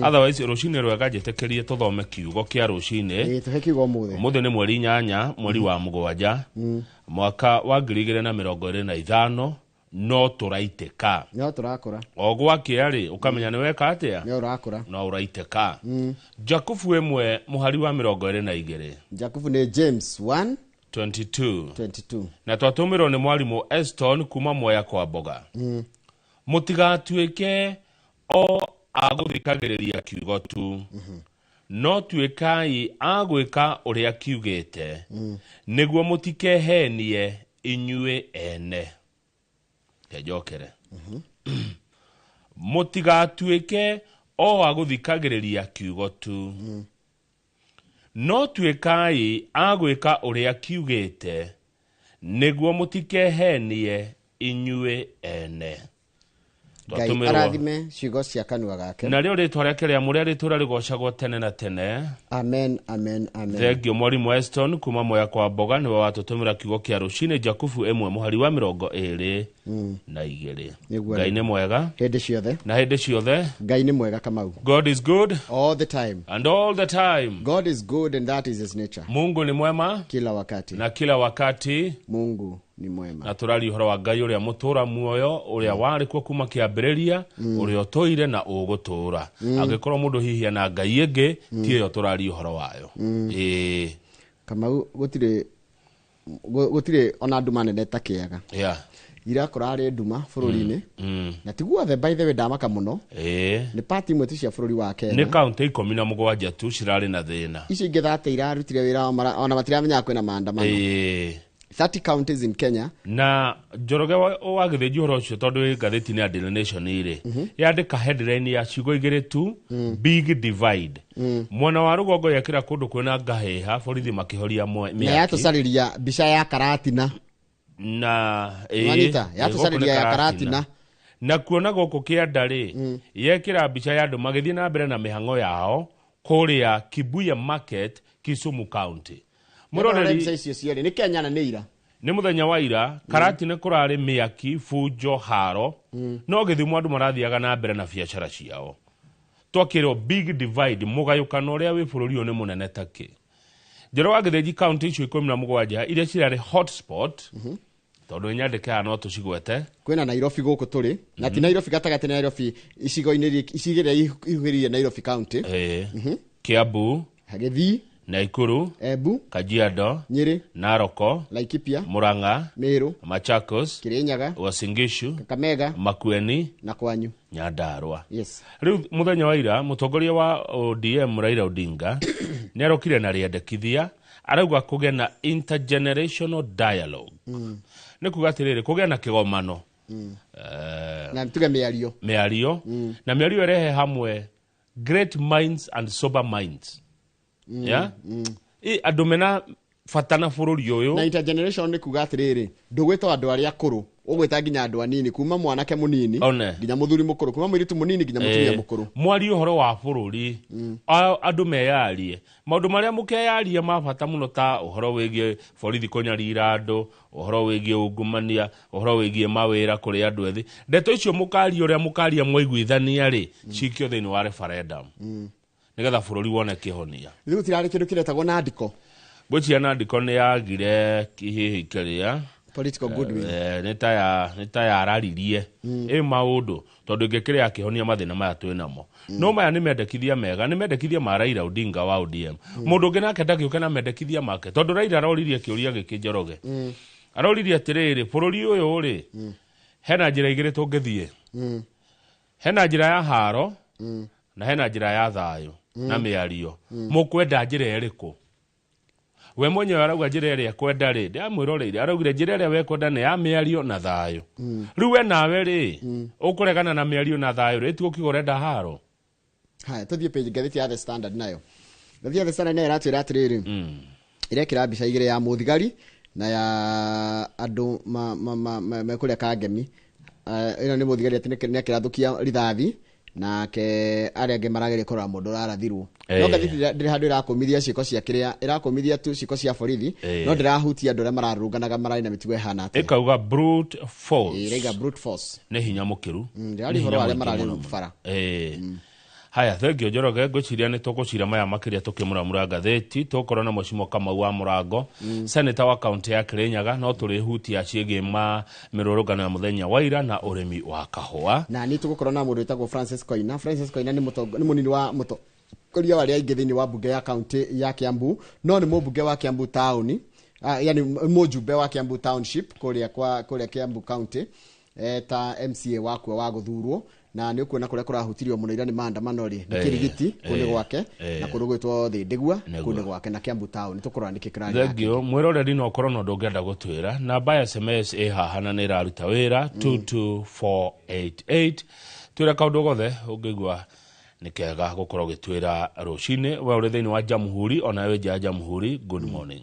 Otherwise rũcinĩ rwega, njĩtĩkĩrie tũthome kiugo kĩa rũcinĩ. Ĩĩ, tũhe kiugo ũmũthĩ. Ũmũthĩ nĩ mweri 8 mweri wa 7 mwaka wa 2025. No tũraitĩka. No tũrakũra. O gwakĩa rĩ, ũkamenya nĩ weka atĩa. No ũrakũra. No ũraitĩka. Jakubu 1 mũhari wa 22. Jakubu nĩ James 1 22. 22. Na twatũmĩrwo nĩ mwarimũ Eston kuma Mwea kwa Mboga. Mũtigatuĩke o a gũthikagĩrĩria kiugo tu, no tuĩkai a gwĩka ũrĩa kiugĩte, nĩguo mũtikehenie inyuĩ ene. Kenjokere. Mũtigatuĩke o a gũthikagĩrĩria kiugo tu, no tuĩkai a gwĩka ũrĩa kiugĩte, nĩguo mũtikehenie inyuĩ ene. Ngai Twatũmĩrwo- arathime ciugo cia kanua gake. Narĩo rĩtwa rĩake rĩamũre rĩtũra rĩgocagwo tene na tene. Amen, amen, amen. Thengio mwarimũ Eston kuma Moya kwa Mboga, nĩwe watũtũmĩra kiugo kĩa rũcinĩ, Jakubu 1 mũhari wa 22. Nĩguo. Ngai nĩ mwega. Hĩndĩ ciothe. Na hĩndĩ ciothe. Ngai nĩ mwega, Kamau. God is good. All the time. And all the time. God is good and that is his nature. Mungu ni mwema. Kila wakati. Na kila wakati. Mungu ni mwema. Na tũraria ũhoro wa Ngai ũrĩa mũtũra muoyo, ũrĩa warĩ kuo kuma kĩambĩrĩria, ũrĩa ũtũire na ũgũtũũra. Angĩkorwo mũndũ hihi ena ngai ĩngĩ, ti ĩyo tũraria ũhoro wayo. Ĩĩ. Kamau, gũtirĩ ona nduma nene ta kĩaga. Ira kũrarĩ nduma bũrũri-inĩ, na ti guothe, by the way, ndamaka mũno. Nĩ pati imwe tu cia bũrũri wa Kenya. Nĩ kaunti 17 tu cirarĩ na thĩna. Icio ingĩ 30 irarutire wĩra ona matiramenyaga kwĩna maandamano. 30 counties in Kenya. Na Njoroge wa Gĩthĩnji, ũhoro ũcio tondũ wĩ ngathĩti-inĩ ya Daily Nation rĩ, yandĩka headline ya ciugo igĩrĩ tu, "Big divide". Mwena wa rũgongo yekĩra kũndũ kwĩna ngahĩha, borithi makĩhoria Na mĩaki. Yatũcarĩria mbica ya Karatina. Na ĩĩ, Wanita, ĩĩ, yatũcarĩria gũkũ nĩ ya Karatina. Na kuona gũkũ kĩanda rĩ, yekĩra mbica ya andũ magĩthiĩ na mbere na mĩhang'o yao kũrĩa Kibuye Market, Kisumu County. Mwĩroreri, mbica Mũroreri, icio cierĩ nĩ Kenya na nĩ ira. Nĩ mũthenya wa ira. Karatina kũrarĩ mĩaki, bunjo, haro, no Gĩthumo andũ marathiaga na mbere na biacara ciao. Twakĩrwo big divide, mũgayũkano ũrĩa wĩ bũrũri ũyũ nĩ mũnene takĩ. Njoro wa Gĩthĩnji, kaunti icio 17 iria cirarĩ hotspot, tondũ nĩ nyandĩke haha no tũcigwete. Kwĩna Nairobi gũkũ tũrĩ, na ti Nairobi gatagatĩ, Nairobi icigo-inĩ icigo iria ihuhĩrĩirie Nairobi County. Kiambu, Gĩthii, Naikuru, Embu, Kajiado, Nyĩrĩ, Naroko, Laikipia, Murang'a, Meru, Machakos, Kirinyaga, Uasin Gishu, Kakamega, Makueni na kwanyu. Nyandarua. Rĩu mũthenya wa ira, mũtongoria wa ODM Raila Odinga nĩ arokire na rĩendekithia, arauga kũgĩa na intergenerational dialogue. Nĩ kuga atĩrĩrĩ, kũgĩa na kĩgomano, na tuge mĩario. Mĩario, na mĩario ĩrehe hamwe great minds and sober minds, yeah? Ĩ, andũ mena bata na bũrũri ũyũ. Na intergeneration nĩ kuga atĩrĩrĩ, ndũgwĩta andũ arĩa akũrũ, ũgwĩta nginya andũ anini, kuma mwanake mũnini One. nginya mũthuri mũkũrũ, kuma mũirĩtu mũnini nginya mũtumia mũkũrũ. Mwarie ũhoro wa bũrũri. Andũ meyarie maũndũ marĩa mũkeyaria ma bata mũno, ta ũhoro wĩgiĩ borithi kũnyarira andũ, ũhoro wĩgiĩ ungumania, ũhoro wĩgiĩ mawĩra kũrĩ andũ ethĩ. Ndeto icio mũkaria, ũrĩa mũkaria mwaiguithania rĩ, cikio thĩinĩ wa referendum nĩgetha bũrũri wone kĩhonia. Rĩu gũtirarĩ kĩndũ kĩretagwo nandiko. Ngwĩciria nandiko nĩ yagire hihi kĩrĩa political goodwill. Nĩ ta yararirie ĩ maũndũ, tondũ ĩngĩkĩrĩ ya kĩhonia mathĩna maya twĩ namo. No maya nĩ mendekithia mega, nĩ mendekithia ma Raila Odinga wa ODM. Mũndũ ũngĩ nake ndagĩũke na mendekithia make, tondũ Raila aroririe kĩũria gĩkĩ. Njoroge aroririe atĩrĩrĩ, bũrũri ũyũ rĩ, hena njĩra igĩrĩ tũngĩthiĩ. Hena njĩra ya haro na hena njĩra ya thayũ na mĩario. Mũkwenda njĩra ĩrĩkũ? We mwenyewe arauga njĩra ĩrĩa ekwenda rĩ, ndĩramwĩroreire, araugire njĩra ĩrĩa wekwenda nĩ ya mĩario na thayũ. Rĩu we nawe rĩ, ũkũregana na mĩario na thayũ rĩ, ĩtuo kiugo ũrenda haro. Haya, tũthiĩ page ngathĩti ya The Standard. Nayo ngathĩti ya The Standard nayo ĩratwĩra atĩrĩrĩ, ĩrekĩra mbica igĩrĩ, ya mũthigari na ya andũ mekũrĩa kangemi. Ĩno nĩ mũthigari atĩ nĩ akĩrathũkia rithathi, nake arĩa angĩ marageria kũrora mũndũ ũrarathirwo. No ngathĩti ndĩrĩ handũ ĩrakũmithia ciĩko cia kĩrĩa, ĩrakũmithia tu ciĩko cia borithi, no ndĩrahutia andũ arĩa mararũrũnganaga mararĩ na mĩtugo ĩhana atĩa. Ĩkauga brute force. Ĩraiga brute force. Nĩ hinya mũkĩru. Ndĩraria Nĩ ũhoro wa hinya arĩa mũingĩ mararĩ mũno. bara. Haya, thengio Njoroge, ngwiciria nĩ tũgũcira maya makĩria tũkĩmũramũra ngathĩti. Tũkorwo na Mheshimiwa Kamau wa Mũrango, senator wa kaunti ya Kirinyaga, no tũrĩhutia ciĩgiĩ ma mĩrũrũngano ya mũthenya wa ira na ũrĩmi wa kahũa. Na nĩ tũgũkorwo na mũndũ wĩtagwo Francis Koina. Francis Koina nĩ nĩ mũnini wa mũtongoria wa arĩa aingĩ thĩinĩ wa mbunge ya kaunti ya Kiambu, no nĩ mũmbunge wa Kiambu town, yani mũjumbe wa Kiambu township kũrĩa kwa kũrĩa Kiambu county, ta MCA wakuo wa gũthurwo. Na nĩ ũkuona kũrĩa kũrahutirio mũno ira nĩ maandamano rĩ nĩ Kirigiti, kũu nĩ gwake, na kũndũ gwĩtwo Thĩndĩgua, kũu nĩ gwake, na Kiambu town. Tũkũrora nĩkĩ kĩrarĩ. Thengio mwĩroreri, no ũkorwo na ũndũ ũngĩenda gũtwĩra, namba ya SMS ĩ haha na nĩ ĩraruta wĩra, 22488. Twĩra kaũndũ gothe ũngĩigua nĩ kega gũkorwo ũgĩtwĩra rũcinĩ. We ũrĩ thĩinĩ wa Jamhuri, ona wĩ nja ya Jamhuri, good morning.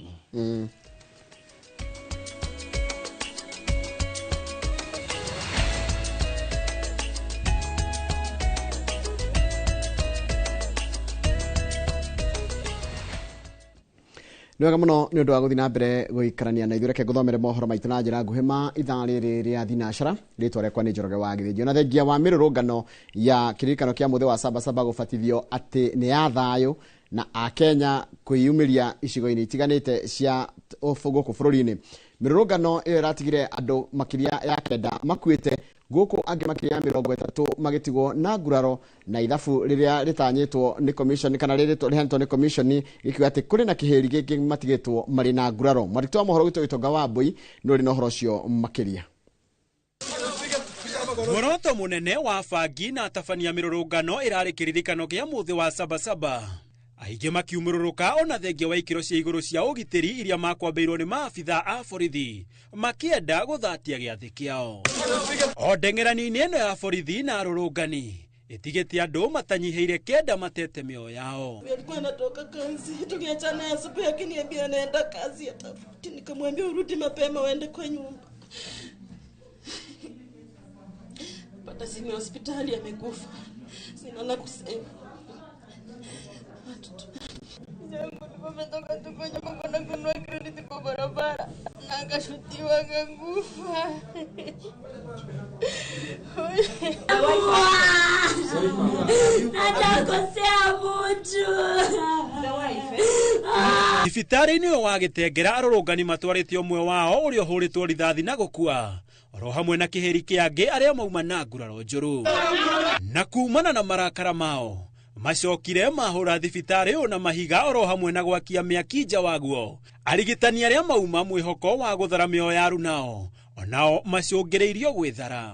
Nĩ wega mũno nĩ ũndũ wa gũthiĩ na mbere gũikarania na ithuĩ. Reke ngũthomere mohoro maitũ na njĩra nguhĩ ma ithaa rĩrĩ rĩa thinacara. Rĩtwa rĩakwa nĩ Njoroge wa Gĩthĩnjio. Na thengia wa mĩrũrũngano ya kĩririkano kĩa mũthĩ wa Sabasaba gũbatithio atĩ nĩ ya thayũ na akenya kwĩyumĩria icigo-inĩ itiganĩte cia gũkũ bũrũri-inĩ, mĩrũrũngano ĩyo ĩratigire andũ makĩria ya 9 makuĩte, gũkũ angĩ makĩria ya 30 magĩtigwo na nguraro, na ithabu rĩrĩa rĩtanyĩtwo nĩ commission kana rĩrĩa rĩhanĩtwo nĩ commission gĩkiuga atĩ kũrĩ na kĩhĩri gĩkĩ matigĩtwo marĩ na nguraro. Mwandĩki wa mohoro gwitũ Gĩtonga wa Mbũi nĩ ũrĩ na ũhoro ũcio makĩria. Muoroto mũnene wa bangi na atabania mĩrũrũngano ĩrarĩ kĩririkano kĩa mũthĩ wa Sabasaba, aingĩ makiumũrũrũka ona thengia wa ikĩro cia igũrũ cia ũgitĩri iria makwambĩirwo nĩ maabitha a borithi makĩenda gũthatia gĩathĩ kĩao. O ndeng'erani-inĩ ĩno ya borithi na arũrũngani ĩtigĩte andũ matanyihĩire 9 matete mĩoyo yao. Alikuwa anatoka kazi, tuliachana asubuhi, akiniambia anaenda kazi atafuti, nikamwambia urudi mapema uende kwa nyumba. Pata simu ya hospitali, amekufa. Sina la kusema. Tumetoka tu kwenye kwenda kununua credit kwa barabara na akashutiwa akakufa. Atakosea mtu. Thibitarĩ-inĩ ũyũ wa Gĩtengera arũrũngani matwarĩte ũmwe wao ũrĩa ũhũrĩtwo rithathi na gũkua, oro hamwe na kĩhĩri kĩangĩ arĩa mauma na nguraro njũru. Na kumana na marakara mao macokire mahũra thibitarĩ ũyũ na mahiga oro hamwe na gwakia mĩaki nja waguo. Arigitani arĩa mauma mwĩhoko wa gũthara mĩoyo ya arunao onao macũngĩrĩirio gwĩthara.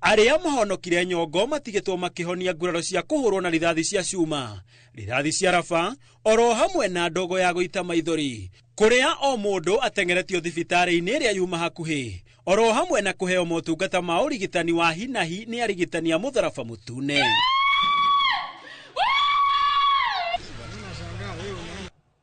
Arĩa mahonokire nyongo matigĩtwo makĩhonia nguraro cia kũhũrwo na rithathi cia cuma, rithathi cia raba, oro hamwe na ndogo ya gũita maithori, kũrĩa o mũndũ ateng'eretio thibitarĩ-inĩ ĩrĩa yuma hakuhĩ, oro hamwe na kũheo motungata ma ũrigitani wa hinahi nĩ arigitani a mũtharaba mũtune.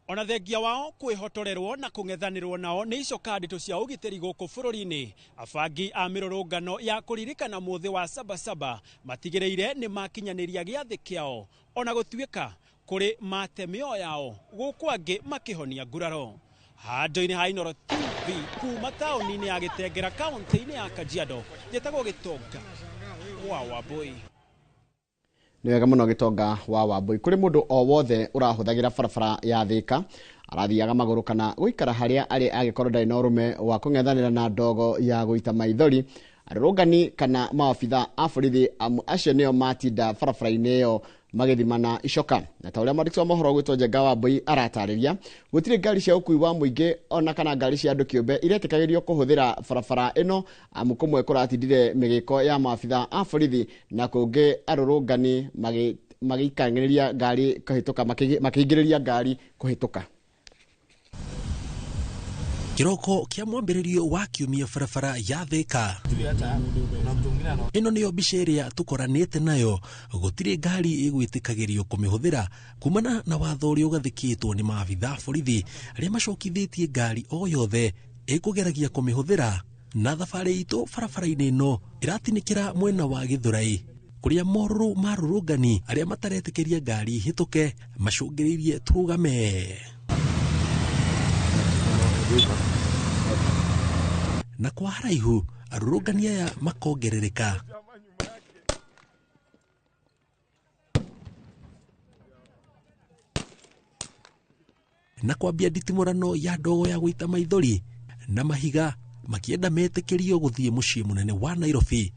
Ona thengia wao kwĩhotorerwo na kũng'ethanĩrwo nao nĩ icoka nditũ cia ũgitĩri gũkũ bũrũri-inĩ, abangi a mĩrũrũngano ya kũririkana mũthĩ wa Sabasaba matigĩrĩire nĩ makinyanĩria gĩathĩ kĩao, ona gũtuĩka kũrĩ mate mĩoyo yao gũkũ angĩ makĩhonia nguraro. Handũ-inĩ ha Inooro TV kuma taũni-inĩ ya Gĩtengera kaũntĩ-inĩ ya Kajiado, njĩtagwo Gĩtonga wa Wambũi. Nĩ wega mũno Gĩtonga wa Wambũi. Kũrĩ mũndũ o wothe ũrahũthagĩra barabara ya Thĩka, arathiaga magũrũ kana gũikara harĩa arĩ angĩkorwo ndarĩ na ũrũme wa kũng'ethanĩra na ndogo ya gũita maithori, arũrũngani kana maabitha a borithi, amu acio nĩo matinda barabara-inĩ ĩyo magĩthimana icoka. Na ta ũrĩa mwandĩki wa mohoro gwĩtwo Njenga wa Mbũi aratarĩria, gũtirĩ ngari cia ũkuui wa mũingĩ ona kana ngari cia andũ kĩũmbe iretĩkagĩrio kũhũthĩra barabara ĩno, amu kũmwe kũratindire mĩgĩko ya maabitha a borithi na kũngĩ arũrũngani magĩikangĩrĩria ngari kũhĩtũka, makĩingĩrĩria ngari kũhĩtũka. Kĩroko kĩa mwambĩrĩrio wa kiumia barabara ya Thĩka. Ĩno nĩyo mbica ĩrĩa tũkoranĩte nayo. Gũtirĩ ngari ĩgwĩtĩkagĩrio kũmĩhũthĩra kumana na watho ũrĩa ũgathĩkĩtwo nĩ maabitha borithi arĩa macokithĩtie ngari o yothe ĩkũgeragia kũmĩhũthĩra. Na thabarĩ itũ barabara-inĩ ĩno ĩratinĩkĩra mwena wa Gĩthũrai, kũrĩa morũrũ ma arũrũngani arĩa mataretĩkĩria ngari ihĩtũke macũngĩrĩirie tũrũgame. Na kwa haraihu arũrũngani aya makongerereka. Na kwambia nditimũrano ya ndogo ya gũita maithori na mahiga makienda metĩkĩrio gũthiĩ mũciĩ mũnene wa Nairobi,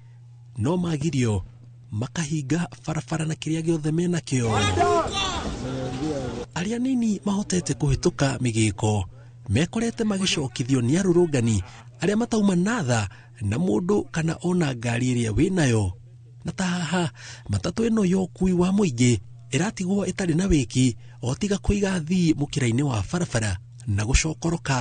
no magirio makahinga barabara na kĩrĩa gĩothe menakĩo. Arĩa nini mahotete kũhĩtũka mĩgĩko mekorete magĩcokithio nĩ arũrũngani arĩa matauma na tha na mũndũ kana ona ngari ĩrĩa wĩnayo. Na ta haha matatũ ĩno ya ũkui wa mũingĩ ĩratigwo ĩtarĩ na wĩki o tiga kũiga athii mũkĩra-inĩ wa barabara na gũcokoroka.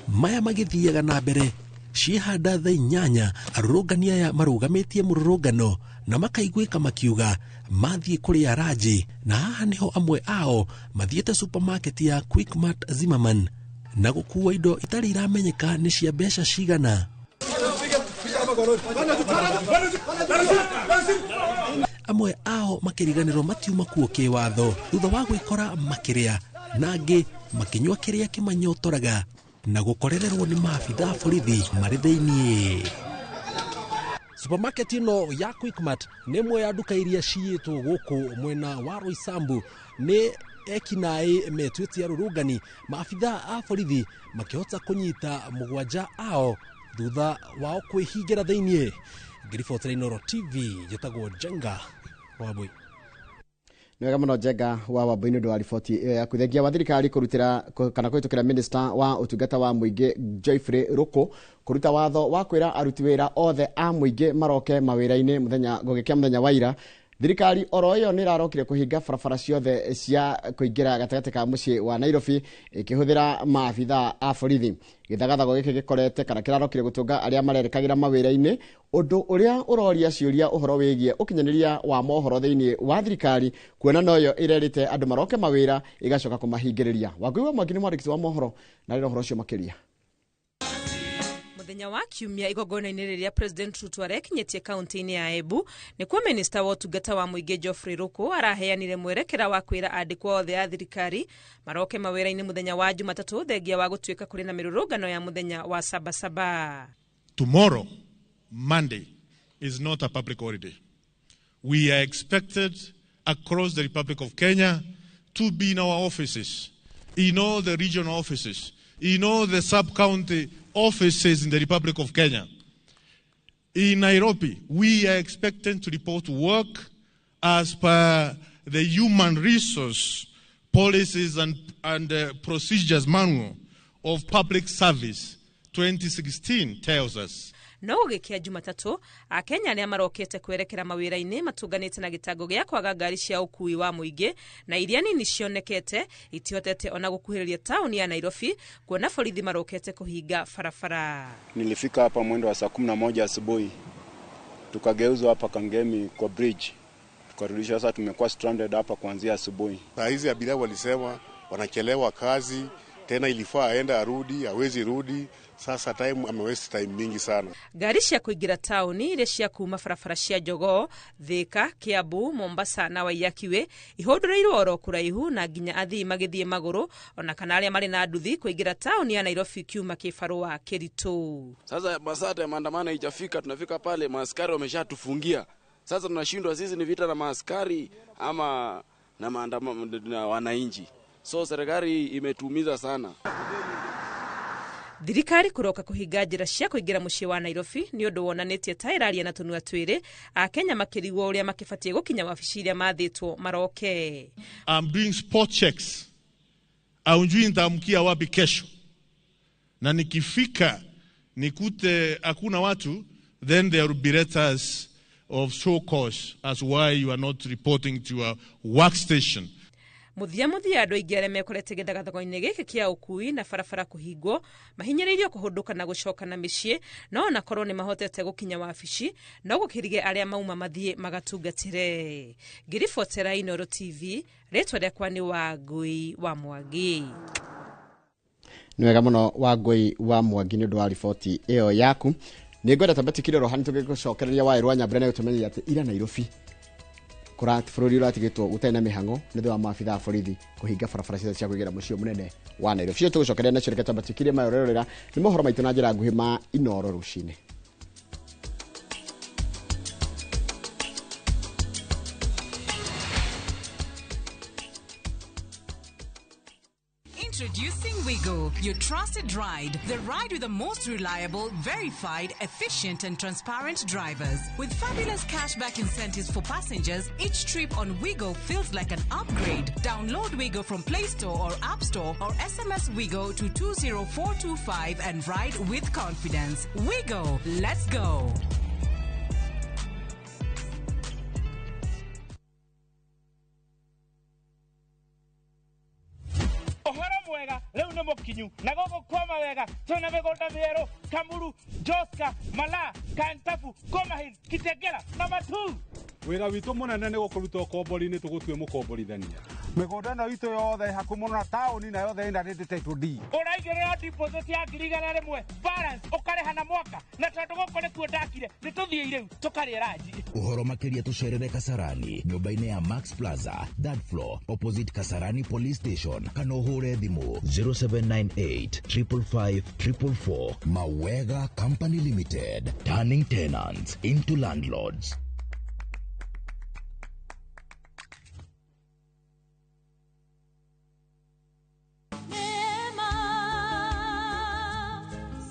Maya magĩthiaga na mbere ciĩhanda thaa 8 arũrũngani aya marũgamĩtie mũrũrũngano na makaiguĩka makiuga mathiĩ kũrĩa ranji, na haha nĩho amwe ao mathiĩte supermarket ya Quickmart Zimmerman na gũkua indo itarĩ iramenyeka nĩ cia mbeca cigana. Amwe ao makĩriganĩrwo matiuma kuo kĩwatho thutha wa gwĩkora makĩrĩa, na angĩ makĩnyua kĩrĩa kĩmanyotoraga na gũkorererwo nĩ maabitha borithi marĩ thĩiniĩ. Supermarket ĩno ya Quickmart nĩ ĩmwe ya nduka iria ciĩtwo gũkũ mwena wa Roysambu nĩ ekinaĩ metuĩte arũrũngani. Maabitha a borithi makĩhota kũnyita 7 ao thutha wao kwĩhingĩra thĩiniĩ. Ngĩribotera Inooro TV, njĩtagwo Njenga Wambui. Nĩ wega mũno Njenga wa Wambui nĩ ũndũ wa riboti ĩyo yaku. Thengia wa thirikari kũrutĩra kana kũhĩtũkĩra minister wa ũtungata wa mũingĩ Geoffrey Ruku kũruta watho wa kwĩra aruti wĩra othe a mũingĩ maroke mawĩra-inĩ mũthenya gũgĩkĩa mũthenya wa ira. Thirikari oro ĩyo nĩ ĩrarokire kũhinga barabara ciothe cia kũingĩra gatagatĩ ka mũciĩ wa Nairobi ĩkĩhũthĩra maabitha a borithi. Gĩthagathago gĩkĩ gĩkorete kana kĩrarokire gũtũnga arĩa marerekagĩra mawĩra-inĩ, ũndũ ũrĩa ũroria ciũria ũhoro wĩgiĩ ũkinyanĩria wa mohoro thĩinĩ wa thirikari, kuona noyo ĩrerĩte andũ maroke mawĩra ĩgacoka kũmahingĩrĩria. Wangui wa Mwangi nĩ mwandĩki wa mohoro na rĩra ũhoro ũcio makĩria. Mũthenya wa kiumia igongona-inĩ rĩrĩa President Ruto arekinyĩtie kaunti-inĩ ya Embu nĩkuo minista wa ũtungata wa mũingĩ Geoffrey Ruku araheanire mwerekera wa kwĩra andĩkwo othe a thirikari maroke mawĩra-inĩ mũthenya wa Jumatatũ thengia wa gũtuĩka kũrĩ na mĩrũrũngano ya mũthenya wa Sabasaba. Tomorrow, Monday, is not a public holiday. We are expected across the Republic of Kenya to be in our offices, in all the regional offices, in all the sub-county offices in the Republic of Kenya. In Nairobi, we are expected to report work as per the human resource policies and procedures manual of public service 2016 tells us. No gũgĩkĩa Jumatatũ, Akenya arĩa marokete kwerekera mawĩra-inĩ matunganĩte na gĩtango gĩa kwaga ngari cia ũkui wa mũingĩ na iria nini cionekete itihotete ona gũkuhĩrĩria taũni ya Nairobi kuona borithi marokete kũhinga barabara. Nilifika hapa mwendo wa saa 11 asubuhi, tukageuzwa hapa Kangemi kwa bridge, tukarudishwa. Sasa tumekuwa stranded hapa kuanzia asubuhi. Saa hizi abiria walisema wanachelewa kazi, tena ilifaa aenda arudi, hawezi rudi. Sasa time amewaste time mingi sana. Ngari cia kũingĩra taũni iria cia kuma barabara cia Jogoo, Thika, Kiambu, Mombasa na Waiyaki ihũndũrĩirwo oro kũraihu na nginya athii magĩthiĩ magũrũ ona kana arĩa marĩ na nduthi kũingĩra taũni ya Nairobi kiuma kĩbarũa kĩritũ. Sasa masaa ya maandamano haijafika, tunafika pale maaskari wameshatufungia. Sasa tunashindwa sisi ni vita na maaskari ama na maandamano na wananchi. So serikali imetuumiza sana. Thirikari kũroka kũhinga njĩra cia kũingĩra mũciĩ wa Nairobi nĩ ũndũ wonanĩtie ta ĩraria na tũnua twĩrĩ Akenya makĩrigwo ũrĩa makĩbatiĩ gũkinya wabici iria mathĩtwo maroke. I'm doing spot checks. Aunjui nitaamkia wapi kesho. Na nikifika nikute hakuna watu, then there will be letters of show cause as why you are not reporting to your workstation. Muthia muthia andũ aingĩ arĩa mekorete gĩthagathago-inĩ gĩkĩ kĩa ũkui na barabara kũhingwo mahinyĩrĩirio kũhũndũka na gũcoka na mĩciĩ, no ona korwo nĩ mahotete gũkinya wabici no gũkĩrige arĩa mauma mathiĩ magatungatĩre. Ngĩribotera Inooro TV, rĩtwa rĩakwa nĩ Wangui wa Mwangi. Nĩ wega mũno Wangui wa Mwangi nĩ ũndũ wa riboti ĩyo yaku. Nĩ ngwenda tambe tikire rohani tũgĩgũcokereria waĩ rwa Nyambura na gũtũmenyithia atĩ ira Nairobi kũrati bũrũri ũratigĩtwo gũtarĩ na mĩhang'o nĩ thutha wa maabitha a borithi kũhinga barabara ciothe cia kũingĩra mũciĩ mũnene wa Nairobi. Cio tũgũcokereria nacio reke twambe tũkirie mayorerera nĩ mohoro maitũ na njĩra nguhĩ ma Inooro rũcinĩ. Introducing Wigo, your trusted ride. The ride with the most reliable, verified, efficient, and transparent drivers. With fabulous cashback incentives for passengers, each trip on Wigo feels like an upgrade. Download Wigo from Play Store or App Store or SMS Wigo to 20425 and ride with confidence. Wigo, let's go. Ũhoro mwega rĩu nĩ mũkinyu na gũkũ kwama wega twĩna mĩgũnda mĩerũ Kamuru, Joska, Malaa, Kantafu, Komahin, Kitengela na Matuu. Wĩra witũ mũnene nĩ gũkũruta ũkombori-inĩ tũgũtue mũkomborithania. Mĩgũnda ĩno itũ yothe ĩ hakuhĩ mũno na taũni na yothe ĩna rĩndĩ title deed. Ũraigĩrĩra deposit ya 100,000 balance ũkarĩha na mwaka na tondũ gũkũ nĩkuo ndakire nĩ tũthiĩ rĩu tũkarĩe ranji. Ũhoro makĩria tũcerere Kasarani nyũmba-inĩ ya Max Plaza third floor opposite Kasarani Police Station kana ũhũre thimũ 0798 555 444. Mawega Company Limited, turning tenants into landlords. Neema,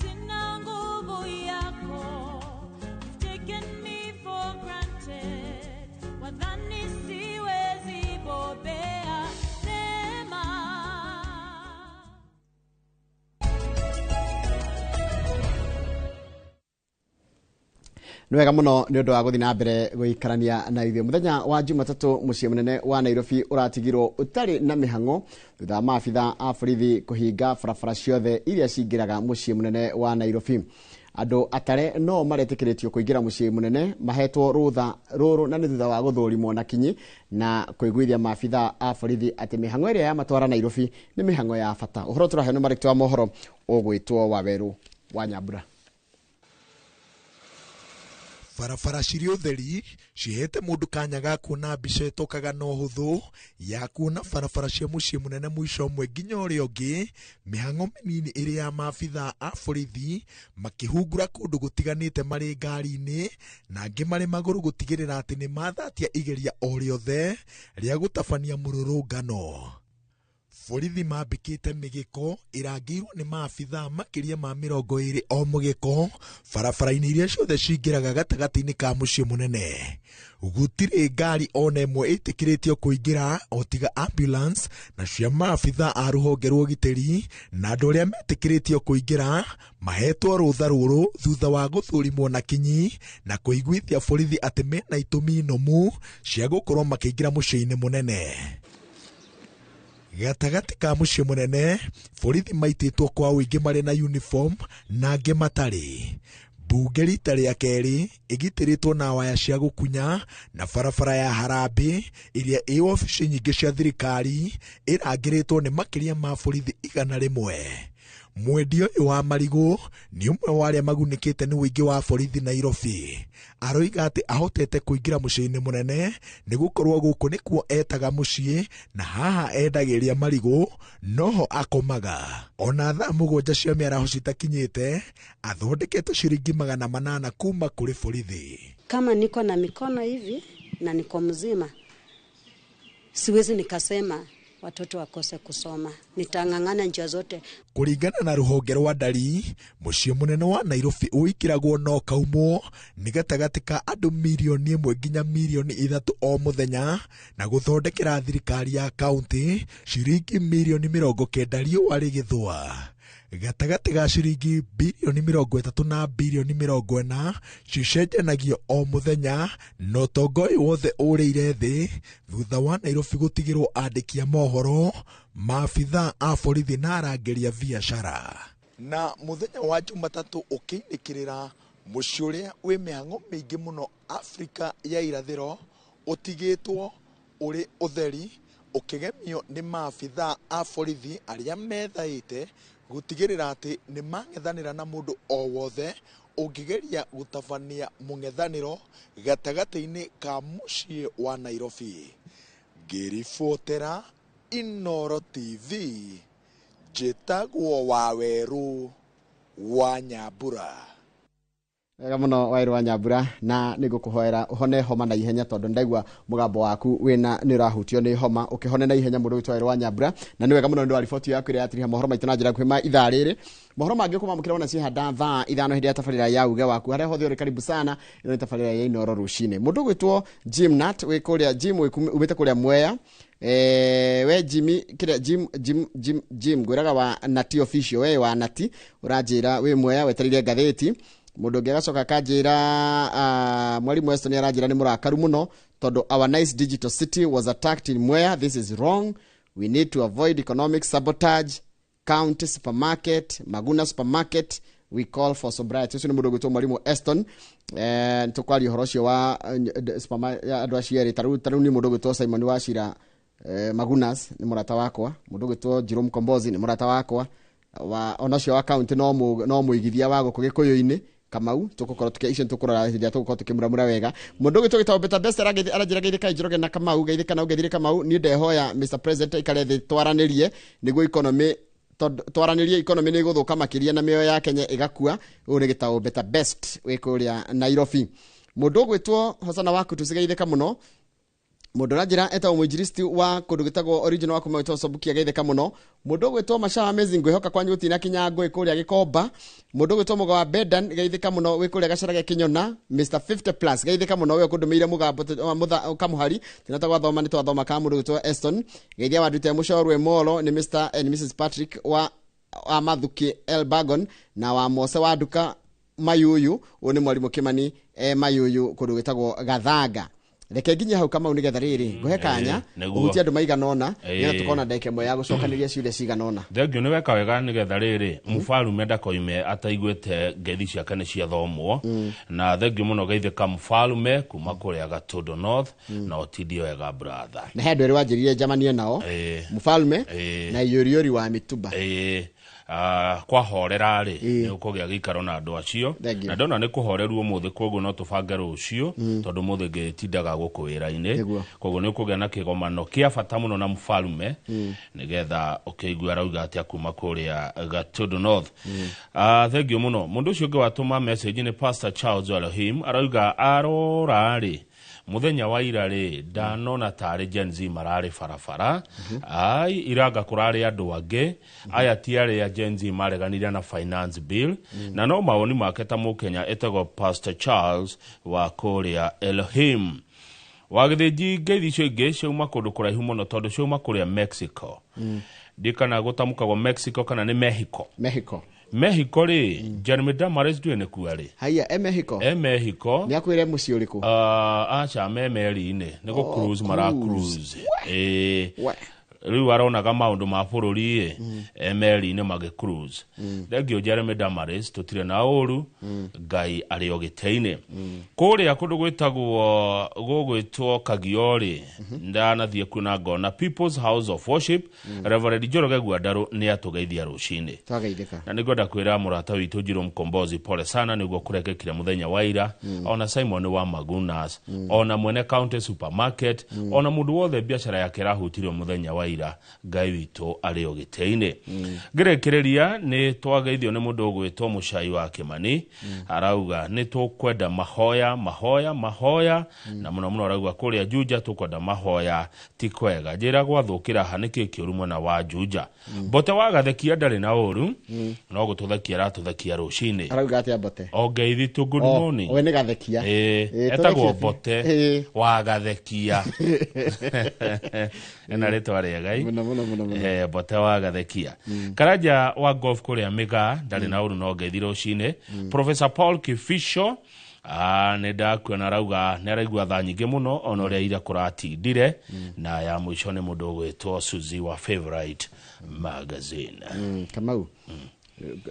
sina nguvu yako. You've taken me for granted. Wadhani siwezi bobea. Neema. Nĩ wega mũno nĩ ũndũ wa gũthiĩ na mbere gũikarania na ithuĩ. Mũthenya wa Jumatatũ mũciĩ mũnene wa Nairobi ũratigirwo ũtarĩ na mĩhang'o thutha wa maabitha a borithi kũhinga barabara ciothe iria cingĩraga mũciĩ mũnene wa Nairobi. Andũ atare no maretĩkĩrĩtio kũingĩra mũciĩ mũnene mahetwo rũtha rũrũ na nĩ thutha wa gũthũrimwo na kinyi na kũiguithia maabitha a borithi atĩ mĩhang'o ĩrĩa yamatwara Nairobi nĩ mĩhang'o ya bata. Ũhoro tũraheo nĩ marĩkĩto wa mohoro ũgwĩtwo Wawerũ wa Nyambura. Barabara cirĩ ũtheri cihete mũndũ kanya ga kuona mbica ĩtokaga na ũhũthũ ya kuona barabara cia mũciĩ mũnene mũico ũmwe nginya ũrĩa ũngĩ, mĩhang'o mĩnini ĩrĩ ya maabitha a borithi makĩhungura kũndũ gũtiganĩte marĩ ngari-inĩ na angĩ marĩ magũrũ gũtigĩrĩra atĩ nĩ mathatia igeria o rĩothe rĩa gũtabania mũrũrũngano. Borithi mambĩkĩte mĩgĩko ĩrangĩirwo nĩ maabitha makĩria ma 20 o mũgĩko barabara-inĩ iria ciothe cingĩraga gatagatĩ-inĩ ka mũciĩ mũnene. Gũtirĩ ngari ona ĩmwe ĩtĩkĩrĩtio kũingĩra o tiga ambulance na cia maabitha a rũhonge rwa ũgitĩri, na andũ arĩa metĩkĩrĩtio kũingĩra mahetwo rũtha rũrũ thutha wa gũthũrimwo na kinyi na kũiguithia borithi atĩ mena itũmi nũmu cia gũkorwo makĩingĩra mũciĩ-inĩ mũnene. Gatagatĩ ka mũciĩ mũnene borithi maitĩtwo kwa ũingĩ marĩ na uniform na angĩ matarĩ. Mbunge rita rĩa kerĩ ĩgitĩrĩtwo na waya cia gũkunya na barabara ya Harambee ĩrĩa ĩ wabici nyingĩ cia thirikari ĩrangĩrĩtwo nĩ makĩria ma borithi 100. Mwendia ũyũ wa marigũ nĩ ũmwe wa arĩa magunĩkĩte nĩ ũingĩ wa borithi Nairobi. Aroiga atĩ ahotete kũingĩra mũciĩ-inĩ mũnene nĩ gũkorwo gũkũ nĩkuo etaga mũciĩ na haha endagĩria marigũ noho akomaga. Ona thaa 7 cia mĩaraho citakinyĩte athondekete ciringi 800 kuma kũrĩ borithi. Kama niko na mikono hivi na niko mzima, siwezi nikasema watoto wakose kusoma, nitang'ang'ana njia zote. Kũringana na rũhonge rwa ndari, mũciĩ mũnene wa Nairobi ũikiragwo no kaumwo nĩ gatagatĩ ka andũ mirioni 1 nginya mirioni 3 o mũthenya na gũthondekera thirikari ya kaunti ciringi mirioni 90 riũa rĩgĩthũa. Gatagatĩ ga ciringi birioni 30 na birioni 40 cicenjanagio o mũthenya na ũtonga ũyũ wothe ũrĩire thĩ thutha wa Nairobi gũtigĩrwo andĩki a mohoro, maabitha a borithi na arangĩri a biacara. Na mũthenya wa Jumatatũ ũkĩinĩkĩrĩra mũciĩ ũrĩa wĩ mĩhang'o mĩingĩ mũno Afrika ya irathĩro ũtigĩtwo ũrĩ ũtheri ũkĩgemio nĩ maabitha a borithi arĩa methaĩte gũtigĩrĩra atĩ nĩ mang'ethanĩra na mũndũ o wothe ũngĩgeria gũtabania mũng'ethanĩro gatagatĩ-inĩ ka mũciĩ wa Nairobi. Ngĩribotera Inooro TV, njĩtagwo Wawerũ wa Nyambura. Wega mũno Wairũ wa Nyambura, na nĩ ngũkũhoera ũhone homa na ihenya tondũ ndaigua mũgambo waku wĩna nĩ ũrahutio nĩ homa, ũkĩhone na ihenya mũndũ wĩtwo Wairũ wa Nyambura. Na nĩ wega mũno nĩ ũndũ wa riboti yaku ĩrĩa yatiriha mohoro maitũ na njĩra nguhĩ ma ithaa rĩrĩ. Mohoro mangĩ ũkũmamũkĩra wona ciehanda thaa 5 hĩndĩ ya tabarĩra ya uge waku harĩa hothe ũrĩ. Karibu sana, ĩno nĩ tabarĩra ya Inooro rũcinĩ. Mũndũ ũgwĩtwo Jim Nat wĩ kũrĩa, Jim umĩte kũrĩa Mwea. We Jimmy kĩrĩa Jim Jim Jim Jim ngwĩraga wa Nati official, we wa Nati ũranjĩra wĩ Mwea wetereire ngathĩti. Mũndũ ũngĩ agacoka akanjĩra, mwarimũ Weston aranjĩra nĩ mũrakaru mũno tondũ our nice digital city was attacked in Mwea. This is wrong, we need to avoid economic sabotage. County Supermarket, Maguna Supermarket, we call for sobriety. Ũcio nĩ mũndũ ũgwĩtwo mwarimũ Eston. Tũkwaria ũhoro ũcio wa andũ acio erĩ. Tarĩu nĩ mũndũ ũgwĩtwo Simon Wachira, Magunas nĩ mũrata wakwa. Mũndũ ũgwĩtwo Jerome Kombozi nĩ mũrata wakwa wa ona ũcio wa county no mũigithia wa gũkũ Gĩkũyũ-inĩ Kamau. Tũgũkorwo tukä icio tũkũrora hĩndĩ ĩrĩa tũgũkorwo tũkĩmuramura wega. Mũndũ ũgwĩtwo gĩtagwo Beta Best aranjĩra geithĩka Njoroge na Kamau, geithĩka na ũgeithĩre Kamau. Niĩ ndehoya Mr President aikare thĩ twaranĩrie nĩguo economy, tondũ twaranĩrie economy nĩ ĩgũthũka makĩria na mĩoyo ya Kenya ĩgakua. Ũyũ nĩ gĩtagwo Beta Best wĩ kũrĩa Nairobi. Mũndũ ũgwĩtwo Hosana waku tũcigeithĩka mũno. Mũndũ ũranjĩra etagwo mũinjilisti wa kũndũ gĩtagwo original wa kuma gwĩtwo Sobukia, geithĩka mũno. Mũndũ ũgwĩtwo Masha Amazing, ngwĩhoka kwanyu gũtinakinya ngũĩ kũrĩa Gĩkomba. Mũndũ ũgwĩtwo Mũga wa Bedan, geithĩka mũno wĩ kũrĩa Gacharage Kĩnyona. Mr 50 plus, geithĩka mũno we ũkũndũmĩire mũgambo kamũhari tinata gwathoma nĩ twathoma ka mũndũ ũgwĩtwo Eston. Geithia wandute mũcorwe molo nĩ Mr and Mrs Patrick wa Mathuki Elbagon na wa Mose wa Nduka Mayuyu. Ũyũ nĩ mwarimũ Kĩmani Mayuyu kũndũ gwĩtagwo Gathanga. Reke nginye hau Kamau nĩgetha rĩrĩ ngũhe kanya ũhutie andũ maigana ũna nĩgetha tũkona ndagĩka ĩmwe ya gũcokanĩria ciũria cigana ũna. Thengio, nĩ weka wega nĩgetha rĩrĩ mũbarume ndakoime ataiguĩte ngeithi ciake nĩ ciathomwo. Na thengio mũno, geithĩka mũbarume kuma kũrĩa Gatondo North na ũtindie wega, brother. Na he andũ erĩ wanjĩrire njamanie nao, mũfalme na Yoriori wa Mituba. Kwahorera rĩ nĩ ũkũgĩa gĩikaro na andũ acio. Thank you. Na ndona nĩ kũhoreru ũmũthĩ, koguo no tũbange rũciũ tondũ mũthĩ ngĩtindaga gũkũ wĩra-inĩ. Koguo nĩ ũkũgĩa na kĩgomano kĩa bata mũno na mũfalume nĩgetha ũkĩigua arauga atĩa kuma kũrĩa Gatundu North. Thengio mũno. Mũndũ ũcio ũngĩ watũma message nĩ Pastor Charles Elohim, arauga arora rĩ mũthenya wa ira rĩ ndanona tarĩ Gen Z mararĩ barabara ai iranga kũrarĩ andũ angĩ aya ti arĩa Gen Z mareganire na finance bill. Na no mawoni make ta mũkenya. Ĩtagwo Pastor Charles wa kũrĩa Elohim wa Gĩthĩnji. Ngeithi icio ingĩ ciauma kũndũ kũraihu mũno tondũ ciauma kũrĩa Mexico. Ndikana gũtamũkagwo Mexico kana nĩ Mexico? Mexico. Mexico rĩ, Jeremy Damaris ndũĩ nĩ kuo rĩ? Haiya, e Mexico? E Mexico. Nĩ akwĩre mũciĩ ũrĩkũ? Aca, me meri-inĩ nĩ gũ Oh, cruise mara cruise. cruise. Ĩĩ, rĩu aronaga maũndũ ma bũrũri ĩ e meri-inĩ magĩ cruise. Thengio Jeremy Damaris, tũtirĩ na ũru, Ngai arĩ o gĩtĩ-inĩ. Kũrĩa kũndũ gwĩtagwo gũgwĩtwo Kagiorĩ ndanathiĩ kuo na ngona People's House of Worship. Reverend Njoroge Gwandarũ nĩ atũgeithia rũcinĩ. Twageithĩka. Na nĩngwenda kwĩra mũrata witũ Njirũ Mkombozi pole sana nĩguo kũrekekire mũthenya wa ira, ona Simon wa Magunas, ona mwene County Supermarket, ona mũndũ wothe biacara yake ĩrahutirio mũthenya wa ira. Ngai witũ arĩ o gĩtĩ-inĩ. Ngĩrĩkĩrĩria nĩ twageithio nĩ mũndũ ũgwĩtwo Mũcai wa Kĩmani, arauga nĩ tũkwenda mahoya, mahoya, mahoya, na mũno mũno arauga kũrĩa Juja tũkwenda mahoya, ti kwega. Njĩra gwathũkĩra ha, nĩkĩ kĩũru mwena wa Juja? Mbote wa Gathekia ndarĩ na ũru, no gũtũthekia aratũthekia rũcinĩ. Arauga atĩa Mbote? O ngeithi tu, good Oh, morning. we nĩ Gathekia. Ĩĩ, Ĩĩ, etagwo tũthekie. Mbote wa Gathekia ena rĩtwa rĩega i. Mũno mũno mũno mũno. Mbote wa Gathekia. Karanja wa golf kũrĩa Mĩgaa ndarĩ na ũru, no ngeithi rũcinĩ. Professor Paul Kifisho, nĩ ndakuona arauga nĩ araigua tha nyingĩ mũno ona ũrĩa ira kũratindire. Na ya mũico nĩ mũndũ ũgwĩtwo Suzy wa Favorite Magazine. Kamau,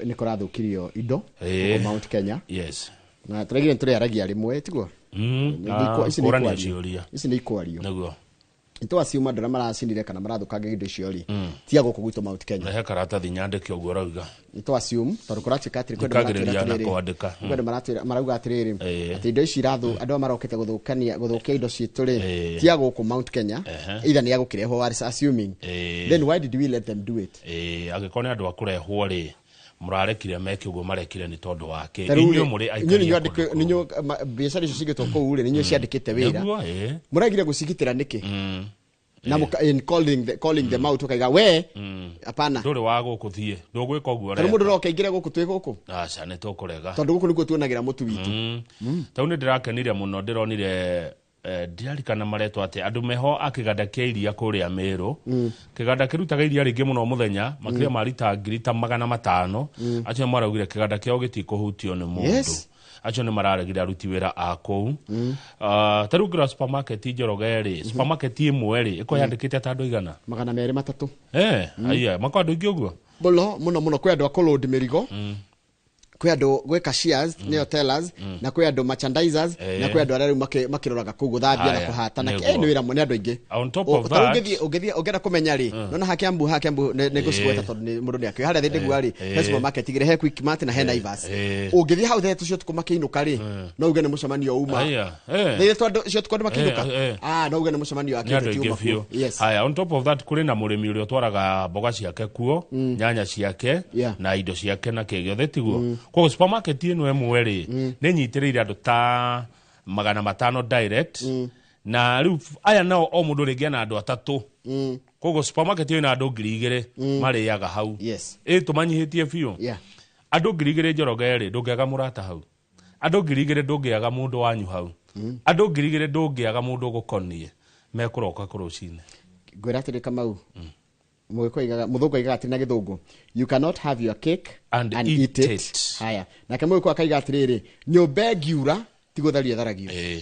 nĩ kũrathũkirio indo gũkũ Mount Kenya. Na tũraigire nĩ tũrĩaragia rĩmwe, tiguo? Ici nĩ Kũrania ikwario. ciũria. Ici nĩ ikwario. Nĩguo. Nĩ andũ arĩa maracinire kana marathũkangia indo icio rĩ ti a gũkũ gwitũ Mount Kenya. Rehe karatathi nyandĩke ũguo ũrauga. Nĩ tũ assume tondũ kũratuĩka atĩrĩ kwĩ andũ maratwĩra Thikagĩrĩria na atĩrĩrĩ, kwandĩka. kwĩ andũ maratwĩra marauga atĩrĩrĩ atĩ indo ici irathu andũ aya marokĩte gũthũkania gũthũkia indo citũ rĩ ti a gũkũ Mount Kenya, either nĩ a gũkĩrehwo, assuming. Then why did we let them do it? Ĩĩ, angĩkorwo nĩ andũ a kũrehwo rĩ Mũrarekire meke ũguo marekire nĩ tondũ wake? Ta rĩu Inyuĩ rĩ, mũrĩ inyuĩ aikari nĩnyuĩ a kũndũ nĩnyuĩ biacara icio cigĩtwo kũu rĩ, nĩnyuĩ ciandĩkĩte wĩra. Nĩguo, ĩĩ. Mũragire gũcigitĩra nĩkĩ? Na in calling them out, ũkaiga we hapana. Ndũrĩ wa gũkũ, thiĩ, ndũgwĩka ũguo. Tarĩu mũndũ Ũreka no kaingĩre gũkũ, twĩ gũkũ. Aca, nĩ tũkũrega. Tondũ gũkũ nĩkuo tuonagĩra mũtu witũ. Tau nĩ ndĩrakenire mũno, ndĩronire ndirarikana maretwo atĩ andũ meho a kĩganda kĩa iria kũrĩa Mĩrũ, kĩganda kĩrutaga iria rĩingĩ mũno mũthenya, makĩria ma rita 500,000. Acio nĩ maraugire kĩganda kĩao gĩtikũhutio nĩ mũndũ. Acio nĩ mararegire aruti wĩra a kũu. Ah, ta rĩu ngĩrora supermarket Njoroge rĩ, supermarket ĩmwe rĩ, ĩkorwo yandĩkĩte ta andũ igana 203. Aya makorwo andũ aingĩ ũguo. Mũno mũno mũno. Kwĩ andũ a kũload mĩrigo, kwĩ andũ gwĩ cashiers, nĩo tellers, na kwĩ andũ merchandisers, na kwĩ andũ arĩa rĩu makĩroraga kũu, gũthambia na kũhata na Nĩguo. Nĩ wĩra nĩ andũ aingĩ. On top of Ta rĩu that- ũngĩthiĩ ũngĩenda kũmenya rĩ, nona ha Kiambu, ha Kiambu nĩ ngũcigweta tondũ mũndũ nĩ akĩũĩ harĩa Thĩndĩgua rĩ, he supermarket igĩrĩ, he Quickmart na he Naivas. Ũngĩthiĩ hau thaa cio tukũ makĩinũka rĩ, no uge nĩ mũcemanio uma. Aya, Thĩĩ tondũ cio tukũ andũ makĩinũka, no uge nĩ mũcemanio wa Nĩ andũ kĩũteti aingĩ uma biũ. kuo. Yes. Haya, on top of that, kũrĩ na mũrĩmi ũrĩa ũtwaraga mboga ciake kuo, nyanya ciake, na indo ciake na kĩ gĩothe, tiguo? Koguo supermarket ĩno ĩmwe rĩ, nĩ nyitĩrĩire andũ ta 500 direct, na rĩu aya nao o mũndũ rĩngĩ ena andũ atatũ. Koguo supermarket ĩyo ĩna andũ 2,000 marĩaga hau. Ĩ tũmanyihĩtie biũ. Andũ 2,000 Njoroge rĩ, ndũngĩaga mũrata hau. Andũ 2,000 ndũngĩaga mũndũ wanyu hau. Andũ 2,000 ndũngĩaga mũndũ ũgũkoniĩ mekũroka kũrũcinĩ. Ngwĩra atĩrĩ Kamau, mũgĩkũyũ aigaga, mũthũngũ aigaga atĩrĩ na gĩthũngũ, "You cannot have your cake and and eat eat it." It. Haya, nake mũgĩkũyũ akaiga atĩrĩrĩ, nyũmba ĩngiura ti gũtharia ĩtharagio.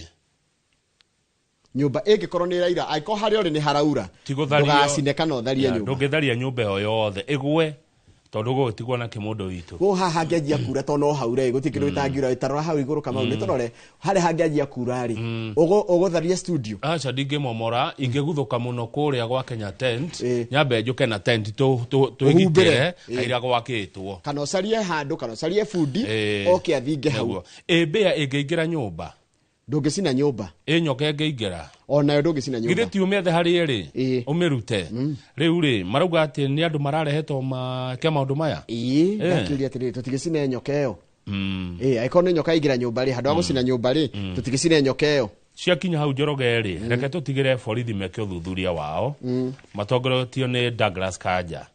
Nyũmba ĩngĩkorwo nĩ ĩraira, angĩkorwo harĩa ũrĩ nĩ haraura, Ti gũthario. ndũgacine kana ũtharie nyũmba. Ndũngĩtharia nyũmba ĩyo yothe ĩgwe, tondũ gũgĩtigwo na kĩmũndũ witũ. Gũ haha hangĩanjia kura, tondũ no haure gũtirĩ kĩndũ gĩtangiura, tarora hau igũrũ Kamau, nĩ tũrore harĩa hangĩanjia kura rĩ, ũgũtharia studio? Aca, ndingĩmomora, ingĩguthũka mũno kũrĩa gwa Kenya tent, nyambe njũke na tent twĩgitĩre. Ũhumbĩre. Kaira gwakĩtwo. Kana ũcarie handũ, kana ũcarie bundi oke athinge hau. Nĩguo. Ĩ mbĩa ĩngĩingĩra nyũmba? Ndũngĩcina nyũmba. Ĩ nyoka ĩngĩingĩra? Onayo ndũngĩcina nyũmba. Githĩ ti ũmĩethe harĩa ĩrĩ ũmĩrute? Rĩu rĩ, marauga atĩ nĩ andũ mararehetwo make maũndũ maya. Ĩĩ, ndakĩũria atĩrĩrĩ, tũtigĩcine nyoka ĩyo? Ĩĩ, angĩkorwo nĩ nyoka yaingĩra nyũmba rĩ, handũ ha gũcina nyũmba rĩ, tũtigĩcine nyoka ĩyo? Ciakinya hau Njoroge rĩ, reke tũtigĩre borithi meke ũthuthuria wao, matongoretio nĩ Douglas Kanja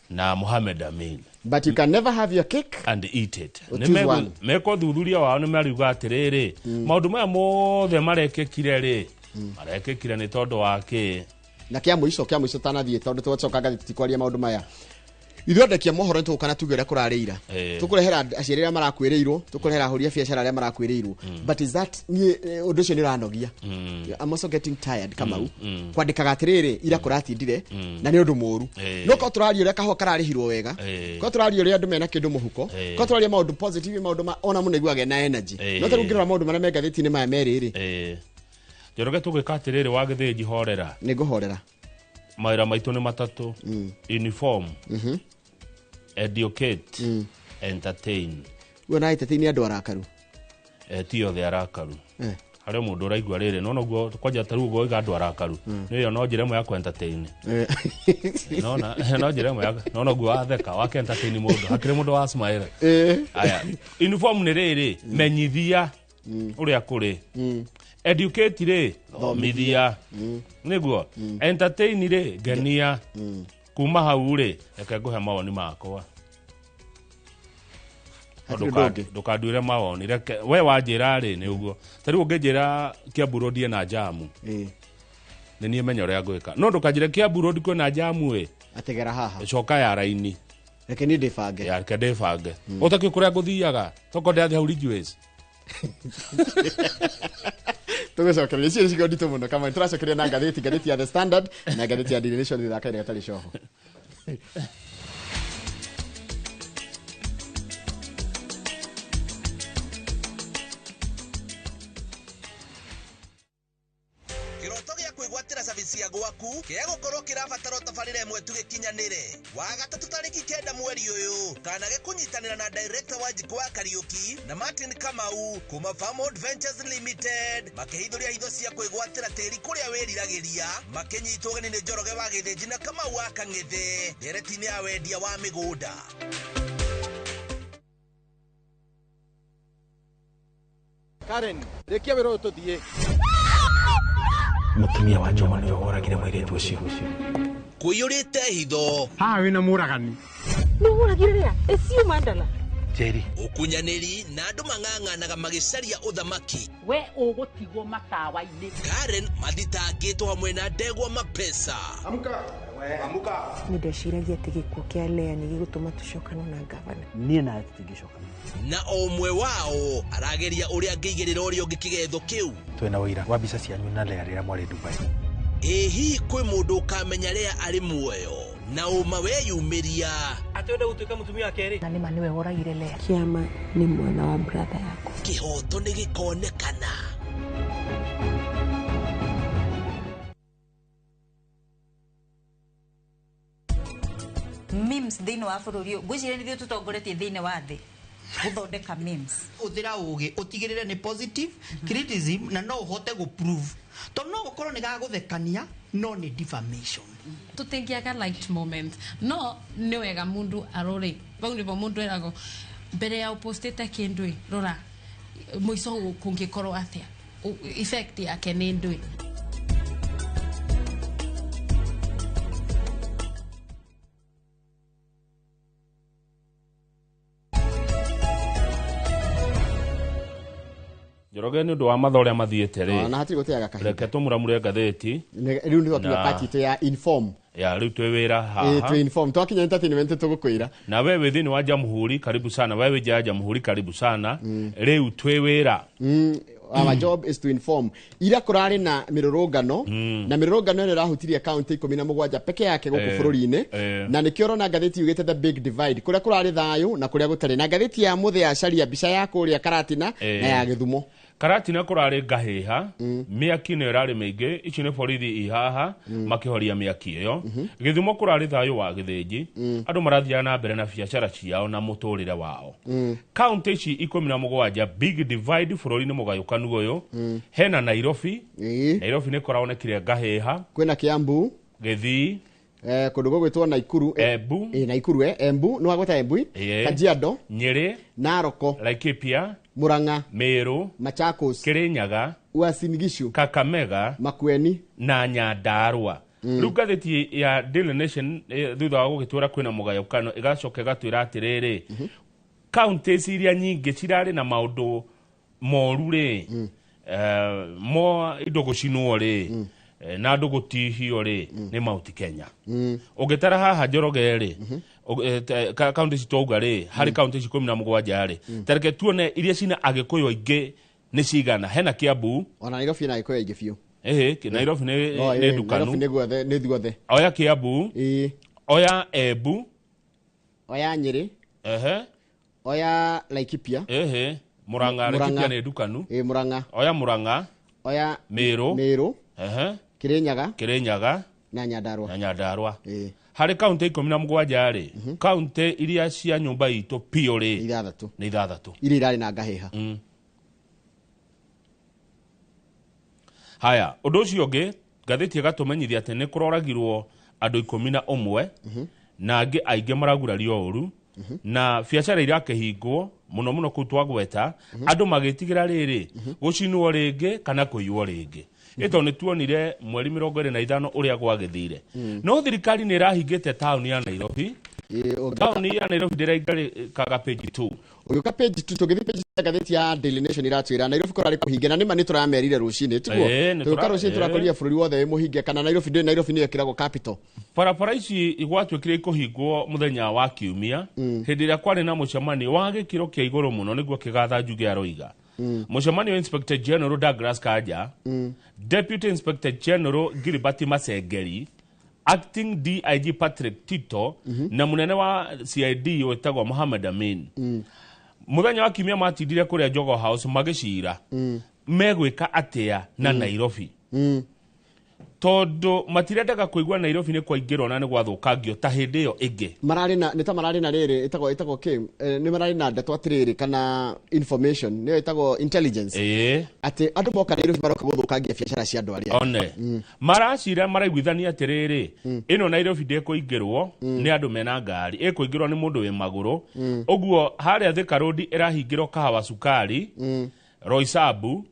na Mohamed Amin. But you can never have your cake and eat it. Choose Nĩ one. meka ũthuthuria wao, nĩ mariuga atĩrĩrĩ, maũndũ maya mothe marekĩkire rĩ, marekĩkire nĩ tondũ wa kĩ? Na kĩa mũico tanathiĩ, tondũ twacoka ngathĩ tũtikwaria maũndũ maya, ithuĩ mohoro nĩ tũgũka na tuge ũrĩa kũrarĩ ira. Tũkũrehera aciari arĩa marakwĩrĩirwo, tũkũrehera ahũri a biacara arĩa marakwĩrĩirwo. But is that niĩ ũndũ ũcio nĩ ũranogia. I'm also getting tired, Kamau, kwandĩkaga atĩrĩrĩ, ira kũratindire na nĩ ũndũ mũru. No korwo tũraria ũrĩa kahũa kararĩhirwo wega, korwo tũraria ũrĩa andũ mena kĩndũ mũhuko, korwo tũraria maũndũ positive, maũndũ ma ona mũndũ aiguaga na energy. No tarĩu ngĩrora maũndũ marĩa me ngathĩti-inĩ maya merĩ rĩ. Njoroge, tũgĩka atĩrĩrĩ, wa Gĩthĩnji, horera. Nĩ ngũhorera. Mawĩra maitũ nĩ matatũ: uniform, educate, entertain. Guo na entertain nĩ andũ arakaru. Ti othe arakaru. Harĩ mũndũ ũraigua rĩrĩ, nona ũguo kwanja tarĩu ũguo oiga andũ arakaru, nĩyo no njĩra ĩmwe ya ku-entertain. Nona no njĩra ĩmwe ya nona ũguo watheka wake entertain mũndũ, hakĩrĩ mũndũ wa smile. Aya, uniform nĩ rĩrĩ, menyithia ũrĩa kũrĩ. Educate rĩ, thomithia, nĩguo. Entertain rĩ, ngenia. Kuma hau rĩ, reke ngũhe mawoni makwa. Hatirĩ ũndũ ũngĩ. Ndũkanduĩre mawoni, reke we wanjĩra rĩ, nĩ ũguo. Ta rĩu ũngĩnjĩra Kiambu Road ĩna jamu, nĩ niĩ menya ũrĩa ngwĩka, no ndũkanjĩre Kiambu Road kwĩna jamu ĩ. Ategera haha. Coka ya raini. Reke niĩ ndĩbange. Ya, reke ndĩbange. Ũtakĩ kũrĩa ngũthiaga toko ndĩrathiĩ hau Ridgeways. Tũgũcokereria icio nĩcio nditũ mũno kama tũracokeria na ngathĩti ya The Standard na ngathĩti ya Daily Nation thutha wa kahinda gatarĩ coho. Kĩroto gĩa kwĩgwatĩra service ya gwaku kĩa gũkorwo kĩrabatara tabarĩra ĩmwe tu gĩkinyanĩre. Wa gatatũ tarĩki 9 mweri ũyũ, kana gĩkũnyitanĩra na director wa Njikũ wa Kariũki na Martin Kamau kuma Farmhold Ventures Limited, makĩhithũria hitho cia kwĩgwatĩra tĩri kũrĩa wĩriragĩria, makĩnyitwo ũgeni nĩ Njoroge wa Gĩthĩnji na Kamau wa Kang'ethe, ndereti-inĩ ya wendia wa mĩgũnda. Karen, rĩkia wĩra ũyũ tũthiĩ. Mũtumia wa Njoma nĩwe woragire mũirĩtu ũcio. Kũiyũrĩte hitho. Haha wĩna mũragani. Nĩ ũragire rĩa? Ĩcio Mandala. Njeri. Ũkunyanĩri na andũ mang'ang'anaga magĩcaria ũthamaki. We ũgũtigwo matawa-inĩ. Karen mathitangĩtwo hamwe na ndegwa mapesa. Amuka. Amuka. Nĩ ndeciragia atĩ gĩkuũ kĩa Lea nĩ gĩgũtũma tũcokane na ngavana. Niĩ nawe tũtingĩcokana. Na o ũmwe wao arageria ũrĩa angĩigĩrĩra ũrĩa ũngĩ kĩgetho kĩu. Twĩna ũira wa mbica cianyu na Lea rĩrĩa mwarĩ Dubai. Ĩ hihi kwĩ mũndũ ũkamenya Lea arĩ muoyo na ũma weyumĩria? Atĩ wenda gũtuĩka mũtumia wa kerĩ. Na nĩma nĩwe woragire Lea. Kĩama nĩ mwana wa brother yakwa. Kĩhoto nĩ gĩkonekana. Memes thĩinĩ wa bũrũri ũyũ ngwĩciria nĩ ithuĩ tũtongoretie thĩinĩ wa thĩ gũthondeka memes. Ũthĩra ũgĩ ũtigĩrĩre nĩ positive criticism na no ũhote gũ prove tondũ no gũkorwo nĩ gagũthekania no nĩ defamation. Tũtingĩaga light moment no nĩ wega mũndũ arore bau nĩbo mũndũ eragwo mbere ya ũpostĩte kĩndũ ĩ rora mũico kũngĩkorwo atĩa effect yake nĩ ndũĩ. Njoroge nĩ ũndũ wa mathaa ũrĩa mathiĩte rĩ. Na hatirĩ gũteaga kahinda. Reke tũmũramũre ngathĩti. Rĩu nĩ twakinya part itũ ya inform. Ya rĩu twĩ wĩra haha. Twĩ inform. Twakinya entertainment tũgũkwĩra. Na wewe wĩ thĩinĩ wa Jamhuri karibu sana. Wewe nja ya Jamhuri karibu sana. Rĩu twĩ wĩra. Our job is to inform. Ira kũrarĩ na mĩrũrũngano na mĩrũrũngano ĩno ĩrahutirie kaunti 17 peke yake gũkũ bũrũri-inĩ na nĩkĩo ũrona ngathĩti yugĩte the big divide kũrĩa kũrarĩ thayũ na kũrĩa gũtarĩ na ngathĩti ya Mũthĩ yacaria mbica ya kũrĩa Karatina na ya Gĩthumo. Karatina kũrarĩ ngahĩha mĩaki nĩyo ĩrarĩ mĩingĩ icio nĩ borithi ihaha makĩhoria mĩaki ĩyo. Gĩthumo kũrarĩ thayũ wa gĩthĩnji andũ marathiaga na mbere na biacara ciao na mũtũrĩre wao. Kaunti ici 17 big divide bũrũri-inĩ mũgayũkanu ũyũ hena Nairobi. Nairobi nĩ kũraonekire ngahĩha. Kwĩna Kiambu, Gĩthii, kũndũ gũgwĩtwo Naikuru, Embu, Naikuru, Embu nĩ wagweta Embu, Kajiado, Nyĩrĩ, Naroko, Laikipia, Murang'a, Meru, Machakos, Kirinyaga, Uasin Gishu, Kakamega, Makueni na Nyandarua. Rĩu ngathĩti ya Daily Nation thutha wa gũgĩtwĩra kwĩna mũgayũkano ĩgacoka ĩgatwĩra atĩrĩrĩ counties iria nyingĩ cirarĩ na maũndũ moru rĩ mo indo gũcinwo rĩ na andũ gũtihio rĩ nĩ Mount Kenya. Ũngĩtara haha Njoroge rĩ kaunti ici twauga rĩ harĩ kaunti ici 17 rĩ tareke tuone iria cina Agĩkũyũ aingĩ nĩ cigana. Hena Kiambu ona Nairobi na Agĩkũyũ aingĩ biũ. Nairobi nĩ ndukanu. Nairobi nĩ guothe nĩ guothe. Oya Kiambu, oya Embu, oya Nyĩrĩ, oya Laikipia, Murang'a. Laikipia nĩ ndukanu. Murang'a, oya Murang'a, oya Meru, Kirinyaga, Kirinyaga na Nyandarua. Na Nyandarua. Harĩ kaunti 17 rĩ kaunti iria cia nyũmba itũ biũ rĩ ithathatũ nĩ ithathatũ iria irarĩ na ngahĩha. Haya, ũndũ ũcio ũngĩ ngathĩti ĩgatũmenyithia atĩ nĩ kũroragirwo andũ 11 na angĩ aingĩ maragurario ũru na biacara irakĩhingwo mũno mũno kũu twagweta andũ magĩtigĩra rĩrĩ gũcinwo rĩngĩ kana kũiywo rĩngĩ. Ĩto nĩ tuonire mweri 25 ũrĩa gwagĩthire. No thirikari nĩ ĩrahingĩte taũni ya Nairobi. Taũni ya Nairobi ndĩraingarĩkaga page 2. Ũgĩũka page 2 tũgĩthiĩ page ya ngathĩti ya Daily Nation iratwĩra Nairobi kũrarĩ kũhinge na nĩma nĩ tũramerire rũcinĩ tiguo. Tũgĩũka rũcinĩ tũrakorire bũrũri wothe wĩ mũhinge kana Nairobi ndĩ Nairobi nĩyo ĩkĩragwo capital. Barabara ici gwatuĩkire ikũhingwo mũthenya wa kiumia hĩndĩ ĩrĩa kwarĩ na mũcemanio wa gĩkĩro kĩa igũrũ mũno nĩguo kĩgatha Njuge aroiga. Mũcemanio wa Inspector General Douglas Kanja, Deputy Inspector General Gilbert Masengeri, Acting DIG Patrick Tito na munene wa CID wetagwo Mohamed Amin. Mũthenya wa kiumia matindire kũrĩa Jogoo House magĩcira megwĩka atĩa na Nairobi. Tondũ matirendaga kũigua Nairobi nĩ kwaingĩrwo na nĩ gwathũkangio ta hĩndĩ ĩyo ĩngĩ. Mararĩ na nĩ ta mararĩ na rĩrĩ ĩtagwo kĩ nĩ mararĩ na ndeto atĩrĩrĩ kana information nĩyo ĩtagwo intelligence atĩ andũ moka Nairobi maroka gũthũkangia biacara cia andũ arĩa one maracira maraiguithania atĩrĩrĩ ĩno Nairobi ndĩkũingĩrwo nĩ andũ mena ngari ĩkũingĩrwo nĩ mũndũ wĩ magũrũ ũguo harĩa Thika Road ĩrahingĩrwo kahawa cukari Roysambu,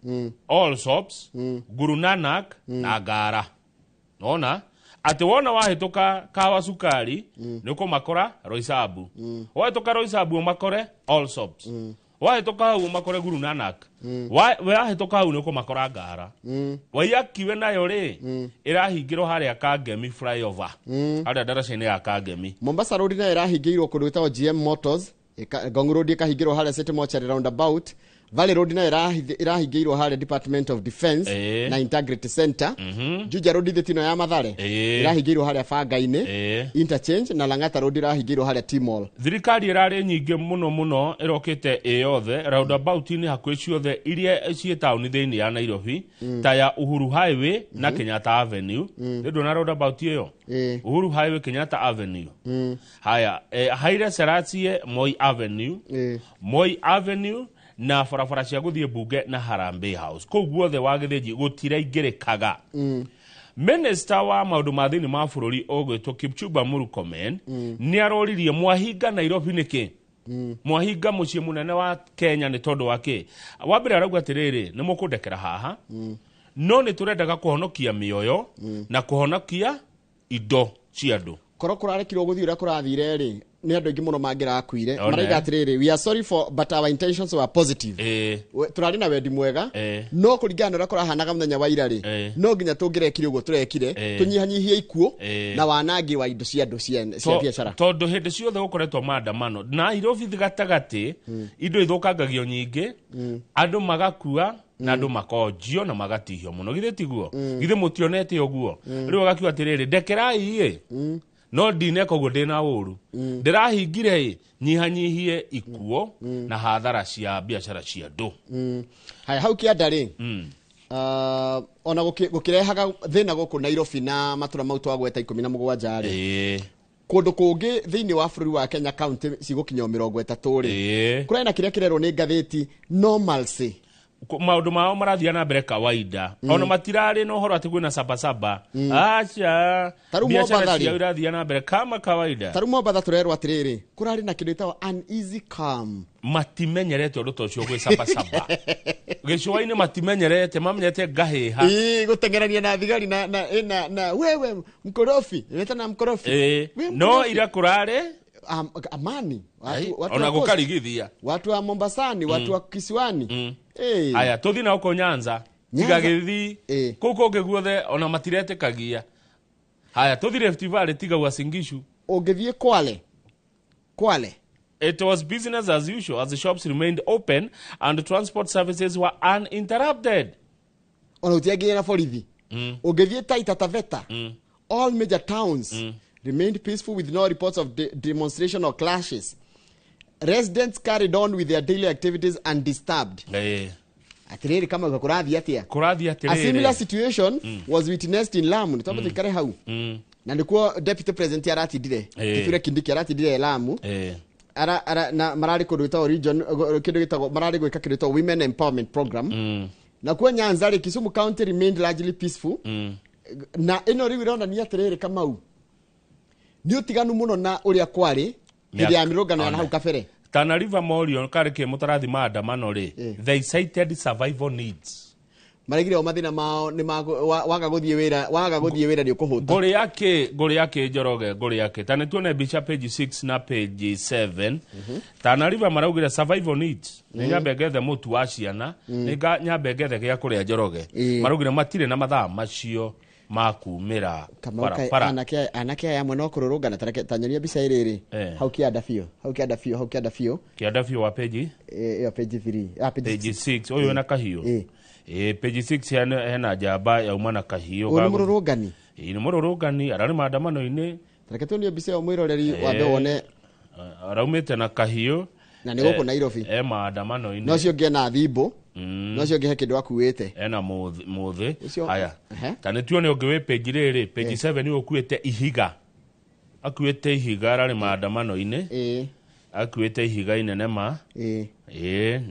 Allsops, Guru Nanak na Ngara. Nona atĩ wona wahĩtũka Kahawa Sukari nĩ ũkũmakora Roysambu, wahĩtũka Roysambu ũmakore Allsops, wahĩtũka hau ũmakore Guru Nanak, wahĩtũka hau nĩ ũkũmakora Ngara. Waiyakiwe nayo rĩ, ĩrahingĩrwo harĩa Kangemi flyover, harĩa ndaraca-inĩ ya Kangemi. Mombasa Road nayo ĩrahingĩirwo kũndũ gwĩtagwo GM Motors, Ngong Road ĩkahingĩrwo harĩa City Mortuary roundabout. Valley Road nayo ĩrahingĩirwo harĩa Department of Defence na Integrity Center. Juja Road thĩtino ya Mathare ĩrahingĩirwo harĩa Banga-inĩ interchange, na Lang'ata Road ĩrahingĩirwo harĩa T-Mall. Thirikari ĩrarĩ nyingĩ mũno mũno, ĩrokĩte ĩ yothe roundabout-inĩ hakuhĩ ciothe iria ciĩ taũni thĩinĩ ya Nairobi, ta ya Uhuru Highway na Kenyatta Avenue. Nĩ ndũna roundabout ĩyo, Uhuru Highway, Kenyatta Avenue. Haya, Haile Selassie, Moi Avenue, Moi Avenue na barabara cia gũthiĩ mbunge na Harambee House, kũu guothe wa Gĩthĩnji gũtiraingĩrĩkaga. Minister wa maũndũ ma thĩinĩ ma bũrũri ũgwĩtwo Kipchumba Murkomen nĩ aroririe, mwahinga Nairobi nĩkĩ? Mwahinga mũciĩ mũnene wa Kenya nĩ tondũ wa kĩ? Wa mbere arauga atĩrĩrĩ, nĩ mũkũndekera haha, no nĩ tũrendaga kũhonokia mĩoyo na kũhonokia indo cia andũ. Korwo kũrarekirwo gũthiĩ ũrĩa kũrathire rĩ, nĩ andũ aingĩ mũno mangĩrakuire. One. Maraiga atĩrĩrĩ, "We are sorry for, but our intentions were positive." Tũrarĩ na wendi mwega, no kũringana na ũrĩa kũrahanaga mũthenya wa ira rĩ, no nginya tũngĩrekire ũguo tũrekire, tũnyihanyihie ikuũ na wanangi wa indo cia andũ cia biacara. Tondũ hĩndĩ ciothe gũkoretwo maandamano Nairobi gatagatĩ, indo ithũkangagio nyingĩ, andũ magakua na andũ makonjio na magatihio mũno. Githĩ tiguo? Githĩ mũtionete ũguo? Rĩu agakiuga atĩrĩrĩ, ndekerai ĩ, no ndineka ũguo ndĩna ũru, ndĩrahingire ĩ nyihanyihie ikuo na hathara cia biacara cia andũ. Haya, hau kĩanda rĩ, ona gũkĩrehaga thĩna gũkũ Nairobi na matũra mau twagweta 17 rĩ, kũndũ kũngĩ thĩinĩ wa bũrũri wa Kenya, kaunti cigũkinya o 30 rĩ, kũrarĩ na kĩrĩa kĩrerwo nĩ ngathĩti normalcy. Maũndũ mao marathiĩ na mbere kawaida, ona matirarĩ na ũhoro atĩ kwĩna sabasaba, aca. Ta rĩu Biacara Mombatha rĩ. ciao irathiĩ na mbere kama kawaida. Ta rĩu Mombatha tũrerwo atĩrĩrĩ, kũrarĩ na kĩndũ gĩtagwo uneasy calm. Matimenyerete ũndũ ta ũcio gwĩ sabasaba gĩcũa-inĩ, matimenyerete, mamenyete ngahĩha. Ĩĩ, gũteng'erania na thigari na ĩ, na wewe mkorofi, wetana mkorofi. We no mkorofi. ira kũrarĩ Amani. Ai, Watu ona wa coast, gũkarigithia. Watu wa Mombasani, watu wa kisiwani. Eh. Aya, tũthiĩ na gũkũ Nyanza. Nyanza. Tiga gĩthii kũu kũngĩ guothe ona matiretĩkagia. Haya, tũthiĩ Rift Valley, tiga Uasin Gishu. Ũngĩthiĩ Kwale, Kwale. It was business as usual as the shops remained open and transport services were uninterrupted. Ona gũtiangĩgĩa na borithi. Ũngĩthiĩ Taita Taveta, all major towns remained peaceful with no reports of demonstration or clashes. Residents carried on with their daily activities undisturbed. Atiriri, kama kũrathiĩ atĩa? Kũrathiĩ A similar atĩrĩrĩ. situation was witnessed in Lamu. Nĩ twamba tũikare hau, na nĩkuo deputy president aratindire. Kithure Kindiki aratindire Lamu. Ara, na mararĩ kũndũ gwĩtagwo region, kĩndũ gĩtagwo, mararĩ gwĩka kĩndũ gĩtagwo women empowerment program. Na kuo Nyanza rĩ, Kisumu County remained largely peaceful. Na ĩno rĩu ĩronania atĩrĩrĩ, Kamau, nĩ ũtiganu mũno na ũrĩa kwarĩ hĩndĩ ya mĩrũngano ya na hau kabere. Tana River Morio karĩ kĩ mũtarathi maandamano rĩ, they cited survival needs. Maraigire o mathĩna mao nĩ waga gũthiĩ wĩra, waga gũthiĩ wĩra nĩ ũkũhũta. Ngũrĩ akĩ, ngũrĩ akĩ, Njoroge, ngũrĩ akĩ? Ta nĩ tuone mbica page 6 na page 7. Tana River maraugire survival needs, nĩ nyambe ngethe mũtu wa ciana, nĩ nyambe ngethe gĩa kũrĩa. Njoroge, maraugire matirĩ na mathaa macio ma kumĩra Kamau, kaĩ barabara. Anake aya amwe no kũrũrũngana. Ta nyonia mbica ĩrĩrĩ. Hau kĩanda biũ, hau kĩanda biũ, hau kĩanda biũ. Kĩanda biũ wa page? Ĩyo page 3, ah, page. Page 6, ũyũ wĩna kahiũ. Ĩ, page 6, hena njamba yauma na kahiũ. Ũyũ nĩ mũrũrũngani. Ĩ, nĩ mũrũrũngani, ararĩ maandamano-inĩ. Reke tuonie mbica ĩyo mwĩroreri wambe wone. Araumĩte na kahiũ. Na nĩ gũkũ Nairobi. E maandamano-inĩ. No ũcio ũngĩ ena thimbo, no ũcio ũngĩ he kĩndũ akuĩte. Ena mũthĩ mũthĩ. Ũcio- Haya, ta nĩ tuone ũngĩ wĩ page rĩrĩ, page 7, ũkuĩte ihiga, akuĩte ihiga, ararĩ maandamano-inĩ. Akuĩte ihiga inene ma. Ĩ,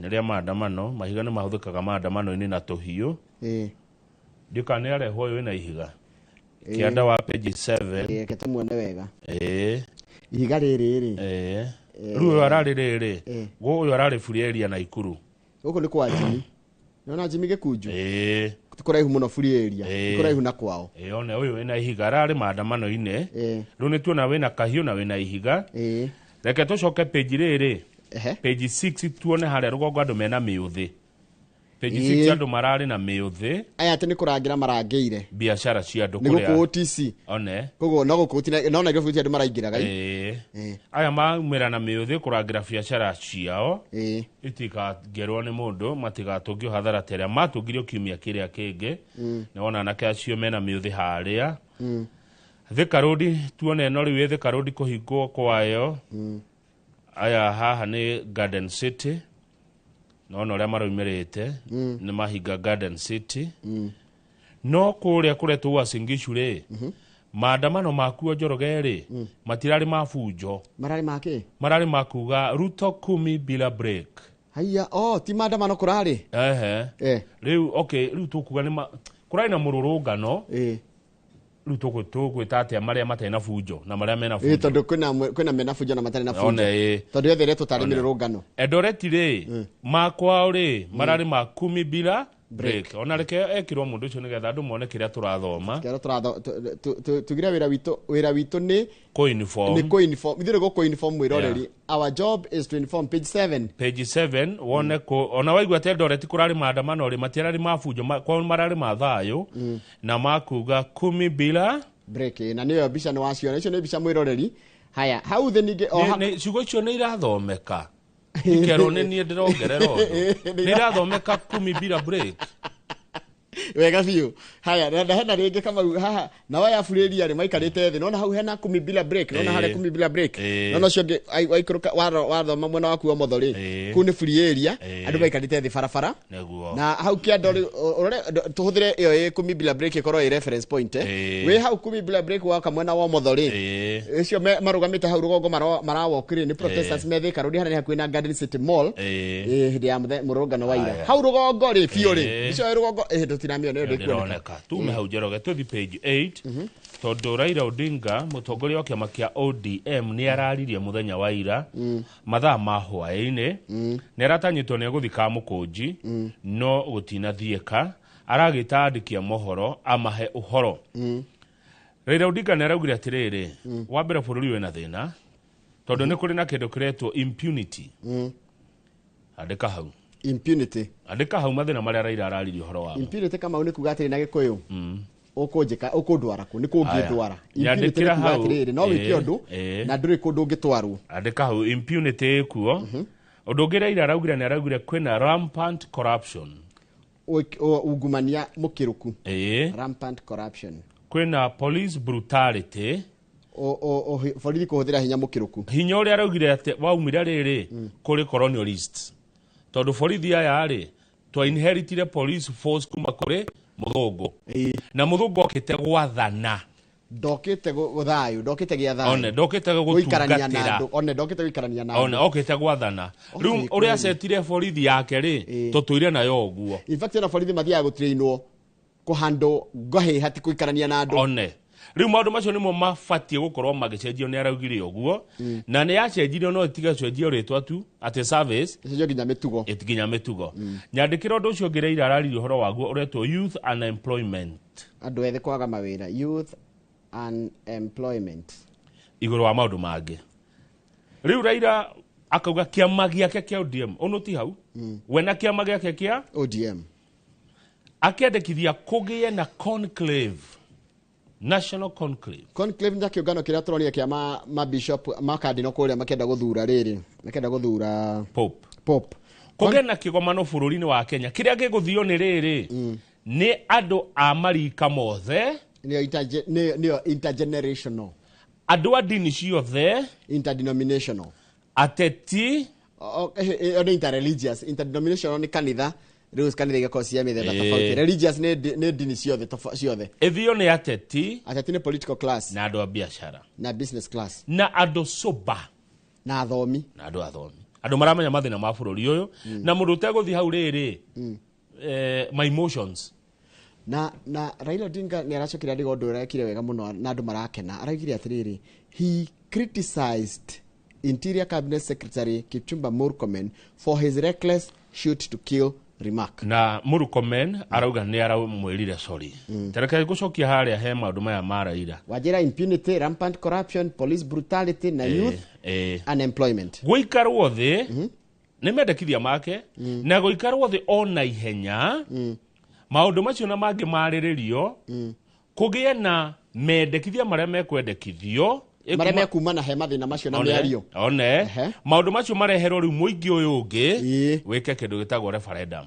nĩ rĩa maandamano. Mahiga nĩ mahũthĩkaga maandamano-inĩ na tũhiũ. Ndiũka nĩ arehwo ũyũ wĩna ihiga kĩanda wa page 7. Reke tũmuone wega. Ihiga rĩrĩ rĩ. Rĩu ũyũ ararĩ rĩrĩ, ũyũ ararĩ Free Area Naikuru. Gũkũ nĩ kwa Jimmy. Nona Jimmy Gĩkunju. Ĩĩ. Ti kũraihu mũno free area. Ĩĩ. Ti kũraihu na kwao. Ĩĩ, one ũyũ wĩna ihiga ararĩ maandamano-inĩ. Rĩu nĩ tuona wĩna kahiũ na wĩna ihiga. Reke tũcoke page rĩrĩ. Page 6 tuone harĩa rũgongo andũ mena mĩũthĩ. Page 6 andũ mararĩ na mĩũthĩ. Aya atĩ nĩ kũrangĩra marangĩire. Biacara cia andũ Nĩ gũkũ OTC. One. Koguo no gũkũ gũtina no Nairobi gũtirĩ andũ maraingĩraga. Ĩĩ. Aya maumĩra na mĩũthĩ kũrangĩra biacara ciao. Itikangerwo nĩ mũndũ matigatũngio hathara ta ĩrĩa matũngirio kiumia kĩrĩa kĩngĩ. Nĩ wona anake acio mena mĩũthĩ harĩa. Thika Road tuone ĩno rĩu ĩ Thika Road kũhingwo kwayo. Aya haha nĩ Garden City. Nona ũrĩa maraumĩrĩte nĩ mahinga Garden City. No kũrĩa kũretwo Uasin Gishu rĩ, maandamano makuo Njoroge rĩ, matirarĩ ma bunjo. Mararĩ ma kĩ? Mararĩ ma kuga Ruto kumi bila break. Haiya, oh, ti maandamano kũrarĩ? Ehe. Rĩu okay, rĩu tũkuga nĩ kũrarĩ na mũrũrũngano. Rĩu tũgwĩta atĩa marĩa matarĩ na bunjo na marĩa mena bunjo? Tondũ kwĩna mena bunjo na matarĩ na bunjo. One, ĩĩ. Tondũ yothe ĩretwo tarĩ One. mĩrũrũngano. Eldoret rĩ, makwao rĩ, mararĩ ma kumi bila break. Ona reke ekĩrwo mũndũ ũcio nĩgetha andũ mone kĩrĩa tũrathoma. Kĩrĩa tugire wĩra witũ, wĩra witũ nĩ Kũ-inform. Nĩ kũ-inform. Ithuĩ nĩ gũkũ-inform mwĩroreri. Our job is to inform. Page 7. Page 7 wone kũ ona waigua atĩ Eldoret kũrarĩ maandamano rĩ, matiararĩ ma bunjo, kwao mararĩ ma thayũ na makuga kumi bila break. Na nĩyo mbica nĩ waciona. Icio nĩ mbica mwĩroreri. Haya, hau thĩ ningĩ o Nĩ ciugo icio nĩ irathomeka. Ikerwo nĩ niĩ ndĩrongerera ũndũ. Nĩ irathomeka kumi bila break. Wega biũ. Haya, na hena rĩngĩ Kamau haha. Na waya burĩria rĩ maikarĩte thĩ. Nona hau hena kumi bila break. Nona harĩa kumi bila break. Nona ũcio ũngĩ, waikũrũka, wathoma mwena waku wa ũmotho rĩ. Kũu nĩ free area. Andũ maikarĩte thĩ barabara. Nĩguo. Na hau kĩanda rĩ, ũrore, tũhũthĩre ĩyo ĩ kumi bila break ĩkorwo ĩ reference point, Wĩ hau kumi bila break waka mwena wa ũmotho rĩ. Ũcio marũgamĩte hau rũgongo marawalk rĩ, nĩ protesters me Thika Road, harĩa nĩ hakuhĩ na Garden City Mall. Hĩndĩ ya mũrũrũngano wa ira. Hau rũgongo rĩ, biũ rĩ. Icio ĩ rũgongo, tũtiramĩona ĩyo ndĩkuoneka. Ndĩroneka. Tume hau Njoroge tũthi page 8. Tondũ Raila Odinga mũtongoria wa kĩama kĩa ODM nĩ araririe mũthenya wa ira mathaa ma hwaĩ-inĩ. Nĩ aratanyĩtwo nĩ egũthiĩ Kamũkũnji, no gũtinathiĩka. Aragĩta andĩki a mohoro amahe ũhoro. Raila Odinga nĩ araugire atĩrĩrĩ, wa mbere bũrũri wĩna thĩna tondũ nĩ kũrĩ na kĩndũ kĩretwo impunity. Andĩka hau. Impunity. Andĩka hau mathĩna marĩa Raila araririe ũhoro wamo. Impunity Kamau nĩ kuga atĩrĩ na Gĩkũyũ. Ũkũnjĩka, ũkũndwara kũ? Nĩ kũngĩndwara. Impunity nĩ Nyandĩkĩra kuga hau. atĩrĩrĩ, no wĩke ũndũ na ndũrĩ kũndũ ũngĩtwarwo. Andĩka hau impunity ĩkuo. Ũndũ ũngĩ Raila araugire nĩ araugire kwĩna rampant corruption. Ungumania mũkĩrũku. Rampant corruption. Kwĩna police brutality. Borithi kũhũthĩra hinya mũkĩrũku. Hinya ũrĩa araugire atĩ waumire rĩrĩ kũrĩ colonialist. Tondũ borithi aya rĩ, twa inheritire police force kuma kũrĩ mũthũngũ. Na mũthũngũ okĩte gwathana. Ndokĩte gũthayũ, ndokĩte gĩa thayũ. One, ndokĩte Gũikarania na gũtungatĩra. andũ. One, ndokĩte gũikarania na One, andũ. okĩte gwathana. Rĩu Oi, ũrĩa kweli. acetire borithi yake rĩ, tũtũire nayo ũguo. In fact, ona borithi mathiaga gũtrainwo kũhandũ ngahĩha ti gũikarania na andũ. One. Rĩu maũndũ macio nĩmo mabatiĩ gũkorwo magĩcenjio nĩ araugire ũguo. Na nĩ yacenjirio no ĩtige cenjio rĩtwa tu atĩ service. Ĩcenjio nginya mĩtugo. Nginya mĩtugo. Nyandĩkĩra ũndũ ũcio ũngĩ Raila araririe ũhoro waguo ũretwo youth unemployment. Andũ ethĩ kwaga mawĩra, youth unemployment. Igũrũ wa maũndũ mangĩ. Rĩu Raila akauga kĩama gĩake kĩa ODM, ũnũ ti hau? We na kĩama gĩake kĩa ODM. Akĩendekithia kũgĩe na conclave. National conclave. Conclave nĩ kĩũngano kĩrĩa tũronire kĩa ma bishop, ma cardinal kũrĩa makĩenda gũthura rĩrĩ, makĩenda gũthura Pope. Pope. Kũgĩe na kĩgomano bũrũri-inĩ wa Kenya kĩrĩa gĩgũthio nĩ rĩrĩ, nĩ andũ a marika mothe, Nĩyo nĩyo intergenerational. Andũ a ndini ciothe, interdenominational. Ateti, Nĩ interreligious. Interdenominational nĩ kanitha, rĩu kanitha igakorwo cia mĩthemba tofauti. Religious nĩ ndini ciothe ciothe. Ĩthio nĩ ateti. Ateti nĩ political class. Na andũ a biacara. Na business class. Na andũ sober. Na athomi. Na andũ athomi. Andũ maramenya mathĩna ma bũrũri ũyũ. Na mũndũ ũtegũthiĩ hau rĩrĩ, my emotions. Na Raila Odinga nĩ aracokire andĩka ũndũ ũrekire wega mũno na andũ marakena. Araugire atĩrĩrĩ, he criticized Interior Cabinet Secretary Kipchumba Murkomen for his reckless shoot to kill Remark. Na Murkomen arauga nĩ aramwĩrire sorry. Tareke gũcokia harĩa he maũndũ maya ma Raila. Wajira impunity, rampant corruption, police brutality na youth unemployment. Gũikarwo thĩ nĩ mendekithia make na gũikarwo thĩ ona ihenya maũndũ macio na mangĩ marĩrĩrio kũgĩe na mendekithia marĩa mekwendekithio Marĩa mekuma na he mathĩna macio na mĩario. One maũndũ macio mareherwo rĩu mũingĩ ũyũ ũngĩ wĩke kĩndũ gĩtagwo referendum.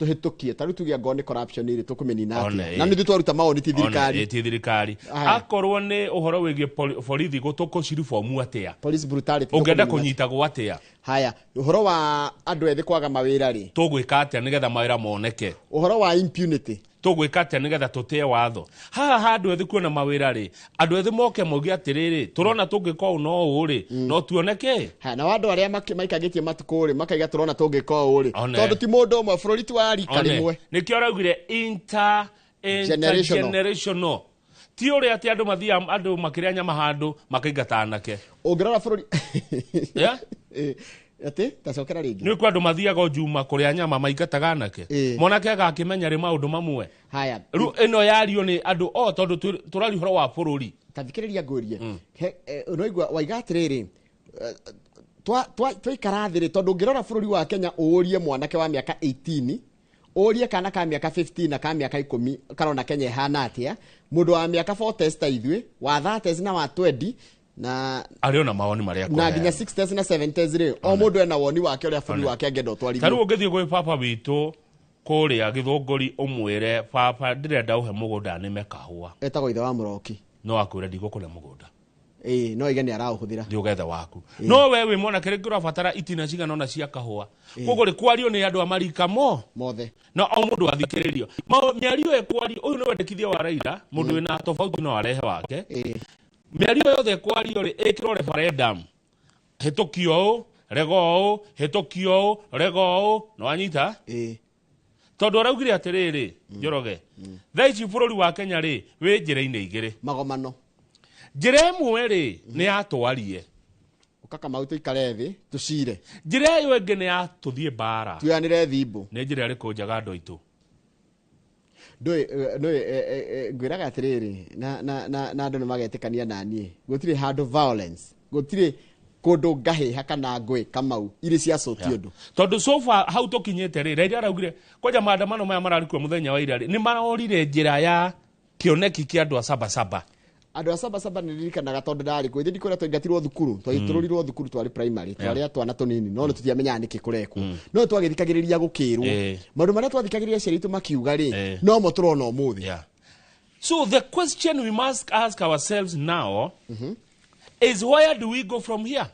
Tũhĩtũkie ta rĩu tuge angorwo nĩ corruption rĩ tũkũmĩnina One, atĩa? Na nĩ ithuĩ twaruta mawoni ti thirikari. Ti thirikari. Aya. Akorwo nĩ ũhoro wĩgiĩ borithi gũtũkũciribomu atĩa? Police brutality. Ũngĩenda tũkũmĩnina atĩa? kũnyitagwo atĩa? Haya, ũhoro wa andũ ethĩ kwaga mawĩra rĩ. Tũgwĩka atĩa nĩgetha mawĩra moneke? Ũhoro wa impunity. Tũgwĩka atĩa nĩgetha tũtĩe watho? Haha ha andũ ethĩ kuona mawĩra rĩ, andũ ethĩ moke mauge atĩrĩrĩ, tũrona tũngĩka ũũ no ũũ rĩ, no tuone kĩ? Ha, na andũ arĩa maikangĩtie matukũ rĩ, makaiga tũrona tũngĩka ũũ rĩ. One. Tondũ ti mũndũ ũmwe, bũrũri ti wa rika One. rĩmwe. Nĩkĩo araugire Generational. intergenerational. Ti ũrĩa atĩ andũ mathiaga andũ makĩrĩa nyama handũ makaingata anake. Ũngĩrora bũrũri Yeah? Atĩ tacokera rĩngĩ. Nĩ kwa andũ mathiaga o Juma kũrĩa nyama maingataga anake. Mwanake agakĩmenya rĩ maũndũ mamwe. Haya. Rĩu ĩno yario nĩ andũ o tondũ tũraria ũhoro wa bũrũri. Ta thikĩrĩria ngũrie. Ũraigua waiga atĩrĩrĩ, twaikara thĩ rĩ, tondũ ũngĩrora bũrũri wa Kenya ũrie mwanake wa mĩaka 18, ũrie kana ka mĩaka 15 na ka mĩaka 10 karona Kenya ĩhana atĩa, mũndũ wa mĩaka 40 ta ithuĩ, wa 30 na wa 20 na Arĩ ona mawoni marĩa na nginya akũheana. 60s na 70s rĩ, o mũndũ ena woni wake ũrĩa bũrũri wake angĩenda ũtwarithio. Ta rĩu ũngĩthiĩ gwĩ baba witũ kũrĩa Gĩthũngũri ũmwĩre baba ndĩrenda ũhe mũgũnda nĩme kahũa. Etagwo ithe wa Mũroki. No akwĩre ndigũkũhe mũgũnda. Ĩĩ, no aige nĩ araũhũthĩra. Thiĩ ũgethe waku. No we wĩ mwanake rĩngĩ ũrabatara itina cigana ũna cia kahũa. Koguo rĩ kwario nĩ andũ a marika mothe. Na o mũndũ athikĩrĩrio. Mĩario ĩkwario, ũyũ nĩ wendekithia wa Raila, mũndũ wĩna tofauti no arehe wake. Mĩario yothe ĩkwario rĩ, ĩkĩrwo referendum. Hĩtũkio ũũ, rega ũũ, hĩtũkio ũũ, rega ũũ, nĩ wanyita? Tondũ araugire atĩrĩrĩ, Njoroge, thaa ici bũrũri wa Kenya rĩ, wĩ njĩra-inĩ igĩrĩ. Magomano. Njĩra ĩmwe rĩ, nĩ ya twarie. Ũka Kamau tũikare thĩ, tũcire. Njĩra ĩyo ĩngĩ nĩ ya tũthiĩ mbara. Tuoyanĩre thimbo. Nĩ njĩra ĩrĩkũ njega andũ aitũ? Ndũĩ, ngwĩraga atĩrĩrĩ, na andũ nĩ magetĩkania na niĩ. Gũtirĩ handũ violence, gũtirĩ kũndũ ngahĩha kana ngũĩ Kamau irĩ cia cũti ũndũ. Tondũ so far hau tũkinyĩte rĩ, Raila araugire kwanja maandamano maya mararĩ kuo mũthenya wa ira rĩ, nĩ marorire njĩra ya kĩoneki kĩa andũ a Sabasaba. Andũ a Sabasaba nĩ ririkanaga tondũ ndarĩ kuo. Ithuĩ ndikwĩra twaingatirwo thukuru, twaitũrũrirwo thukuru twarĩ primary, twarĩ a twana tũnini, no nĩ tũtiamenyaga nĩkĩ kũrekwo. No twagĩthikagĩrĩria gũkĩrwo. Maũndũ marĩa twathikagĩrĩria aciari aitũ makiuga rĩ, no mo tũrona ũmũthĩ. So the question we must ask ourselves now is where do we go from here?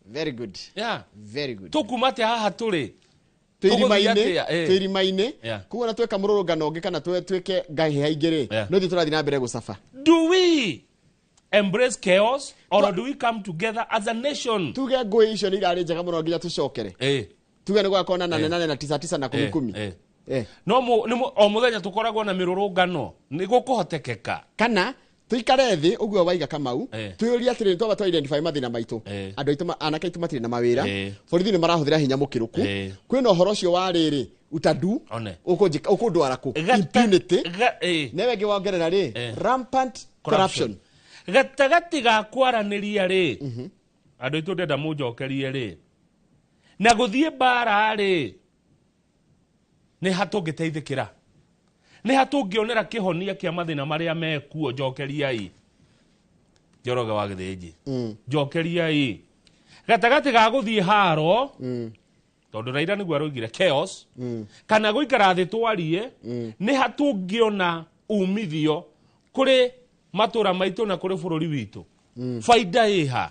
Very good. Yeah. Very good. Tũkuma atĩa haha tũrĩ? Twĩrima-inĩ, koguo na tweka mũrũrũngano ũngĩ kana twĩke ngahĩha ingĩ rĩ, no ithuĩ tũrathiĩ na mbere gũcaba. Do we embrace chaos or do we come together as a nation? Tuge ngũĩ icio nĩ irarĩ njega mũno nginya tũcokere. Tuge nĩ gũgakorwo na 8 8 na 9 9 na 10 10. No o mũthenya tũkoragwo na mĩrũrũngano nĩ gũkũhotekeka. Kana tuikare thĩ ũguo waiga Kamau, twĩyũrie atĩrĩrĩ, twamba twa identify mathĩna maitũ. Andũ aitũ anake aitũ matirĩ na mawĩra, borithi nĩ marahũthĩra hinya mũkĩrũku, kwĩna ũhoro ũcio wa rĩrĩ utadu ũkũndwara kũ, impunity, newe ĩngĩ wongerera rĩ, rampant corruption. Gatagatĩ ga kwaranĩria rĩ, andũ aitũ ndĩrenda mũnjokerie rĩ, na gũthiĩ mbara rĩ, nĩ ha tũngĩteithĩkĩra? Nĩ ha tũngĩonera kĩhonia kĩa mathĩna marĩa mekuo? Njokeriai. Njoroge wa Gĩthĩnji. Njokeriai. Gatagatĩ ga gũthiĩ haro, tondũ Raila nĩguo aroigire chaos, kana gũikara thĩ twarie, nĩ ha tũngĩona umithio kũrĩ matũra maitũ na kũrĩ bũrũri witũ. Baida ĩha?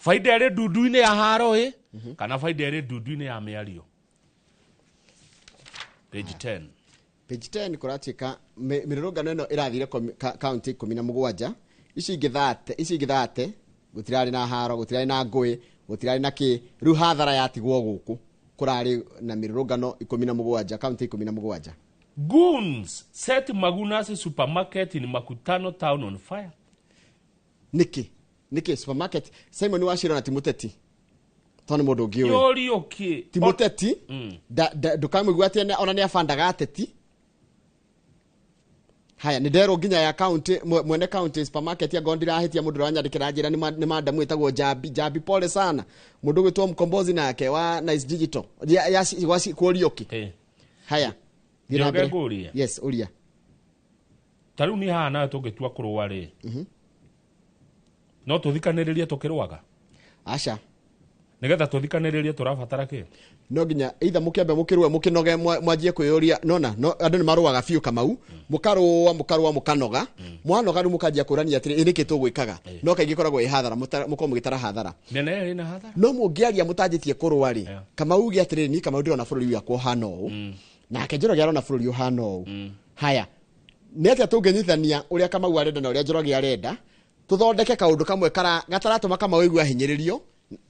Baida ĩrĩ ndundu-inĩ ya haro ĩ, kana baida ĩrĩ ndundu-inĩ ya mĩario? Page 10. Page 10 kũratuĩka mĩrũrũngano ĩno ĩrathire county 17, ici ingĩ 30 gũtirarĩ na haro, gũtirarĩ na ngũĩ, gũtirarĩ na kĩ. Rĩu hathara yatigwo gũkũ kũrarĩ na mĩrũrũngano 17, county 17. Goons set Magunas supermarket in Makutano town on fire. Nĩkĩ? Nĩkĩ supermarket? Simon Wachira na ti mũteti. Tondũ nĩ mũndũ ũngĩ ũĩ. Yorio ki. Ti mũteti. Ndũkamũigua atĩ ona nĩ abandaga ateti. Haya nĩ nderwo nginya ya county mwene county supermarket ya gondi rahĩtia mũndũ ũranyandĩkĩra njĩra nĩ madamu ĩtagwo Jambi. Jambi pole sana. Mũndũ ũgwĩtwo Mkombozi nake wa Nice Digital. Ya kũriũki. Haya. Thiĩ na mbere. Yes, ũria. Ta rĩu niĩ haha nawe tũngĩtua kũrũa rĩ. No tũthikanĩrĩrie tũkĩrũaga? Aca. Nĩgetha tũthikanĩrĩrie tũrabatara kĩ? No nginya either mũkĩambe mũkĩrũe mũkĩnoge mwanjie kwĩyũria nona no andũ nĩ marũaga biũ Kamau mũkarũa mũkarũa mũkanoga mwanoga rĩu mũkanjia kũrania atĩrĩ nĩkĩ tũgwĩkaga no kaingĩ ĩkoragwo ĩ hathara mũkorwo mũgĩtara hathara mĩena ĩrĩ na hathara no mũngĩaria mũtanjĩtie kũrũa rĩ Kamau uge atĩrĩrĩ niĩ Kamau ndĩrona bũrũri wakwa ũhana ũũ nake Njoroge arona bũrũri ũhana ũũ haya nĩ atĩa tũngĩnyitithania ũrĩa Kamau arenda na ũrĩa Njoroge arenda tũthondeke kaũndũ kamwe gataratũma Kamau aigua hinyĩrĩrio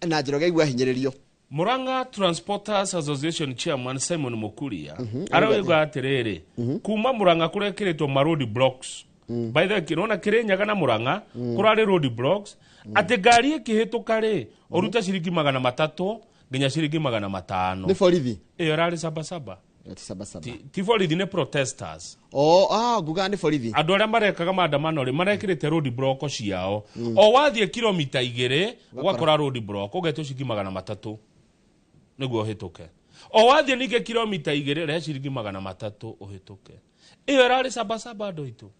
na Njoroge aigua hinyĩrĩrio. Murang'a Transporters Association Chairman Simon Mukuria arauga atiriri kuma Murang'a kurekiritwo ma road blocks by the way kirona Kirinyaga na Murang'a kurari road blocks ati ngari ikihituka ri urute ciringi 300 nginya ciringi 500 ni borithi iyo rari sabasaba ti borithi ni protesters. Oh, ah, nguga ni borithi andu aria marekaga maandamano ri marekirite road block ciao o wathie kilomita 2 ugakora road block ugetwo ciringi 300 niguo uhituke o wathie ninge kilomita 2 rehe ciringi 300 uhituke iyo irari sabasaba andu itu.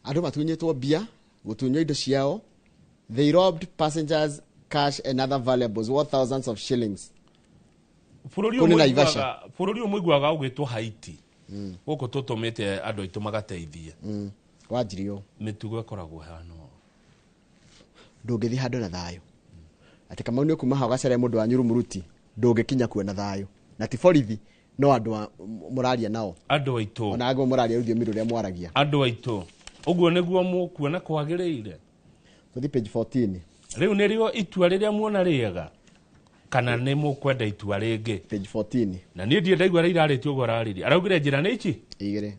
Andu matunyitwo mbia gutunywo indo ciao. They robbed passengers cash and other valuables worth thousands of shillings. Bũrũri ũyũ mũiguaga ũgĩtwo Haiti gũkũ tũtũmĩte andũ aitũ magateithie wanjirio mĩtugo ĩkoragwo hano ndũngĩthiĩ handũ na thayũ atĩ Kamau nĩ ũkuma hau gacere mũndũ wa Nyuru Mũruti ndũngĩkinya kuo na thayũ na ti borithi no andũ mũraria nao andũ aitũ ona angĩ mũraria rũthiomi rũrĩa mwaragia andũ aitũ ũguo nĩguo mũkuona kwagĩrĩire. Tũthiĩ page 14. Rĩu nĩrĩo itua rĩrĩa muona rĩega kana nĩ mũkwenda itua rĩngĩ? Page 14. Na niĩ ndirĩ ndaigua rĩrĩa arĩtie ũguo araririe. Araugire njĩra nĩ ici igĩrĩ,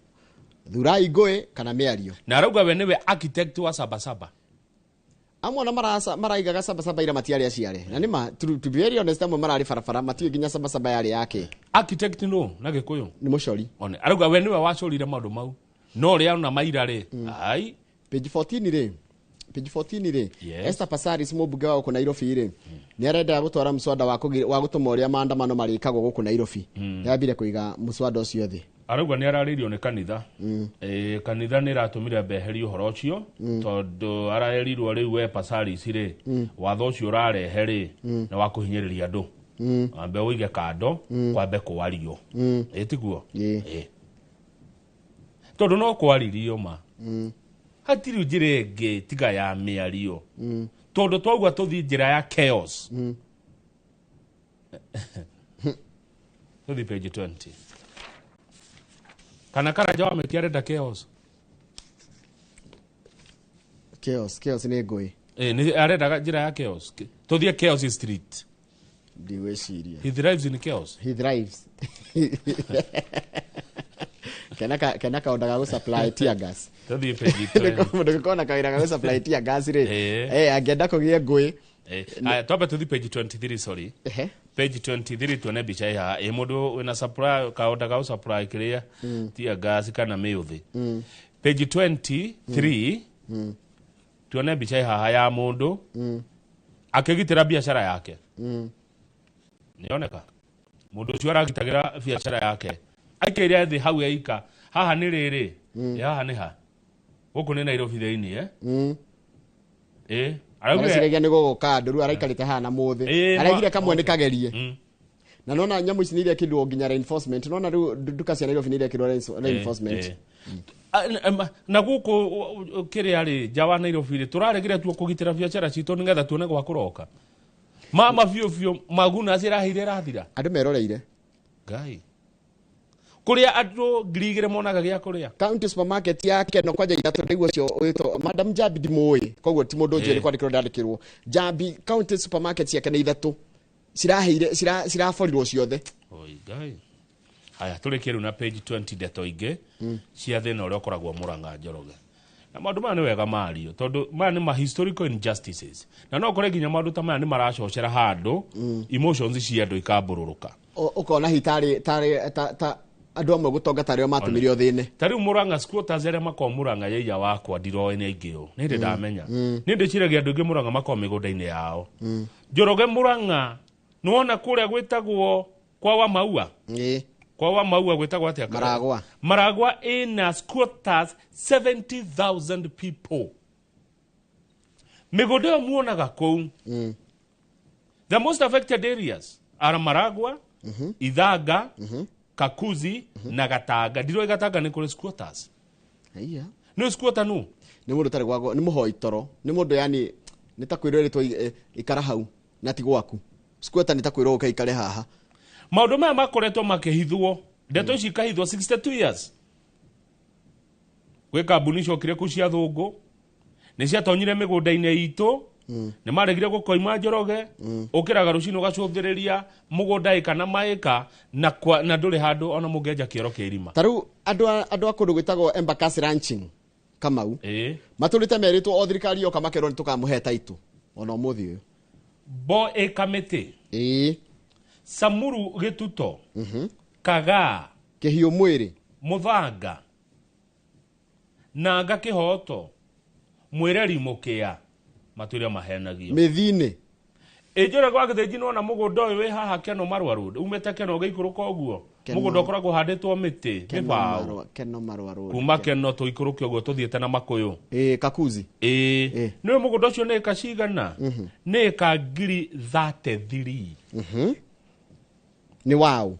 thurai ngũĩ kana mĩario. Na arauga we nĩwe architect wa sabasaba. Amwe ona maraigaga sabasaba ira matiarĩ aciare na nĩma to be very honest amwe mararĩ barabara matiũĩ nginya sabasaba yarĩ yake. Architect no na Gĩkũyũ nĩ mũcori. One arauga we nĩwe wacorire maũndũ mau no rĩa ona maira rĩ ai. Page 14 rĩ. Page 14 rĩ. Yes. Esther Passaris mũmbunge wa gũkũ Nairobi rĩ nĩ arenda gũtwara mũswada wa gũtũma ũrĩa maandamano marĩkagwo gũkũ Nairobi. Yambire kũiga mũswada ũcio thĩ. Arauga nĩ ararĩirio nĩ kanitha. Kanitha nĩ ĩratũmire mbeherie ũhoro ũcio tondũ araerirwo rĩu we Passaris rĩ watho ũcio ũrarehe rĩ nĩ wa kũhinyĩrĩria andũ ambe ũige kando kwambe kwario ĩ tiguo tondũ no kwaririo ma hatirĩ njĩra ĩngĩ tiga ya mĩario tondũ twaugua tũthiĩ njĩra ya chaos. Tũthiĩ page 20. Kana Karanja wa Mĩtĩ arenda chaos. Chaos, chaos nĩ ngũĩ. Nĩ arenda njĩra ya chaos. Tũthiĩ chaos street. Ndigwĩciria. He thrives in chaos. He thrives. Kena kaũndũ ga gũ-supply tear gas. Tũthiĩ page 20. Mũndũ gũkorwo kawĩra ga gũ-supply tear gas rĩ. Angĩenda kũgĩe ngũĩ. Twambe tũthiĩ page 23 sorry. Page 23 tuone mbica ĩ haha ĩ mũndũ wĩna supply kaũndũ ga gũ-supply kĩrĩa tear gas kana mĩũthĩ. Page 23 tuone mbica ĩ haha ya mũndũ akĩgitĩra biacara yake. Nĩoneka mũndũ ũcio aragitagĩra biacara yake aikaire thĩ hau eika haha nĩ rĩrĩ haha nĩ ha gũkũ nĩ Nairobi thĩinĩ araciragia nĩ gũgũka andũ rĩu araikarĩte haha na mũthĩ araigire kamwe nĩ kagerie na nona nyamũ ici nĩ irekĩrwo nginya reinforcement nona rĩu nduka cia Nairobi nĩ irekĩrwo reinforcement na gũkũ kĩrĩa rĩ nja wa Nairobi rĩ tũraregire tuo kũgitĩra biacara citũ nĩgetha tuone gwa kũroka mama biũ biũ maguna ciraheire irathira andũ meroreire Ngai kuria andũ 2,000 monaga gĩa kũrĩa. County supermarket yake no kwanja ithatũ nĩguo ũcio ũgĩtwo Madam Jambi ndimũĩ koguo ti mũndũ njũĩ nĩ kwandĩkĩrwo ndandĩkĩrwo. Jambi county supermarket ciake nĩ ithatũ ciraheire ciraborirwo ciothe. Oi Ngai. Haya, tũrĩkie rĩu na page 20, ndeto ingĩ cia thĩna ũrĩa ũkoragwo Mũrang'a, Njoroge. Na maũndũ maya nĩ wega mario, tondũ maya nĩ ma historical injustices, na no ũkore nginya maũndũ ta maya nĩ maracocera handũ emotions cia andũ ikambũrũrũka. Ũkona hi tarĩ tarĩ ta andũ amwe gũtonga tarĩo matũmire ũthĩne. Ta rĩu Mũrang'a squatters arĩa makoragwo Mũrang'a yaiya wakwa ndiroĩ nĩ aingĩ ũ nĩ ndĩ ndamenya nĩ ndĩciragia andũ aingĩ Mũrang'a makoragwo mĩgũnda-inĩ yao. Njoroge, Mũrang'a, nĩwona kũrĩa gwĩtagwo kwa wa maua? Ĩĩ. Kwa wa maua gwĩtagwo atĩa? Maragwa. Maragwa ĩna squatters 70,000 people. Mĩgũnda ĩyo muonaga kũu, the most affected areas are Maragwa, Ithanga, Kakuzi na Gatanga. Ndiroĩ Gatanga nĩ kũrĩ squatters. Haiya. Nĩ squatter nũ? Nĩ mũndũ ũtarĩ gwako, nĩ mũhoi toro, nĩ mũndũ yani nĩ ta kwĩrwo ĩrĩtwo ikara hau na ti gwaku. Squatter nĩ ta kwĩrwo ũke ikare haha. Maũndũ maya makoretwo makĩhithwo, ndeto ici ikahithwo 62 years. Gwĩ kambuni ciokire kũ cia thũngũ, nĩ ciatonyire mĩgũnda-inĩ itũ, nĩ maregire gũkoima. Njoroge, ũkĩraga rũcinĩ ũgacũthĩrĩria mũgũnda ĩka na maĩka na, na ndũrĩ handũ ona mũngĩenja kĩoro kĩa irima. Ta rĩu andũ a kũndũ gwĩtagwo Embakasi Ranching, Kamau, matũrĩte merĩtwo o thirikari yoka makerwo nĩ tũkamũhe taitũ ona ũmũthĩ ũyũ. Bo ĩka mĩtĩ. Samuru Gĩtuto, Kagaa, Kĩhiũ mwĩrĩ, Mũthanga, Nanga, Kĩhoto, Mwĩreri, Mũkĩa, matũire mahenagio. Mĩthinĩ. Ĩnjũra gwa Gĩthĩnji, nĩwona mũgũnda ũyũ wĩ haha Keno Marũa Road, umĩte Keno ũgĩikũrũka ũguo, mũgũnda ũkoragwo ũhandĩtwo mĩtĩ mĩbaũ. Keno Marũa Road. Kuma Keno tũikũrũke ũguo tũthiĩte na makũyũ. Ĩĩ, Kakuzi. Ĩĩ, nĩwe mũgũnda ũcio nĩ ĩka cigana? Nĩ ĩka 33,000. Nĩ waũ?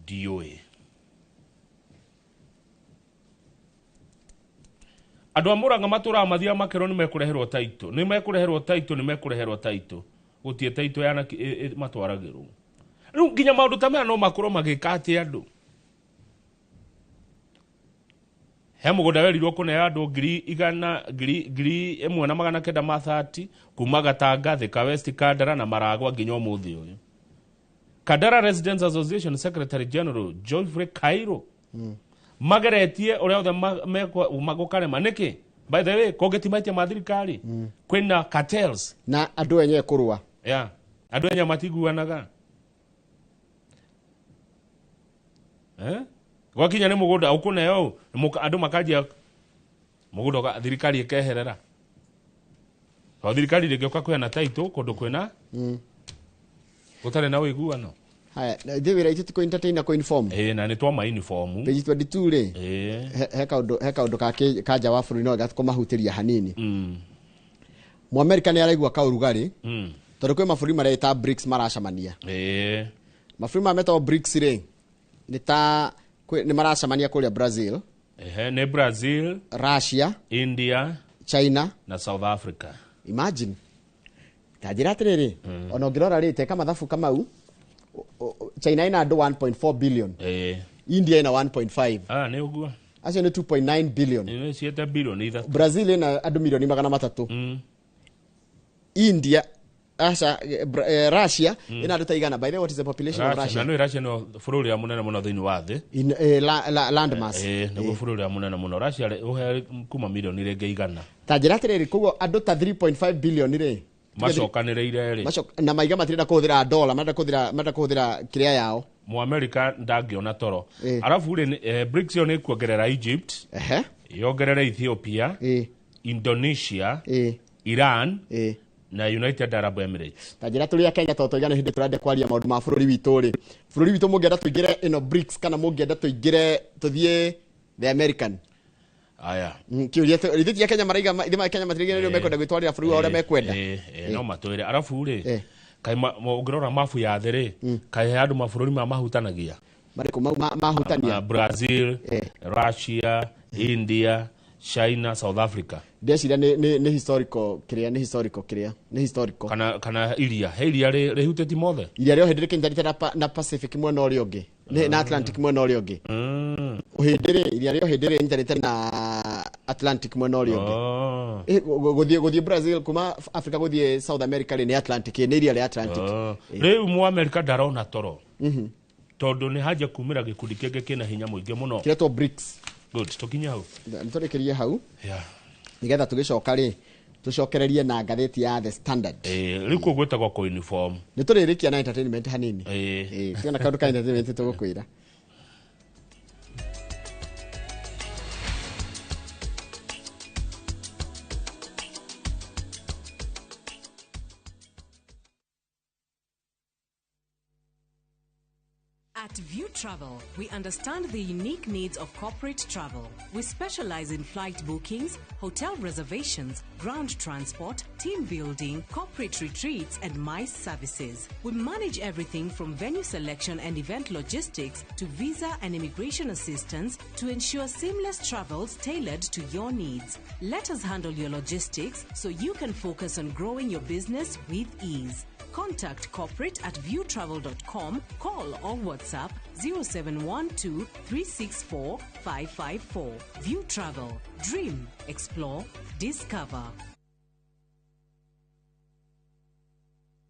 Ndiũĩ. Andũ a Mũrang'a matũraga mathiaga makerwo nĩ mekũreherwo taitũ, nĩ mekũreherwo taitũ, nĩ mekũreherwo taitũ. Gũtirĩ taitũ yana matwaragĩrwo. Rĩu nginya maũndũ ta maya no makorwo magĩka atĩ andũ he mũgũnda werirwo kũneo andũ ngiri igana ngiri 1930 kuma Gatanga, Thika West, Kandara na Maragwa nginya ũmũthĩ ũyũ. Kandara Residents Association Secretary General Geoffrey Cairo mageretie ũrĩa othe magũkarema nĩkĩ. By the way, kũngĩ ti mahĩtia ma thirikari, kwĩna cartels. Na andũ enyewe kũrũa. Yeah. Andũ enyewe matiguanaga, eh? Gwakinya nĩ mũgũnda ũkũneo ũ andũ makanjia mũgũnda thirikari ĩkeherera, tondũ thirikari ndĩngĩũka kũheana taitũ kũndũ kwĩna gũtarĩ na ũiguano. Haya, ithuĩ wĩra itũ ti kũ entertain na kũ inform. Ĩĩ, na nĩ twama uniform. Page 22 rĩ, he kaũndũ ka nja wa bũrũri no gakũmahutĩria hanini. Mũamerika nĩ araigua kaũrugarĩ tondũ kwĩ mabũrũri mareta BRICS maracemania. Mabũrũri maya metagwo BRICS rĩ, nĩ ta nĩ maracemania kũrĩa Brazil. Ehe, nĩ Brazil, Russia, India, China na South Africa. Imagine, ta njĩra atĩrĩrĩ, ona ũngĩrora rĩ, teka mathabu Kamau, China ina andũ 1.4 billion, India ina 1.5. Ah, nĩ ũguo. Acio nĩ 2.9 billion. Nĩ ciĩte bilioni 3. Brazil ina andũ milioni 300. India, aca, Russia ina andũ ta igana. By the way, what is the population of Russia, Russia? na nĩ Russia nĩo bũrũri ũrĩa mũnene mũno thĩinĩ wa thĩ. In land mass. Ĩĩ, nĩguo bũrũri ũrĩa mũnene mũno. Russia rĩ, ũhe kuma milioni rĩngĩ 100. Ta njĩra atĩrĩrĩ, koguo andũ ta 3.5 billion rĩ, macokanĩrĩire rĩ, na maiga matirenda kũhũthĩra dola, marenda kũhũthĩra kĩrĩa yao. Mũamerika ndangĩona toro. Arabu rĩ, BRICS ĩyo nĩ kuongerera Egypt, yongerere Ethiopia, Indonesia, Iran na United Arab Emirates. Ta njĩra tũrĩ a Kenya, tondũ twaigana hĩndĩ tũrenda kwaria maũndũ ma bũrũri witũ rĩ, bũrũri witũ mũngĩenda tũingĩre ĩno BRICS kana mũngĩenda tũingĩre tũthiĩ the American? Aya. Kĩũria ithuĩ ti a Kenya maraiga ithuĩ ma Kenya matirigĩrĩrio nĩo mekwenda gwĩtwarĩra bũrũri wao ũrĩa mekwenda. No matwĩre. Arabu rĩ, kaĩ ũngĩrora mabu ya thĩ rĩ, kaĩ he andũ mabũrũri maya mahutanagia? Marĩkũ mau mahutania? Brazil, Russia, India, China, South Africa. Ndeciria nĩ historical kĩrĩa, nĩ historical kĩrĩa, nĩ historical. Kana iria, he iria rĩhutĩtie mothe. Iria rĩo hĩndĩ rĩkĩnyitanĩte na Pacific mwena ũrĩa ũngĩ. Na Atlantic mwena ũrĩa ũngĩ. Ũhĩndĩ rĩ, iria rĩa Ũhĩndĩ rĩ nyitanĩte na Atlantic mwena ũrĩa ũngĩ. Gũthiĩ Brazil kuma Africa gũthiĩ South America rĩ, nĩ Atlantic, nĩ iria rĩa Atlantic. Rĩu Mũamerika ndarona toro tondũ nĩ hanjia kumĩra gĩkundi kĩngĩ kĩna hinya mũingĩ mũno. Kĩretwo BRICS. Good, tũkinye hau. Nĩ tũrĩkĩrie hau. Yeah. Nĩgetha tũgĩcoka rĩ, tũcokererie na ngathĩti ya The Standard. Rĩu kũu gwĩtagwo kũ uniform. Nĩ tũrĩrĩkia na entertainment hanini. Tuona kaũndũ ka entertainment tũgũkwĩra. At View Travel, we understand the unique needs of corporate travel. We specialize in flight bookings, hotel reservations, ground transport, team building, corporate retreats, and MICE services. We manage everything from venue selection and event logistics to visa and immigration assistance to ensure seamless travels tailored to your needs. Let us handle your logistics so you can focus on growing your business with ease. Contact corporate at viewtravel.com, call or WhatsApp 0712 364 554. View Travel. Dream, explore, discover.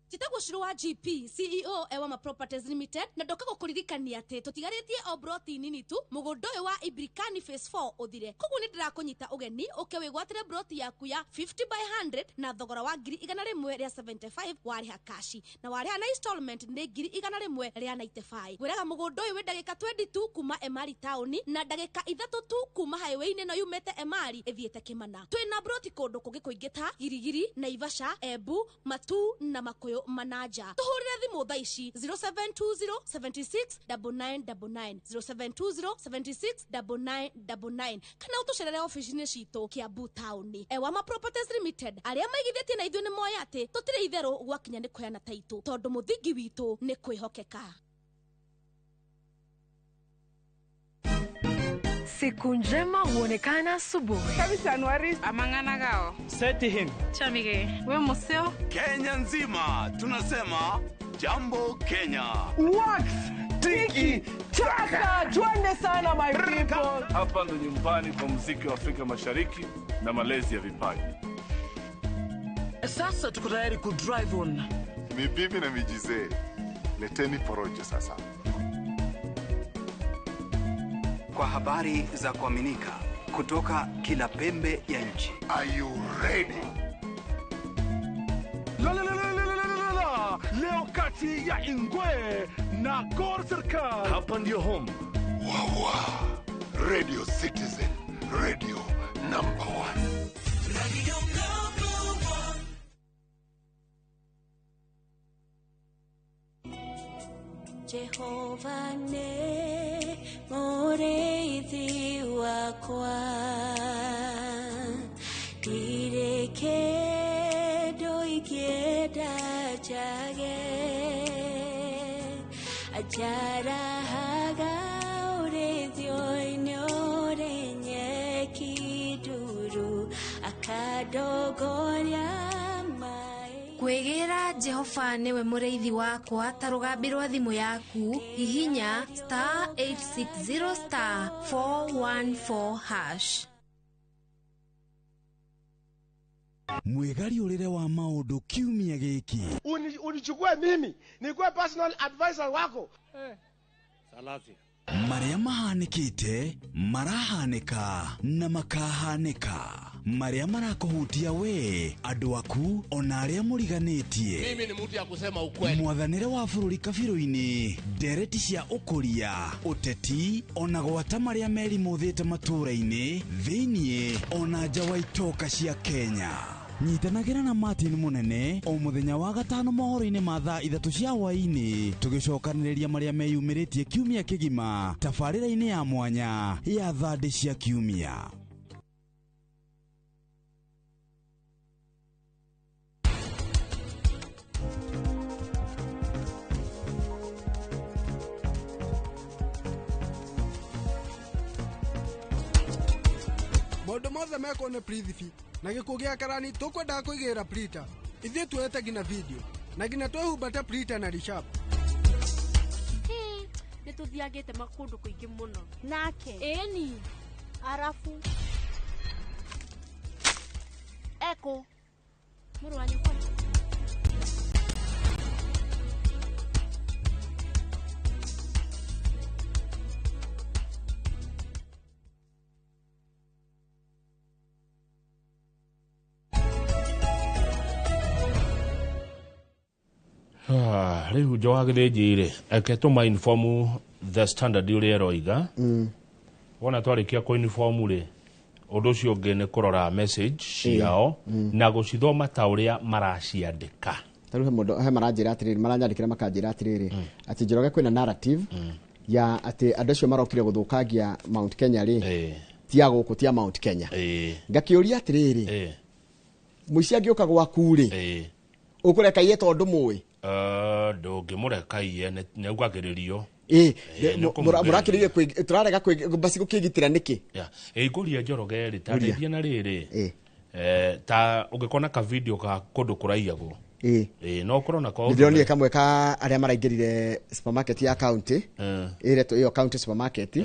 Njĩtagwo Shiro wa GP CEO Ewama Properties Limited, na ndoka gũkũririkania atĩ tũtigarĩtie o broti nini tu mũgũnda ũyũ wa Ibrikani Phase 4 ũthire. Koguo nĩ ndĩrakũnyita ũgeni ũke wĩgwatĩre broti yaku ya 50 by 100 na thogora wa 175,000 warĩha kashi, na warĩha na installment nĩ 195,000. Ngwĩraga mũgũnda ũyũ wĩ ndagĩka 22 kuma Emari taũni na ndagĩka 3 tu kuma highway-inĩ ĩno yumĩte Emari ĩthiĩte Kĩmana. Twĩna broti kũndũ kũngĩ kũingĩ ta Girigiri, Naivasha, Embu, Matuu na Makuyu Manaja. Tuhurire thimu thaa ici 0720 76 9999, 0720 76 9999, kana ũtũcerere ofici-inĩ citũ Kiambu taũni. Ewama Properties Limited, arĩa maigithĩtie na ithuĩ nĩ moĩ atĩ tũtirĩ itherũ gwakinya nĩ kũheana taitũ, tondũ mũthingi witũ nĩ kwĩhokeka. Siku njema huonekana asubuhi. Amang'ana gao. Seti him. Chamige. We museo. Kenya nzima tunasema jambo Kenya. Wax tiki taka, twende sana my people. Hapa ndo nyumbani kwa muziki wa Afrika Mashariki na malezi ya vipaji. Sasa tuko tayari ku drive on. Mibibi na mijizee, leteni porojo sasa. Kwa habari za kuaminika kutoka kila pembe ya nchi. Are you ready? La la la la la la la. Leo kati ya Ingwe na Gor Serikal. Hapa ndio home. Wawa. Radio Citizen, radio number 1. Radio number 1. Jehova ne mũrĩithi wakwa, ndirĩ kĩndũ ingĩenda njage, anjarahaga ũrĩithio-inĩ ũrĩ nyeki nduru, akandongoria. Kwĩgĩra Jehova nĩwe mũrĩithi wakwa ta rũgambi rwa thimũ yaku, hihinya star 860 star 414 hash. Mwĩgariũrĩre wa maũndũ kiumia gĩkĩ. Unichukue mimi nikuwe personal advisor wako. Salasi. Marĩa mahanĩkĩte, marahanĩka na makahanĩka. Marĩa marakũhutia we, andũ aku, ona arĩa mũriganĩtie. Mimi ni mtu ya kusema ukweli. Mwathanĩre wa bũrũri kabirũ-inĩ, ndereti cia ũkũria, ũteti, ona gwata marĩa merimũthĩte matũũra-inĩ, thĩiniĩ, ona nja wa itoka cia Kenya. Nyitanagĩra na Martin Mũnene o mũthenya wa gatano mohoro-inĩ ma thaa 3 cia hwaĩ-inĩ, tũgĩcokanĩrĩria marĩa meyumĩrĩtie kiumia kĩgima tabarĩra-inĩ ya mwanya ya thandĩ cia kiumia. Maũndũ mothe mekwo nĩ Prithvi na gĩkuũ gĩa karani tũkwendaga kũigĩrĩra Prita. Ithuĩ tuoete nginya video na nginya twĩhumbate Prita na Rishab. Nĩ Nĩtũthiangĩte makũndũ kũingĩ mũno. Nake. Ĩni. Arabu. Eko. Mũrũ wa nyũkwa. Rĩu Njoha Gĩthĩnji rĩ, eke tũma inform The Standard ũrĩa ĩroiga. Wona twarĩkia kũ inform rĩ, ũndũ ũcio ũngĩ nĩ kũrora message ciao na gũcithoma ta ũrĩa maraciandĩka. Tarĩu he mũndũ he maranjĩra atĩrĩrĩ, maranyandĩkĩra makanjĩra atĩrĩrĩ, atĩ Njoroge kwĩna narrative ya atĩ andũ acio marokire gũthũkangia Mount Kenya rĩ, ti a gũkũ, ti a Mount Kenya. Ngakĩũria atĩrĩrĩ, mũici angĩũka gwaku rĩ, ũkũreka iye tondũ mũĩ? Ndũngĩmũreka iye, nĩ augagĩrĩrio. Mũrakĩrĩrie tũrarega basi gũkĩgitĩra nĩkĩ? Ngũria Njoroge rĩ, ta ndeithie na rĩrĩ, ta ũngĩkona ka video ka kũndũ kũraiyagwo, no ũkorwo nako. Ndĩronire kamwe ka arĩa maraingĩrire supermarket ya county, ĩretwo ĩyo county supermarket,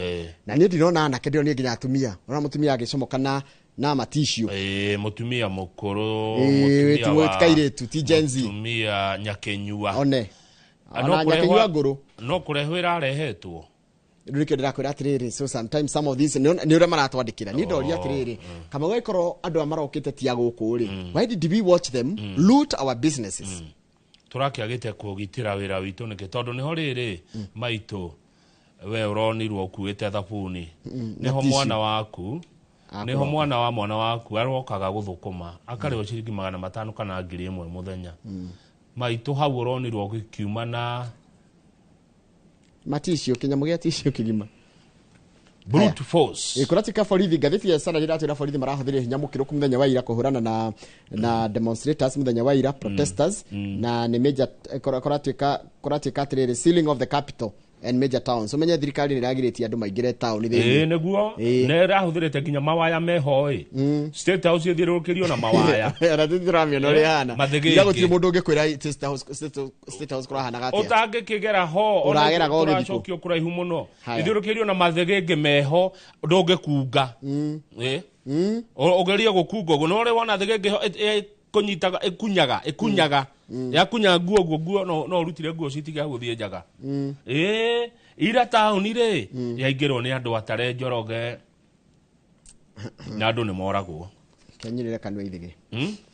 na niĩ ndinona anake, ndĩronire nginya atumia. Ũrona mũtumia agĩcomoka na maticio. Mũtumia mũkũrũ, mũtumia wa kairĩtu, ti Gen Z. Mũtumia nyakenyua. One. Ona nyakenyua ngũrũ. No kũrehwo ĩrarehetwo. Rĩu nĩkĩo ndĩrakwĩra atĩrĩrĩ, so sometimes some of these nĩ ũrĩa maratwandĩkĩra. Niĩ ndoria atĩrĩrĩ, Kamau angĩkorwo andũ aya marokĩte ti a gũkũ rĩ, why did we watch them loot our businesses? Tũrakĩagĩte kũgitĩra wĩra witũ nĩkĩ? Tondũ nĩho rĩrĩ, maitũ, we ũronirwo ũkuĩte thabuni. Nĩho mwana waku, nĩho mwana wa mwana waku arokaga gũthũkũma, akarĩhwo ciringi 500 kana 1000 mũthenya. Maitũ hau ũronirwo ũgĩkiuma na maticio, kĩnyamũ gĩa tissue kĩgima. Brute force. Kũratika borithi, ngathĩti ya Standard ĩratwĩra borithi marahũthĩrire hinya mũkĩrũku mũthenya wa ira kũhũrana na demonstrators mũthenya wa ira, protesters, na nĩ major kũratuĩka atĩrĩrĩ, sealing of the capital and major towns. Ũmenye thirikari nĩ ĩragirĩtie andũ maingĩre taũni thĩinĩ. Nĩguo, nĩ ĩrahũthĩrĩte nginya mawaya meho ĩ. State House ĩthiũrũrũkĩrio na mawaya. Ona tũtiramĩona ũrĩa ĩhana. Ira gũtirĩ mũndũ ũngĩkwĩra State House kũrahanaga atĩa. Ũtangĩkĩgera ho, ona Ũrageraga o gĩthiko. ũracokio kũraihu mũno. Ĩthiũrũrũkĩrio na mathĩgĩngĩ meho, ndũngĩkunga. Ũgerie gũkunga ũguo, no ũrĩ wona thĩgĩngĩ ho kũnyitaga, ĩkunyaga. Yakunya nguo ũguo, nguo no ũrutire nguo citige gũthiĩ njaga. Ira taũni rĩ, yaingĩrwo nĩ andũ atare Njoroge, na andũ nĩ moragwo. Kĩanyurĩre kanua ithĩgĩ.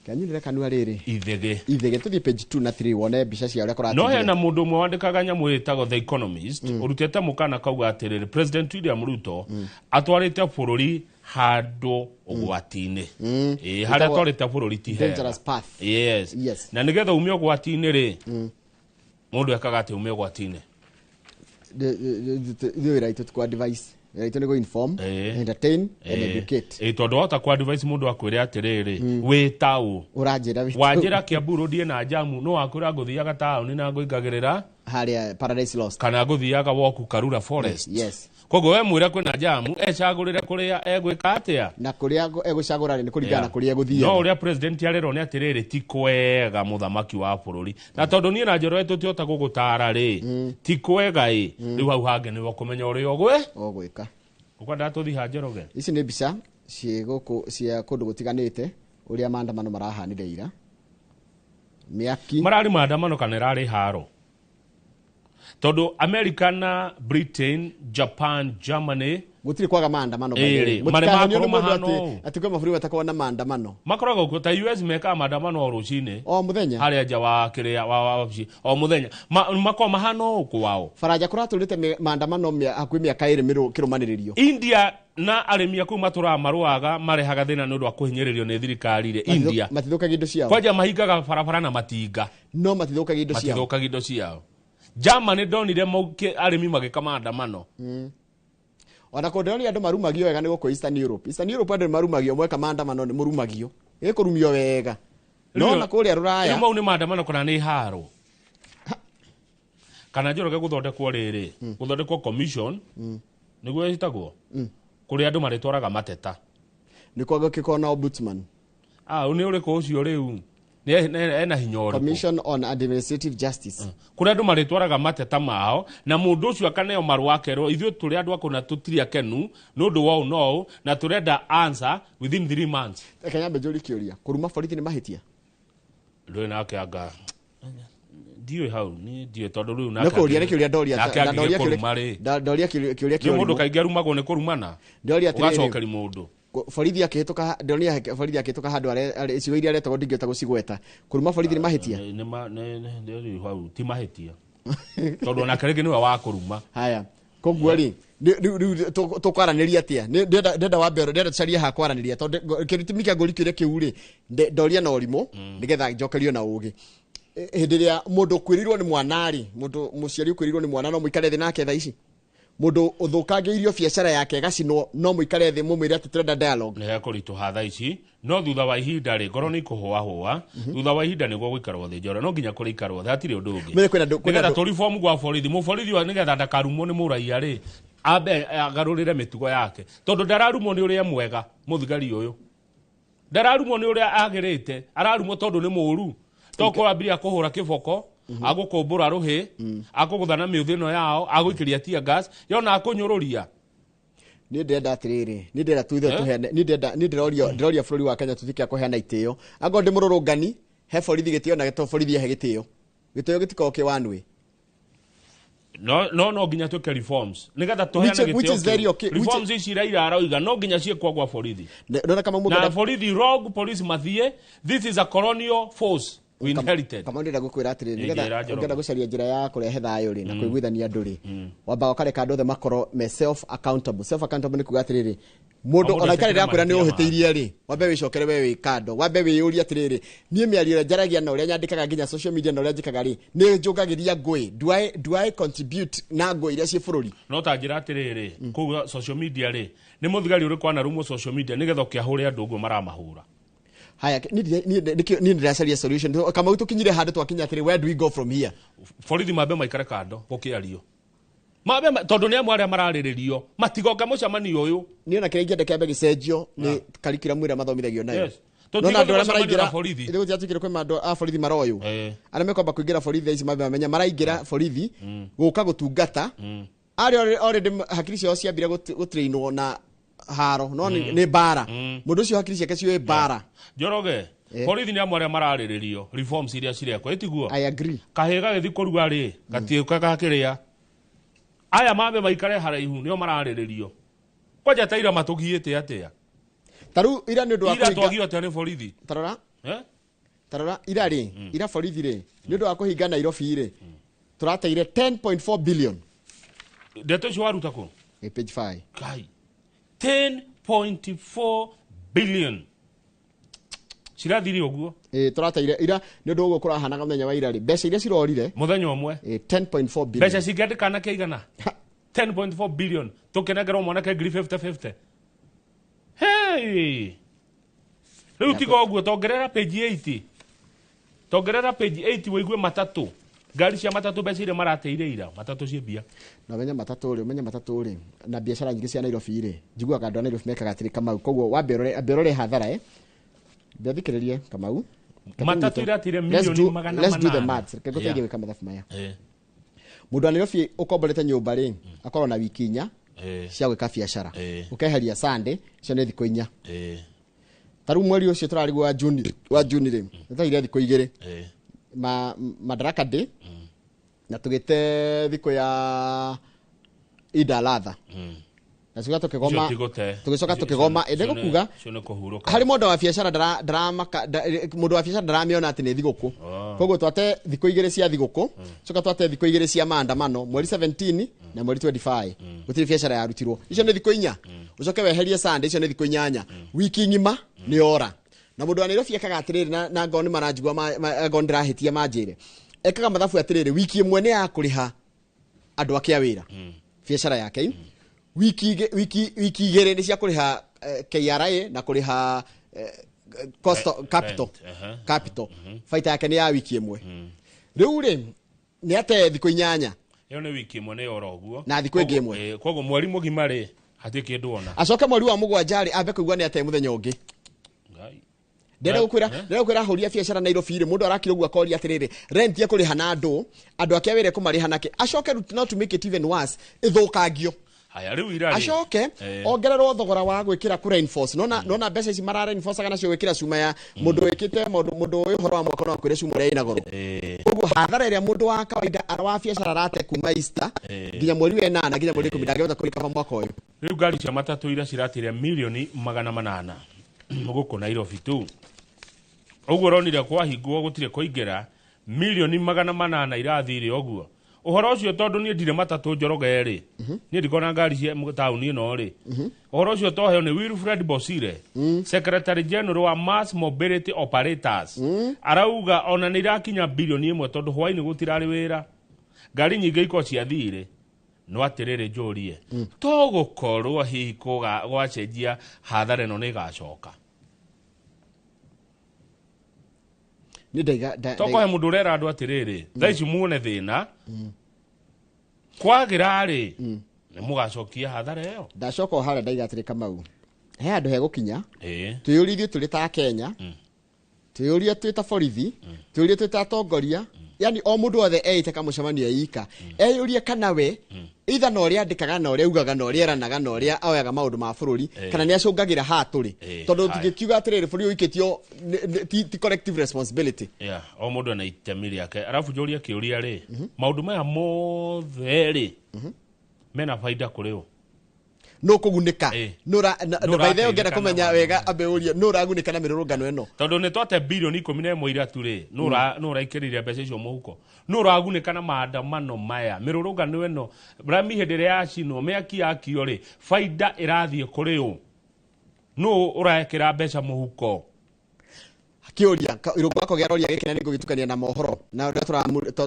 Kĩanyurĩre kanua rĩrĩ. Ithĩgĩ. Ithĩgĩ, tũthiĩ page 2 na 3 wone mbica cia ũrĩa kũrathiĩ. No hena mũndũ ũmwe wandĩkaga nyamũ ĩtagwo The Economist, ũrutĩte mũkana kauga atĩrĩrĩ, President William Ruto atwarĩte bũrũri handũ ũgwati-inĩ. Harĩa atwarĩte bũrũri ti hega. Dangerous path. Yes. Na nĩgetha ume ũgwati-inĩ rĩ, mũndũ ekaga atĩ ume ũgwati-inĩ. Ithuĩ wĩra witũ ti kũ advise. Wĩra witũ nĩ kũ inform, entertain and educate. Tondũ wahota kũ advise mũndũ akwĩre atĩrĩrĩ, wĩ taũ. Ũranjĩra wĩ taũ. Wanjĩra Kiambu Road ĩna jamu, no wakwĩra ngũthiaga taũni na ngũingagĩrĩra harĩa Paradise Lost. Kana ngũthiaga walk Karura Forest. Yes. Koguo we mwĩre kwĩna jamu, ecagũrĩre kũrĩa egwĩka atĩa. Na kũrĩa egũcagũra nĩ kũringana na kũrĩa egũthiaga. No ũrĩa president arerwo nĩ atĩrĩrĩ, ti kwega mũthamaki wa bũrũri. Na tondũ niĩ na Njoroge tũtihota gũgũtara rĩ, ti kwega ĩ. Rĩu hau hangĩ nĩwe ũkũmenya ũrĩa ũgwĩka. Ũkwendaga tũthiĩ ha Njoroge? Ici nĩ mbica ciĩ gũkũ cia kũndũ gũtiganĩte ũrĩa maandamano marahanire ira. Mĩaki. Mararĩ maandamano kana ĩrarĩ haro? Tondũ America na Britain, Japan, Germany gũtirĩ kwaga maandamano. Ĩrĩ, marĩ Mũtikahenio makorwo nĩ mũndũ mahana ũũ. atĩ kwĩ mabũrũri matakoragwo na maandamano. Makoragwo kuo ta US mekaga maandamano o rũcinĩ. O mũthenya. Harĩa nja wa kĩrĩa wa wabici o mũthenya. Makoragwo mahana ũũ kwao. Baranja kũratũrĩte maandamano hakuhĩ mĩaka ĩrĩ kĩrũmanĩrĩrio. India na arĩmi a kũu matũraga marũaga marehaga thĩna nĩ ũndũ wa kũhinyĩrĩrio nĩ thirikari rĩ. India. Matithũkagia indo ciao. Kwanja mahingaga barabara na matinga. No matithũkagia indo ciao. Matithũkagia indo ciao. Germany ndonire arĩmi magĩka maandamano. Ona kũndũ ndĩronire andũ marumagio wega nĩ gũkũ Eastern Europe. Eastern Europe andũ marumagio mweka maandamano nĩ mũrumagio. Ĩkũrumio wega. No na kũrĩa Rũraya. Rĩu mau nĩ maandamano kana nĩ haro? Kana Njoroge gũthondekwo rĩrĩ, gũthondekwo commission, nĩguo ĩtagwo? Kũrĩa andũ marĩtwaraga mateta. Nĩ kwa gũgĩkorwo na ombudsman. Nĩ ũrĩkũ ũcio rĩu? Ena hinya ũrĩkũ? Commission on Administrative Justice. Kũrĩa andũ marĩtwaraga mateta mao na mũndũ ũcio akaneo marũa akerwo ithuĩ tũrĩ andũ akũna tũtirĩ akenu nĩ ũndũ wa ũũ na ũũ na tũrenda answer within 3 months. Reke nyambe njũrie kĩũria, kũruma borithi nĩ mahĩtia? Ndũĩ nake anga ndiũĩ hau niĩ ndiũĩ tondũ rĩu Nĩ kũũria, nĩ kĩũria ndoria. Nake Na ndoria angĩgĩ kĩũria- kũruma rĩ, ndoria kĩũria nĩ kĩa mũndũ ũrimũ. kaingĩ arumagwo nĩ kũrumana. Ndoria atĩrĩrĩ. Ũgacokeri mũndũ. Borithi akĩhĩtũka, ndonire borithi akĩhĩtũka handũ icigo iria aretagwo ndingĩhota gũcigweta. Kũruma borithi nĩ mahĩtia? Nĩ hau ti mahĩtia tondũ onake rĩngĩ nĩwe wa kũruma. Haya, koguo rĩ, rĩu tũkwaranĩria atĩa? Ndĩrenda wambe ndĩrenda tũcarie ha kwaranĩria tondũ kĩrutimi kĩa ngũri kĩũria kĩu rĩ, ndoria na ũrimũ nĩgetha njokerio na ũgĩ. Hĩndĩ ĩrĩa mũndũ ũkuĩrĩirwo nĩ mwana rĩ, mũndũ mũciari ũkuĩrĩirwo nĩ mwana no mũikare thĩ nake thaa ici? Mũndũ ũthũkangĩirio biacara yake ĩgacinwo no mũikare thĩ mũmwĩre atĩ tũrenda dialogue? Nĩ hekũritũha thaa ici, no thutha wa ihinda rĩ, ngorwo nĩ ikũhũahũa, thutha wa ihinda nĩguo gũikarwo thĩ njora, no nginya kũrĩikarwo thĩ, hatirĩ ũndũ ũngĩ. Mene kwĩna andũ- kwĩna Nĩgetha andũ- tũribomu gwa borithi, mũborithi ũyũ nĩgetha ndakarumwo nĩ mũraiya rĩ, ambe agarũrĩre mĩtugo yake tondũ ndararumwo nĩ ũrĩa mwega mũthigari ũyũ, ndararumwo nĩ ũrĩa agĩrĩte, ararumwo tondũ nĩ mũru. Tokũrambiria kũhũra kĩboko, agũkũmbũra rũhĩ, akũgũtha na mĩũthĩ ĩno yao, agũikĩria tear gas, yona akũnyũrũria. Niĩ ndĩrenda atĩrĩrĩ, niĩ ndĩrenda tuithe tũheane, niĩ ndĩrenda, niĩ ndĩroria bũrũri wa Kenya tũtuĩke a kũheana itĩo. Angorwo ndĩ mũrũrũngani, he borithi gĩtĩo na to borithi ehe gĩtĩo. Gĩtĩo gĩtikoragwo kĩ one way. No no nginya twĩke reforms nĩgetha tũheane Which gĩtĩo is very kĩu. okay, which Reforms ici Raila aroiga no nginya ciĩkwo gwa borithi. Ndona kama mũndũ Na borithi rogue police mathiĩ, this is a colonial force we inherited. Kamau, ndĩrenda gũkwĩra atĩrĩrĩ, Ĩ, nĩgetha njĩra, Njoroge. ũngĩenda gũcaria njĩra ya kũrehe thayũ rĩ na kũiguithania andũ rĩ, wambaga ũkareka andũ othe makorwo me self accountable. Self accountable nĩ kuga atĩrĩrĩ, mũndũ O mũndũ ona ikarĩ etĩkĩre ndĩrakwĩra nĩ mahĩtia ũhĩtĩirie rĩ, wambe wĩcokere we wĩ kando, wambe wĩyũrie atĩrĩrĩ, niĩ mĩario ĩrĩa njaragia na ũrĩa nyandĩkaga nginya social media na ũrĩa njĩkaga rĩ, nĩ njũngagĩria ngũĩ? Do I contribute na ngũĩ iria ciĩ bũrũri? No ta njĩra atĩrĩrĩ, kũu social media rĩ, nĩ mũthigari ũrĩkũ anarumwo social media nĩgetha ũkĩahũre andũ ũguo maramahũra? Haya, niĩ ndĩracaria solution. Kamau, tũkinyire handũ twakinya atĩrĩ, where do we go from here? Borithi mambe maikare kando gũkĩario, mambe tondũ nĩ amwe arĩa mararĩrĩrio matigoke mũcemanio ũyũ. Niĩ ona kĩrĩa ingĩenda kĩambe gĩcenjio nĩ curriculum ĩrĩa mathomithagio nayo. Yes. Nona andũ arĩa Tũtigũthiĩ mũcemanio maraingĩra na borithi. Ithuĩ gũtiatuĩkire kwĩ andũ a borithi maroyũ arĩa mekwamba kũingĩra borithi thaa ici mambe mamenya maraingĩra borithi gũka gũtungata arĩa already hakiri ciao ciambire gũtrainwo na haro no nĩ mbara, mũndũ ũcio hakiri ciake ciũĩ mbara. Njoroge, borithi nĩ amwe arĩa mararĩrĩrio reforms iria cirekwo, ĩtiguo? I agree. Kahĩĩ gagĩthiĩ kũrua rĩ, gatiũkaga kĩrĩa aya mambe maikare haraihu nĩo mararĩrĩrio kwanja ta ira matũgiĩte atĩa? Ta rĩu ira nĩ ũndũ wa Ira kũhinga twagio atĩa nĩ borithi? Tarora. Eh? Tarora ira rĩ, ira borithi rĩ, nĩ ũndũ wa kũhinga Nairobi rĩ, tũrateire 10.4 billion. Ndeto icio waruta kũ? Ĩ, page 5. Kai, 10.4 billion cirathire ũguo? Ĩ, tũrateire ira nĩ ũndũ ũguo kũrahanaga mũthenya wa ira rĩ, mbeca iria cirorire mũthenya ũmwe. Ĩ, 10.4 billion. Mbeca cingĩandĩka anake igana, 10.4 billion tũkĩnengerwo mwanake ngiri 50 50. Hey! Rĩu tiga ũguo, tongerera page 80, tongerera page 80 wĩigue matatũ, ngari cia matatũ, mbeca iria marateire ira, matatũ ciĩ mbia. Na ũmenye matatũ rĩ, ũmenye matatũ rĩ na biacara nyingĩ cia Nairobi rĩ, njiguaga andũ a Nairobi mekaga atĩrĩ, Kamau, koguo wambe ũrore, ambe ũrore hathara, mbe ũthikĩrĩrie, Kamau. Matatũ irateire Let's milioni magana let's do the manana. maths. Reke ngũteithie gwĩka mathabu maya. Mũndũ wa Nairobi ũkomborete nyũmba rĩ, akorwo na wiki 4 cia gwĩka biacara. Ũkeheria Sunday, icio nĩ thikũ 4. Ta rĩu mweri ũcio tũrarigwo wa Juni rĩ, nĩtwaire thikũ 2 Madaraka Day na tũgĩte thikũ ya Eid al-Adha na tuga tukigoma Icio ti gũte. Tugicoka tukigoma ende gukuga Icio nĩ kũhurũka. Harĩ mũndũ wa biacara ndaramaka mũndũ wa biacara ndaramĩona atĩ nĩ thigũkũ. Koguo twate thikũ 2 cia thigũkũ, coka twate thikũ 2 cia maandamano mweri 17 na mweri 25, gũtirĩ biacara yarutirwo. Icio nĩ thikũ 4. Ũcoke weherie Sunday, icio nĩ thikũ 8. Wiki ng'ima nĩ ora. Na mũndũ wa Nairobi ekaga atĩrĩrĩ, na ngoo nĩ maranjigua ngoo ndĩrahĩtia manjĩre, ekaga mathabu atĩrĩrĩ, wiki ĩmwe nĩ ya kũrĩha andũ ake a wĩra biacara yake, wiki 2 nĩ cia kũrĩha KRA na kũrĩha cost capital. Rent, aha. Capital baita yake nĩ ya wiki ĩmwe. Rĩu rĩ, nĩ ate thikũ 8. Ĩyo nĩ wiki ĩmwe nĩ yora ũguo. Na thikũ ĩngĩ ĩmwe. Koguo mweri mũgima rĩ, hatirĩ kĩndũ ona. Acoke mweri wa 7 rĩ, ambe kũigua nĩ ate mũthenya ũngĩ. Ngai. Ndĩrenda gũkwĩra ahũri a biacara Nairobi rĩ, mũndũ arakira ũguo akoria atĩrĩrĩ, rent ekũrĩha na andũ ake a wĩra ekũmarĩha nake, acoke not to make it even worse ĩthũkangio. Haya rĩu ira rĩ. Acoke ongererwo thogora wa gwĩkĩra kũ reinforce. Nona mbeca ici mara reinforce nacio gwĩkĩra cuma ya mũndũ wĩkĩte maũndũ, mũndũ ũyũ ũhoro wa mwako no akwĩre cuma ũrĩa ĩna goro. Koguo hathara ĩrĩa mũndũ wa kawaida wa biacara arate kuma Easter nginya mweri wa 8 nginya mweri 10 ndangĩhota kũrĩkaba mwaka ũyũ. Rĩu ngari cia matatũ iria ciratire 800,000,000 gũkũ Nairobi tu. Ũguo ũronire kwahingwo gũtirĩ kũingĩra 800,000,000 irathire ũguo. Ũhoro ũcio tondũ niĩ ndirĩ matatũ Njoroge rĩ, niĩ ndikona ngari cia taũni ĩno rĩ. Ũhoro ũcio toheo nĩ Wilfred Bosire, Secretary General wa Mass Mobility Operators. Arauga ona nĩ irakinya 1 billion tondũ hwaĩ-inĩ gũtirarĩ wĩra. Ngari nyingĩ ikorwo ciathire. No atĩrĩrĩ njũrie, to gũkorwo hihi gwacenjia hathara ĩno nĩ ĩgacoka. Tokohe mũndũ ũrera andũ atĩrĩrĩ, thaa ici muone thĩna, kwagĩra rĩ, nĩ mũgacokia hathara ĩyo. Ndacoka o harĩa ndaiga atĩrĩ Kamau, he handũ hegũkinya twĩyũrie ithuĩ tũrĩ ta Kenya, twĩyũrie twĩ ta borithi, twĩyũrie twĩ ta atongoria, yani o mũndũ wothe eĩte kamũcemanio eika, eyũrie kana we either na ũrĩa andĩkaga na ũrĩa augaga na ũrĩa eranaga na ũrĩa oyaga maũndũ ma bũrũri, kana nĩ acũngagĩra haha tũrĩ. Tondũ tũngĩkiuga atĩrĩrĩ, bũrũri ũikĩtio ti collective responsibility. Yeah, o mũndũ ena itemi rĩake. Arabu njũrie kĩũria rĩ, maũndũ maya mothe rĩ, mena baida kũrĩ ũ? No kũgunĩka. By the way, ũngĩenda kũmenya wega ambe ũrie nũ ũragunĩka na mĩrũrũngano ĩno. Tondũ nĩ twate 11 billion ira tu rĩ, nũ ũraikĩrĩire mbeca icio mũhuko? Nũ ũragunĩka na maandamano maya, mĩrũrũngano ĩno, rami hĩndĩ ĩrĩa yacinwo, mĩaki yakio rĩ, baida ĩrathiĩ kũrĩ ũ? Nũ ũrekĩra mbeca mũhuko? Kĩũria irũngo wako gĩaroria gĩkĩ na nĩngũgĩtukania na mohoro na ũrĩa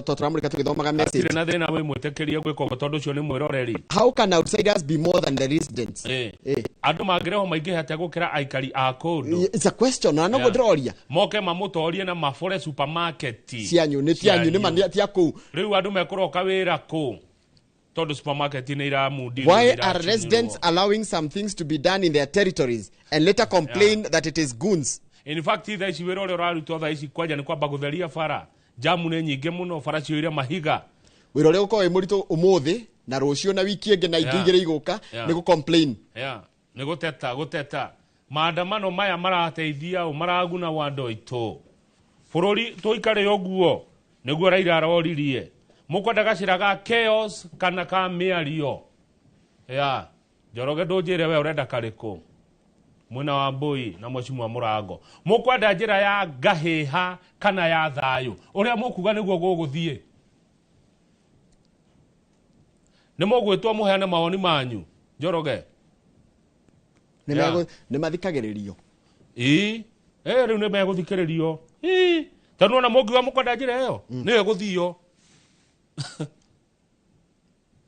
tũramũrĩka tũgĩthomaga message. Hatirĩ na thĩna wĩ mwĩtĩkĩrie gwĩka ũguo tondũ ũcio nĩ mwĩroreri. How can outsiders be more than the residents? Andũ mangĩrehwo maingĩhe atĩa gũkĩra aikari a kũndũ? It's a question na noguo ndĩroria. Moke mamũtorie na mabore supermarket cianyu nĩ tianyu nĩ ma ti a kũu. Rĩu andũ mekũroka wĩra kũ? Tondũ supermarket nĩ iramundirwo. Why are residents allowing some things to be done in their territories and later complain that it is goons? In fact, thaa ici wĩra ũrĩa ũrarutwo thaa ici kwanja nĩ kwamba gũtheria bara. Jamu nĩ nyingĩ mũno, bara ciyũire mahiga. Wĩra ũrĩa ũgũkorwo wĩ mũritũ ũmũthĩ na rũciũ na wiki ĩngĩ na ingĩ igĩrĩ igũka nĩ gũ-complain. Nĩ gũteta. Maandamano maya marateithia ũ, maraguna wa andũ aitũ. Bũrũri tũikare ũguo nĩguo Raila aroririe. Mũkwenda gacĩra ga chaos kana ka mĩario? Njoroge ndũnjĩre we ũrenda karĩkũ? Mwena wa Mbui na Mheshimiwa Mũrango. Mũkwenda njĩra ya ngahĩha kana ya thayũ? Ũrĩa mũkuga nĩguo gũgũthiĩ. Nĩ mũgwĩtwo mũheane mawoni manyu. Njoroge. Nĩ mathikagĩrĩrio. Ĩĩ. Rĩu nĩ megũthikĩrĩrio. Ĩĩ. Tondũ ona mũngiuga mũkwenda njĩra ĩyo, nĩyo ĩgũthio.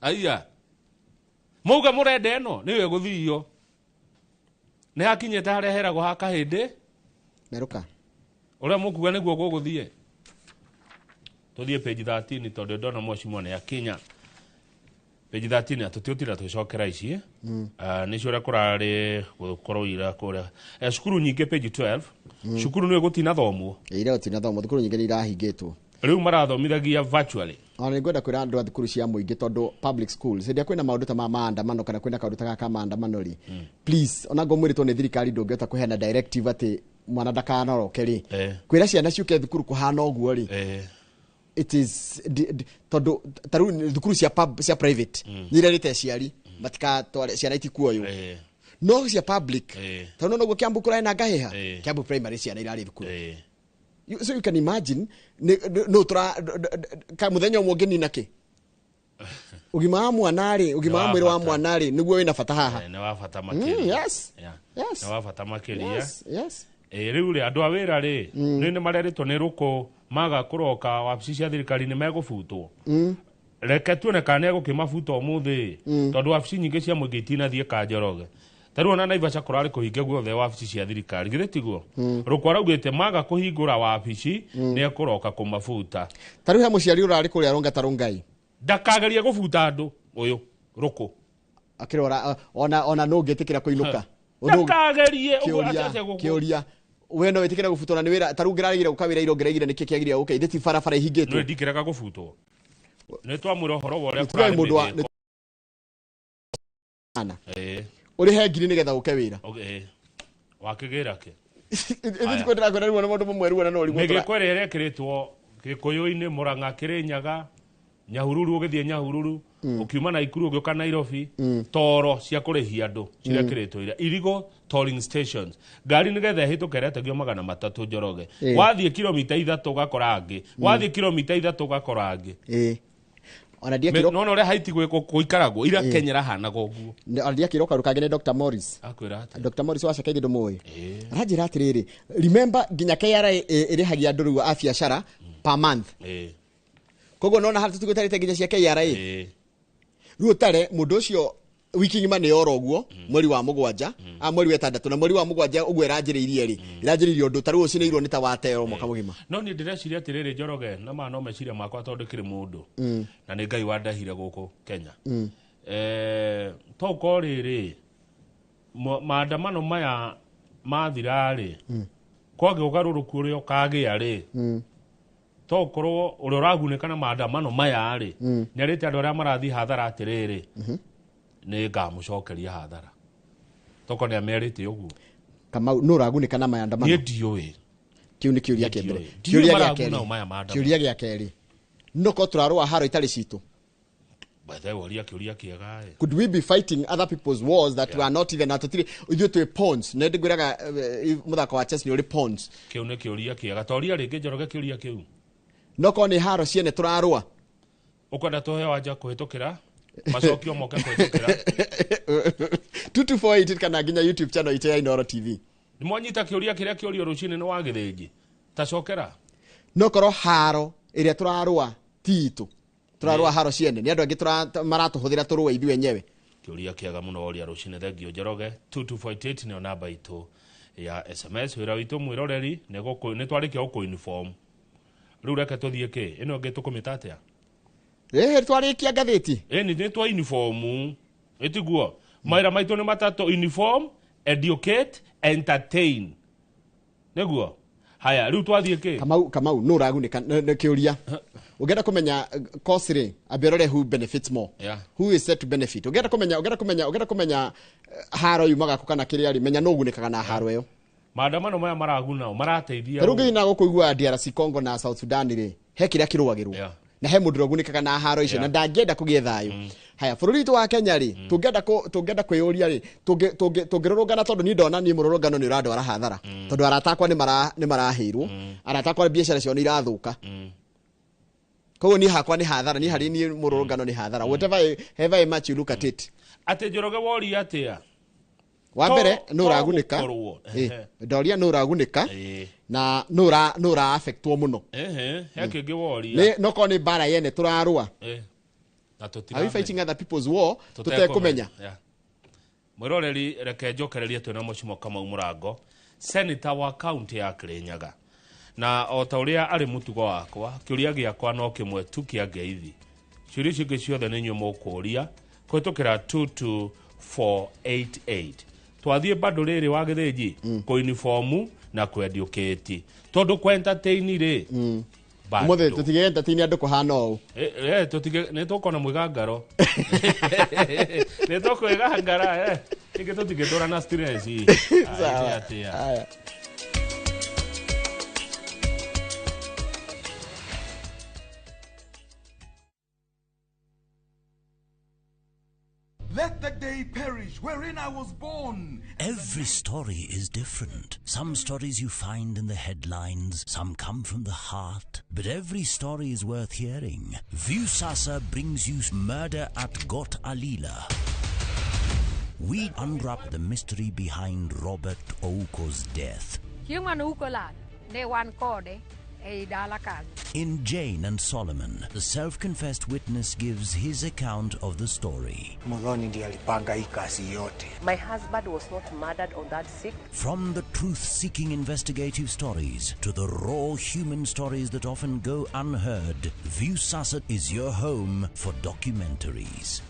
Aiya. Mũuga mũrenda ĩno, nĩyo ĩgũthio. Nĩ hakinyĩte harĩa heragwo ha kahĩndĩ. Merũka. Ũrĩa mũkuga nĩguo gũgũthiĩ. Tũthiĩ page 13 tondũ ndona mheshimiwa nĩ akinya. Page 13 tũtiũtira tũgĩcokera ici. Nĩcio ũrĩa kũrarĩ gũkorwo ira kũrĩa. Cukuru nyingĩ page 12. Cukuru nĩ gũtinathomwo. Ira gũtinathomwo, thukuru nyingĩ nĩ irahingĩtwo. Rĩu marathomithagia virtually. Ona nĩngwenda kwĩra andũ a thukuru cia mũingĩ tondũ public schools hĩndĩ ĩrĩa kwĩna maũndũ ta ma maandamano kana kwĩna kaũndũ ta gaka ka maandamano rĩ, please ona ngomwĩrĩtwo nĩ thirikari ndũngĩhota kũheana directive atĩ mwana ndakanoroke rĩ, kwĩra ciana ciũke thukuru kũhana ũguo rĩ, it is tondũ ta rĩu thukuru cia pub, cia private nĩ irerĩte aciari matikatware ciana itikuoywo, no cia public tondũ noguo Kiambu kũrarĩ na ngahĩha, Kiambu primary ciana irarĩ thukuru. So you can imagine no tura ka muthenya ũmwe ũngĩnina kĩ ũgima wa mwana rĩ, ũgima wa mwĩrĩ wa mwana rĩ, nĩguo wĩna bata haha. Nĩ wa bata makĩria. Nĩ wa bata makĩria. Rĩu rĩ andũ a wĩra rĩ, nĩ marerĩtwo nĩ rũkũ maga kũroka wabici cia thirikari nĩ megũbutwo. Reke tuone kana nĩ egũkĩmabuta ũmũthĩ, tondũ wabici nyingĩ cia mũingĩ itinathiĩ Kanjoroge. Ta rĩu ona Naivasha kũrarĩ kũhinge guothe wabici cia thirikari, githĩ tiguo? Rũkũ araugĩte maga kũhingũra wabici nĩ ekũroka kũmabuta. Ta rĩu he mũciari ũrarĩ kũrĩa Ronga Rongai. Ndakagerie gũbuta andũ ũyũ rũkũ. Akĩrora ona nũ ũngĩtĩkĩra kũinũka. Ndakagerie Kĩũria, kĩũria. We no wĩtĩkĩre gũbutwo na nĩ wĩra ta rĩu ngĩrarĩgire gũka wĩra iro ngĩraigire nĩkĩ kĩagĩrĩire gũka ithe ti barabara ihingĩtwo. Nĩ ndikĩrega gũbutwo. Nĩ twamwĩra ũhoro wa ũrĩa Nĩtũrĩ kũrarĩ mũndũ wa mĩthĩko. Ana. Ĩĩ. Ũrĩhe ngiri nĩgetha ũke wĩra. Okay. Wakĩgĩra kĩ? Ithe tikwendera kwenda rĩu ona mũndũ mũmwe rĩu ona no ũrigwo. Mĩgĩko ĩrĩa ĩrekĩrĩtwo Gĩkũyũ-inĩ, Mũrang'a, Kĩrĩnyaga, Nyahururu ũgĩthiĩ Nyahururu, ũkiuma Naikuru ũgĩũka Nairobi, toro cia kũrĩhia andũ cirekĩrĩtwo ira. Irigo tolling stations. Ngari nĩgetha ĩhĩtũke ĩretagio 300 Njoroge. Wathiĩ kilomita 3 ũgakora angĩ. Wathiĩ kilomita 3 ũgakora angĩ. Ĩĩ. Ona ndiakĩrwo Nona ũrĩa Haiti gũikaragwo ira Kenya ĩrahanaga ũguo. Ona ndiakĩrwo kaũndũ kangĩ nĩ Dr. Morris. Akwĩra atĩa? Dr. Morris wa Cakaithĩ ndũmũĩ. Aranjĩra atĩrĩrĩ, remember nginya KRA ĩrĩhagia andũ rĩu a biacara per month. Koguo nona harĩa tũtigũtarĩte nginya cia KRA. Rĩu ũtare mũndũ ũcio wiki ng'ima nĩ yora ũguo mweri wa 7 mweri wa 6 na mweri wa 7 ũguo ĩranjĩrĩirie rĩ ĩranjĩrĩirie ũndũ ta rĩu ũcinĩirwo nĩ ta watero mwaka mũgima. No niĩ ndĩreciria atĩrĩrĩ Njoroge, na maya no meciria makwa tondũ kĩrĩ mũndũ na nĩ Ngai wandehire gũkũ Kenya. To ũkorwo rĩrĩ maandamano maya mathira rĩ kwagĩa ũgarũrũku ũrĩa ũkagĩa rĩ to ũkorwo ũrĩa ũragunĩka na maandamano maya rĩ nĩarĩte andũ arĩa marathiĩ hathara atĩrĩrĩ nĩ ngamũcokeria hathara toko nĩ amerite ũguo. Kamau nũ ũragunĩka na maandamano? Niĩ ndiũĩ. Kĩu nĩ kĩũria kĩa mbere. Ndiũĩ. Kĩũria gĩa Maraguna kerĩ. maya maandamano. Kĩũria gĩa kerĩ. No korwo tũrarũa haro itarĩ citũ. By the way, woria kĩũria kĩega ĩ. Could we be fighting other people's wars that we are not even atutire ithuĩ twĩ pawns na ndĩngwĩraga mũthako wa chess nĩ ũrĩ pawns. Kĩu nĩ kĩũria kĩega. Toria rĩngĩ Njoroge kĩũria kĩu. No korwo nĩ haro ciene tũrarũa. Ũkwenda tũhe wanja kũhĩtũkĩra macokio moke kũhĩtũkĩra 2248 kana nginya YouTube channel itũ ya Inooro TV. Nĩmwanyita kĩũria kĩrĩa kĩũrio rũcinĩ nĩ wa Gĩthĩnji. Tacokera. No korwo haro ĩrĩa tũrarũa ti itũ. Tũrarũa haro ciene nĩ andũ angĩ maratũhũthĩra tũrũe ithuĩ enyewe. Kĩũria kĩega mũno woria rũcinĩ thengio Njoroge. 2248 nĩyo namba itũ ya SMS. Wĩra witũ mwĩroreri nĩ twarĩkia gũkũ-uniform. Rĩu reke tũthiĩ kĩ? Ĩno ĩngĩ tũkũmĩta atĩa? Twarĩkia ngathĩti. Nĩ twa uniform. Ĩtiguo. Mawĩra maitũ nĩ matatũ: uniform, educate, entertain. Nĩguo. Haya, rĩu twathiĩ kĩ? Kamau nũ ũragunĩka nĩ kĩũria. Ũngĩenda kũmenya cost rĩ, ambia ũrore who benefits more. Who is set to benefit. Ũngĩenda kũmenya haro yumaga kũ kana kĩrĩa rĩ, menya nũ ũgunĩkaga na haro ĩyo. Maandamano maya maraguna marateithia. Ta rĩu ngĩthiĩ na gũkũ iguaga DRC Congo na South Sudan rĩ, he kĩrĩa kĩrũagĩrwo. Na he mũndũ ũragunĩkaga na haro icio na ndangĩenda kũgĩe thayũ. Haya, bũrũri witũ wa Kenya rĩ, tũngĩenda kwĩyũria rĩ, tũngĩrũrũngana tondũ niĩ ndona niĩ mũrũrũngano nĩ ũrandwara hathara. Tondũ arata akwa nĩ marahĩirwo, arata akwa biacara ciao nĩ irathũka. Koguo niĩ hakwa nĩ hathara, niĩ harĩ niĩ mũrũrũngano nĩ hathara. Whatever however much you look at it. Atĩ Njoroge woria atĩa? Wa mbere nũ ũragunĩka. Ndoria nũ ũragunĩka na nũ ũra affectwo mũno. He kĩngĩ woria. No korwo nĩ mbara yene tũrarũa. Na Are we fighting other people's war? Tũtekũmenya. Mwĩroreri reke njokererie twĩna Mũcimo Kamau Mũrango, senator wa kaunti ya Kĩrĩnyaga. Na o ta ũrĩa arĩ mũtugo wakwa, kĩũria gĩakwa no kĩmwe tu kĩa ngeithi. Ciũria icio ingĩ ciothe nĩ inyuĩ mũkũũria kũhĩtũkĩra 22488. Twathiĩ bado rĩrĩ wa Gĩthĩnji kũ-uniform na kũ-educate. Tondũ kũ-entertain rĩ, bado. Ũmũthĩ tũtige entertain andũ kũhana ũũ. Tũtige, nĩ tũkona mwĩgangaro. Nĩ tũkwĩgangara, Ningĩ tũtingĩtũra na stress. Sawa. Atĩa. Haya. Let the day perish wherein I was born. Every story is different. Some stories you find in the headlines, some come from the heart. But every story is worth hearing. Viusasa brings you Murder at Got Alila. We unwrap the mystery behind Robert Ouko's death. In Jane and Solomon, the self-confessed witness gives his account of the story. My husband was not murdered on that sick. From the truth-seeking investigative stories to the raw human stories that often go unheard, Viusasa is your home for documentaries.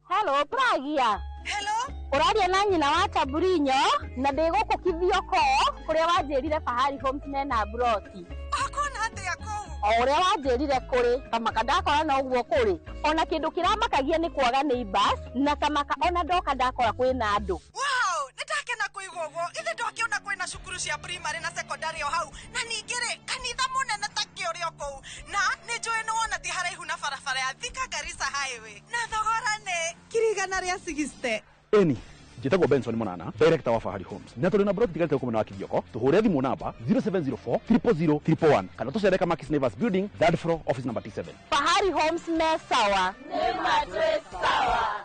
Hello, brother. Ũragia. Hello. Ũraria na nyina wa Taburinyo na ndĩ gũkũ Kithioko kũrĩa wanjĩrire Fahari Homes mena broti. Akona atĩa kũu? O ũrĩa wanjĩrire kũrĩ kamaka ndakora no ũguo kũrĩ. Ona kĩndũ kĩramakagia nĩ kwaga neighbors na kamaka ona ndoka ndakora kwĩna andũ. Wow, nĩndakena kũigua ũguo. Ithe ndwakĩona kwĩna cukuru cia primary na secondary o hau. Na ningĩ rĩ, kanitha mũnene ta kĩ ũrĩ o kũu. Na nĩ njũĩ nĩ wona ti haraihu na barabara ya Thika Garissa Highway. Na thogora nĩ 160,000. Eni njĩtagwo Benson Monana, director wa Fahari Homes, na tũrĩ na broti tigarĩte gũkũ mwena wa Kithioko. Tũhũre thimũ namba 0704 000 111 kana tũcere Kamakis Neighbors Building, third floor, office number T7. Fahari Homes me sawa. Nĩ matwĩ sawa.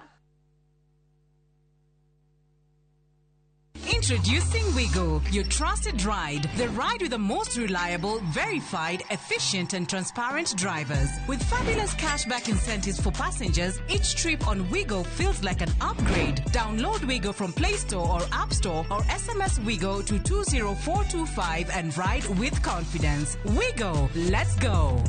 Introducing Wigo, your trusted ride. The ride with the most reliable, verified, efficient, and transparent drivers. With fabulous cashback incentives for passengers, each trip on Wigo feels like an upgrade. Download Wigo from Play Store or App Store or SMS Wigo to 20425 and ride with confidence. Wigo, let's go.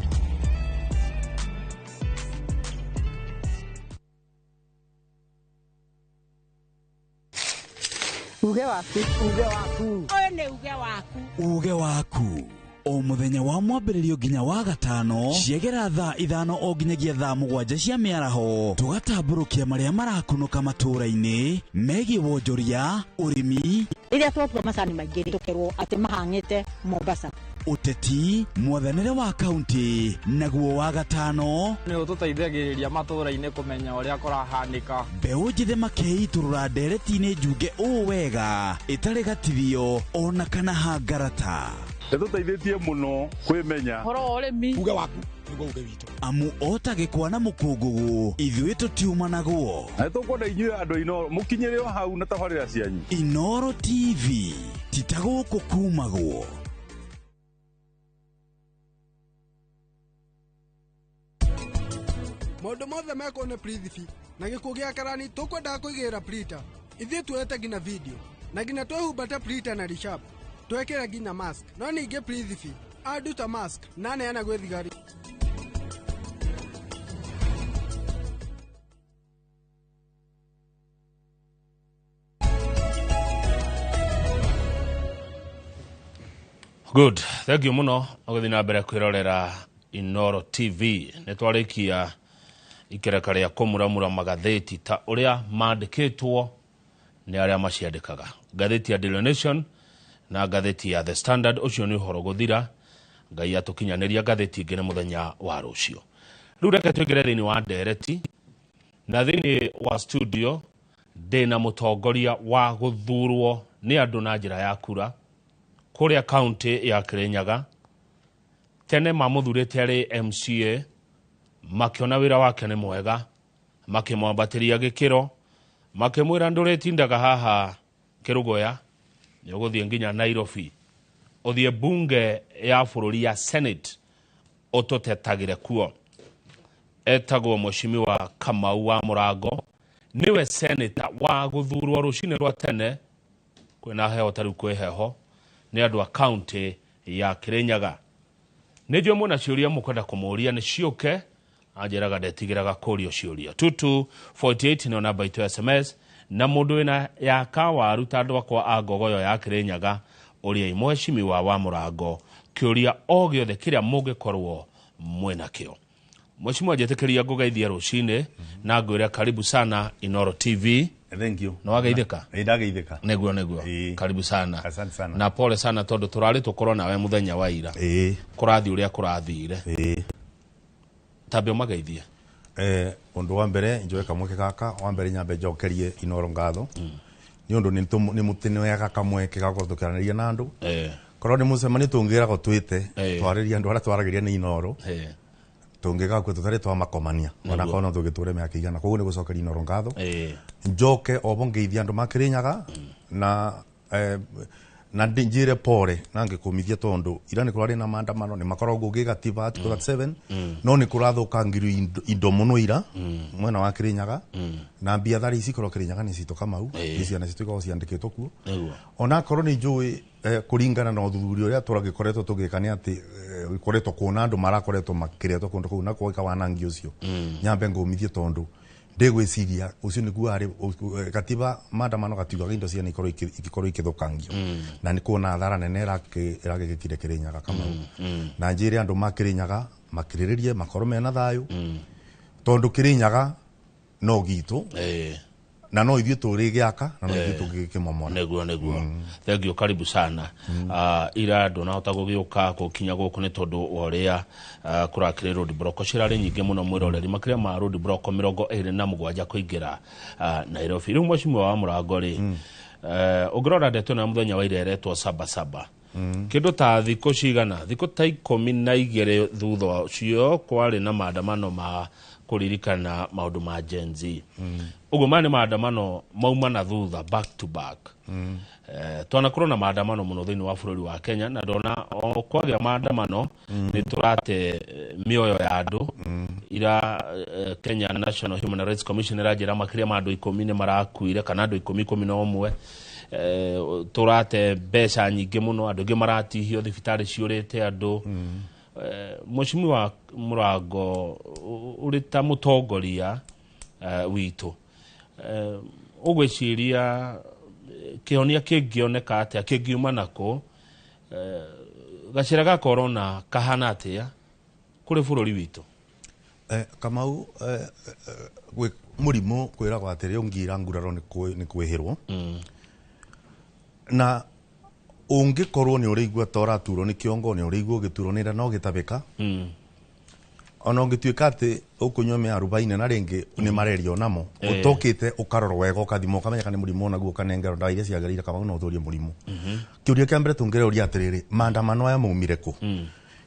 Uge waku. Uge waku. Ũyũ nĩ uge waku. Uge waku o muthenya wa mwambĩrĩrio nginya wa gatano ciegera thaa 5 o nginyagia thaa 7 cia mĩaraho tũgatambũrũkia marĩa marakunũka matũũra-inĩ megiĩ wonjoria, ũrĩmi, rĩrĩa twatua macani maingĩ tũkerwo atĩ mahang'ĩte Mombasa, ũteti, mwathanĩre wa kaunti, naguo wa gatano nĩ ũtũteithagĩrĩria matũũra-inĩ kũmenya ũrĩa kũrahanĩka. Mbeũ njĩthĩ makeitũrũra ndereti-inĩ njunge ũũ wega ĩtarĩ gatithio ona kana hangarata. Ĩtũteithĩtie mũno kwĩmenya ũhoro wa ũrĩmi. Uge waku nĩguo uge witũ. Amu ota gĩkwa na mũkũngũgũ ithuĩ tũtiumanagwo. Na nĩtũkwenda inyuĩ andũ a Inooro mũkinyĩre o hau na tabarĩra cianyu. Inooro TV ti ta gũkũ kumagwo. Maũndũ mothe mekwo nĩ Prithvi na gĩkuũ gĩa karani tũkwendaga kũigĩrĩra Prita. Ithuĩ tuoete nginya video na nginya twehumbate Prita na Rishab twekĩra nginya mask, no ningĩ Prithvi anduta mask na aneana gwĩ thigari. Good, thank you muno ũgĩthiĩ na mbere kwĩrorera Inooro TV. Nĩ twarĩkia ikereka rĩa kũmuramura magathĩti ta ũrĩa mandĩkĩtwo nĩ arĩa maciandĩkaga. Ngathĩti ya Daily Nation na ngathĩti ya The Standard, ũcio nĩ ũhoro gũthira. Ngai atũkinyanĩria ngathĩti ingĩ nĩ mũthenya wa rũciũ. Rĩu reke tũingĩre thĩinĩ wa ndereti, na thĩinĩ wa studio ndĩna mũtongoria wa gũthurwo nĩ andũ na njĩra ya kura kũrĩa kaunti ya Kirinyaga. Tene mamũthurĩte arĩ MCA, makĩona wĩra wake nĩ mwega, makĩmwambatĩria gĩkĩro, makĩmwĩra ndũrĩtindaga haha Kĩrũgoya, nĩ ũgũthiĩ nginya Nairobi, ũthiĩ bunge ya bũrũri ya Senate ũtũtetagĩre kuo. Etagwo Mheshimiwa Kamau wa Mũrango, nĩwe senator wa gũthurwo rũcinĩ rwa tene. Kwĩna heho ta rĩu kwĩ heho, nĩ andũ a kaunti ya Kirinyaga. Nĩ njũĩ mwĩna ciũria mũkwenda kũmũria nĩ ciũke, anjĩraga ndetigĩraga kũrio ciũria. 2248 nĩyo namba itũ ya SMS, na mũndũ wĩna ya kawaru ta andũ akwa a Ngogoyo ya Kirinyaga, ũriai Mheshimiwa wa Mũrango kĩũria o gĩothe kĩrĩa mũngĩkorwo mwĩnakĩo. Mheshimiwa, njĩtĩkĩria ngũgeithie rũcinĩ na ngwĩre karibu sana Inooro TV. Thank you. Na wageithĩka? Ĩ ndageithĩka. Nĩguo nĩguo. Karibu sana. Asante sana. Na pole sana tondũ tũrarĩ tũkorwo nawe mũthenya wa ira. Kũrathiĩ ũrĩa kũrathire. Tambe ũmageithie. Ũndũ wa mbere njoe kamweke gaka, wa mbere nyambe njokerie Inooro ngatho. Nĩ ũndũ nĩ mũtĩnĩoyaga kamweke ga gũkorwo tũkĩaranĩria na andũ. Korwo nĩ mũcemanio tũngĩragwo twĩte, twarĩria andũ arĩa twaragĩria nĩ Inooro. Tũngĩgakua tũtarĩ twamakomania, ona korwo no tũgĩtũre mĩaka igana. Koguo nĩ gũcokeria Inooro ngatho. Njoke obo ngeithia andũ ma Kirinyaga na na njire pore na ngĩkũmithia tondũ ira nĩ kũrarĩ na maandamano nĩ makoragwo gĩgatiba Article 37 no nĩ kũrathũkangirio indo mũno ira mwena wa Kirinyaga na biathara ici korwo Kirinyaga nĩ citũ Kamau nĩ ciana citũ ikoragwo ciandĩkĩtwo kuo ona korwo nĩ njũĩ kũringana na ũthuthuria ũrĩa tũragĩkoretwo tũgĩka nĩ atĩ koretwo kuona andũ marakoretwo makĩretwo kũndũ kũu na gwĩka wanangi ũcio nyambe ngũmithie tondũ Ndigwiciria ucio niguo ari gatiba maandamano gatiugaga indo ciene ikorwo igikorwo ikithukangio na ni kuona athara nene iragikire Kirinyaga Kamau na njire andu ma Kirinyaga makiriririe makorwo mena thayu tondu Kirinyaga no gitu na no ithuĩ tũrĩgĩaka na no ithuĩ tũngĩkĩmomora. Nĩguo nĩguo. Thank you, karibu sana. Ira ndũnahota gũgĩũka gũkinya gũkũ nĩ tondũ wa ũrĩa kũrakĩrĩ road block cirarĩ nyingĩ mũno mwĩroreri, makĩria ma road block 27 kũingĩra Nairobi. Rĩu mheshimiwa wa Mũrango rĩ, ũngĩrora ndeto ĩno ya mũthenya wa ira ĩretwo Sabasaba, kĩndũ ta thikũ cigana, thikũ ta 12 thutha ũcio kwarĩ na maandamano ma kũririkana maũndũ ma Gen Z. Ũguo maya nĩ maandamano mauma na thutha back to back. Twanakorwo na maandamano mũno thĩinĩ wa bũrũri wa Kenya, na ndona o kwagĩa maandamano nĩ tũrate mĩoyo ya andũ. Ira Kenya National Human Rights Commission ĩranjĩra makĩria ma andũ 10 nĩ marakuire, kana andũ 10 11. Tũrate mbeca nyingĩ mũno, andũ aingĩ maratihio, thibitarĩ ciũrĩte andũ. Mheshimiwa Mũrango, ũrĩ ta mũtongoria witũ, ũgwĩciria kĩhonia kĩngĩoneka atĩa, kĩngiuma nakũ, gacĩra ga corona kahana atĩa kũrĩ bũrũri witũ? Kamau, mũrimũ kwĩragwo atĩrĩ ũngira nguraro nĩ kwĩhĩrwo, na ũngĩkorwo nĩ ũrĩigua ta ũraturwo nĩ kĩongo, nĩ ũrĩigua ũgĩturwo nĩ nda na ũgĩtabĩka, ona ũngĩtuĩka atĩ ũkũnyua mĩarubaine na rĩngĩ nĩ marerio namo, ũtokĩte ũkarorwo wega, ũkathimwo, ũkamenya kana nĩ mũrimũ onaguo, ũkanengerwo ndawa iria ciagĩrĩire, Kamau no ũtũrie mũrimũ. Kĩũria kĩa mbere tũngĩrĩũria atĩrĩrĩ, maandamano aya maumire kũ?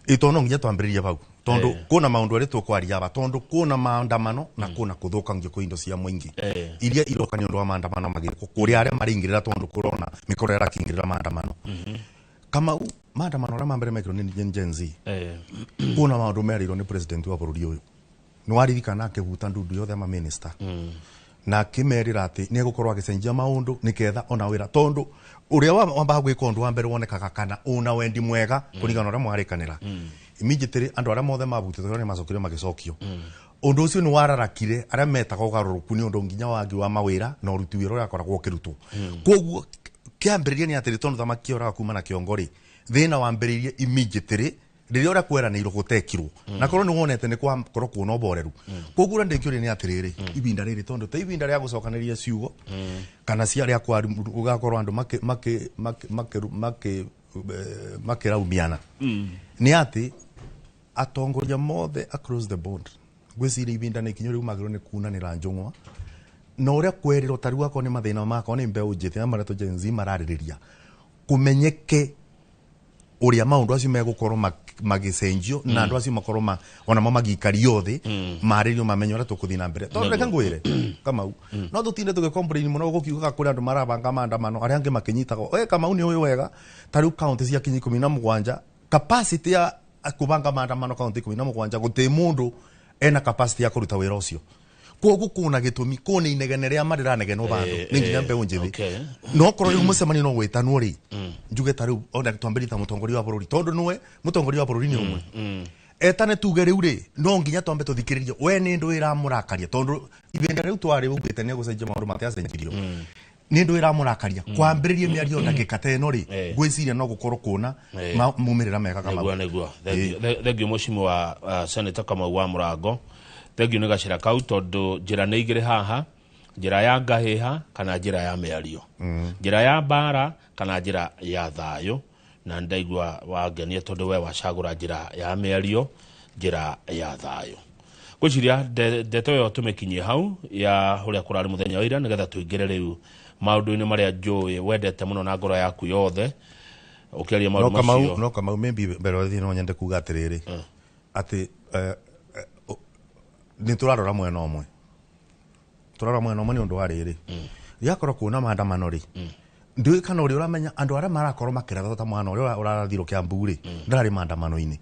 Ito no nginya twambĩrĩrie hau, tondu kuna maundu aria tukwaria aba, tondu kuna maandamano na kuna kuthukangio kwa indo cia muingi iria iroka ni undu wa maandamano magiriko kuria aria maringirira, tondu kurona mikoro irakingirira maandamano. Kamau, maandamano aria mambere mekirwo ni Gen Z, kuna maundu merirwo ni president wa bururi uyu, ni waririkana akihuta ndundu yothe ma minister na akimerira ati ni egukorwo agicenjia maundu niketha ona wira, tondu uria wambaga gwika undu wa mbere wonekaga kana una wendi mwega kuringana na uria mwarikanira. Immediately andu aria mothe mabutĩtwo ni macokire magicokio. Undu ucio ni wararakire aria metaga ugaruruku ni undu nginya wagi wa mawira na uruti wira uria akoragwo ukirutwo. Koguo kiambiriria ni atiri tondu thamaki oraga kuma na kiongo ri, thina wambiririe immediately riria uria kweranĩirwo gutekirwo, na korwo ni wonete ni kwakorwo kuona ũboreru. Koguo ũrĩa ndĩkĩũria nĩ atĩrĩrĩ, ibinda rĩrĩ tondu ta ibinda rĩa gũcokanĩria ciugo kana cia rĩa gũgakorwo andũ makĩraumiana, nĩ atĩ atongoria mothe across the board ngwĩciria ibinda nĩ ikinyu rĩu magĩrĩirwo nĩ kunanĩra njũng'wa na ũrĩa kwerirwo ta rĩu akorwo nĩ mathĩna makwa nĩ mbeũ njĩthĩ na marĩa Gen Z mararĩrĩria, kũmenyeke uria maundu acio megukorwo magicenjio na andu acio makorwo onamo magikario thi maririo mamenye uria tukuthii na mbere. Tondu reke ngwire Kamau, no tutinde tugicomplain muno gukiugaga kuri andu marabanga maandamano aria angi makinyitagwo. We Kamau ni uyu wega, ta riu county cia kinya 17 capacity ya kubanga maandamano county 17 guti mundu ena capacity ya kuruta wira ucio. Koguo kuna gitumi kuna inegene ria mariranegenwo bandu ni nginya mbeu njithi, no korwo riu mucemanio no gwitanwo ri, njuge ta riu ona twambĩrĩrie ta mutongoria wa bururi, tondu niwe mutongoria wa bururi ni umwe etane tuge riu ri no nginya twambe tuthikiririe we ni ndu iramurakaria, tondu ibinda riu twari ugite ni gucenjia maundu matiacenjirio, ni ndu iramurakaria kwambĩrĩrie mĩario ndagĩka ta ĩno rĩ, ngwĩciria no gũkorwo kuona maumĩrĩra mega. Kamau, nĩguo nĩguo. Thank you mheshimiwa Senator Kamau wa Mũrango. Thank you nĩ gacĩra kau, tondũ njĩra nĩ igĩrĩ haha, njĩra ya ngahĩha kana njĩra ya mĩario, njĩra ya mbara kana njĩra ya thayũ, na ndaigua wangenia tondũ we wacagũra njĩra ya mĩario, njĩra ya thayũ. Ngwĩciria ndeto ĩyo tũmĩkinyie hau ya ũrĩa kũrarĩ mũthenya wa ira, nĩgetha tũingĩre rĩu maũndũ-inĩ marĩa njũĩ wendete mũno na ngoro yaku yothe ũkĩaria maũndũ macio. No Kamau, maybe mbere wa no nyende kuga atĩrĩrĩ atĩ nĩ tũrarora mwena ũmwe, tũrarora mwena ũmwe nĩ ũndũ wa rĩrĩ, rĩakorwo kuona maandamano rĩ, ndiũĩ kana ũrĩa ũramenya andũ arĩa marakorwo makĩratha ta mwana ũrĩa ũrarathirwo Kiambu rĩ, ndararĩ maandamano-inĩ.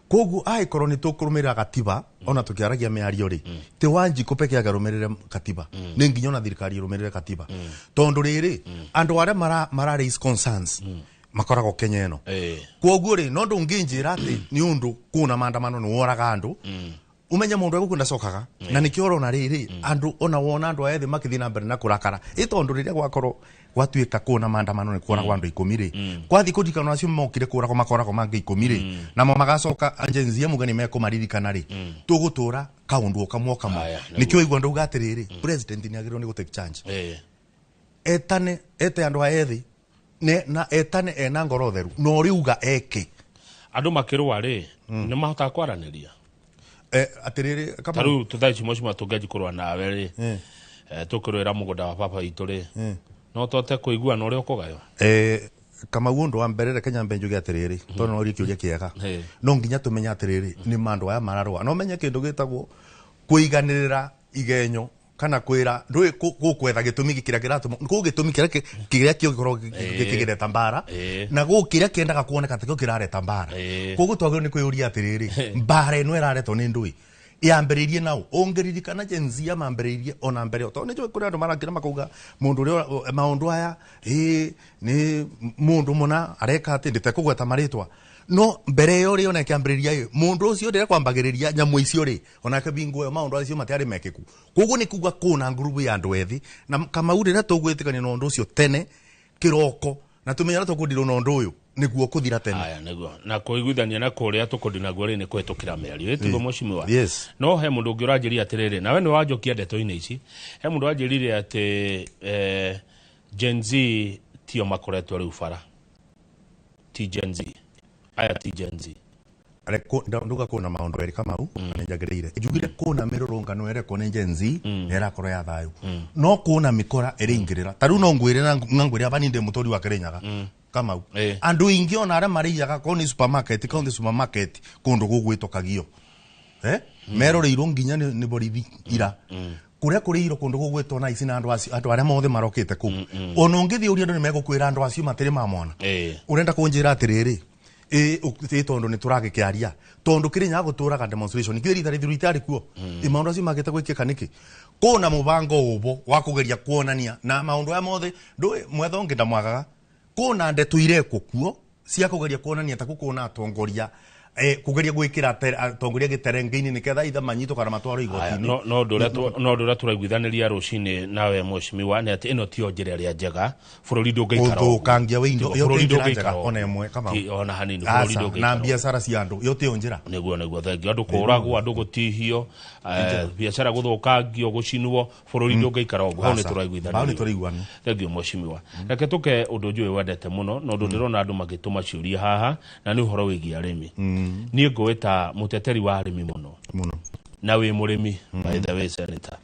Koguo angĩkorwo nĩ tũkũrũmĩrĩra gatiba ona tũkĩaragia mĩario rĩ, ti Wanjikũ peke yake arũmĩrĩre katiba, nĩ nginya ona thirikari ĩrũmĩrĩre katiba, tondũ rĩrĩ andũ arĩa mara raise concerns makoragwo Kenya ĩno. Koguo rĩ, no ndũngĩnjĩra atĩ nĩ ũndũ kuna maandamano nĩ woraga andũ, Umenye mundu egũkũ ndacokaga na nikio urona riri andu ona wona andu aya ethi makithii na mbere na kurakara itondu riria gwakorwo gwatuika kuna maandamano ni kuoragwo andu 10 ri kwathi kuririkana acio mokire kuragwo makoragwo mangi 10 ri namo magacoka Gen Z muga ni mekumaririkana ri tugutura kaundu kamwe kamwe nikio igua ndauga atiriri president ni agirwo ni gu take charge etane ete andu aya ethi na etane ena ngoro theru no riuga eke andu makirwa ri ni mahotaga kwaraniria atiriri kama taru tuthaici mocima tungejikorwa nawe ri tukirwira mugunda wa papa itu ri no tote kuigua na uria ukugaywo kama undu wa mbere reke nyambe njuge atiriri tondu no kiuria kiega no nginya tumenye atiriri ni mandu aya mararwa no menye kindu gitagwo kuiganirira igenyo kana kwira ndui gukwetha gitumi kiria kiratuma ku gitumi kiria kiria kio gikigireta mbara na gukiria kiendaga kuoneka ta kio kirareta mbara koguo twagirwo ni kwiyuria atiriri mbara ino iraretwo ni ndui yambiririe nau ungiririkana Gen Z mambiririe ona mbere to ni kuri andu marakira makauga mundu uria maundu aya ni mundu muna areka ati nditekugweta maritwa no mbere yo ri ona kiambiriria mundu ucio ndire kwambagiriria nyamu icio ri onake bingo yo maundu acio matiari mekiku koguo ni kuga kuna ngurubu ya andu ethi na Kamau rira tugwitikania na undu ucio tene kiroko na tumenyera tukundirwo na undu uyu niguo kuthira tene aya niguo na kuiguithania na kuria tukundina ri ni kwitukira miario itigo mheshimiwa yes. No he mundu ungi uranjiria atiriri nawe ni wanjokia ndeto-ini ici he mundu wanjirire ati Gen Z tio makoretwo riu bara ti Gen Z aya ti Gen Z nduga kuna maundu eri Kamau na njagiriire njugire kuna mirurungano ere kone Gen Z nerakorwo ya thayu no kuna mikora ere ingirira taru no ngwire na ngwire abani ndi mutori wa Kirinyaga Kamau andu ingi ona aria mariaga ko ni supermarket county supermarket kundu gugwitwo Kagio meroreirwo nginya ni borithi ira kuria kuriirwo kundu gugwitwo na ici na andu acio andu aria mothe marokite kuu ona ungithi uria andu ni megukwira andu acio matiri mamona urenda kunjira atiriri tondu ni turagikiaria tondu Kirinyaga guturaga demonstration kiri rita rithiru itari kuo maundu acio magite gwikika niki kuna mubango ubo wa kugeria kuonania na maundu aya mothe ndui mwetho ngi ndamwagaga kuna ndeto irekwo kuo cia kugeria kuonania ta kukuna atongoria kugeria gwikira atongoria giterenge-ini niketha itha manyitwo kana matwarwo igoti-ini no nduria turaiguithaniria rucini nawe mheshimiwa ni ati ino tio njira ĩrĩa njega bururi ndũngĩikara uthukangia wa indo iyo ti njira njega ona ĩmwe Kamau ona hanini bururi ndũngĩikara na biacara cia andu iyo tio njira niguo thengiũ andu kũragwo andu gũtihio biacara gũthũkangio gũcinwo bururi ndũngĩikara ũguo hau nĩ tũraiguithaniria thengiũ mheshimiwa reke tũke ũndũ njũĩ wendete mũno na ũndũ ndĩrona andũ magĩtũma ciũria haha na nĩ ũhoro wĩgiĩ arĩmi niĩ ngũĩta mũteteri wa arĩmi mũno mũno na wĩ mũrĩmi by the way senator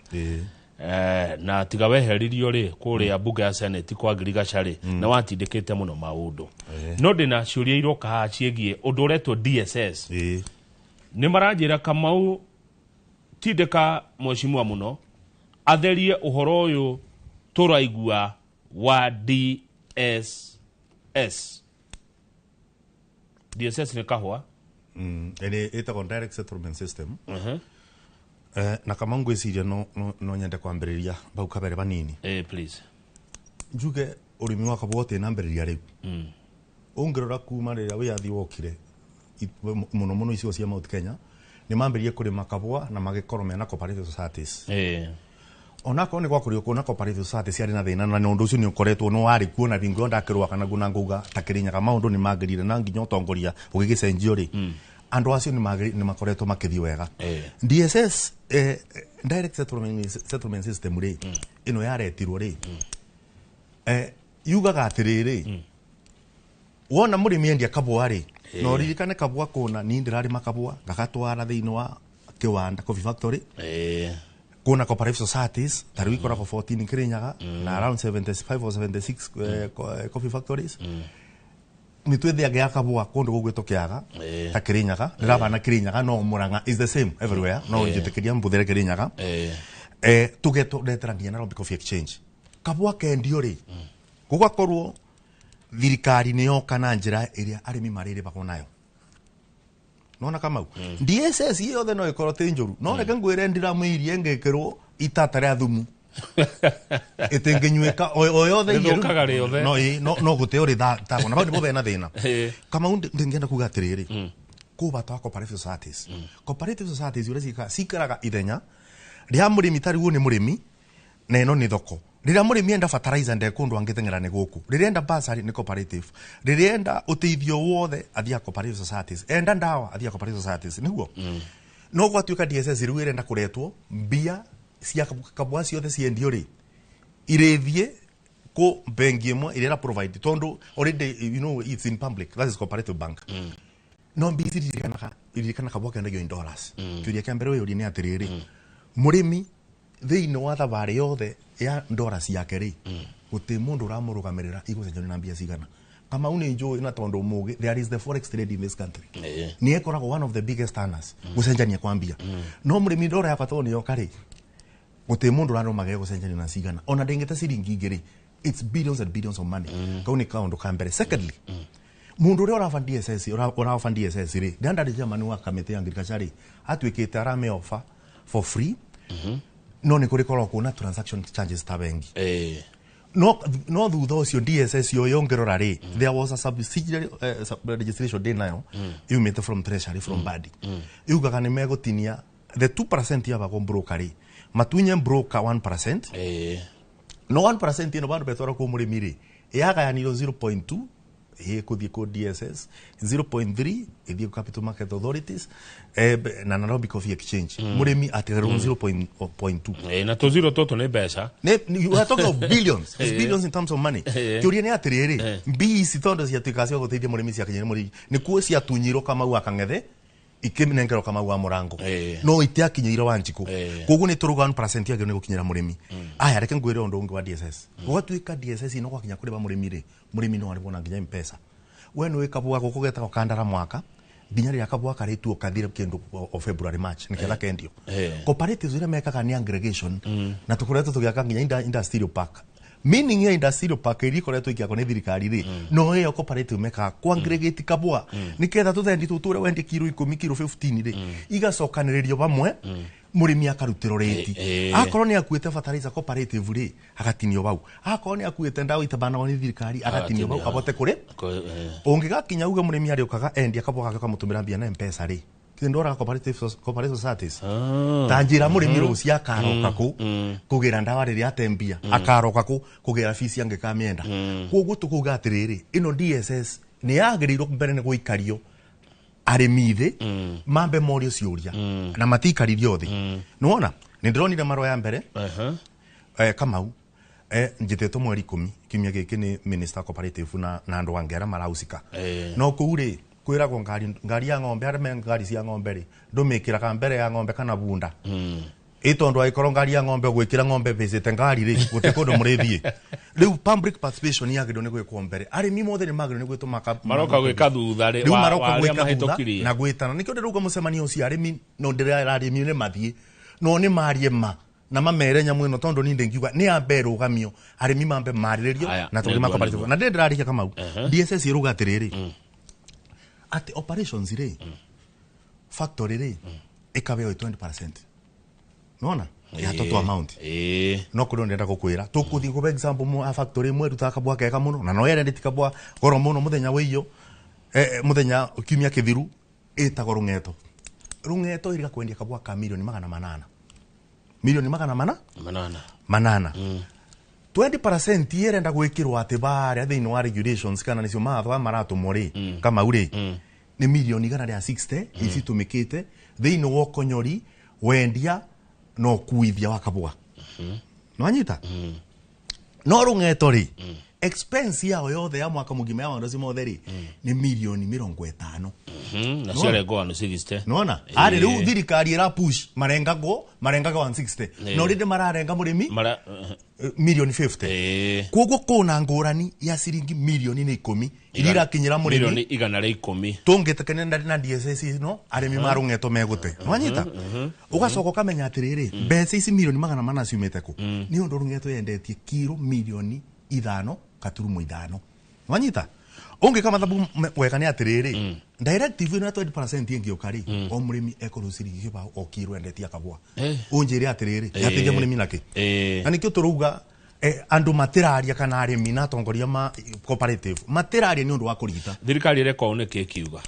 na tiga weheririo rĩ kũrĩa bunge ya senate kwa ngirigaca rĩ na watindĩkĩte mũno maũndũ no ndĩna ciũria iroka haha ciĩgiĩ ũndũ ũretwo DSS nĩ maranjĩra Kamau tindĩka mheshimiwa mũno atherie ũhoro ũyũ tũraigua wa DSS. DSS nĩ kahũa ene ĩtagwo direct settlement system na kama ngwĩciria no nyende kwambĩrĩria bau kabere banini please njuge ũrĩmi wa kabũa ũtĩnambĩrĩria rĩu ũngĩrora kuma rĩrĩa wĩyathi wokire mũno mũno icigo cia Mount Kenya nĩ mambĩrĩrie kũrĩma kabũa na magĩkorwo mena cooperative societies onakorwo nĩ gwakũrio kuona cooperative society ciarĩ na thĩna na ũndũ ũcio nĩ ũkoretwo no warĩ kuo na bingo ndakĩrũa kana na ngauga ta Kirinyaga maũndũ nĩ magĩrire na nginya ũtongoria ũgĩgĩcenjio rĩ andu acio nĩ makoretwo makĩthiĩ wega DSS direct settlement system rĩ ĩno yaretirwo rĩ yugaga atĩrĩrĩ wona mũrĩmi endia kabũa rĩ na ũririkane kabũa kũna niĩ ndĩrarĩma kabũa ngagatwara thĩinĩ wa kĩwanda coffee factory kuna cooperative societies ta rĩu ikoragwo 14 Kirinyaga na around 75 or 76 coffee factories nĩ twĩthiaga kabũa kũndũ gũgwĩtwo Kĩaga ta Kirinyaga ndĩrabana Kirinyaga no Murang'a is the same everywhere no njĩtĩkĩria mbũthĩre Kirinyaga tũgetũretera nginya Nairobi Coffee Exchange kabũa kendio rĩ gũgakorwo thirikari nĩ yoka na njĩra ĩrĩa arĩmi marĩrĩbagwo nayo nona Kamau DSS yothe no ikorwo ti njuru no reke ngwire ndiramwirie ngikirwo itata ria thumu itinginyuika o yothe no no no gute uri tagwo na bau nibo bena thina Kamau ndingienda kuga atiriri Kũ bata wa cooperative societies. Cooperative societies uria cikaraga ithenya ria mũrĩmi, ta rĩu nĩ mũrĩmi na ĩno nĩ thoko. Rĩrĩa mũrĩmi enda fertilizer, nde kũndũ angĩteng'era nĩ gũkũ. Rĩrĩa enda bursary, nĩ cooperative. Rĩrĩa enda ũteithio wothe, athiaga cooperative societies. Enda ndawa, athiaga cooperative societies. Nĩguo no gwatuĩka DSS rĩu ĩrenda kũretwo, mbia cia kabwa ciothe ciendio rĩ, irĩthiĩ kũ bengi ĩmwe ĩrĩa ĩra provide, tondu already you know it's in public, that is Cooperative Bank. No mbia ici ririkanaga, ririkana kabwa kendagio in dollars. Kĩũria kĩa mbere wĩyũrie nĩ atĩrĩrĩ, mũrĩmi thĩinĩ wa thabarĩ yothe ya ndora ciake rĩ, gũtĩ mũndũ ũramũrũgamĩrĩra igũcenjanio na mbia cigana. Kamau nĩ njũĩ na tondũ mũgĩ, there is the forex trade in this country, nĩ ĩkoragwo one of the biggest earners gũcenjania kwa mbia. No mũrĩmi ndora yakwa tondũ nĩyoka rĩ, gũtĩ mũndũ ũrarũmagĩrĩra gũcenjania na cigana, ona ndĩngĩte ciringi ingĩ rĩ, it's billions and billions of money. Kau nĩ kaũndũ ka mbere. Secondly, mundu uria ũraba DSS, ũraba DSS rĩ, ndandarĩ chairman wa kamĩtĩ ya agriculture rĩ, atuĩkĩte arame offer for free, no nĩ kũrĩ korwo kuna transaction charges ta bengi. No thutha ũcio DSS yo yongĩrora rĩ, there was a subsidiary registration ndĩ nayo yumĩte from treasury, from badi, yugaga nĩ megũtinia the 2% yabagwo broker rĩ, matunye broker 1%. No 1% ĩno bandu betwara kũ mũrĩmi rĩ, yagayanirwo 0.2 ĩkũthiĩ kũ DSS, 0.3 ĩthiĩ Capital Market Authorities na Nairobi Coffee Exchange. Mũrĩmi atigarwo 0.2. Na tũziro tũtũ nĩ mbeca. You are talking of billions. It's billions in terms of money. Kĩũria nĩ atĩrĩrĩ, mbia ici tondũ ciatuĩkaga cia gũteithia mũrĩmi ciakinyĩre mũrĩmi, nĩkuo ciatunyirwo Kamau wa Kang'ethe ikĩnengerwo Kamau wa Mũrango, no itiakinyĩire Wanjikũ. Koguo nĩ tũrauga 1% yagĩrĩirwo nĩ gũkinyĩra mũrĩmi. Aya, reke ngwĩre ũndũ ũngĩ wa DSS. Gwatuĩka DSS ino gwakinya kũrĩba mũrĩmi rĩ, mũrĩmi no arĩbwo na nginya M-Pesa. We nĩ kabua gũkũ getagwo kandara mwaka nginya rĩrĩa kabua karĩtuo kathire kĩndũ o February, March nĩgetha kendio. Cooperatives iria mekaga nĩ aggregation, na tũkoretwo tũgĩaka nginya industrial park, meaning ya industrial park iria ikoretwo ikĩakwo nĩ thirikari rĩ, no ĩyo cooperative mekaga ku aggregate kabua nĩgetha tũthendi tũtũre wendie kiro 10, kiro 15 rĩ, igacokanĩrĩrio hamwe, mũrĩmi akarutĩrwo rĩti. Akorwo nĩ akuĩte fertilizer cooperative rĩ, agatinio bau. Akorwo nĩ akuĩte ndawa itabanagwo nĩ thirikari, agatinio bau abote kũrĩ. Ũngĩgakinya uge mũrĩmi arĩũkaga endia kabua gake kamũtũmĩra mbia na M-Pesa rĩ, ndoraga cooperative societies ta njĩra mũrĩmi rũciũ akaroka kũ kũgĩra ndawa rĩrĩa atembia, akaroka kũ kũgĩra fees angĩkamĩenda. Koguo tũkuga atĩrĩrĩ, ĩno DSS nĩ yagĩrĩirwo mbere nĩ gũikario arĩmi thĩ, mambe morio ciũria, na matikaririo thĩ. Nĩwona nĩ ndĩronire marũa ya mbere, Kamau, njĩtĩtwo mweri 10 kiumia gĩkĩ nĩ minister cooperative na andũ angĩ arĩa marahusika. No kũu rĩ, kwĩragwo ngari ya ng'ombe, arĩa me ngari cia ng'ombe rĩ, ndũmĩkĩraga mbere ya ng'ombe kana bunda, ĩ tondũ angĩkorwo ngari ya ng'ombe gwĩkĩra ng'ombe bĩcĩte ngari rĩ, gũtirĩ kũndũ mũrĩthiĩ. Rĩu public participation yagĩrĩirwo nĩ gwĩkwo mbere. Arĩmi mothe nĩ magĩrĩirwo nĩ gwĩtwo maka Maroka gwĩka thutha rĩ, rĩu maroka wa arĩa gwĩka thutha mahĩtũkirie. Na gwĩtana nĩkĩo ndĩrauga mũcemanio ũcio arĩmi no ndĩrera arĩmi nĩ mathiĩ, no nĩ marie ma na mamere nyamũ ĩno, tondũ niĩ ndĩngiuga nĩ yambe ĩrũgamio, arĩmi mambe marĩrĩrio Aya, na tũrĩ nĩguo, ma cooperative. nĩguo. Na ndĩrĩ ndĩrarĩkia, Kamau. DSS ĩrauga atĩrĩrĩ, atĩ operations rĩ, factory rĩ, ĩkabeo 20%, nona ya total amount. No kũrĩ ndĩrenda gũkwĩra tũkũthiĩ kũbe example mo a factory ĩmwe ĩrutaga kabua kega mũno na no yerendeti kabua goro mũno mũthenya wĩiyo, mũthenya kiumia kĩthiru, ĩtagwo Rũng'eto. Rũng'eto ĩrĩga kwendia kabua ka milioni 800, milioni magana mana 800. 800. 20% ĩrenda gwĩkĩrwo atĩ barĩa thĩinĩ wa regulations kana nĩcio mawatho aya maratũmwo rĩ, Kamau rĩ, nĩ milioni 160 icitũmĩkĩte thĩinĩ wa ũkonyori, wendia na ũkuithia wa kabua. Nĩwanyita? No Rũng'eto rĩ, expense yao yothe ya mwaka mũgima ya maũndũ acio mothe rĩ, nĩ milioni 50. Na ciarengwo 160. Nona arĩ rĩu thirikari ĩra push marengagwo, marengaga 160, no rĩndĩ mararenga mũrĩmi Mara milioni 50. Koguo kũna ngũrani ya ciringi milioni nĩ 10 iria irakinyĩra mũrĩmi. Milioni 110. Tũngĩtekania na DSS ĩno, arĩmi ma Rũng'eto megũte. Nĩwanyita? Ũgacoka ũkamenya atĩrĩrĩ, mbeca ici milioni 400 ciumĩte kũ? Nĩ ũndũ Rũng'eto yendetie kiro milioni 5.5. Nĩwanyita? Ũngĩka mathabu wega nĩ atĩrĩrĩ, directive ĩno ya 20% ĩngĩũka rĩ, o mũrĩmi ekũrĩhwo ciringi 20 o kiro endetie kabua. Ũnjĩre atĩrĩrĩ, yateithia mũrĩmi nakĩ? Na nĩkĩo tũrauga andũ matĩraria kana arĩmi na atongoria ma cooperative matĩraria nĩ ũndũ wa kũrigita. Thirikari ĩreka ũũ nĩkĩ ĩkiuga?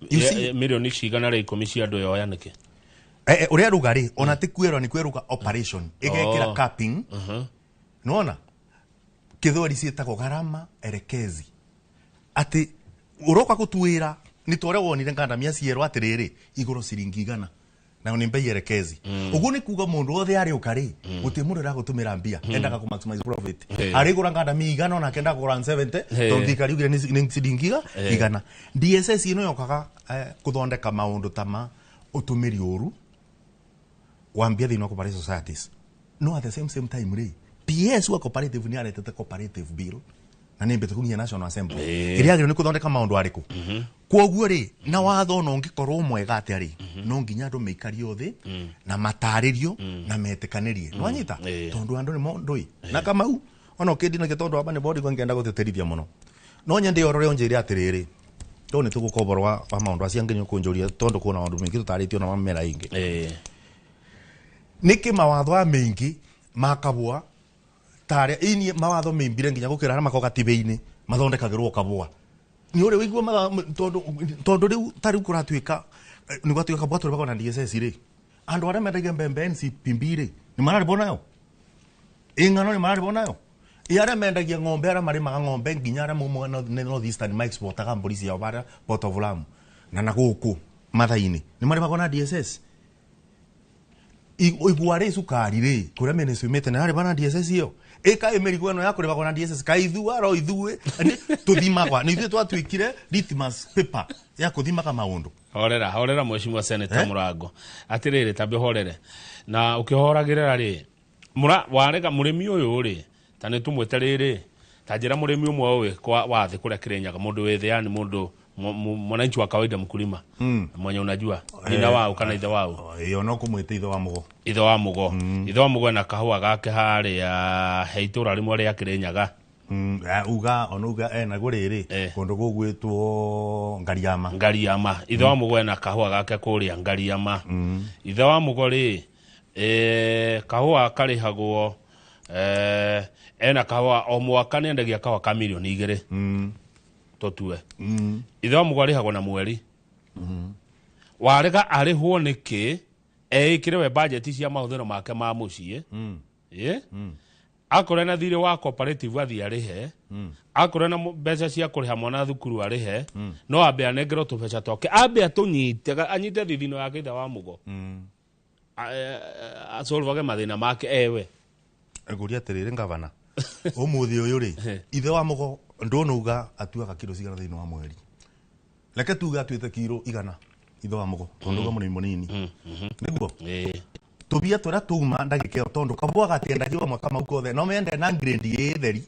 You see? Milioni cigana rĩa 10 cia andũ yoya nĩkĩ? Ũrĩa ruga rĩ ona ti kwĩrwo nĩ kwĩruga operation ĩgekĩra capping. Nĩwona kĩthweri ciĩtagwo gharama elekezi, atĩ ũroka gũtuĩra nĩ ta ũrĩa wonire ngandamia cierwo atĩrĩrĩ igũrũ ciringi 100 nayo nĩ mbei elekezi. Ũguo nĩ kuga mũndũ wothe arĩũka rĩ gũtirĩ mũndũ ũragũtũmĩra mbia, endaga kũ maximize profit. Arĩgũra ngandamia 100 onake endaga kũgũra 70 tondũ thirikari yugire nĩ ciringi 100. DSS ĩno yokaga kũthondeka maũndũ ta ma ũtũmĩri ũru wa mbia thĩinĩ wa cooperative societies. No at the same time rĩ PS wa cooperative nĩ aretete cooperative bill na nĩ mbĩtũku nginya National Assembly ĩrĩa yagĩrĩirwo nĩ kũthondeka maũndũ arĩkũ. Kwoguo rĩ na watho ona ũngĩkorwo mwega atĩa rĩ no nginya andũ maikario thĩ na matarĩrio na metĩkanĩrie. Nĩwanyita? Tondũ andũ nĩ ndũĩ na Kamau ona ũkĩndinake tondũ aba nĩ bodi ngenda gũtĩtĩrithia mũno no nyende ũrore ũnjĩre atĩrĩrĩ tondũ nĩ tũgũka ũhoro wa maũndũ acio angĩ nĩ ũkũnjũria tondũ kwĩna maũndũ maingĩ tũtarĩtio na mamera ĩngĩ. Nĩkĩ mawatho aya maingĩ ma kabũa tarĩa ini mawatho maimbire nginya gũkĩra arĩa makoragwo gatiba-inĩ mathondekagĩrwo kabũa nĩ ũrĩ wĩigua tondũ rĩu ta rĩu kũratuĩka nĩ gwatuĩka kabũa tũrĩbagwo na DSS rĩ andũ arĩa mendagia mbembe NCPB rĩ nĩ mararĩbwo nayo ĩng'ano nĩ mararĩbwo nayo ĩ arĩa mendagia ng'ombe arĩa marĩmaga ng'ombe nginya arĩa maumaga North Eastern maexportaga mbũri ciao barĩa Port of Lamu na gũkũ Mathai-inĩ nĩ marĩbagwo na DSS. Igua rĩ cukari rĩ kũrĩa ministry umĩte nĩ ararĩba na DSS ĩyo ĩka ĩmĩrigo ĩno ya kũrĩbagwo na DSS kaithua ro ithuĩ tũthimagwa nĩ ithuĩ twatuĩkire litmus paper ya kũthimaga maũndũ. Horera horera mheshimiwa Senator Mũrango atĩrĩrĩ tambe horere na ũkĩhoragĩrĩra rĩ warega mũrĩmi ũyũ rĩ ta nĩ tũmwĩte rĩrĩ ta njĩra mũrĩmi ũmwe ũĩ kwa wa thĩ kũrĩa Kĩrĩnyaga mũndũ wĩ thĩ yani mũndũ mwananchi wa kawaida mkulima mwenye unajua nina wao kana ithe wao iyo no kumwita ithe wa mugo ithe wa mugo ithe wa mugo na kahua gake haria he itura rimwe ria Kirinyaga uga onuga ena guriri kundu gugwitwo Ngariama Ngariama ithe wa mugo na kahua gake kuria Ngariama ithe wa mugo ri kahua karihagwo ena kahua o mwaka nendagia kahua ka milioni 2 totue ithe wa mugo arihagwo na mweri warega arihwo niki eikire we budget cia mahuthiro make ma mucii akorwo na thiri wa cooperative athi arihe akorwo na mbeca cia kuriha mwana thukuru arihe no ambe anengerwo tubeca twake ambe atunyite anyite thithino yake ithe wa mugo asolvage mathina make ewe nguria atiriri ngavana umuthi uyu ri ithe wa mugo ndonuga atuaga kiro cigana thiini wa mweri reke tuge atuite kiro 100 ithe wa mugo tondu uga mũrĩmi mũnini niguo tubia turia tuma ndagika ĩyo tondu kabua gatiendagio mwaka mau kothe no mende na grade ĩ theri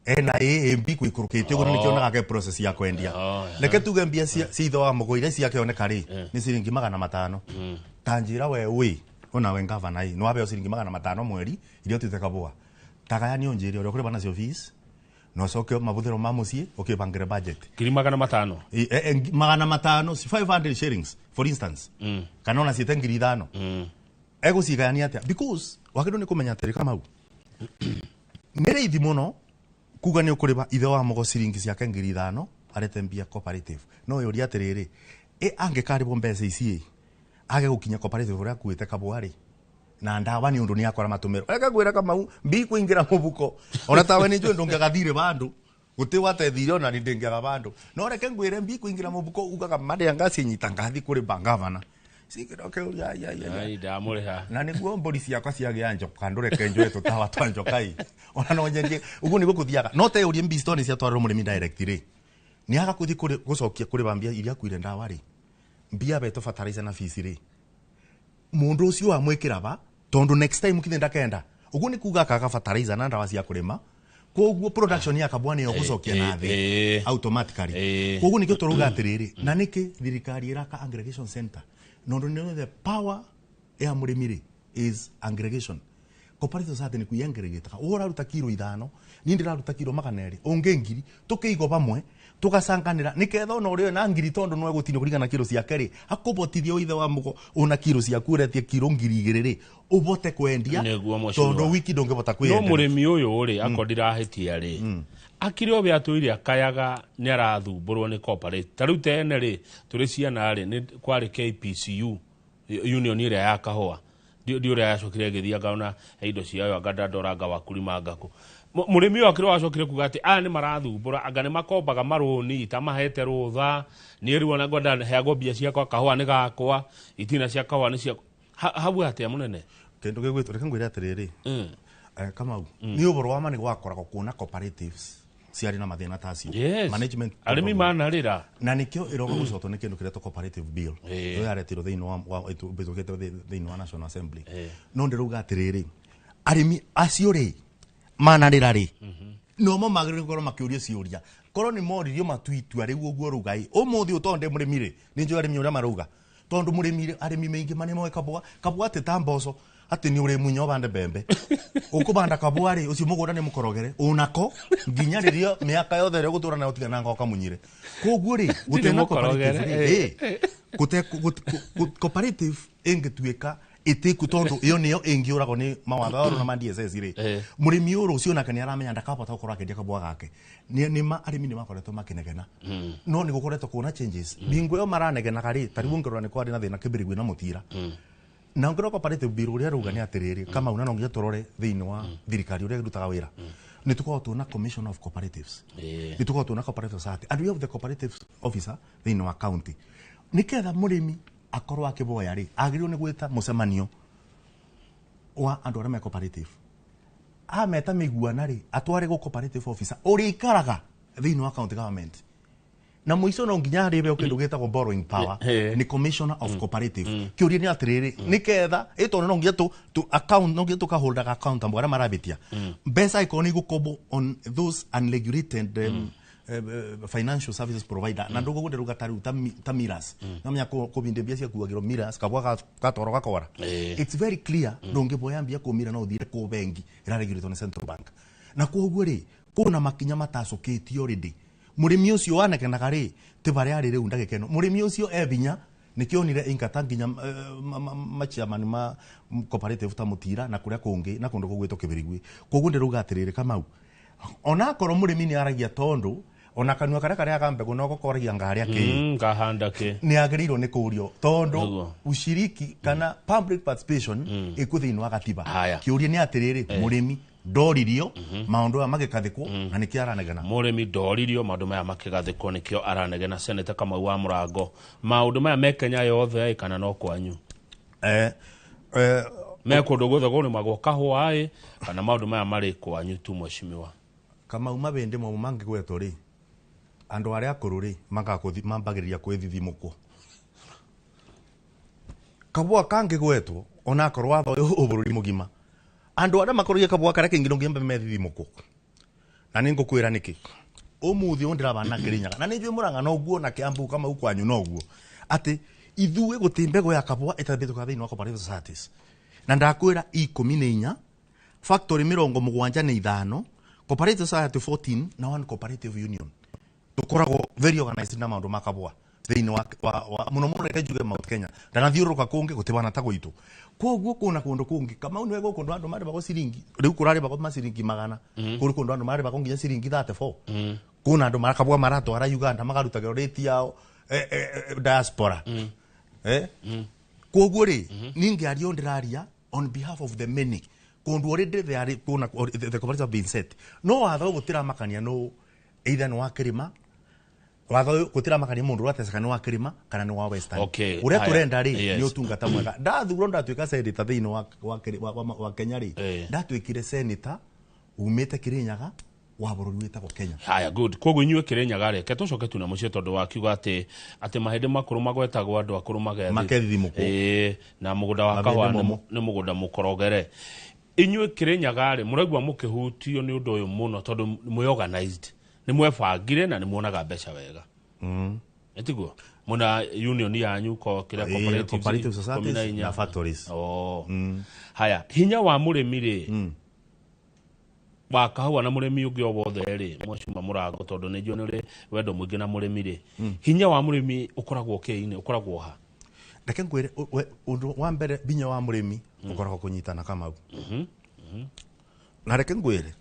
ena ĩ mbi kuikurukite uguo nikionaga ke process ya kwendia reke tuge mbia cia ithe wa mugo iria ciakioneka ri ni ciringi 500 ta njira we wi ona we ngavana ĩ no wabeo ciringi 500 mweri iria tuite kabua tagayani unjiri uria kuriba nacio fees no coke mabuthiro ma mucii ukibangire budget ngiri 500 500 500 shillings for instance kana ona ciite ngiri 5 egucigayania atia because wagĩrĩirwo nĩ kũmenya atĩrĩ Kamau nĩ raithi mũno kuga nĩ ũkũrĩba ithe wa mũgo ciringi ciake ngiri 5 arete mbia cooperative no yũria atĩrĩrĩ ĩ angĩkarĩbwo mbeca ici age gũkinya cooperative ũrĩa akuĩte kabũa rĩ na ndawa nĩ ũndũ nĩ akora matũmĩro reke ngwĩre Kamau mbi kũingĩra mũbuko ona tawe nĩ njũĩ ndũngĩagathire bandũ gũtĩ watethire ona nĩ ndĩngĩaga bandũ no reke ngwĩre mbi kũingĩra mũbuko ugaga marĩa ngacinyita ngathi kũrĩ ngavana cikiroke uria ya ya ai ndamũrĩha na nĩguo mbũri ciakwa ciagĩa njoka ndũreke njoe tũtawa twa njoka i ona no nyendie ũguo nĩguo kũthiaga no te ũrie mbi citone ciatwarĩrwo mũrĩmi direct rĩ nĩ aga kũthiĩ gũcokia kũrĩba mbia iria akuire ndawa rĩ mbia betwo fertilizer na fees rĩ mũndũ ũcio amwĩkĩra ba tondu next time kithe ndakenda uguo ni kuga kaga fertilizer na ndawa cia kurima koguo production ya kabwa ni yogucokia na thi automatically koguo nikio turuga atiriri na niki thirikari iraka aggregation center nondu ni the power ya murimi ri is aggregation cooperative society ni kuiaggregate ka uraruta kiro 5 ni ndiraruta kiro 200 ungi ngiri tukiigo pamwe tugacanganira niketha ona urio na ngiri tondu no egutinio kuringana kiro ciake ri akubotithia ithe wa mugo una kiro ciaku uretie kiro ngiri 2 ri ubote kwendia tondu wiki ndungibota kwiendia no murimi uyu ri akorwo ndirahitia ri Akiri o atũire akayaga nĩ arathumburwo nĩ corporate. Ta rĩu tene rĩ tũrĩ ciana rĩ nĩ kwarĩ KPCU union ĩrĩa ya kahũa ndi ũrĩa yacokire ĩgĩthiĩ ngaona indo ciayo anga ndandoranga wakulima ngakũ. Mũrĩmi ũyũ akĩrĩ wacokire kuga atĩ aya nĩ marathumbũra anga nĩ makombaga marũni itamahete rũtha niĩ rĩu ona ngwenda heagwo mbia ciakwa kahũa nĩ gakwa itina cia kahũa nĩ ciakwa. Hau atĩa mũnene? Kĩndũ gĩgwĩtwo reke ngwĩre atĩrĩrĩ Kamau nĩ ũhoro wa ma nĩ gwakoragwo kuona cooperatives ciarĩ na mathĩna ta acio. Yes. Management arĩmi manarĩra na nĩkĩo ĩroka gũcotwo nĩ kĩndũ kĩretwo cooperative bill ĩyo yaretirwo thĩinĩ wa ĩtũkĩte thĩinĩ wa National Assembly. No ndĩrauga atĩrĩrĩ arĩmi acio rĩ manarĩra rĩ nomo magĩrĩirwo gũkorwo makĩũrio ciũria korwo nĩ moririo matuitua rĩu ũguo rauga ĩ ũmũthĩ ũyũ tondũ ndĩ mũrĩmi rĩ nĩ njũĩ arĩmi ũrĩa marauga tondũ mũrĩmi arĩmi maingĩ ma nĩmoĩ kabũa kabũa atĩ ta mboco atĩ nĩ ũrĩmunya ũbande mbembe ũkũbanda kabũa rĩ ũcio mũgũnda nĩ mũkorogere ũnako nginya rĩrĩa mĩaka yothe ĩrĩa ũgũtũra nayo tiga nanga ũkamunyire koguo rĩ gũtena cooperative rĩ gũte cooperative ĩngĩtuĩka ĩtĩku tondũ ĩyo nĩyo ĩngĩũragwo nĩ mawatho oro na ma DSS rĩ mũrĩmi ũyũ rũciũ nake nĩ aramenya ndakabota gũkorwo akĩendia kabũa gake nĩ ma arĩmi nĩ makoretwo makĩnegena no nĩ gũkoretwo kuona changes bingo ĩyo maranegenaga rĩ ta rĩu ũngĩrora nĩ kwarĩ na thĩna Kĩbĩrĩgwi na Mũtira na ngĩrora cooperative bill ũrĩa rauga nĩ atĩrĩrĩ Kamau na no nginya tũrore thĩinĩ wa thirikari ũrĩa ĩrutaga wĩra nĩ tũkoragwo tuona commission of cooperatives nĩ tũkoragwo tuona cooperative society and we have the cooperative officer thĩinĩ wa county nĩketha mũrĩmi akorwo akĩboya rĩ agĩrĩirwo nĩ gwĩta mũcemanio wa andũ arĩa me cooperative ameta mĩiguana rĩ atware gũ cooperative officer ũrĩa ikaraga thĩinĩ wa county government na mũico no nginya arĩbe kĩndũ gĩtagwo borrowing power nĩ commissioner of cooperative kĩũria nĩ atĩrĩrĩ nĩketha ĩ tondũ no nginya tũ account no nginya tũkaholdaga account ambo arĩa marabĩtia mbeca ikorwo nĩ igũkombwo on those unregulated financial services provider na ndugo ndĩrauga ta rĩu ta mirrors namenya kũbinde mbia ciakuagĩrwo mirrors kabwa gatwaro gakora. It's very clear ndũngĩboya mbia kũ mirror no ũthire kũ bengi ĩraregulatwo nĩ central bank na koguo rĩ kũna makinya matacũkĩtio already mũrĩmi ũcio wanekenaga rĩ ti barĩa arĩ rĩu ndagĩka ĩno mũrĩmi ũcio e binya nĩkĩo onire ingata nginya machairman ma cooperative ta Mũtira na kũrĩa kũngĩ na kũndũ kũgwĩtwo Kĩbĩrĩgwi koguo ndĩrauga atĩrĩrĩ Kamau onakorwo mũrĩmi nĩ aragia tondũ ona kanua karĩa karĩaga mbegũ no gũkoragia ngarĩa kĩ ngahanda kĩ nĩ agĩrĩirwo nĩ kũrio tondũ ushiriki kana public participation ĩkuo thĩinĩ wa gatiba kĩũria nĩ atĩrĩrĩ mũrĩmi ndoririo maũndũ maya magĩkathĩkwo na nĩkĩo aranegena mũrĩmi ndoririo maũndũ maya makĩgathĩkwo nĩkĩo aranegena. Senator Kamau wa Mũrango maũndũ maya me Kenya yothe kana no kwanyu me kũndũ guothe kũrĩmagwo kahũa ĩ kana maũndũ maya marĩ kwanyu tu mheshimiwa Kamau mabĩndĩ momũ mangĩgwetwo rĩ andũ arĩa akũrũ rĩ mambagĩrĩria kwĩthithimũkwo kabũa kangĩgwetwo onakorwo watho ũyũ bũrũri mũgima andũ arĩa makũrũgie kabũa karĩa kĩngĩ no nginya mambe methithimũkwo na nĩ ngũkwĩra nĩkĩ ũmũthĩ ũyũ ndĩrabana Kĩrĩnyaga na nĩ njũĩ Mũrang'a noguo na Kĩambu Kamau kwanyu noguo atĩ ithuĩ gũtĩ mbegũ ya kabũa ĩtambĩtũkaga thĩinĩ wa cooperative societies na ndakwĩra 14 factory 75 cooperative society 14 na one cooperative union tukoragwo very organized na maũndũ ma kabũa thĩinĩ wa mũno mũno reke njuge Mount Kenya ndanathiũrũrũka kũngĩ gũtibana ta gwitũ koguo kũna kũndũ kũngĩ Kamau nĩwe gũkũ andũ andũ marĩbagwo ciringi rĩu kũrarĩbagwo maciringi 100 kũrĩ kũndũ andũ marĩbagwo nginya ciringi 34 kũna andũ marakabũa maratwara Uganda makarutagĩrwo rĩti yao diaspora koguo rĩ ningĩaria ndĩraria on behalf of the many kũndũ already they are kũna the cooperative have been set no watho gũtiramakania no either nĩ wa kĩrĩma watho gũtiramakania mũndũ ũratecaga nĩ wa kĩrĩma kana nĩ wa western ũrĩa tũrenda rĩ nĩ ũtungata mwega ndathurwo ndatuĩka senator thĩinĩ wa Kenya rĩ ndatuĩkire senator umĩte Kĩrĩnyaga wa bũrũri wĩtagwo Kenya. Haya good koguo inyuĩ Kĩrĩnyaga rĩ ke tũcoke tu na mũciĩ tondũ wakiuga atĩ mahĩndĩ makũrũ magwetagwo andũ akũrũ makethithimũkwo na mũgũnda wa kahũa nĩ mũgũnda mũkorogere inyuĩ Kĩrĩnyaga rĩ mũraigua mũkĩhutio nĩ ũndũ ũyũ mũno tondũ mwĩ organized nĩ mwebangire na nĩ muonaga mbeca wega ĩtiguo muna union yanyu ko kĩrĩa cooperative societies na factories. Haya hinya wa mũrĩmi rĩ wa kahũa na mũrĩmi ũngĩ o wothe rĩ mwacuma Mũrango tondũ nĩ njũĩ nĩ ũrĩ wendo mũingĩ na mũrĩmi rĩ hinya wa mũrĩmi ũkoragwo kĩ-inĩ ũkoragwo ha reke ngwĩre ũndũ wa mbere binya wa mũrĩmi ũkoragwo kũnyitana Kamau na reke ngwĩre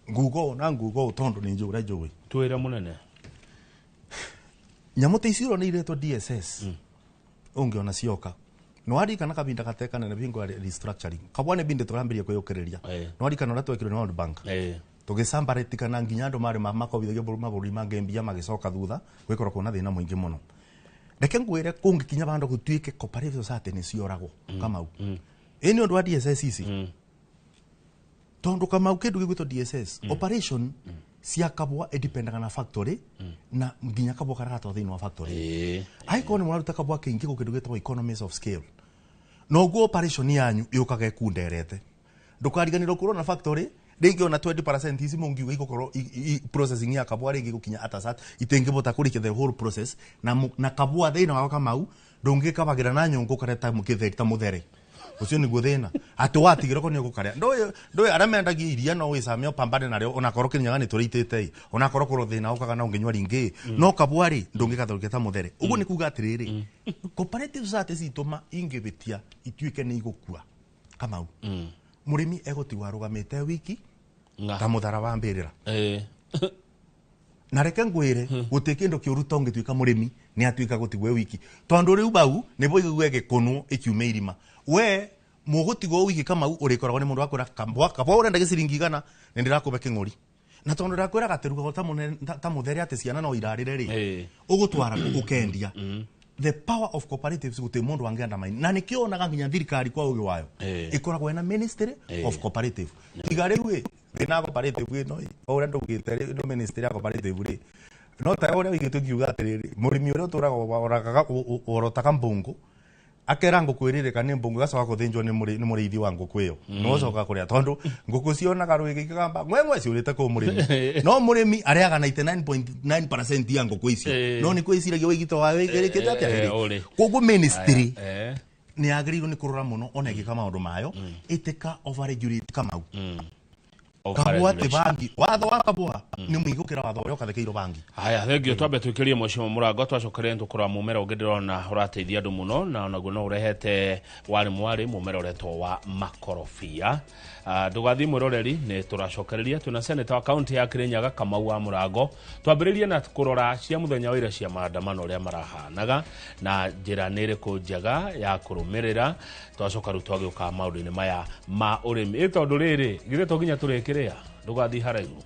Ngugo na ngugo tondu ni njura njui. Twira munene. Nyamu ta ici ni iretwo DSS. Ungiona cioka. Nwari kana kabinda gateka na bingo restructuring. Kabwane binde turambirie kwiyukiriria. Nwari kana uria twekirwo ni World Bank. Tugisambaretikana nginya andu mari makovithagia mabũrũri mangĩ mbia magicoka thutha gwikorwo kwĩna thĩna mũingĩ mũno. Reke ngwĩre kũngĩkinya vandũ gũtuĩke cooperative society nĩ cioragwo Kamau. Ĩ nĩ ũndũ wa DSS ici. Tondu Kamau kĩndũ gĩgwĩtwo DSS operation cia kabwa ĩdipendaga na factory na nginya kabwa karĩa gatwarwo thĩinĩ wa factory. Angĩkorwo nĩ mũraruta kabwa kĩingĩ gũ kĩndũ gĩtagwo economies of scale. Noguo operation yanyu yũkaga ĩkunderete. Ndũkariganĩrwo kũrwo na factory rĩngĩ ona 20% ici mũngiuga igũkorwo processing ya kabwa rĩngĩ gũkinya atasat itingĩbota kũrĩkia the whole process na kabwa thĩinĩ wa Kamau ndũngĩkabagira na nyũngũ karĩa ta gĩtheri ta mũthere. Ũcio nĩguo thĩna atĩ watigĩrwo ko nĩ ũgũkarĩa ndũĩ arĩa mendagia iria no wĩcame ũpambane narĩo onakorwo Kĩrĩnyaga nĩ tũrĩitĩte ĩ onakorwo kũrwo thĩna ũkaga na ũngĩnyua ringĩ no kabwa rĩ ndũngĩgatherũkia ta mũthere. Ũguo nĩ kuga atĩrĩrĩ cooperative society citũ ma ingĩbĩtia ituĩke nĩ igũkua Kamau. Mũrĩmi egũtigwo arũgamĩte wiki ta mũthara wa mbĩrĩra. Na reke ngwĩre gũtirĩ kĩndũ kĩũru ta ũngĩtuĩka mũrĩmi nĩ atuĩka gũtigwo wiki tondũ rĩu bau nĩbo ĩgũe gĩkũnwo ĩkiume irima we mũgũtigwo wiki Kamau ũrĩkoragwo nĩ mũndũ wakwĩra kabwa ũrenda gĩciringi igana nĩ ndĩrakũbe kĩng'ũri na tondũ ndakwĩra gatirugagwo ta mũthere atĩ ciana no irarĩre rĩ ũgũtwara ũkendia. The power of cooperatives gũtirĩ mũndũ angĩenda maini na nĩkĩo onaga nginya thirikari kwa ũgĩ wayo ĩkoragwo ĩna ministry of cooperative. Tiga rĩu ĩ thĩna cooperative ĩno o ũrĩa ndũgĩte rĩ no ministry ya cooperative rĩ no ta ũrĩa wĩigĩte ũkiuga atĩrĩrĩ mũrĩmi ũrĩa ũtũraga ũrotaga mbũngũ akera ngũkũ ĩrĩrĩka nĩ mbũngũ ĩgacoka gũthĩnjwo nĩ mũrĩithi wa ngũkũ ĩyo no ũcoka kũrĩa tondũ ngũkũ cionaga rwĩgĩ ikagamba ngwengwe ciũrĩte kũu mũrĩmi no mũrĩmi arĩaga 99.9% ya ngũkũ icio no nĩ kwĩciragia wĩigito wayo ĩkĩrĩkĩte atĩa rĩ. Koguo ministry nĩ yagĩrĩirwo nĩ kũrora mũno ona ĩgĩka maũndũ mayo ĩtĩka overregulate Kamau. Kabwa ti bangi watho wa kabwa ni mũingĩ gũkĩra watho ũrĩa ũkathekeirwo bangi. Haya thengio twambe twĩkĩrie mheshimiwa Mũrango twacokerie nĩtũkũrora mũmera ũngĩ ndĩrona ũrateithia andũ mũno na onaguo no ũrehete warĩ mwarĩ mũmera ũretwo wa makorobia. Ndũgathiĩ mwĩroreri nĩ tũracokereria twĩna seneta wa kaunti ya Kĩrĩnyaga Kamau wa Mũrango. Twambĩrĩrie na kũrora cia mũthenya wa ira cia maandamano ũrĩa marahanaga na njĩra nĩ ĩrĩkũ njega ya kũrũmĩrĩra twacoka rĩu twagĩũka maũndũ-inĩ maya ma ũrĩmi. Ĩ tondũ rĩrĩ githĩ to nginya tũrĩkĩrĩa ndũgathiĩ haraihu.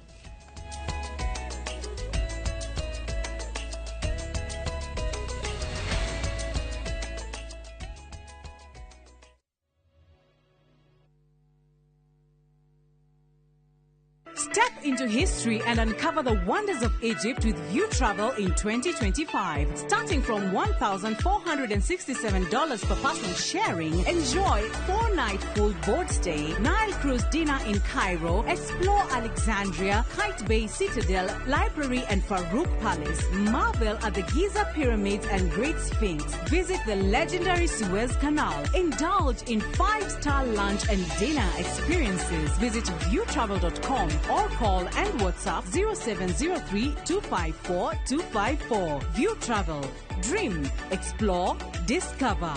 Step into history and uncover the wonders of Egypt with View Travel in 2025. Starting from $1,467 per person sharing, enjoy 4-night full board stay, Nile cruise dinner in Cairo, explore Alexandria, Kite Bay Citadel, Library and Farouk Palace, marvel at the Giza Pyramids and Great Sphinx, visit the legendary Suez Canal, indulge in 5-star lunch and dinner experiences. Visit viewtravel.com or call and WhatsApp 0703 254 254. View Travel. Dream, explore, discover.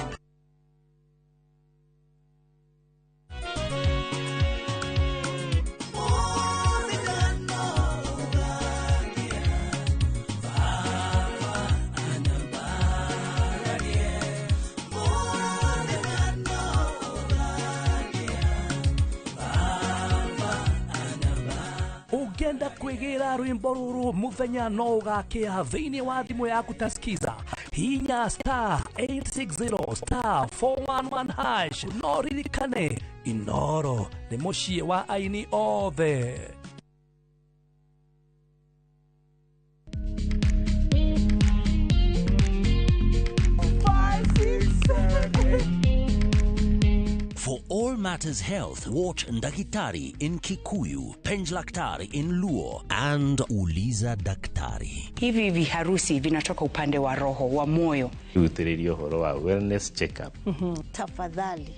Ugenda kwigera rwimbo ruru muthenya no ugakia thiini wa thimu yaku ta skiza hinya star 860 star 411 hash no ririkane Inoro ni muciĩ wa aini othe. For all matters health, watch Ndakitari in Kikuyu, Penjlaktari in Luo, and Uliza Daktari. Hivi viharusi vinatoka upande wa roho, wa moyo. Utiririo horo wa wellness checkup. Tafadhali,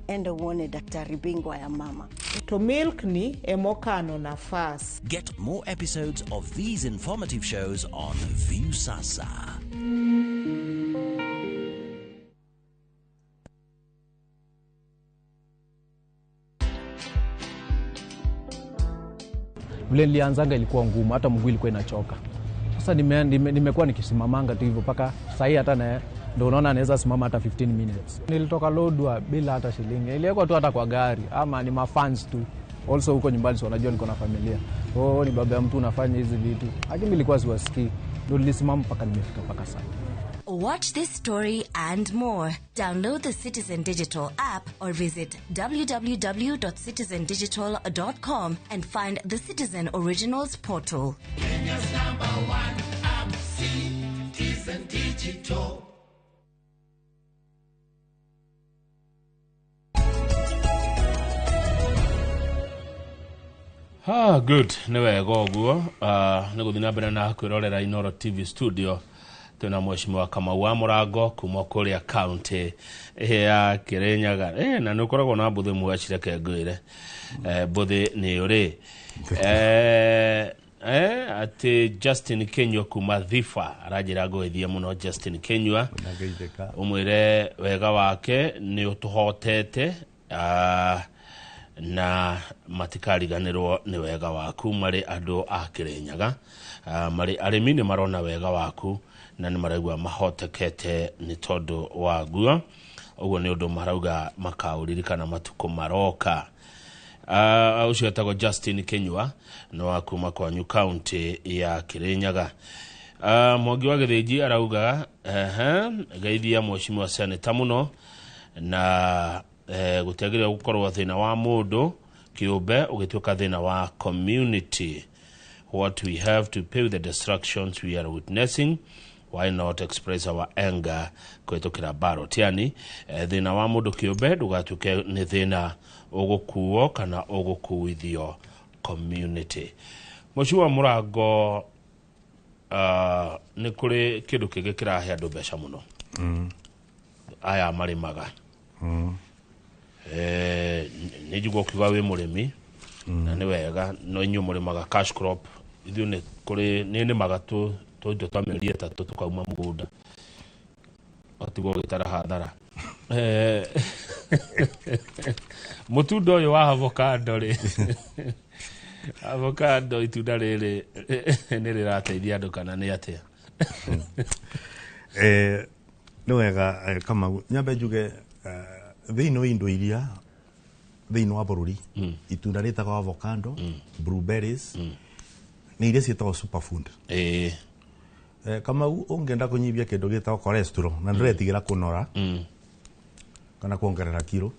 enda uone daktari bingwa ya mama. To milk ni emokano nafas. Get more episodes of these informative shows on Viusasa. Vile nilianzanga ilikuwa ngumu, hata mguu ilikuwa inachoka. Sasa nimekuwa nikisimamanga tu hivyo mpaka sahii, hata na ndio unaona naweza simama hata 15 minutes. Nilitoka Lodwar bila hata shilingi, iliwekwa tu hata kwa gari ama ni mafans tu. Also huko nyumbani si wanajua niko na familia. Oh, ni baba ya mtu unafanya hizi vitu. Lakini nilikuwa siwasikii. Ndio nilisimama mpaka nimefika mpaka sasa. Watch this story and more. Download the Citizen Digital app or visit www.citizendigital.com and find the Citizen Originals portal. Kenya's number one app, Citizen Digital. Ah, good. Nĩ wega ũguo. Nĩ gũthiĩ na mbere na kwĩrorera Inooro TV studio. Twĩna Mheshimiwa Kamau wa Mũrango kuma kũrĩa county ya Kirinyaga. Na nĩ ũkoragwo na mbũthĩ mwacireke ngwĩre. Mbũthĩ nĩ ũrĩ. Atĩ Justin Kenyua kuma Thifa aranjĩra ngũgĩthie mũno. Justin Kenyua ũmwĩre wega wake nĩ ũtũhotete, na matikariganĩrwo nĩ wega waku. Marĩ andũ a Kirinyaga, marĩ arĩmi nĩ marona wega waku na nĩ maraigua mahotekete nĩ tondũ waguo. Ũguo nĩ ũndũ marauga makaũririkana matukũ maroka. Ũcio etagwo Justin Kenyua nĩ wa kuma kwanyu county ya Kirinyaga. Mwangi wa Gĩthĩnji arauga geithia mheshimiwa seneta mũno, na gũtiagĩrĩire gũkorwo thĩna wa mũndũ kĩũmbe ũgĩtuĩka thĩna wa community. What we have to pay with the destructions we are witnessing, why not express our anger kũhĩtũkĩra ballot? Yani thĩna wa mũndũ kĩũmbe ndũgatuĩke nĩ thĩna ũgũkuo kana ũgũkuithio community. Mheshimiwa Mũrango, nĩ kũrĩ kĩndũ kĩngĩ kĩrahe andũ mbeca mũno. Aya marĩmaga. Nĩ njigua ũkiuga wĩ mũrĩmi, na nĩ wega, no inyuĩ mũrĩmaga cash crop. Ithuĩ nĩ kũrĩ nĩ nĩmaga tũindo twa mĩeri 3 tũkauma mũgũnda, ũtigwo ũgĩtara hathara. Mũtunda ũyũ wa avocado rĩ, avocado itunda rĩrĩ nĩ rĩrateithia andũ kana nĩ atĩa? Nĩ wega Kamau, nyambe njuge thĩinĩ wa indo iria thĩinĩ wa bũrũri, itunda rĩtagwo avocado, blueberries, nĩ iria ciĩtagwo superfood. Kamau, ũngĩenda kũnyibia kĩndũ gĩtagwo cholesterol na ndũretigĩra kũnora kana kuongerera kiro,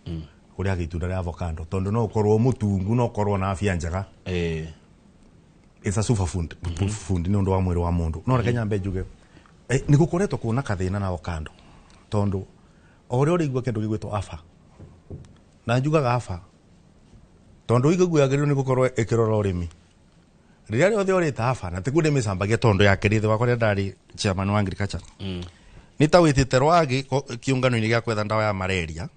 ũrĩaga itunda rĩa avocado tondũ no ũkorwo mũtungu, no ũkorwo na afya njega. It's a superfood food nĩ ũndũ wa mwĩrĩ wa mũndũ. No reke nyambe njuge nĩ gũkoretwo kwĩna kathĩna na avocado tondũ o ũrĩa ũrĩigua kĩndũ gĩgwĩtwo afa, na njugaga afa tondũ igũgũ yagĩrĩirwo nĩ gũkorwo ĩkĩrora ũrĩmi. Rĩrĩa rĩothe ũrĩta afa, na tikuo ndĩmĩcambagia tondũ ya kĩrĩthĩ wakwa rĩrĩa ndarĩ chairman wa agriculture, nĩ ta wĩtĩte rwagĩ kĩũngano-inĩ gĩa kwetha ndawa ya malaria,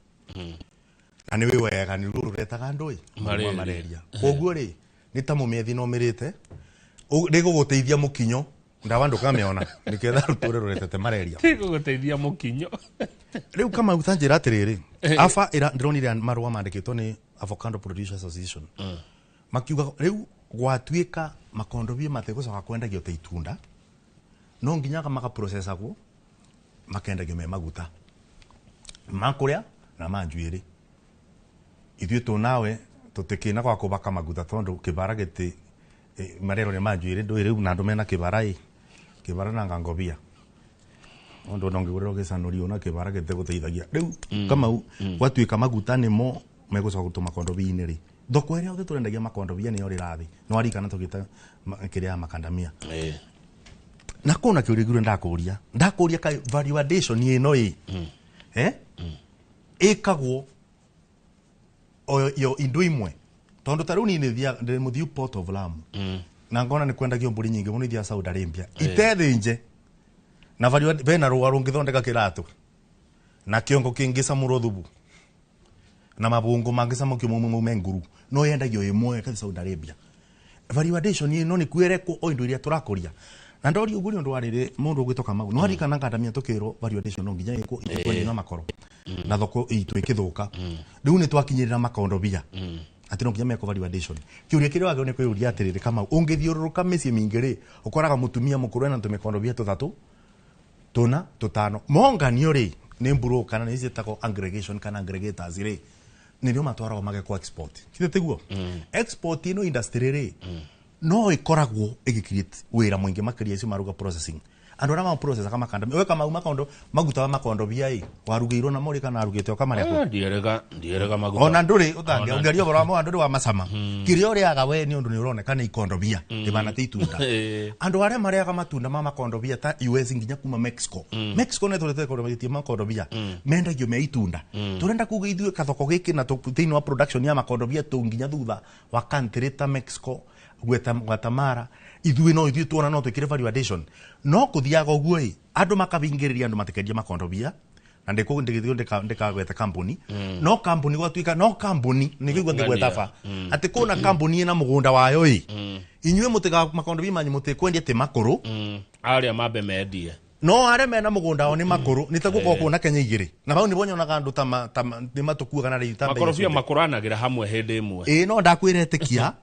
na nĩ wĩ wega nĩ ruo rũretaga andũ ĩ malaria. Koguo rĩ nĩ ta mũmĩethi na ũmĩrĩte rĩgũgũteithia mũkinyo, ndawa ndũkamĩona nĩketha rũtũre rũretete malaria. Rĩgũgũteithia mũkinyo. Rĩu Kamau, ta njĩra atĩrĩrĩ, afa ndĩronire marũa mandĩkĩtwo nĩ Avocado Producers Association, makiuga rĩu gwatuĩka makondobia matigũcoka kwendagio ta itunda, no nginya makaprocessagwo makendagio me maguta ma kũrĩa na ma njuĩrĩ. Ithuĩ tũnawe tũtikĩna gwa kũbaka maguta tondũ kĩbara gĩtĩ marero nĩ ma njuĩrĩ ndũĩ rĩu na andũ mena kĩbara ĩ kĩbara na ngangobia ũndũ ndongĩgũrĩrwo gĩcanũri ona kĩbara gĩtegũteithagia. Rĩu Kamau, gwatuĩka maguta nĩmo megũcoka gũtũma makondobia-inĩ rĩ, thoko ĩrĩa othe tũrendagia makondobia nĩyo rĩrathi no arikana tũgĩta kĩrĩa ya makandamia. Na kũna kĩũria ngirwo ndakũria kaĩ value addition ĩno ĩ ĩkagwo yo indo imwe tondũ ta rĩu niĩ ndĩ mũthiu Port of Lamu, na ngona nĩ kwendagio mbũri nyingĩ mũno ithiaga Saudi Arabia itethĩnje, na value bena rũa rũngĩthondeka kĩratũ na kĩongo kĩngĩcamũrwo thubu na mabungo mangĩcamũkio maume nguru, no yendagio ĩmwe ĩkathi Saudi Arabia. Value addition ĩno nĩ kwĩrekwo o indo iria tũrakũria. Na ndori ũguo nĩ ũndũ wa rĩrĩ mũndũ ũgwĩtwo Kamau, no arikana ngandamia tũkĩrwo value addition no nginya ĩkwo ĩkwendio na makoro na thoko itũ ĩkĩthũka. Rĩu nĩ twakinyĩrĩra makondobia. Atĩ no nginya meko value addition. Kĩũria kĩrĩa wagĩrĩirwo nĩ kwĩyũria atĩrĩrĩ, Kamau, ũngĩthiũrũrũka mĩciĩ mĩingĩ rĩ, ũkoraga mũtumia mũkũrũ ena tũmĩkondobia tũthatũ, tũna, tũtano. Monganio rĩ, nĩ mburu kana nĩ ciĩtagwo aggregation kana aggregators rĩ, nĩrĩo matwaragwo magekwo export. Githĩ tiguo? Export ĩno industry rĩ, no ĩkoragwo ĩgĩ-create wĩra mũingĩ makĩria icio maruga processing. Andũ arĩa ma-processaga makanda, we Kamau makondo, maguta ma makondobia ĩ, warugĩirwo namo rĩ kana arugĩte ũkamarĩa kũ? Ndierega maguta. Ona ndũrĩ ũtangĩa, ũngĩaria ũhoro wa mo, ndũrĩ wa macama. Kĩrĩa ũrĩaga we nĩ ũndũ nĩ ũroneka nĩ ikondobia, rĩbana ti itunda. Andũ arĩa marĩaga matunda ma makondobia ta US nginya kuma Mexico. Mexico nĩ tũrete kondobia makondobia. Mendagio me itunda. Tũrenda kuga ithuĩ kathoko gĩkĩ na thĩinĩ wa production ya makondobia tũ nginya thutha wa country ta Mexico, Guatemala, ithuĩ no ithuĩ tuona no twĩkĩre value addition. No kũthiaga ũguo ĩ, andũ makabingĩrĩria andũ matikendie makondobia, na ndĩkagweta kambuni. No kambuni gwatuĩka, no kambuni, nĩkĩo ngĩgweta ba. Atĩ kũna kambuni ĩna mũgũnda wayo ĩ, inyuĩ mũtiga makondobia manyu mũtikwendia ti makũrũ. Arĩa mambe mendie. No arĩa mena mũgũnda wao nĩ makũrũ, nĩ ta gũkorwo kuona Kenya igĩrĩ. Na hau nĩbo nyonaga andũ ta nĩ matũkuaga na rĩu ta mbei Makorobia ciothe. makũranagĩra hamwe hĩndĩ ĩmwe. Ĩĩ, no ndakwĩra ĩtĩkia.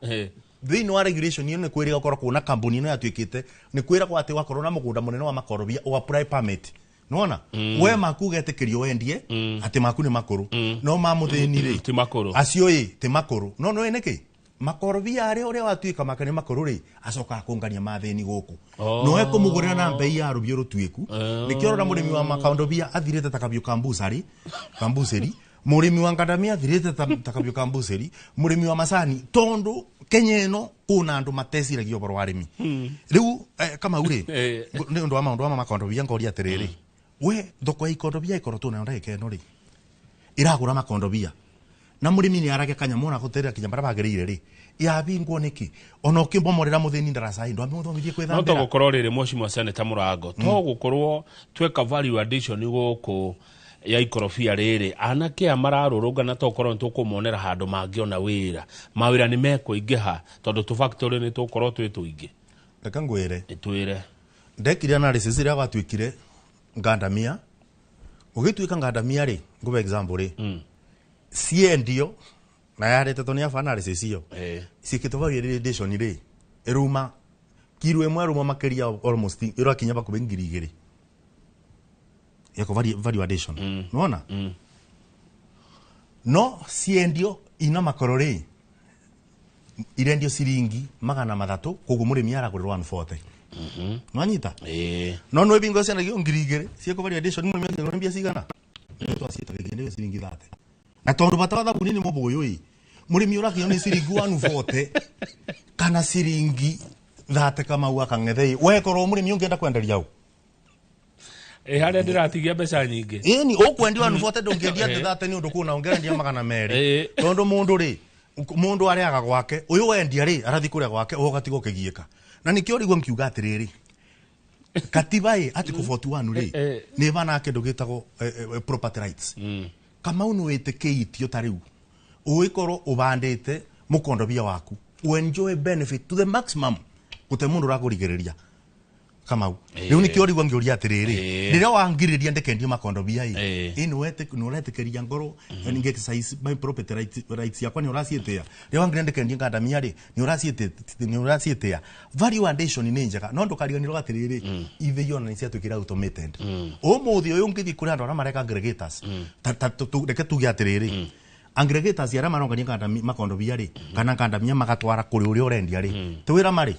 Thĩinĩ wa regulation ĩyo nĩ kwĩrĩga gũkorwo kuona kambuni ĩno yatuĩkĩte, nĩ kwĩragwo atĩ wakorwo na mũgũnda mũnene wa makorobia, ũ apply permit. Nĩwona? We maku ũgetĩkĩrio wendie, atĩ maku nĩ makũrũ. No ma mũthĩni rĩ, ti makũrũ. Acio ĩ, ti makũrũ. No nĩũĩ nĩkĩ? Makorobia arĩa ũrĩa watuĩka make nĩ makũrũ rĩ, acokaga kũngania mathĩni gũkũ. No ekũmũgũrĩra na mbei ya rũbiũ rũtuĩku. Nĩkĩo ũrona mũrĩmi wa makondobia athirĩte ta kabiũ ka mbucari, ka mbucĩri. Mũrĩmi wa ngandamia athirĩte ta kabiũ ka mbucĩri, mũrĩmi wa macani, tondũ Kenya ĩno kũna andũ mateciragia ũhoro wa arĩmi. Rĩu, Kamau rĩ, nĩ ũndũ wa maũndũ ma makondobia ngoria atĩrĩrĩ, we thoko ya ikondobia ĩkorwo tũnayo ndagĩka ĩno rĩ, ĩragũra makondobia. Na mũrĩmi nĩ arage kanyamũ ona gũterera kinya barĩa bagĩrĩire rĩ, yabingwo nĩkĩ? Ona ũkĩmbomorera mũthĩni ndaraca ĩ, ndwamũthomithie kwĩthambĩra. No to gũkorwo rĩrĩ Mheshimiwa Senator Mũrango, to gũkorwo tweka value addition gũkũ ya ikorobia rĩrĩ, anake aya mararũrũngana to gũkorwo nĩ tũkũmonera handũ mangĩona wĩra. Mawĩra nĩ mekũingĩha tondũ tũ factory nĩ tũgũkorwo twĩ tũingĩ. Reke ngwĩre. Twĩre. Ndekire analysis ĩrĩa gwatuĩkire ngandamia. Ũgĩtuĩka ngandamia rĩ, ngũbe example rĩ. Ciendio na yarĩtetwo nĩ aba analysis ĩyo. Ciĩkĩtwo value addition rĩ, ĩruma kiro ĩmwe ĩruma makĩria almost ĩrakinya bakubĩ ngiri igĩrĩ. Yako value addition. Nĩwona? No ciendio ina makoro rĩ, irendio ciringi magana mathatũ, koguo mũrĩmi aragũrĩrwo 140. Nĩwanyita? No nĩ bingo ciendagio ngiri igĩrĩ, ciĩkwo value addition, mũrĩmi akĩgũra mbia cigana? Nĩ twaciĩtaga irendio ciringi 30. Na tondũ bata wa thabuni nĩ mũbũyũ ĩ, mũrĩmi ũrakĩnyua nĩ ciringi 140 kana ciringi 30 Kamau akang'ethe ĩ, we korwo mũrĩmi ũngĩenda kwenderia ũ? Harĩa ndĩratigia mbeca nyingĩ. Ĩni, ũkwendia 140 ndũngĩendia thĩ 30 nĩ ũndũ kũna ũngĩendia magana merĩ. Tondũ mũndũ rĩ, mũndũ arĩaga gwake, ũyũ wendia rĩ, arathiĩ kũrĩa gwake, ũyũ ũgatigwo ũkĩgiĩka. Na nĩkĩo rĩu ngiuga atĩrĩrĩ, katiba ĩ, Article 41 rĩ, nĩ ĩbanaga kĩndũ gĩtagwo, property rights. Kamau nĩ wĩtĩkĩitio ta rĩu, ũgĩkorwo ũbandĩte mũkondobia waku, ũ enjoy benefit to the maximum, gũte mũndũ ũrakũrigĩrĩria. Kamau. Rĩu nĩkĩo rĩu ngĩũria atĩrĩrĩ, rĩrĩa wangirĩria ndĩkendie makondobia ĩ, ĩ nĩ ũretĩkĩria ngoro, nĩ exercise my property rights yakwa nĩ ũraciĩtĩa. Rĩrĩa wangirĩria ndĩkendie ngandamia rĩ, nĩ ũraciĩtĩa. Value addition nĩ njega, no ndũkariganĩrwo atĩrĩrĩ, ithe ona nĩ ciatuĩkire automated. Ũmũthĩ ũyũ ũngĩthiĩ kũrĩ andũ arĩa mareka aggregators, reke tuge atĩrĩrĩ, aggregators arĩa marongania makondobia rĩ, kana ngandamia magatwara kũrĩ ũrĩa ũrendia rĩ, ti wĩra marĩ?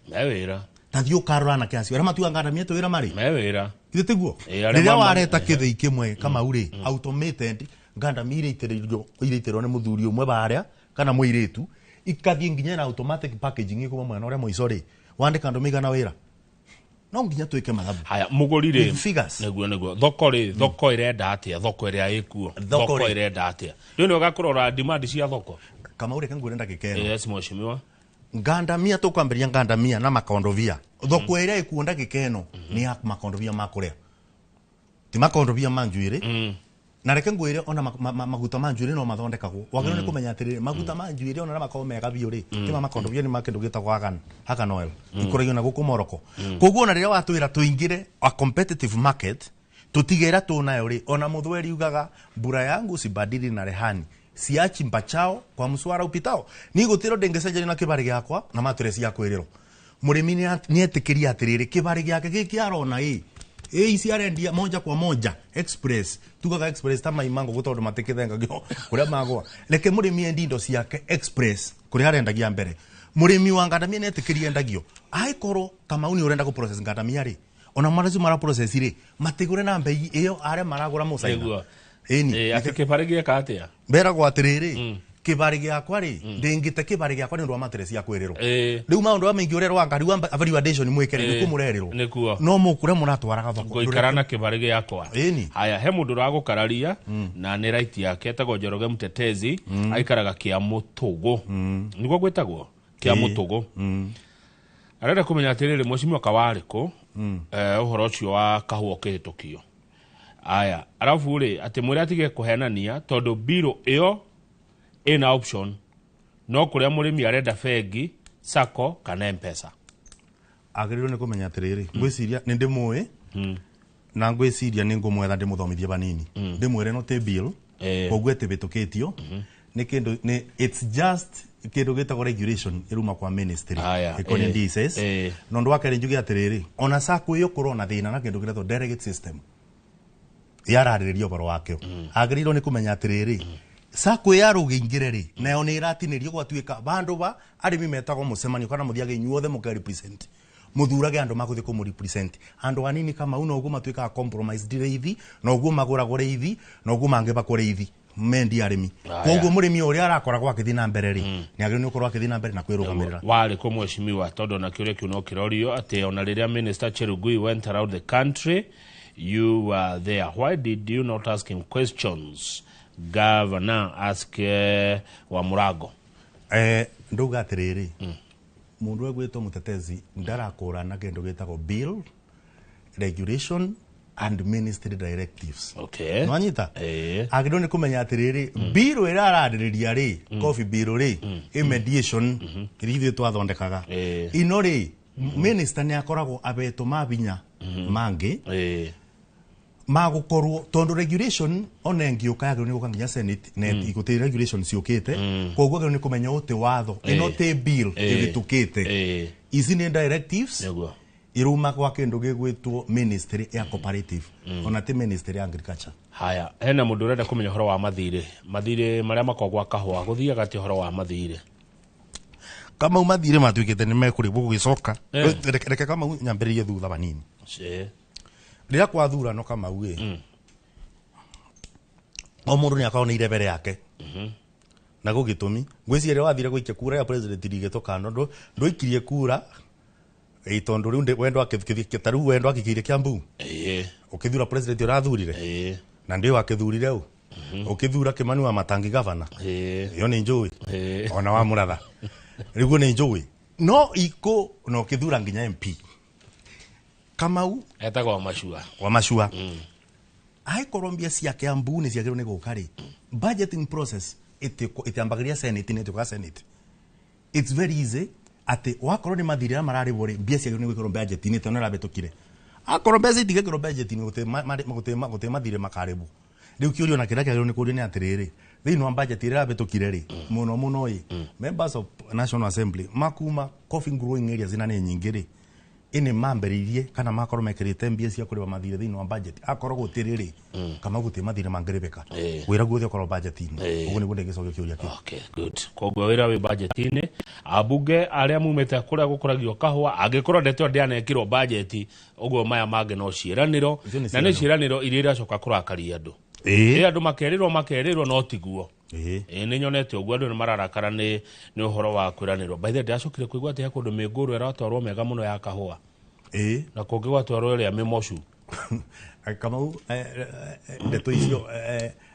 Me wĩra. Ta thiĩ ũkarora anake acio arĩa matuaga ngandamia ti wĩra marĩ? Me wĩra. Githĩ tiguo? Arĩa Rĩrĩa wareta kĩthĩi kĩmwe Kamau rĩ, automated ngandamia iria itĩrĩirio nĩ mũthuri ũmwe barĩa kana mũirĩtu, ikathiĩ nginya na automatic packaging ĩkuma mwena ũrĩa mũico rĩ, wandĩka andũ maigana wĩra. No nginya twĩke mathabu. Haya, mũgũri rĩ, With figures. Nĩguo, nĩguo. Thoko rĩ, thoko ĩrenda atĩa? Thoko ĩrĩa ĩkuo. Thoko Thoko rĩ. ĩrenda atĩa? Rĩu nĩ ũgakũrora demand cia thoko. Kamau reke ngwĩre ndagĩka ĩno. Yes, mheshimiwa. Ngandamia tũkwambĩrĩria ngandamia na makondobia. Thoko ĩrĩa ĩkuo ndagĩka ĩno nĩ ya makondobia ma kũrĩa. Ti makondobia ma njuĩrĩ. Na reke ngwĩre ona maguta ma njuĩrĩ no mathondekagwo. Wagĩrĩirwo nĩ kũmenya atĩrĩrĩ, maguta ma njuĩrĩ ona makoragwo mega biũ rĩ, ti ma makondobia, nĩ ma kĩndũ gĩtagwo argan oil. Ikũragio na gũkũ Morocco. Koguo ona rĩrĩa watwĩra tũingĩre a competitive market, tũtige ĩrĩa tũnayo rĩ, ona mũthweri ugaga mbura yangu sibadili na rehani. Siachi mpachao kwa mswara upitao. Ni gutiro ndingicenjania na kibari giakwa na matresi ya kwiriro. Murimi ni etikiria atiriri kibari giake giki arona ii ici arendia moja kwa moja express tugaga express ta maimango gutondu matikithengagio kuria magwa reke murimi endi indo ciake express kuria arendagia mbere. Murimi wa ngandamia ni etikiria endagio aikorwo Kamau ni urenda ku process ngandamia ri ona maracu mara process ri matigure na mbei iyo aria maragura mucaina. Ĩni ati kibari gieka atia mberagwo atiriri kibari giakwa ri ndingite kibari giakwa ni undu wa matresi ya kwirirwo riu maundu a maingi urerwo anga riu value addition mwikere ni kumurerirwo no mukure muratwaraga thoko ngoikara na kibari giakwa. Haya he mundu uragukararia na ni right yake etagwo Njoroge Mtetezi aikaraga kia Mutugu niguo gwitagwo kia Mutugu. Arenda kumenya atiriri mheshimiwa Kawariko uhoro ucio wa kahua ukihitukio. Aya arafu ri ati mwire atige kuhenania tondu biro iyo ina option no kuria murimi arenda bengi sacco kana mpesa. Agĩrĩirwo nĩ kũmenya atĩrĩrĩ ngwĩciria nĩ ndĩmũĩ na ngwĩciria nĩ ngũmwetha ndĩmũthomithie vanini ndĩmwĩre no ti bill koguo ĩtĩbĩtũkĩtio nĩ kĩndũ nĩ it's just kĩndũ gĩtagwo regulation ĩruma kwa ministry ĩkoniĩ DSS. Na ũndũ wa kerĩ njuge atĩrĩrĩ ona sacco ĩyo kũrona thĩna na kĩndũ gĩtagwo delegate system yararĩrĩria ũhoro wakĩo. Agĩrĩirwo nĩ kũmenya atĩrĩrĩ sacco ya rũgĩingĩre rĩ nayo nĩ ĩratinĩrio gwatuĩka bandũ ba arĩmi metagwo mũcemanio kana mũthiage inyuothe mũke represent muthurage andu maguthi kumu represent andu anini kama uno uguo matuikaga compromise reithi na uguo maguragwo reithi na uguo mangibakwo reithi mendi arimi koguo murimi uria arakoragwo akithi na mbere ri ni agiriirwo ni gukorwo akithi na mbere na kwirugamirira wari ko mheshimiwa tondu na kiuria kiu no kirorio ati ona riria Minister Cherugui went around the country you were there, why did you not ask him questions? Governor ask wa Murago nduga atiriri mundu egwitwo Mutetezi ndarakurana kindu gitagwo bill regulation and ministry directives. Okay. Nwanyita agirwo ni kumenya atiriri bill ira araririria ri coffee bill ri i mediation iri ithuĩ twathondekaga ino ri minister ni akoragwo abetwo mabinya mangi magukorwo tondu regulation ona ingiuka yagirwo ni guka nginya senate na iguti regulation ciukite koguo agirwo ni kumenya uti watho ino ti bill ibitukite ici ni directives iruma kwa kindu gigwitwo ministry ya cooperative ona ti ministry ya agriculture. Haya hena mundu urenda kumenya horo wa mathire mathire maria makoragwo kahua guthiaga ati horo wa mathire kama mathire matuikite ni mekuribwo gugicoka reke kama nyambiririe thutha banini rĩrĩa kwathurano Kamau ĩ o mũndũ nĩ akoragwo na irebere yake na gũgĩtũmi ngwĩciria rĩrĩa wathire gũikia kura ya president rigĩtwo kando ndũikirie kura ĩ tondũ rĩu wendo ta rĩu wendo akĩkĩire Kiambu ũkĩthura president ũrathurire na ndĩ wakĩthurire ũ ũkĩthura Kimani wa Matangi governor ĩyo nĩ njũĩ ona wa Mũratha rĩu nĩ njũĩ no ikũ na ũkĩthura nginya MP Kamau etagwo Mashua wa Mashua aikorwo mbia cia Kiambu ni ciagĩrĩirwo nĩ gũka rĩ budgeting process itiambagĩria senate nĩ ĩtuĩkaga senate. It's very easy atĩ wakorwo nĩ mathirĩ arĩa mararĩhwo rĩ mbia ciagĩrĩirwo nĩ gwĩkĩrwo budget-inĩ tondũ nĩrabĩtũkire akorwo mbeca itigekĩrwo budget-inĩ gũtĩ mathirĩ makarĩhwo. Rĩu kĩũria ona kĩrĩa kĩagĩrĩirwo nĩ kũũrio nĩ atĩrĩrĩ thĩinĩ wa budget ĩrĩa ĩrabĩtũkire rĩ mũno mũno ĩ members of National Assembly makuma coffee growing areas ina nĩ nyingĩ rĩ ini mamberirie kana makorwo mekirite mbia cia kuriba mathire thiini wa budget akorwo gutiriri kama guti mathire mangiribika wira guothe ukorwo budget-ini uguo niguo ndingicokia kiuria kiu. Okay, good. Koguo wira wi budget-ini abunge aria mumite kuria gukuragio kahua angikorwo ndeto ndianekirwo budget uguo maya mangi no ciiraniro na ni ciiraniro iria iracoka kurakaria andu andu makerirwo no tiguo. Nĩ nyonete ũguo andũ nĩ mararakara nĩ ũhoro wa kwĩranĩrwo. By the way ndacokire kũigua atĩ he kũndũ mĩngũrũ ĩratwarwo mega mũno ya kahũa na kũngĩ gwatwarwo ĩrĩa mĩmocu. Kamau ndeto icio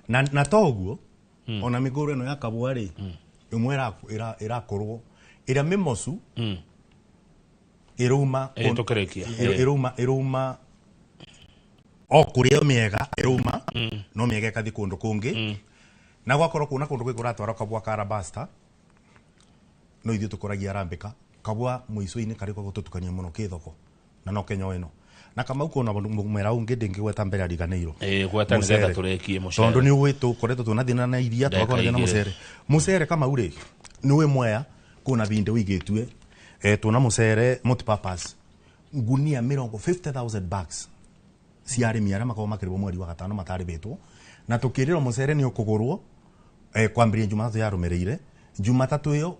na to ũguo ona mĩngũrũ ĩno ya kahũa rĩ ĩmwe ĩrakorwo ĩrĩa mĩmocu ĩrauma ĩrauma o kũrĩa mĩega ĩrauma no mĩega ĩkathiĩ kũndũ kũngĩ na gwakorwo kuna kundu gwikuratwarwo kabwa ka Arabasta no ithuĩ tũkũragia Arambika kabwa mũico-inĩ karĩ kwa gũtũtukania mũno kĩthoko na no Kenya ĩno Na Kamau kona mumera ungi ndingigweta mbere ariganĩirwo. Gweta nĩgetha tũrĩkie mũcere. Tondu nĩ ũĩ tũkoretwo twĩna thĩna na iria twakorwo na mũcere. Mũcere Kamau rĩ nĩ ũĩ Mwea kuna vinde wigĩtue tuna mũcere multipurpose ngunia mĩrongo 50,000 bags cia arĩmi arĩa makoragwo makĩrĩhwo mweri wa gatano matarĩhĩtwo na tũkĩrĩrwo mũcere nĩ ũkũgũrwo kwambĩrĩria Jumatatũ yarũmĩrĩire. Jumatatũ ĩyo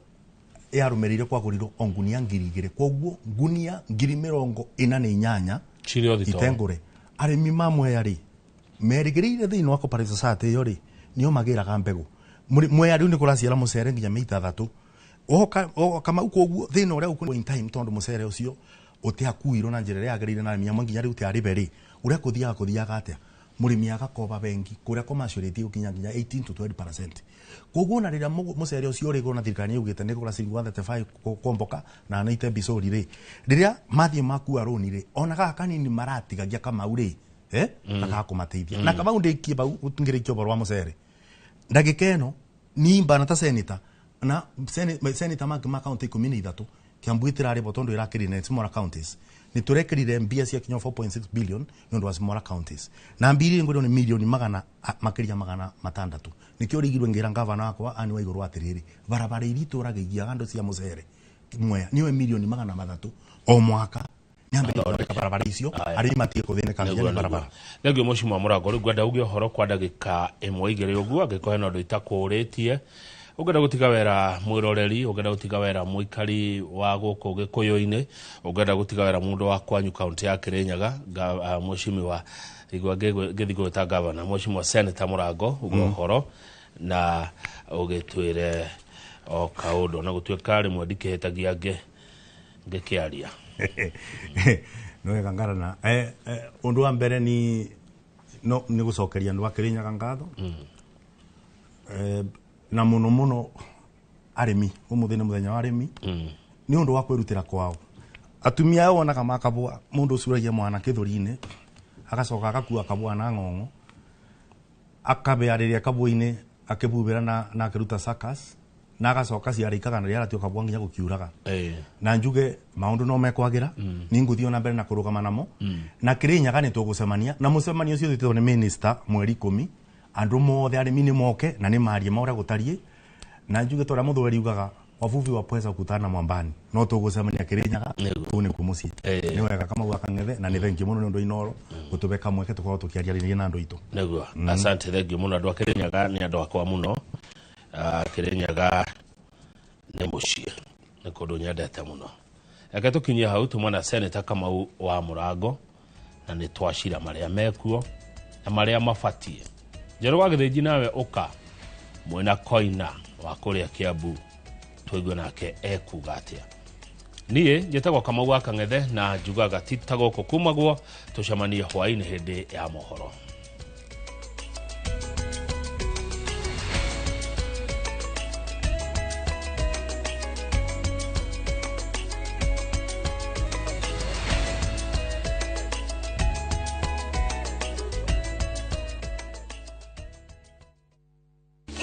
yarũmĩrĩire kwagũrirwo o ngunia 2,000 koguo ngunia 48,000 itengũre. Arĩmi ma Mwea rĩ merĩgĩrĩire thĩinĩ wa cooperative society ĩyo rĩ nĩo magĩraga mbegũ. Mwea rĩu nĩ kũraciara mũcere nginya mĩita 3 Kamau koguo thĩna ũrĩa ũkũ in time tondu mũcere ũcio ũtiakuirwo na njĩra ĩrĩa yagĩrĩire na arĩmi amwe nginya rĩu tiarĩbe rĩ ũrĩa kũthiaga atĩa mũrĩmi agakoba bengi kũrĩa commercial rate gũkinya nginya 18 to 20%. Koguo na rĩrĩa mũcere ũcio ũrĩgũrwo na thirikari yugĩte nĩ kũgũra ciringi 135 komboka na 90 mbicũri rĩ rĩrĩa mathiĩ makua rũni rĩ ona gaka kanini maratigagia Kamau rĩ gakakũmateithia. Na Kamau ndĩkie bau ngĩrĩkia ũhoro wa mũcere ndagĩka ĩno nimba na ta senator na senator ma county 13 Kiambu itirarĩhwo tondu ĩrakĩrire na smaller counties nĩ tũrekĩrire mbia cia kinya 4.6 billion nĩ ũndũ wa smaller counties na mbiri ngũrĩ nĩ milioni magana makĩria 600 nĩkĩo rigirwe ngĩra ngavana wakwa ani wa igũrũ atĩrĩrĩ barabara iria itũraga andũ cia mũcere Mwea nĩwe milioni 300 o mwaka nyambe barabara icio arĩmi matige kũthĩnĩka nginya nĩ barabara. Thengio Mheshimiwa Mũrango rĩu ngwenda uge ũhoro kwa ndagĩka 1 2 ũguo angĩkorwo hena ũndũ itakũrĩtie. Ũngĩenda gũtiga wĩra mwĩroreri, ũngĩenda gũtiga wĩra mũikari wa gũkũ Gĩkũyũ-inĩ, ũngĩenda gũtiga wĩra mũndũ wa kwanyu kaunti ya Kirinyaga, Mheshimiwa igua ngĩthiĩ gwĩta gavana, Mheshimiwa Senator Mũrango uge ũhoro na ũgĩtwĩre o kaũndũ na gũtuĩka rĩmwe ndikĩhĩtagia ngĩkĩaria. Nĩ wega ngarana. Ũndũ wa mbere ni no nĩ gũcokeria andũ a Kirinyaga ngatho na muno muno arĩmi ũmũthĩ nĩ mũthenya wa arĩmi nĩ ũndũ wa kwĩrutĩra kwao. Atumia aya wonaga makabũa mũndũ ũcuragia mwana kĩthũri-inĩ agacoka agakua kabũa na ng'ong'o akabearĩria kabũa-inĩ akĩbubĩra na akĩruta suckers na agacoka ciarĩikaga na rĩaratio kabũa nginya gũkiuraga. Na njuge maũndũ no mekwagira nĩ ngũthiĩ ona mbere na kũrũgama namo na Kirinyaga nĩ tũgũcemania na mũcemanio ũcio twĩtĩtwo nĩ minister mweri 10 andũ mothe arĩmi nĩ moke na nĩ marie maũrĩa gũtariĩ na njuge tora mũthweri ugaga wavuvi wa pweza kutana mwambani no tũgũcemania Kirinyaga kũu nĩkuo mũciĩ. Nĩ wega Kamau wa Kang'ethe na nĩ thengiũ mũno nĩ ũndũ Inooro gũtũbe kamweke tũkorwo tũkĩaria na andũ aitũ. Nĩguo asante thengiũ mũno andũ a Kirinyaga nĩ andũ akwa mũno. Kirinyaga nĩ mũciĩ nĩ kũndũ nyendete mũno. Reke tũkinyie hau tumwe na Senator Kamau wa Mũrango na nĩ twacira marĩa mekuo na marĩa mabatiĩ. Njerũ wa Gĩthĩnji nawe ũka mwena Koina wa kũrĩa Kiambu tũigue nake ekuga atĩa. Niĩ njĩtagwo Kamau wa Kang'ethe na njugaga ti ta gũkũ kumagwo tũcemanie hwaĩ-inĩ hĩndĩ ya mohoro.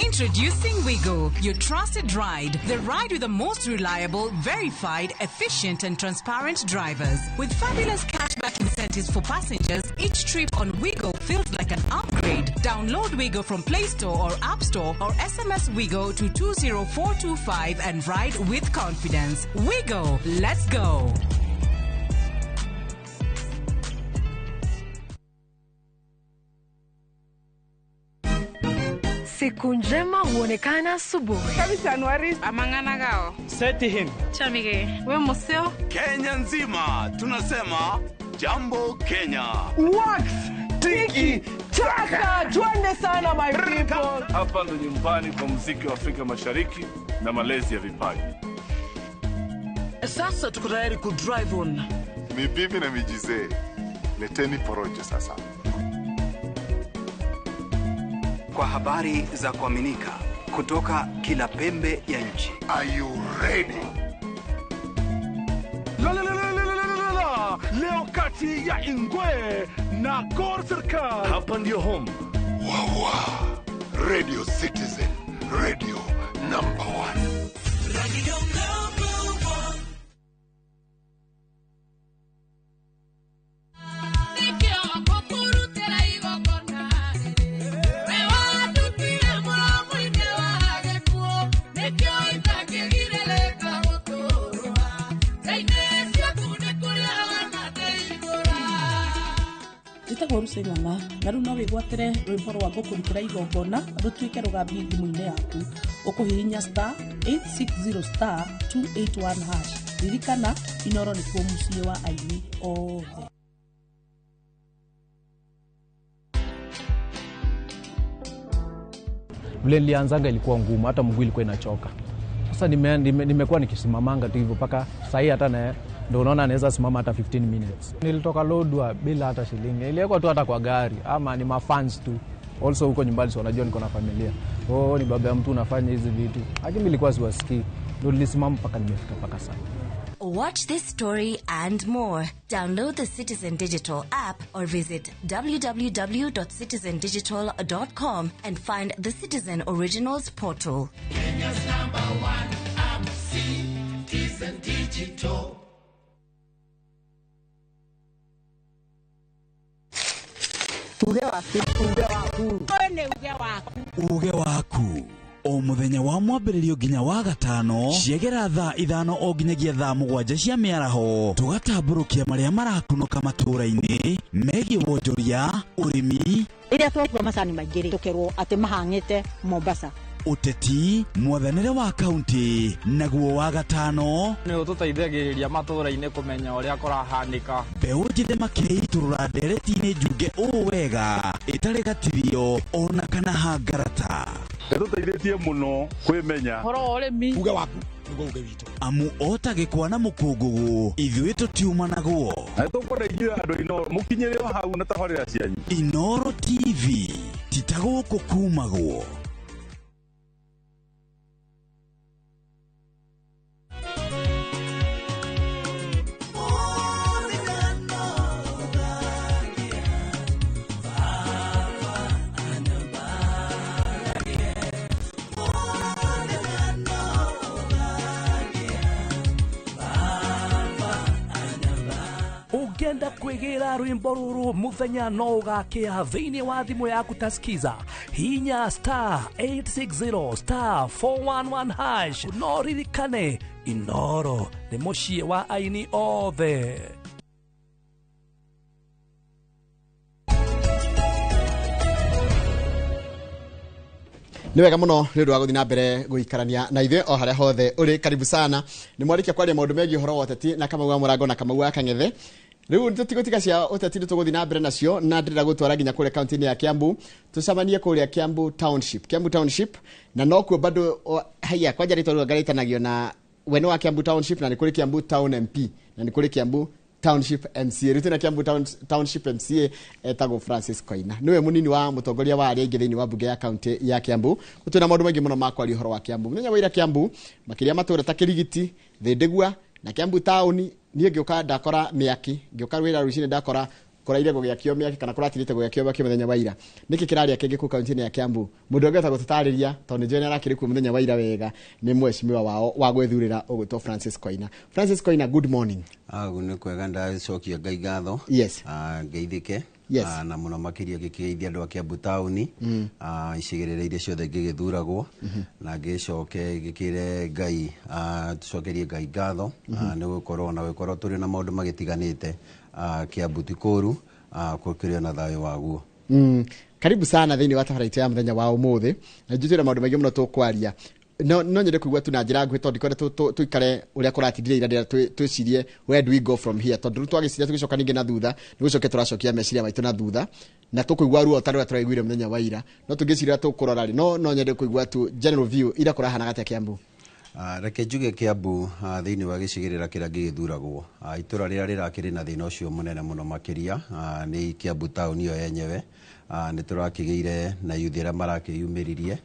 Introducing Wigo, your trusted ride, the ride with the most reliable, verified, efficient and transparent drivers. With fabulous cashback incentives for passengers, each trip on Wigo feels like an upgrade. Download Wigo from Play Store or App Store or SMS Wigo to 20425 and ride with confidence. Wigo, let's go. Siku njema huonekana asubuhi. Kabisa amangana gao. Seti him. Chamige. We museo. Kenya nzima tunasema Jambo Kenya. Wax tiki taka twende sana my people. Hapa ndo nyumbani kwa muziki wa Afrika Mashariki na malezi ya vipaji. Sasa tuko tayari ku drive on. Ni bibi na mijize. Leteni porojo sasa. Kwa habari za kuaminika kutoka kila pembe ya nchi. Are you ready? La la la la la la la. Leo kati ya Ingwe na Gor Serikali. Hapa ndio home. Wawa. Radio Citizen, radio number 1. Radio number 1. Njĩtagwo Lucy Ng'ang'a na rĩu no wĩgwatĩre rwĩmbo rwa ngũkũrutĩra igongona rũtuĩke rũgambi thimũ-inĩ yaku. Ũkũhihinya star 860 star 281 hash. Ririkana, Inoro nĩkuo mũciĩ wa aini othe. Vile nilianzanga ilikuwa ngumu, hata mguu ilikuwa inachoka. Sasa nimekuwa nikisimamanga tu hivyo mpaka sahii, hata na ndo unaona naweza simama hata 15 minutes. Nilitoka Lodwar bila hata shilingi, niliwekwa tu hata kwa gari ama ni mafans tu. Also huko nyumbani si wanajua niko na familia. Oh, ni baba ya mtu unafanya hizi vitu. Lakini nilikuwa siwasikii. Ndio nilisimama mpaka nimefika mpaka sasa. Watch this story and more. Download the Citizen Digital app or visit www.citizendigital.com and find the Citizen Originals portal. Kenya's number one app, Citizen Digital. Uge waku. Uge waku. Uge waku. Uge waku. O muthenya wa mwambĩrĩrio nginya wa gatano ciegera thaa 5 o nginyagia thaa 7 cia mĩaraho tũgatambũrũkia marĩa marakunũka matũũra-inĩ megiĩ wonjoria, ũrĩmi, rĩrĩa twakua macani maingĩ rĩ tũkerwo atĩ mahang'ĩte Mombasa, ũteti, mwathanĩre wa kaunti, naguo wa gatano nĩ ũtũteithagĩrĩria matũũra-inĩ kũmenya ũrĩa kũrahanĩka. Mbeũ njĩthĩ makĩitũrũra ndereti-inĩ njunge ũũ wega ĩtarĩ gatirio ona kana hangarata. Ĩtũteithĩtie mũno kwĩmenya ũhoro wa ũrĩmi. Uge waku nĩguo uge witũ, amu ota gĩkwa na mũkũngũgũ ithuĩ tũtiumanagwo. Na nĩtũkwenda inyuĩ andũ Inooro mũkinyĩre hau na tabarĩra cianyu. Inooro TV ti ta gũkũ kumagwo. Ũngĩenda kwĩgĩra rwĩmbo rũrũ mũthenya no ũgakĩa thĩinĩ wa thimũ yaku ta Skiza, hinya star 860 star 411 hash. No ririkane, Inoro nĩ mũciĩ wa aini othe. Nĩ wega mũno nĩ ũndũ wa gũthiĩ na mbere gũikarania na ithuĩ o harĩa hothe ũrĩ. Karibu sana. Nĩ mwarĩkia kwaria maũndũ megiĩ ũhoro wa ũteti na Kamau wa Mũrango na Kamau wa Kang'ethe. Rĩu tũtigũtiga cia ũteti nĩ tũgũthiĩ na mbere nacio, na ndĩrenda gũtwara nginya kũrĩa kaunti-inĩ ya Kiambu, tũcemanie kũrĩa Kiambu Township. Kiambu Township na nokuo bado haya kwanja rĩtwa rĩu rĩtanagio na we nĩ wa Kiambu Township, na nĩ kũrĩ Kiambu Town MP na nĩ kũrĩ Kiambu Township MCA. Rĩu twĩna Kiambu Township MCA etagwo Francis Koina, nĩwe mũnini wa mũtongoria wa arĩa aingĩ thĩinĩ wa mbunge ya kaunti ya Kiambu. Twĩna maũndũ maingĩ mũno ma kwaria ũhoro wa Kiambu. Mũthenya wa ira Kiambu makĩria matũũra ta Kĩrigiti, Thĩndĩgua na Kiambu taũni, niĩ ngĩũka ndakora mĩaki, ngĩũka wĩra rũcinĩ ndakora kũraire gũgĩakio mĩaki kana kũratirĩte gũgĩakio mĩaki mũthenya wa ira. Nĩkĩ kĩrarĩa kĩngĩ kũu kaunti-inĩ ya Kiambu? Mũndũ ũngĩhota gũtũtarĩria tondũ nĩnjũĩ nĩarakĩrĩ kuo mũthenya wa ira wega nĩ mheshimiwa wao wa gwĩthurĩra ũgwĩtwo Francis Koina. Francis Koina, good morning. Nĩ kwega, ndacokia Ngai ngatho. Yes. Ngeithĩke. Yes. Na mũno makĩria ngĩkĩgeithia andũ a Kiambu taũni, icigĩrĩra iria ciothe ngĩgĩthuragwo, na ngĩcoke ngĩkĩre Ngai, tũcokerie Ngai ngatho, nĩ gũkorwo na gũkorwo tũrĩ na maũndũ magĩtiganĩte. Kiambu ti kũũru, gũkĩrĩ na thayũ waguo. Karibu sana thĩinĩ wa tabarĩra itũ ya mũthenya wa ũmũthĩ, na njũĩ twĩna maũndũ maingĩ mũno tũkwaria. No nyende kũigua tu na njĩra nguhĩ tondũ ndikwenda tũikare ũrĩa kũratindire ira, ndĩrenda twĩcirie where do we go from here, tondũ rĩu twagĩciria tũgĩcoka ningĩ na thutha nĩ gũcokia tũracokia meciria maitũ na thutha, na tũkũigua ruo ta rũrĩa tũraiguire mũthenya wa ira. No tũngĩciria tũkũrora rĩ, no nyende kũigua tu general view ira kũrahanaga atĩa Kiambu. Reke njuge Kiambu thĩinĩ wa gĩcigĩrĩra kĩrĩa gĩgĩthuragwo, itũra rĩrĩa rĩrakĩrĩ na thĩna ũcio mũnene mũno makĩria nĩ Kiambu taũni ĩyo yenyewe. Nĩ tũrakĩgĩire na yuthi arĩa marakĩyumĩririe,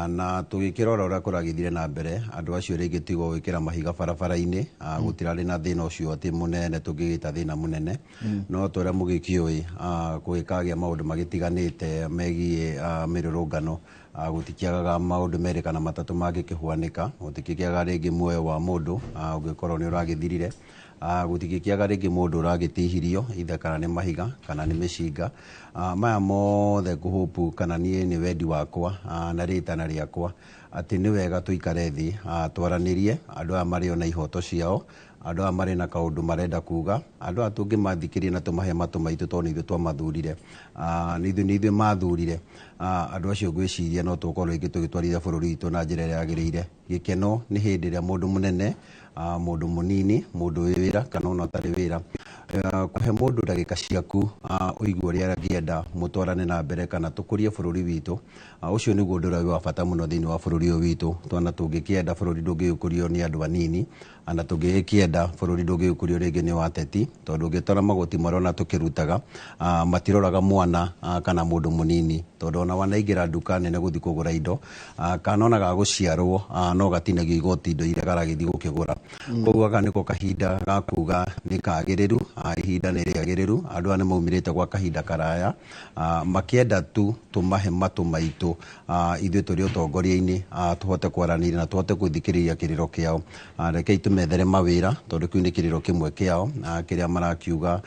na tũgĩkĩrora ũrĩa kũragĩthire na mbere, andũ acio rĩngĩ tigo gwĩkĩra mahiga barabara-inĩ, gũtirarĩ na thĩna ũcio atĩ mũnene tũngĩgĩta thĩna mũnene. No ta ũrĩa mũgĩkĩũĩ, gũgĩkagĩa maũndũ magĩtiganĩte megiĩ mĩrũrũngano, gũtikĩagaga maũndũ merĩ kana matatũ mangĩkĩhuanĩka, gũtikĩagaga rĩngĩ muoyo wa mũndũ ũngĩkorwo nĩ ũragĩthirire, gũtikĩaga rĩngĩ mũndũ ũragĩtihirio ithe kana nĩ mahiga kana nĩ mĩcinga. Maya mothe ngũhũpu kana niĩ nĩ wendi wakwa na rĩtana rĩakwa atĩ nĩ wega tũikare thĩ, twaranĩrie andũ aya marĩ ona ihoto ciao, Andũ aya marĩ na kaũndũ marenda kuga. Andũ aya tũngĩmathikĩrĩria na tũmahe matũ maitũ, tondũ nĩ ithuĩ twamathurire, nĩ ithuĩ mathurire. Andũ acio ngwĩciria no tũkorwo rĩngĩ tũgĩtwarithia bũrũri witũ na njĩra ĩrĩa yagĩrĩire. Gĩkeno nĩ hĩndĩ ĩrĩa mũndũ mũnene, mũndũ mũnini, mũndũ wĩ wĩra kana ona ũtarĩ wĩra, kũhe mũndũ ndagĩka ciaku, ũigue ũrĩa angĩenda mũtwarane na mbere kana tũkũrie bũrũri witũ. Ũcio nĩguo ũndũ ũrĩa wĩ wa bata mũno thĩinĩ wa bũrũri ũyũ witũ. Twana tũngĩkĩenda bũrũri ndũngĩgĩkũrio nĩ andũ anini, na tũngĩgĩkĩenda bũrũri ndũngĩgĩkũrio rĩngĩ nĩ wateti, tondũ ũngĩtwara magoti marĩa ona tũkĩrutaga, matiroraga mwana, kana mũndũ mũnini, tondũ ona wanaingĩra nduka nene gũthiĩ kũgũra indo, kana ona gagũciarwo, no gatinagio igoti indo iria karagĩthiĩ gũkĩgũra. Koguo gaka nĩko kahinda ga kuga nĩ kagĩrĩru, ihinda nĩ rĩagĩrĩru. Andũ aya nĩ maumĩrĩte gwa kahinda karaya, makĩenda tu tũmahe matũ maitũ, ithuĩ tũrĩ ũtongoria-inĩ, tũhote kwaranĩria na tũhote gũthikĩrĩria kĩrĩro kĩao. Rekei tũmethere mawĩra, tondũ kĩu nĩ kĩrĩro kĩmwe kĩao, kĩrĩa marakiuga,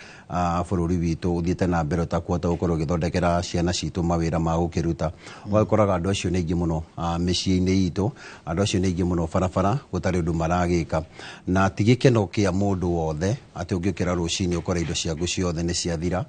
bũrũri witũ ũthiĩte na mbere ũtakũhota gũkorwo ũgĩthondekera ciana citũ mawĩra ma gũkĩruta. Ũgagĩkoraga andũ acio nĩ aingĩ mũno, mĩciĩ-inĩ itũ, andũ acio nĩ aingĩ mũno barabara, gũtarĩ ũndũ maragĩka. Na ti gĩkeno kĩa mũndũ wothe atĩ ũngĩũkĩra rũcinĩ ũkore indo ciaku ciothe nĩ ciathira.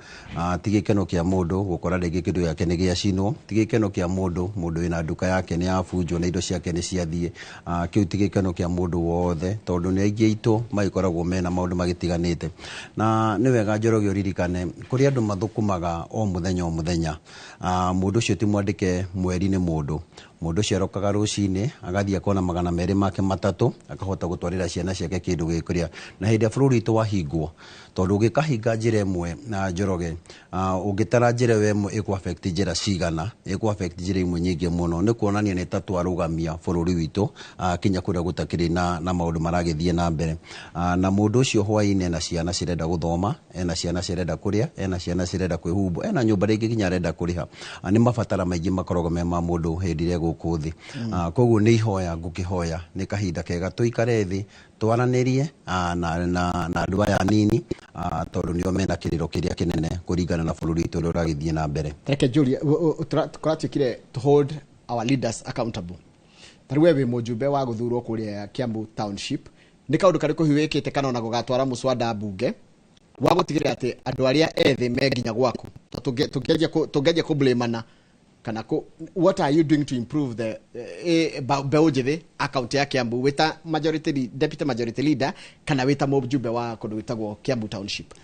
Ti gĩkeno kĩa mũndũ gũkora rĩngĩ kĩndũ gĩake nĩ gĩacinwo. Ti gĩkeno kĩa mũndũ, mũndũ wĩna nduka yake nĩ yabunjwo na indo ciake nĩ ciathiĩ. Kĩu ti gĩkeno kĩa mũndũ wothe, tondũ nĩ aingĩ aitũ magĩkoragwo mena maũndũ magĩtiganĩte. Na nĩ wega Njoroge ũririkane kũrĩ andũ mathũkũmaga o mũthenya o mũthenya. Mũndũ ũcio ti mwandĩke mweri nĩ mũndũ. Mũndũ ũcio arokaga rũcinĩ agathiĩ akona 200 make 3, akahota gũtwarĩra ciana ciake kĩndũ gĩkũrĩa. Na hĩndĩ ya bũrũri witũ wahingwo, tondũ ũngĩkahinga njĩra ĩmwe na Njoroge, ũngĩtara njĩra ĩyo ĩmwe ĩkũ affect njĩra cigana, ĩkũ affect njĩra imwe nyingĩ mũno. Nĩ kuonania nĩ ta twarũgamia bũrũri witũ, kinya kũrĩa gũtakĩrĩ na maũndũ maragĩthiĩ na mbere. Na mũndũ ũcio hwaĩ-inĩ ena ciana cirenda gũthoma, ena ciana cirenda kũrĩa, ena ciana cirenda kwĩhumba, ena nyũmba rĩngĩ nginya arenda kũrĩha. Nĩ mabatara maingĩ makoragwo me ma mũndũ hĩndĩ ĩrĩa gũkũ thĩ. Koguo nĩ ihoya ngũkĩhoya, nĩ kahinda kega tũikare thĩ twaranĩrie, na andũ aya anini, tondũ nĩo mena kĩrĩro kĩrĩa kĩnene kũringana na bũrũri witũ ũrĩa ũragĩthiĩ na mbere. Reke njũrie, kũratuĩkire to hold our leaders accountable. Ta rĩu we wĩ mũjumbe wa gũthurwo kũrĩa Kiambu Township, nĩ kaũndũ karĩkũ hihi wĩkĩte kana ona gũgatwara mũswada mbunge wa gũtigĩrĩra atĩ andũ arĩa ethĩ me nginya gwaku? Tũngĩanjia kũ-blame-ana kana what are you doing to improve the mbeũ njĩthĩ akaunti ya Kiambu, wĩta majority deputy majority leader kana wĩta mũjumbe wa kũndũ gwĩtagwo Kiambu Township?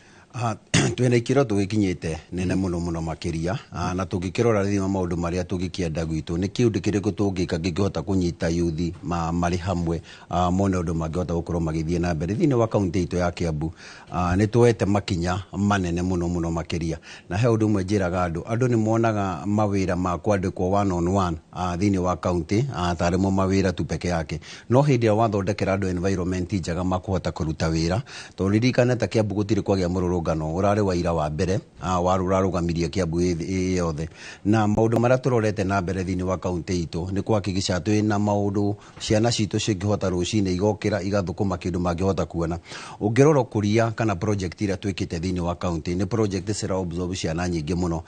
Twĩna ikĩro tũgĩkinyĩte nene mũno mũno makĩria, na tũngĩkĩrora thĩinĩ wa maũndũ marĩa tũngĩkĩenda gwitũ, nĩ kĩũndũ kĩrĩkũ tũngĩka kĩngĩhota kũnyita yuthi marĩ hamwe, mone ũndũ mangĩhota gũkorwo magĩthiĩ na mbere thĩinĩ wa kaunti itũ ya Kiambu. Nĩ tuoete makinya manene mũno mũno makĩria, na he ũndũ ũmwe njĩraga andũ, andũ nĩ monaga mawĩra ma kwandĩkwo one on one, thĩinĩ wa kaunti, tarĩ mo mawĩra tu peke yake, no hĩndĩ ĩrĩa wathondekera andũ environment njega makũhota kũruta wĩra, tondũ ririkane ta Kiambu gũtirĩ kwagĩa mũrũrũngano ũrarĩ wa ira wa mbere, warũrarũgamirie Kiambu ĩ yothe. Na maũndũ marĩa tũrorete na mbere thĩinĩ wa kaunti itũ nĩ kũhakikisha twĩ na maũndũ ciana citũ cingĩhota rũcinĩ igokĩra igathũkũma kĩndũ mangĩhota kuona. Ũngĩrora ũkũria kana project iria twĩkĩte thĩinĩ wa kaunti, nĩ project cira absorb ciana nyingĩ mũno,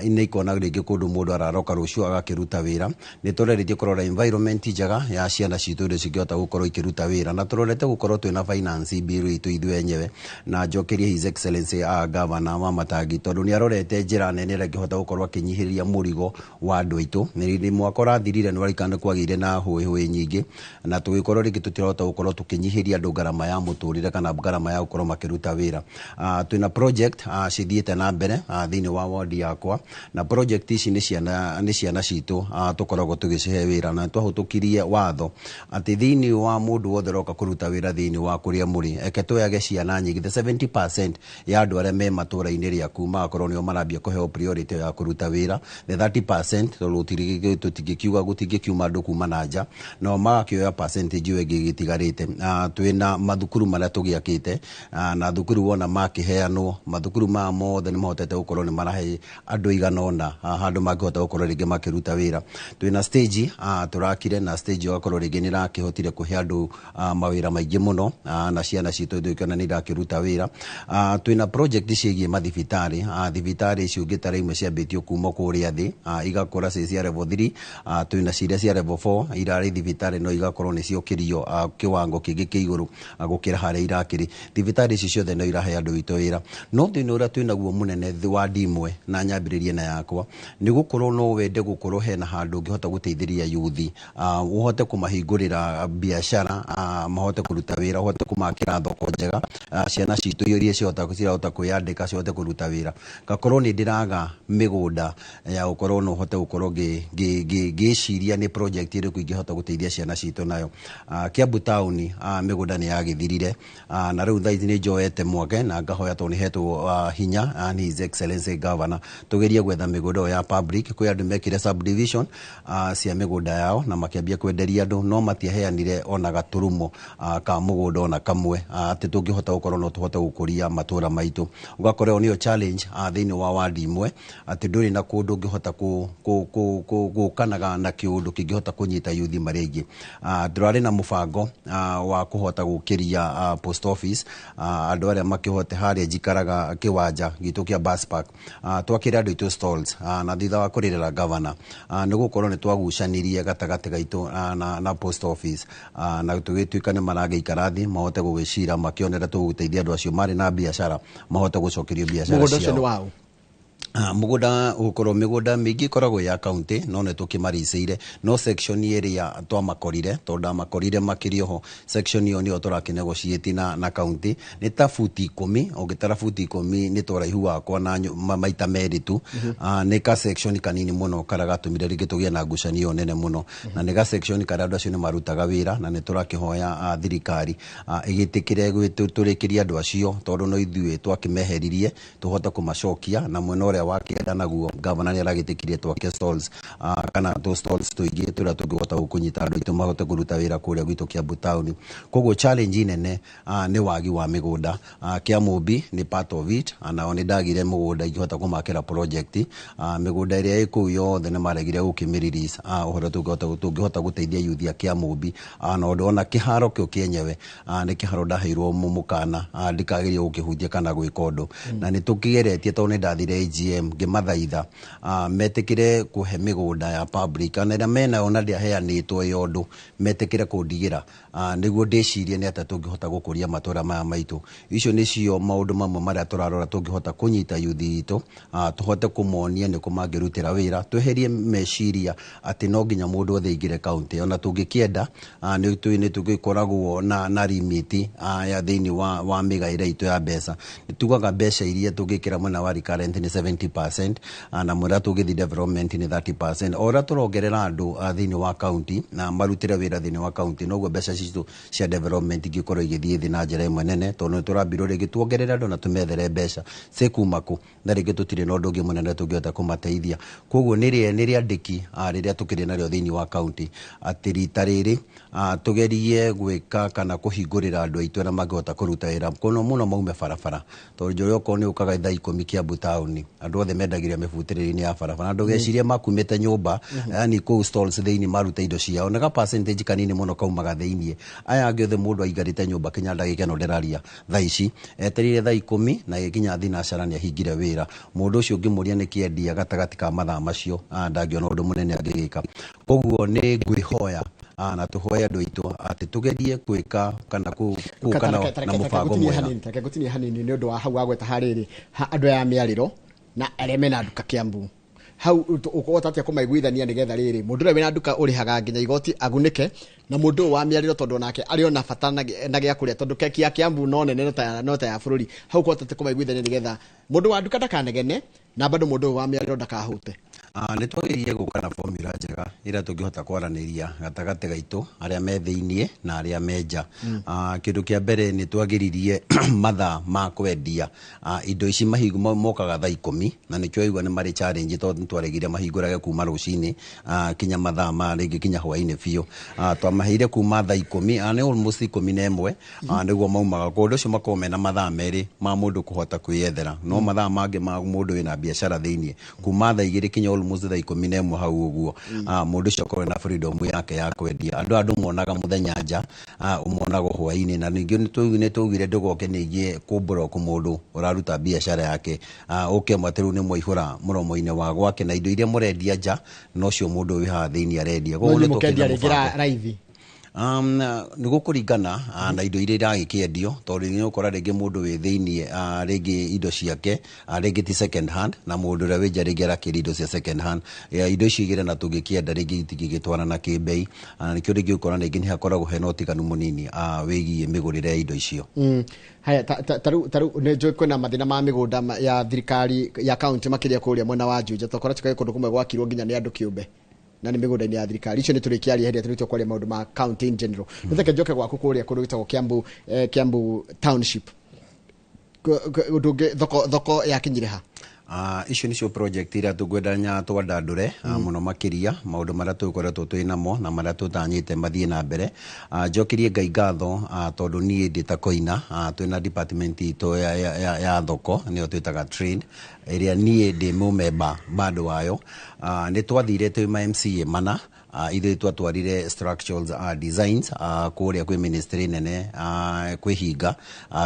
nĩ ikona rĩngĩ kũndũ mũndũ araroka rũciũ agakĩruta wĩra. Nĩ tũrerĩtie kũrora environment njega ya ciana citũ iria cingĩhota gũkorwo ikĩruta wĩra, na tũrorete gũkorwo twĩna finance bill itũ ithuĩ enyewe, na njokerie His Excellency, Governor wa Matangi, tondũ nĩ arorete njĩra nene ĩrĩa angĩhota gũkorwo akĩnyihĩria mũrigo wa andũ aitũ. Nĩ mwaka ũrathirire nĩ warikana kwagĩire na hũĩ nyingĩ, na tũgĩkorwo rĩngĩ tũtirahota gũkorwo tũkĩnyihĩria andũ ngarama ya mũtũrĩre kana ngarama ya gũkorwo makĩruta wĩra. Twĩna project, cithiĩte na mbere, thĩinĩ wa ward yakwa, na project ici nĩ ciana citũ, tũkoragwo tũgĩcihe wĩra, na twahũtũkirie watho atĩ thĩinĩ wa mũndũ wothe ũroka kũruta wĩra thĩinĩ wa kũrĩa mũrĩ, eke tũyage ciana nyingĩ, the 70% ya andũ arĩa me matũra-inĩ rĩaku magakorwo nĩo marambia kũheo priority ya kũruta wĩra, the 30% tondũ tũtingĩkiuga gũtingĩkiuma andũ kuma na nja, nao magakĩoya percentage ĩyo ĩngĩ ĩgĩtigarĩte. Twĩna mathukuru marĩa tũgĩakĩte, na thukuru wona makĩheanwo, mathukuru maya mothe nĩ mahotete gũkorwo nĩ marahe andũ igana ũna, handũ mangĩhota gũkorwo rĩngĩ makĩruta wĩra. Twĩna stage, tũrakire, na stage ĩyo ĩgakorwo rĩngĩ nĩ ĩrakĩhotire kũhe andũ, mawĩra maingĩ mũno, na ciana citũ tũkĩona nĩ irakĩruta wĩra. Twina project ciĩgiĩ mathibitarĩ, thibitarĩ icio ũngĩtara imwe ciambĩtio kuma kũrĩa thĩ, igakũra ciĩ cia level 3, twĩna ciria cia level 4 irarĩ thibitarĩ no igakorwo nĩ ciokĩrio kĩwango kĩngĩ kĩa igũrũ gũkĩra harĩa irakĩrĩ. Thibitarĩ ici ciothe no irahe andũ witũ wĩra, no thĩna ũrĩa twĩnaguo mũnene thĩ wa ndimwe na nyambĩrĩrie na yakwa nĩ gũkorwo no wende gũkorwo hena handũ ũngĩhota gũteithĩrĩria yuthi, ũhote kũmahingũrĩra biacara, mahote kũruta wĩra, ũhote kũmakĩra thoko njega, ciana citũ iria cirahota kwĩyandĩka cihote kũruta wĩra. Ngakorwo nĩ ndĩraga mĩgũnda ya gũkorwo no hote gũkorwo ngĩciria nĩ project ĩrĩkũ ingĩhota gũteithia ciana citũ nayo. Kiambu town mĩgũnda nĩ yagĩthirire, na rĩu thaa ici nĩ njoete mwake na ngahoya tondũ nĩ hetwo hinya nĩ His Excellency Governor tugerie gwetha mĩgũnda ĩyo ya public. Kwĩ andũ mekire subdivision cia mĩgũnda yao na makĩambia kwenderia andũ, no matiaheanire ona gaturumo ka mũgũnda ona kamwe atĩ tũngĩhota gũkorwo no tũhote gũkũria matũra maitũ. Ũgakora ĩyo nĩyo challenge thĩinĩ wa wadi imwe, atĩ ndũrĩ na kũndũ ũngĩhota gũkanaga na kĩũndũ kĩngĩhota kũnyita yuthi marĩa aingĩ. Tũrarĩ na mũbango wa kũhota gũkĩria post office, andũ arĩa makĩhote harĩa njikaraga kĩwanja gitũ kĩa bus park, twakĩre andũ aitũ stalls, na thutha wa kũrĩrĩra governor nĩ gũkorwo nĩ twagucanirie gatagatĩ gaitũ na post office, na tũgĩtuĩka nĩ maragĩikara thĩ mahote gũgĩcira makĩonera tũgũteithia andũ acio marĩ na biacara mahote gũcokerio biacara Mũgũnda ũcio nĩ ciao. Waũ? Mũgũnda gũkorwo mĩgũnda mĩingĩ ĩkoragwo ya county no nĩ tũkĩmaricĩire, no section ĩrĩa twamakorire tondũ ndamakorire makĩrĩ oho, section ĩyo nĩyo tũrakĩnegotiate na county nĩ ta buti 10, ũngĩtara buti 10 nĩ ta ũraihu wakwa na maita merĩ tu. Nĩ ka section kanini mũno karĩa gatũmire rĩngĩ tũgĩe na ngucanio nene mũno, na nĩ ga section karĩa andũ acio nĩ marutaga wĩra, na nĩ tũrakĩhoya thirikari ĩgĩtĩkĩre tũrĩkĩrie andũ acio tondũ no ithuĩ twakĩmeheririe tũhote kũmacokia, na mwena ũrĩa wa kĩenda naguo governor nĩ aragĩtĩkirie twake stalls, kana tũ stalls tũingĩ tũrĩa tũngĩhota kũnyita andũ aitũ mahote kũruta wĩra kũrĩa gwitũ Kiambu town. Koguo challenge nene nĩ wagi wa mĩgũnda. Kĩamũmbi nĩ part of it, nao nĩ ndagire mũgũnda ingĩhota kũmakĩra project. Mĩgũnda ĩrĩa ĩ kũu yothe nĩ maregire gũkĩmĩ-release, ũhoro tũngĩhota gũteithia yuthi a Kĩamũmbi, na ũndũ ona kĩharo kĩu kĩenyewe nĩ kĩharo ndaheirwo mũkana ndikagĩrie gũkĩhutia kana gwĩka ũndũ, na nĩ tũkĩgeretie tondũ nĩ ndathire AGM ngĩmathaitha metĩkĩre kũhe mĩgũnda ya public kana ĩrĩa menayo na ndĩaheanĩtwo ĩ ũndũ metĩkĩre kũndigĩra, nĩguo ndĩcirie nĩ atĩa tũngĩhota gũkũria matũra maya maitũ. Icio nĩcio maũndũ mamwe marĩa tũrarora tũngĩhota kũnyita yuthi itũ, tũhote kũmonia nĩ kũ mangĩrutĩra wĩra, tweherie meciria atĩ no nginya mũndũ othe aingĩre county. Ona tũngĩkĩenda nĩ tũgĩkoragwo na limit ya thĩinĩ wa mĩgaĩre itũ ya mbeca. Nĩ tugaga mbeca iria tũngĩkĩra mwena wa recurrent nĩ 70%, na mwena tũngĩthiĩ development nĩ 30%. O ũrĩa tũrongerera andũ thĩinĩ wa county na marutĩre wĩra thĩinĩ wa county, noguo mbeca citũ cia development ingĩkorwo igĩthiĩ thĩ na njĩra ĩmwe nene, tondũ nĩ tũrambirwo rĩngĩ tuongerere andũ na tũmethere mbeca cikuma kũ, na rĩngĩ tũtirĩ na ũndũ ũngĩ mũnene tũngĩhota kũmateithia. Koguo nĩ rĩandĩki rĩrĩa tũkĩrĩ narĩo thĩinĩ wa county atĩ rita rĩrĩ tũgerie gwĩka kana kũhingũrĩra andũ aitũ arĩa mangĩhota kũruta wĩra mũno mũno maume barabara, tondũ njũĩ okorwo nĩ ũkaga thaa 10 Kiambu town andũ othe mendagĩria mĩbutĩrĩrio-inĩ ya barabara, ndũgecirie makumĩte nyũmba, yani kũu stalls thĩinĩ maruta indo ciao nĩ ga percentage kanini mũno kaumaga thĩinĩ. Aya angĩ othe mũndũ aigarĩte nyũmba kinya ndagĩka ĩno ndĩraria thaa ici etereire thaa 10 na gĩkinya thinacara nĩ ahingire wĩra. Mũndũ ũcio ũngĩmũria nĩ kĩendia gatagatĩ ka mathaa macio ndangĩona ũndũ mũnene angĩgĩka. Koguo nĩ ngwĩhoya na tũhoe andũ aitũ atĩ tũgerie gwĩka kana gũka na mũbango mwega. Reke ngũtinie hanini nĩ ũndũ wa hau wagweta harĩrĩ andũ aya mĩarĩro na arĩa mena nduka Kiambu hau ũkũhota atĩa kũmaiguithania nĩgetha rĩrĩ mũndũ ũrĩa wĩna nduka ũrĩhaga nginya igoti agunĩke, na mũndũ ũyũ wa mĩarĩro tondũ onake arĩ ona bata na gĩa kũrĩa tondũ keki ya Kiambu no nene no ta ya bũrũri. Hau ũkũhota atĩa kũmaiguithania nĩgetha mũndũ wa nduka ndakanegene na bado mũndũ ũyũ wa mĩarĩro ndakahũte? Nĩ twagĩrĩire gũka na formula njega ĩrĩa tũngĩhota kwaranĩria gatagatĩ gaitũ arĩa me thĩiniĩ na arĩa me nja. Kĩndũ kĩa mbere nĩ twagĩririe mathaa ma kwendia indo ici mokaga thaa 10 na nĩkĩo waigua nĩ marĩ challenge tondũ nĩ twaregire mahingũrage kuma rũcinĩ kinya mathaa ma rĩngĩ kinya hwainĩ biũ. Twamaheire kuma thaa 10, nĩ almost 11 nĩguo maumaga. Kũndũ ũcio makoragwo mena mathaa merĩ ma mũndũ kũhota kwĩyethera, no mathaa mangĩ ma mũndũ wĩna biacara thĩiniĩ kuma thaa 2 kinya almost thaa 11 hau ũguo, mũndũ ũcio akorwo na freedom yake ya kwendia. Andũ monaga mũthenya nja, ũmonaga hwaĩ-inĩ. Na ningĩ nĩ twaugire ndũgoke ningĩ kũmbũroku mũndũ ũraruta biacara yake, ũke mwatĩ rĩu nĩ mwaihũra mũromo-inĩ wa gwake na indo iria mũrendia nja, no cio mũndũ wĩ haha thĩinĩ arendia. No Koguo nĩ mũkendia tũkĩrĩ na rĩngĩ mũbango. raithi. Nĩ gũkũringana na indo iria iragĩkĩendio, tondũ nĩ ũkora rĩngĩ mũndũ wĩ thĩiniĩ, rĩngĩ indo ciake, rĩngĩ ti second hand, na mũndũ ũrĩa wĩ nja rĩngĩ arakĩria indo cia second hand. Indo icio igĩrĩ na tũngĩkĩenda rĩngĩ itingĩgĩtwarana kĩmbei. Nĩkĩo rĩngĩ ũkora rĩngĩ nĩ hakoragwo hena ũtiganu mũnini wĩgiĩ mĩgũrĩre ya indo icio. Haya, ta rĩu nĩ njũĩ kwĩna mathĩna ma mĩgũnda ya thirikari ya kaunti, makĩria kũrĩa mwena wa Juja. Tokora tukae kũndũ kũmwe gwakirwo nginya nĩ andũ kĩũmbe na nĩ mĩgũnda-inĩ ya thirikari. Icio nĩ tũrĩkĩaria hĩndĩ ĩrĩa tũrĩtua kwaria maũndũ ma county in general. Nĩ reke njoke gwaku kũrĩa kũndũ gwĩtagwo Kiambu, Kiambu Township. Ũndũ ũngĩ, thoko yakinyire ha? Icio nicio project iria tũngwenda nya twandandũre, mũno makĩria maũndũ marĩa tũkoretwo twĩ namo na marĩa tũtanyĩte mathiĩ na mbere. Njokerie Ngai ngatho, tondũ niĩ ndĩ ta Koina, twĩna department itũ ya thoko, nĩyo twĩtaga trade, ĩrĩa niĩ ndĩ mũmemba bado wayo. Nĩ twathire twĩ ma MCA mana, ithuĩ twatwarire structural designs kũrĩa kwĩ ministry nene, kwĩ Hinga,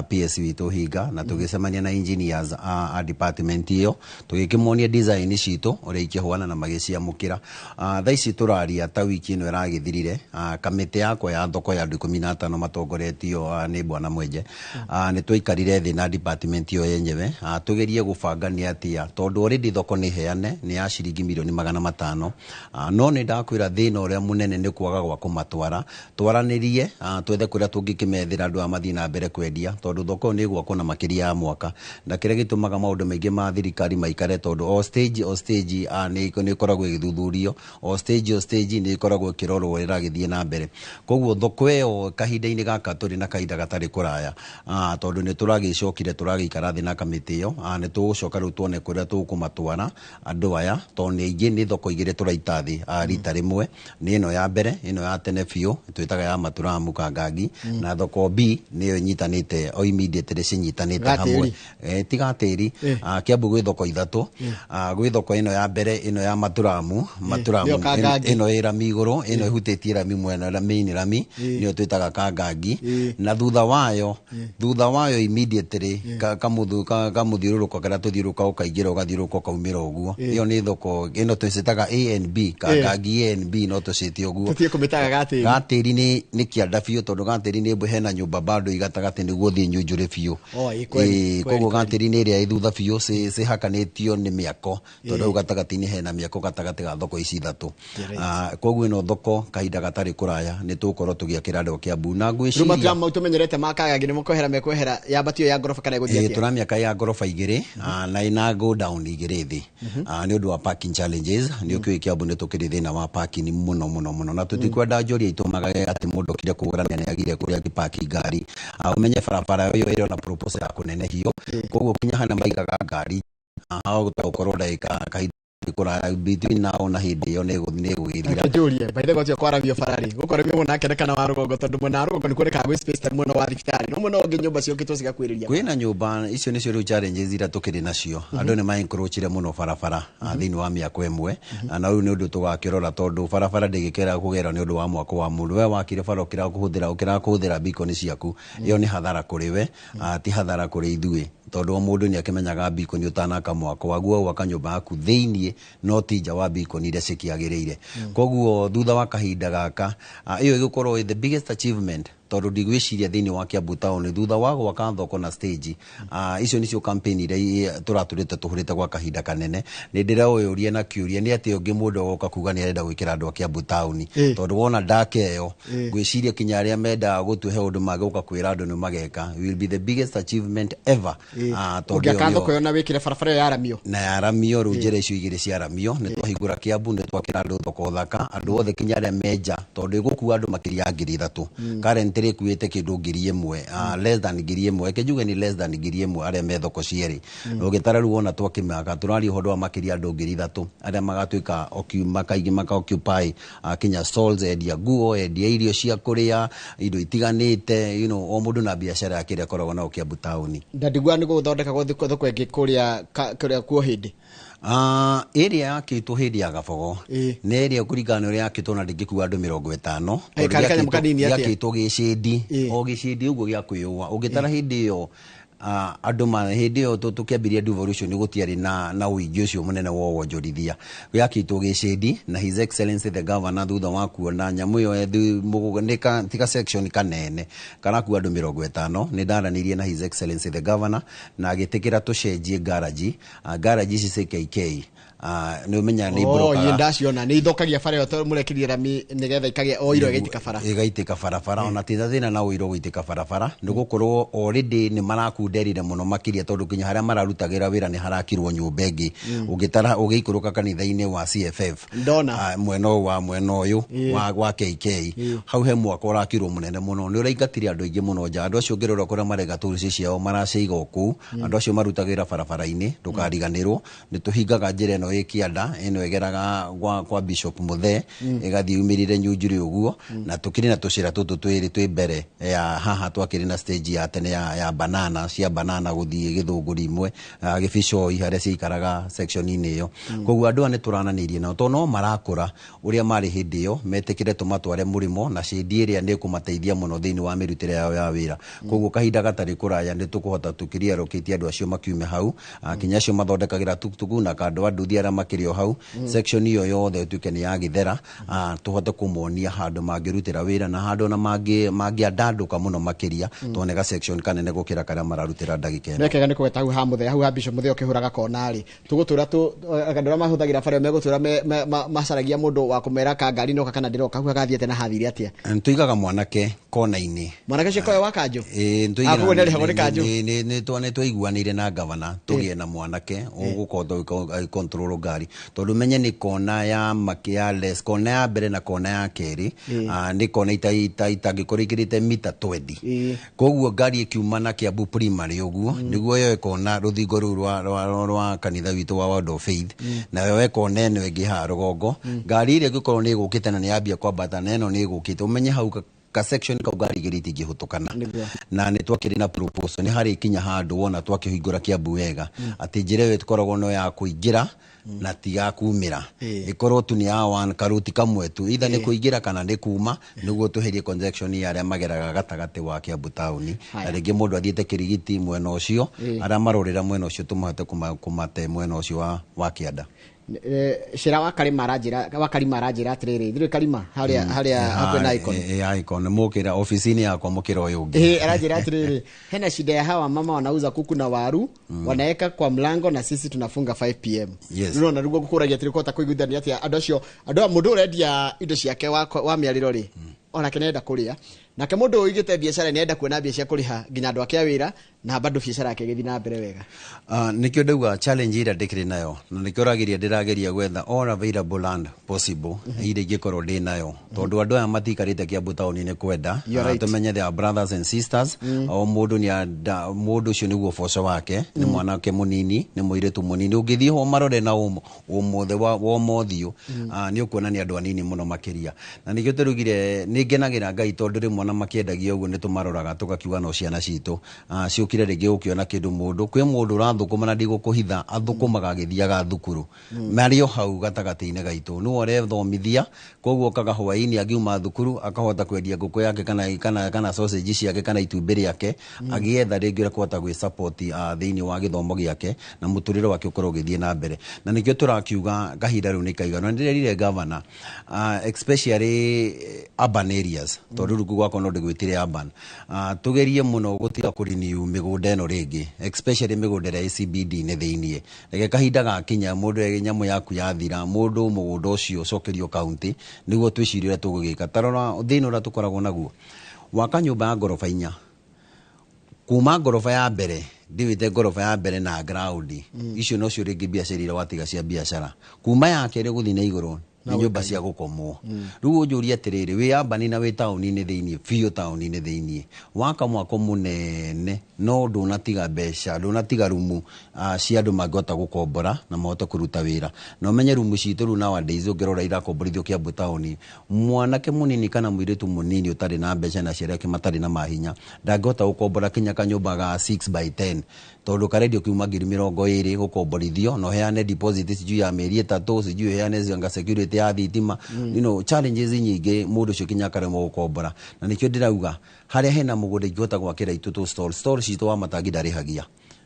PS witũ Hinga, na tũgĩcemania na engineers a department ĩyo, tũgĩkĩmonia design citũ ũrĩa ikĩhuana na magĩciamũkĩra. Thaa ici tũraria, ta wiki ĩno ĩragĩthirire, kamĩtĩ yakwa ya thoko ya andũ 15 matongoretio nĩ Bwana Mwenje, nĩ twaikarire thĩ na department ĩyo yenyewe, tũgerie gũbanga nĩ atĩa, tondũ already thoko nĩ heane, nĩ ya ciringi mirioni 500. No nĩ ndakwĩra thĩna ũrĩa mũnene nĩ kwaga gwa kũmatwara. Twaranĩrie, twethe kũrĩa tũngĩkĩmethera andũ aya mathiĩ na mbere kwendia, tondũ thoko ĩyo nĩ ĩgwakwo na makĩria ya mwaka, na kĩrĩa gĩtũmaga maũndũ maingĩ ma thirikari maikare, tondũ o stage o stage, nĩ ĩkoragwo ĩgĩthuthurio, o stage o stage nĩ ĩkoragwo ĩkĩrorwo ũrĩa ĩragĩthiĩ na mbere. Koguo thoko ĩyo kahinda-inĩ gaka tũrĩ na kahinda gatarĩ kũraya, tondũ nĩ tũragĩcokire tũragĩikara thĩ na kamĩtĩ ĩyo, nĩ tũgũcoka rĩu tuone kũrĩa tũkũmatwara andũ aya, tondũ nĩ aingĩ. Nĩ thoko igĩrĩ tũraita thĩ, rita rĩmwe. Nĩ ĩno ya mbere, ĩno ya tene biũ twĩtaga ya Maturamu Kangangi, na thoko B nĩyo ĩnyitanĩte o immediately, cinyitanĩte Gatĩri. hamwe. Ti gatĩri. Kiambu gwĩ thoko ithatũ. Gwĩ thoko ĩno ya mbere, ĩno ya Maturamu, Maturamu. Nĩyo Kangangi. Ĩno ĩ rami igũrũ, ĩno ĩhutĩtie rami mwena main rami, nĩyo twĩtaga Kangangi. Na thutha wayo immediately, kamũthiũrũrũko karĩa tũthiũrũrũka, ũkaingĩra, ũgathiũrũrũka, ũkaumĩra ũguo. Ĩyo nĩ thoko ĩno twĩcĩtaga A and B, Kangangi A and B, no tũcĩte ũguo. Tũtige kũmĩtaga gatĩri. Gatĩri nĩ kĩanda biũ, tondũ gatĩri nĩ hena nyũmba bado igatagatĩ nĩguo ũthiĩ nyunjũrĩ biũ. Oh, ĩ, kweli, Ĩ, kweli, koguo gatĩri nĩ ĩrĩa ĩ thutha biũ, cihakanĩtio nĩ mĩako, tondũ hau gatagatĩ-inĩ hena mĩako gatagatĩ ga thoko ici ithatũ. Koguo ĩno thoko kahinda gatarĩ kũraya nĩ tũgũkorwo tũgĩakĩra andũ a Kiambu, na Rĩu ngwĩciria maturamu mau tũmenyerete ma Kangangi nĩ mũkwehera, mekwehera yambatio ya ngoroba kana ĩgũthiĩ atĩa? Tũramĩaka ya ngoroba igĩrĩ, na ĩna go down igĩrĩ thĩ, nĩ ũndũ wa parking challenges. Nĩ ũkĩũĩ Kiambu nĩ tũkĩrĩ thĩna wa parking mũno mũno mũno, na tũtikwenda njoria itũ magage atĩ mũndũ okire kũgũra na nĩagire kũrĩa angĩpaki ngari. Ũmenye barabara ĩyo ĩrĩ ona proposal ya kũnenehio, koguo kinya harĩa maigaga ngari, hagũta gũkorwo ndagĩka kahinda kũraya between now na hĩndĩ ĩyo nĩ ĩgũgĩthira. Reke njũrie, by the way, kwaramio bara rĩ, gũkwaramio mũno nake kana wa rũgongo, tondũ mwena wa rũgongo nĩ kuonekaga gwĩ space ta mwena wa thibitarĩ, no mwena ũngĩ nyũmba ciũkĩtwo cigakuĩrĩria. Kwĩna nyũmba icio nĩcio rĩu challenges iria tũkĩrĩ nacio. Andũ nĩ ma-encroachire mũno barabara, thĩinĩ wa mĩako ĩmwe. Na rĩu nĩ ũndũ tũgakĩrora, tondũ barabara ndĩgĩkĩra kũgera nĩ ũndũ wa mwako wa mũndũ. We wakire bara ũkĩra kũhũthĩra beacon ciaku, ĩyo nĩ hathara kũrĩ we, ti hathara kũrĩ ithuĩ, tondũ o mũndũ nĩ akĩmenyaga beacon ũtanaka mwako waguo, gwaka nyũmba yaku thĩiniĩ no ti nja wa beacon iria cikĩagĩrĩire. Koguo thutha wa kahinda gaka, ĩyo ĩgũkorwo ĩ the biggest achievement, tondũ ndigwĩciria thĩinĩ wa Kiambu town thutha wa gwaka thoko na stage, icio nĩcio campaign iria tũratũrĩte tũhũrĩte gwa kahinda kanene. Nĩ ndĩraũyũria na kĩũria nĩ atĩ ũngĩ mũndũ agoka kuga nĩ arenda gwĩkĩra andũ a Kiambu town, tondũ wona ndaka ĩyo, ngwĩciria kinya arĩa mendaga gũtũhe ũndũ magĩũka kwĩra andũ nĩ mageka, will be the biggest achievement ever. Tondũ ĩyo Ũngĩaka nĩyo- thoko ĩyo na wĩkĩre barabara ĩyo yaramio. Na yaramio rĩu, njĩra icio igĩrĩ ciaramio, nĩ twahingũra Kiambu, nĩ twakĩra andũ thoko thaka, andũ othe kinya arĩa menja, tondũ ĩgũkua andũ makĩria ya 3,000. Currently ĩkuĩte kĩndũ 1,000, less than 1,000, reke njuge nĩ less than 1,000 arĩa me thoko cierĩ. Na ũgĩtara rĩu wona twakĩmaka, tũraria ũhoro wa makĩria andũ 3,000 arĩa magatuĩka makaingĩ maka occupy, kinya stalls, endia nguo, endia irio cia kũrĩa, indo itiganĩte, o mũndũ na biacara yake ĩrĩa akoragwo nayo Kiambu taũni. Na ndigua nĩ gũthondekagwo thoko ĩngĩ kũrĩa kũrĩa kuo hĩndĩ. Area yakĩtwo hĩndĩ ya Gabogo nĩ area kũringana na ũrĩa yakĩtwo na ndĩngĩkua andũ 50 Eh, tondũ karĩ kanyamũ kanini atĩa? yakĩtwo gĩcĩndi o gĩcĩndi ũguo gĩa kwĩyũa ũngĩtara hĩndĩ ĩyo andũ ma hĩndĩ ĩyo tũkĩambirie devolution gũtiarĩ na ũingĩ ũcio mũnene wa wonjorithia yakĩtwo gĩcĩndi na His Excellency the Governor thutha wa kuona nyamũ ĩyo nĩ tika section kanene karakua andũ 50 nĩ ndaranĩirie na His Excellency the Governor na agĩtĩkĩra tũcenjie garage garage ici cia KK nĩ ũmenya nĩ Oh, ibrokaga ĩ ndaciona nĩ ithũkagia bara ĩyo tondũ mũrekĩrire rami nĩgetha ikagĩa o iro ĩgaitĩka bara. Ĩgaitĩka barabara ona ti thĩna na ũiro gũitĩka barabara nĩ gũkorwo already nĩ marakunderire mũno makĩria tondũ nginya harĩa mararutagĩra wĩra nĩ harakirwo nyũmba ĩngĩ ũngĩtara ũgĩikũrũka kanitha-inĩ wa CFF Ndona. Mwena ũyũ wa mwena ũyũ wa KK hau he mwako ũrakirwo mũnene mũno nĩ ũraingatire andũ aingĩ mũno nja andũ acio ũngĩrora kũrĩa maraiga tũrũci ciao maraciiga o kũu andũ acio marutagĩra barabara-inĩ ndũkariganĩrwo nĩ tũhingaga njĩra ĩno ĩ kĩanda ĩno ĩgeraga kwa Bishop Muthee ĩgathiĩ yumĩrire Nyunjurĩ ũguo na tũkĩrĩ na tũcĩra tũtũ twĩrĩ twĩ mbere ya haha twakĩrĩ na stage ya tene ya banana cia banana gũthiĩ Gĩthũngũri imwe Gĩbicoi harĩa ciaikaraga section-inĩ ĩyo koguo andũ aya nĩ tũrananĩirie nao tondũ no marakũra ũrĩa marĩ hĩndĩ ĩyo metĩkĩre tũmatware mũrĩmo na cĩndi ĩrĩa nĩ ĩkũmateithia mũno thĩinĩ wa mĩrutĩre yao ya wĩra koguo kahinda gatarĩ kũraya nĩ tũkũhota tũkĩriarũkĩtie andũ acio makiume hau kinya acio mathondekagĩra tuktuku na kando a nduthi arĩa makĩrĩ o hau section ĩyo yothe ĩtuĩke nĩ yagĩthera tũhote kũmonia handũ mangĩrutĩra wĩra na handũ ona mangĩandandũka mũno makĩria tondũ nĩ ga section kanene gũkĩra karĩa mararutĩra ndagĩka ĩno. Nĩkega nĩ kũgweta hau ha Muthee hau ha Bishop Muthee ũkĩhũraga kona rĩ tũgũtũra andũ arĩa mahũthagĩra bara ĩyo megũtũra macaragia mũndũ wa kũmera ka ngari noka kana ndĩroka hau hagathiĩte na hathire atĩa. Tũigaga mwanake kona-inĩ mwanake ũcio koe wa kanjũ. Ĩĩ, Koguo nĩarĩhagwo nĩ kanjũ. Nĩ twaiguanĩire na gavana tũgĩe na mwanake ũgũkorwo agĩcontrol ngari tondũ menye nĩ kona ya ya less kona ya mbere na kona ya kerĩ nĩ kona itangĩkorwo ikĩrĩte mita 20 koguo ngari ĩkiuma na Kiambu Primary ũguo nĩguo yoe kona rũthingo rũu rwa kanitha witũ wa Word of Faith na yoe kona ĩno ĩngĩ haha rũgongo ngari ĩrĩa ĩngĩkorwo nĩ ĩgũkĩte na nĩ yambia kwambata na ĩno nĩ ĩgũkĩte ũmenye hau ka section kau ngari igĩrĩ itingĩhũtũkana na nĩ twakĩrĩ na proposal nĩ harĩ kinya handũ wona twakĩhingũra Kiambu wega atĩ njĩra ĩyo ĩkoragwo no ya kũingĩra na ti ya kumĩra ĩkorwo tu nĩ ya one karuti kamwe tu either nĩ kũingĩra kana nĩ kuma nĩguo tweherie congestion ya arĩa mageraga gatagatĩ wa Kiambu taũni na rĩngĩ mũndũ athiĩte Kĩrigiti mwena ũcio arĩa marorĩra mwena ũcio tũmahote kũmate mwena ũcio wa kĩanda. Cira wa Karima aranjĩra wa Karima aranjĩra atĩrĩrĩ thirĩ Karima harĩa harĩa hakuhĩ na Icon. Icon mũkĩra ofici-inĩ yakwa mũkĩra ũyũ ũngĩ. Aranjĩra atĩrĩrĩ hena shida ya hawa mama wanauza kuku na waru wanaweka kwa mlango na sisi tunafunga 5 pm. Nĩũrona rĩu ngũkũragia atĩrĩ kũhota kũiguithania atĩa andũ acio andũ a mũndũ ũrendia indo ciake wa mĩarĩro rĩ onake nĩarenda kũrĩa nake mũndũ ũigĩte biacara nĩarenda kuona mbia cia kũrĩha nginya andũ ake a wĩra na bado biacara yake ĩgĩthiĩ na mbere wega. Nĩkĩo ndauga challenge ĩrĩa ndĩkĩrĩ nayo na nĩkĩo ũrageria ndĩrageria gwetha all available land possible ĩrĩa ingĩkorwo ndĩ nayo tondũ andũ aya matiikarĩte Kiambu taũni-inĩ kwenda tũmenye they are brothers and sisters o mũndũ mũndũ ũcio nĩguo ũboco wake nĩ mwanake mũnini nĩ mũirĩtu mũnini ũngĩthiĩ ho marore na ũmũthĩ wa mothiũ nĩ ũkuona nĩ andũ anini mũno makĩria na nĩkĩo tũrugire nĩ ngenagĩra Ngai tondũ rĩmwe ona makĩendagia ũguo nĩ tũmaroraga tũgakiuga no ciana citũ ciũkire rĩngĩ gũkĩona kĩndũ mũndũ kwĩ mũndũ ũrathũkũma na ndigũkũhitha athũkũmaga agĩthiaga thukuru marĩ o hau gatagatĩ-inĩ gaitũ nĩwe ũrethomithia koguo okaga hwaĩ-inĩ angiuma thukuru akahota kwendia ngũkũ yake kana sausage ciake kana itumbĩ rĩake agĩetha rĩngĩ ũrĩa kũhota gwĩ support thĩinĩ wa gĩthomo gĩake na mũtũrĩre wake ũkorwo ũgĩthiĩ na mbere na nĩkĩo tũrakiuga kahinda rĩu nĩ kaiganu na ndĩrerire governor especially urban areas tondũ rĩu gwakwa no ndĩgwĩtire urban tũgerie mũno gũtiga kũrenew mĩgũnda ĩno rĩngĩ especially mĩgũnda ĩrĩa ĩ CBD-inĩ thĩiniĩ reke kahinda gakinya mũndũ nyamũ yaku yathira mũndũ mũgũnda ũcio ũcokerio county nĩguo twĩcirie ũrĩa tũgũgĩka ta rora thĩna ũrĩa tũkoragwo naguo waka nyũmba ya ngoroba 4 kuma ngoroba ya mbere ndiwite ngoroba ya mbere na ground icio nocio rĩngĩ biacara iria watiga cia biacara kuma ya kerĩ gũthiĩ na igũrũ Nĩ nyũmba cia gũkomwo. Rĩu ũnjũrie atĩrĩrĩ, wĩ ambani na wĩ taũni-inĩ thĩiniĩ biũ, taũni-inĩ thĩiniĩ waka mwako mũnene, no ndũnatiga mbeca, ndũnatiga rumu cia andũ mangĩhota gũkombora na mahote kũruta wĩra. Na ũmenye rumu citũ rĩu nowadays ũngĩrora irakomborithio Kiambu taũni, mwanake mũnini kana mũirĩtu mũnini ũtarĩ na mbeca na aciari ake matarĩ na mahinya ndangĩhota gũkombora kinya kanyũmba ga 6 by 10, tondũ karendio kiuma 20,000 gũkomborithio, na ũheane deposit sijui ya mĩeri 3, sijui ũheane anga security ya thitima. Challenges nyingĩ, mũndũ ũcio kinya akaremwo gũkombora. Na nĩkĩo ndĩrauga harĩa hena mũgũnda ingĩhota gwakĩra itũ tũ stall, stall citũ wa matangi ndarĩhagia,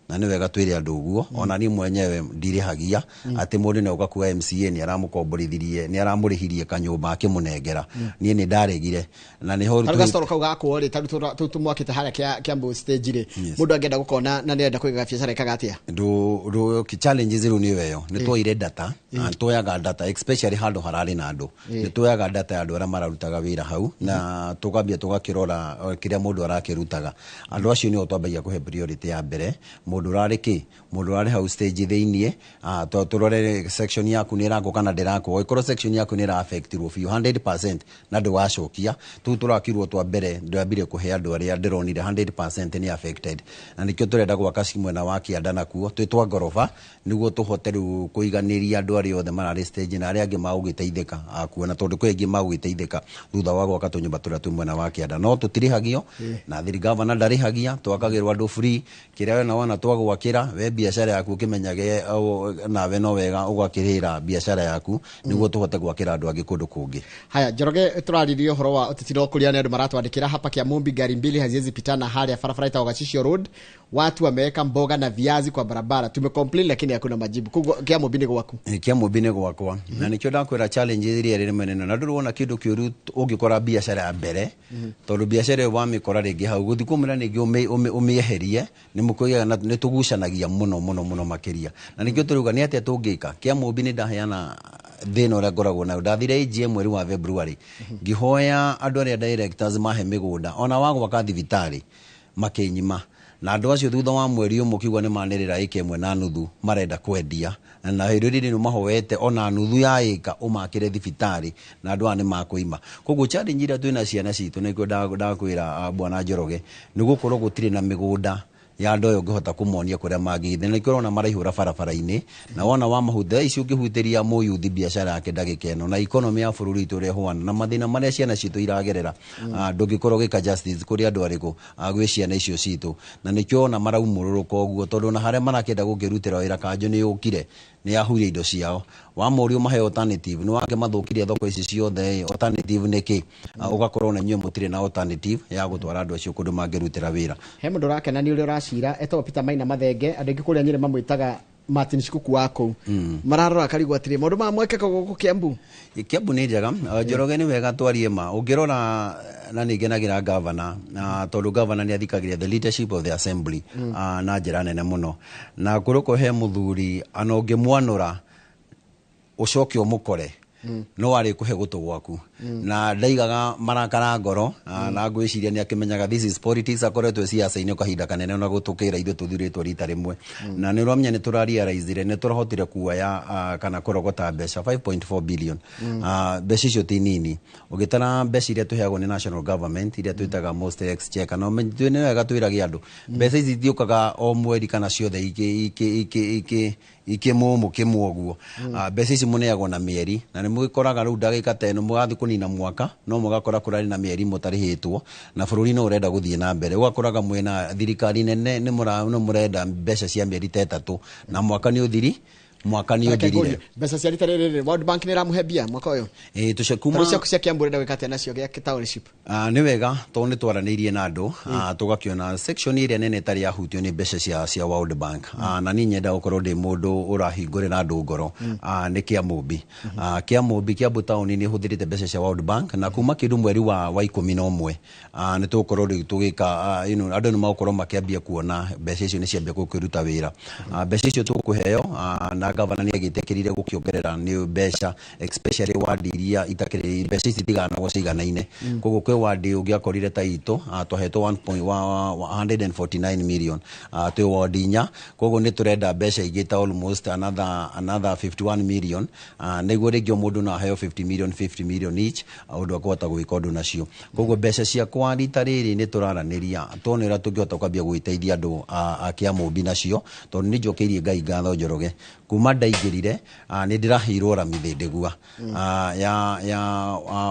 na nĩ wega twĩre andũ ũguo. Ona niĩ mwenyewe ndirĩhagia, atĩ mũndũ nĩ oka kuga MCA nĩ aramũkomborithirie, nĩ aramũrĩhirie kanyũmba akĩmũnengera. Niĩ nĩ ndaregire, na nĩho Tarĩu gacitoro kau gakwo rĩ, tarĩu tũu tũmwakĩte harĩa Kiambu stage rĩ, mũndũ angĩenda gũkona na nĩarenda kũiga biacara ĩkaga atĩa? Ndũ challenges rĩu nĩyo ĩyo nĩ twoire data, tuoyaga data especially handũ hararĩ na andũ, nĩ tuoyaga data ya andũ arĩa mararutaga wĩra hau, na tũkambia tũgakĩrora kĩrĩa mũndũ arakĩrutaga. Andũ acio nĩo twambagia kũhe priority ya mbere. Mũndũ ũrarĩ kĩ, mũndũ ũrarĩ hau stage thĩiniĩ, tũrore section yaku nĩ ĩrakwo kana ndĩrakwo. Ĩkorwo section yaku nĩ ĩra-affectirwo biũ 100% na ndũgacokia, tũu tũrakirwo twa mbere ndwambire kũhe andũ arĩa ndĩronire 100% nĩ affected. Na nĩkĩo tũrenda gwaka mwena wa kĩanda nakuo twĩ twa ngoroba, nĩguo tũhote rĩu kũiganĩria andũ arĩa othe mararĩ stage na arĩa angĩ magũgĩteithĩka kuona, tondũ kwĩ aingĩ magũgĩteithĩka thutha wa gwaka tũnyũmba tũrĩa twĩ mwena wa kĩanda. No tũtirĩhagio, na thiri gavana ndarĩhagia, twakagĩrwo andũ free. Kĩrĩa we na wona twagwakĩra we biacara yaku ũkĩmenyage nawe no wega ũgakĩrĩra biacara yaku, nĩguo tũhote gwakĩra andũ angĩ kũndũ kũngĩ. Haya Njoroge, tũraririe ũhoro wa ũteti no kũrĩa nĩ andũ maratwandĩkĩra hapa Kiamumbi, gari mbili haziwezi pitana harĩa barabara ĩtagwo Gacicio Road, watu wameweka mboga na viazi kwa barabara, tumecomplain lakini hakuna majibu. Koguo Kiamumbi nĩ gwaku? Kiamumbi nĩ gwakwa, na nĩkĩo ndakwĩra challenge iria ĩrĩ mene, na ndũrĩ wona kĩndũ kĩũru ũngĩkora biacara ya mbere, tondũ biacara ĩyo wamĩkora rĩngĩ hau gũthiĩ kũmĩra rĩngĩ ũmĩeherie nĩ mũkũgĩa na nĩ tũgucanagia mũno mũno mũno makĩria. Na nĩkĩo tũrauga nĩ atĩa tũngĩka. Kiamumbi nĩ ndaheana thĩna ũrĩa ngoragwo nayo. Ndathire AGM mweri wa February, ngĩhoya andũ arĩa directors mahe mĩgũnda ona wa gwaka thibitarĩ, makĩnyima. Na andũ acio thutha wa mweri ũmwe ũkiuga nĩ manĩrĩra ĩka 1.5 marenda kwendia, na hĩndĩ ĩrĩa nĩ mahoete ona nuthu ya ĩka ũmakĩre thibitarĩ, na andũ aya nĩ makũima. Koguo challenge iria twĩna ciana citũ, nĩkĩo ndakwĩra bwana Njoroge, nĩ gũkorwo gũtirĩ na mĩgũnda ya andũ aya ũngĩhota kũmonia kũrĩa mangĩgĩthiĩ, na nĩkĩo ũrona maraihũra barabara-inĩ. Na wona wa mahutha ici ũngĩhutĩria mũyuthi biacara yake ndagĩka ĩno, na economy ya bũrũri witũ ũrĩa ĩhana, na mathĩna marĩa ciana citũ iragerera, ndũngĩkorwo ũgĩka justice kũrĩ andũ arĩkũ gwĩ ciana icio citũ. Na nĩkĩo ona maraumũrũrũka ũguo, tondũ ona harĩa marakĩenda gũkĩrutĩra wĩra kanjũ nĩ yũkire, nĩ yahuria indo ciao. Wamoria ũmahe alternative, nĩ wake mathũkirie thoko ici ciothe, alternative nĩ kĩ? Ũgakorwo na inyuĩ mũtirĩ na alternative ya gũtwara andũ acio kũndũ mangĩrutĩra wĩra. He mũndũ ũrakena nĩ ũrĩa ũracira, etagwo Peter Maina Mathenge, andũ aingĩ kũrĩa Nyĩrĩ mamwĩtaga Martin Shikuku wa kũu. Mararora karigwo atĩrĩ, maũndũ maya mwekeka gũkũ Kiambu? Kiambu nĩ njega. Njoroge nĩ wega twarie ma. Ũngĩrora na nĩ ngenagĩra governor, tondũ governor nĩ athikagĩrĩria the leadership of the assembly na njĩra nene mũno. Na kũrĩ he mũthuri ana ũngĩmwanũra ũcoke ũmũkore, no arĩ kũhe gũtũ gwaku. Na ndaigaga marakara ngoro, na ngwĩciria nĩ akĩmenyaga this is politics, akoretwo ciaca-inĩ kahinda kanene ona gũtũkĩra ithuĩ tũthurĩtwo rita rĩmwe. Na nĩ ũramenya nĩ tũrarealizire nĩ tũrahotire kuoya kana kũrogota mbeca 5.4 billion. Mbeca icio ti nini ũgĩtara mbeca iria tũheagwo nĩ national government iria twĩtaga most exchequer. Na nĩ wega twĩrage andũ mbeca ici itiũkaga o mweri kana ciothe ikĩmũmũ kĩmwe ũguo. Mbeca ici mũneagwo na mĩeri, na nĩ mũgĩkoraga rĩu ndagĩka ta ĩno mũgathiĩ kũnina mwaka, no mũgakora kũrarĩ na mĩeri mũtarĩhĩtwo, na bũrũri no ũrenda gũthiĩ na mbere. Ũgakoraga mwĩna thirikari nene nĩ mũrenda mbeca cia mĩeri ta 3, na mwaka nĩ ũthiri, mwaka nĩ ũthirire. Mbeca cia rita rĩrĩ World Bank nĩ ĩramũhe mbia mwaka ũyũ? Tũce kuma ciaku cia Kiambu ũrenda gwĩka atĩa nacio gĩa township? Nĩ wega tondũ nĩ twaranĩirie na andũ, tũgakĩona section ĩrĩa nene ĩtarĩ yahutio nĩ mbeca cia World Bank. Na niĩ nyenda gũkorwo ndĩ mũndũ ũrahingũrĩra andũ ngoro, nĩ Kiamumbi. Kiamumbi, Kiambu town nĩ ĩhũthĩrĩte mbeca cia World Bank, na kuma kĩndũ mweri wa 11 nĩ tũgũkorwo rĩu tũgĩka, andũ nĩ magũkorwo makĩambia kuona mbeca icio nĩ ciambia gũkĩruta wĩra. Mbeca icio tũkũheo, na Na gavana nĩ agĩtĩkĩrire gũkĩongerera nĩ mbeca, especially ward iria itakĩrĩ mbeca ici itiganagwo ciganaine. Koguo kwĩ ward ũngĩakorire ta itũ, twahetwo 149 million, twĩ ward 4. Koguo nĩ tũrenda mbeca ingĩ ta almost another 51 million, nĩguo rĩngĩ o mũndũ no aheo 50 million, 50 million each, ũndũ akũhota gwĩka ũndũ nacio. Koguo mbeca ciakwa rita rĩrĩ nĩ tũraranĩria tuone ũrĩa tũngĩhota kwambia gwĩteithia andũ a Kĩamũmbi nacio, tondũ nĩ njokeirie Ngai ngatho Njoroge. Kuma ndaingĩrire, nĩ ndĩraheirwo rami Thĩndĩgua ya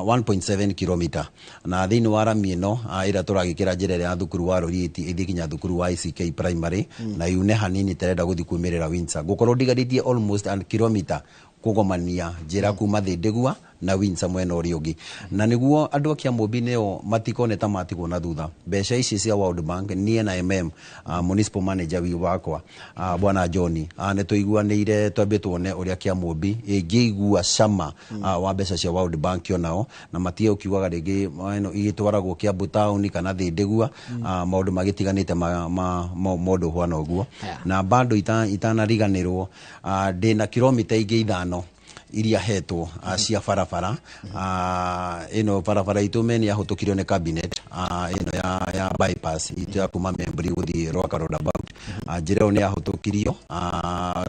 1.7 kilomita, na thĩinĩ wa rami ĩno, ĩrĩa tũragĩkĩra njĩra ĩrĩa ya thukuru wa Rorieti ĩthiĩ nginya thukuru wa ICK Primary, na yune hanini terenda gũthiĩ kumĩrĩra Windsor, ngũkorwo ndigarĩtie almost an kilomita kũgomania njĩra kuma Thĩndĩgua na Windsor mwena ũrĩa ũngĩ. Na nĩguo andũ a Kĩamũmbi nĩo matikone ta matigwo na thutha, mbeca ici cia World Bank, niĩ na MM, municipal manager wi wakwa, bwana John, nĩ tũiguanĩire twambe tuone ũrĩa Kĩamũmbi ĩngĩigua cama wa mbeca cia World Bank onao, na matige ũkiugaga rĩngĩ ĩno igĩtwaragwo Kiambu town kana Thĩndĩgua, maũndũ magĩtiganĩte ma mũndũ ũhuana ũguo. Na bado itanariganĩrwo, ndĩna kilomita ingĩ 5 iria hetwo cia barabara. Ĩno barabara itũ meni yahũtũkirio nĩ cabinet, ĩno ya bypass itũ ya kuma Membri gũthiĩ Rwaka roundabout. Njĩra ĩyo nĩ yahũtũkirio.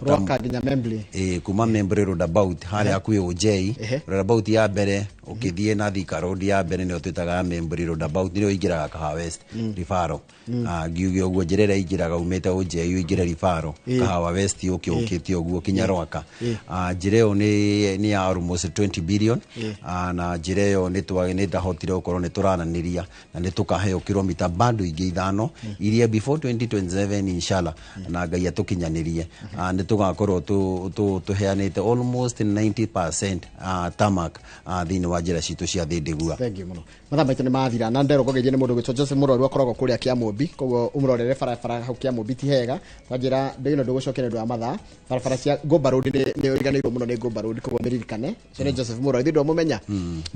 Rwaka nginya Membri. Ĩ, kuma Membri roundabout harĩa hakuhĩ OJ roundabout ya mbere, ũkĩthiĩ na Thika Road ya mbere, nĩyo twĩtaga ya Membri roundabout, nĩyo ingĩraga Kahawa West Ribaro. Ngiuge ũguo, njĩra ĩrĩa ingĩraga umĩte OJ ũingĩre Ribaro, Kahawa West, ũkĩ ũkĩte ũguo kinya Rwaka. Njĩra ĩyo nĩ ya almost 20 billion. Na njĩra ĩyo nĩ ndahotire gũkorwo nĩ tũrananĩria na nĩ tũkaheo kilomita bado ingĩ 5 iria before 2027, inshallah, na Ngai atũkinyanĩrie, nĩ tũgakorwo tũheanĩte almost 90% tarmac thĩinĩ wa njĩra citũ cia Thĩndĩgua. Thank you mũno. Mathaa maitũ nĩ mathira, na nderwo ngũgeithie nĩ mũndũ gwĩtwo Joseph Mũrwaru, akoragwo kũrĩa Kĩamũmbi. Koguo ũmũrorere barabara hau Kĩamũmbi ti hega. Twanjĩra ndĩno ndũgũcokia nĩ ũndũ wa mathaa. Barabara cia Ngũmba Road nĩ ũriganĩirwo mũno nĩ Ngũmba Road, koguo mĩririkane. Ũcio nĩ Joseph Mũrwaru, ithuĩ ndwamũmenya.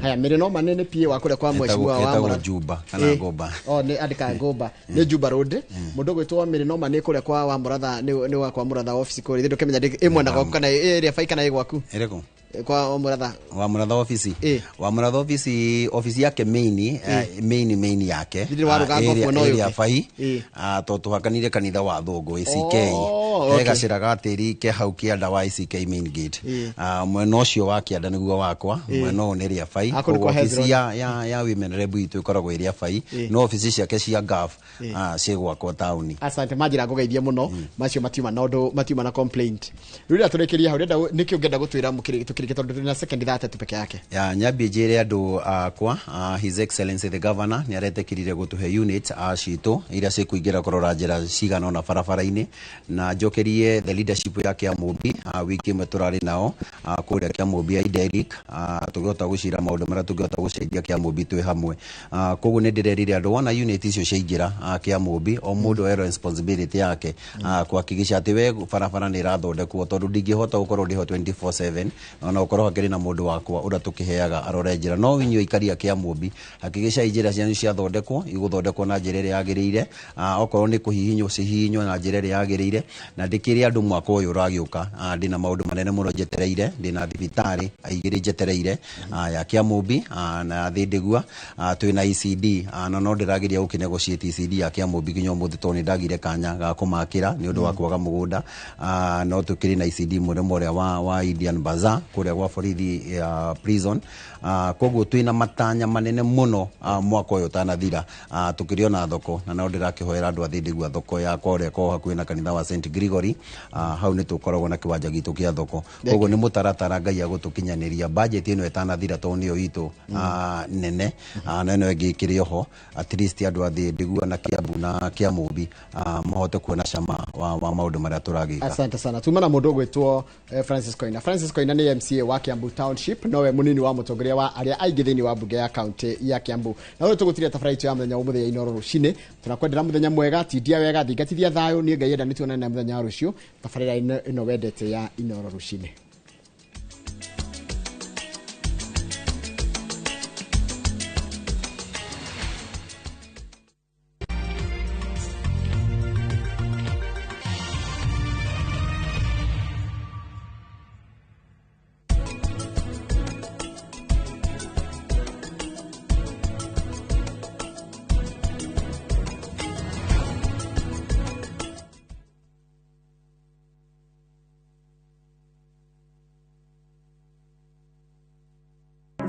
Haya, Mĩrĩ no manene PA wa kũrĩa kwa mheshimiwa wa Etagwo Mũra- Juba kana Ngũmba. Oh, nĩ andĩka Ngũmba, nĩ Juba Road. Mũndũ ũgwĩtwo Mĩrĩ no manĩ kũrĩa kwa wa Mũratha, nĩ wa kwa Mũratha office kũrĩa. Ithuĩ ndũkĩmenya ĩ mwena gwaku kana ĩ ĩrĩa bai kana ĩ gwaku. Ĩrĩkũ? Kwa Mũratha. Wa Mũratha office, wa Mũratha office, office yake main, main yake. Thĩinĩ wa rũgango mwena ũyũ area ũngĩ. bai, to tũhakanire kanitha wa Thũngũ ACK. Oh, He okay. gacĩra ga tĩri ke hau kĩanda wa ACK main gate. Mwena ũcio wa kĩanda nĩguo wakwa, mwena ũyũ nĩ rĩa bai. Ah, kũu nĩ Koguo kwa office Hezron. ya women rep itũ ĩkoragwo ĩrĩa bai, no office ciake cia gov ciĩ gwakwa taũni. Asante, manjĩra ngũgeithie mũno. Macio matiuma na ũndũ, matiuma na complaint. Rĩu rĩrĩa tũrĩkĩria hau, ũrenda nĩkĩ ũngĩenda gũtwĩra tũkĩrĩkia, tondũ tũrĩ na second 30 peke yake? Ya nyambie njĩre andũ akwa, His Excellency the Governor nĩ aretĩkĩrire gũtũhe unit citũ iria cikũingĩra kũrora njĩra cigana ũna barabara-inĩ, na njokerie the leadership ya Kĩamũmbi, wiki ĩmwe tũrarĩ nao kũrĩa Kĩamũmbi ya Ideric, tũkĩhota gũcira maũndũ marĩa tũngĩhota gũcenjia Kĩamũmbi twĩ hamwe. Koguo nĩ ndĩrerire andũ wona unit icio ciaingĩra, Kĩamũmbi o mũndũ oe responsibility yake, kuhakikisha atĩ we barabara nĩ ĩrathondekwo, tondũ ndingĩhota gũkorwo ndĩho 24/7, ona gũkorwo hakĩrĩ na mũndũ wakwa ũrĩa tũkĩheaga arore njĩra. No inyuĩ aikari a Kĩamũmbi, hakikishai njĩra cianyu ciathondekwo, igũthondekwo na njĩra ĩrĩa yagĩrĩire. Okorwo nĩ kũhihinywo, cihihinywo na njĩra ĩrĩa yagĩrĩire. Na ndĩkĩre andũ mwaka ũyũ ũragĩũka, ndĩna maũndũ manene mũno njetereire. Ndĩna thibitarĩ igĩrĩ njetereire, ya Kĩamũmbi, na ya Thĩndĩgua. Twĩna ECD, na no ndĩrageria gũkĩnegotiate ECD ya Kĩamũmbi nginya ũmũthĩ, tondũ nĩ ndagire kanya ga kũmakĩra nĩ ũndũ wa kwaga mũgũnda. No tũkĩrĩ na ECD mũrĩmo ũrĩa wa Indian Bazaar kũrĩa gwa borithi ya prison. Koguo twĩna matanya manene mũno, mwaka ũyũ ũtanathira, tũkĩrĩ ona thoko, na no ndĩrakĩhoera andũ a Thĩndĩgua thoko yakwa ũrĩa ĩkoragwo hakuhĩ na kanitha wa St Gregory. Hau nĩ tũkoragwo na kĩwanja gitũ kĩa thoko. Koguo nĩ mũtaratara Ngai agũtũkinyanĩria budget ĩno ĩtanathira, tondũ nĩyo itũ nene, na ĩno ĩngĩ ĩkĩrĩ oho, at least andũ a Thĩndĩgua na Kiambu na Kĩamũmbi, mahote kuona cama wa maũndũ marĩa tũragĩka. Asante sana. Tuma na mũndũ ũgwĩtwo Francis Koina. Francis Koina nĩ MCA wa Kiambu Township, nowe mũnini wa mũtongoria wa arĩa aingĩ thĩinĩ wa mbunge ya kaunti ya Kiambu. Na rĩu tũgũtiria tabarĩra itũ ya mũthenya wa mũthenya Inooro rũcinĩ. Tũrakwendera mũthenya mwega, tindia wega, thingatithia thayũ. Niĩ Ngai enda nĩ tuonane mũthenya wa rũciũ tabarĩra ĩno wendete ya Inooro rũcinĩ.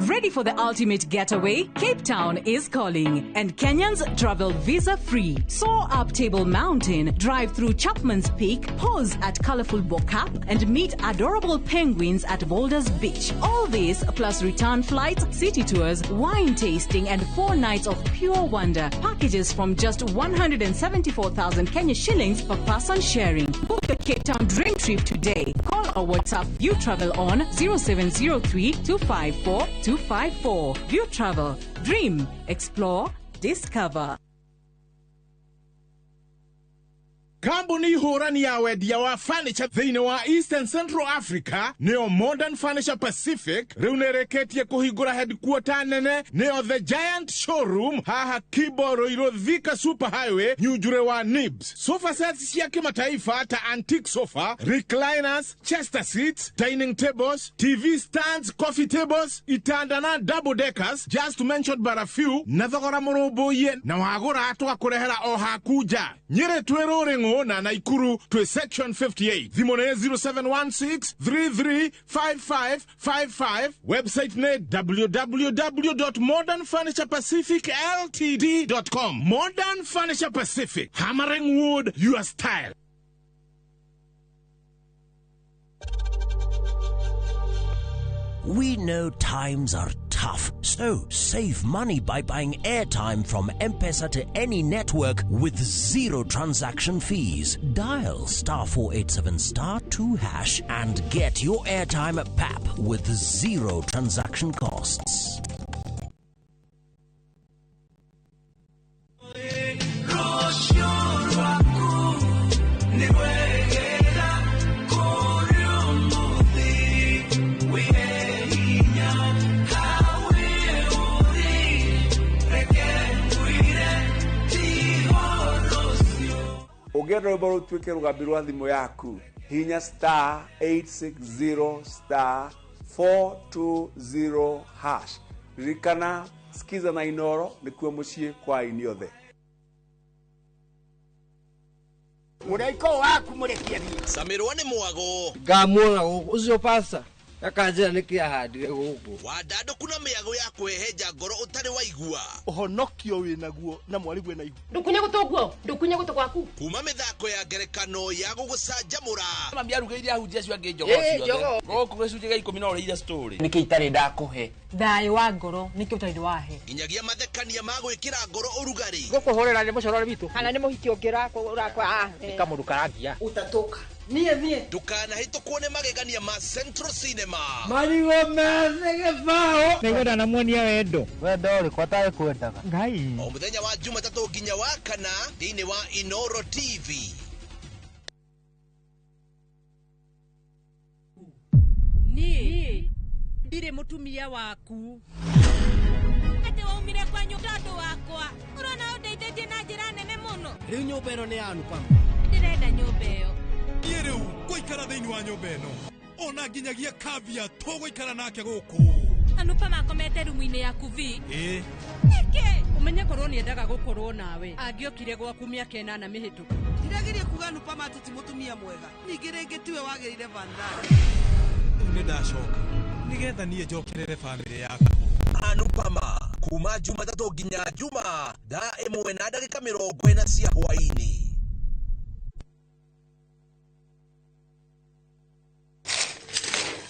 Ready for the ultimate getaway? Cape Town is calling, and Kenyans travel visa-free. Soar up Table Mountain, drive through Chapman's Peak, pause at colorful Bo-Kaap, and meet adorable penguins at Boulders Beach. All this plus return flights, city tours, wine tasting, and 4 nights of pure wonder. Packages from just 174,000 Kenya shillings per person sharing. Book your Cape Town dream trip today. Call or WhatsApp View Travel on 0703 254 254. View Travel. Dream, explore, discover. Kambuni hũrani ya wendia wa furniture thĩinĩ wa Eastern Central Africa nĩyo Modern Furniture Pacific rĩu nĩrĩkĩtie kũhingũra headquarter nene nĩyo The Giant Showroom haha Kibo Ruiru Thika Super Highway Nyunjure wa Nibs. Sofa sets cia kimataifa ta antique sofa, recliners, chester seats, dining tables, TV stands, coffee tables, itanda na double deckers, just to mention but a few, na thogora mũrũmbũiye na wagũra tũgakũrehera o haku nja. Nyĩrĩ twĩ Rũrĩng'ũ na Naikuru to section 58. Thimũ nĩ 0716 335555. Website nĩ www.modernfurniturepacificltd.com. Modern Furniture Pacific, hammering wood your style. We know times are tough, so save money by buying airtime from M-Pesa to any network with zero transaction fees. Dial *487 *2# and get your airtime at PAP with zero transaction costs. Ũngĩenda rwĩmbo rũtuĩke rũgambi rwa thimũ yaku, hinya *860 *420#. Ririkana Skiza na Inoro nĩkuo mũciĩ kwa aini othe. Mũraiko waku mũrekie thiĩ. Camirwo nĩ mwago. Ngamuona gũkũ ũcio pasta akanjĩra nĩkĩ ahandire gũkũ. Wandandũku na mĩago ya kwĩhenja ngoro ũtarĩ waigua. Ũhonokio wĩnaguo na mwarĩguo na ihu. Ndũkunye gũtũ guo, ndũkunye gũtũ gwaku. Kuma mĩthako ya ngerekano ya gũgũcanjamũra. Mami arugĩire ahunjia acio angĩ njogoo ciothe. Gũkũ gĩcunjĩ gĩa 10 no ũrĩire story. Nĩkĩ itarĩ ndakũhe? Thayũ wa ngoro nĩkĩ ũtarĩ wahe. Nginyagia mathekania ma gwĩkĩra ngoro ũrugarĩ. Gũkũhũrĩra nĩ mũcorore witũ. Kana nĩ mũhiki ũngĩ ũrakwa. Nĩ kamũndũ karangia. Ũtatũka. Niĩ niĩ. Ndũkanahĩtũkwo nĩ magegania ma Central Cinema. Marigũ methĩ gĩbaũ. Nĩngwenda namuonia wendo. Wendo ũrĩkũ atarĩ kwendaga? Ngai. O mũthenya wa Jumatatũ nginya wa kana thĩinĩ wa Inoro TV. Niĩ ndirĩ mũtumia waku. Atĩ waumire kwanyu tondũ wakwa. Ũrona ũndeithĩtie na njĩra nene mũno. Rĩu nyũmba ĩno nĩ ya Anupama. Ndĩrenda nyũmba ĩyo. Niĩ rĩu ngũikara thĩinĩ wa nyũmba ĩno. Ona nginyagia Kavya tũgũikara nake gũkũ. Anupama akomete rumu-inĩ yaku vi. Ĩĩ. Nĩkĩ? Ũmenye korwo nĩendaga gũkorwo nawe. Angĩokire gwaku mĩaka 8 mĩhĩtũku. Ndirageria kuga Anupama atĩ ti mũtumia mwega. Ningĩ rĩngĩ tiwe wagĩrĩire Vandana. Rĩu nĩndacoka nĩgetha niĩ njokerere bamĩrĩ yakwa. Anupama kuma Jumatatũ nginya Juma thaa 1:40 cia hwaĩ-inĩ.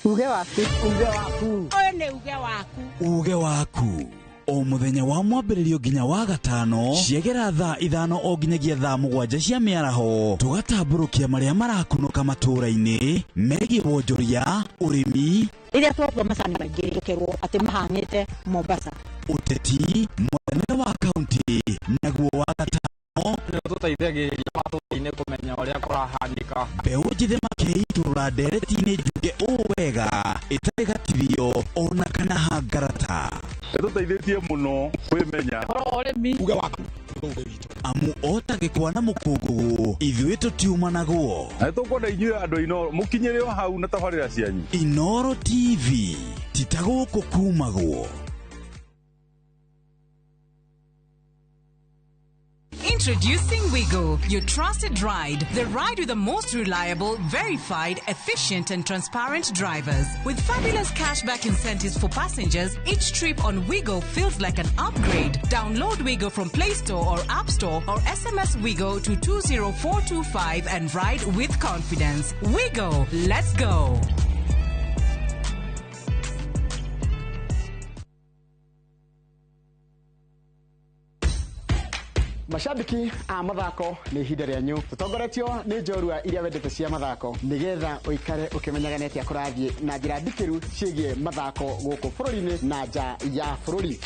Uge waku, uge waku. Ũyũ nĩ uge waku. Uge waku. O mũthenya wa mwambĩrĩrio nginya wa gatano ciegera thaa 5 o nginyagia thaa 7 cia mĩaraho tũgatambũrũkia marĩa marakunũka matũũra-inĩ megiĩ wonjoria, ũrĩmi, rĩrĩa twatua macani maingĩ tũkerwo atĩ mahang'ĩte Mombasa, ũteti, mwena wa kaunti naguo wa gatano Nĩtũteithagĩrĩria matũũra-inĩ kũmenya ũrĩa kũrahanĩka. Mbeũ njĩthĩ makĩitũrũra ndereti-inĩ njuge ũũ wega ĩtarĩ gatithio ona kana hangarata. Nĩtũteithĩtie mũno kwĩmenya. Uge waku. Amu ota gĩkwa na mũkũngũgũ ithuĩ tũtiumanagwo. Na nĩtũkwenda inyuĩ andũ a Inoro mũkinyĩre o hau na tabarĩra cianyu. Inoro TV ti ta gũkũ kumagwo. Introducing Wigo, your trusted ride. The ride with the most reliable, verified, efficient, and transparent drivers. With fabulous cashback incentives for passengers, each trip on Wigo feels like an upgrade. Download Wigo from Play Store or App Store or SMS Wigo to 20425 and ride with confidence. Wigo, let's go. Mashabiki a mathako nĩ ihinda rĩanyu tũtongoretio nĩ njorua iria wendete cia mathako nĩgetha ũikare ũkĩmenyaga nĩ atĩa kũrathiĩ na njĩra ndikĩru ciĩgiĩ mathako gũkũ bũrũri-inĩ na nja ya bũrũri.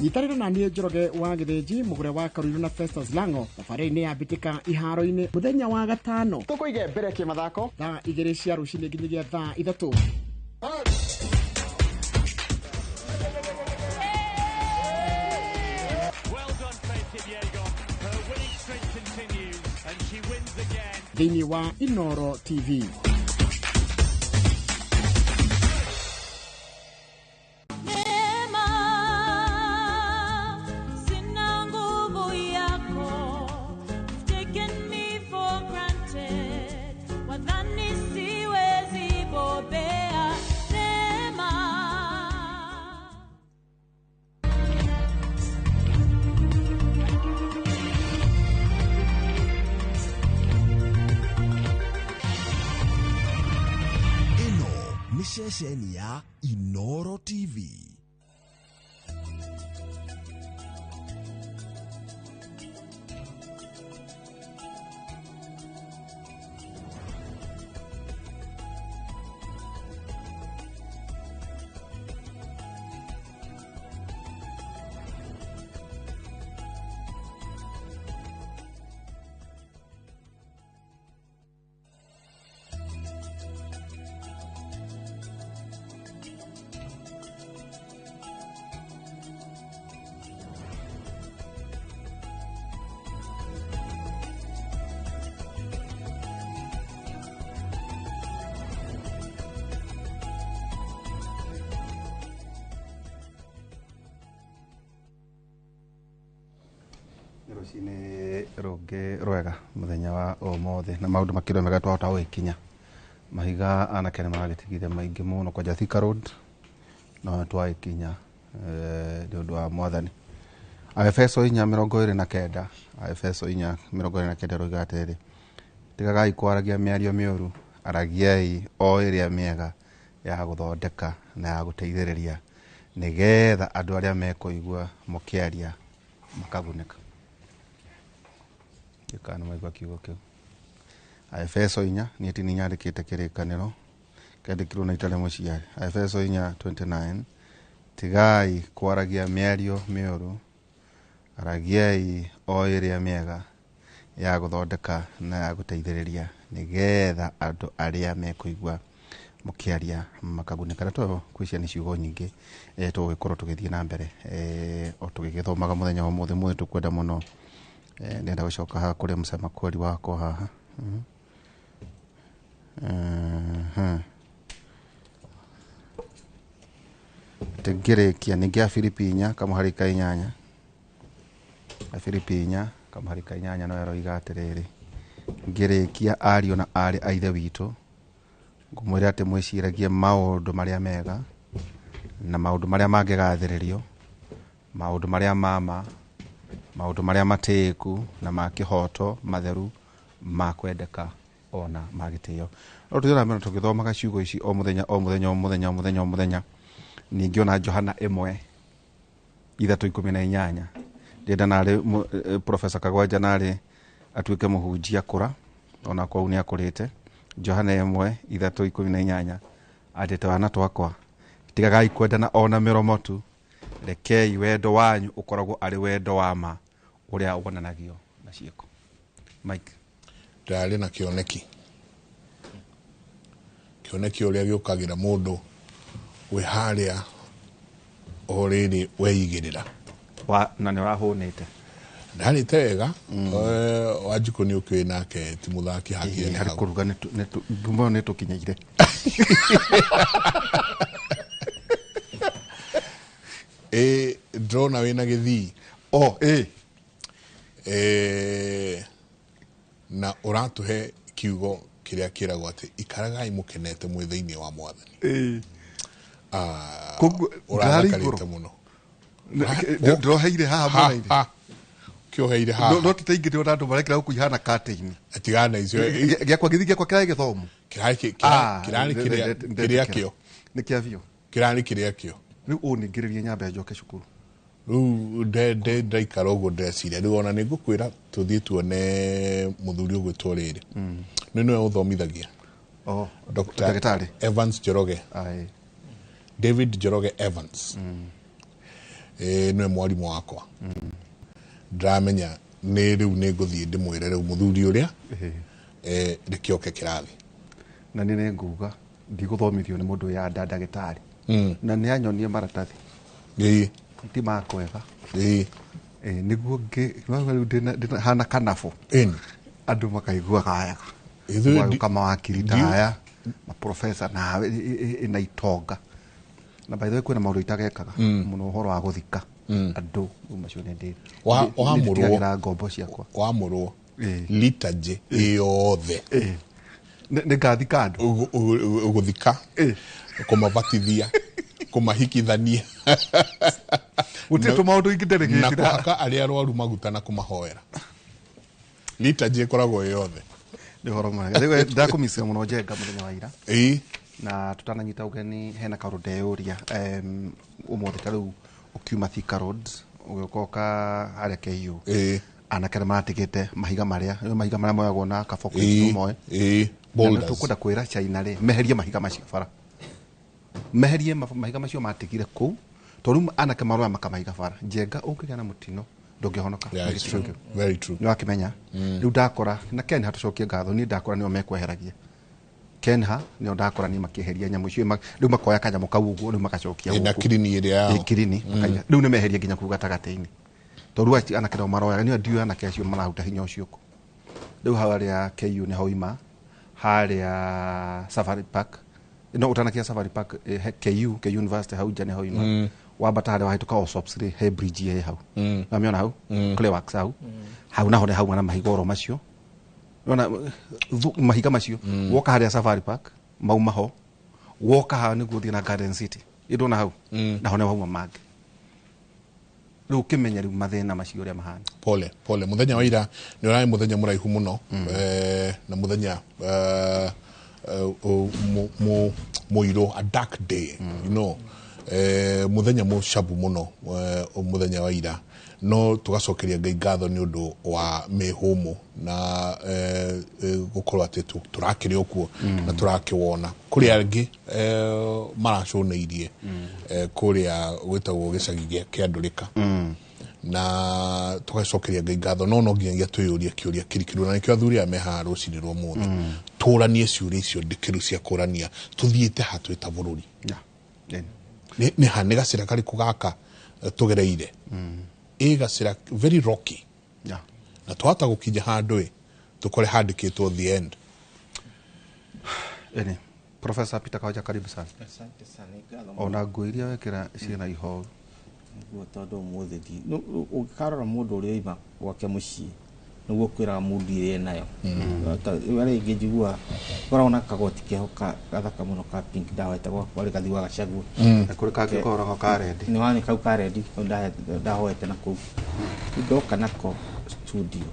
Nyitanĩra na niĩ Njoroge wa Gĩthĩnji mũgũre wa Karuiru na Festus Lango thabarĩ-inĩ ya mbĩtĩka iharo-inĩ mũthenya wa gatano tũkũige mbere kĩmathako thaa 2 cia rũcinĩ nginyagia thaa 3. Thĩinĩ wa Inoro TV. Sina nguvu yako, you've taken me for granted. Wadhani siwezi bobea. Neema. Nĩ ceceni ya Inoro TV. Rũcinĩ rũngĩ rwega mũthenya wa ũmũthĩ na maũndũ makĩria mega twahota gũgĩkinya mahiga anake nĩ maragĩtigire maingĩ mũno kwanja Thika Road no twagĩkinya nĩ ũndũ wa mwathani. Aefeso 4:29 Aefeso 4:29 roiga atĩrĩrĩ, tigagai kwaragia mĩario mĩũru, aragiai o ĩrĩa mĩega ya gũthondeka na ya gũteithĩrĩria nĩgetha andũ arĩa mekũigua mũkĩaria makagunĩka. Kana maigua kiugo kĩu. Aefeso 4 niĩ ti nyandĩkĩte kĩrĩkanĩro kĩandĩkirwo na itarĩ mũciari. Aefeso 4:29 tigai kwaragia mĩario mĩũru, aragiai o ĩrĩa mĩega ya gũthondeka na ya gũteithĩrĩria nĩgetha andũ arĩa mekũigua mũkĩaria makagunĩka. Na twĩcia nĩ ciugo nyingĩ tũgũgĩkorwo tũgĩthiĩ na mbere o tũgĩgĩthomaga mũthenya wa ũmũthĩ. Mũthĩ tũkwenda mũno ndĩrenda gũcoka haha kũrĩ mũcema kweri wakwa haha. Tũngĩrĩkia ningĩ Afilipi 4:8 Afilipi 4:8 no ĩroiga atĩrĩrĩ, ngĩrĩkia ariũ na aarĩ a ithe witũ ngũmwĩra atĩ mwĩciragie maũndũ marĩa mega na maũndũ marĩa mangĩgathĩrĩrio, maũndũ marĩa ma ma, maũndũ marĩa matĩĩku na ma kĩhoto, matheru, ma kwendeka ona ma gĩtĩo. No tũthiĩ na mbere tũgĩthomaga ciugo ici o mũthenya o mũthenya o mũthenya o mũthenya o mũthenya. Ningĩ ona Johana 1:3:18 ndĩrenda narĩ Professor Kagwanja narĩ atuĩke mũhunjia kũra ona kũu nĩ akũrĩte. Johana 1:3:18 atĩ twana twakwa tigagai kwendana ona mĩromo tu, rekei wendo wanyu ũkoragwo arĩ wendo wa ma ũrĩa wonanagio na ciĩko. Mike ndarĩ na kĩoneki kĩoneki ũrĩa gĩũkagĩra mũndũ wĩ harĩa o rĩrĩ weigĩrĩra na nĩ ũrahũnĩte ndarĩte wega. Wanjikũ nĩ ũkĩũĩ nake ti mũthaki hakĩene harĩ kũruga ngumo nĩ tũkinyaire. Ndĩrona wĩna gĩthii. Oh, na ũratũhe kiugo kĩrĩa kĩragwo atĩ ikaragai mũkenete mwĩ thĩinĩ wa mwathani. Ũrathakarĩte mũno. Ndĩroheire haha mwena-inĩ. Kĩoheire haha. No ti ingĩ ndĩrona andũ marekĩra gũkũ ihana curtain. Tigana icio. Gĩakwa gĩthii gĩakwa kĩrarĩ gĩthomu. Kĩrarĩ kĩrĩa kĩo. Nĩ kĩa biũ. Kĩrarĩ kĩrĩa kĩo. Rĩu ũningĩrĩrie nyambe njoke cukuru. Rĩu ndaikara ũguo ndĩreciria rĩu ona nĩngũkwĩra tũthiĩ tuone mũthuri ũgwĩtwo rĩrĩ. Nĩ nĩwe ũthomithagia. Oh, Dr. Evans Njoroge. David Njoroge Evans. Nĩwe mwarimũ wakwa. Ndĩramenya nĩ rĩu nĩngũthiĩ ndĩmwĩre rĩu mũthuri ũrĩa rĩkĩoke kĩrathi. Na nĩ nĩnguga ndigũthomithio nĩ mũndũ ya ndagĩtarĩ. Na nĩ anyonie maratathi. Ti makwega. Nĩguo rĩu ndĩna hana kanabũ. Andũ makaiguaga wega. Magũka mawakiri ta aya, maprofesa nawe ĩna itonga. Na by the way kwĩna maũndũ itagekaga mũno ũhoro wa gũthika andũ macio nĩ ndĩ. Wamũrwo ngombo ciakwa. Wamũrwo liturgy yothe. Nĩ ngathika andũ. Ũgũthika, kũmabatithia, kũmahikithania. Gũtirĩ tũmaũndũ ingĩ nderegĩte. Na kũhaka arĩa arwaru maguta na kũmahoera. Liturgy ĩkoragwo ĩ yothe. Nĩ ũhoro mwega. Rĩu ndakũmicira mũno Njenga mũthenya wa ira. Na tũtananyita ũgeni hena kaũndũ ndeyũria ũmũthĩ ta rĩu ũkiuma Thika Road ũgĩũka ũka harĩa KU. Anake nĩ maratigĩte mahiga marĩa mahiga marĩa moyagwo na kaboko moe. Boulders. Tũkwenda kwĩra China rĩ meherie mahiga macio bara. Meherie mahiga macio matigire kũu tondũ rĩu anake maroya makamaiga bara. Njenga ũngĩgĩa na mũtino ndũngĩhonoka. Very true. Nĩ wakĩmenya. Rĩu ndakora na Ken hatũcokie ngatho niĩ ndakora nĩo mekweheragia. Kenha nĩo ndakora niĩ makĩeheria nyamũ icio rĩu makoya kanyamũ kau ũguo rĩu magacokia gũkũ. Na kirini ĩrĩa yao. Kirini makaiga. Rĩu nĩ meheria nginya kũu gatagatĩ-inĩ. Tondũ rĩu anake nao maroyaga nĩo ndiũĩ anake acio mararuta hinya ũcio kũ. Rĩu harĩa KU nĩ hoima harĩa Safari Park no ũtanakia Safari Park KU University hau nja nĩ hoima. Wambata harĩa wahĩtũka Osops rĩ he bridge ĩ hau. Wamĩona hau? Clayworks hau. Hau naho nĩ hauma na mahiga oro macio. Nona mahiga macio woka harĩa Safari Park mauma ho woka haha nĩguo ũthiĩ na Garden City ĩndona hau naho nĩ hauma mangĩ. Rĩu ũkĩmenya rĩu mathĩna macio ũrĩa mahana. Pole pole mũthenya wa ira nĩ ũrarĩ mũthenya mũraihu mũno na mũthenya mũirũ, a dark day, you know, mũthenya mũcabu mũno mũthenya wa ira no tugacokeria Ngai ngatho nĩ ũndũ wa mĩhũmũ na gũkorwo atĩ tũrakĩrĩ o kuo na tũrakĩwona kũrĩ angĩ maracũnĩirie kũrĩa gwĩtagwo gĩcagi kĩa Ndũrĩka na tugacokeria Ngai ngatho no no nginyagia twĩyũrie kĩũria kĩrikĩru na nĩkĩo athuri aya me haha rũcinĩ rwa ũmũthĩ tũranie ciũria icio ndikĩru cia kũrania tũthiĩte ha twĩ ta bũrũri nĩ ha nĩ gacĩra karĩkũ gaka tũgereire ĩ gacĩra very rocky na twahota gũkinya handũ ĩ tũkore handĩkĩtwo the end. Ene Professor Peter Kahoja, karibu sana. Asante sana. Ona nguo iria wekĩra ciĩna ihoru nguo tondũ ũmũthĩ ũngĩkarora mũndũ ũrĩa oima gwake mũciĩ nĩguo kwĩraga mũndũ ĩrĩa nayo arĩa ingĩ njiguaga koragwo na kagoti keho gathaka mũno ka pink ndahoete gwakwa rĩ gathi wa Gachagua na kũrĩ kangĩ kahoragwo ka rendi nĩ wani kau ka rendi kau ndahoete na kũu ndoka nako studio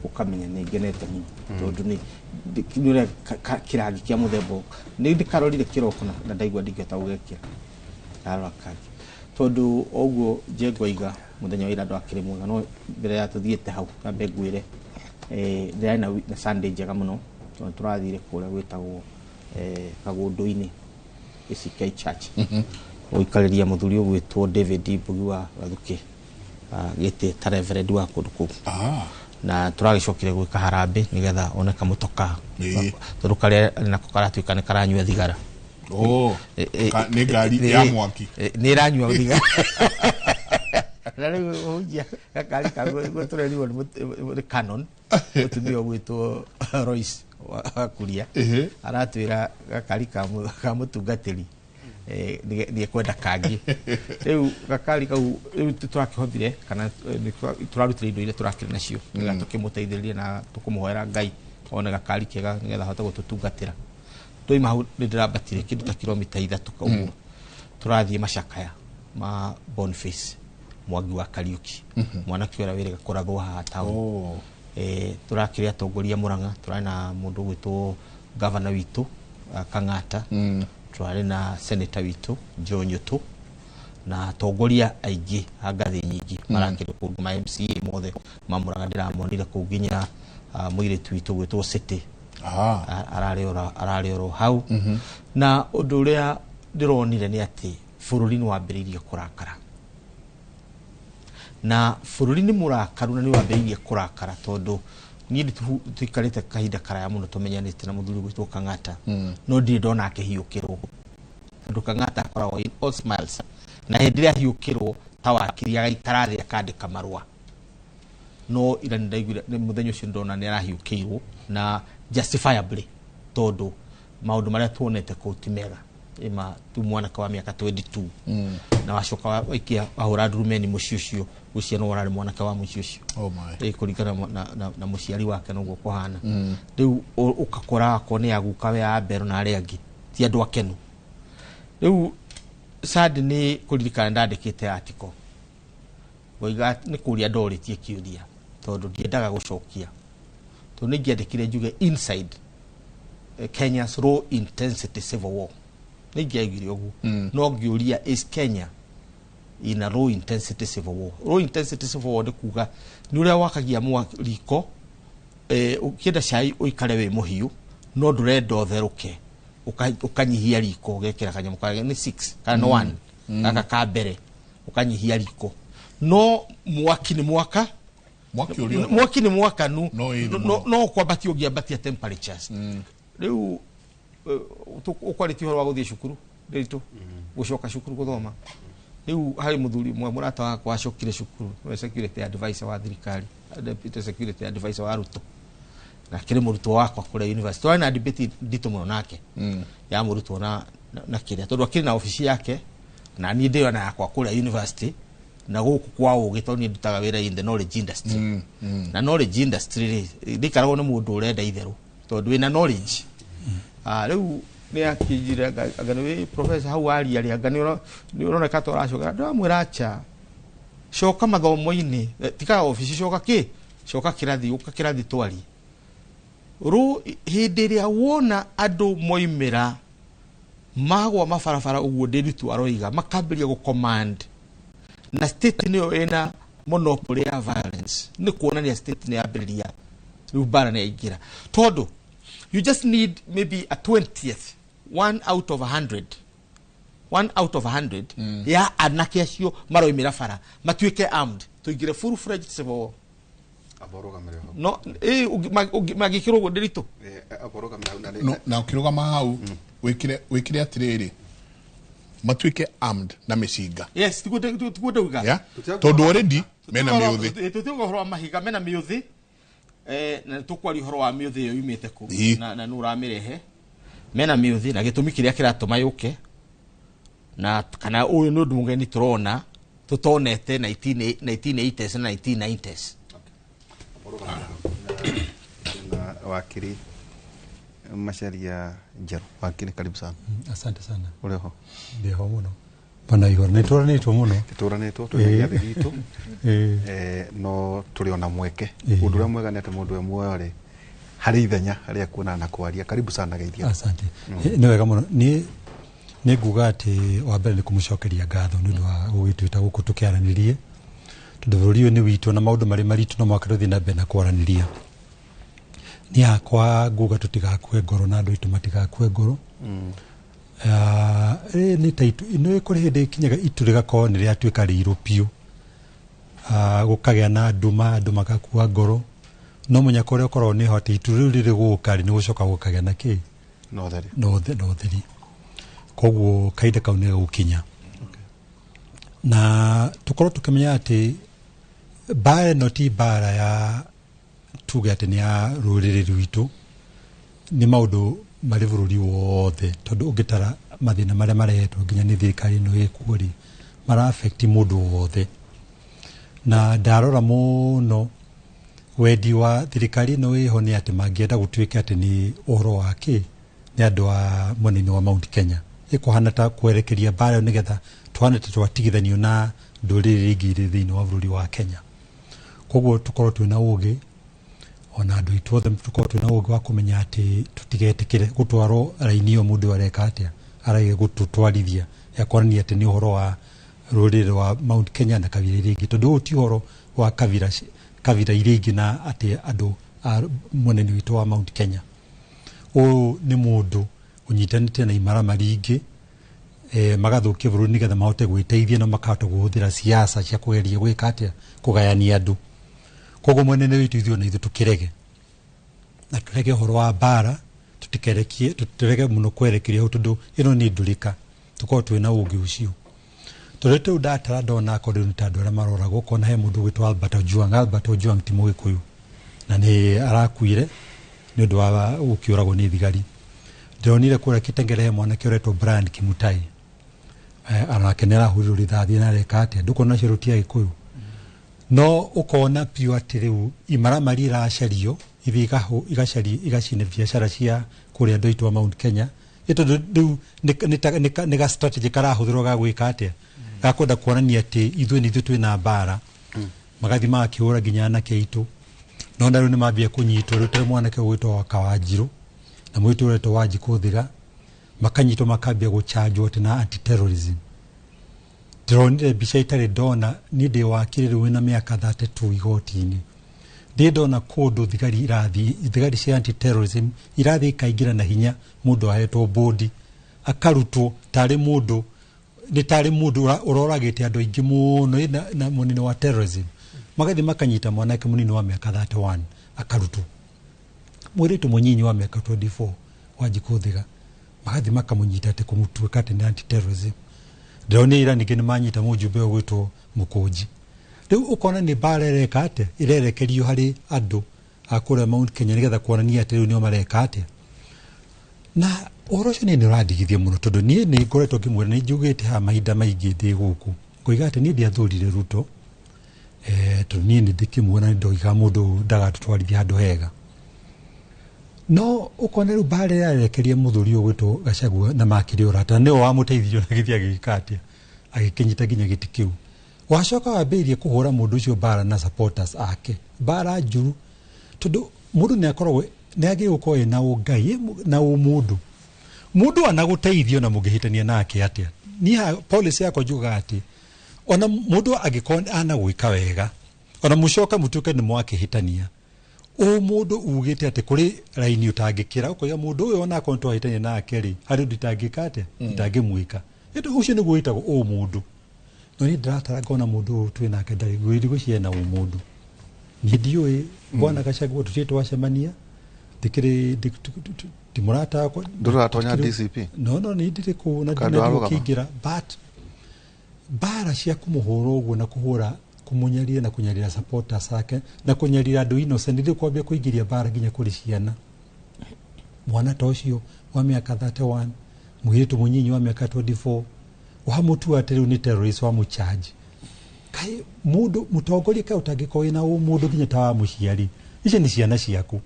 ũkamenya nĩ ngenete mũno tondũ nĩ ũrĩa kĩrangi kĩa mũthemba nĩ ndĩkarorire kĩroko na ndaigua ndingĩhota gũgekĩra ndarora kangĩ tondũ oguo Njengo aiga mũthenya wa ira ndwakĩrĩ mwega no mbere ya tũthiĩte hau nyambe ngwĩre ndĩrarĩ na Sunday njega mũno tondũ tũrathire kũrĩa gwĩtagwo Kagũndũ-inĩ ACK Church gũikarĩria mũthuri ũgwĩtwo David Mbugi wa Gathukĩ gĩtĩ ta reverend wa kũndũ kũu na tũragĩcokire gwĩka harambĩ nĩgetha one kamũtoka tondũ karĩa nako karatuĩka nĩ karanyua thigara. Nĩ ngari ya mwaki nĩ ĩranyua thigara na rĩu ũhunjia gakari kau tũrerirwo nĩ Canon mũtumia ũgwĩtwo Royce wa Kuria aratwĩra gakari ka mũtungatĩri Nĩ ekwenda kangĩ. Rĩu gakari kau rĩu tũrakĩhotire kana tũrarutire indo iria tũrakĩrĩ nacio nĩgetha tũkĩmũteithĩrĩrie na tũkũmũhoera Ngai one gakari kega nĩgetha ahote gũtũtungatĩra. Twaima hau nĩ ndĩrambatire kĩndũ ta kilomita 3 ũguo, tũrathiĩ macakaya ma Boniface Mwangi wa Kariuki, mwanake ũrĩa wĩrĩga kũrathwo haha town. Tũrakĩrĩ atongoria Murang'a, tũrarĩ na mũndũ ũgwĩtwo gavana witũ Kang'ata, tũrarĩ na senator witũ Joe Nyutu na atongoria aingĩ a ngathĩ nyingĩ marakĩrĩ kũu, ma MCA mothe ma Murang'a ndĩramonire kũu, nginya mũirĩtu witũ ũgwĩtwo City ararĩ oro hau. Na ũndũ ũrĩa ndĩronire nĩ atĩ bũrũri nĩ wambĩrĩirie kũrakara, na bũrũri nĩ mũrakaru na nĩ wambĩrĩirie kũrakara tondũ niĩ tũikarĩte kahinda karaya mũno tũmenyanĩte na mũthuri ũgwĩtwo Kang'ata, no ndirĩ ndona akĩhiũkĩrwo, tondũ Kang'ata akoragwo in all smiles, na hĩndĩ ĩrĩa ahiũkĩrwo ta wakiri agaikara thĩ akandĩka marũa. No ira nĩ ndaiguire nĩ mũthenya ũcio ndona nĩ arahiũkĩirwo na justifiably, tondũ maũndũ marĩa tuonete kũu ti mega. Ĩma tu mwanake wa mĩaka 22 na wacoka waikia wahũra ndurumeni mũciĩ ũcio, ũcio no ũrarĩ mwanake wa mũciĩ ũcio. Oh my. Ĩ, kũringana na mũciari wake noguo kũhana. Rĩu ũkakora akorwo nĩ aguka we a mbero na arĩa angĩ ti andũ akenu. Rĩu sad nĩ kũririkana ndandĩkĩte article ngoiga nĩ kũria ndorĩtie kĩũria, tondũ ndiendaga gũcokia, tondũ nĩ ingĩandĩkire njuge inside Kenya's low intensity civil war, nĩ ingĩaugire ũguo, no ngĩũria, is Kenya in a low intensity civil war? Low intensity civil war nĩ kuga nĩ ũrĩa wakagia riko, ũkĩenda cai ũikare wĩ mũhiũ no ndũrenda ũtherũke, ũkanyihia riko, ũgekĩra kanyamũ karĩa nĩ 6 kana nĩ 1 gaka ka mbere, ũkanyihia riko, no mwaki nĩ mwaka. Mwaki ũrĩa Mwaki nĩ mwakanu. No ĩthĩ mũno. No kwambatia ũngĩambatia temperatures. Rĩu ũkwarĩtie ũhoro wa gũthiĩ cukuru ndĩritũ, gũcoka cukuru gũthoma. Rĩu harĩ mũthuri ũmwe mũrata wakwa acokire cukuru, nĩwe security advisor wa thirikari, deputy security advisor wa Ruto, na akĩrĩ mũrutwo wakwa kũrĩa university. Twarĩ na debate nditũ mũno nake ya mũrutwo na kĩrĩa, tondũ akĩrĩ na obici yake na niĩ ndĩyo na yakwa kũrĩa university na gũkũ kwa ũgĩ, tondũ niĩ ndutaga wĩra in the knowledge industry, na knowledge industry rĩ ndĩkaragwo nĩ mũndũ ũrenda itherũ tondũ wĩna knowledge. Rĩu nĩ akĩnjire anga nĩ wĩ professor hau waria rĩ, anga nĩ ũroneka ta ũracoka. Ndĩramwĩra acha, coka mathomo-inĩ, tiga obici, coka kĩ, coka kĩrathi, ũka kĩrathi twarie. Rũ hĩndĩ ĩrĩa wona andũ moimĩra magwa mabarabara ũguo Ndiritu aroiga, makambĩrĩria gũ command na state nĩyo ĩna monopoly ya violence, nĩ kuonania state nĩ yambĩrĩria rĩu mbara nĩ yaingĩra, tondũ you just need maybe a 20th, one out of 100, one out of 100 ya anake acio maroimĩra bara matuĩke armed, tũingĩre full fledged civil war. Aborũgamĩre hau. No mangĩkĩrwo ũguo Ndiritu. Aborũgamĩre hau na No, na ũkĩrũgama hau wĩkĩre atĩrĩrĩ, matuĩke armed na mĩcinga. Yes, tiguo ndauga. Yeah? Tondũ already mena mĩũthĩ. Tũtiuga ũhoro wa mahiga, mena mĩũthĩ, na tũkwaria ũhoro wa mĩũthĩ ĩyo yumĩte kũ na nũ ũramĩrehe. Mena mĩũthĩ na gĩtũmi kĩrĩa kĩratũma yũke, na kana ũyũ nĩ ũndũ mũgeni tũrona tũtonete 1980s na 1990s. Na wakiri Macharia Njerũ, wakiri, karibu sana. Asante sana. Ũrĩ ho? Ndĩho mũno bana igũrũ, nĩ tũranĩtwo mũno. Tũranĩtwo twĩ gĩathĩ gitũ, no tũrĩ ona mweke. Ũndũ ũrĩa mwega nĩ atĩ mũndũ e muoyo rĩ, harĩ ithenya rĩa kuonana na kwaria. Karibu sana, geithia. Asante. Nĩ wega mũno. Niĩ nĩ nguga atĩ wa mbere nĩ kũmũcokeria ngatho nĩ ũndũ wa gũgĩtwĩta gũkũ tũkĩaranĩrie, tondũ bũrũri ũyũ nĩ witũ na maũndũ marĩ maritũ no mũhaka tũthiĩ na mbere na kwaranĩria. Niĩ hakwa nguga tũtigakue ngoro na andũ aitũ matigakue ngoro. Nĩ ta itu nĩ kũrĩ hĩndĩ ĩkinyaga itu rĩgakorwo nĩ rĩatuĩka rĩirũ biũ, gũkagĩa na nduma, andũ magakua ngoro, no mũnyaka ũrĩa ũkoragwo nĩ ho atĩ itu rĩu rĩrĩ gũka rĩ, nĩ gũcoka gũkagĩa na kĩ? Na ũtheri. Na ũtheri. Koguo kahinda kau nĩ gagũkinya na tũkorwo tũkĩmenya atĩ mbara ĩno ti mbara ya tuge atĩ nĩ ya rũrĩrĩ rwitũ, nĩ maũndũ marĩ bũrũri wothe tondũ ũngĩtara mathĩna marĩa marehetwo nginya nĩ thirikari ĩno ĩkuo rĩ, mara affect mũndũ wothe. Na ndarora mũno wendi wa thirikari ĩno ĩho nĩ atĩ mangĩenda gũtuĩke atĩ nĩ ũhoro wa kĩ nĩ andũ a mwena-inĩ wa Mount Kenya, ĩkũhana ta kwerekeria mbara ĩyo nĩgetha tũhane ta twatigithanio na ndũrĩrĩ iria ingĩ irĩ thĩinĩ wa bũrũri wa Kenya. Koguo tũkorwo twĩna ũgĩ, ona andũ aitũ othe tũkorwo twĩna ũgĩ wa kũmenya atĩ tũtigetĩkĩre gũtwarwo raini ĩyo mũndũ areka atĩa araige gũtũtwarithia ya kuonania atĩ nĩ ũhoro wa rũrĩrĩ rwa Mount Kenya na kabira iria ingĩ, tondũ ũyũ ti ũhoro wa kabira iria ingĩ na atĩ andũ a mwena-inĩ witũ wa Mount Kenya. Ũyũ nĩ mũndũ ũnyitanĩte na imaramari ingĩ, magathũkia bũrũri nĩgetha mahote gwĩteithia na makahota kũhũthĩra siasa cia kũgeria gwĩka atĩa kũgayania andũ. Koguo mwena-inĩ witũ ithuĩ ona ithuĩ tũkĩrege na tũrege ũhoro wa mbara, tũtikerekie, tũrege mũno kwerekeria hau tondũ ĩno nĩ ndũrĩka, tũkorwo twĩna ũgĩ ũcio. Tondũ rĩu ndatara ndona akorwo rĩu nĩ ta andũ arĩa maroragwo, ũkona he mũndũ ũgwĩtwo Albert Ojwang. Albert Ojwang ti Mũgĩkũyũ na nĩ arakuire nĩ ũndũ wa gũkĩũragwo nĩ thigari. Ndĩronire kũrĩa Kitengela he mwanake ũretwo Brian Kimutai, anake nĩ arahũrirwo rithathi na areka atĩa, ndũkona acio rĩu ti Agĩkũyũ. No ũkona biũ atĩ rĩu imaramari iracario ithiĩ igacaria igacina biacara cia kũrĩa andũ aitũ a Mount Kenya, ĩ tondũ rĩu nĩ ga strategy karahũthĩrwo ga gwĩka atĩa, ga kwenda kuonania atĩ ithuĩ nĩ ithuĩ twĩna mbara. Magathiĩ magakĩhũra nginya anake aitũ, no na rĩu nĩ mambia kũnyitwo. Rĩu tarĩ mwanake ũgwĩtwo wa Kawanjirũ na mũirĩtu ũretwo Wanjikũ Thiga, makanyitwo makambia gũchanjwo atĩ na anti terrorism. Ndĩronire mbica itarĩ ndona niĩ ndĩ wakiri rĩu wĩna mĩaka 32 igoti-inĩ, ndĩ ndona kũndũ thigari irathiĩ, thigari cia anti terrorism irathiĩ ikaingĩra na hinya mũndũ ahetwo bodi akarutwo tarĩ mũndũ nĩ tarĩ mũndũ ũroragĩte andũ aingĩ mũno na mũnene wa terrorism. Magathiĩ makanyita mwanake mũnini wa mĩaka 31 akarutwo, mũirĩtu mũnyinyi wa mĩaka 24 Wanjikũ Thiga magathiĩ makamũnyita atĩ kũmũtuĩka atĩ nĩ anti terrorism. Ndĩronire ira ningĩ nĩ manyita mũjumbe ũgwĩtwo Mũkũnji. Rĩu ũkona nĩ mbara ĩreka atĩa, ĩrerekerio harĩ andũ a kũrĩa Mount Kenya nĩgetha kuonania atĩ rĩu nĩo mareka atĩa. Na ũhoro ũcio niĩ nĩ ũrandigithia mũno tondũ niĩ nĩ ngoretwo ngĩmwĩra, nĩ njugĩte haha mahinda maingĩ ndĩ gũkũ ngoiga atĩ niĩ ndiathũrire Ruto, tondũ niĩ nĩ ndĩkĩmuona nĩ ndoiga mũndũ ũyũ ndagatũtwarithia handũ hega. No ũkona rĩu mbara ĩrarekeria mũthuri ũyũ ũgwĩtwo Gachagua na makĩrĩ ũrata, nĩwe wamũteithirie ona gĩthiĩ agĩgĩka atĩa, agĩkĩnyita nginya gĩtĩ kĩu. Wacoka wambĩrĩrie kũhũra mũndũ ũcio mbara na supporters ake, mbara njũru, tondũ mũndũ nĩ akoragwo nĩ agĩrĩirwo gũkorwo ena ũngai na ũmũndũ. Mũndũ anagũteithio na mũngĩhĩtania nake atĩa. Niĩ policy yakwa njugaga atĩ ona mũndũ angĩkorwo anagwĩka wega, ona mũcoke mũtuĩke nĩ mwakĩhĩtania, ũmũndũ ugĩte atĩ kũrĩ raini ũtangĩkĩra, ũkoiga mũndũ ũyũ ona akorwo nĩtwahĩtania nake rĩ, harĩ ũndũ itangĩka atĩa, itangĩmwĩka. Ĩndĩ ũcio nĩguo wĩtagwo ũmũndũ. No niĩ ndĩratara ngona mũndũ ũyũ twĩ nake ndarĩ ngwĩciria ena ũmũndũ. Niĩ ndiũĩ bwana Gachagua tũtirĩ twacemania, ndikĩrĩ ti mũrata wakwa. Ndũratonya DCP? No, no, niĩ ndirĩ kũu na Kando ndinathiĩ arũgama. gũkĩingĩra, but mbara cia kũmũhũra ũguo na kũhũra kũmũnyarira na kũnyarira supporters ake na kũnyarira andũ innocent, rĩu kwambia kũingĩria mbara nginya kũrĩ ciana. Mwana ta ũcio wa mĩaka 31, mũirĩtu mũnyinyi wa mĩaka 24, wamũtua atĩ rĩu nĩ terrorist, wamũcharge. Kaĩ mũndũ mũtongoria kaĩ ũtangĩkorwo wĩna ũmũndũ nginya ta wa mũciari, ici nĩ ciana ciaku.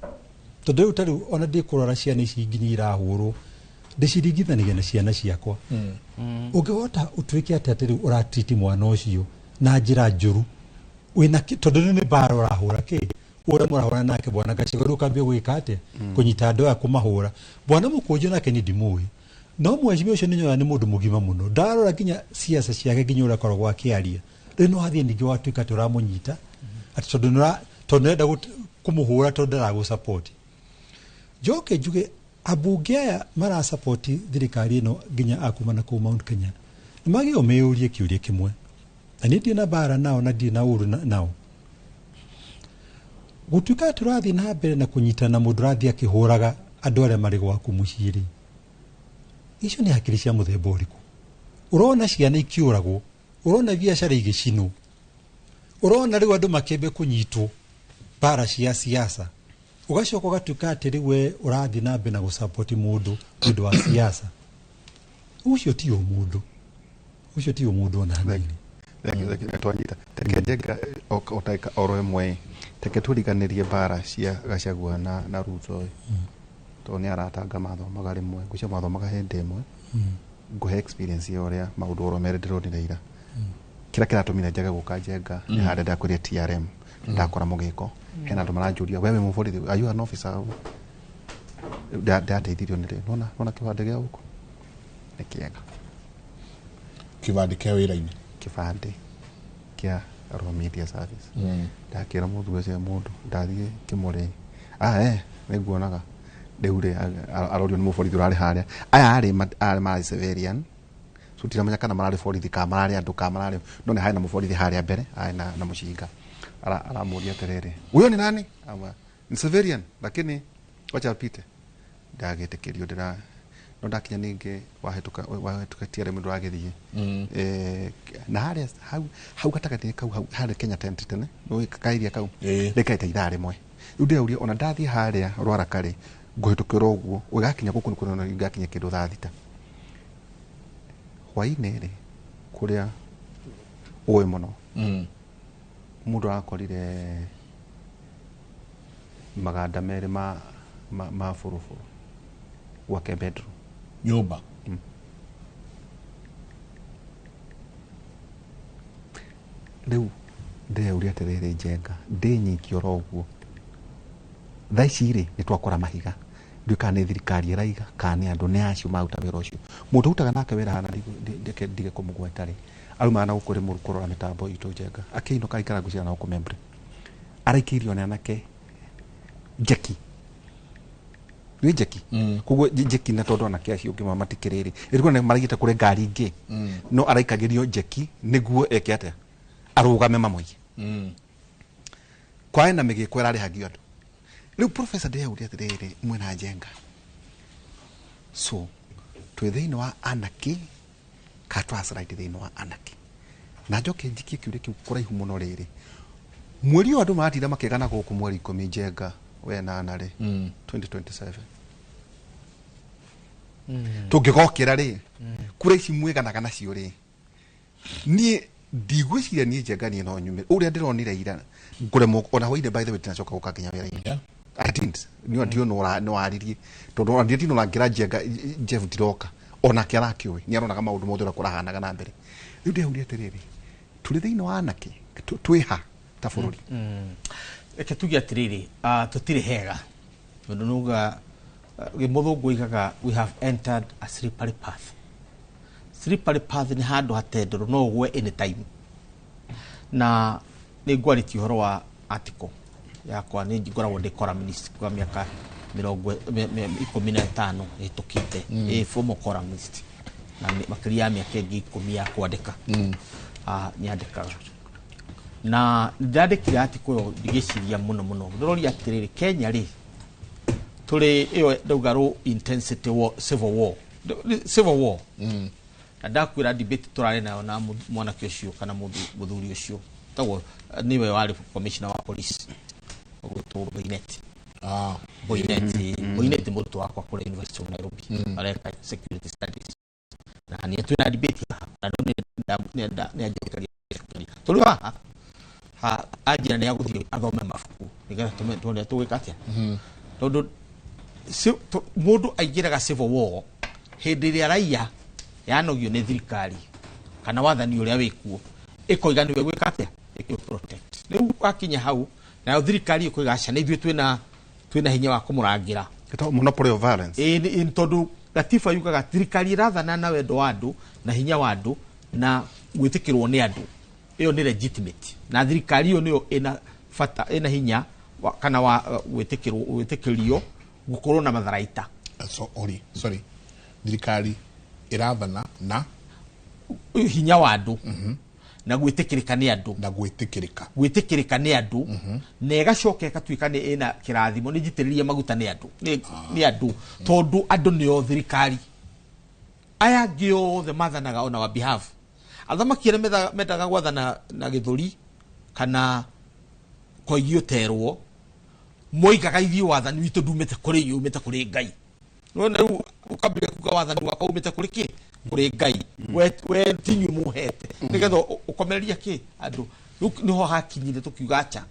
Tondũ rĩu ta rĩu ona ndĩkũrora ciana ici nginya irahũrwo, ndĩciringithanagia na ciana ciakwa. Ũngĩhota ũtuĩke atĩ atĩ rĩu ũratriti mwana ũcio na njĩra njũru, wĩna tondũ rĩu nĩ mbara ũrahũra kĩ, ũrĩa mũrahũra nake bwana Gachagua, rĩu ũkambia gwĩka atĩa, kũnyita andũ aya kũmahũra. Bwana Mũkũnji nake niĩ ndimũĩ, no mheshimiwa ũcio nĩ nyonaga nĩ mũndũ mũgima mũno. Ndarora nginya siasa ciake, nginya ũrĩa akoragwo akĩaria, rĩu no hathiĩ ningĩ watuĩka atĩ ũramũnyita atĩ tondũ tondũ nĩũrenda kũmũhũra tondũ ndaragũ-support. Njoke njuge ambunge aya marasupport thirikari ĩno nginya akuma na kũu Mount Kenya, nĩ magĩrĩirwo meyũrie kĩũria kĩmwe, na niĩ ndirĩ na mbara nao na ndirĩ na ũru nao. Gũtuĩka atĩ ũrathiĩ na mbere na kũnyitana mũndũ ũrathiĩ akĩhũraga andũ arĩa marĩ gwaku mũciĩ rĩ, icio nĩ hakiri cia mũthemba ũrĩkũ? Ũrona ciana ikĩũragwo, ũrona biacara igĩcinwo, ũrona rĩu andũ makĩambia kũnyitwo mbara cia siasa, Ũgacoka ũgatuĩka atĩ rĩu we ũrathiĩ na mbere na gũsupport mũndũ nĩ ũndũ wa siasa. Ũcio ti ũmũndũ, ũcio ti ũmũndũ ona hanini. Twanyita teke Njenga o ndagĩka oro ĩmwe, teke tũriganĩrie mbara cia Gachagua na Ruto ĩ, tondũ nĩ aratanga mathomaga rĩmwe, ngwĩciria mathomaga hĩndĩ ĩmwe. Ngũhe experience ya ũrĩa maũndũ oro merĩ ndĩronire ira. Kĩrĩa kĩratũmire njage gũka Njenga nĩ harĩa ndakwĩrire TRM ndakora mũgĩko, hena andũ maranjũria, wewe mũborithi, are you an officer? Ndateithirio nĩ rĩ nona nona kĩbandĩ gĩa gũkũ nĩ kĩega. Kĩbandĩ kĩa wĩra-inĩ? Kĩbandĩ kĩa Royal Media Service. Ndakĩra mũthuri ũcio, mũndũ ndathiĩ kĩmũrĩ, ah, nĩnguonaga rĩu rĩ, arorio nĩ mũborithi ũrarĩ harĩa, aya arĩ mararĩ civilian, so tiramenya kana mararĩ borithi kana mararĩ andũ kana mararĩ, no nĩ harĩ na mũborithi harĩa mbere arĩ na mũcinga. Aramũria atĩrĩrĩ, huyo ni nani? Ama ni civilian, lakini wacha apite. Ndagĩtĩkĩrio ndĩra no ndakinya ningĩ wahĩtũka TRM ndũragĩthiĩ. Na harĩa hau gatagatĩ kau, hau harĩa Kenya Tent tene nĩ kairia kau rĩkaita ithaa rĩmwe. Rĩu ndĩrauria ona ndathiĩ harĩa Rwaraka rĩ, ngũhĩtũkĩra ũguo ũgakinya gũkũ nĩ ngakinya kĩndũ thaa 6 hwainĩ rĩ, kũrĩa ũĩ mũno. Mũndũ arakorire maganda merĩ ma bũrũbũrũ gwake bedroom. Nyũmba. Rĩu ndĩreuria atĩrĩrĩ, Njenga ndĩ nyiki oro ũguo thaa ici rĩ, nĩ twakora mahiga, ndiũĩ kana nĩ thirikari ĩraiga kana nĩ andũ nĩ acio maruta wĩra ũcio. Mũndũ ũrutaga nake wĩra hana, ndike ndige kũmũgweta rĩ, arumaga na gũkũ rĩ kũrora mĩtambo itũ Njenga, akĩinũka aikara ngwĩciria na gũkũ Membre, araikĩirio nĩ anake njeki nĩ njeki, koguo njeki, na tondũ anake acio ũngĩ matikĩrĩrĩ ĩrĩkuo nĩ maraigĩte kũrĩ ngari ingĩ, no araikagĩrio njeki nĩguo eke atĩa, arũgame mamũiye. Kwae na mĩgĩko ĩrarĩhagio andũ. Rĩu professor, ndĩrauria atĩrĩrĩ, mwena Njenga, so twĩ thĩinĩ wa anarchy ka tũraslide thĩinĩ wa anarchy? Na njoke njikie kĩũria kĩu kũraihu mũno rĩrĩ, mweri ũyũ andũ maratinda makĩgana gũkũ, mweri 10, Njenga we nana rĩ, 2027 tũngĩgokĩra rĩ, kura ici mwĩganaga nacio rĩ, niĩ ndigwĩciria niĩ Njenga niĩ no nyume ũrĩa ndĩronire ira ngũremwo ona hwainĩ. By the way, ndinacoka gũka nginya wĩra-inĩ. I didn't niĩ ndio no waririe tondũ ona ndiĩ ũrangĩra Njenga Jeff ndiroka, onake arakĩũĩ nĩ aronaga maũndũ mothe ũrĩa kũrahanaga na mbere. Rĩu ndĩrauria atĩrĩrĩ, tũrĩ thĩinĩ wa anarchy twĩha ta bũrũri? Reke tuge atĩrĩrĩ, tũtirĩ hega tondũ nuga mũthũngũ oigaga we have entered a slippery path. Slippery path nĩ handũ hatendũrũ no ũgwe anytime. Na nĩ ngwarĩtie ũhoro wa article yakwa, nĩ ngoragwo ndĩ columnist kwa mĩaka 15 ĩhĩtũkĩte, ĩ formal columnist, na makĩria ya mĩaka ĩngĩ 10 ya kwandĩka. Nyandĩkaga na ndandĩkire article ĩyo ngĩciria mũno mũno, ndĩroria atĩrĩrĩ, Kenya rĩ, tũrĩ ĩyo ndauga low intensity war, civil war, civil war. Na ndakwĩra debate tũrarĩ nayo na mwanake ũcio kana mũthuri ũcio tagwo nĩwe warĩ commissioner wa police ũgwĩtwo Boinnet. Boinnet, Boinnet mũrutwo wakwa kũrĩa University of Nairobi, areka security studies, na nĩ twĩna debate haha na nĩ anjokaria tũrĩ haha ha anjĩra nĩ agũthiĩ athome mabuku nĩgetha tuone tũgwĩka atĩa, tondũ mũndũ aingĩraga civil war hĩndĩ ĩrĩa raia yanogio nĩ thirikari kana wathani ũrĩa wĩkuo, ĩkoiga nĩwe gwĩka atĩa, ĩkĩ protect. Rĩu wakinya hau, nayo thirikari ĩkoiga aca, nĩ ithuĩ twĩna hinya wa kũmũrangĩra. Ĩtagwo monopoly of violence. Ĩĩ, tondũ gatiba yugaga thirikari ĩrathana na wendo wa andũ na hinya wa andũ na gwĩtĩkĩrwo nĩ andũ, ĩyo nĩ legitimate, na thirikari ĩyo nĩyo ĩna bata, ĩna hinya kana wa gwĩtĩkĩrwo, gwĩtĩkĩrio gũkorwo na matharaita. So, sorry, thirikari ĩrathana na hinya wa andũ na gwĩtĩkĩrĩka nĩ andũ. Na gwĩtĩkĩrĩka. Gwĩtĩkĩrĩka nĩ andũ, na ĩgacoka ĩgatuĩka nĩ ĩna kĩrathimo, nĩ njitĩrĩrie maguta nĩ andũ, nĩ andũ, tondũ andũ nĩo thirikari. Aya angĩ othe mathanaga on our behalf. Athamaki arĩa mendaga gwathana na gĩthũri kana koigi ũterwo Moigaga ithuĩ wathani witũ ndumĩte kũrĩ inyuĩ, umĩte kũrĩ Ngai. Nĩwona rĩu ũkambĩrĩria kuga wathani wakwa umĩte kũrĩ kĩ? Kũrĩ Ngai. We ti inyuĩ mũhete. Nĩgetha ũkomereria kĩ andũ. Rĩu nĩho hakinyire tũkiuga acha.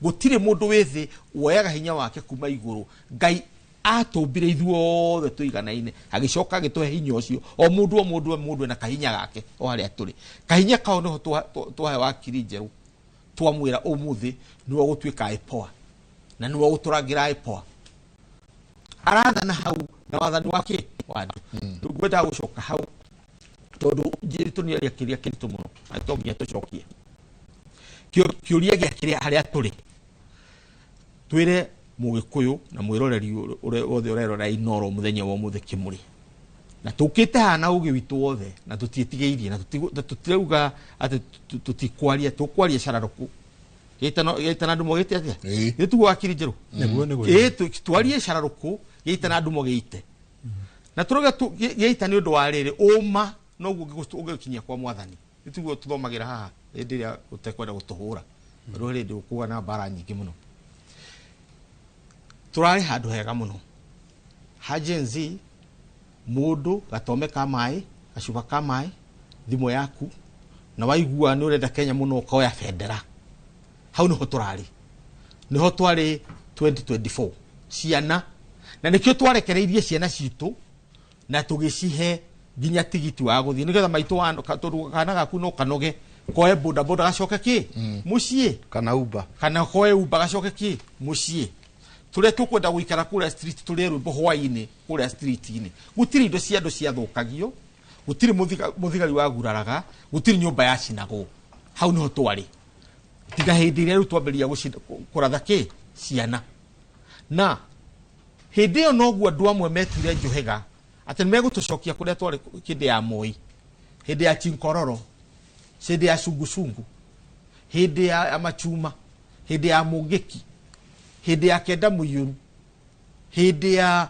Gũtirĩ mũndũ wĩ thĩ woyaga hinya wake kuma igũrũ. Ngai atũmbire ithuothe tũiganaine, agĩcoka agĩtũhe hinya ũcio. O mũndũ o mũndũ o mũndũ ena kahinya gake o harĩa tũrĩ. Kahinya kau nĩho twahe wakiri njerũ. Twamwĩra ũmũthĩ nĩwe ũgũtuĩka IPOA na nĩwe ũgũtũrangĩra IPOA. Arathana hau na wathani wake wa andũ. Rĩu ngwendaga gũcoka hau tondũ njĩritũ nĩ area kĩrĩa kĩritũ mũno na to nginya tũcokie. Kĩũria gĩa kĩrĩa harĩa tũrĩ. Twĩre Mũgĩkũyũ na mwĩroreri ũrĩa wothe ũrerora Inooro mũthenya wa ũmũthĩ kĩmũrĩ. Na tũkĩte haha na ũgĩ witũ wothe na tũtiĩtigĩirie na tũtirauga atĩ tũtikwaria, tũkwaria cararũkũ. Gĩtana ndumo gĩte atĩa? Gĩtugo wakiri njerũ. Nĩguo, nĩguo. Twarie cararũkũ, gĩtana ndumo gĩite. Na tũrauga gĩita nĩ ũndũ wa rĩrĩ, ũma noguo ũngĩgũkinyia kwa mwathani. Nĩtiguo tũthomagĩra haha hĩndĩ ĩrĩa ũtekwenda gũtũhũra. Tondũ hĩndĩ ũkũgĩa na mbara nyingĩ mũno. Tũrarĩ handũ hega mũno. Ha Gen Z, mũndũ gatome ka maĩ, gacuba ka maĩ, thimũ yaku, na waigua nĩ ũrenda Kenya mũno ũkoya bendera. Hau nĩho tũrarĩ. Nĩho twarĩ 2024. Ciana. Na nĩkĩo twarekereirie ciana citũ na tũgĩcihe nginya tigiti wa gũthiĩ. Nĩgetha maitũ wa, tondũ kana gaku no kanoge, koe boda boda gacoke kĩ? Mũciĩ. Kana Uber. Kana koe Uber gacoke kĩ? Mũciĩ. Tũrĩa tũkwenda gũikara kũrĩa street, tũrĩe rwĩmbo hwaĩ-inĩ kũrĩa street-inĩ. Gũtirĩ indo cia andũ ciathũkagio, gũtirĩ mũthigari waguraraga, gũtirĩ nyũmba yacinagwo. Hau nĩho twarĩ. Tiga hĩndĩ ĩrĩa rĩu twambĩrĩria kũratha kĩ? Ciana. Na hĩndĩ ĩyo noguo andũ amwe metuire njohega atĩ nĩmegũtũcokia kũrĩa twarĩ hĩndĩ ya Moi, hĩndĩ ya Chinkororo, hĩndĩ ya Sungusungu, hĩndĩ ya Machuma, hĩndĩ ya Mũngĩki, hĩndĩ ya Kenda Mũiyũru, hĩndĩ ya,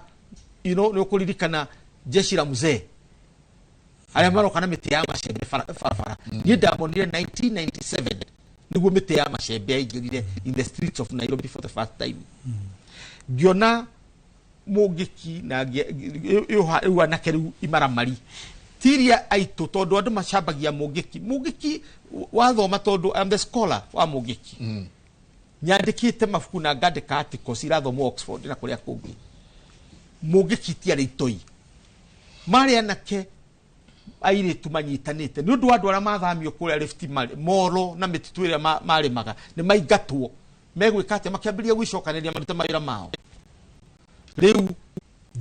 you know, nĩ ũkũririkana jeshi la mzee arĩa maroka na mĩtĩ ya macembe barabara. Niĩ ndamonire 1997 nĩguo mĩtĩ ya macembe yaingĩrire in the streets of Nairobi for the first time. Ngĩona Mũngĩki na rĩu anake rĩu imaramari tiria aitũ tondũ andũ macambagia Mũngĩki. Mũngĩki wathoma tondũ I'm the scholar wa Mũngĩki. Nyandĩkĩte mabuku na ngandĩka articles irathomwo Oxford na kũrĩa kũngĩ. Mũngĩki ti arĩ itoi. Marĩ anake airĩtu manyitanĩte nĩ ũndũ wa andũ arĩa mathamio kũrĩa Rift Valley, Molo na mĩtitũ ĩrĩa marĩmaga nĩ maingatwo. Megwĩka atĩa? Makĩambĩrĩria gwĩcokanĩrĩria marute mawĩra mao. Rĩu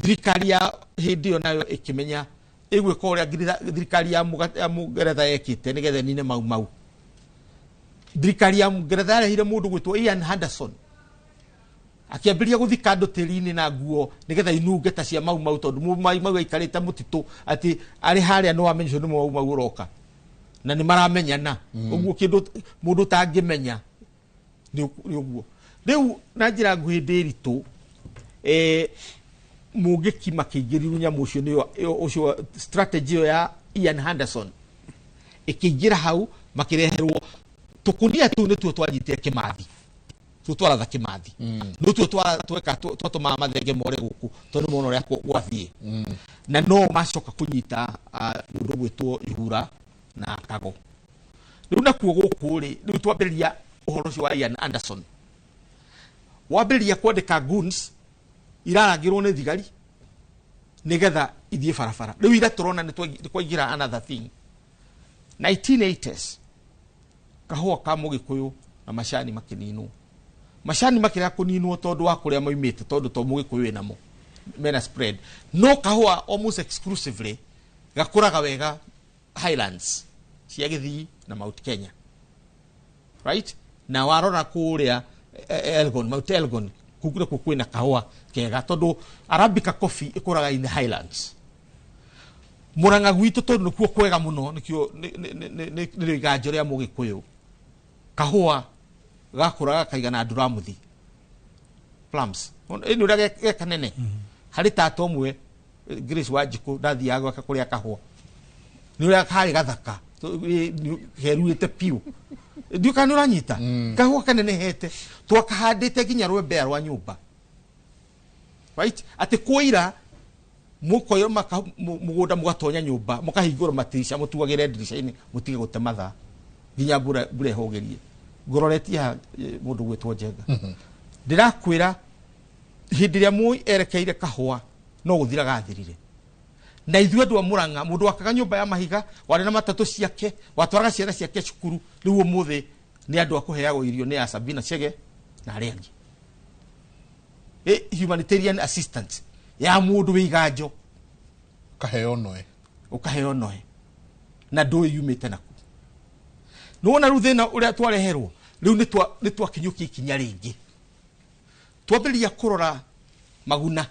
thirikari ya hĩndĩ ĩyo nayo ĩkĩmenya ĩgwĩka ũrĩa thirikari ya Mũngeretha yekĩte nĩgetha ĩnine Mau Mau. Thirikari ya Mũngeretha yarehire mũndũ gwĩtwo Ian Henderson. Akĩambĩrĩria gũthika andũ tĩri-inĩ na nguo nĩgetha inunge ta cia Mau Mau tondũ Mau Mau aikarĩte mũtitũ atĩ arĩ harĩa no amenye ũcio nĩ Mau Mau ũroka. Na nĩ maramenyana. Ũguo kĩndũ mũndũ ũtangĩmenya nĩ ũguo. Rĩu na njĩra nguhĩ ndĩritũ, Mũngĩki makĩingĩrĩrwo nyamũ ũcio nĩyo, ũcio strategy ĩyo ya Ian Henderson ĩkĩingĩra hau makĩreherwo tũkũnia tũu nĩtuo twanyitire Kĩmathi. Tuo twaratha Kĩmathi. Nĩtuo tweka, twatũmaga mathenge more gũkũ tondũ nĩ mona ũrĩa gwathiĩ. Na no macoka kũnyita, mũndũ ũgwĩtwo Ihura na Kago. Rĩu nakuo gũkũ rĩ, rĩu twambĩrĩria ũhoro ũcio wa Ian Anderson. Wambĩrĩria kwandĩka goons irarangĩrwo nĩ thigari nĩgetha ithiĩ barabara. Rĩu ira tũrona nĩ kwaingĩra another thing. 1980s kahũa ka Mũgĩkũyũ na macani makĩninwo. Macani makĩrega kũninwo tondũ wa kũrĩa maumĩte, tondũ to Mũgĩkũyũ wĩnamo mena spread. No kahũa almost exclusively gakũraga wega Highlands cia Gĩthii na Mount Kenya. Right? Na warora kũrĩa Elgon, Mount Elgon, kũu nĩkuo kwĩna kahũa kega tondũ Arabica coffee ĩkũraga in the Highlands. Mũrang'a gwitũ tondũ nĩkuo kwega mũno, nĩkĩo nĩrĩo iganjo rĩa Mũgĩkũyũ. Kahũa gakũraga kaigana nduramuthi. Plums. Ĩno ũrĩa ge kanene. Harĩ tata ũmwe, Grace Wanjikũ, ndathiaga gwake kũrĩa kahũa. Nĩ ũrĩa karĩ gathaka, keruĩte piũ. Ndiũ kana nĩ ũranyita kahũa kanenehete twakahandĩte nginya rwembea rwa nyũmba, right, atĩ kũira mũkoyo mũgũnda mũgatonya nyũmba mũkahingũra matirisha mũtugagĩre ndirica-inĩ mũtige gũte mathaa nginya mbura ĩhũgĩrie. Ngororetie haha mũndũ gwĩtwo Njenga, ndĩrakwĩra hĩndĩ ĩrĩa Moi erekeire kahũa no gũthira gathirire. Na ithuĩ andũ a Murang'a, mũndũ wakaga nyũmba ya mahiga, warĩ na matatũ ciake, watwaraga ciana ciake cukuru, rĩu ũmũthĩ nĩ andũ a kũheagwo irio nĩ a Sabina Chege na arĩa angĩ. Humanitarian assistance ya mũndũ wĩ iganjo ũkaheo noe, ũkaheo noe na ndũĩ yumĩte naku. Nĩwona rĩu thĩna ũrĩa twareherwo rĩu nĩ twakinyũkia ikinya rĩngĩ, twambĩrĩria kũrora maguna.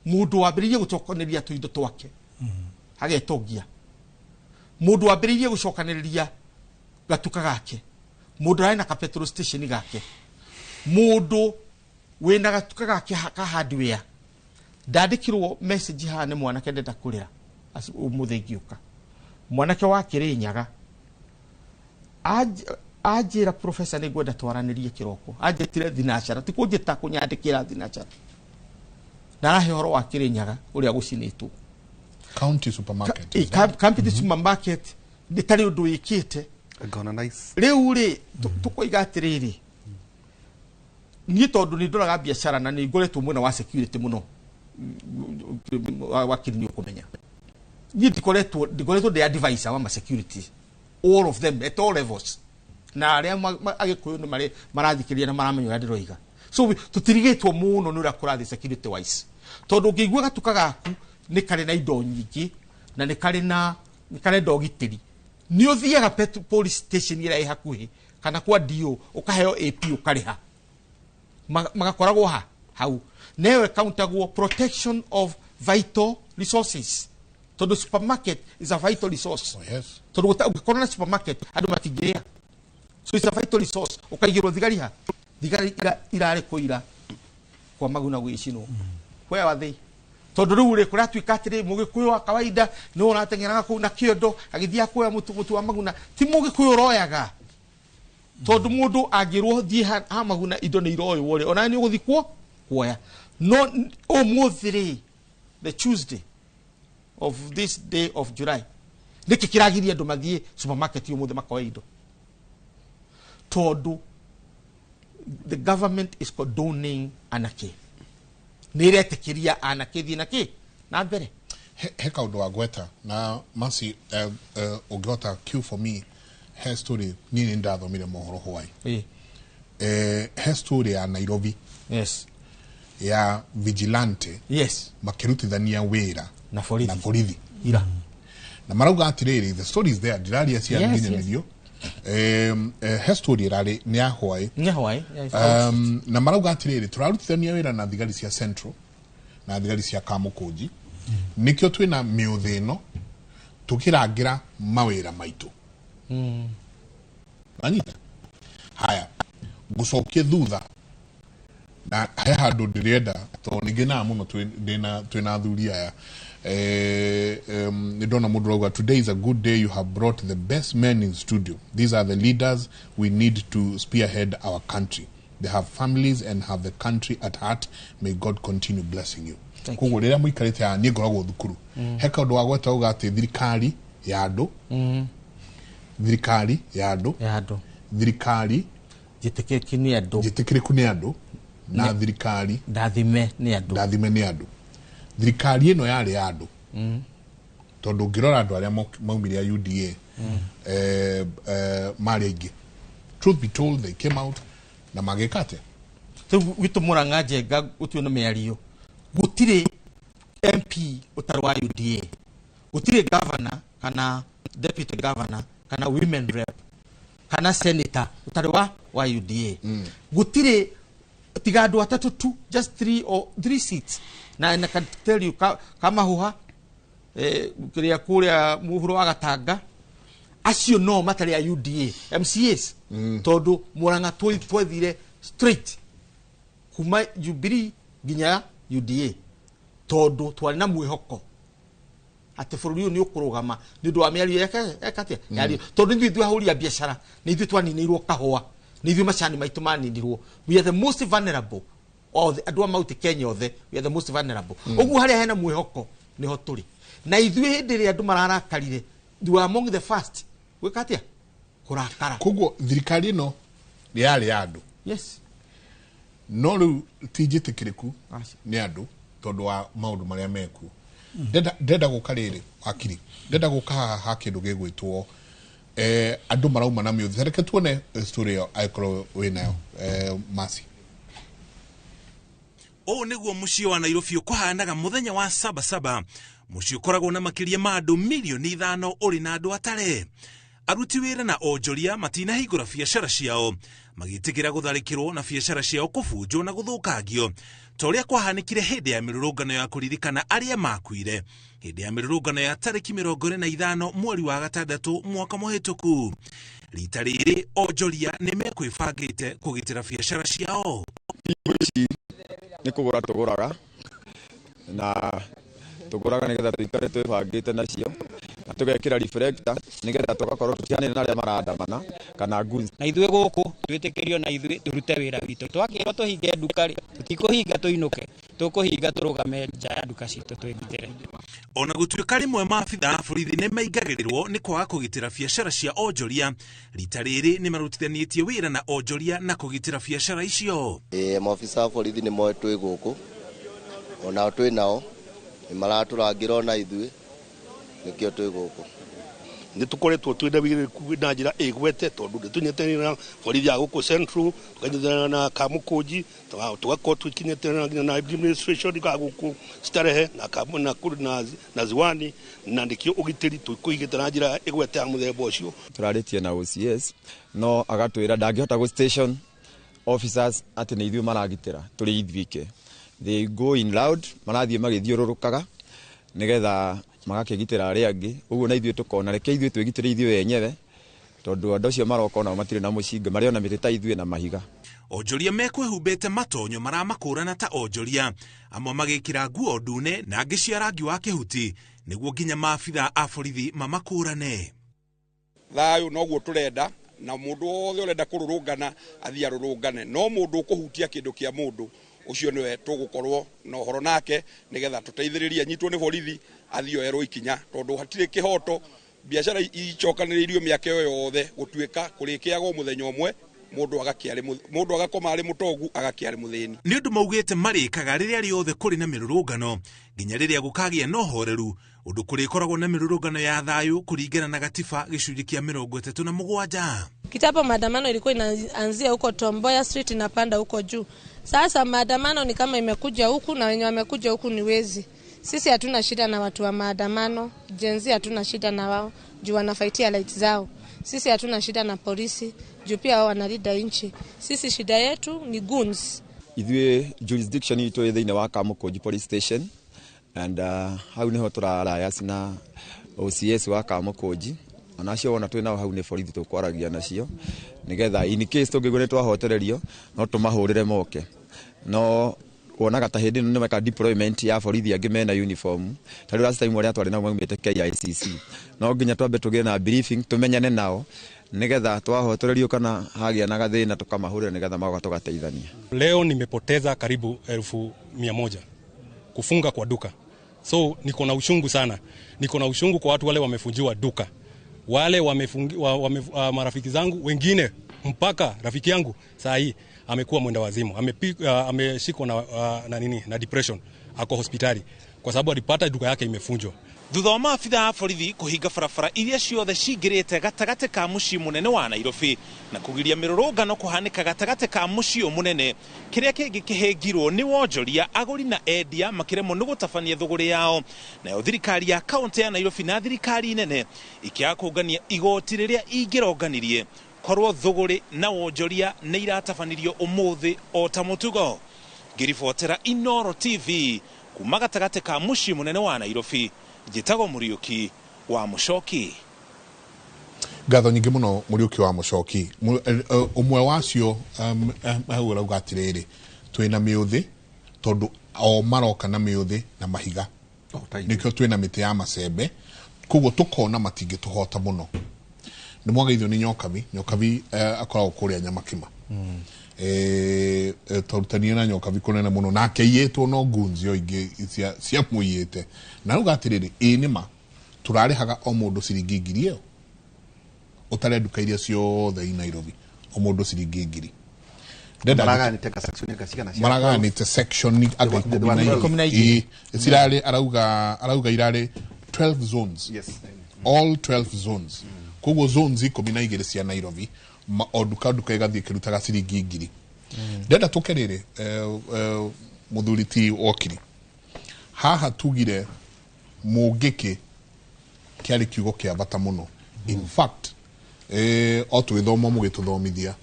Mũndũ wambĩrĩirie gũcokanĩrĩria tũindo twake agetongia, mũndũ wambĩrĩirie gũcokanĩrĩria gatuka gake, mũndũ arĩ na ka petrol station gake, mũndũ wĩna gatuka gake ka hardware. Ndandĩkirwo message haha nĩ mwanake ndenda kũrĩra ũmũthĩ ngĩũka, mwanake wa Kĩrĩnyaga anjĩra professor nĩ ngwenda twaranĩrie kĩroko, anjĩtire thinacara, ti kũnjĩta kũnyandĩkĩra thinacara, na arahe ũhoro wa Kĩrĩnyaga ũrĩa gũcinĩtwo county supermarket, county supermarket nĩ tarĩ ũndũ wĩkĩte. Rĩu rĩ tũkoiga atĩrĩrĩ, niĩ tondũ nĩ ndoraga biacara na nĩ ngoretwo mwena wa security mũno, wakiri nĩ ũkũmenya niĩ ndikoretwo ndĩ advisor wa ma security all of them at all levels, na arĩa agĩkũyũ nĩ marathikĩrĩria na maramenya ũrĩa ndĩroiga. So tũtirigĩtwo mũno nĩ ũrĩa kũrathiĩ security wise, tondũ ũngĩigua gatuka gaku nĩ karĩ na indo nyingĩ na nĩ karĩ na nĩ karenda ũgitĩri, nĩ ũthiaga police station ĩrĩa ĩ hakuhĩ kana kwa DO ũkaheo AP ũkarĩha, magakoragwo ha hau newe countagwo protection of vital resources, tondũ supermarket is a vital resource. Oh, yes. Tondũ ũngĩkorwo na supermarket andũ matingĩrĩa, so it's a vital resource. Ũkaigĩrwo thigari ha thigari irarĩ kũira kwa maguna gwĩcinwo, where are they? Tondũ rĩu rĩ kũratuĩka atĩrĩ mũgĩkũyũ wa kawaida nĩ ũrateng'eraga kũu na kĩondo agĩthiĩ kuoya mũtu wa maguna, ti mũgĩkũyũ ũroyaga, tondũ mũndũ angĩrwo thiĩ ha maguna indo nĩ iroywo rĩ, ona nĩ ũgũthiĩ kuoya. No ũmũthĩ rĩ, the Tuesday of this day of July, nĩkĩ kĩragiria andũ mathiĩ supermarket ũmũthĩ makoe indo? Tondũ the government is condoning anarchy, nĩ ĩretĩkĩria anarchy thiĩ na kĩ na mbere. He kaũndũ wa gweta na Mercy, ũngĩhota cue for me he story niĩ nĩ ndathomire mohoro hwaĩ, he story ya Nairobi, yes, ya vigilante, yes, makĩrutithania wĩra na borithi ira, na marauga atĩrĩrĩ, the story is there, ndĩraria cia nginyanĩrio. He story ĩrarĩ nĩ ya hwaĩ, na marauga atĩrĩrĩ, tũrarutithania wĩra na thigari cia Central na thigari cia Kamũkũnji, nĩkĩo twĩna mĩũthĩ ĩno tũkĩrangĩra mawĩra maitũ. Wanyita? Haya, ngũcokie thutha na he handũ ndĩrenda tondũ nĩngenaga mũno twĩna athuri aya. Nĩ ndona mũndũ ũrauga, today is a good day, you have brought the best men in studio, these are the leaders we need to spearhead our country, they have families and have the country at heart, may God continue blessing you. Koguo rĩrĩa mũikarĩte haha, niĩ ngoragwo thukuru, he kaũndũ wa gweta uga atĩ thirikari ya andũ, thirikari ya andũ, thirikari njĩtĩkĩrĩku nĩ andũ, njĩtĩkĩrĩku nĩ andũ, na thirikari ndathime nĩ andũ, ndathime nĩ andũ. Thirikari ĩno yarĩ ya andũ, tondũ ũngĩrora andũ arĩa maumire a UDA marĩ aingĩ. Truth be told, they came out na magĩka atĩa? Rĩu gwitũ Murang'a Njenga gũtirĩ na mĩario, gũtirĩ MP ũtarĩ wa UDA, gũtirĩ governor kana deputy governor kana women rep kana senator ũtarĩ wa UDA, gũtirĩ tiga andũ atatũ tu, just three seats, na I can tell you Kamahuha kĩrĩa kũrĩa mũhuro wa Gatanga, acio no matarĩ a UDA MCAs, tondũ Murang'a twethire straight kuma Jubilee nginya UDA, tondũ twarĩ na mwĩhoko Atĩ bũrũri ũyũ nĩ ũkũrũgama nĩ ũndũ wa mĩario yake atĩa yario, tondũ ithuĩ ithuĩ ahũri a biacara nĩ ithuĩ twaninĩirwo kahũa, nĩ ithuĩ macani maitũ maninirwo. We are the most vulnerable othe, andũ a Mount Kenya othe, we are the most vulnerable. Ũguo harĩa hena mwĩhoko nĩho tũrĩ na ithuĩ. Hĩndĩ ĩrĩa andũ mararakarire, we were among the first gwĩka atĩa? Kũrakara. Koguo thirikari ĩno nĩ yarĩ ya andũ. Yes. No rĩu ti njĩtĩkĩrĩku nĩ andũ tondũ wa maũndũ marĩa mekuo. Ndenda gũka rĩrĩ, wakiri, ndenda gũka haha ha kĩndũ gĩgwĩtwo andũ marauma na mĩũthĩ. Reke tuone story ĩyo angĩkorwo wĩnayo, Masi. Ũũ nĩguo mũciĩ wa Nairobi ũkũhanaga mũthenya wa Sabasaba, mũciĩ ũkoragwo na makĩria ma andũ 5 milioni ũrĩ na andũ atare. Aruti wĩra na onjoria matinahingũra biacara ciao, magĩtĩkĩra gũtharĩkĩrwo na biacara ciao kũbunjwo na gũthũkangio ta ũrĩa kwahanĩkire hĩndĩ ya mĩrũrũngano ya kũririkana arĩa makuire hĩndĩ ya mĩrũrũngano ya tarĩki 25 mweri wa gatandatũ mwaka mũhĩtũku. Rita rĩrĩ onjoria nĩ mekwĩbangĩte kũgitĩra biacara ciao. Ici nĩ kũgũra tũgũraga, na tũgũraga nĩgetha tũikare twĩbangĩte nacio, na tũgekĩra reflector nĩgetha tũgakorwo tũtihanĩte na arĩa marandamana kana goons. Na ithuĩ gũkũ twĩtĩkĩrio na ithuĩ tũrute wĩra witũ. Twakĩrwo tũhinge nduka rĩ, tũtikũhinga tũinũke, tũkũhinga tũrũgame nja ya nduka citũ twĩgitĩre. Ona gũtuĩka rĩmwe maabitha a borithi nĩ maingagĩrĩrwo nĩ kwaga kũgitĩra biacara cia onjoria, rita rĩrĩ nĩ marutithanĩtie wĩra na onjoria na kũgitĩra biacara icio. Ĩĩ, maobitha a borithi nĩ moĩ twĩ gũkũ, onao twĩ nao, nĩ maratũrangĩra ona ithuĩ, nĩkĩo twĩ gũkũ. Nĩ tũkoretwo twĩna wĩigĩrĩrĩku na njĩra ĩgwete, tondũ nĩ tũnyitanĩire na borithi ya gũkũ Central, tũkanyitanĩra na Kamũkũnji, tũgakorwo tũkinyitanĩra nginya na administration ya gũkũ Starehe na na Ziwani, na nĩkĩo ũgitĩri tũkũigĩte na njĩra ĩgwete ya mũthemba ũcio. Tũrarĩtie na OCS, no agatwĩra ndangĩhota gũ station officers atĩ nĩ ithuĩ maragitĩra tũrĩ ithuike. They go in loud, marathiĩ magĩthiũrũrũkaga nĩgetha magakĩgitĩra arĩa angĩ. Ũguo na ithuĩ tũkona reke ithuĩ twĩgitĩre ithuĩ enyewe, tondũ andũ acio maroka onao matirĩ na mũcinga, marĩ ona mĩtĩ ta ithuĩ na mahiga. Onjoria mekwĩhumbĩte matonyo maramakũrana ta onjoria, amwe magĩkĩra nguo ndune na angĩ cia rangi wa kĩhuti, nĩguo nginya maabitha a borithi mamakũrane. Thayũ noguo tũrenda, na mũndũ wothe ũrenda kũrũrũngana athiĩ arũrũngane, no mũndũ ũkũhutia kĩndũ kĩa mũndũ ũcio nĩwe tũgũkorwo na ũhoro nake, nĩgetha tũteithĩrĩrie anyitwo nĩ borithi, athiĩ oerwo ikinya, tondũ hatirĩ kĩhoto biacara icokanĩrĩirio mĩaka ĩyo yothe gũtuĩka kũrĩkĩagwo mũthenya ũmwe, mũndũ agakoma arĩ mũtongu, agakĩa arĩ mũthĩni. Nĩ ũndũ maugĩte marĩkaga rĩrĩa rĩothe kũrĩ na mĩrũrũngano nginya rĩrĩa gũkagĩa na ũhoreru, ũndũ kũrĩkoragwo na mĩrũrũngano ya thayũ kũringana na gatiba gĩcunjĩ kĩa 37. Kitambo maandamano ilikuwa inaanzia huko Tom Mboya Street, inapanda huko juu. Sasa maandamano ni kama imekuja huku, na wenye wamekuja huku ni wezi. Sisi hatuna shida na watu wa maandamano, Gen Z hatuna shida na wao juu wanafightia rights zao. Sisi hatuna shida na polisi juu pia wao wanalinda nchi. Sisi shida yetu ni goons. Ithuĩ jurisdiction itũ ĩ thĩinĩ wa Kamũkũnji Police Station, and hau nĩho tũrarayas na OCS wa Kamũkũnji, ona acio wona twĩ nao hau nĩ borithi tũkwaragia nacio, nĩgetha in case tũngĩigua nĩ twahotererio no tũmahũrĩre moke. No wonaga ta hĩndĩ ĩno nĩ meka deployment ya borithi angĩ mena uniform, ta rĩu last time arĩa twarĩ nao maumĩte KICC. No nginya twambe tũgĩe na briefing, tũmenyane nao, nĩgetha twahotererio kana hagĩa na gathĩna tũkamahũrĩra, nĩgetha magoka tũgateithania. Leo nimepoteza karibu 100,000 kufunga kwa duka, so niko na uchungu sana. Niko na uchungu kwa watu wale wamefunjiwa duka, wale wamefungi, wa, wame, marafiki zangu wengine, mpaka rafiki yangu saa hii amekuwa mwenda wazimu, ameshikwa na nini, na depression, ako hospitali kwa sababu alipata duka yake imefunjwa. Thutha wa maabitha a borithi kũhinga barabara iria ciothe cingĩrĩte gatagatĩ ka mũciĩ mũnene wa Nairobi na kũgiria mĩrũrũngano kũhanĩka gatagatĩ ka mũciĩ ũyũ mũnene, kĩrĩa kĩngĩ kĩhĩngirwo nĩ wonjoria, agũri na endia makĩremwo nĩ gũtabania thũgũrĩ yao, nayo thirikari ya kaũntĩ ya Nairobi na thirikari nene ikĩaga kũngania igoti rĩrĩa ingĩronganirie korwo thũgũrĩ na wonjoria nĩ iratabanirio ũmũthĩ o ta mũtugo. Ngĩribotera Inoro TV kuma gatagatĩ ka mũciĩ mũnene wa Nairobi, njĩtagwo Mũriũki wa Mũcoki. Ngatho nyingĩ mũno, Mũriũki wa Mũcoki. Ũmwe wacio hau ũrauga atĩrĩrĩ, twĩna mĩũthĩ, tondũ o maroka na mĩũthĩ na mahiga. Nĩkĩo twĩna mĩtĩ ya macembe koguo tũkona matingĩtũhota mũno. Nĩ mwageithio nĩ Nyokabi. Nyokabi akoragwo kũrĩa Nyamakima. Twarutanie na Nyokabi kũnene mũno nake aiyĩtwo no ngunzi o ingĩ cia mũiyĩte na rauga atĩrĩrĩ, ĩ nĩma tũrarĩhaga o mũndũ ciringi 1,000 ĩyo ũtare nduka iria ciothe i Nairobi o mũndũ ciringi 1,000. Maragayanĩte section anga 12 cirarĩ, arauga irarĩ 12 zones. Yes. All 12 zones, koguo zones 12 cia Nairobi, o nduka nduka ĩgathiĩ ĩkĩrutaga ciringi 1,000. Ndenda tũke rĩrĩ, mũthuri ti wokiri haha tugire mũngĩkĩ kĩarĩ kiugo kĩa bata mũno. In fact, o tũgĩthoma mũgĩtũthomithia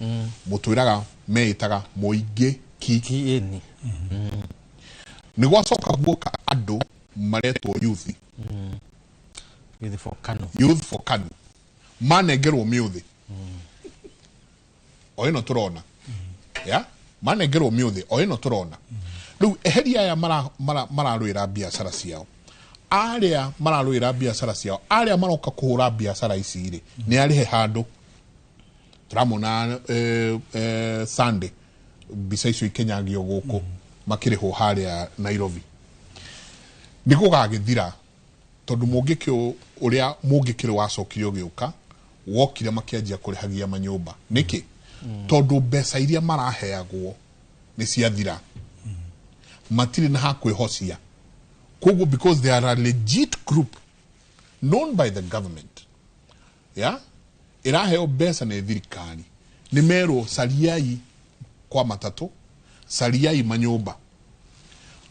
mũtwĩraga meĩtaga mũingĩ ki. Nĩ gwacoka guoka andũ maretwo youth. Youth for KANU. Youth for KANU manengerwo mĩũthĩ o ĩno tũrona ya manengerwo mĩũthĩ o ĩno tũrona rĩu. Eheria aya mararũĩra biacara ciao, arĩa mararũĩra biacara ciao, arĩa maroka kũhũra biacara ici rĩ, nĩ arĩhe handũ tũramona Sunday mbica icio ikenyagio gũkũ makĩrĩhwo harĩa Nairobi. Nĩ gũgagĩthira tondũ mũngĩkĩ ũrĩa mũngĩkĩrĩ wacokire ũgĩũka wokire makĩanjia kũrĩhagia manyũmba. Nĩkĩ? Tondũ mbeca iria maraheagwo nĩ ciathira, matirĩ na ha kwĩhocia. Koguo because they are a legit group known by the government, yeah, ĩraheo mbeca nĩ thirikari, nĩ merwo cariai kwa matatũ, cariai manyũmba.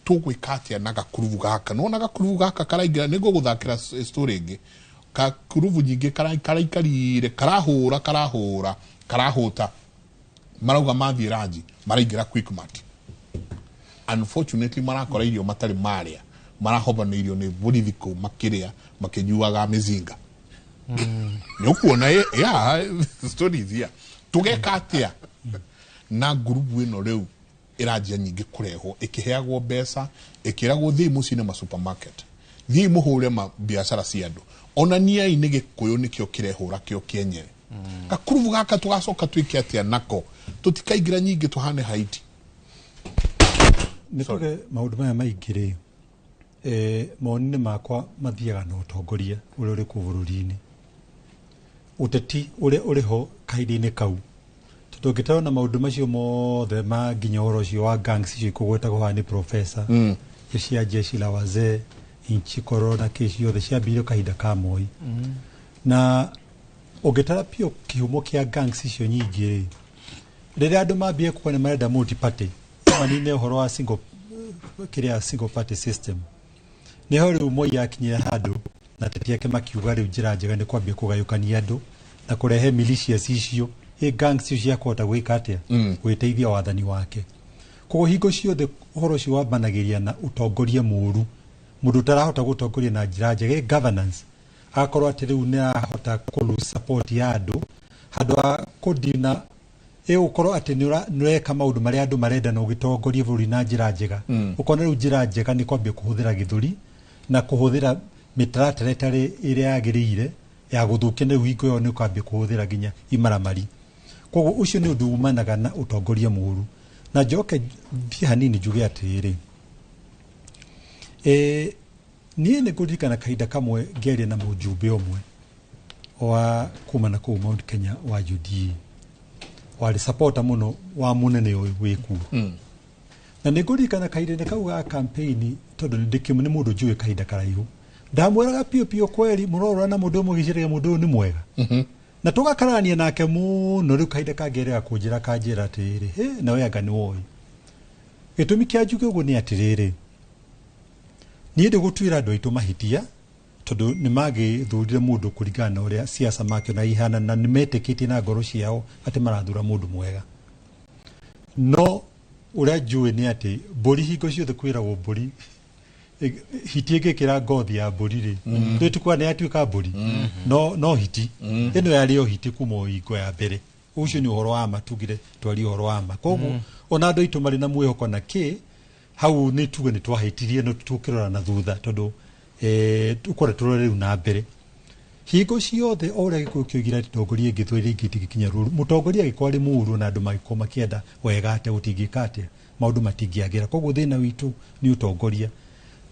Tũgwĩka atĩa na gakurubu gaka? Nĩwona gakurubu gaka karaingĩra, nĩ ngũgũthakĩra story ĩngĩ. Gakurubu nyingĩ karaikarire karahũra karahũra karahũta, marauga mathiĩ ranji maraingĩra Quickmart. Unfortunately marakora irio matarĩ marĩa, marahobanĩirio nĩ borithi kũu makĩrĩa makĩnyuaga mĩzinga. Nĩ ũkuona ya stories ya tũgeka atĩa na ngurubu ĩno rĩu ĩranjia nyingĩ kũrehwo ĩkĩheagwo mbeca ĩkĩragwo thiĩ mũciĩ ma supermarket, thiĩ mũhũre ma biacara cia andũ, onaniai nĩ gĩkũyũ nĩkĩo kĩrehũra kĩo kĩenyewe. Gakurubu gaka tũgacoka twĩke atĩa nako tũtikaingĩra nyingĩ tũhane Haiti? Nĩ tuge maũndũ maya maingĩ rĩ, mawoni-inĩ makwa mathiaga na ũtongoria ũrĩa ũrĩ kũu bũrũri-inĩ, ũteti ũrĩa ũrĩ ho kahinda-inĩ kau, tondũ ũngĩtarona maũndũ macio mothe ma nginya ũhoro ũcio wa gangs icio ikũgwetagwo haha nĩ professor, cia jeshi la wazee inchikoro na kĩ ciothe ciambĩrĩirio kahinda ka Moi. Na ũngĩtara biũ kĩhumo kĩa gangs icio nyingĩ rĩ, rĩrĩa andũ mambie kuga nĩ marenda multi party, manine ũhoro wa single kĩrĩa single party system, nĩho rĩu Moi akinyire handũ na ateti ake makiuga rĩu njĩra njega nĩ kwambia kũgayũkania andũ na kũrehe militias icio, ĩ gangs icio cia kũhota gwĩka atĩa, gwĩteithia wathani wake. Koguo hingo ciothe ũhoro ũcio wambanagĩria na ũtongoria mũũru, mũndũ ũtarahota gũtongoria na njĩra njega, ĩ governance, agakorwo atĩ rĩu nĩ arahota kũ lose support ya andũ handũ ha kũdina, ĩgũkorwo atĩ nĩ ũreka maũndũ marĩa andũ marenda na ũgĩtongoria bũrũri na njĩra njega. Ũkona rĩu njĩra njega nĩ kwambia kũhũthĩra gĩthũri na kũhũthĩra mĩtaratara ĩtarĩ ĩrĩa yagĩrĩire ya gũthũkia, na rĩu hingo ĩyo nĩ ũkambia kũhũthĩra nginya imaramari. Koguo ũcio nĩ ũndũ umanaga na ũtongoria mũũru. Na njoke thiĩ hanini njuge atĩrĩrĩ, niĩ nĩ ngũririkana kahinda kamwe ngĩaria na mũjumbe ũmwe wa kuma na kũu Mount Kenya wa UDA, warĩ supporter mũno wa mũnene ũyũ wĩ kuo. Na nĩ ngũririkana kahinda-inĩ kau ga campaign, tondũ nĩ mũndũ njũĩ kahinda karaihu, ndamwĩraga piũ piũ kweri mũrorora na mũndũ ũmwe gĩciragia mũndũ ũyũ nĩ mwega, na tũgakarania nake mũno. Rĩu kahinda kangĩ kũnjĩra kanjĩra atĩrĩrĩ, he nawe anga nĩ woĩ gĩtũmi kĩa njuge ũguo nĩ atĩrĩrĩ, niĩ ndĩgũtuĩra andũ aitũ mahĩtia tondũ nĩ magĩthurire mũndũ kũringana na ũrĩa siasa makĩona ihana, na nĩ metĩkĩtie na ngoro ciao atĩ marathura mũndũ mwega. No ũrĩa njũĩ nĩ atĩ mbũri hingo ciothe kwĩragwo mbũri hiti ĩngĩkĩra ngothi ya mbũri rĩ, rĩu tikuga nĩ yatuĩka mbũri, no hiti ĩno yarĩ o hiti kuma o hingo ya mbere. Ũcio nĩ ũhoro wa ma, tugire twarie ũhoro wa ma. Koguo ona andũ aitũ marĩ na mwĩhoko na kĩ hau nĩ tuge nĩ twahĩtirie, no tũkĩrora na thutha tondũ Tukwenda tũrore rĩu na mbere. Hingo ciothe o ũrĩa Gĩkũyũ kĩoigire atĩ ndongoria ĩngĩ twĩrĩ ingĩ itingĩkinya rũru, mũtongoria angĩkorwo arĩ mũũru na andũ mangĩkorwo makĩenda wega atĩa, gũtingĩka atĩa, maũndũ matingĩagĩra. Koguo thĩna witũ nĩ ũtongoria,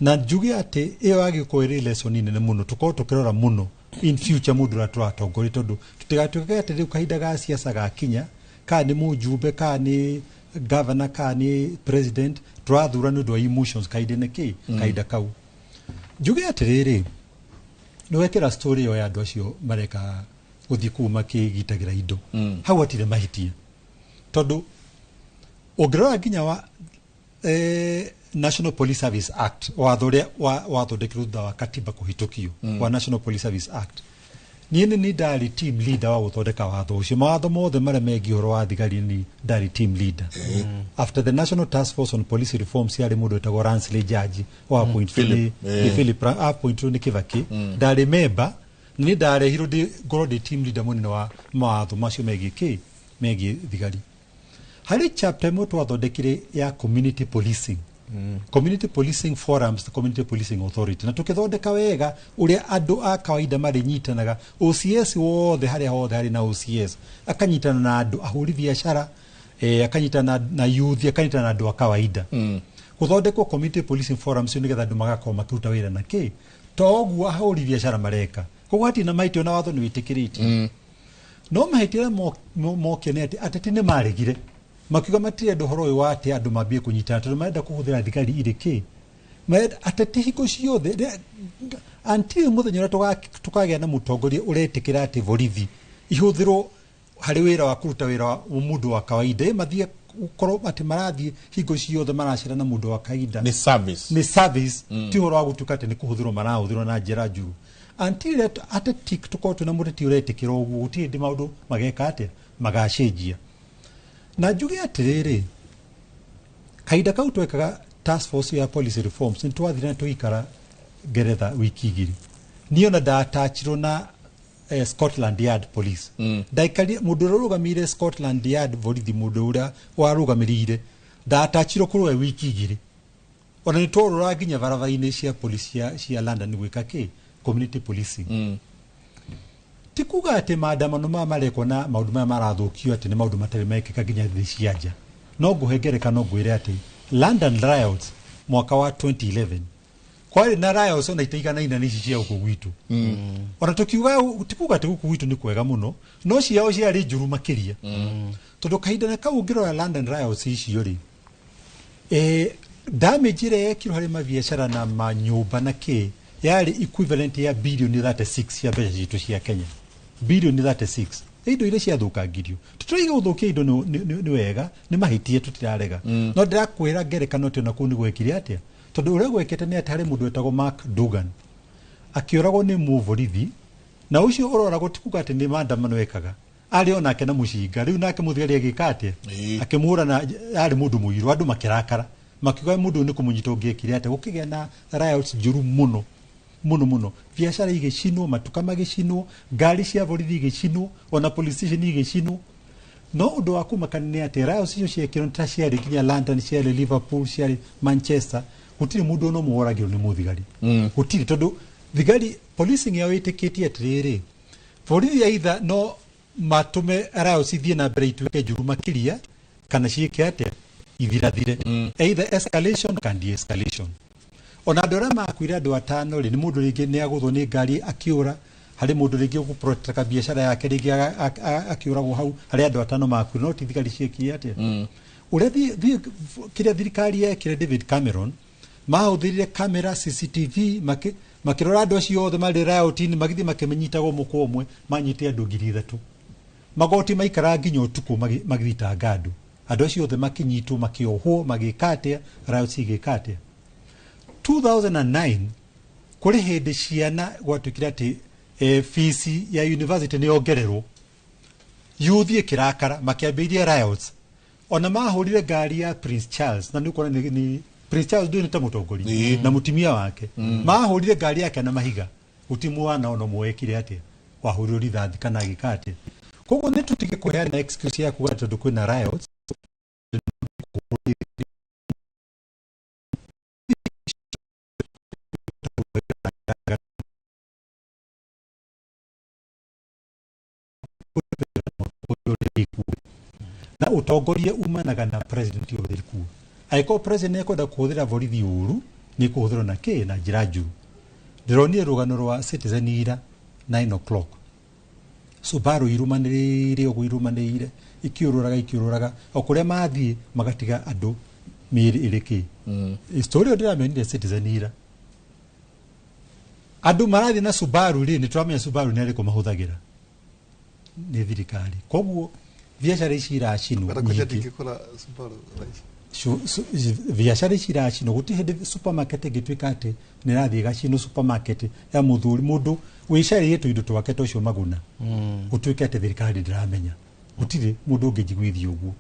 na njuge atĩ ĩyo yagĩkorwo ĩrĩ lesson nene mũno, tũkorwo tũkĩrora mũno in future mũndũ ũrĩa tũratongoria, tondũ tũtigatuĩke atĩ rĩu kahinda ga siasa gakinya, kana nĩ mũjumbe, kana nĩ governor, kana nĩ president, tũrathura nĩ ũndũ wa emotions kahinda-inĩ kĩ kahinda kau. Njuge atĩrĩrĩ, nĩ wekĩra story ĩyo ya andũ acio mareka gũthiĩ kũu makĩgitagĩra indo, hau hatirĩ mahĩtia, tondũ ũngĩrora nginya wa National Police Service Act, watho ũrĩa wathondekirwo thutha wa katiba kũhĩtũkio, wa National Police Service Act, niĩ nĩ ndarĩ team leader wa gũthondeka watho ũcio. Mawatho mothe marĩa megiĩ ũhoro wa thigari ni ndarĩ team leader. After the National Task Force on Police Reforms, yarĩ mũndũ wetagwo Ransley Jaji wa appointwo nĩ Philip, nĩ Philip appointwo nĩ Kibaki. Ndarĩ member na nĩ ndarehirwo ndĩ ngorwo ndĩ team leader mũnene wa mawatho macio megiĩ kĩ megiĩ thigari. Harĩ chapter ĩmwe twathondekire ya community policing, community policing forums, the community policing authority, na tukithondeka wega uria andu a kawaida marinyitanaga. OCS wothe, haria hothe harĩ na OCS, akanyitana na andu ahuri biacara, akanyitana na youth, akanyitana na andu a kawaida. Guthondekwo community policing forums nigetha andu magakorwo makiruta wira na ki toguo ahuri biacara mareka. Koguo hatirĩ na mahĩtia, na watho nĩ wĩtĩkĩrĩtie. No mahĩtia arĩa mokire nĩ atĩ ateti nĩ maregire, makiuga matirenda ũhoro ũyũ wa atĩ andũ mambie kũnyitana, tondũ marenda kũhũthĩra thigari irĩ kĩ. Marenda ateti hingo ciothe until mũthenya ũrĩa tũkagĩa na mũtongoria ũretĩkĩra atĩ borithi ihũthĩrwo harĩ wĩra wa kũruta wĩra wa mũndũ wa kawaida, mathiĩ gũkorwo atĩ marathiĩ hingo ciothe maracera na mũndũ wa kawaida. Nĩ service. Nĩ service, ti ũhoro wa gũtuĩka atĩ nĩ kũhũthĩrwo marahũthĩrwo na njĩra njũru. Until ateti tũkorwo twĩna mũteti ũretĩkĩra ũguo, gũtirĩ hĩndĩ maũndũ mageka atĩa, magacenjia. Na njuge atĩrĩrĩ, kahinda kau twekaga task force ya policy reforms, nĩ twathire na tũgĩikara Ngeretha wiki 2. Niĩ ona ndatachirwo na Scotland Yard Police. Ndaikarire mũndũ ũrĩa ũrũgamĩrĩire Scotland Yard borithi, mũndũ ũrĩa warũgamĩrĩire, ndatachirwo kũrĩ we wiki 2. Ona nĩ twarora nginya barabara-inĩ cia police cia London gwĩka kĩ community policing. Ti kuga atĩ maandamano maya marekwo na maũndũ maya marathũkio atĩ nĩ maũndũ matarĩ mekĩka nginya thĩ cia nja. No ngũhe ngerekano ngwĩre atĩ London riots mwaka wa 2011, kwarĩ na riots ona itaiganaine na ici cia gũkũ gwitũ. Ona tukiuga ti kuga atĩ gũkũ gwitũ nĩ kwega mũno, no ciao ciarĩ njũru makĩria, tondũ kahinda na kau ũngĩrora London riots icio rĩ, damage ĩrĩa yekirwo harĩ mabiacara na manyũmba na kĩ yarĩ equivalent ya bilioni 36 cia mbeca citũ cia Kenya. Bilioni 36 indo iria ciathũkangirio. Tũtirauga gũthũkia indo nĩ wega, nĩ mahĩtia, tũtirarega. No ndĩrakwĩra ngerekano atĩ ona kũu nĩ gwekire atĩa, tondũ ũrĩa gwekĩte nĩ atĩ harĩ mũndũ wetagwo Mark Dugan akĩũragwo nĩ mũborithi, na ũcio ũroragwo ti kuga atĩ nĩ maandamano ekaga, arĩ onake na mũcinga. Rĩu nake mũthigari agĩka atĩa? Akĩmũhũra, na arĩ mũndũ mũirũ. Andũ makĩrakara, makiuga mũndũ ũyũ nĩ kũmũnyita ũngĩekire atĩa. Gũkĩgĩa na riots njũru mũno mũno mũno, biacara igĩcinwo, matuka magĩcinwo, ngari cia borithi igĩcinwo, ona police station igĩcinwo. No ũndũ wa kũmakania nĩ atĩ riots icio ciekirwo ta ciarĩ nginya London, ciarĩ Liverpool, ciarĩ Manchester, gũtirĩ mũndũ ona ũmwe woragirwo nĩ mũthigari. Gũtirĩ, tondũ thigari policing yao ĩtĩkĩtie atĩrĩrĩ, borithi either no matũme riots ithiĩ na mbere ituĩke njũru makĩria, kana ciĩke atĩa, ithirathire. Either escalation kana de-escalation. Ona andũ arĩa makuire, andũ 5 rĩ, nĩ mũndũ rĩngĩ nĩ agũthwo nĩ ngari akĩũra, harĩ mũndũ rĩngĩ ũgũprotecta biacara yake rĩngĩ akĩũragwo hau, harĩ andũ 5 makuire, no ti thigari ciekire atĩa. Ũrĩa kĩrĩa thirikari yekire, David Cameron mahũthĩrire kamera CCTV, makĩrora andũ acio othe marĩ riot-inĩ, magĩthiĩ makĩmanyitaga ũmwe kwa ũmwe, manyite andũ 3,000. Magoti maikaraga nginya ũtukũ magĩthitanga andũ. Andũ acio othe makĩnyitwo, makĩohwo, magĩka atĩa, riots igĩka atĩa. 2009 kũrĩ hĩndĩ ciana gwatuĩkire atĩ fees ya university nĩ yongererwo, youth ĩkĩrakara, makĩambĩrĩria riots. Ona mahũrire ngari ya Prince Charles, na nĩ ũkuona nĩ Prince Charles ndũĩ nĩ ta mũtongoria na mũtumia wake. Mahũrire ngari yake na mahiga, gũtirĩ mwana ona ũmwe wekire atĩa, wahũrirwo rithathi kana agĩka atĩa. Koguo nĩ tũtige kũheana excuse ya kuga tondũ kwĩna riots. Na ũtongoria umanaga na president ũrĩa kuo. Angĩkorwo president nĩekwenda kũhũthĩra borithi ũru, nĩ kũhũthĩrwo na kĩ na njĩra njũru. Ndĩronire rũgano rwa Citizen ira 9 o'clock, Subaru irumanĩrĩire ũguo, irumanĩrĩire ikiũrũraga ikiũrũraga o kũrĩa mathiĩ magatiga andũ mĩĩrĩ ĩrĩ kĩ. Story ĩyo ndĩramĩonire Citizen ira. Andũ marathiĩ na Subaru rĩ, nĩ tũramenya Subaru nĩ arĩkũ mahũthagĩra, nĩ thirikari. Koguo biacara ici iracinwo Barakuja nyingĩ. Ndingĩkora Subaru thaa ici. Biacara ici iracinwo, gũtirĩ hĩndĩ supermarket ĩngĩtuĩka atĩ nĩ ĩrathiĩ ĩgacinwo, supermarket ya mũthuri mũndũ wĩcarĩrie tũindo twake tũcio maguna, gũtuĩke atĩ thirikari ndĩramenya. Gũtirĩ mũndũ ũngĩnjiguithia ũguo.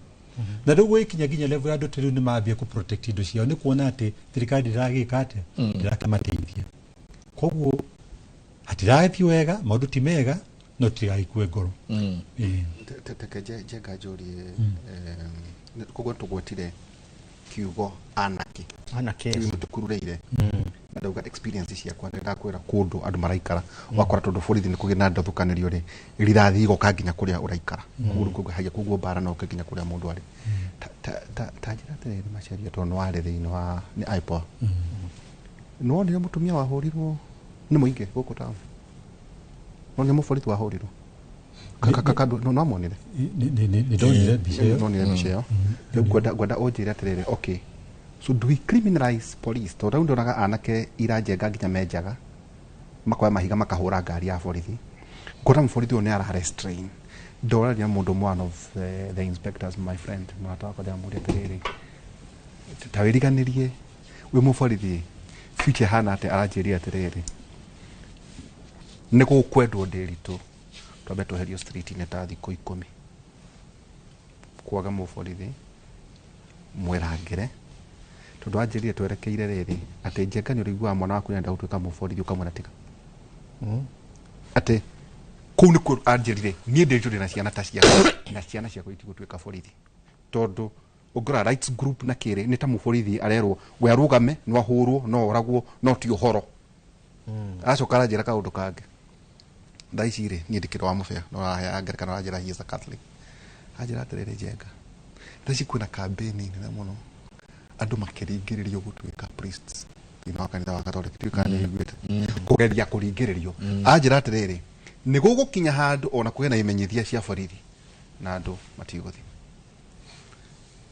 Na rĩu gwĩkinya nginya level ya andũ ta rĩu nĩ mambia kũ protect indo ciao nĩ kuona atĩ thirikari ndĩragĩka atĩa, ndĩrakĩmateithia. Koguo hatirathiĩ wega, maũndũ ti mega, no tigagĩkue ngoro. Ĩĩ. Teke njenga njũrie, koguo tũgwetire kiugo anarchy. Anarchy, yes. Rĩu tũkururĩire na ndauga experience ciakwa, ndakwĩra kũndũ andũ maraikara, wakora tondũ borithi nĩ kũgĩa na ndathũkanĩrio rĩ, rithathi igoka nginya kũrĩa ũraikara. Koguo rĩu koguo mbara no ũke nginya kũrĩa mũndũ arĩ. Ta njĩra atĩrĩrĩ, Macharia, tondũ nĩ warĩ thĩinĩ wa nĩ IPOA, nĩ wonire mũtumia wahũrirwo nĩ mũingĩ gũkũ taũni? Nonire mũborithi wahũrirwo? No monire? Nĩ ndonire mbica ĩyo. Nonire mbica ĩyo. Rĩu ngwenda ũnjĩre atĩrĩrĩ, okay, so do we criminalize police? Tondũ rĩu ndonaga anake iranjenga nginya menjaga, makoya mahiga, makahũra ngari ya borithi, ngona mũborithi ũyũ nĩ ara restrain. Ndoraria mũndũ ũmwe, one of the inspectors, my friend, mũrata wakwa, ndĩramũria atĩrĩrĩ, ta wĩriganĩrie wĩ mũborithi, future hana atĩa? Aranjĩria atĩrĩrĩ, nĩ gũkwendwo ndĩritũ twambe tweherio street-inĩ ta thikũ 10, kwaga mũborithi mwĩrangĩre, tondũ anjĩrire twerekeire rĩrĩ atĩ njenga nĩ ũrĩiguaga mwana waku nĩarenda gũtuĩka mũborithi, ũkamwĩra tiga, atĩ kũu nĩkuo anjĩrire niĩ ndĩritũ ndĩna ciana ta ciakwa na ciana ciakwa itigũtuĩka borithi, tondũ ũngĩrora rights group na kĩrĩ nĩ ta mũborithi arerwo we arũgame no ahũrwo, no oragwo, no ti ũhoro. Aracoka aranjĩra kaũndũ kangĩ, thaa ici rĩ, niĩ ndikĩrĩ wa mũbĩa, no araheaga ngerekano, aranjĩra he is a Catholic, anjĩra atĩrĩrĩ, njenga, thaa ici kwĩna campaign nene mũno andũ makĩringĩrĩrio gũtuĩka priests thĩinĩ wa kanitha wa Katoliki, ndiũĩ kana nĩ ũiguĩte, kũgeria kũringĩrĩrio. Anjĩra atĩrĩrĩ, nĩ gũgũkinya handũ ona kũgĩe na imenyithia cia borithi na andũ matigũthiĩ.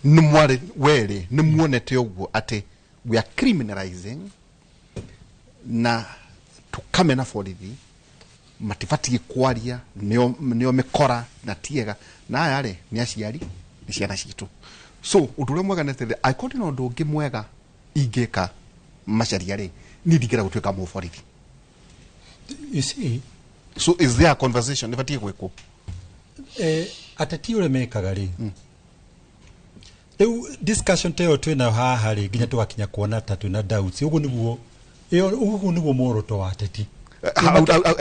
Nĩ mwarĩ werĩ nĩ muonete ũguo atĩ we are criminalizing na tũkamena borithi matibatiĩ kwaria, nĩo mĩkora na tiega, na aya rĩ nĩ aciari, nĩ ciana citũ. So ũndũ ũrĩa mwega nĩ atĩrĩrĩ, angĩkorwo ndĩna ũndũ ũngĩ mwega ingĩka Macharia rĩ, niĩ ndingĩenda gũtuĩka mũborithi. You see, so is there a conversation ĩbatiĩ gwĩkwo? Ateti ũrĩa mekaga rĩ, rĩu discussion ta ĩyo twĩnayo haha rĩ, nginya tũgakinya kuona ta twĩna doubts, ũguo nĩguo ĩyo, ũguo nĩguo muoroto wa ateti.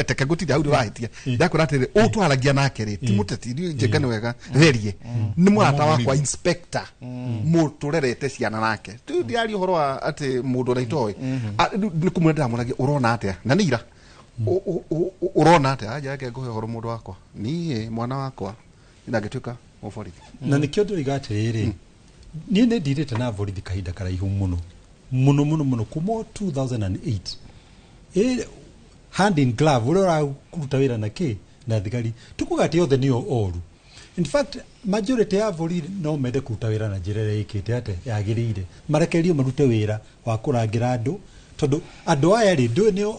Teke ngũtinde hau, ndĩrahĩtia, ndakwĩra atĩrĩrĩ, ũũ twaragia nake rĩ ti mũteti, niĩ njenga nĩ wega therie, nĩ mũrata wakwa inspector mũtũrerete ciana nake. Rĩu ndĩraria ũhoro wa atĩ mũndũ ona itoĩ. Rĩu nĩ kũmwĩra ndĩramũragia, ũrona atĩa? Na nĩ ira. Ũrona atĩa? Anja yake ngũhe ũhoro, mũndũ wakwa, niĩ mwana wakwa ndangĩtuĩka mũborithi. Na nĩkĩo ndĩroiga atĩrĩrĩ, niĩ nĩ ndirĩte na borithi kahinda karaihu mũno mũno mũno mũno, kuma o 2008. Hand in glove ũrĩa ũraruta wĩra na kĩ na thigari, tukuga atĩ othe nĩo oru. In fact, majority ya borithi no mende kũruta wĩra na njĩra ĩrĩa ĩkĩte atĩ yagĩrĩire, marekererio marute wĩra wa kũrangĩra andũ, tondũ andũ aya rĩ, ndũĩ nĩo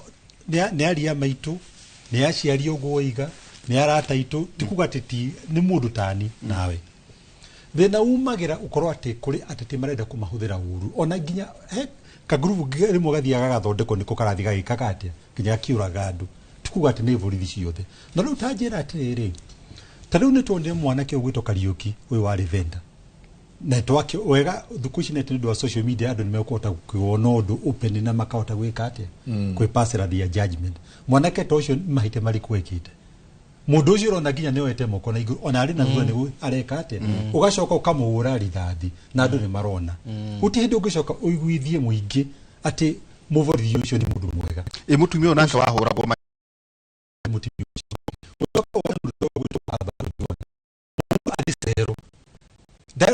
nĩ aria maitũ, nĩ aciari ũguo waiga, nĩ arata aitũ, ti kuga atĩ ti nĩ mũndũ tani nawe. Thĩna umagĩra ũkorwo atĩ kũrĩ ateti marenda kũmahũthĩra ũru, ona nginya he kagurubu rĩmwe gathiaga gagathondekwo nĩko karathiĩ gagĩkaga atĩa nginya gakiũraga andũ, ti kuga atĩ nĩ borithi ciothe. Na rĩu ta njĩra atĩrĩrĩ, ta rĩu nĩ tuonire mwanake ũgwĩtwo Kariũki, ũyũ warĩ venda, na twake wega thikũ ici nĩ ũndũ wa social media andũ nĩ mekũhota kuona ũndũ open na makahota gwĩka atĩa, kwĩpacĩra their judgment. Mwanake ta ũcio nĩ mahĩtia marĩkũ ekĩte? Mũndũ ũcio ũrona nginya nĩ oete moko na igũrũ, ona arĩ na thutha nĩguo areka atĩa, ũgacoka ũkamũhũra rithathi na andũ nĩ marona. Gũtirĩ hĩndĩ ũngĩcoka ũiguithie mũingĩ atĩ mũborithi ũcio nĩ mũndũ mwega. Ĩ mũtumia ũyũ nake wahũragwo? Mũtumia ũcio ũcoka wone mũndũ ũgwĩtwo Baba Ojwang arĩ cero.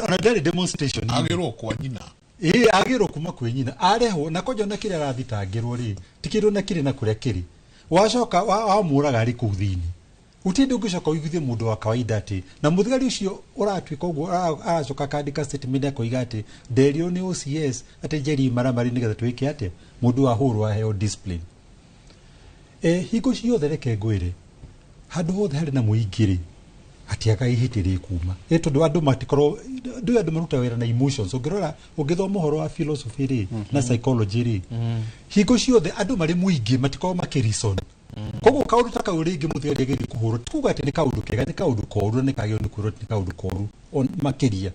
Ona ndarĩ demonstration agĩrwo kwa nyina. Ĩĩ, agĩrwo kuma kwĩ nyina, arehwo na konja na kĩrĩa arathitangĩrwo rĩ, ti kĩndũ na kĩrĩ na kũrĩa kĩrĩ. Wacoka wamũraga arĩ kũu thĩinĩ, gũtirĩ ndũ ũngĩcoka ũiguithie mũndũ wa kawaida atĩ na mũthigari ũcio ũratuĩka ũguo aracoka akandĩka statement akoiga atĩ nderirwo nĩ OCS atĩ njeri maramari nĩgetha twĩke atĩa, mũndũ ahũrwo aheo discipline. Hingo ciothe reke ngwĩre, handũ hothe harĩ na mũingĩ rĩ, hatiaga ihĩtia rĩkuma, tondũ andũ matikorwo ndũĩ, andũ marutaga wĩra na emotions. Ũngĩrora, ũngĩthoma ũhoro wa philosophy rĩ na psychology rĩ, hingo ciothe andũ marĩ mũingĩ matikorwo makĩreason. Koguo kaũndũ ta kau rĩngĩ mũthigari agĩthiĩ kũhũrwo, ti kuga atĩ nĩ kaũndũ kega, nĩ kaũndũ koru, na nĩ kagĩrĩirwo nĩ kwĩrwo atĩ nĩ kaũndũ koru. Makĩria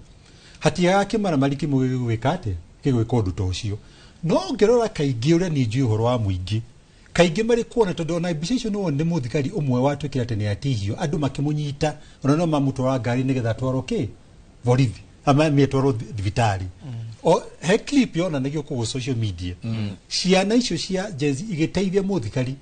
hatiagaga kĩmaramari kĩmwe gĩgwĩka atĩa, gĩgwĩka ũndũ ta ũcio. No ũngĩrora kaingĩ ũrĩa niĩ njũĩ ũhoro wa mũingĩ, kaingĩ marĩ kuona, tondũ ona mbica icio nĩ wonire mũthigari ũmwe watuĩkire atĩ nĩ atihio, andũ makĩmũnyita, ona no mamũtwara ngari nĩgetha atwarwo kĩ borithi ama mĩtwarwo thibitarĩ. O he clip yonanagio kũu social media, ciana icio cia Gen Z igĩteithia mũthigari,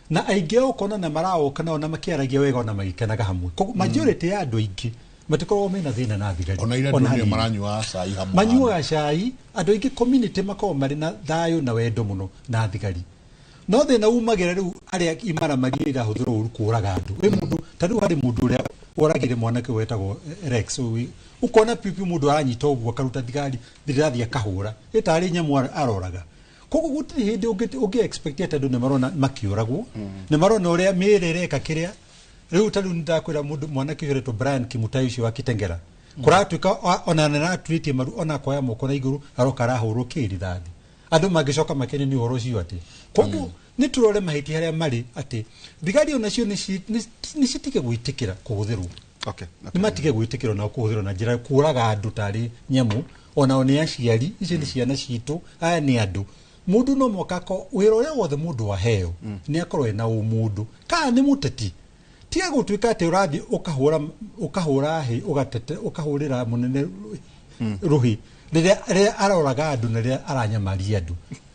na aingĩ ao ũkona na maraoka nao na makĩaragia wega ona magĩkenaga hamwe. Koguo majority ya andũ aingĩ matikoragwo mena thĩna na thigari. Ona ira Ona ndonire hanini. Maranyua cai hamwe. Manyuaga cai andũ aingĩ, community makoragwo marĩ na thayũ na wendo mũno na thigari. No thĩna umagĩra rĩu arĩa imaramari irahũthĩrwo ũru kũraga andũ. Wĩ mũndũ ta rĩu harĩ mũndũ ũrĩa oragire mwanake wetagwo Rex ũyũ, ũkona piu piu mũndũ aranyita ũguo akaruta thigari rithathi akahũra ĩtarĩ nyamũ aroraga. Koguo gũtirĩ hĩndĩ ũngĩ expect atĩ andũ nĩ marona makĩũragwo, nĩ marona ũrĩa mĩĩrĩ ĩreka kĩrĩa. Rĩu ta rĩu nĩndakwĩra mũndũ mwanake ũcio ũretwo Brian Kimutai ũcio wa Kitengera, kũratuĩka ona nĩaraturĩtie maru, ona akoya moko na igũrũ, aroka arahũrwo kĩ rithathi, andũ mangĩcoka makene nĩ ũhoro ũcio atĩ. Koguo nĩ tũrore mahĩtia harĩa marĩ, atĩ thigari onacio nĩ citige gwĩtĩkĩra kũhũthĩrwo, nĩ matige gwĩtĩkĩrwo nao kũhũthĩrwo na njĩra ya kũraga andũ tarĩ nyamũ. Onao nĩ aciari, icio nĩ ciana citũ, aya nĩ andũ. Mũndũ no mũhaka wĩra ũrĩa wothe mũndũ aheo nĩ akorwo ena ũmũndũ. Kana nĩ mũteti, tiga gũtuĩka atĩ ũrathiĩ ũkahũra ũkahũra hĩ, ũgatete, ũkahũrĩra mũnene rũhĩ rĩrĩa rĩrĩa aroraga andũ na rĩrĩa aranyamaria andũ,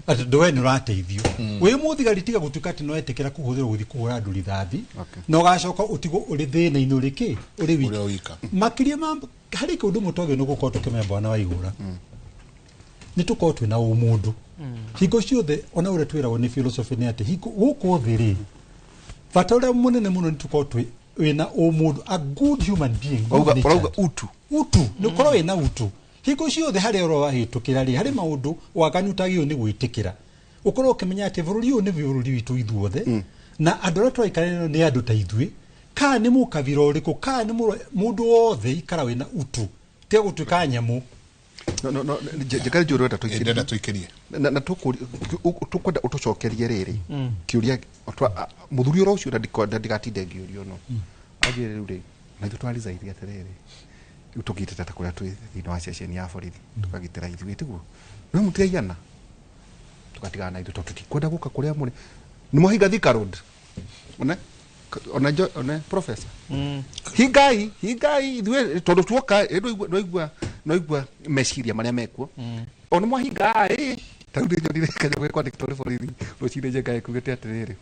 atĩ ndũ we nĩ ũrateithio wĩ mũthigari. Tiga gũtuĩka atĩ no etĩkĩra kũhũthĩrwo gũthiĩ kũhũra andũ rithathi na ũgacoka ũtigwo ũrĩ thĩna-inĩ ũrĩ kĩ ũrĩ wiki. Ũrĩ wika. Makĩria ma harĩ kĩũndũ ũmwe twagĩrĩirwo nĩ gũkorwo tũkĩmenya, bwana wa igũra, nĩ tũkorwo twĩna ũmũndũ hingo ciothe. Ona ũrĩa twĩragwo nĩ philosophy nĩ atĩ hingo gũkũ thĩ rĩ, bata ũrĩa mũnene mũno nĩ tũkorwo twĩ wĩna ũmũndũ, a good human being, good Ũrauga natured. Ũrauga utu. Utu, nĩ ũkorwo wĩna utu hingo ciothe harĩa ũrahĩtũkĩra rĩ, harĩ maũndũ waganu ũtagĩrĩirwo nĩ gwĩtĩkĩra. Ũkorwo ũkĩmenya atĩ bũrũri ũyũ nĩ bũrũri witũ ithuothe, na andũ arĩa tũraikarania nao nĩ andũ ta ithuĩ, kana nĩ mũkabira ũrĩkũ, kana nĩ mũndũ wothe, ikara wĩna utu, tiga gũtuĩka nyamũ. No njekare njũĩ ũrenda tũikĩrie. Ndĩrenda tũikĩrie. Na tũkwenda ũtũcokerie rĩrĩ kĩũria mũthuri ũrĩa ũcio na ndigatinde ngĩũrio, no anjĩre rĩu rĩ, na ithuĩ twarizaithia atĩrĩrĩ, rĩu tũgitĩte ta kũrĩa twĩ thĩinĩ wa ceceni ya borithi, tũkagitĩra ithuĩ, tiguo no mũtiraigana tũgatigana na ithuĩ tondũ tũtikwenda gũka kũrĩa mũrĩ. Nĩ mwahinga Thika Road, one one one professor, hingai hingai ithuĩ tondũ tuoka ndwaigua noigua meciria marĩa mekuo ona mwahinga ĩ. Ta rĩu nĩnyonire kanyamũ gekwandĩkĩtwo nĩ borithi rũcinĩ Njenga ĩkugĩte atĩrĩrĩ,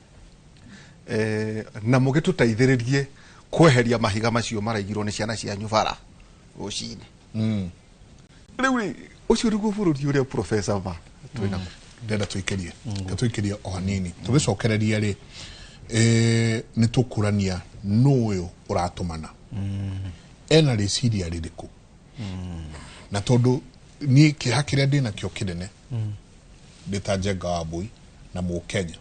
na mũgĩtũteithĩrĩrie kweheria mahiga macio maraigirwo nĩ ciana cianyu bara rũcinĩ. Rĩu rĩ, ũcio nĩguo bũrũri ũrĩa professor ma twĩnaguo. Ndĩrenda tũikĩrie, tũikĩrie o hanini tũgĩcokereria rĩ, nĩ tũkũrania nũ ũyũ ũratũmana, ena rĩciria rĩrĩkũ. Na tondũ niĩ kĩeha kĩrĩa ndĩnakĩo kĩnene ndĩ ta Njenga wa Mbui na mũkenya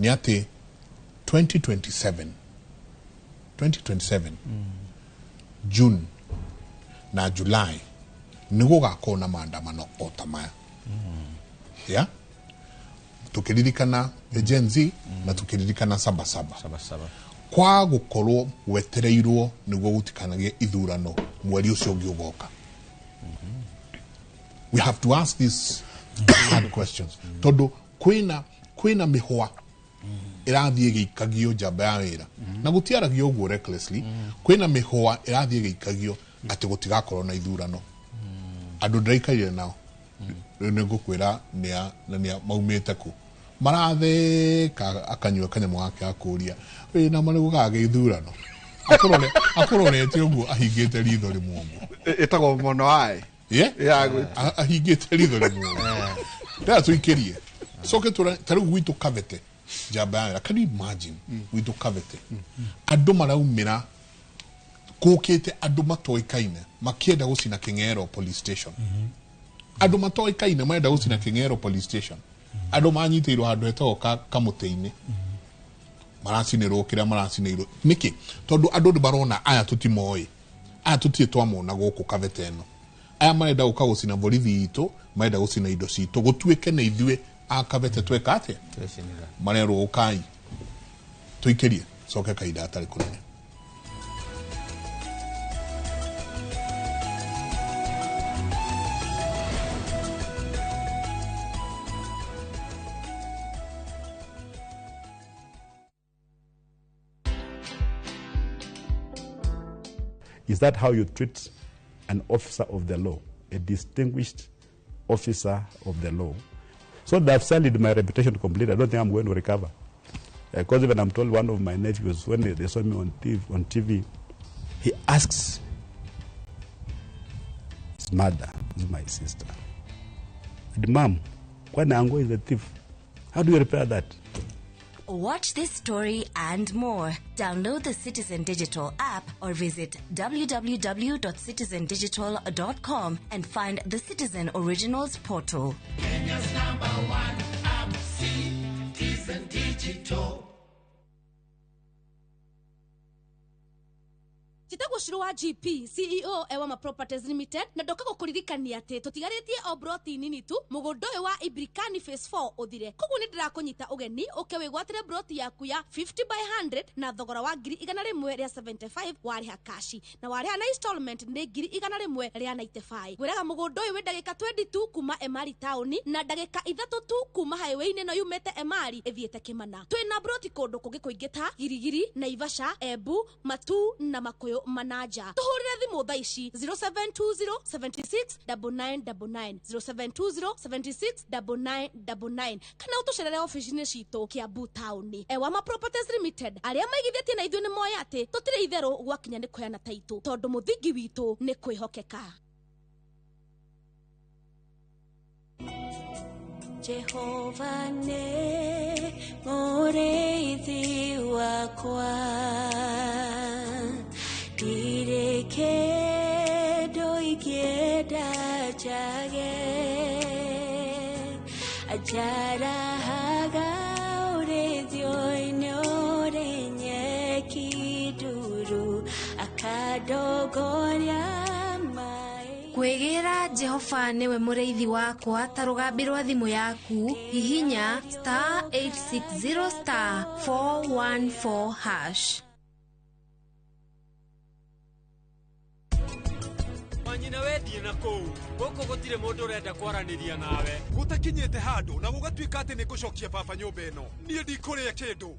nĩ atĩ 2027, 2027 June na July nĩ gũgakorwo na maandamano o ta maya ya tukĩririkana Gen Z na tukĩririkana Sabasaba, kwa gũkorwo gwetereirwo nĩguo gũtikanagĩe ithurano mweri ũcio ũngĩ ũgoka. We have to ask these hard questions tondũ kwĩna mĩhwa ĩrathiĩ ĩgĩikagio njamba ya wĩra na gũtiaragio ũguo recklessly. Kwĩna mĩhwa ĩrathiĩ ĩgĩikagio atĩ gũtigakorwo na ithurano. Andũ ndĩraikarire nao rĩu nĩ ngũkwĩra nĩa na nĩa maumĩte kũ, maratheka, akanyua kanyamũ gake akũria wĩna marĩ gũkagĩa ithurano. Akurorete uguo ahingite ritho rimwe uguo. Ĩtagwo mono eye. Yeah? Ahingite ritho rimwe uguo. Ndĩra tũikĩrie. Coke ta rĩu gwitũ Kabete. Njamba ya wĩra. Can you imagine gwitũ Kabete? Andũ maraumĩra kũkĩte andũ matoĩkaine makĩenda gũcina Kĩng'ero police station. Andũ matoĩkaine marenda gũcina Kĩng'ero police station. Andũ manyitĩirwo handũ hetagwo kamũtĩ-inĩ. Maracinĩrwo kĩrĩa maracinĩirwo. Nĩkĩ? Tondũ andũ nĩ marona aya tũtimoĩ. Aya tũtirĩ twamona gũkũ Kabete ĩno. Aya marenda gũka gũcina borithi itũ, marenda gũcina indo citũ. Gũtuĩke nĩ ithuĩ a Kabete tweka atĩa? Marerwo ũkai. Tũikĩrie. Coke kahinda gatarĩ kũnene. Is that how you treat an officer of the law, a distinguished officer of the law? So they have sullied my reputation completely. I don't think I'm going to recover. Because even I'm told one of my nephews, when they saw me on TV, he asks his mother, is my sister, and Mom, when Ango is a thief, how do you repair that? Watch this story and more. Download the Citizen Digital app or visit www.citizendigital.com and find the Citizen Originals portal. Kenya's number one app, Citizen Digital. Njĩtagwo Shiro wa GP CEO Ewama Properties Limited na ndoka gũkũririkania atĩ tũtigarĩtie o broti nini tu mũgũnda ũyũ wa Ibrikani Phase 4 ũthire. Koguo nĩ ndĩrakũnyita ũgeni ũke wĩgwatĩre broti yaku ya 50 by 100 na thogora wa 175 warĩha kashi na warĩha na installment nĩ 195. Ngwĩraga mũgũnda ũyũ wĩ ndagĩka 22 kuma Emari taũni na ndagĩka 3 tu kuma highway-inĩ ĩno yumĩte Emari ĩthiĩte Kĩmana. Twĩna broti kũndũ kũngĩ kũingĩ ta Girigiri, Naivasha, Embu, Matuu na Makuyu Manaja. Tuhurire thimu thaa ici 0720 76 9999 0720 76 9999 kana utucerere ofici-inĩ citũ Kiambu taũni. Ewama Properties Limited arĩa maigithĩtie na ithuĩ nĩ moĩ atĩ tũtirĩ itherũ gwakinya nĩ kũheana taitũ tondũ mũthingi witũ nĩ kwĩhokeka. Jehova nĩ mũrĩithi wakwa, ndirĩ kĩndũ ingĩenda njage, anjarahaga ũrĩithio-inĩ ũrĩ nyeki nduru, akandongoria. Kwĩgĩra Jehova nĩwe mũrĩithi wakwa ta rũgambi rwa thimũ yaku hihinya star 860 star 414 hash. Manyina wendie na kũu gũkũ gũtirĩ mũndũ ũrenda kwaranĩria nawe. Gũtakinyĩte handũ na gũgatuĩka atĩ nĩ ngũcokia baba nyũmba ĩno. Niĩ ndikũrĩa kĩndũ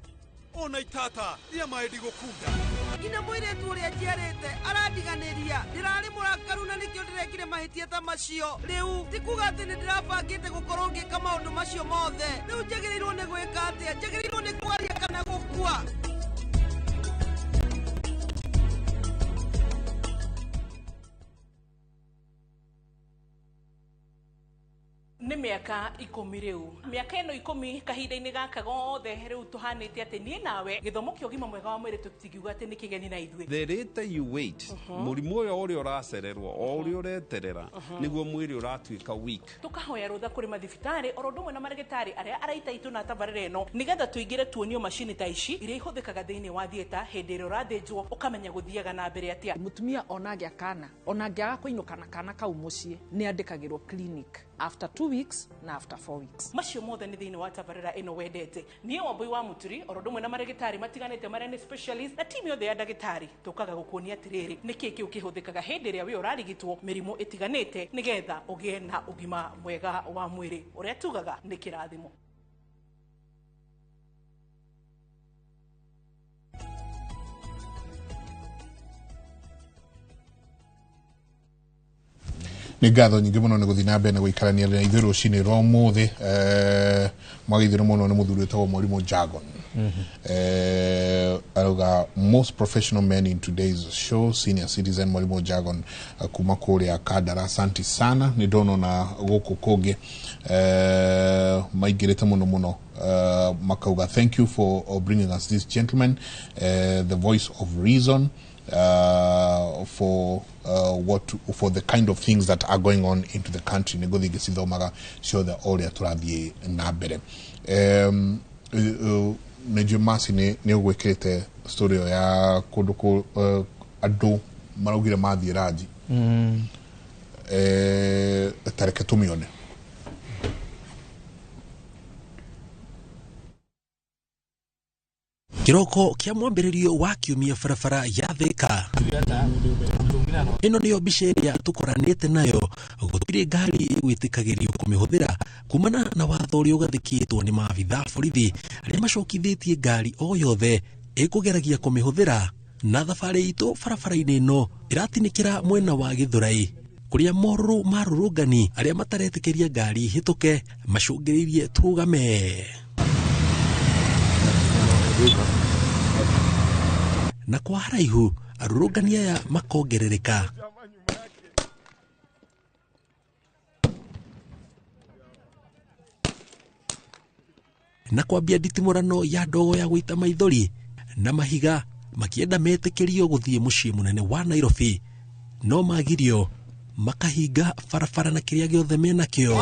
ona itata rĩa maĩ ndigũkunda. Nginya mũirĩtu ũrĩa njiarĩte arandiganĩria. Ndĩrarĩ mũrakaru na nĩkĩo ndĩrekire mahĩtia ta macio. Rĩu ti kuga atĩ nĩ ndĩrabangĩte gũkorwo ngĩka maũndũ macio mothe. Rĩu njagĩrĩirwo nĩ gwĩka atĩa? Njagĩrĩirwo nĩ kwaria kana gũkua? Nĩ mĩaka 10 rĩu. Mĩaka ĩno 10 kahinda-inĩ gaka gothe rĩu tũhanĩte atĩ niĩ nawe gĩthomo kĩa ũgima mwega wa mwĩrĩ tũtingiuga atĩ nĩ kĩgeni na ithuĩ. The later you wait, mũrimũ ũyũ ũrĩa ũracererwo o ũrĩa ũreterera nĩguo mwĩrĩ ũratuĩka weak. Tũkahoya rũtha kũrĩ mathibitarĩ oro ũndũ ũmwe na marĩgĩtarĩ arĩa araita itũ na tabarĩra ĩno nĩgetha tũingĩre tuonio macini ta ici iria ihũthĩkaga thĩinĩ wa theatre hĩndĩ ĩrĩa ũrathĩnjwo ũkamenya gũthiaga na mbere atĩa. Mũtumia ona angĩa kana ona angĩaga kũinũka na kana kau mũciĩ nĩ andĩkagĩrwo clinic after 2 weeks na after 4 weeks. Macio mothe nĩ thĩinĩ wa tabarĩra ĩno wendete. Niĩ Wambui wa Mũturi oro ũndũ ũmwe na marĩgĩtarĩ matiganĩte marĩa nĩ specialist na timu yothe ya ndagĩtarĩ tũkaga gũkuonia atĩrĩrĩ nĩkĩĩ kĩu kĩhũthĩkaga hĩndĩ ĩrĩa wĩ ũrarigitwo mĩrimũ ĩtiganĩte nĩgetha ũgĩe na ũgima mwega wa mwĩrĩ ũrĩa tugaga nĩ kĩrathimo. Nĩ ngatho nyingĩ mũno nĩ gũthiĩ na mbere na gũikarania na ithuĩ rũcinĩ rwa ũmũthĩ. Mwageithio mũno nĩ mũthuri wĩtagwo Mwarimũ Jagon. Arauga most professional men in today's show, senior citizen Mwalimu Jagon, kuma kũrĩa Kandara. Asante sana. Nĩ ndona ona gũkũ kũngĩ maingĩrĩte mũno mũno, makauga thank you for bringing us this gentleman, the voice of reason, for what for the kind of things that are going on into the country. Nĩ ngũthiĩ ngĩcithomaga ciothe o ũrĩa tũrathiĩ na mbere. Nĩ njũĩ Masi nĩ ũgwĩkĩrĩte story ĩyo ya kũndũ kũ andũ maraugire mathiĩ ranji. Ta reke tũmĩone. Kĩroko kĩa mwambĩrĩrio wa kiumia barabara ya Thika. Ĩno nĩyo mbica ĩrĩa tũkoranĩte nayo. Gũtirĩ ngari ĩgwĩtĩkagĩrio kũmĩhũthĩra kumana na watho ũrĩa ũgathĩkĩtwo nĩ maabitha borithi arĩa macokithĩtie ngari o yothe ĩkũgeragia kũmĩhũthĩra. Na thabarĩ itũ barabara-inĩ ĩno ĩratinĩkĩra mwena wa Gĩthũrai, kũrĩa morũrũ ma arũrũngani arĩa mataretĩkĩria ngari ihĩtũke macũngĩrĩirie tũrũgame. Na kwa haraihu arũrũngani aya makongerereka. Na kwambia nditimũrano ya ndogo ya gũita maithori na mahiga makĩenda metĩkĩrio gũthiĩ mũciĩ mũnene wa Nairobi, no magirio makahinga barabara na kĩrĩa gĩothe menakĩo.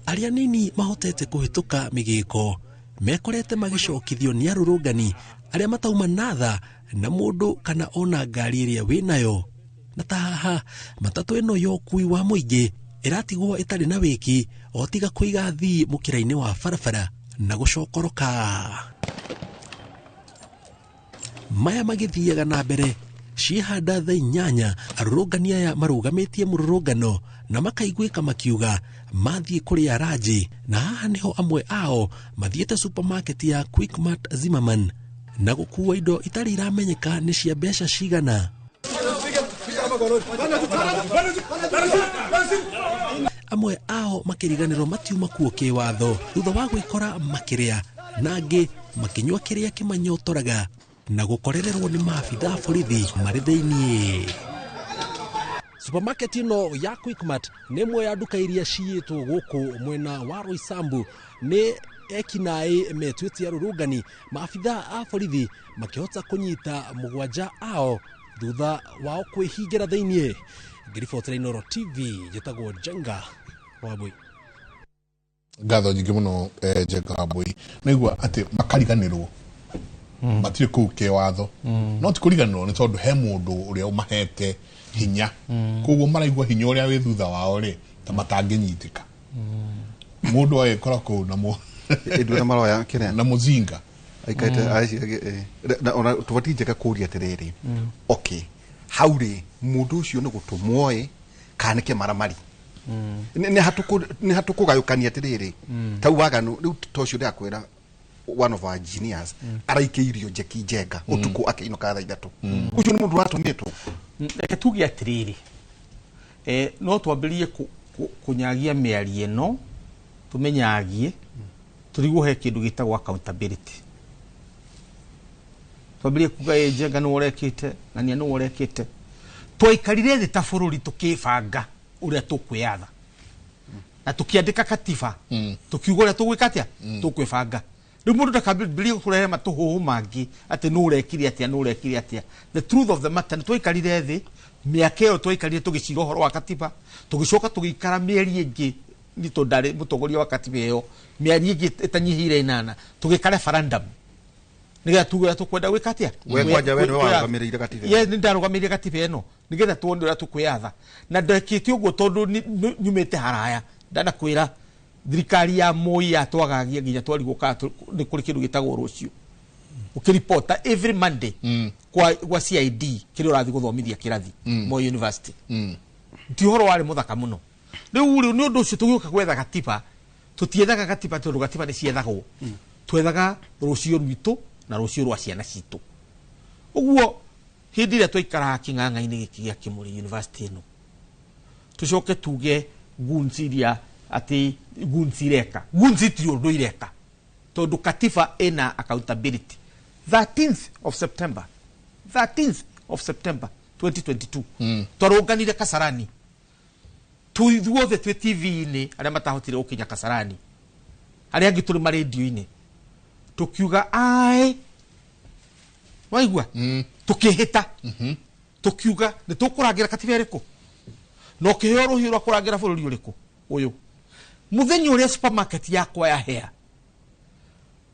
Arĩa nini mahotete kũhĩtũka mĩgĩko mekorete magĩcokithio nĩ arũrũngani arĩa matauma natha na mũndũ kana ona ngari ĩrĩa wĩnayo. Na ta haha matatũ ĩno ya ũkui wa mũingĩ ĩratigwo ĩtarĩ na wĩki o tiga kũiga thii mũkĩra-inĩ wa barabara na gũcokoroka. Maya magĩthiaga na mbere ciĩhanda thaa 8 arũrũngani aya marũgamĩtie mũrũrũngano na makaiguĩka makiuga mathiĩ kũrĩa ranji, na haha nĩho amwe ao mathiĩte supermarket ya Quickmart Zimmerman na gũkua indo itarĩ iramenyeka nĩ cia mbeca cigana. Amwe ao makĩriganĩrwo matiuma kuo kĩwatho thutha wa gwĩkora makĩrĩa, na angĩ makĩnyua kĩrĩa kĩmanyotoraga na gũkorererwo nĩ maabitha borithi marĩ thĩiniĩ. Supermarket ĩno ya Quickmart nĩ ĩmwe ya nduka iria ciyĩtwo gũkũ mwena wa Roysambu nĩ ekinaĩ metuĩte arũrũngani. Maabitha a borithi makĩhota kũnyita 7 ao thutha wao kwĩhingĩra thĩiniĩ. Ngĩribotera Inooro TV, njĩtagwo Njenga Wambui. Ngatho nyingĩ mũno, Njenga Wambui. Naigua atĩ makariganĩrwo matirĩ kũu kĩwatho, no ti kũriganĩrwo nĩ tondũ he mũndũ ũrĩa ũmahete hinya, koguo maraigua hinya ũrĩa wĩ thutha wao rĩ ta matangĩnyitĩka. Mũndũ agĩkora kũu na ĩndũ na maroya kĩrĩa na mũzinga aikaite aci na ona tũbatiĩ njega kũria atĩrĩrĩ, okay, hau rĩ mũndũ ũcio nĩ gũtũmwo ĩ kana nĩ kĩmaramari? Nĩ hatũkũgayũkania atĩrĩrĩ, tau waganu rĩu ta ũcio ndĩrakwĩra one of our engineers araikĩirio njeki njenga ũtukũ akĩinũka thaa 3. Ũcio nĩ mũndũ ũratũmĩtwo. Reke tuge atĩrĩrĩ, no twambĩrĩrie kũnyagia mĩario ĩno, tũmĩnyagie tũrigwo he kĩndũ gĩtagwo accountability. Twambĩrĩrie kuga ĩ Njenga nĩwe ũrekĩte na nĩa nĩwe ũrekĩte. Twaikarire thĩ ta bũrũri tũkĩbanga ũrĩa tũkwĩyatha na tũkĩandĩka katiba, tũkiuga ũrĩa tũgwĩka atĩa, tũkwĩbanga. Rĩu mũndũ ndakambĩrĩrie kũrehe matũhũhũ mangĩ atĩ nũ ũrekire atĩa, nũ ũrekire atĩa. The truth of the matter nĩ twaikarire thĩ mĩaka ĩyo twaikarire tũgĩcira ũhoro wa katiba, tũgĩcoka tũgĩikara mĩeri ĩngĩ nĩ tondũ ndarĩ mũtongoria wa katiba ĩyo, mĩeri ĩngĩ ĩtanyihĩire 8 tũgĩka referendum nĩgetha tuge ũrĩa tũkwenda gwĩka atĩa. We kwanja we nĩwe warũgamĩrĩire katiba ĩno. Yes, nĩ ndarũgamĩrĩire katiba ĩno nĩgetha tuone ũrĩa tũkwĩyatha. Na ndekĩte ũguo tondũ nyumĩte haraya, ndanakwĩra thirikari ya Moi yatwagagia nginya twarigwo kana nĩ kũrĩ kĩndũ gĩtagwo rũciũ. Ũkĩripota every Monday kwa CID kĩrĩa ũrathiĩ gũthomithia kĩrathi Moi University. Ti ũhoro warĩ mũthaka mũno. Rĩu rĩ nĩ ũndũ ũcio tũgĩũka gwetha gatiba, tũtiethaga gatiba tondũ gatiba nĩ ciethagwo. Twethaga rũciũ rwitũ na rũciũ rwa ciana citũ. Ũguo hĩndĩ ĩrĩa twaikaraga kĩng'ang'a-inĩ gĩkĩ gĩa Kĩmũrĩ University ĩno, tũcoke tuge goons iria Atĩ goons ireka, goons itirĩ ũndũ ireka tondũ katiba ĩna accountability. 13th of September, 13th of September 2022, twarũnganire Kasarani ithuothe twĩ TV-inĩ, arĩa matahotire gũkinya Kasarani, arĩa angĩ tũrĩ marendio-inĩ, tũkiuga aĩ waigua, tukihita tukiuga nĩ tũkũrangĩra katiba ĩrĩkũ na ũkĩheo rũhiũ rwa kũrangĩra bũrũri ũrĩkũ ũyũ. Mũthenya ũrĩa supermarket yakwa yahĩa,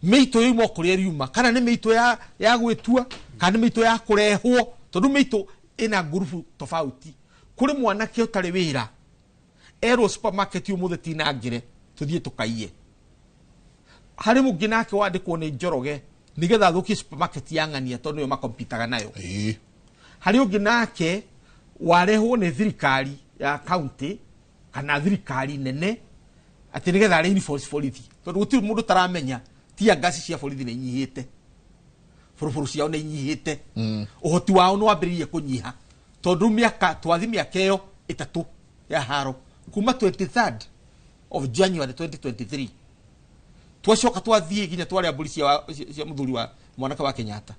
mĩitũ yoima o kũrĩa riuma, kana nĩ mĩitũ ya gwĩtua kana nĩ mĩitũ ya kũrehwo, tondũ mĩitũ ĩna ngurubu tofauti. Kũrĩ mwanake ũtarĩ wĩra erwo supermarket ũmũthĩ tinangĩre tũthiĩ tũkaiye, harĩ mũngĩ nake wandĩkwo nĩ Njoroge nĩgetha athũkie supermarket ya ng'ania tondũ nĩyo makompitaga nayo. Harĩ ũngĩ nake warehwo nĩ thirikari ya county kana thirikari nene atĩ nĩgetha areinforce borithi, tondũ gũtirĩ mũndũ taramenya tear gas cia borithi nĩ inyihĩte, boroboro ciao nĩ inyihĩte, ũhoti wao nĩ wambĩrĩirie kũnyiha tondũ mĩaka twathi mĩaka ĩyo 3 ya haro kuma 23rd of January 2023 twacoka twathiĩ nginya twarĩa mbũri cia mũthuri wa mwanake wa Kenyatta.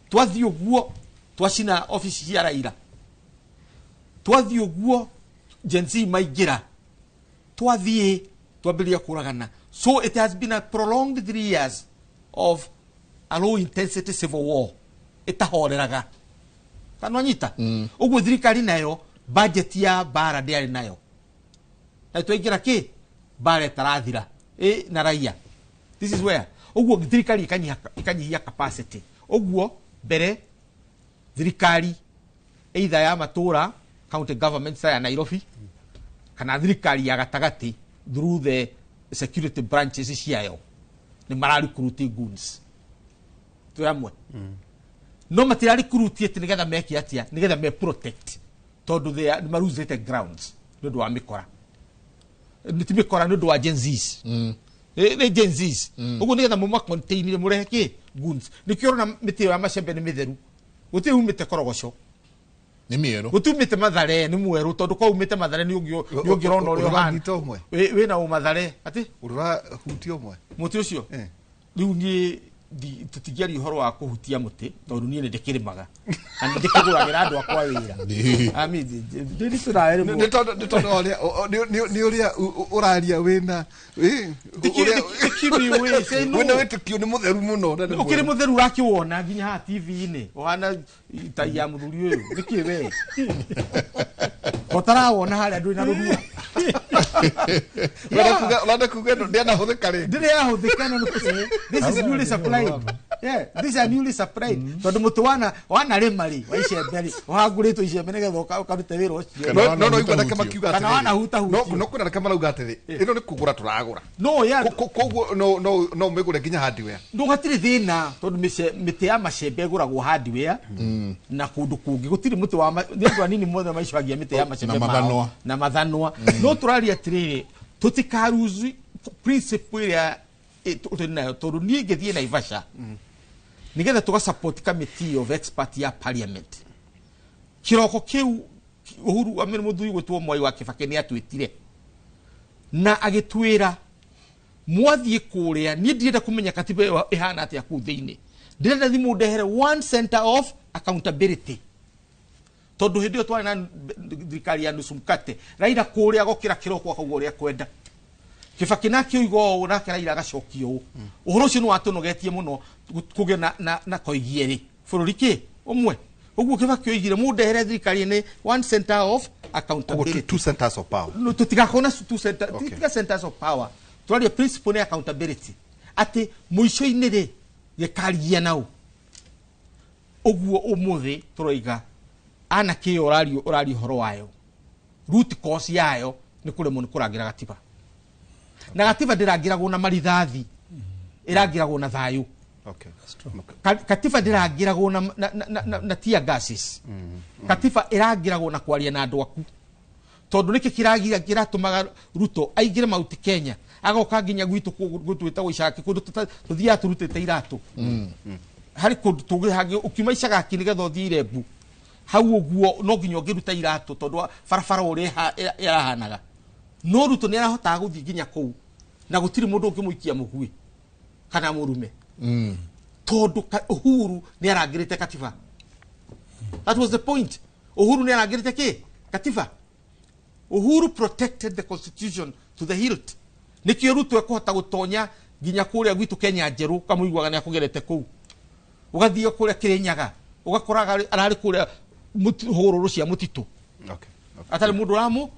Twathiĩ ũguo twacina ofici cia Raila, twathiĩ ũguo Gen Z maingĩra, twathiĩ twambĩrĩria kũragana. So it has been a prolonged 3 years of a low intensity civil war ĩtahoreraga, kana wanyita ũguo. Thirikari nayo budget ya bara ndĩarĩ nayo, na twaingĩra kĩ bara ĩtarathira na raia. This is where ũguo thirikari ĩkanyihia capacity. Ũguo mbere thirikari either ya matũra, county government ya Nairobi, kana thirikari ya gatagatĩ through the security branches ciayo nĩ mararecruit goons twĩ hamwe, no matirarecruit atĩ nĩgetha meke atĩa, nĩgetha me protect, tondũ they are nĩ marusĩte grounds nĩ ũndũ wa mĩkora, nĩ ti mĩkora, nĩ ũndũ wa Gen Zs. Nĩ Gen Zs. Ũguo nĩgetha mũma contain mũrehe kĩ goons. Nĩkĩo ũrona mĩtĩ ĩyo ya macembe nĩ mĩtheru, gũtirĩ umĩte Korogoco, nĩ mĩerũ, gũtiumĩte Mathare, nĩ mwerũ, tondũ kwa umĩte Mathare nĩ ũngĩrona ũrĩa ũhana. Ũranyita ũmwe? Wĩna ũmathare atĩ Ũrahutia ũmwe? Mũtĩ ũcio rĩu niĩ tũtingĩaria ũhoro wa kũhutia mũtĩ tondũ niĩ nĩ ndĩkĩrĩmaga na nĩ ndĩkĩgũragĩra andũ akwa wĩra. Nĩ tondũ nĩ ũrĩa ũraria wĩna wĩna wĩtĩkio nĩ mũtheru mũno na nĩ ũkĩrĩ mwerũ. Mũtheru ũrakĩwona nginya haha TV-inĩ ũhana tai ya mũthuri ũyũ, nĩkĩ we ũtarawona harĩa ndũrĩ na rũrua? Ũrenda kuga ĩno ndĩanahũthĩka rĩngĩ? Ndĩrĩ yahũthĩka, no nĩ this is newly supplied. Yeah, these are newly supplied tondũ mũtĩ wana wanarĩma rĩ wa icembe rĩ ũhangũrĩtwo icembe nĩgetha ũkarute wĩra ũcio. No igua ndake makiuga kana atĩrĩrĩ. wanahutahutio. No kwĩna ndake marauga atĩrĩ ĩno nĩ kũgũra tũragũra. No ya Koguo no ũmĩgũre nginya hardware. No hatirĩ thĩna tondũ mĩtĩ ya macembe ĩgũragwo hardware na kũndũ kũngĩ gũtirĩ mũtĩ wa nĩ andũ anini mothe maicagia mĩtĩ ya macembe Na mao. mathanwa. Na mathanwa. No tũraria atĩrĩrĩ, tũtikaruzi principle ĩrĩa tũrĩ nayo, tondũ niĩ ngĩthiĩ Naivasha nĩgetha tũga support committee of expert ya parliament kĩroko kĩu, Uhuru amene mũthuri gwĩtwo Mwai wa Kibaki nĩ atwĩtire na agĩtwĩra mwathiĩ kũrĩa, niĩ ndirenda kũmenya katiba ĩyo ĩhana atĩa kũu thĩinĩ, ndĩrenda thimũ ndehere one center of accountability, tondũ hĩndĩ ĩyo twarĩ na thirikari ya nusu mkate, Raila kũrĩa agokĩra kĩroko akauga ũrĩa kwenda, Kibaki nake oiga ũũ, nake Raila agacokia ũũ. Ũhoro ũcio nĩ watũnogetie mũno kũgĩa na koigi erĩ bũrũri kĩ ũmwe. Ũguo Kibaki oigire mũndehere thirikari nĩ one center of accountability. Two centers of power. No, tutigakorwo na two center, tiga centers of power, twaria principle nĩ accountability, atĩ mũico-inĩ rĩ gĩkarigia nau. Ũguo ũmũthĩ tũroiga anake ĩyo ũraria ũhoro wayo, root cause yayo nĩ kũremwo nĩ kũrangĩra gatiba, na gatiba ndĩrangĩragwo na marithathi, ĩrangĩragwo na thayũ. Katiba ndĩrangĩragwo na tear gases, katiba ĩrangĩragwo na kwaria na andũ aku, tondũ nĩkĩ kĩragira kĩratũmaga Ruto aingĩre Mount Kenya, agoka nginya gwitũ gwĩtagwo Icaki, kũndũ tũthiaga tũrutĩte iratũ, harĩ kũndũ tũngĩ hangĩ ũkiuma Icagaki nĩgetha ũthiĩ Irembu hau ũguo no nginya ũngĩruta iratũ tondũ barabara ũrĩa ĩrahanaga. No Ruto nĩ arahotaga gũthiĩ nginya kũu na gũtirĩ mũndũ ũngĩmũikia mũguĩ kana mũrume. Tondũ Uhuru nĩ arangĩrĩte katiba. That was the point. Uhuru nĩ arangĩrĩte kĩ? Katiba. Uhuru protected the constitution to the hilt. Nĩkĩo Ruto ekũhota gũtonya nginya kũrĩa gwitũ Kenya njerũ kamũiguaga nĩ akũgerete kũu. Ũgathiĩ kũrĩa Kĩrĩnyaga ũgakoraga ararĩ kũrĩa hũgũrũrũ cia mũtitũ. Atarĩ mũndũ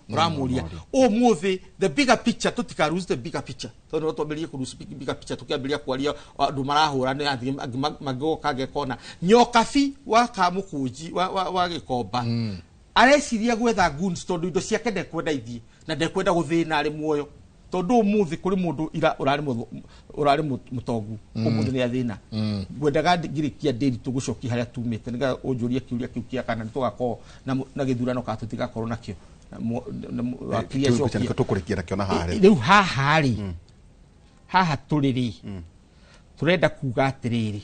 ũramũria. Ũmũthĩ the bigger picture, tũtika lose the bigger picture. Tondũ no twambĩrĩrie kũ lose bigger picture tũkĩambĩrĩria kwaria andũ marahũra nĩ angĩ mangĩgoka ngekona. Nyokabi wa Kamũkũnji wa Gĩkomba areciria gwetha goons tondũ indo ciake ndekwenda ithiĩ na ndekwenda gũthĩna arĩ muoyo. Tondũ ũmũthĩ kũrĩ mũndũ ira ũrarĩ mũtongu ũmũthĩ nĩ athĩna. Ngwendaga ngĩrĩkia ndĩri tũgũcokia harĩa tumĩte nĩgetha ũnjũrie kĩũria kĩu kĩa kana nĩtũgakorwo na gĩthurano kana tũtigakorwo nakĩo. Wakiri acokie. Tũkũrĩkia nakĩo na haha rĩ. Rĩu haha rĩ, haha tũrĩ rĩ, tũrenda kuga atĩrĩrĩ,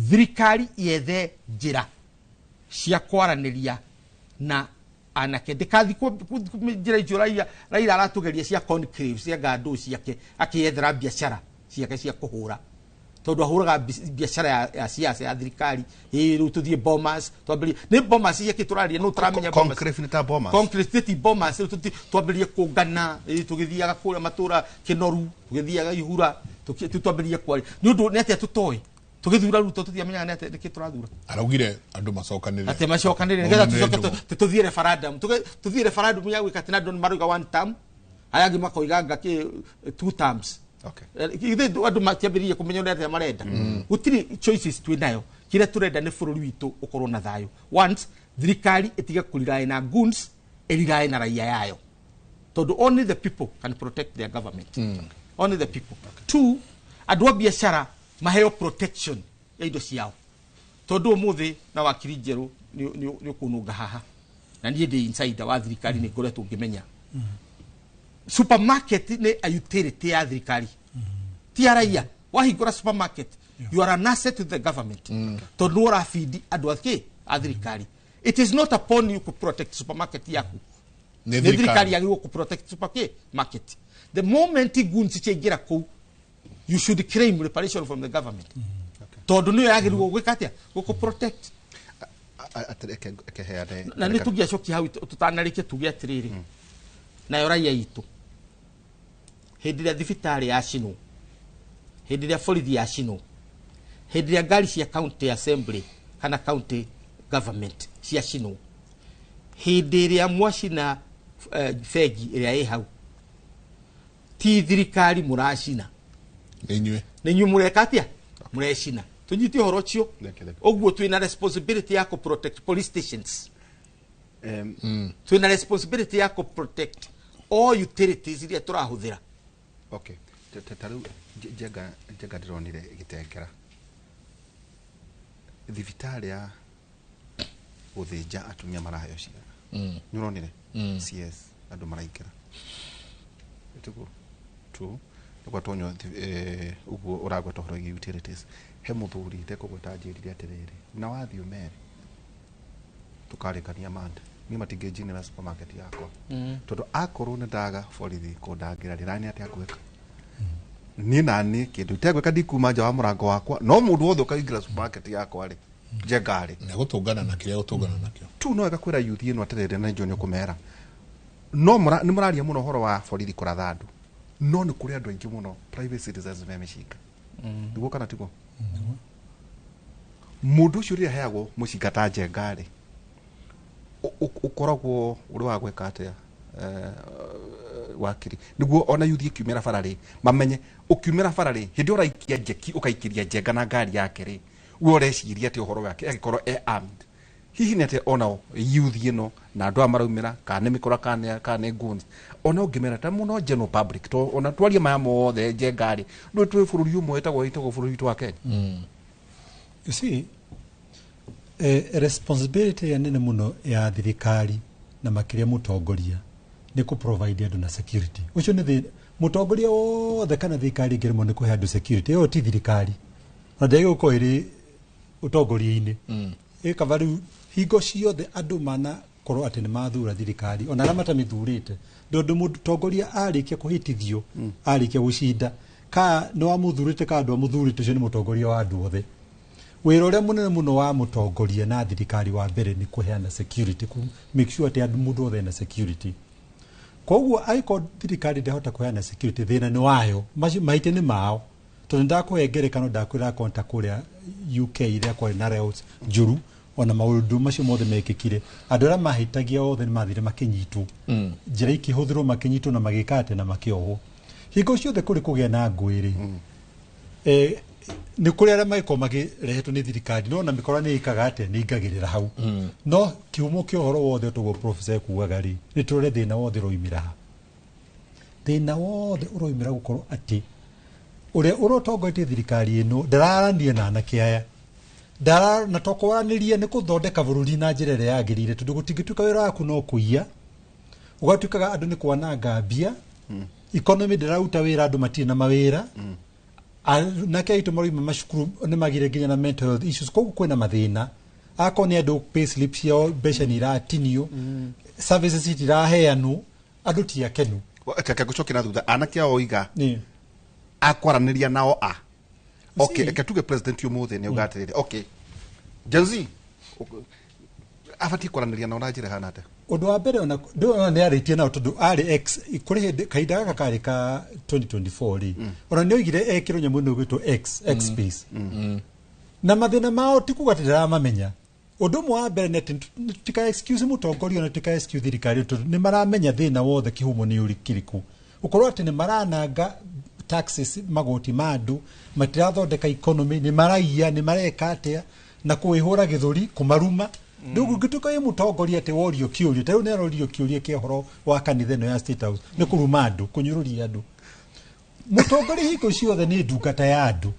thirikari yethe njĩra cia kwaranĩria na anake ndĩkathi njĩra icio Raila aratũgeria cia conclave cia ngandũ ciake akĩyethera biacara ciake cia kũhũra tondũ ahũraga biacara ya siasa ya thirikari. Ĩ rĩu tũthiĩ Bomas twambĩrĩrie nĩ Bomas ciake tũraria no tũramenya Bomas. Conclave nĩ ta Bomas. Conclave ti Bomas, rĩu twambĩrĩrie kũngana, ĩ tũgĩthiaga kũrĩa matũra Kĩnoru, tũgĩthiaga Ihura, twambĩrĩrie kwaria nĩ ũndũ nĩ atĩa tũtoĩ tũgĩthura Ruto tũtiamenyaga nĩ atĩa nĩkĩ tũrathura. Araugire andũ macokanĩrĩre. Atĩ macokanĩrĩre nĩgetha tũcoke tũthiĩ referendum. Tũthiĩ referendum ya gwĩka atĩ na andũ nĩ marauga one term, aya angĩ makoiga anga kĩ two terms. Ithuĩ andũ matiambĩrĩirie kũmenya ũrĩa atĩa marenda. Gũtirĩ choices twĩ nayo. Kĩrĩa tũrenda nĩ bũrũri witũ ũkorwo na thayũ. Once thirikari ĩtige kũrely na goons, ĩrely na raia yayo. Tondũ only the people can protect their government. Only the people. Two, andũ a biacara maheo protection ya indo ciao. Tondũ ũmũthĩ na wakiri njerũ nĩ ũkũnũnga haha. Na niĩ ndĩ insider wa thirikari nĩ ngoretwo ngĩmenya. Supermarket nĩ a utility ya thirikari. Ti ya raia. Wahingũra supermarket, you are an asset to the government. Tondũ ũrabidi andũ a thirikari. It is not upon you to protect supermarket yaku. Nĩ Nĩ thirikari yagĩrĩirwo kũ protect supermarket. The moment goons ciaingĩra kũu, you should claim reparation from the government. Tondũ nĩyo yagĩrĩirwo gwĩka atĩa? Gũkũ protect. Na nĩ tũngĩacokia hau tũtanarĩkia tuge atĩrĩrĩ, nayo raia itũ hĩndĩ ĩrĩa thibitarĩ yacinwo, hĩndĩ ĩrĩa borithi yacinwo, hĩndĩ ĩrĩa ngari cia county assembly kana county government ciacinwo, hĩndĩ ĩrĩa mwacina bengi ĩrĩa ĩ hau, ti thirikari mũracina, nĩ inyuĩ mũreka atĩa? Mũrecina. Tũnyite ũhoro ũcio. Ũguo twĩna responsibility ya kũ protect police stations. Twĩna responsibility ya kũ protect all utilities iria tũrahũthĩra. Okay. Ta rĩu Njenga ndĩronire gĩtengera thibitarĩ ya gũthĩnja atumia maraheo ciana. Nĩ ũronire? CS andũ maraingĩra. Ĩtiguo tu nĩgwatonywo ũguo ũragweta ũhoro wĩgiĩ utilities. He mũthuri itekũgweta anjĩrire atĩrĩrĩ, na wathiĩ ũmere tũkarĩkania manda niĩ matingĩnjinĩra supermarket yakwa. Tondũ akorwo nĩ ndaga borithi kũndangĩra rĩ, nani atĩa ngwĩka? Niĩ nani kĩndũ itegwĩka ndikuma nja wa mũrango wakwa, no mũndũ wothe ũkaingĩra supermarket yakwa rĩ, Njenga rĩ, nĩ gũtũngana na kĩrĩa gũtũngana nakĩo. Tu no wega kwĩra youth ĩno atĩrĩrĩ, na nĩnjũĩ nĩ ũkũmera, no nĩ mũraria mũno ũhoro wa borithi kũratha andũ, no nĩ kũrĩ andũ aingĩ mũno private citizens me mĩcinga. Nĩguo kana tiguo? Mũndũ ũcio rĩrĩa aheagwo mũcinga ta Njenga rĩ, ũkoragwo ũrĩ wa gwĩka atĩa? Wakiri nĩguo ona yuthi ĩkiumĩra bara rĩ, mamenye ũkiumĩra bara rĩ, hĩndĩ ũraikia njeki ũkaikĩria Njenga na ngari yake rĩ, we ũreciria atĩ ũhoro wake angĩkorwo e armed. Hihi nĩ atĩa onao yuthi ĩno na andũ aya maraumĩra, kana nĩ mĩkora kana nĩ goons, ona ũngĩmera ta mũno general public, to ona twarie maya mothe Njenga rĩ, ndũĩ twĩ bũrũri ũmwe wĩtagwo bũrũri witũ wa Kenya. You see, responsibility ya nene mũno ya thirikari na makĩria mũtongoria nĩ kũ provide andũ na security. Ũcio nĩ mũtongoria wothe kana thirikari ĩngĩremwo nĩ kũhe andũ security, ĩyo ti thirikari. Na ndĩagĩrĩirwo gũkorwo ĩrĩ ũtongoria-inĩ. Ĩkaba rĩu hingo ciothe andũ mana Korwo atĩ nĩ mathura thirikari ona arĩa matamĩthurĩte, tondũ mũtongoria arĩkia kũhĩtithio, arĩkia gũcinda, ka nĩ wamũthurĩte ka ndwamũthurĩte, ũcio nĩ mũtongoria wa andũ othe. Wĩra ũrĩa mũnene mũno wa mũtongoria na thirikari wa mbere nĩ kũheana security, ku make sure atĩ andũ mũndũ othe ena security. Koguo angĩkorwo thirikari ndĩhota kũheana security, thĩna nĩ wayo, macio mahĩtia nĩ mao. Tondũ ndakũhe ngerekano, ndakwĩra konta kũrĩa UK ĩrĩa kwarĩ na riots njũru, ona maũndũ macio mothe mekĩkire, andũ arĩa mahĩtagia othe nĩ mathire makĩnyitwo, njĩra ikĩhũthĩrwo, makĩnyitwo na magĩka atĩ na makĩohwo. Hingo ciothe kũrĩ kũgĩa na ngũĩ rĩ, nĩ kũrĩ arĩa magĩkorwo makĩrehetwo nĩ thirikari, no na mĩkora nĩ ĩkaga atĩa, nĩ ingagĩrĩra hau. No kĩhumo kĩa ũhoro wothe, toguo professor ekugaga rĩ, nĩ tũrore thĩna wothe ũroimĩra ha. Thĩna wothe ũroimĩra gũkorwo atĩ ũrĩa ũrotongoretie thirikari ĩno ndararania na anake aya. Ndara na to kwaranĩria, nĩ kũthondeka bũrũri na njĩra ĩrĩa yagĩrĩire, tondũ gũtingĩtuĩka wĩra waku no kũiya, ũgatuĩkaga andũ nĩ kwananga mbia, economy ndĩraruta wĩra, andũ matirĩ na mawĩra, anake aitũ maroima macukuru nĩ magire nginya na mental health issues. Koguo kwĩna mathĩna, akorwo nĩ andũ pay slip ciao mbeca nĩ iratinio, services itiraheanwo, andũ ti akenu. Reke ngũcokie na thutha. Anake ao oiga Nĩ. akwaranĩria nao a okay. See. Reke tuge president ũmũthĩ nĩ auga atĩrĩrĩ, okay, Gen Z abatiĩ kwaranĩria nao na njĩra ĩhana atĩa? Ũndũ wa mbere, ona ndĩrona nĩ arĩtie nao, tondũ arĩ X kũrĩ hĩndĩ kahinda gaka karĩ ka 2024 rĩ, ona nĩ oigire ekĩrwo nyamũ ĩno ĩgwĩtwo X space na mathĩna mao ti kuga atĩ ndaramamenya. Ũndũ ũmwe wa mbere nĩ atĩ tika excuse mũtongoria na tika excuse thirikari, tondũ nĩ maramenya thĩna wothe kĩhumo nĩ ũrĩkĩrĩkũ. Ũkorwo atĩ nĩ marananga taxes, magoti ma andũ, matirathondeka economy, nĩ maraiya, nĩ mareka atĩa na kwĩhũra gĩthũri kũmaruma. Rĩu ũngĩtuĩka wĩ mũtongoria atĩ worio kĩũria ta rĩu nĩ arorio kĩũria kĩa ũhoro wa kanitha ĩno ya State House, nĩ kũruma andũ, kũnyũrũria andũ. Mũtongoria hingo ciothe nĩ ndungata ya andũ.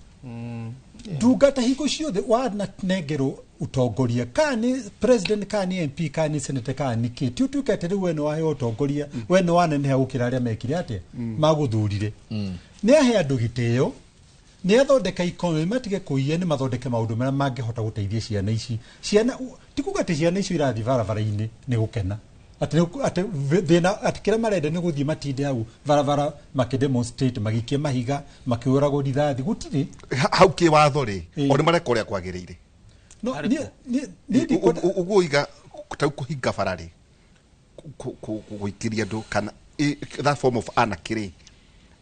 Ndungata hingo ciothe wananengerwo ũtongoria, kana nĩ president, kana nĩ MP, kana nĩ senator, kana nĩ kĩ, ti ũtuĩke atĩ rĩu we nĩ waheo ũtongoria, we nĩ waneneha gũkĩra arĩa mekire atĩa, magũthurire. Nĩ ahe andũ gĩtĩo, nĩ athondeka economy, matige kũiya, nĩ mathondeke maũndũ marĩa mangĩhota gũteithia ciana ici. Ciana ti kuga atĩ ciana icio irathiĩ barabara-inĩ nĩ gũkena, atĩ thĩna atĩ kĩrĩa marenda nĩ gũthiĩ matinde hau barabara makĩdemonstrate, magĩikia mahiga, makĩũragwo rithathi, gũtirĩ. Hau kĩwatho rĩ, o nĩ mareka ũrĩa kwagĩrĩire? No niĩ ndikwenda. Ũguo oiga ta rĩu kũhinga bara rĩ, gũikĩria andũ kana that form of anarchy rĩ,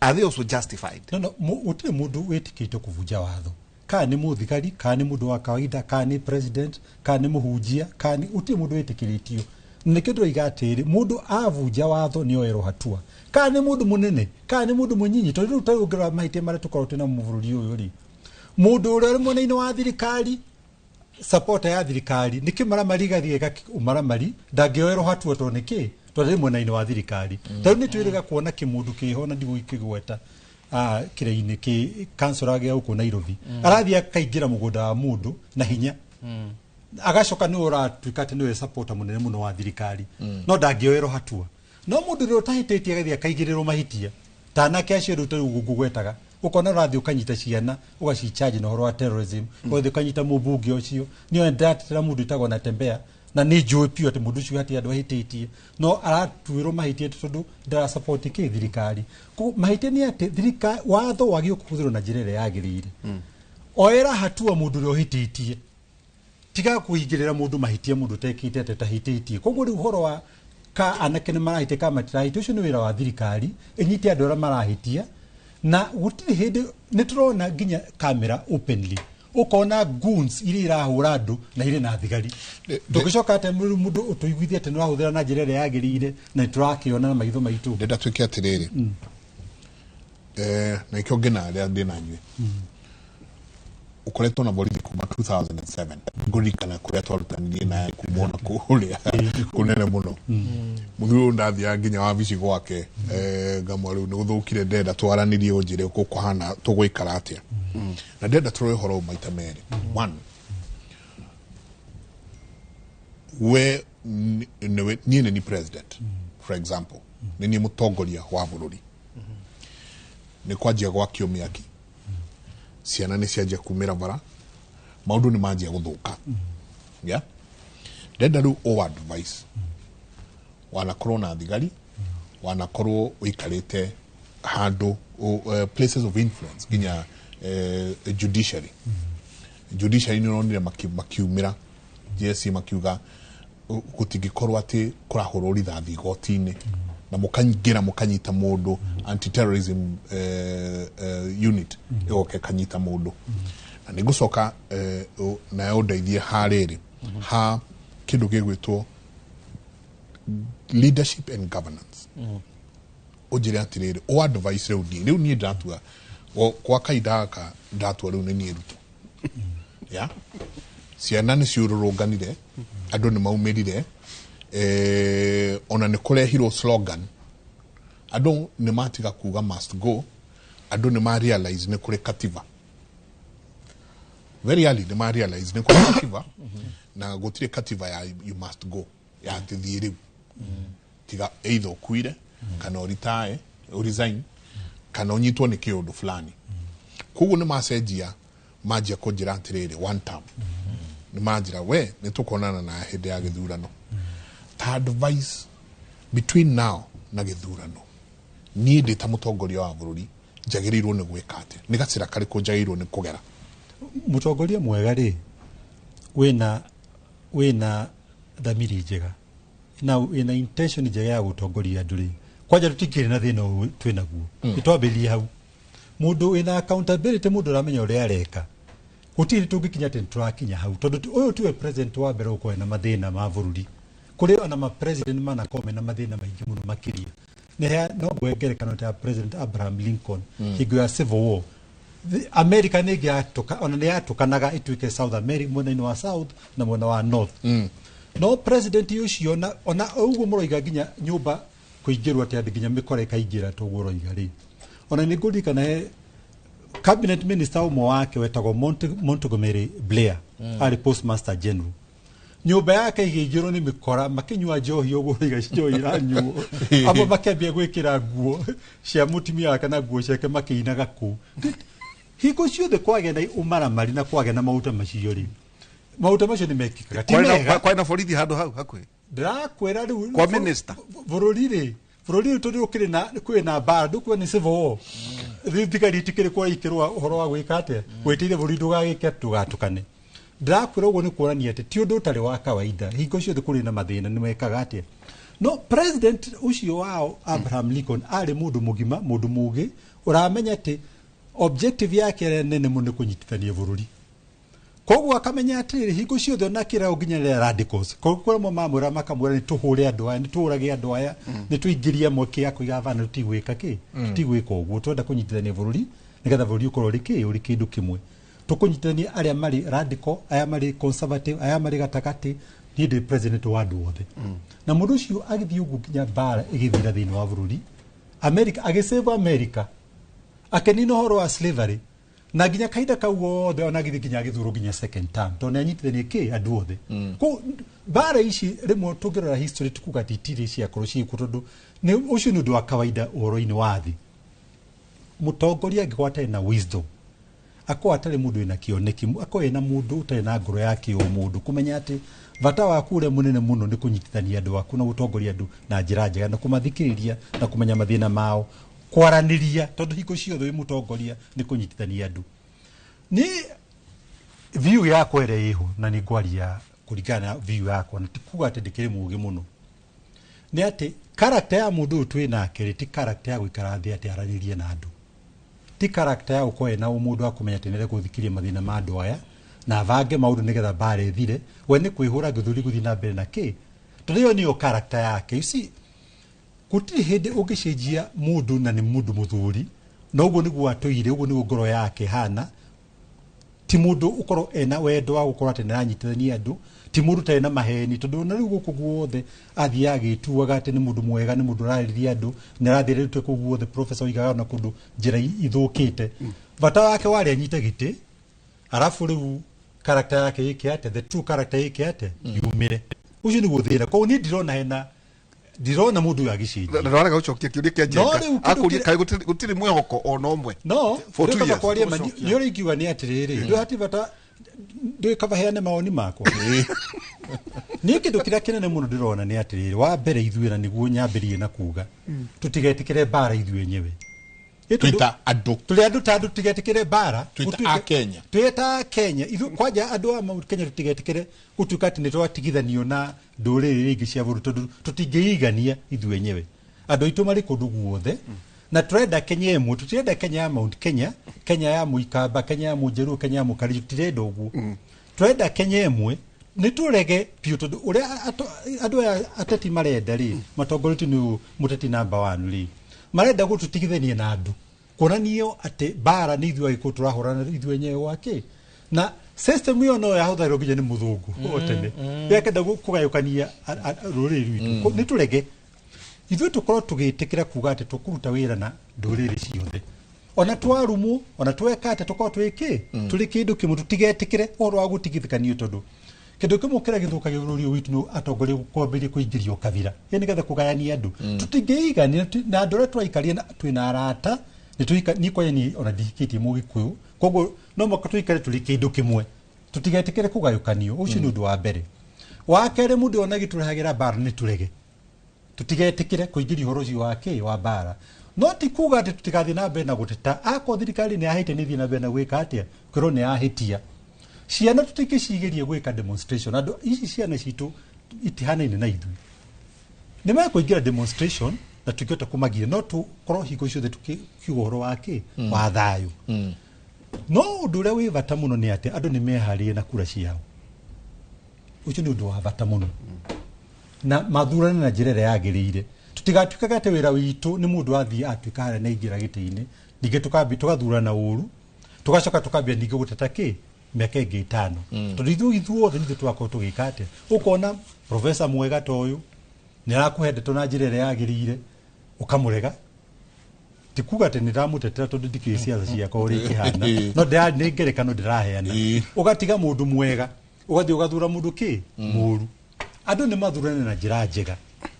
are they also justified? No, gũtirĩ mũndũ wĩtĩkĩrĩtio kũbunja watho, kana nĩ mũthigari, kana nĩ mũndũ wa kawaida, kana nĩ president, kana nĩ mũhunjia, kana nĩ gũtirĩ mũndũ wĩtĩkĩrĩtio. Nĩkĩo ndĩroiga atĩrĩ, mũndũ abunja watho nĩ oerwo hatua, kana nĩ mũndũ mũnene, kana nĩ mũndũ mũnyinyi. Tondũ rĩu tarĩu ũngĩrora mahĩtia marĩa tũkoragwo twĩnamo bũrũri ũyũ rĩ, mũndũ ũrĩa ũrĩ mwena-inĩ wa thirikari, supporter ya thirikari, nĩkĩ maramari gathiĩ gaka ũmaramari ndangĩoerwo hatua? Tondũ nĩkĩ? Tondũ arĩ mwena-inĩ wa thirikari. Ta rĩu nĩ twĩrĩga kuona kĩmũndũ kĩho na ndigũgĩkĩgweta, kĩrĩa-inĩ kĩ kansora gĩa gũkũ Nairobi, arathiĩ akaingĩra mũgũnda wa mũndũ na hinya, agacoka nĩwe ũratuĩka atĩ nĩwe supporter mũnene mũno wa thirikari, no ndangĩoerwo hatua. No mũndũ ũrĩa ũtahĩtĩtie agathiĩ akaigĩrĩrwo mahĩtia ta anake acio rĩu tarĩu ngũgwetaga, ũkona ũrathiĩ ũkanyita ciana ũgacicharge na ũhoro wa terrorism, ũgathiĩ ũkanyita mũmbunge ũcio. Niĩ ndĩratetera mũndũ wĩtagwo Natembeya, na nĩ njũĩ biũ atĩ mũndũ ũcio hatirĩ andũ ahĩtĩtie, no aratuĩrwo mahĩtia tondũ ndarasupport kĩ thirikari. Koguo mahĩtia nĩ atĩ thirikari, watho wagĩrĩirwo kũhũthĩrwo na njĩra ĩrĩa yagĩrĩire. Oera hatua mũndũ ũrĩa ũhĩtĩtie, tiga kũigĩrĩra mũndũ mahĩtia mũndũ ũtekĩte atĩ atahĩtĩtie. Koguo rĩu ũhoro wa ka anake nĩ marahĩtia ka matirahĩtia, ũcio nĩ wĩra wa thirikari ĩnyite andũ arĩa marahĩtia. Na gũtirĩ hĩndĩ nĩ tũrona nginya kamera openly, ũkona goons iria irahũra andũ na irĩ na thigari. Ndũngĩcoka atĩ rĩu mũndũ ũtũiguithie atĩ nĩ ũrahũthĩra na njĩra ĩrĩa yagĩrĩire na nĩ tũrakĩona na maitho maitũ. Ndenda tuĩke atĩrĩrĩ, na ikĩo ngena rĩrĩa ndĩ na inyuĩ, ũkoretwo na borithi kuma 2007. Ngũririkana kũrĩa twarutanirie naye kuma ona kũrĩa kũnene mũno. Mũthuri ũyũ ndathiaga nginya wabici gwake, ngamwa rĩu nĩ gũthũkire, ndĩrenda twaranĩrie, ũnjĩre gũkũhana tũgũikara atĩa, na ndĩrenda tũrore ũhoro ũyũ maita merĩ. One, we nĩwe niĩ nĩ ni president, for example, nĩ niĩ mũtongoria wa bũrũri, nĩ kwanjia gwakio mĩaki, ciana nĩ cianjia kumĩra bara, maũndũ nĩ manjia gũthũka, yeah? Ndenda rĩu o advice, wanakorwo na thigari, wanakorwo ũikarĩte handũ places of influence, nginya judiciary. Judiciary nĩ ũronire makiumĩra JSC makiuga gũtingĩkorwo atĩ kũrahũrwo rithathi igoti-inĩ na mũkaingĩra mũkanyita mũndũ, anti-terrorism unit ĩgoka ĩkanyita mũndũ. Na nĩ ngũcoka nawe ũndeithie ha rĩrĩ, ha kĩndũ gĩgwĩtwo leadership and governance. Ũnjĩre atĩrĩrĩ, o advice rĩu niĩ, rĩu niĩ ndatua kwa kahinda gaka ndatua rĩu nĩ niĩ Ruto ya ciana nĩ ciũrũrũnganire, andũ nĩ maumĩrire, ona nĩ kũrehirwo slogan, andũ nĩ matiga kuga must go, andũ nĩ ma realize nĩ kũrĩ katiba very early, nĩ ma realize nĩ kũrĩ katiba na gũtirĩ katiba ya you must go, ya atĩ thiĩ rĩu, tiga either ũkuire kana ũritae, ũresign, kana ũnyitwo nĩ kĩũndũ fulani. Koguo nĩ macenjia, manjia kũnjĩra atĩrĩrĩ, one term, nĩ manjĩra we nĩ tũkonana na hĩndĩ ya gĩthurano. Ta advice between now na gĩthurano, niĩ ndĩ ta mũtongoria wa bũrũri njagĩrĩirwo nĩ gwĩka atĩa? Nĩ gacĩra karĩkũ njagĩrĩirwo nĩ kũgera? Mũtongoria mwega rĩ, wĩna thamiri njega na wĩna intention njega ya gũtongoria andũ rĩ, kwanja tũtikĩrĩ na thĩna ũyũ twĩ naguo. Nĩtwambĩrĩrie hau. Mũndũ wĩna accountability, mũndũ ũramenya ũrĩa areka, gũtirĩ tũngĩkinya atĩ nĩtũrakinya hau, tondũ ũyũ tiwe president wa mbere gũkorwo na mathĩna ma bũrũri. Kũrĩ ona ma president manakorwo mena mathĩna maingĩ mũno makĩria. No ngũhe ngerekano ta ya President Abraham Lincoln hingo ya Civil War. America nĩ ĩngĩatũka, ona nĩ yatũkanaga ĩtuĩke South America, mwena-inĩ wa South na mwena wa North. No president ũcio ona ũguo mũroiga nginya nyũmba kũingĩrwo atĩ andũ nginya mĩkora ĩkaingĩra toguo ũroiga rĩ. Ona nĩ ngũririkana he cabinet minister ũmwe wake wetagwo Montgomery Blair, arĩ postmaster general. Nyũmba yake ĩgĩingĩrwo nĩ mĩkora makĩnyua njohi ũguo ũroiga njohi ĩranyuo. Amwe makĩambia gwĩkĩra nguo cia mũtumia wake na nguo ciake makĩinaga kũu. Hingo ciothe kwagĩa na ũmaramari na kwagĩa na maũndũ macio rĩ, maũndũ macio nĩ mekĩkaga. Ti mega. Kwarĩ na borithi handũ hau hakuhĩ? Ndĩrakwĩra rĩu Kwa minister. Bũrũri rĩ, bũrũri ũyũ tondũ ũkĩrĩ na kwĩ na mbara, ndũkuona nĩ civil war. Rĩu thigari itikĩrĩ kwa ikĩrũa ũhoro wa gwĩka atĩa, gwĩteithia bũrũri ndũgagĩke ndũgatũkane. Ndĩrakwĩra ũguo nĩ kuonania atĩ ti ũndũ ũtarĩ wa kawaida, hingo ciothe kũrĩ na mathĩna nĩ mekaga atĩa. No president ũcio wao Abraham Lincoln arĩ mũndũ mũgima, mũndũ mũgĩ, ũramenya atĩ objective yake ĩrĩa nene mũno nĩ kũnyitithania bũrũri. Koguo akamenya atĩrĩrĩ, hingo ciothe ona kĩrĩa nginya rĩrĩa radicals, koguo kũrĩa mamwĩra makamwĩra nĩ tũhũre andũ aya, nĩ tũũrage andũ aya, nĩ tũingĩrie amwe kĩa kũiga bana, tũtigwĩka kĩ, tũtigwĩka ũguo, twenda kũnyitithania bũrũri nĩgetha bũrũri ũkorwo ũrĩ kĩ, ũrĩ kĩndũ kĩmwe. Tũkũnyitithania arĩa marĩ radical, aya marĩ conservative, aya marĩ gatagatĩ, niĩ ndĩ president wa andũ othe. Na mũndũ ũcio agĩthiĩ ũguo nginya mbara ĩgĩthira thĩinĩ wa bũrũri. America, agĩsave America, akĩnina ũhoro wa slavery, na nginya kahinda kau gothe ona agĩthiĩ nginya agĩthurwo nginya second term, tondũ nĩ anyitithanirie kĩ andũ othe. Koguo mbara ici rĩmwe tũngĩrora history tukuga atĩ itirĩ ciakorwo ciĩkuo, tondũ ũcio nĩ ũndũ wa kawaida ũhoro-inĩ wa thĩ. Mũtongoria angĩkorwo atarĩ na wisdom, akorwo atarĩ mũndũ wĩna kĩoneki, akorwo ena mũndũ ũtarĩ na ngoro ya kĩũmũndũ, kũmenya atĩ bata waku ũrĩa mũnene mũno nĩ kũnyitithania andũ aku na gũtongoria andũ na njĩra njega na kũmathikĩrĩria na kũmenya mathĩna mao, kwaranĩria, tondũ hingo ciothe wĩ mũtongoria nĩ kũnyitithania andũ. Nĩ view yakwa ĩrĩa ĩho, na nĩ ngwaria kũringana na view yakwa, na ti kuga atĩ ndĩkĩrĩ mũũgĩ mũno, nĩ atĩ character ya mũndũ ũyũ twĩ nake rĩ, ti character ya gũikara thĩ atĩ aranĩrie na andũ, ti character ya gũkorwo ena ũmũndũ wa kũmenya atĩ nĩ gũthikĩrĩria mathĩna ma andũ aya na abange maũndũ nĩgetha mbara ĩthire. We nĩ kwĩhũra gĩthũri gũthiĩ na mbere na kĩ, tondũ ĩyo nĩyo character yake. You see, gũtirĩ hĩndĩ ũngĩcenjia mũndũ na nĩ mũndũ mũthuri, na ũguo nĩguo atũire, ũguo nĩguo ngoro yake hana. Ti mũndũ ũkorwo ena wendo wa gũkorwo atĩ nĩaranyitithania andũ, ti mũndũ ũtarĩ na maheni, tondũ ona rĩu gũkũ guothe athiaga agĩtuaga atĩ nĩ mũndũ mwega, nĩ mũndũ ũrarĩria andũ, nĩ arathiĩ kũu guothe professor oigaga ona kũndũ njĩra ithũkĩte. Bata wake warĩ anyite gĩtĩ, arabu rĩu character yake ĩke atĩa, the true character ĩke atĩa, yumĩre. Ũcio nĩguo thĩna. Koguo niĩ ndirona hena, ndirona mũndũ ũyũ agĩcenjia. Na ndwarega gũcokia kĩũria kĩa No, Njenga. rĩu kĩndũ Akũria, kĩrĩa- kaĩ gũtirĩ mwĩhoko ona ũmwe? No, For rĩu two kaba years. kwaria ma, nĩ ũrĩa ingiuga nĩ atĩrĩrĩ, ndũĩ hati bata, ndũĩ kaba heane mawoni makwa. Niĩ kĩndũ kĩrĩa kĩnene mũno ndĩrona nĩ atĩrĩrĩ, wa mbere ithuĩ na nĩguo nyambĩrĩrie na kuga tũtigetĩkĩre mbara ithuĩ enyewe. Twĩta andũ, tũrĩ andũ ta andũ, tũtigetĩkĩre mbara. Twĩta a Kenya. Twĩta a Kenya ithuĩ kwanja andũ a Mount Kenya, tũtigetĩkĩre gũtuĩka atĩ nĩ twatigithanio na ndũrĩrĩ iria ingĩ cia bũrũri, tondũ tũtingĩigania ithuĩ enyewe. Andũ aitũ marĩ kũndũ guothe na tũrenda Kenya ĩmwe, tũtirenda Kenya ya Mount Kenya, Kenya ya Mũikamba, Kenya ya Mũnjaruo, Kenya ya Mũkalenjin, tũtirenda ũguo. Tũrenda Kenya ĩmwe. Nĩ tũrege biũ, tondũ ũrĩa andũ aya ateti marenda rĩ, matongoretio nĩ mũteti namba 1 rĩ, marenda gũtũtigithania na andũ, kuonanio atĩ mbara nĩ ithuĩ Agĩkũyũ tũrahũrana ithuĩ enyewe gwakĩ. Na system ĩyo no yahũthagĩrwo nginya nĩ mũthũngũ o tene, yakenda kũgayũkania rũrĩrĩ rwitũ. Nĩ tũrege ithuĩ tũkorwo tũgĩtĩkĩra kuga atĩ tũkũruta wĩra na ndũrĩrĩ ciothe, ona twarumwo, ona tweka atĩ, tũkorwo twĩ kĩ, tũrĩ kĩndũ kĩmwe. Tũtigetĩkĩre ũhoro wa gũtigithĩkanio, tondũ kĩndũ kĩmwe kĩrĩa gĩthũkagia bũrũri ũyũ witũ nĩ atongoria kwambĩrĩria kũingĩrio kabira ĩ nĩgetha kũgayania andũ. Tũtingĩigania na andũ arĩa tũraikaria twĩna arata nĩ tũika. Niĩ kwanja niĩ ona ndihikĩtie Mũgĩkũyũ, koguo no mũhaka tũikare tũrĩ kĩndũ kĩmwe, tũtigetĩkĩre kũgayũkanio. Ũcio nĩ ũndũ wa mbere. Wa kerĩ, mũndũ ona gĩtũrehagĩra mbara nĩ tũrege, tũtigetĩkĩre kũingĩria ũhoro ũcio wa kĩ wa mbara. No ti kuga atĩ tũtigathiĩ na mbere na gũteta. Akorwo thirikari nĩ yahĩtia, nĩ ĩthiĩ na mbere na gwĩka atĩa, kwĩrwo nĩ yahĩtia. Ciana tũtingĩcigeria gwĩka demonstration. Andũ ici ciana citũ itihanaine na ithuĩ, nĩ mekũingĩra demonstration na tũngĩhota kũmagiria, no tũkorwo hingo ciothe tũkiuga ũhoro wa kĩ, wa thayũ. No ũndũ ũrĩa wĩ bata mũno nĩ atĩ andũ nĩ meharĩrie na kura ciao. Ũcio nĩ ũndũ wa bata mũno, na mathurane na njĩra ĩrĩa yagĩrĩire. Tũtigatuĩkaga atĩ wĩra witũ nĩ mũndũ athiĩ atuĩka harĩa na aingĩra gĩtĩ-inĩ, ningĩ tũkambi tũgathurana ũru, tũgacoka tũkambia ningĩ gũteta kĩ mĩaka ĩngĩ 5, tondũ ithuĩ ithuothe nithuĩ tũgakorwo tũgĩka atĩa. Ũkona profesa mwega ta ũyũ nĩ arakũhe ndeto na njĩra ĩrĩa yagĩrĩire, ũkamũrega. Ti kuga atĩ nĩ ndamũtetera, tondũ ndikĩũĩ ciaca ciakwa ũrĩa ikĩhana, no nĩ ngerekano ndĩraheana. Ũgatiga mũndũ mwega, ũgathiĩ ũgathura mũndũ kĩ mũru. Andũ nĩ mathurane na njĩra njega,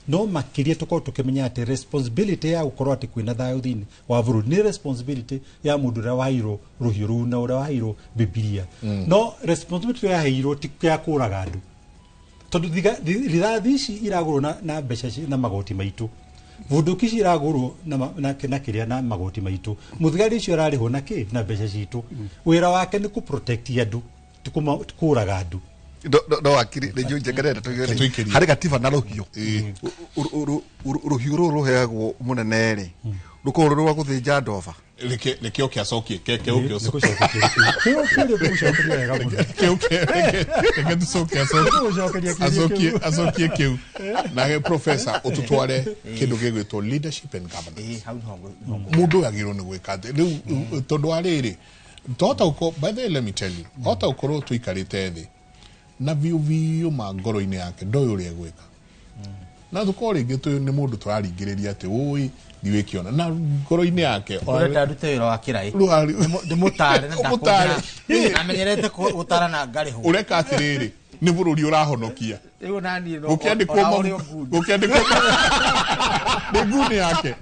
no makĩria tũkorwo tũkĩmenya atĩ responsibility ya gũkorwo atĩ kwĩna thayũ thĩinĩ wa bũrũri nĩ responsibility ya mũndũ ũrĩa waheirwo rũhiũ rũu na ũrĩa waheirwo Bibilia. No responsibility ĩrĩa yaheirwo ti ya kũraga andũ, tondũ rithathi ici iragũrwo na mbeca na magoti maitũ, bunduki ici iragũrwo na kĩrĩa na magoti maitũ, mũthigari ũcio ararĩhwo na kĩ, na mbeca citũ. Wĩra wake nĩ kũ protect andũ, ti kũraga andũ. No wakiri nĩ njũĩ njegerere tũigĩrĩrie harĩ gatiba na rũhiũ. Rũhiũ rũrũ rũheagwo mũnene rĩ, rũkorwo rũrĩ rwa gũthĩnja ndoba. Reke oke acokie ke oke ũcokie. Reke tucoke acokie kĩu nake professor ũtũtware kĩndũ gĩgwĩtwo leadership and governance. Mũndũ agĩrĩirwo nĩ gwĩka atĩ rĩu, tondũ wa rĩrĩ tohota gũkorwo, by the way, let me tell you, hota gũkorwo tũikarĩte thĩ na biũ biũ ma ngoro-inĩ yake ndoĩ ũrĩa egwĩka, na tũkorwo rĩngĩ nĩ mũndũ tũraringĩrĩria atĩ ũĩ ndiwĩkĩona na ngoro-inĩ yake. Ũrenda ndute wĩra wa kĩraĩ, ndĩmũtare na Ũmũtare. ndakũhũthĩra, amenyerete gũtara na ngarĩhwo. Ũreka atĩrĩrĩ, nĩ bũrũri ũrahonokia. Rĩu na niĩ no gũkĩandĩkwo ona mabuku ũrĩa ngundi. Gũkĩandĩkwo nĩ nguni yake.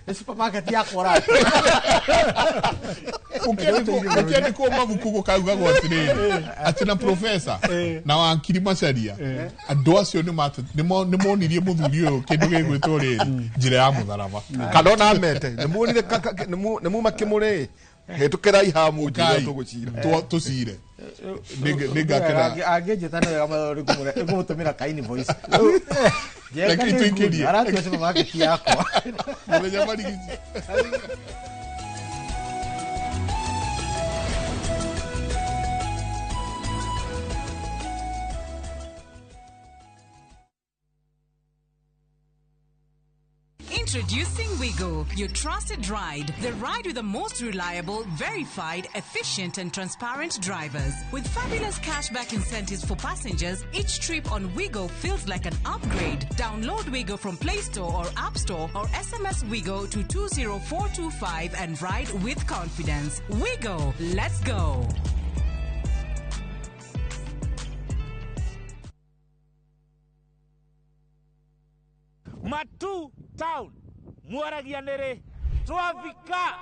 Nĩ supermarket yakwa ũraka. Gũkĩandĩkwo mabuku gũkaugagwo atĩrĩrĩ atĩ na professor na wakiri Macharia, andũ acio nĩ monirie mũthuri ũyũ kĩndũ gĩgwĩtwo rĩrĩ njĩra ya mũtharaba. Kana ona mete nĩmuonire nĩmuma kĩmũrĩ hĩtũkĩrai hamu njĩra Ũkai. tũgũcira. Tũcire. Nĩngakena. Angĩnjĩta nĩ wega mũno, nĩngũmũtũmĩra ka invoice. Reke tũikĩrie. Aratua supermarket yakwa. Mũthenya marigici. Introducing Wigo, your trusted ride. The ride with the most reliable, verified, efficient, and transparent drivers. With fabulous cashback incentives for passengers, each trip on Wigo feels like an upgrade. Download Wigo from Play Store or App Store or SMS Wigo to 20425 and ride with confidence. Wigo, let's go. Matu town mwaragia nĩ rĩ twafika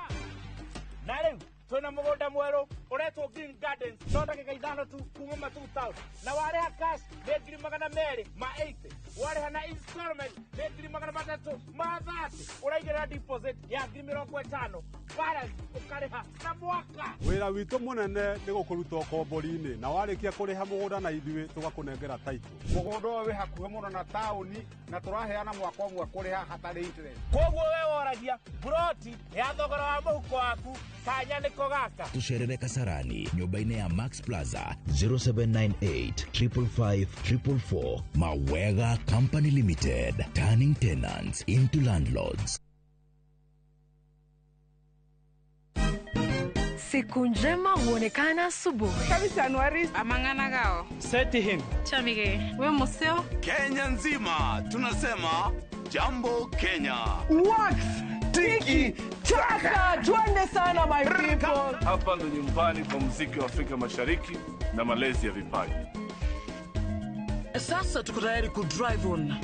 na rĩu twĩna mũgũnda mwerũ. Ũretwo Green Gardens no ndagĩka 5 tu kuma Matuu Town, na warĩha cash nĩ 280,000, warĩha na installment nĩ 330,000, ũraigĩrĩra deposit ya 50,000, balance ũkarĩha na mwaka. Wĩra witũ mũnene nĩ gũkũruta ũkombori-inĩ, na warĩkia kũrĩha mũgũnda na ithuĩ tũgakũnengera title. Mũgũnda ũyũ wĩ hakuhĩ mũno na taũni na tũraheana mwaka ũmwe kũrĩha hatarĩ interest. Koguo we woragia buroti ya thogora wa mũhuko waku, kanya nĩko gaka. Tucerere Kasarani nyũmba-inĩ ya Max Plaza 0798 555 444. Mawega Company Limited, turning tenants into landlords. Siku njema huonekana asubuhi. Amang'ana gao. Seti him. Chamige. We museo. Kenya nzima tunasema jambo Kenya. Wax tiki taka, twende sana my people. Hapa ndo nyumbani kwa muziki wa Afrika Mashariki na malezi ya vipaji. Sasa tuko tayari ku drive on.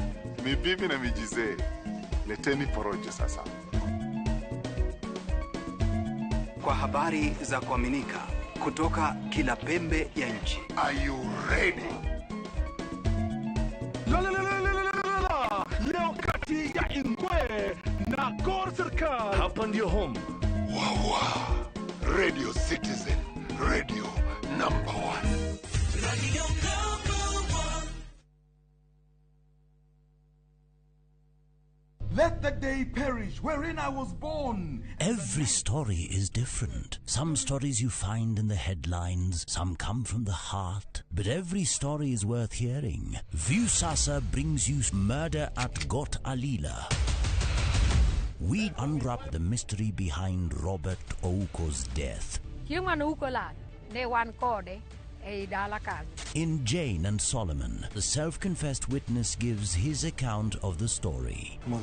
Ni bibi na mijizee. Leteni porojo sasa. Kwa habari za kuaminika kutoka kila pembe ya nchi. Are you ready? La la la la la la. Leo kati ya Ingwe na Gor Serikal. Hapa ndio home. Wawa. Radio Citizen, radio number 1. Radio number 1. Let the day perish wherein I was born. Every story is different. Some stories you find in the headlines, some come from the heart. But every story is worth hearing. Viusasa brings you Murder at Got Alila. We unwrap the mystery behind Robert Ouko's death. In Jane and Solomon, the self-confessed witness gives his account of the story. My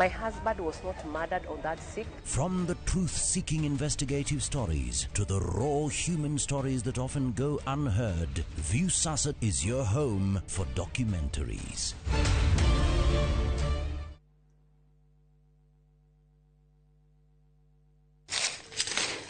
husband was not murdered on that sick. From the truth-seeking investigative stories to the raw human stories that often go unheard, Viusasa is your home for documentaries.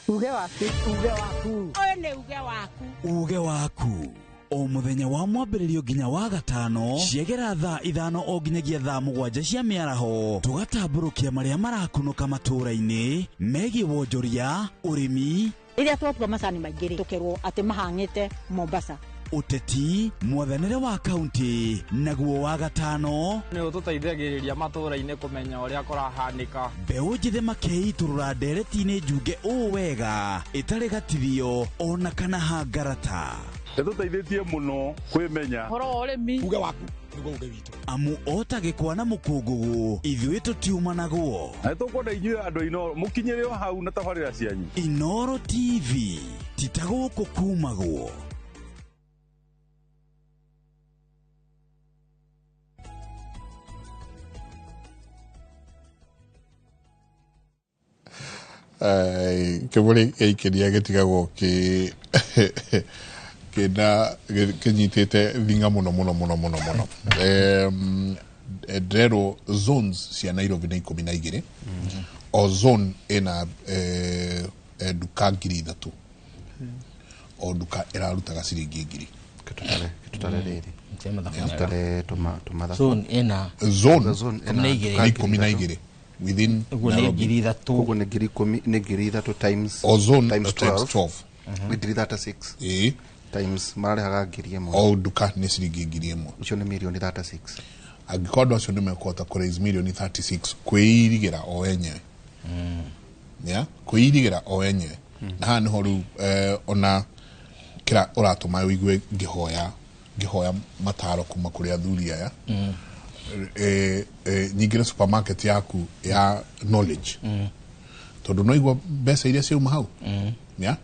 Uge waku, uge waku. Ũyũ nĩ uge waku. Uge waku. O mũthenya wa mwambĩrĩrio nginya wa gatano ciegera thaa 5 o nginyagia thaa 7 cia mĩaraho, tũgatambũrũkia marĩa marakunũka matũũra-inĩ megiĩ wonjoria, ũrĩmi. Rĩrĩa twatua macani maingĩ rĩ, tũkerwo atĩ mahang'ĩte Mombasa. Ũteti, mwathanĩre wa kaunti, naguo wa gatano nĩ ũtũteithagĩrĩria matũũra-inĩ kũmenya ũrĩa kũrahanĩka. Mbeũ njĩthĩ makeitũrũra ndereti-inĩ njunge ũũ wega ĩtarĩ gatithio ona kana hangarata. Ĩtũteithĩtie mũno kwĩmenya ũhoro wa ũrĩmi. Uge waku nĩguo uge witũ. Amu ota gĩkwa na mũkũngũgũ ithuĩ tũtiumanagwo. Na nĩtũkwenda inyuĩ andũ Inooro mũkinyĩre o hau na tabarĩra cianyu. Inooro TV ti ta gũkũ kumagwo. Kĩbũrĩ gĩikĩria gĩtigagwo kĩna kĩnyitĩte thinga mũno mũno mũno mũno mũno. Ndĩrerwo zones cia Nairobi nĩ 12. O zone ĩna nduka 3,000. O nduka ĩrarutaga ciringi 1,000. Tũtare rĩrĩ. Tũtare tũmathabu. Zone ĩna zone 12 within Nairobi. Koguo nĩ 10,000 nĩ 3,000 times o zone times 12 nĩ 36 times mararĩhaga 1,000. O nduka nĩ ciringi 1,000. Icio nĩ mirioni 36. Angĩkorwo andũ acio nĩ mekũhota kũ raise mirioni 36 kwĩirigĩra o enyewe. Yeah, kwĩirigĩra o enyewe. Na haha nĩho rĩu ona kĩra ũratũma ũigue ngĩhoya mataro kuma kũrĩ athuri aya. Nyingĩre supermarket yaku ya knowledge. Tondũ no igua mbeca iria ciauma hau. Yeah?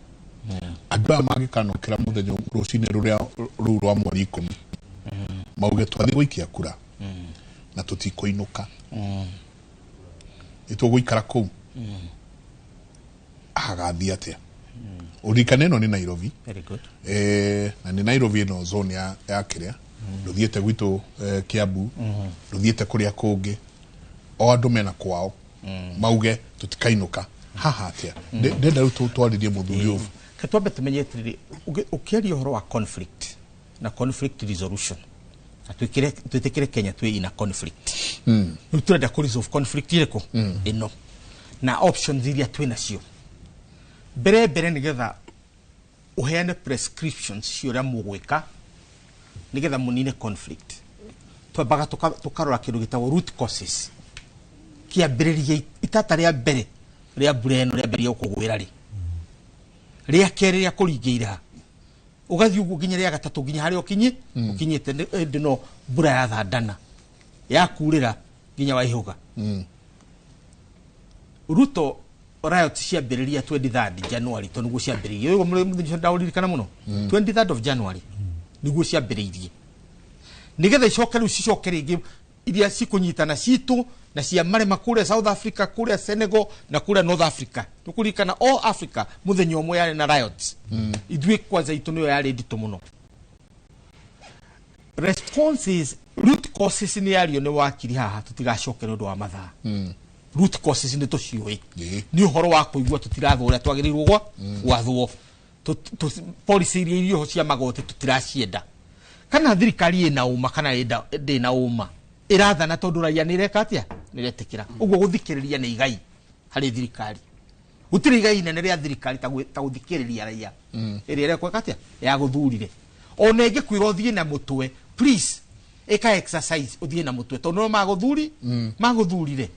Andũ aya mangĩkanokĩra mũthenya rũcinĩ rũrĩa rũu rwa mweri 10 mauge twathiĩ gũikia kura na tũtikũinũka, nĩtũgũikara kũu, hagathiĩ atĩa? Ũririkane ĩno nĩ Nairobi. Very good. Na nĩ Nairobi ĩno zone ya kĩrĩa ndũthiĩte gwitũ Kiambu, ndũthiĩte kũrĩa kũngĩ, o andũ mena kwao mauge tũtikainũka. Haha atia ndenda rĩu twarĩrie mũthuri ũyũ. Ke twambe tumenye atiriri, ũkĩaria ũhoro wa conflict na conflict resolution, na twĩtĩkĩre Kenya twĩ ina conflict. Rĩu tũrenda kũ resolve conflict ĩrĩkũ ĩno na options iria twĩ nacio mbere mbere, nĩgetha ũheane prescriptions cia ũrĩa mũgwĩka nĩgetha mũnine conflict. Twambaga tũkarora kĩndũ gĩtagwo root causes. Kĩambĩrĩria itata rĩa mbere rĩa mbura ĩno rĩambĩrĩria gũkũgwĩra rĩ, rĩa kerĩ rĩa kũringĩire ha, ũgathiĩ ũguo nginya rĩa gatatũ, nginya harĩa ũkinyĩte. Hĩndĩ no mbura ya thandana yakurĩra nginya waihũga. Ruto riot ciambĩrĩria 23rd January, to nĩguo ciambĩrĩirie. Ũyũ mũthenya ũcio ndaũririkana mũno, 23rd of January nĩguo ciambĩrĩirie, nĩgetha icoke rĩu cicoke rĩngĩ iria cikũnyitana citũ na cia marema kũrĩa South Africa, kũrĩa Senegal na kũrĩa North Africa. Tũkũririkana all Africa mũthenya ũmwe yarĩ na riots. Ithuĩ kwanza itũ nĩyo yarĩ nditũ mũno. Responses, root causes nĩ yario nĩ wakiri haha, tũtigacoke nĩ ũndũ wa mathaa. Root causes nĩ tũciũĩ, nĩ ũhoro wa kũigua tũtirathwo ũrĩa twagĩrĩirwo gwathwo. Policy iria irĩ ho cia magoti tũtiracienda, kana thirikari ĩna ũma kana ndĩna ũma ĩrathana, tondũ raia nĩ ĩreka atĩa, nĩ ĩretĩkĩra ũguo. Gũthikĩrĩria nĩ igai harĩ thirikari. Gũtirĩ igai inene rĩa thirikari ta gũthikĩrĩria raia ĩrĩa ĩrekweka atĩa ya gũthurire. Ona ĩngĩkwĩra ũthiĩ na mũtwe, please ĩka exercise ũthiĩ na mũtwe, tondũ no magũthuri magũthurire,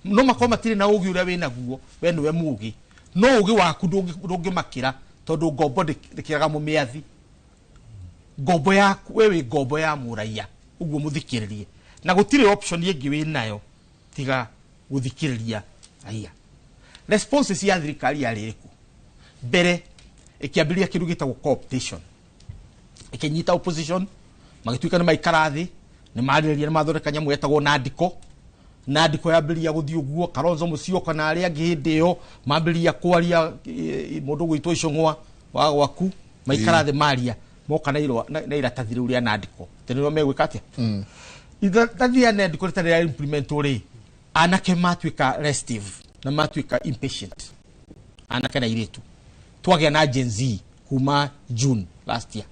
no makorwo matirĩ na ũgĩ ũrĩa wĩnaguo we. Nĩwe mũgĩ, no ũgĩ waku ndũngĩmakĩra, tondũ ngombo ndĩkĩraga mũmĩathi. Ngombo yaku, we wĩ ngombo ya mũraia, ũguo mũthikĩrĩrie, na gũtirĩ option ĩngĩ wĩ nayo tiga gũthikĩrĩria raia. Responses ya thirikari yarĩ ĩrĩkũ? Mbere ĩkĩambĩrĩria kĩndũ gĩtagwo cooptation, ĩkĩnyita opposition, magĩtuĩka nĩ maikara thĩ, nĩ marĩrĩria, nĩ mathondeka nyamũ yetagwo nandiko. Nandiko yambĩrĩria gũthiĩ ũguo, Kalonzo Musyoka na arĩa angĩ hĩndĩ ĩyo mambĩrĩria kwaria, mũndũ gwĩtwo Icũng'wa wa gwaku, maikara thĩ maria, moka na irũa na iratathi rĩu rĩa nandiko atĩ nĩrĩo megwĩka atĩa. Iratathi rĩa nandiko rĩtarĩ rĩa implement rĩ, anake matuĩka restive na matuĩka impatient, anake na airĩtu. Twagĩa na Gen Z kuma June last year.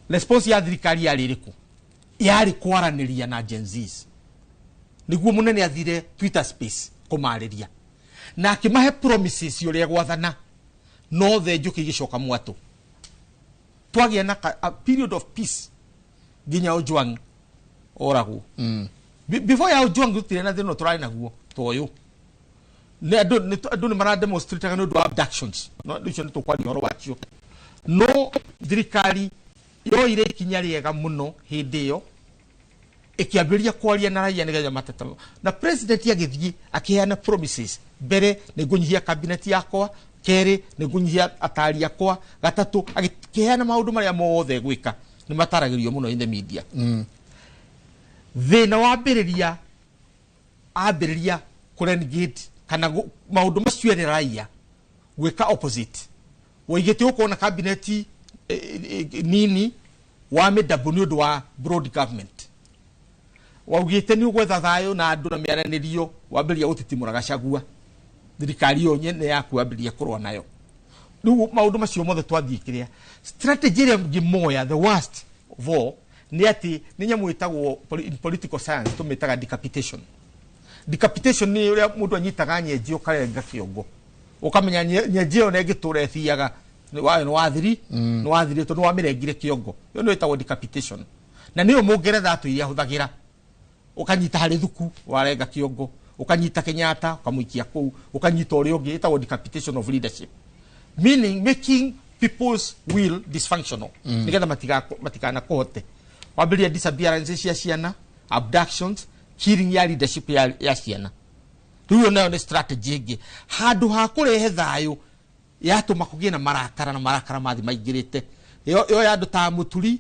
Response ya thirikari yarĩ ĩrĩkũ? Yarĩ kwaranĩria na Gen Zs. Nĩguo mũnene athire Twitter Space kũmarĩria na akĩmahe promises ũrĩa gwathana, no the njũkĩ igĩcoka mwatũ. Twagĩa na a period of peace nginya Ojwang oragwo. Before ya Ojwang gũtirĩ na thĩna tũrarĩ naguo ta ũyũ. Nĩ andũ nĩ marademonstrataga nĩ ũndũ wa abductions, no icio nĩ tũkwaria ũhoro wacio. No thirikari yoire ikinya rĩega mũno hĩndĩ ĩyo, ĩkĩambĩrĩria kwaria na raia nĩgetha mateta, na president agĩthiĩ akĩheana promises. Mbere, nĩ ngũnyihia cabinet yakwa; kerĩ, nĩ ngũnyihia atari akwa; gatatũ, agĩkĩheana maũndũ marĩa mothe gwĩka, nĩ mataragĩrio mũno in the media. Thĩna wambĩrĩria ambĩrĩria kũrenegate kana maũndũ macio erĩ raia, gwĩka opposite. Waigĩte ũkorwo na kabineti nini wa mĩdambu nĩ ũndũ wa broad government. Waugĩte nĩ ũgwetha thayũ na andũ na mĩaranĩrio, wambĩrĩria gũtitimũra Gachagua. Thirikari ĩyo nyene yaku wambĩrĩria kũrũa nayo. Rĩu maũndũ macio mothe twathiĩ kĩrĩa strategy ĩrĩa ngĩmoya, the worst of all, nĩ atĩ nĩ nyamũ ĩtagwo in political science tũmĩtaga decapitation. Decapitation nĩ ũrĩa mũndũ anyitaga nyenji, ũkarenga kĩongo, ũkamenya nyenji ĩyo nĩ ĩngĩtũra ĩthiaga nĩ wathiri, nĩ wathiri, tondũ nĩ wamĩrengire kĩongo. Ĩyo nĩyo ĩtagwo decapitation, na nĩyo mũngeretha atũire ahũthagĩra. Ũkanyita harĩ thuku, warenga kĩongo, ũkanyita Kenyatta, ũkamũikia kũu, ũkanyita ũrĩa ũngĩ. Ĩtagwo decapitation of leadership, meaning making people's will dysfunctional, nĩgetha matikanakũhote. Wambĩrĩria disappearance cia ciana, abductions, killing ya leadership ya ciana. Rĩu ĩyo nayo nĩ strategy ĩngĩ. Handũ ha kũrehe thayũ, yatũma kũgĩe na marakara, na marakara mathi maingĩrĩte. Yo ya andũ ta Mũturi,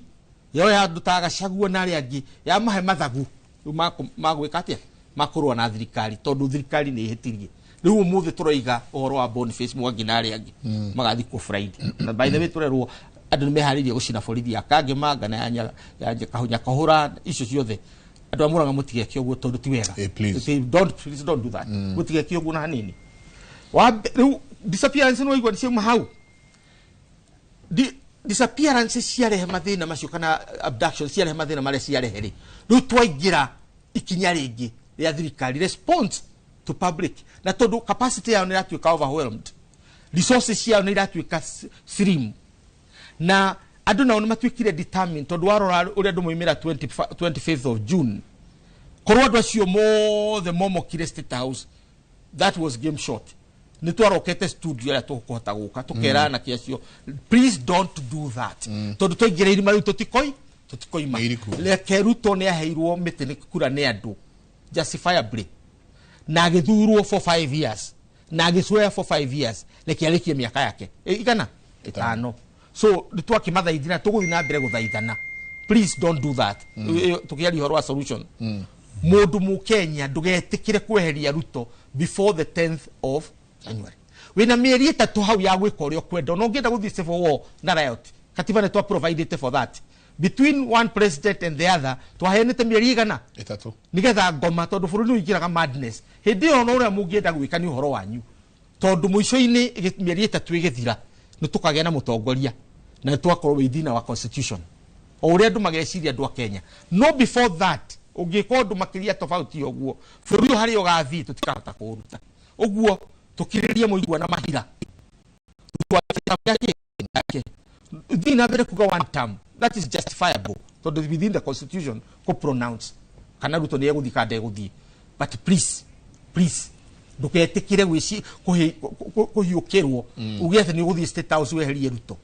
yo ya andũ ta Gachagua na arĩa angĩ, yamahe mathagu rĩu magwĩka atĩa, makũrũa na thirikari, tondũ thirikari nĩ ĩhĩtirie. Rĩu ũmũthĩ tũroiga ũhoro wa Boniface Mwangi na arĩa angĩ magathikwo Friday. Na by the way, tũrerwo andũ nĩ meharĩirie gũcina borithi ya Kangema na ya Nyakahũra, icio ciothe. Andũ a Murang'a, mũtigeke ũguo tondũ ti wega. Please. Don't, please don't do that. Mũtigeke ũguo na hanini. Rĩu disappearance nĩ waigua ciauma hau. Disappearance ciarehe mathĩna macio kana abduction ciarehe mathĩna marĩa ciarehe rĩ, rĩu twaingĩra ikinya rĩngĩ rĩa thirikari response to public, na tondũ capacity yao nĩ ĩratuĩka overwhelmed, resources ciao nĩ iratuĩka slim, na andũ nao nĩ matuĩkire determined, tondũ warora ũrĩa andũ moimĩra 25th of June, korwo andũ acio mothe momokire State House, that was game shot. Nĩ twarokete studio ĩrĩa tũkũhota gũka tũkera anake acio, "Please don't do that," tondũ twaingĩra irima rĩu tũtikoima. Reke Ruto nĩ aheirwo mĩtĩ nĩ kura nĩ andũ justifiably na agĩthurwo for 5 years na agĩcwea for 5 years, reke arĩkie mĩaka yake igana 5. So nĩ twakĩmathaithina, tũgũthiĩ na mbere gũthaithana, please don't do that. Tũkĩaria ũhoro wa solution, mũndũ mũkenya ndũgetĩkĩre kweheria Ruto before the 10th of January. Wĩna mĩeri 3 hau ya gwĩka ũrĩa ũkwenda. Ona ũngĩenda gũthiĩ civil war na riot, katiba nĩ twa provided for that. Between one president and the other twaheanĩte mĩeri igana 3 nigetha ngoma, tondũ bũrũri nĩ ũingĩraga madness hĩndĩ ĩyo. Ona ũrĩa mũngĩenda gwĩka nĩ ũhoro wanyu, tondũ mũico-inĩ mĩeri 3 ĩgĩthira nĩ tũkagĩa na mũtongoria na nĩ twakorwo within our constitution o ũrĩa andũ mageciria, andũ a Kenya. No before that, ũngĩka ũndũ makĩria tofauti ũguo, bũrũri ũyũ harĩa ũgathiĩ tũtikahota kũũruta. Ũguo tũkirĩrie mũigua na mahira thiĩ na mbere kuga one term, that is justifiable, tondũ within the constitution kũ pronounce kana Ruto nĩ egũthiĩ kana ndegũthiĩ. But please, please, ndũgetĩkĩre kũhiũkĩrwo uge atĩ nĩ ũgũthiĩ State House weherie Ruto,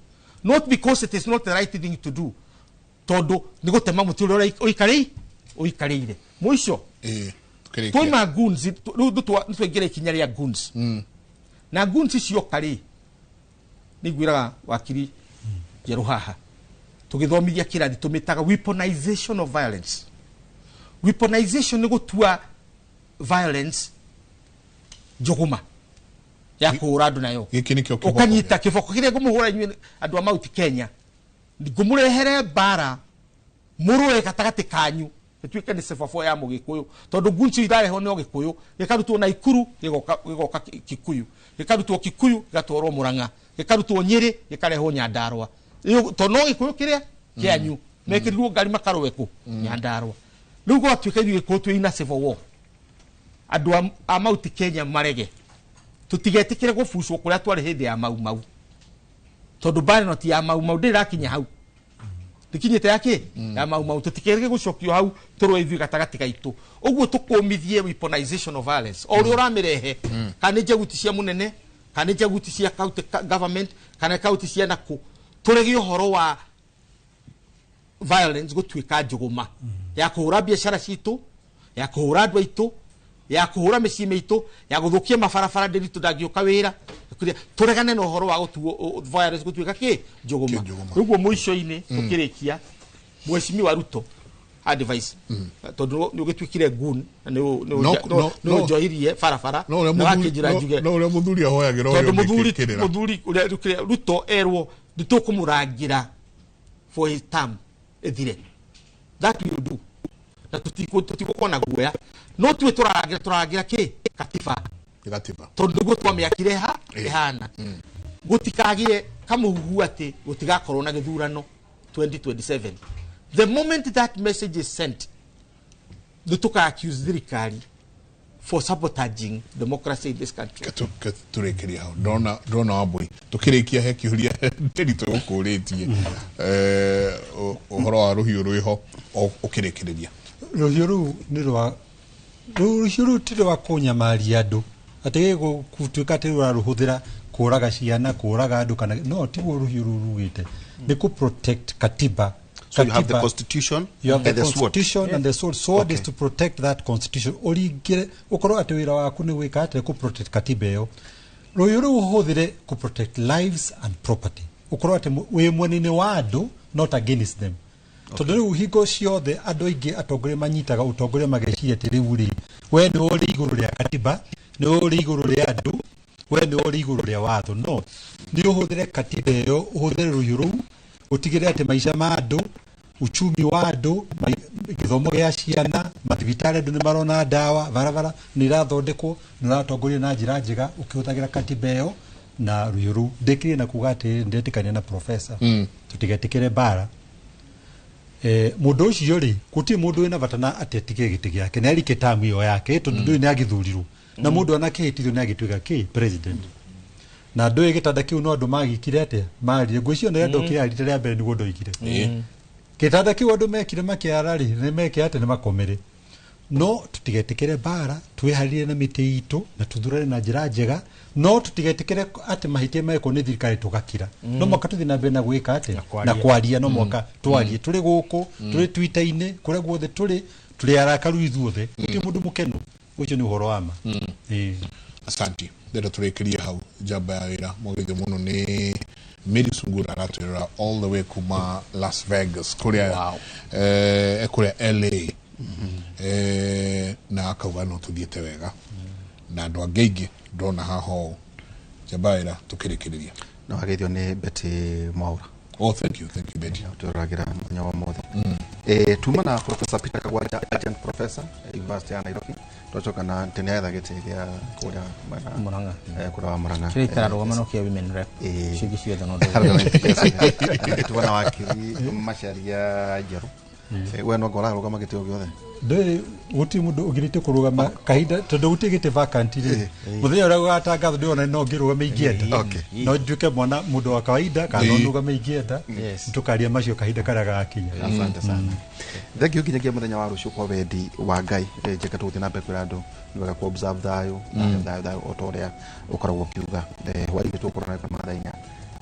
not because it is not the right thing to do, tondũ nĩ gũtema mũtĩ ũrĩa ũikarĩire mũico. Twaima goons rĩu, nĩ twaingĩra ikinya rĩa goons, na goons cioka rĩ, nĩ ngwĩraga wakiri njerũ haha tũgĩthomithia kĩrathi tũmĩtaga weaponization of violence. Weaponization nĩ gũtua violence njũgũma ya kũhũra andũ nayo. Gĩkĩ nĩkĩo kĩboko. Ũkanyita kĩboko kĩrĩa ngũmũhũra inyuĩ andũ a Mount Kenya, ngũmũrehere mbara mũrũe gatagatĩ kanyu, ĩtuĩke nĩ civil war ya mũgĩkũyũ, tondũ gunci irarehwo nĩ Ũgĩkũyũ, gĩkarutwo Naikuru gĩgoka Kikuyu, gĩkarutwo Kikuyu gĩgatwarwo Mũrang'a, gĩkarutwo Nyĩrĩ gĩkarehwo Nyandarũa. Tondũ no Gĩkũyũ kĩrĩa kĩanyu mekĩrirwo ngari makarũe kũ Nyandarũa. Rĩu gwatuĩka ithuĩ Gĩkũyũ twĩ ina civil war, andũ a Mount Kenya marege, tũtigetĩkĩre gũbucwo kũrĩa twarĩ hĩndĩ ya Mau Mau, tondũ mbara ĩno ti ya Mau Mau, ndĩrĩ ĩrakinya hau, ndĩkinyĩte ya kĩ ya Mau Mau. Tũtikerĩge gũcokio hau tũrũe ithuĩ gatagatĩ gaitũ. Ũguo tũkũmithie weaponization of violence o ũrĩa ũramĩrehe, kana nĩ njaguti cia mũnene, kana nĩ njaguti cia county government, kana county cia nakũ, tũrege ũhoro wa violence gũtuĩka njũgũma ya kũhũra biacara citũ, ya kũhũra andũ aitũ, ya kũhũra mĩciĩ mĩitũ, ya gũthũkia mabarabara. Ndĩritũ ndangĩũka wĩra. Tũregane na ũhoro wa gũtuo violence gũtuĩka kĩ njũgũma. Ũguo mũico-inĩ tũkĩrĩkia, Mheshimiwa Ruto, advice, tondũ nĩ ũgĩtuĩkire goon na nĩ ũnjohirie barabara No ũrĩa na wakĩnjĩra njuge no ũrĩa mũthuri ahoyagĩra ũrĩa tondũ ũngĩ mũthuri kĩrĩra. Mũthuri ũrĩa Ruto erwo nĩ tũkũmũrangĩra for his term ĩthire, that we will do, na tũtigũkorwo na guoya. No tuĩ tũrarangĩra kĩ katiba. Gatiba. Tondũ nĩguo twamĩakire ha ĩhana, gũtikagĩe kamũhuhu atĩ gũtigakorwo na gĩthurano 2027. The moment that message is sent, nĩ tũka accuse thirikari for sabotaging democracy in this country. Tũrĩkĩria hau. Ndona Wambui tũkĩrĩkia, he kĩũria ndĩritũ gũkũrĩtie ũhoro wa rũhiũ rwĩho ũkĩrĩkĩrĩria. Rũhiũ rũu nĩ rwa rũhiũ rũu ti rwa kũnyamaria andũ atĩ gũtuĩka atĩ rũrarũhũthĩra kũraga ciana, kũraga andũ, kana no tiguo rũhiũ rũu rugĩte, nĩ kũ protect katiba. So you have the Katiba- constitution You have and the the sword. constitution and the sword. Sword is to protect that constitution. Ũringĩre ũkorwo atĩ wĩra waku nĩ gwĩka atĩ kũ protect katiba ĩyo. Rũhiũ rũu ũhũthĩre kũ protect lives and property. Ũkorwo atĩ wĩ mwena-inĩ wa andũ, not against them. Tondũ rĩu hingo ciothe andũ aingĩ atongoria manyitaga ũtongoria mageciria atĩ rĩu rĩ, we nĩ ũrĩ igũrũ rĩa katiba, nĩ ũrĩ igũrũ rĩa andũ, we nĩ ũrĩ igũrũ rĩa watho. No nĩ ũhũthĩre katiba ĩyo, ũhũthĩre rũhiũ rũu ũtigĩrĩre atĩ maica ma andũ, uchumi wa andũ, gĩthomo gĩa ciana, Mathibitarĩ andũ nĩ marona ndawa, barabara nĩ irathondekwo, nĩ ũratongoria na njĩra njega ũkĩhũthagĩra katiba ĩyo na rũhiũ rũu. Ndĩkĩrie na kuga atĩrĩrĩ, ndetĩkania na professor, tũtigetĩkĩre mbara. Mũndũ ũcio rĩ, gũtirĩ mũndũ wĩna bata na atĩ atige gĩtĩ gĩake, nĩ arike tamu ĩyo yake, tondũ ndũĩ nĩ agĩthurirwo na mũndũ anakĩhĩtithio nĩ agĩtuĩka kĩ president. Na ndũĩ gĩtanda kĩu no andũ magĩkire atĩa, marire ngwĩciria nĩ andũ kĩarire rĩa mbere nĩguo ndoigire. Gĩtanda kĩu andũ mekire makĩara rĩ, nĩ meke atĩ nĩ makomere. No tũtigetĩkĩre mbara, twĩharĩrie na mĩtĩ itũ na tũthurane na njĩra njega, no tũtigetĩkĩre atĩ mahĩtia mekwo nĩ thirikari tũgakira. No mwaka tũthiĩ na mbere na gwĩka atĩa, na kwaria, no mwaka twarie tũrĩ gũkũ, tũrĩ Twitter-inĩ, kũrĩa guothe tũrĩ, tũrĩ arakaru ithuothe, gũtirĩ mũndũ mũkenu. Ũcio nĩ ũhoro wa ma. Asanti. Ndĩrenda tũrĩkĩrie hau njamba ya wĩra mwagĩrĩire mũno nĩ Mary Sungura aratwĩrora all the way kuma Las Vegas kũrĩa kũrĩa LA, na akauga no tũthiĩte wega na andũ angĩ aingĩ ndona haha ũũ. Njamba ya wĩra tũkĩrĩkĩrĩria. No ageithio nĩ Betty Mwaura. Oh, thank you, thank you Betty. Tũragĩra mũthenya wa ũmũthĩ. Tuma na Professor Peter Kagwanja, adjunct professor University ya Nairobi. Twacoka na tene etha gĩtĩ gĩa kũrĩa mwena Murang'a. Kũrĩa wa Murang'a. Kĩrĩa itararũgama no kĩa women rep. Ciĩngĩ ciothe no Tuma na wakiri Macharia Njerũ. We no ngora rũgama gĩtĩ o gĩothe. Ndũĩ gũtirĩ mũndũ ũgirĩtio kũrũgama kahinda tondũ gũtirĩ gĩtĩ vacant rĩ. Mũthenya ũrĩa gũgatangathwo ndĩrona no ngĩrũgame ingĩenda. No nduĩke mwana mũndũ wa kawaida kana no nũgame ingĩenda. Tũkaria macio kahinda karĩa gagakinya. Asante sana. Thank you nginyagia mũthenya wa rũciũ kwa wendi wa Ngai. Njeke tũgũthiĩ na mbere kwĩra andũ nĩ wega ku observe thayũ, thayũ thayũ o ta ũrĩa ũkoragwo ũkiuga. Hwaĩ-inĩ tũgũkorwo na kuma thaa inya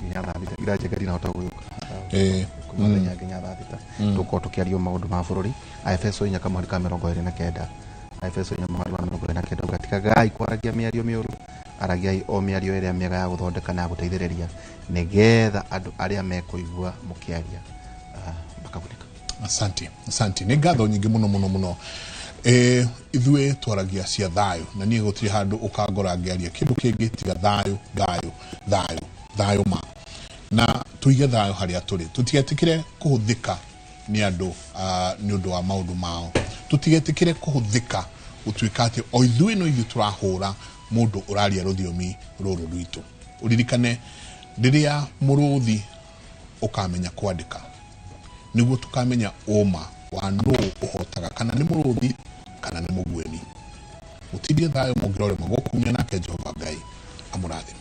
nginya thaa thita. Ira Njega ndinahota gũgĩũka. Kuma thaa inya nginya thaa thita. Tũgũkorwo tũkĩaria maũndũ ma bũrũri. Aefeso inya kamũhari ka 29. Aefeso inya mũhari wa 29 uga tigagai kwaragia mĩario mĩũru, aragiai o mĩario ĩrĩa mĩega ya gũthondeka na ya gũteithĩrĩria, nĩgetha andũ arĩa mekũigua mũkĩaria makagunĩka. Asante, asante. Nĩ ngatho nyingĩ mũno mũno mũno. Ithuĩ twaragia cia thayũ na niĩ gũtirĩ handũ ũkangora ngĩaria kĩndũ kĩngĩ tiga thayũ, thayũ, thayũ, thayũ ma. Na tũige thayũ harĩa tũrĩ, tũtigetĩkĩre kũhũthĩka nĩ andũ nĩ ũndũ wa maũndũ mao, tũtigetĩkĩre kũhũthĩka gũtuĩka atĩ o ithuĩ no ithuĩ tũrahũra mũndũ ũraria rũthiomi rũrũ rwitũ. Ũririkane rĩrĩa mũrũthi ũkamenya kwandĩka nĩguo tũkamenya ũma wa nũ ũhotaga, kana nĩ mũrũthi kana nĩ mũguĩmi. Mũtindie thayũ mũngĩrorema gũkumia, nake Jehova Ngai amũrathime.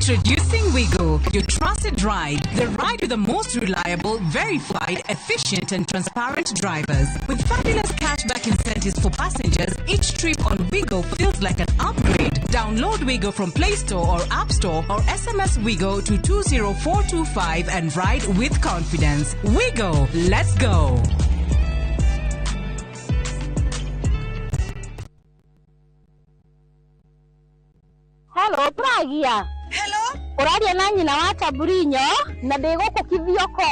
Introducing Wigo, your trusted ride. The ride with the most reliable, verified, efficient and transparent drivers. With fabulous cashback incentives for passengers, each trip on Wigo feels like an upgrade. Download Wigo from Play Store or App Store or SMS Wigo to 20425 and ride with confidence. Wigo, let's go. Hello, Pragia. Hello. Ũraria na nyina wa Taburinyo na ndĩ gũkũ Kithioko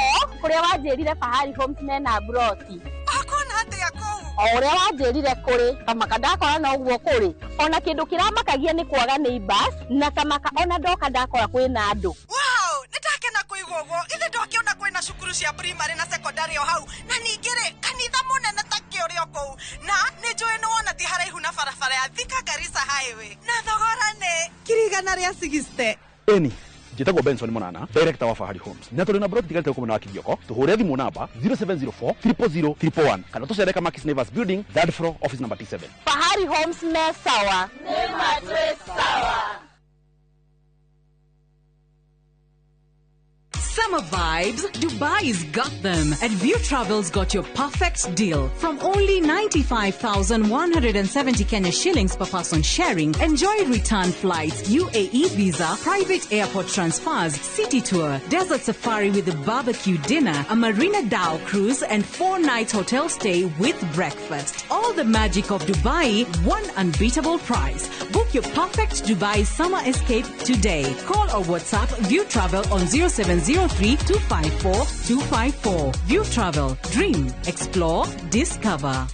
kũrĩa wanjĩrire Fahari Homes mena broti. Akona atĩa kũu? O ũrĩa wanjĩrire kũrĩ kamaka ndakora no ũguo kũrĩ. Ona kĩndũ kĩramakagia nĩ kwaga neighbors na kamaka ona ndoka ndakora kwĩna andũ. Wow, nĩndakena kũigua ũguo. Ithe ndokĩona kwĩna cukuru cia primary na secondary o hau na ningĩ rĩ kanitha mũnene ta kĩũrĩ o kũu na nĩ njũĩ nĩ wona ti haraihu na barabara ya Thika Garissa Highway na thogora nĩ 160,000. Eni njĩtagwo Benson Monana, director wa Fahari Homes, na tũrĩ na broti tigarĩte gũkũ mwena wa Kithioko. Tũhũre thimũ namba 0704 000 111 kana tũcere Kamakis Neighbors Building, third floor, office number T7. Fahari Homes me sawa. Nĩ matwĩ sawa. Summer vibes, Dubai's got them. And View Travel's got your perfect deal. From only 95,170 Kenya shillings per person sharing, enjoy return flights, UAE visa, private airport transfers, city tour, desert safari with a barbecue dinner, a Marina Dhow cruise, and 4 nights hotel stay with breakfast. All the magic of Dubai, one unbeatable price. Book your perfect Dubai summer escape today. Call or WhatsApp View Travel on 0703 254 254. View Travel. Dream, explore, discover.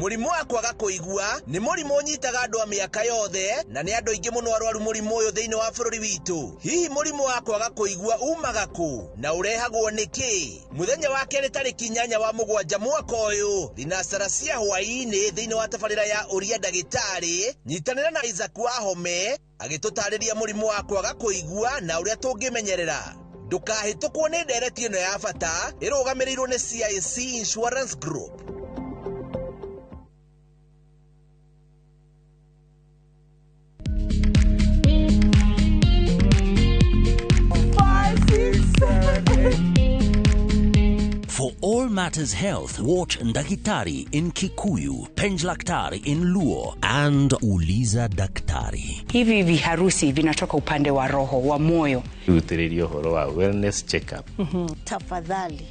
Mũrimũ wa kwaga kũigua nĩ mũrimũ ũnyitaga andũ a mĩaka yothe na nĩ andũ aingĩ mũno arwaru mũrimũ ũyũ thĩinĩ wa bũrũri witũ. Hihi mũrimũ wa kwaga kũigua umaga kũ na ũrehagwo nĩkĩ? Mũthenya wa kerĩ tarĩki 8 wa mũgwanja mwaka ũyũ thinacara cia hwaĩ-inĩ thĩinĩ wa tabarĩra ya ũria ndagĩtarĩ, nyitanĩra na Isaac Wahome agĩtũtarĩria mũrimũ wa kwaga kũigua na ũrĩa tũngĩmenyerera. Ndũkahĩtũkwo nĩ ndereti ĩno ya bata ĩrũgamĩrĩirwo nĩ CIC Insurance Group. For all matters health, watch Ndakitari in Kikuyu, Penjlaktari in Luo, and Uliza Daktari. Hivi viharusi vinatoka upande wa roho, wa moyo. Rutĩrĩria ũhoro wa wellness check-up. Tafadhali,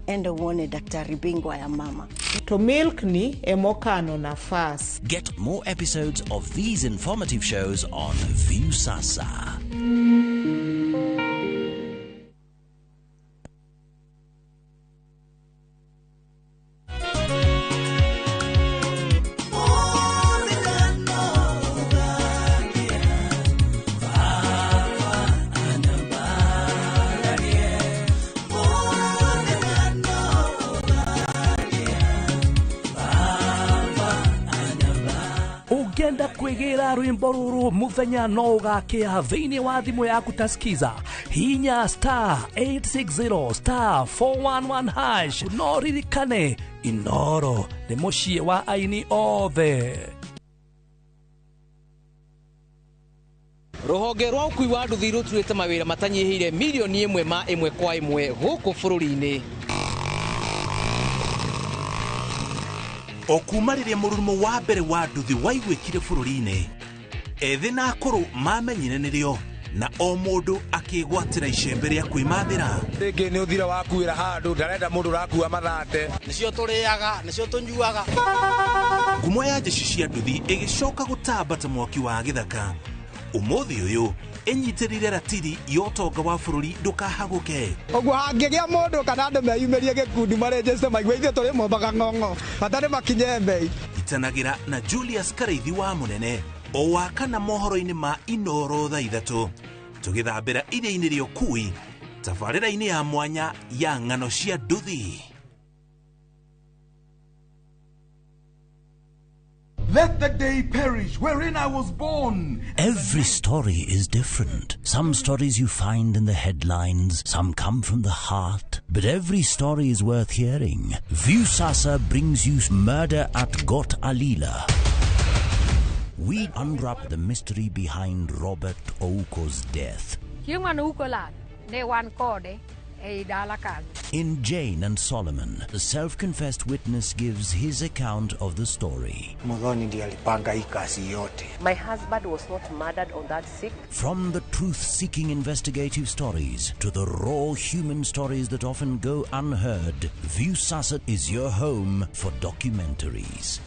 enda uone daktari bingwa ya mama. To milk ni emokano nafas. Get more episodes of these informative shows on Viusasa. Ũngĩenda kwĩgĩra rwĩmbo rũrũ mũthenya no ũgakĩa thĩinĩ wa thimũ yaku ta Skiza, hinya star 860 star 411 hash. No ririkane Inoro nĩ mũciĩ wa aini othe. Rũhonge rwa ũkui wa nduthi rũturĩte mawĩra matanyihĩire milioni 1 ma 1 kwa 1 gũkũ bũrũri-inĩ. O kuma rĩrĩa mũrurumo wa mbere wa nduthi waiguĩkire bũrũri-inĩ, ethĩ na akũrũ mamenyire nĩrĩo na o mũndũ akĩgwatĩra icembe rĩa kwĩmathĩra. Rĩngĩ nĩ ũthira wakuĩra handũ ndarenda mũndũ ũrakua mathate. Nĩcio tũrĩaga, nĩcio tũnyuaga. Ngumo ya jeshi cia nduthi ĩgĩcoka gũtamba ta mwaki wa gĩthaka. Ũmũthĩ ũyũ ĩnyitĩrĩire ratiri ya ũtonga wa bũrũri ndũkahagũke. Ũguo hangĩgĩa mũndũ kana andũ meyumĩrie gĩkundi marenjeste maigue ithuĩ tũrĩ mombaga ng'ong'o bata nĩ makinye mbei. Itanagĩra na Julius Karaithi wa Mũnene o wa kana mohoro-inĩ ma Inoro thaa 3 tũgĩthambĩra iria-inĩ rĩa ũkui tabarĩra-inĩ ya mwanya ya ng'ano cia nduthi. Let the day perish wherein I was born. Every story is different. Some stories you find in the headlines, some come from the heart. But every story is worth hearing. Viusasa brings you Murder at Got Alila. We unwrap the mystery behind Robert Ouko's death. In Jane and Solomon, the self-confessed witness gives his account of the story. My husband was not murdered on that 6th. From the truth-seeking investigative stories to the raw human stories that often go unheard, Viusasa is your home for documentaries.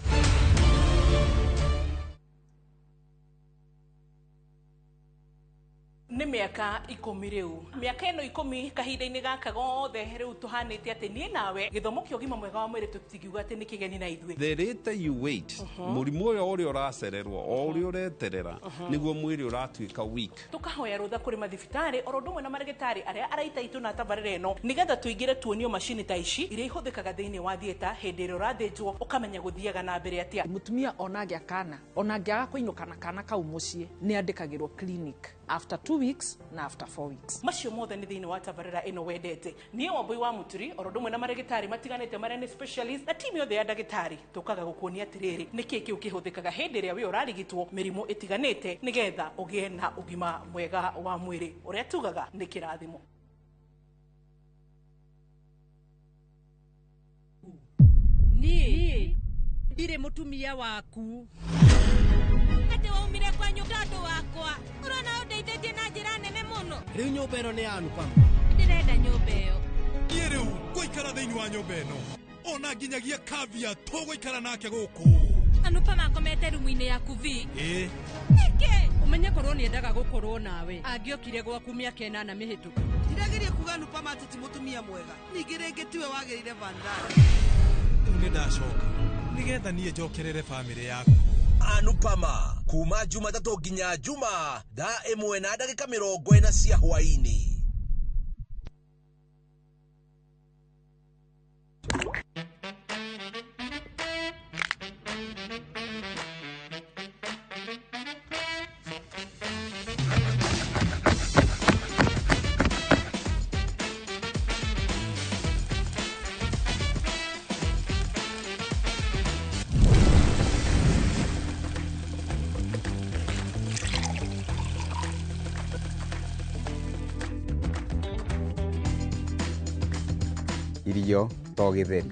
Nĩ mĩaka 10 rĩu. Mĩaka ĩno 10 kahinda-inĩ gaka gothe rĩu tũhanĩte atĩ niĩ nawe gĩthomo kĩa ũgima mwega wa mwĩrĩ tũtingiuga atĩ nĩ kĩgeni na ithuĩ. The later you wait, mũrimũ ũyũ ũrĩa ũracererwo o ũrĩa ũreterera nĩguo mwĩrĩ ũratuĩka weak. Tũkahoya rũtha kũrĩ mathibitarĩ oro ũndũ ũmwe na marĩgĩtarĩ arĩa araita itũ na tabarĩra ĩno nĩgetha tũingĩre tuonio macini ta ici iria ihũthĩkaga thĩinĩ wa theatre hĩndĩ ĩrĩa ũrathĩnjwo ũkamenya gũthiaga na mbere atĩa. Mũtumia ona angĩa kana ona angĩaga kũinũka na kana kau mũciĩ nĩ andĩkagĩrwo clinic. After 2 weeks na after 4 weeks. Macio mothe nĩ thĩinĩ wa tabarĩra ĩno wendete. Niĩ Wambui wa Mũturi oro ũndũ ũmwe na marĩgĩtarĩ matiganĩte marĩa nĩ specialist na timu yothe ya ndagĩtarĩ tũkaga gũkuonia atĩrĩrĩ nĩkĩ kĩu kĩhũthĩkaga hĩndĩ ĩrĩa wĩ ũrarigitwo mĩrimũ ĩtiganĩte nĩgetha ũgĩe na ũgima mwega wa mwĩrĩ ũrĩa tugaga nĩ kĩrathimo. Niĩ ndirĩ mũtumia waku. Atĩ waumire kwa nyũmba tondũ wakwa ũrona ũndeithĩtie na njĩra nene mũno. Rĩu nyũmba ĩno nĩ ya Anupama. Ndĩrenda nyũmba ĩyo. Niĩ rĩu ngũikara thĩinĩ wa nyũmba ĩno ona nginyagia Kavya tũgũikara nake gũkũ. Anupama akomete rumu-inĩ yaku vi. Ĩĩ. Nĩkĩ? Ũmenye korwo nĩendaga gũkorwo nawe angĩokire gwaku mĩaka 8 mĩhĩtũku. Ndirageria kuga Anupama atĩ ti mũtumia mwega, ningĩ rĩngĩ tiwe wagĩrĩire Vandana. Rĩu nĩ ndacoka nĩgetha niĩ njokerere bamĩrĩ yaku. Anupama kuma Jumatatũ nginya Juma thaa 1:40 cia hwaĩ-inĩ. Irio to gĩtheri.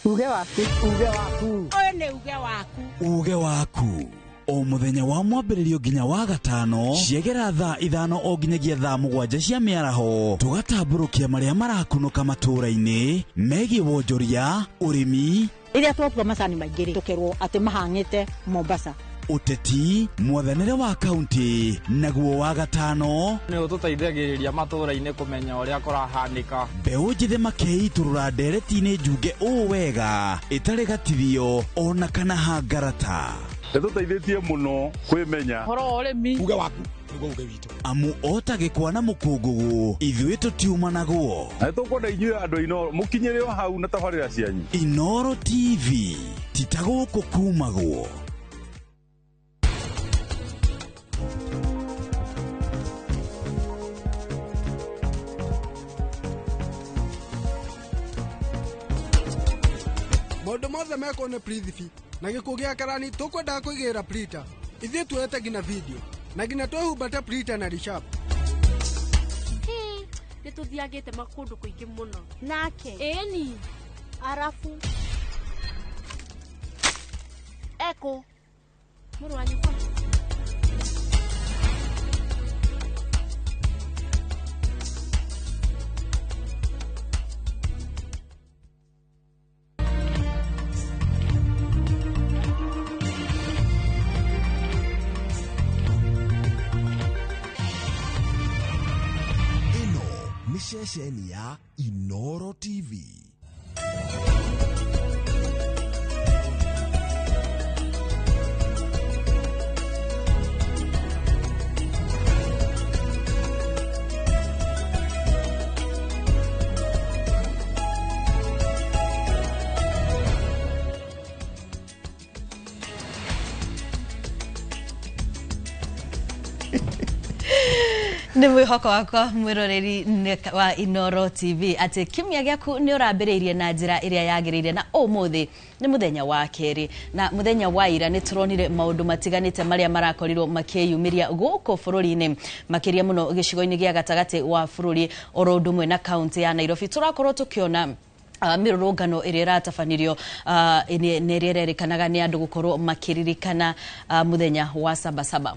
Uge waku, uge waku. Ũyũ nĩ uge waku. Uge waku. O mũthenya wa mwambĩrĩrio nginya wa gatano ciegera thaa 5 o nginyagia thaa 7 cia mĩaraho tũgatambũrũkia marĩa marakunũka matũũra-inĩ megiĩ wonjoria, ũrĩmi. Rĩrĩa twatua macani maingĩ rĩ, tũkerwo atĩ mahang'ĩte Mombasa. Ũteti, mwathanĩre wa kaunti, naguo wa gatano nĩ ũtũteithagĩrĩria matũũra-inĩ kũmenya ũrĩa kũrahanĩka. Mbeũ njĩthĩ makeitũrũra ndereti-inĩ njunge ũũ wega ĩtarĩ gatithio ona kana hangarata. Nĩtũteithĩtie mũno kwĩmenya ũhoro wa ũrĩmi. Uge waku nĩguo uge witũ. Amu ota gĩkwa na mũkũngũgũ ithuĩ tũtiumanagwo. Na nĩtũkwenda inyuĩ andũ Inooro mũkinyĩre o hau na tabarĩra cianyu. Inooro TV ti ta gũkũ kumagwo. Maũndũ mothe mekwo nĩ Prithvi na gĩkuũ gĩa karani tũkwendaga kũigĩrĩra Prita. Ithuĩ tuoete nginya video na nginya twehumbate Prita na Rishab. Nĩ tũthiangĩte makũndũ kũingĩ mũno. Nake? Ĩni. Arabu. Eko. Mũrũ wa nyũkwa. Ceceni ya Inooro TV. Nĩ mwĩhoko wakwa mwĩroreri wa Inooro TV atĩ kiumia gĩaku nĩ ũrambĩrĩirie na njĩra ĩrĩa yagĩrĩire na ũmũthĩ nĩ mũthenya wa kerĩ na mũthenya wa ira nĩ tũronire maũndũ matiganĩte marĩa marakorirwo makĩyumĩria gũkũ bũrũri-inĩ makĩria mũno gĩcigo-inĩ gĩa gatagatĩ wa bũrũri oro ũndũ ũmwe na kaunti ya Nairobi. Tũrakorwo tũkĩona mĩrũrũngano ĩrĩa ĩratabanĩrio nĩ ĩrĩa ĩrerĩkanaga nĩ andũ gũkorwo makĩririkana mũthenya wa Sabasaba.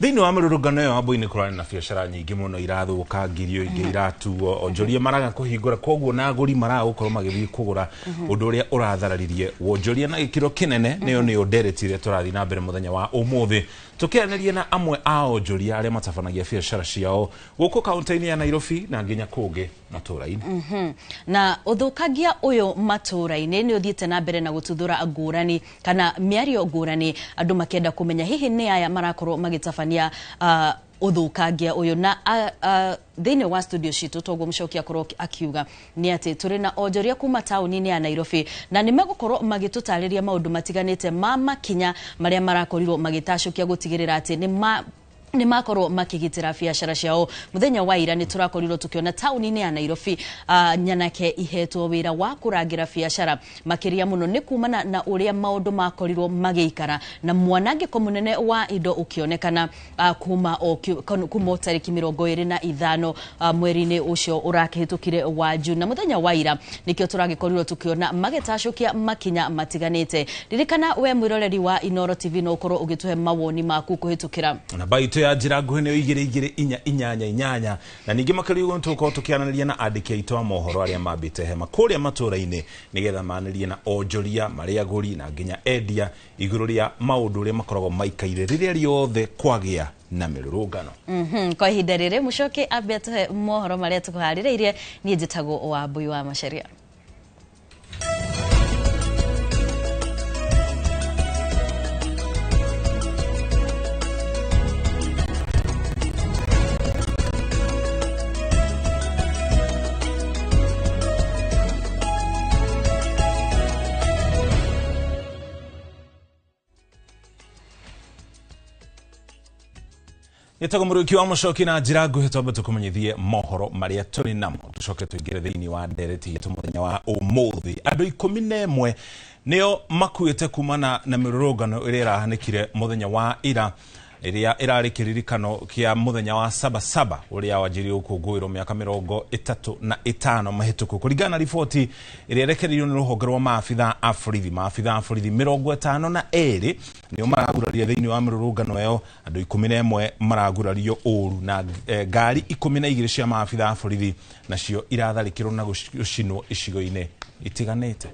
Thĩinĩ wa mĩrũrũngano ĩyo Wambui-inĩ kũrarĩ na biacara nyingĩ mũno irathũkangirio, ingĩ iratuo, onjoria maraga kũhingũra, koguo na agũri maraga gũkorwo magĩthiĩ kũgũra ũndũ ũrĩa ũrathararirie wonjoria na gĩkĩro kĩnene. Nĩyo nĩyo ndereti ĩrĩa tũrathiĩ na mbere mũthenya wa ũmũthĩ tũkĩaranĩria na amwe a onjoria arĩa matabanagia biacara ciao gũkũ kaunti-inĩ ya Nairobi na nginya kũngĩ matũũra-inĩ. Na ũthũkangia ũyũ matũũra-inĩ nĩ ũthiĩte na mbere na gũtuthũra ngũrani kana mĩario ngũrani, andũ makĩenda kũmenya hihi nĩ aya marakorwo magĩtabania ũthũkangia ũyũ. Na thĩinĩ wa studio citũ toguo Mũcoki akorwo akiuga nĩ atĩ tũrĩ na onjoria kuma taũni-inĩ ya Nairobi, na nĩ megũkorwo magĩtũtarĩria maũndũ matiganĩte ma makinya marĩa marakorirwo magĩtacũkia gũtigĩrĩra atĩ nĩ makorwo makĩgitĩra biacara ciao. Mũthenya wa ira nĩ tũrakorirwo tũkĩona taũni-inĩ ya Nairobi nyanake ihetwo wĩra wa kũrangĩra biacara, makĩria mũno nĩ kumana na ũrĩa maũndũ makorirwo magĩikara na mwanangĩko mũnene wa indo ũkĩonekana kuma tarĩki 25 mweri-inĩ ũcio ũrakĩhĩtũkire wa June. Na mũthenya wa ira nĩkĩo tũragĩkorirwo tũkĩona magĩtacũkia makinya matiganĩte. Ririkana we mwĩroreri wa Inooro TV no ũkorwo ũgĩtũhe mawoni maku kũhĩtũkĩra namba itũ ya njĩra nguhĩ nĩ 2 2 4 8 8, na ningĩ makĩria ũguo nĩtũgũkorwo tũkĩaranĩria na andĩki aitũ a mohoro arĩa mambĩte hema kũrĩa matũũra-inĩ nĩgetha manĩrie na onjoria marĩa agũri na nginya endia igũrũ rĩa maũndũ ũrĩa makoragwo maikaire rĩrĩa rĩothe kwagĩa na mĩrũrũngano. Kwa ihinda rĩrĩ Mũcoki ambe atũhe mohoro marĩa tũkũharĩrĩirie. Niĩ njĩtagwo Wambui wa Macharia. Nĩtagwo Mũrũki wa Mũcoki na njĩra nguhĩ twambe tũkũmenyithie mohoro marĩa tũrĩ namo tũcoke tũingĩre thĩinĩ wa ndereti itũ mũthenya wa ũmũthĩ. Andũ 11 nĩo makuĩte kumana na mĩrũrũngano ĩrĩa ĩrahanĩkire mũthenya wa ira, ĩrĩa ĩrarĩ kĩririkano kĩa mũthenya wa Sabasaba ũrĩa wanjirie gũkũngũĩrwo mĩaka 35 mahĩtũku, kũringana na riboti ĩrĩa ĩrekereirio nĩ rũhonge rwa maabitha a borithi. Maabitha a borithi 52 nĩo maragurario thĩinĩ wa mĩrũrũngano ĩyo, andũ 11 maragurario ũru, na ngari 12 cia maabitha a borithi nacio iratharĩkĩrwo na gũcinwo icigo-inĩ itiganĩte.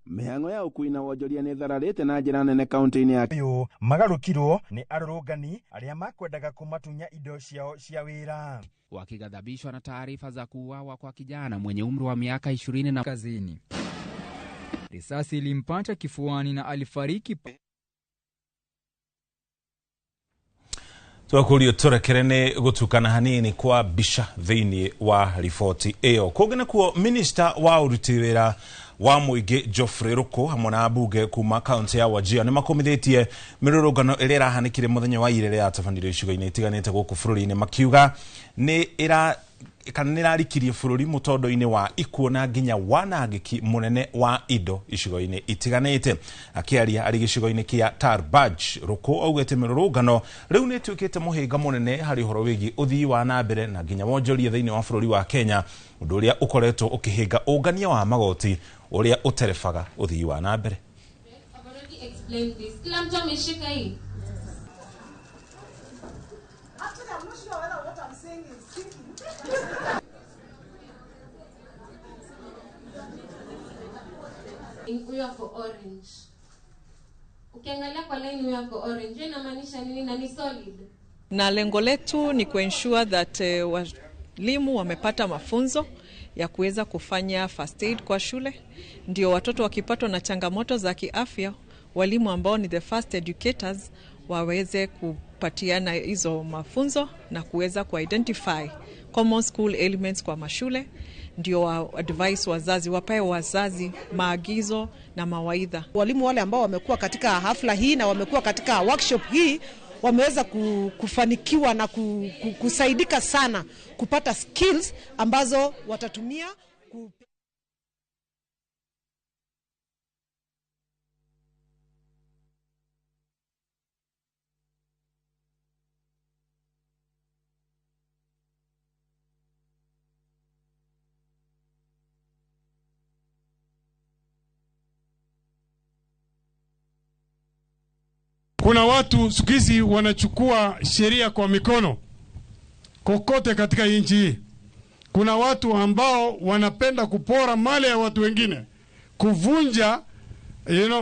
Mĩhang'o ya ũkui na wonjoria nĩ ĩthararĩte na njĩra nene kaunti-inĩ ya ũyũ magarũkirwo nĩ arũrũngani arĩa makwendaga kũmatunya indo ciao cia wĩra. Wakighadhabishwa na taarifa za kuuawa kwa kijana mwenye umri wa miaka 20 na kazini. Risasi ilimpata kifuani na alifariki. Twakurio turekere nĩ gũtukana hanini kwa mbica thĩinĩ wa riboti ĩyo. Kũngĩ nakuo, minista wa ũruti wĩra wa mũingĩ Geoffrey Ruku hamwe na ambunge kuma kaunti ya Wajir nĩ makomithĩtie mĩrũrũngano ĩrĩa ĩrahanĩkire mũthenya wa ira ĩrĩa yatabanĩrio icigo-inĩ itiganĩte gũkũ bũrũri-inĩ, makiuga nĩ ĩrarikirie bũrũri mũtondo-inĩ wa ikuũ na nginya wanangĩki mũnene wa indo icigo-inĩ itiganĩte. Akĩaria arĩ gĩcigo-inĩ kĩa Tarbaj, Ruku augĩte mĩrũrũngano rĩu nĩ ĩtuĩkĩte mũhĩnga mũnene harĩ ũhoro wĩgiĩ ũthii wa na mbere na nginya wonjoria thĩinĩ wa bũrũri wa Kenya, ũndũ ũrĩa ũkoretwo ũkĩhĩnga ũngania wa magoti ũrĩa ũterebaga ũthii wa na mbere. Kila mtu ameshika hii. Huyo ako orange. Ukiangalia kwa line huyo ako orange, inamaanisha nini na ni solid? Na lengo letu ni kuensure that walimu wamepata mafunzo ya kuweza kufanya first aid kwa shule, ndio watoto wakipatwa na changamoto za kiafya, walimu ambao ni the first educators waweze kupatiana hizo mafunzo na kuweza kuidentify common school elements kwa mashule, ndio wa advice wazazi, wapae wazazi maagizo na mawaidha. Walimu wale ambao wamekuwa katika hafla hii na wamekuwa katika workshop hii wameweza kufanikiwa na kusaidika sana kupata skills ambazo watatumia Kuna watu siku hizi wanachukua sheria kwa mikono kokote katika nchi hii. Kuna watu ambao wanapenda kupora mali ya watu wengine, kuvunja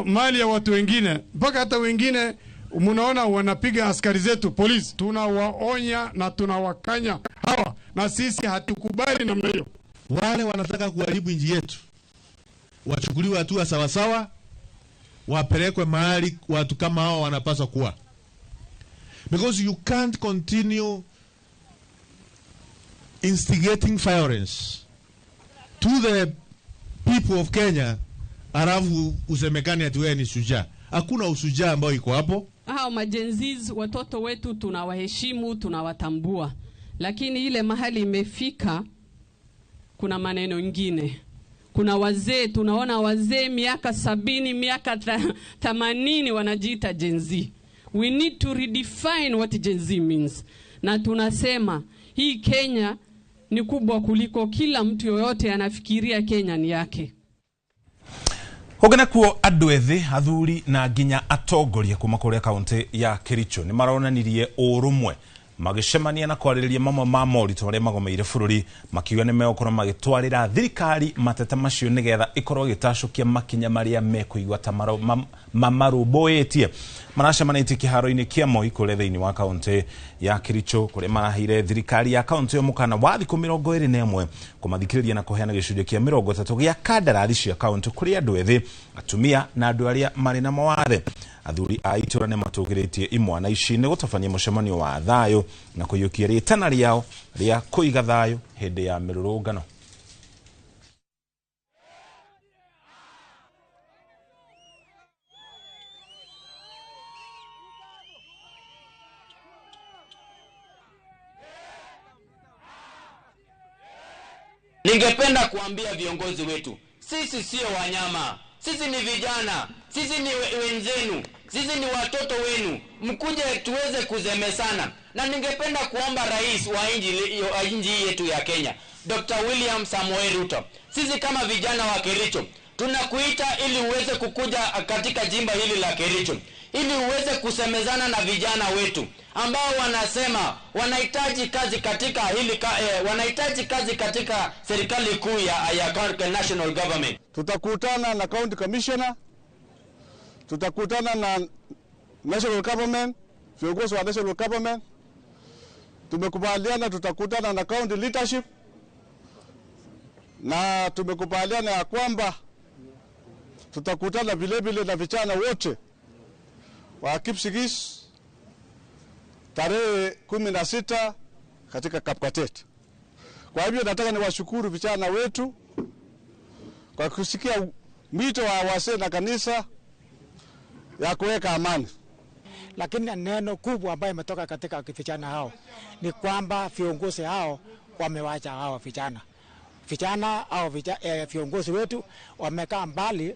mali ya watu wengine, mpaka hata wengine mnaona wanapiga askari zetu polisi. Tunawaonya na tunawakanya hawa, na sisi hatukubali namna hiyo. Wale wanataka kuharibu nchi yetu wachukuliwe hatua sawasawa, wapelekwe mahali watu kama hao wanapaswa kuwa, because you can't continue instigating violence to the people of Kenya alafu usemekane ati wewe ni shujaa. Hakuna ushujaa ambao iko hapo. Hao majenziz watoto wetu tunawaheshimu, tunawatambua, lakini ile mahali imefika, kuna maneno ingine. Kuna wazee, tunaona wazee miaka 70, miaka 80 wanajiita Gen Z. We need to redefine what Gen Z means. Na tunasema hii Kenya ni kubwa kuliko kila mtu yoyote anafikiria Kenya ni yake. Hogana kuo andu ethi athuri na nginya atongoria kuma kuria kaunti ya Kericho ni maronanirie urumwe magicemania na kwarĩrĩria mamwe ma moritũ marĩa magomeire bũrũri, makiuga nĩ megũkorwo magĩtwarĩra thirikari mateta macio nĩgetha ĩkorwo ĩgĩtacũkia makinya marĩa mekũigua ta mamarũmbũĩtie. Maracemanĩtie kĩharo-inĩ kĩa Moi kũrĩa thĩinĩ wa kaunti ya Kericho kũrĩa maraheire thirikari ya kaunti ĩyo mũkana wa thikũ 21 kũmathikĩrĩria na kũheana gĩcunjĩ kĩa 30 gĩa kandarathi cia kaunti kũrĩ andũ ethĩ, atumia na andũ arĩa marĩ na mawathe. Athuri a itũra nĩ matũgĩrĩtie imwana ici nĩ gũtabania mũcemanio wa thayũ na kũiyũkia rĩtana rĩao rĩa kũiga thayũ hĩndĩ ya mĩrũrũngano. Ningependa kuambia viongozi wetu, sisi sio wanyama, sisi ni vijana, sisi ni wenzenu, sisi ni watoto wenu, mkuje tuweze kuzemesana. Na ningependa kuomba rais wa nchi yetu ya Kenya, Dr. William Samoei Ruto, sisi kama vijana wa Kericho tunakuita ili uweze kukuja katika jimba hili la Kericho ili uweze kusemezana na vijana wetu ambao wanasema wanahitaji kazi katika hili wanahitaji kazi katika serikali kuu ya national government. Tutakutana na county commissioner, tutakutana na national government, viongozi wa national government. Tumekubaliana tutakutana na county leadership, na tumekubaliana ya kwamba tutakutana vile vile na vijana wote wa Kipsigis tarehe 16 katika Kapkatet. Kwa hivyo nataka niwashukuru vijana wetu kwa kusikia mwito wa wazee na kanisa ya kuweka amani. Lakini neno kubwa ambayo imetoka katika vijana hao ni kwamba viongozi hao wamewacha hao vijana. Vijana au viongozi wetu wamekaa mbali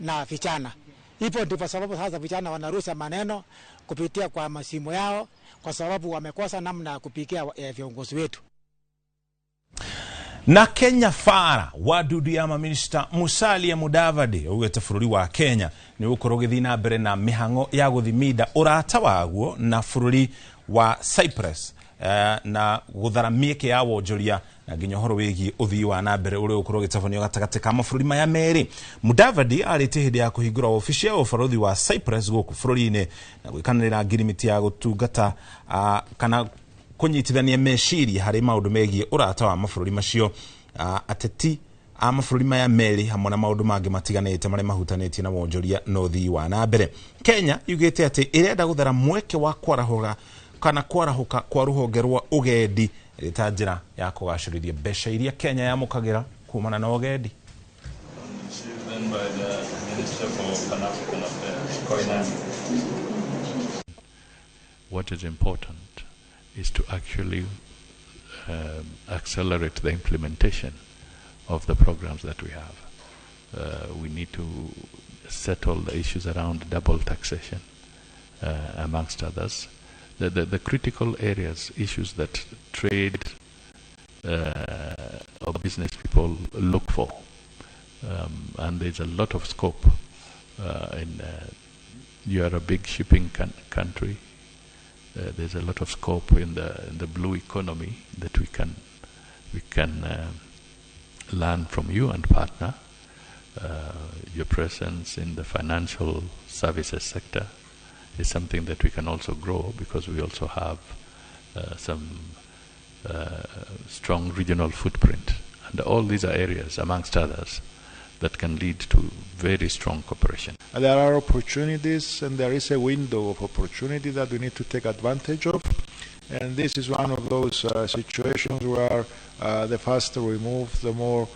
na vijana. Ipo ndipo sababu sasa vijana wanarusha maneno kupitia kwa masimu yao, kwa sababu wamekosa namna ya kupigia viongozi wetu. Na Kenya fara wadudu ya maminista Musalia Mudavadi augĩte bũrũri wa Kenya nĩ ũgũkorwo ũgĩthiĩ na mbere na mĩhang'o ya gũthiminda ũrata waguo na bũrũri wa Cyprus na gũthara mĩeke ya wonjoria na nginya ũhoro wĩgiĩ ũthii wa na mbere ũrĩa ũgũkorwo ũgĩtabanio gatagatĩ ka mabũrũri maya merĩ. Mudavadi arĩtie hĩndĩ ya kũhingũra wabici ya ũbarũthi wa Cyprus gũkũ bũrũri-inĩ na gwĩkanĩrĩra ngirimiti ya gũtungata kana kũnyitithania meciria harĩ maũndũ megiĩ ũrata wa mabũrũri macio, ateti a mabũrũri maya merĩ hamwe na maũndũ mangĩ matiganĩte marĩa mahutanĩtie na wonjoria na ũthii wa na mbere. Kenya yugĩte atĩ ĩrenda gũthara mweke wa kwarahũra kana kwarahũka kwa rũhonge rwa ũgendi ĩrĩ ta njĩra ya kũgacĩrithia mbeca iria Kenya yamũkagĩra kumana na ũgendi. What is important is to actually accelerate the implementation of the programs that we have. We need to settle the issues around double taxation, amongst others. The critical areas, issues that trade or business people look for. And there's a lot of scope. You are a big shipping country. There's a lot of scope in the blue economy that we can learn from you and partner. Your presence in the financial services sector is something that we can also grow, because we also have some strong regional footprint. And all these are areas, amongst others, that can lead to very strong cooperation. There are opportunities, and there is a window of opportunity that we need to take advantage of. And this is one of those situations where the faster we move, the more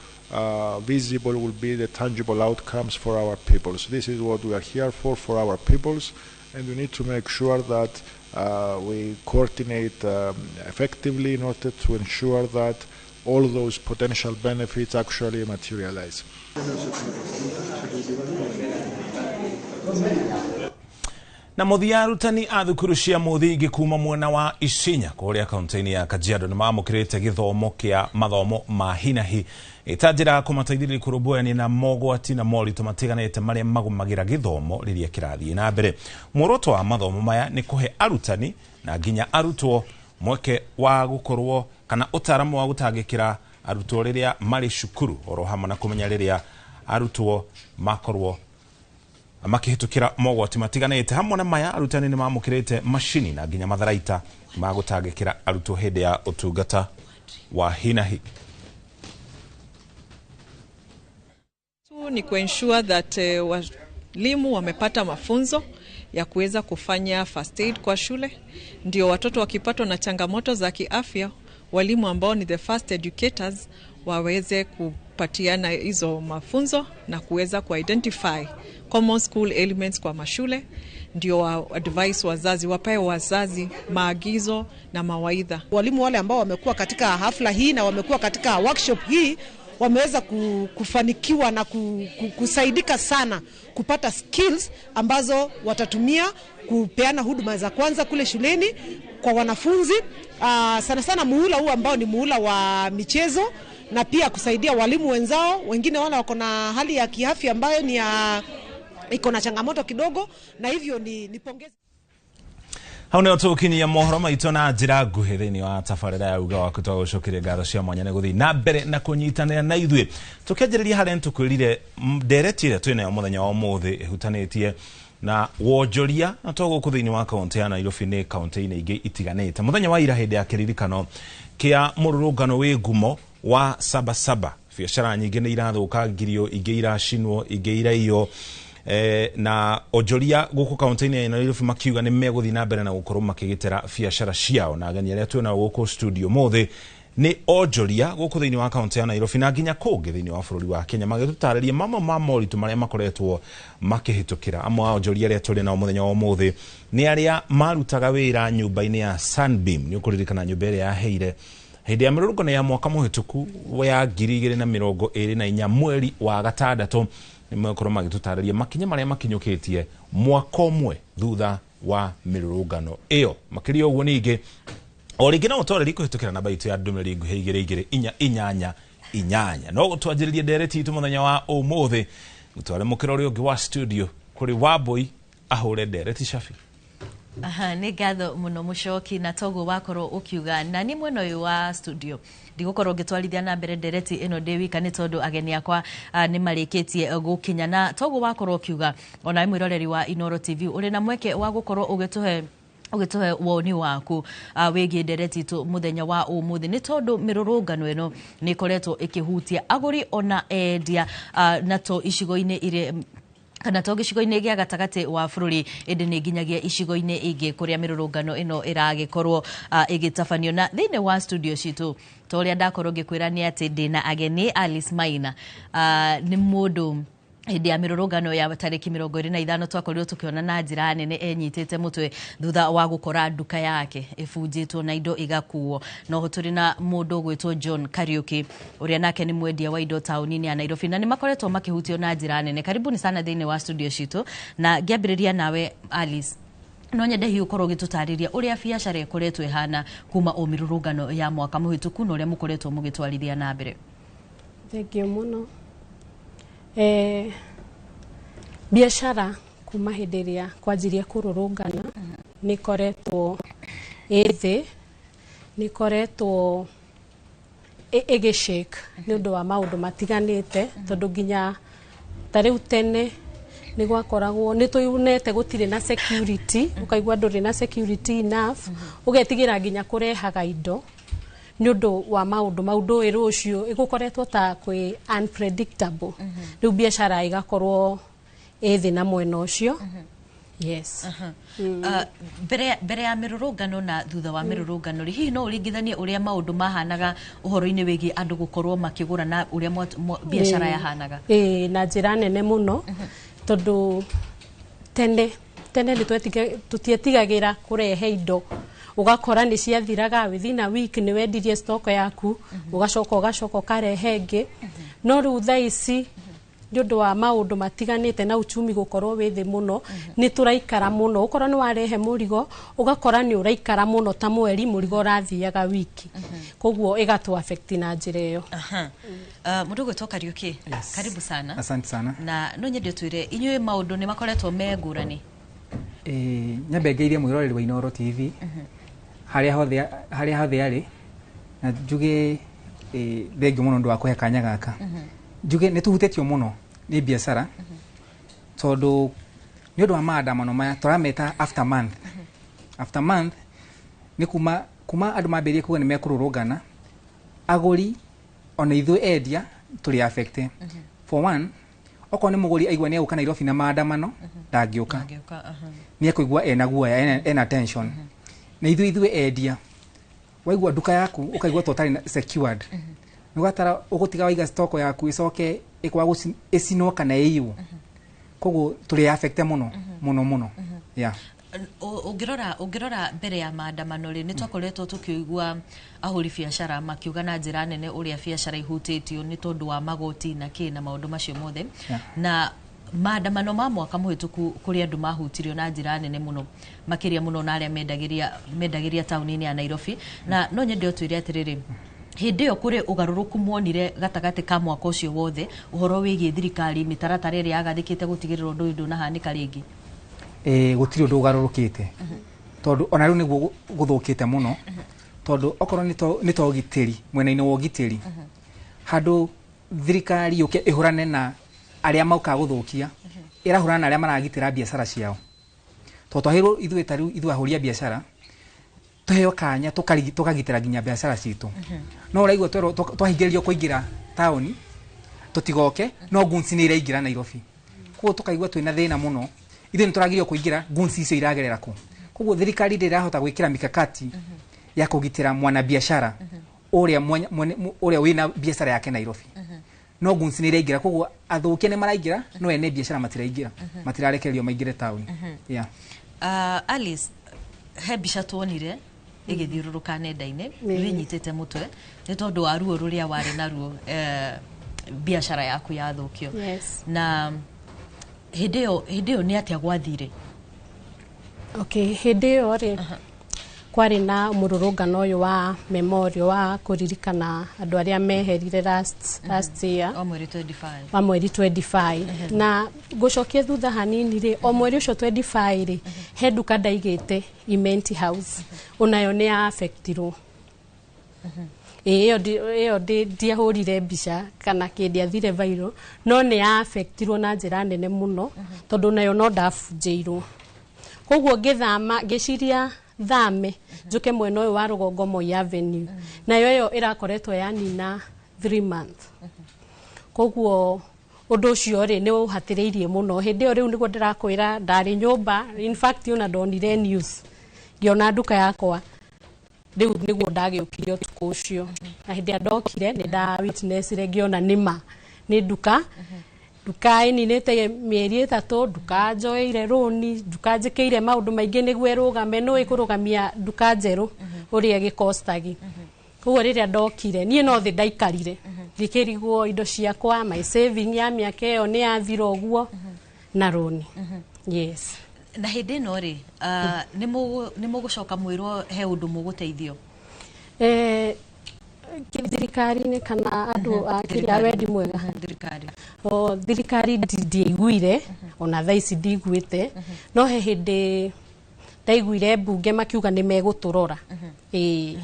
visible will be the tangible outcomes for our peoples. This is what we are here for our peoples, and we need to make sure that we coordinate effectively in order to ensure that all those potential benefits actually materialize. Na muthia arutani a thukuru cia muthingi kuma mwena wa Isinya kuria kaunti-ini ya Kajiado ni mamukirite githomo kia mathomo ma hinahi ita njira ya kumateithĩrĩria kũrũmbũyania na mogwati na moritũ matiganĩte marĩa magũmagĩra gĩthomo rĩrĩa kĩrathiĩ na mbere. Muoroto wa mathomo maya nĩ kũhe arutani na nginya arutwo mweke wa gũkorwo kana ũtaaramu wa gũtangĩkĩra arutwo rĩrĩa marĩ cukuru oro hamwe na kũmenya rĩrĩa arutwo makorwo makĩhĩtũkĩra mogwati matiganĩte. Hamwe na maya, arutani nĩ mamũkĩrĩte macini na nginya matharaita ma gũtangĩkĩra arutwo hĩndĩ ya ũtungata wa hinahi. Tu ni kuensure that walimu wamepata mafunzo ya kuweza kufanya first aid kwa shule, ndio watoto wakipatwa na changamoto za kiafya, walimu ambao ni the first educators waweze kupatiana hizo mafunzo na kuweza kuidentify common school elements kwa mashule, ndio wa advise wazazi, wapae wazazi maagizo na mawaidha. Walimu wale ambao wamekuwa katika hafla hii na wamekuwa katika workshop hii wameweza kufanikiwa na kusaidika sana kupata skills ambazo watatumia kupeana huduma za kwanza kule shuleni kwa wanafunzi, sana sana muhula huu ambao ni muhula wa michezo, na pia kusaidia walimu wenzao wengine wale wako na hali ya kiafya ambayo ni ya iko na changamoto kidogo, na hivyo ni pongezi. Hau nĩho tũgũkinyia mohoro maitũ na njĩra nguhĩ thĩinĩ wa tabarĩra ya uga waku. Twagũcokeria ngatho cia mwanya nĩ gũthiĩ na mbere na kũnyitanĩra na ithuĩ. Tũkĩanjĩrĩria harĩa nĩtũkwĩrire ndereti ĩrĩa twĩnayo mũthenya wa ũmũthĩ ĩhutanĩtie na wonjoria na to gũkũ thĩinĩ wa kaũntĩ ya Nairobi nĩ kaũntĩ-inĩ ingĩ itiganĩte. Mũthenya wa ira hĩndĩ ya kĩririkano kĩa mũrũrũngano wĩ ngumo wa Sabasaba, biacara nyingĩ nĩ irathũkangirio, ingĩ iracinwo, ingĩ iraiywo. Na onjoria gũkũ kaũntĩ-inĩ ya Nairobi makiuga nĩ megũthiĩ na mbere na gũkorwo makĩgitĩra biacara ciao. Na ageni arĩa twĩ nao gũkũ studio mũthĩ nĩ onjoria gũkũ thĩinĩ wa kaũntĩ ya Nairobi na nginya kũngĩ thĩinĩ wa bũrũri wa Kenya, magĩtũtarĩria mamwe ma moritũ marĩa makoretwo makĩhĩtũkĩra. Amwe a onjoria arĩa tũrĩ nao mũthenya wa ũmũthĩ nĩ arĩa marutaga wĩra nyũmba-inĩ ya Sunbeam. Nĩ ũkũririkana nyũmba ĩrĩa yaheire hĩndĩ ya mĩrũrũngano ya mwaka mũhĩtũku ya 2024 mweri wa gatandatũ. Nĩmekorwo magĩtũtarĩria makinya marĩa makinyũkĩtie mwaka ũmwe thutha wa mĩrũrũngano ĩyo. Makĩria ũguo ningĩ o rĩngĩ no ũtwarĩrie kũhĩtũkĩra namba itũ ya ndũmĩrĩri nguhĩ 2 2 4 8 8. No gũtwanjĩrĩrie ndereti itũ mũthenya wa ũmũthĩ, gũtware mũkĩra ũrĩa ũngĩ wa studio kũrĩ Wambui ahũre ndereti cabi. Aha, nĩ ngatho mũno mũcoki, na toguo wakorwo ũkiuga na nĩ mwena ũyũ wa studio ndigũkorwo ngĩtwarithia na mbere ndereti ĩno ndĩ wika nĩ tondũ ageni akwa nĩ marĩkĩtie gũkinya, na toguo wakorwo ũkiuga ona mwĩroreri wa Inooro TV ũrĩ na mweke wa gũkorwo ũgĩtũhe woni waku wĩgiĩ ndereti itũ mũthenya wa ũmũthĩ, nĩ tondũ mĩrũrũngano ĩno nĩ ĩkoretwo ĩkĩhutia agũri ona endia, na to icigo-inĩ iria kana to gĩcigo-inĩ gĩa gatagatĩ wa bũrũri, ĩndĩ nĩ nginyagia icigo-inĩ ingĩ kũrĩa mĩrũrũngano ĩno ĩragĩkorwo ĩgĩtabanio. Na thĩinĩ wa studio citũ ta ũrĩa ndakorwo ngĩkwĩra nĩ atĩ ndĩna ageni. Alice Maina nĩ mũndũ hĩndĩ ya mĩrũrũngano ya tarĩki 25 twakorirwo tũkĩona na njĩra nene enyitĩte mũtwe thutha wa gũkora nduka yake ĩbunjĩtwo na indo igakuo. Noho tũrĩ na mũndũ ũgwĩtwo John Kariuki ũrĩa nake nĩ mwendia wa indo taũni-inĩ ya Nairobi, na nĩ makoretwo makĩhutio na njĩra nene. Karibuni sana thĩinĩ wa studio citũ, na ngĩambĩrĩria nawe Alice, no nyende hihi ũkorwo ũgĩtũtarĩria ũrĩa biacara ĩkoretwo ĩhana kuma o mĩrũrũngano ya mwaka mũhĩtũku na ũrĩa mũkoretwo mũgĩtwarithia na mbere. Thengiũ mũno. Biacara kuma hĩndĩ ĩrĩa kwanjirie kũrũrũngana nĩ ĩkoretwo ĩ thĩ, nĩ ĩkoretwo ĩgĩshake nĩ ũndũ wa maũndũ matiganĩte, tondũ nginya ta rĩu tene nĩ gwakoragwo nĩ tũyunete gũtirĩ na security, ũkaigua ndũrĩ na security enough, ũgetigĩra nginya kũrehaga indo Nĩ ũndũ wa maũndũ mau, ndũĩ rũciũ ĩgũkoretwo ta kwĩ unpredictable. Rĩu biacara ĩgakorwo ĩ thĩ na mwena ũcio, yes. Mbere ya mĩrũrũngano na thutha wa mĩrũrũngano rĩ, hihi no ũringithanie ũrĩa maũndũ mahanaga ũhoro-inĩ wĩgiĩ andũ gũkorwo makĩgũra na ũrĩa biacara yahanaga? Ĩĩ, na njĩra nene mũno, tondũ tene tene nĩ tũtietigagĩra kũrehe indo, ũgakora nĩ ciathiraga within a week, nĩ wendirie stock yaku, ũgacoka ũkarehe ĩngĩ. No rĩu thaa ici, nĩ ũndũ wa maũndũ matiganĩte na uchumi gũkorwo wĩ thĩ mũno, nĩ tũraikara mũno. Ũkorwo nĩ warehe mũrigo, ũgakora nĩ ũraikara mũno ta mweri, mũrigo ũrathiaga wiki, koguo ĩgatũ affect na njĩra ĩyo. Aha. Mũndũ ũgwĩtwo Kariũki, Yes. karibu sana. Asante sana. Na no nyende ũtwĩre inyuĩ maũndũ nĩ makoretwo me ngũrani. Nyambe ngeithie mwĩroreri wa Inooro TV harĩa hothe arĩ, na njuge thengiũ mũno ũndũ wa kũhe kanya gaka. Njuge nĩ tũhutĩtio mũno nĩ biacara, tondũ nĩ ũndũ wa maandamano maya tũrameta aftermath. Aftermath nĩ kuma andũ mambĩrĩrie kuga nĩ mekũrũrũngana, agũri ona ithuĩ endia tũrĩ affected. For one, okorwo nĩ mũgũri aigua nĩ egũka Nairobi na maandamano, ndangĩũka. Ndangĩũka, aha. Nĩ ekũigua ena guoya, ena tension. Na ithuĩ endia, waigua nduka yaku ũkaigua ta ũtarĩ secured, nĩ ũgatara ũgũtiga waiga stock yaku ĩcoke ĩkwaga ĩcinwo kana ĩiywo. Koguo tũrĩ affected mũno mũno mũno, yeah. Ũngĩrora mbere ya maandamano rĩ, nĩ twakoretwo tũkĩigua ahũri biacara makiuga na njĩra nene ũrĩa biacara ihutĩtio nĩ tondũ wa magoti na kĩ na maũndũ macio mothe. Na maandamano ma mwaka mũhĩtũku, kũrĩ andũ mahutirio na njĩra nene mũno, makĩria mũno na arĩa mendagĩria taũni-inĩ ya Nairobi. Na no nyende ũtwĩre atĩrĩrĩ, hĩndĩ ĩyo kũrĩ ũgarũrũku muonire gatagatĩ ka mwaka ũcio wothe ũhoro wĩgiĩ thirikari, mĩtaratara ĩrĩa yagathĩkĩte gũtigĩrĩra ũndũ ũyũ ndũnahanĩka rĩngĩ? Gũtirĩ ũndũ ũgarũrũkĩte, tondũ ona rĩu nĩguo gũthũkĩte mũno, tondũ okorwo nĩ ta ũgitĩri, mwena-inĩ wa ũgitĩri, handũ thirikari yũke ĩhũrane na arĩa mokaga gũthũkia, ĩrahũrana na arĩa maragitĩra biacara ciao, tondũ twahĩrwo ithuĩ ta rĩu ithuĩ ahũri a biacara tũheo kanya tũkagitĩra nginya biacara citũ. No ũraigua twerwo twahingĩrĩrio kũingĩra taũni tũtigoke, no guns nĩ iraingĩra Nairobi. Koguo tũkaigua twĩna thĩna mũno. Ithuĩ nĩ tũragirio kũingĩra, guns icio iragerera kũ? Koguo thirikari ndĩrahota gwĩkĩra mikakati ya kũgitĩra mwanabiacara ũrĩa ũrĩa wĩna biacara yake Nairobi, no guns nĩ iraingĩra. Koguo athũkia nĩ maraingĩra, no ene biacara matiraingĩra, matirarekererio maingĩre taũni, yeah. Alice, he mbica tuonire ĩgĩthiũrũrũka nenda-inĩ wĩnyitĩte mũtwe nĩ tondũ wa ruo rũrĩa warĩ naruo, biacara yaku yathũkio. Na hĩndĩ ĩyo nĩ atĩa gwathire? Okay, hĩndĩ ĩyo rĩ, kwarĩ na mũrũrũngano ũyũ wa memorial wa kũririkana andũ arĩa meherire last year. O mweri 25. Wa mweri 25. Na ngũcokie thutha hanini rĩ, o mweri ũcio 25 rĩ, he nduka ndaigĩte Imenti House, onayo nĩ ya affectirwo. Ĩĩ, ĩyo ndiahũrire mbica kana kĩndĩ athire viral, no nĩ ya affectirwo na njĩra nene mũno, tondũ nayo no ndabunjĩirwo. Koguo ngĩthama, ngĩciria thame njũke mwena ũyũ wa rũgongo, Moi Avenue. Nayo ĩyo ĩrakoretwo yanina 3 months. Koguo ũndũ ũcio rĩ, nĩ ũhatĩrĩirie mũno. Hĩndĩ ĩyo rĩu nĩguo ndĩrakwĩra ndarĩ nyũmba. In fact, ona ndonire news ngĩona nduka yakwa rĩu nĩguo ndagĩũkire ũtukũ ũcio. Na hĩndĩ ĩrĩa ndokire, nĩ nda witnessire, ngĩona nĩma nĩ nduka ĩninĩte mĩeri 3, nduka njoeire rũni, nduka njĩkĩire maũndũ maingĩ nĩguo ĩrũgame. Nĩ kũrũgamia nduka njerũ ũrĩa ĩgĩkostagi. Koguo rĩrĩa ndokire, niĩ no thĩ ndaikarire, ngĩkĩrigwo indo ciakwa, my saving ya mĩaka ĩyo nĩ yathira ũguo na rũni, yes. Na hĩndĩ ĩno rĩ, nĩ mũgũcoka mwĩrwo he ũndũ mũgũteithio? Thirikari-inĩ kana andũ a kĩrĩa wendi mwega? Thirikari. O thirikari ndiaiguire, ona thaa ici ndiguĩte. No he hĩndĩ ndaiguire mbunge makiuga nĩ megũtũrora, ĩĩ.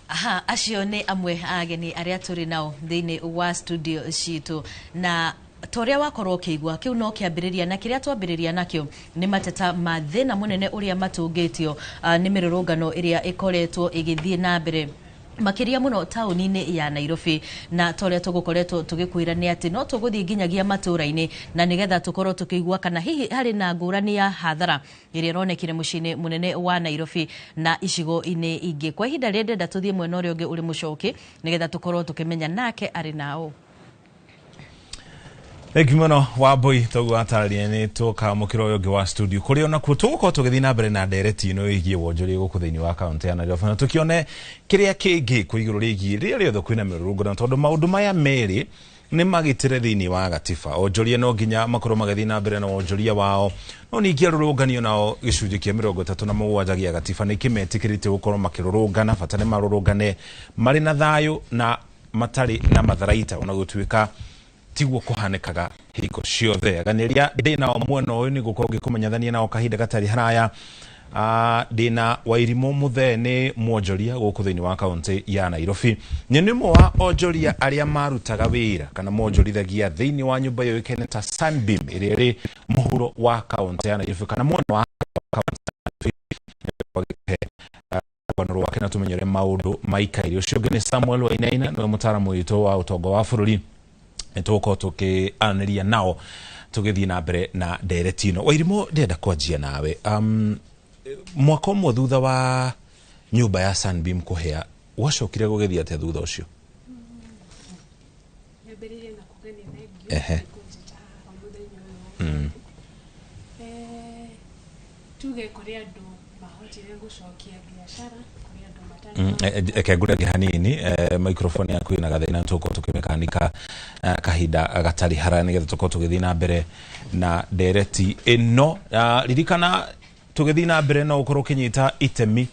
Aha, acio nĩ amwe a ageni arĩa tũrĩ nao thĩinĩ wa studio citũ na Ta ũrĩa wakorwo ũkĩigua, kĩu no kĩambĩrĩria, na kĩrĩa twambĩrĩria nakĩo nĩ mateta ma thĩna mũnene ũrĩa matũngĩtio nĩ mĩrũrũngano ĩrĩa ĩkoretwo ĩgĩthiĩ na mbere makĩria mũno taũni-inĩ ya Nairobi. Na ta ũrĩa tũgũkoretwo tũgĩkwĩra nĩ atĩ no tũgũthiĩ nginyagia matũũra-inĩ, na nĩgetha tũkorwo tũkĩigua kana hihi harĩ na ngũrani ya hathara ĩrĩa ĩronekire mũciĩ-inĩ mũnene wa Nairobi na icigo-inĩ ingĩ. Kwa ihinda rĩrĩ ndĩrenda tũthiĩ mwena ũrĩa ũngĩ ũrĩ mũcoki, nĩgetha tũkorwo tũkĩmenya nake arĩ nao. Thank you muno, Wambui. Toguo atarĩria, nĩ tũkamũkĩra ũyũ ũngĩ wa studio, kũrĩa onakuo tũgũkorwo tũgĩthiĩ na mbere na ndereti ĩno ĩgiĩ wonjoria gũkũ thĩinĩ wa kaũntĩ ya Nairobi, na tũkĩone kĩrĩa kĩngĩ kwĩ igũrũ rĩgiĩ rĩrĩa rĩothe kwĩna mĩrũrũngano, tondũ maũndũ maya merĩ nĩ magitĩre thĩinĩ wa gatiba. Onjoria no nginya makorwo magĩthiĩ na mbere na wonjoria wao, no ningĩ arũrũngani nao gĩcunjĩ kĩa 37 gĩa gatiba nĩ kĩmetĩkĩrĩte gũkorwo makĩrũrũngana, bata nĩ marũrũngane marĩ na thayũ na matarĩ na matharaita, ona gũtuĩka tiguo kũhanĩkaga hingo ciothe. Aganĩria ndĩ nao mwena ũyũ nĩ gũkorwo ngĩkũmenyithania nao kahinda gatarĩ haraya. Ndĩna Wairimũ Mũthee, nĩ mwonjoria gũkũ thĩinĩ wa kaũntĩ ya Nairobi. Nĩ ũmwe wa onjoria arĩa marutaga wĩra kana monjorithagia thĩinĩ wa nyũmba yũĩkaine ta Sunbeam ĩrĩa ĩrĩ mũhuro wa kaũntĩ ya Nairobi kana mwena wa kaũntĩ ya Nairobi. Rũgano rwake na tũmenye ũrĩa maũndũ maikaire. Ũcio ũngĩ nĩ Samuel Wainaina, nĩwe mũtaaramu witũ wa ũtonga wa bũrũri. Nĩ tũgũkorwo tũkĩaranĩria nao tũgĩthiĩ na mbere na ndereti ĩno. Wairimũ, ndĩrenda kwanjia nawe. Mwaka ũmwe thutha wa nyũmba ya Sunbeam kũhĩa, gwacokire gũgĩthiĩ atĩa thutha ũcio? Nyambĩrĩrie na kuga nĩ thengio kũnjĩta haha mũthenya ũyũ. Tuge kũrĩ andũ mahotire gũcokia biacara, kũrĩ andũ matarĩ. Eke ngũrenge hanini, microphone yaku ĩna gathĩna, tũgũkorwo tũkĩmĩkanika kahinda gatarĩ haraya nĩgetha tũkorwo tũgĩthiĩ na mbere na ndereti ĩno. Ririkana tũgĩthiĩ na mbere no ũkorwo ũkĩnyita itemi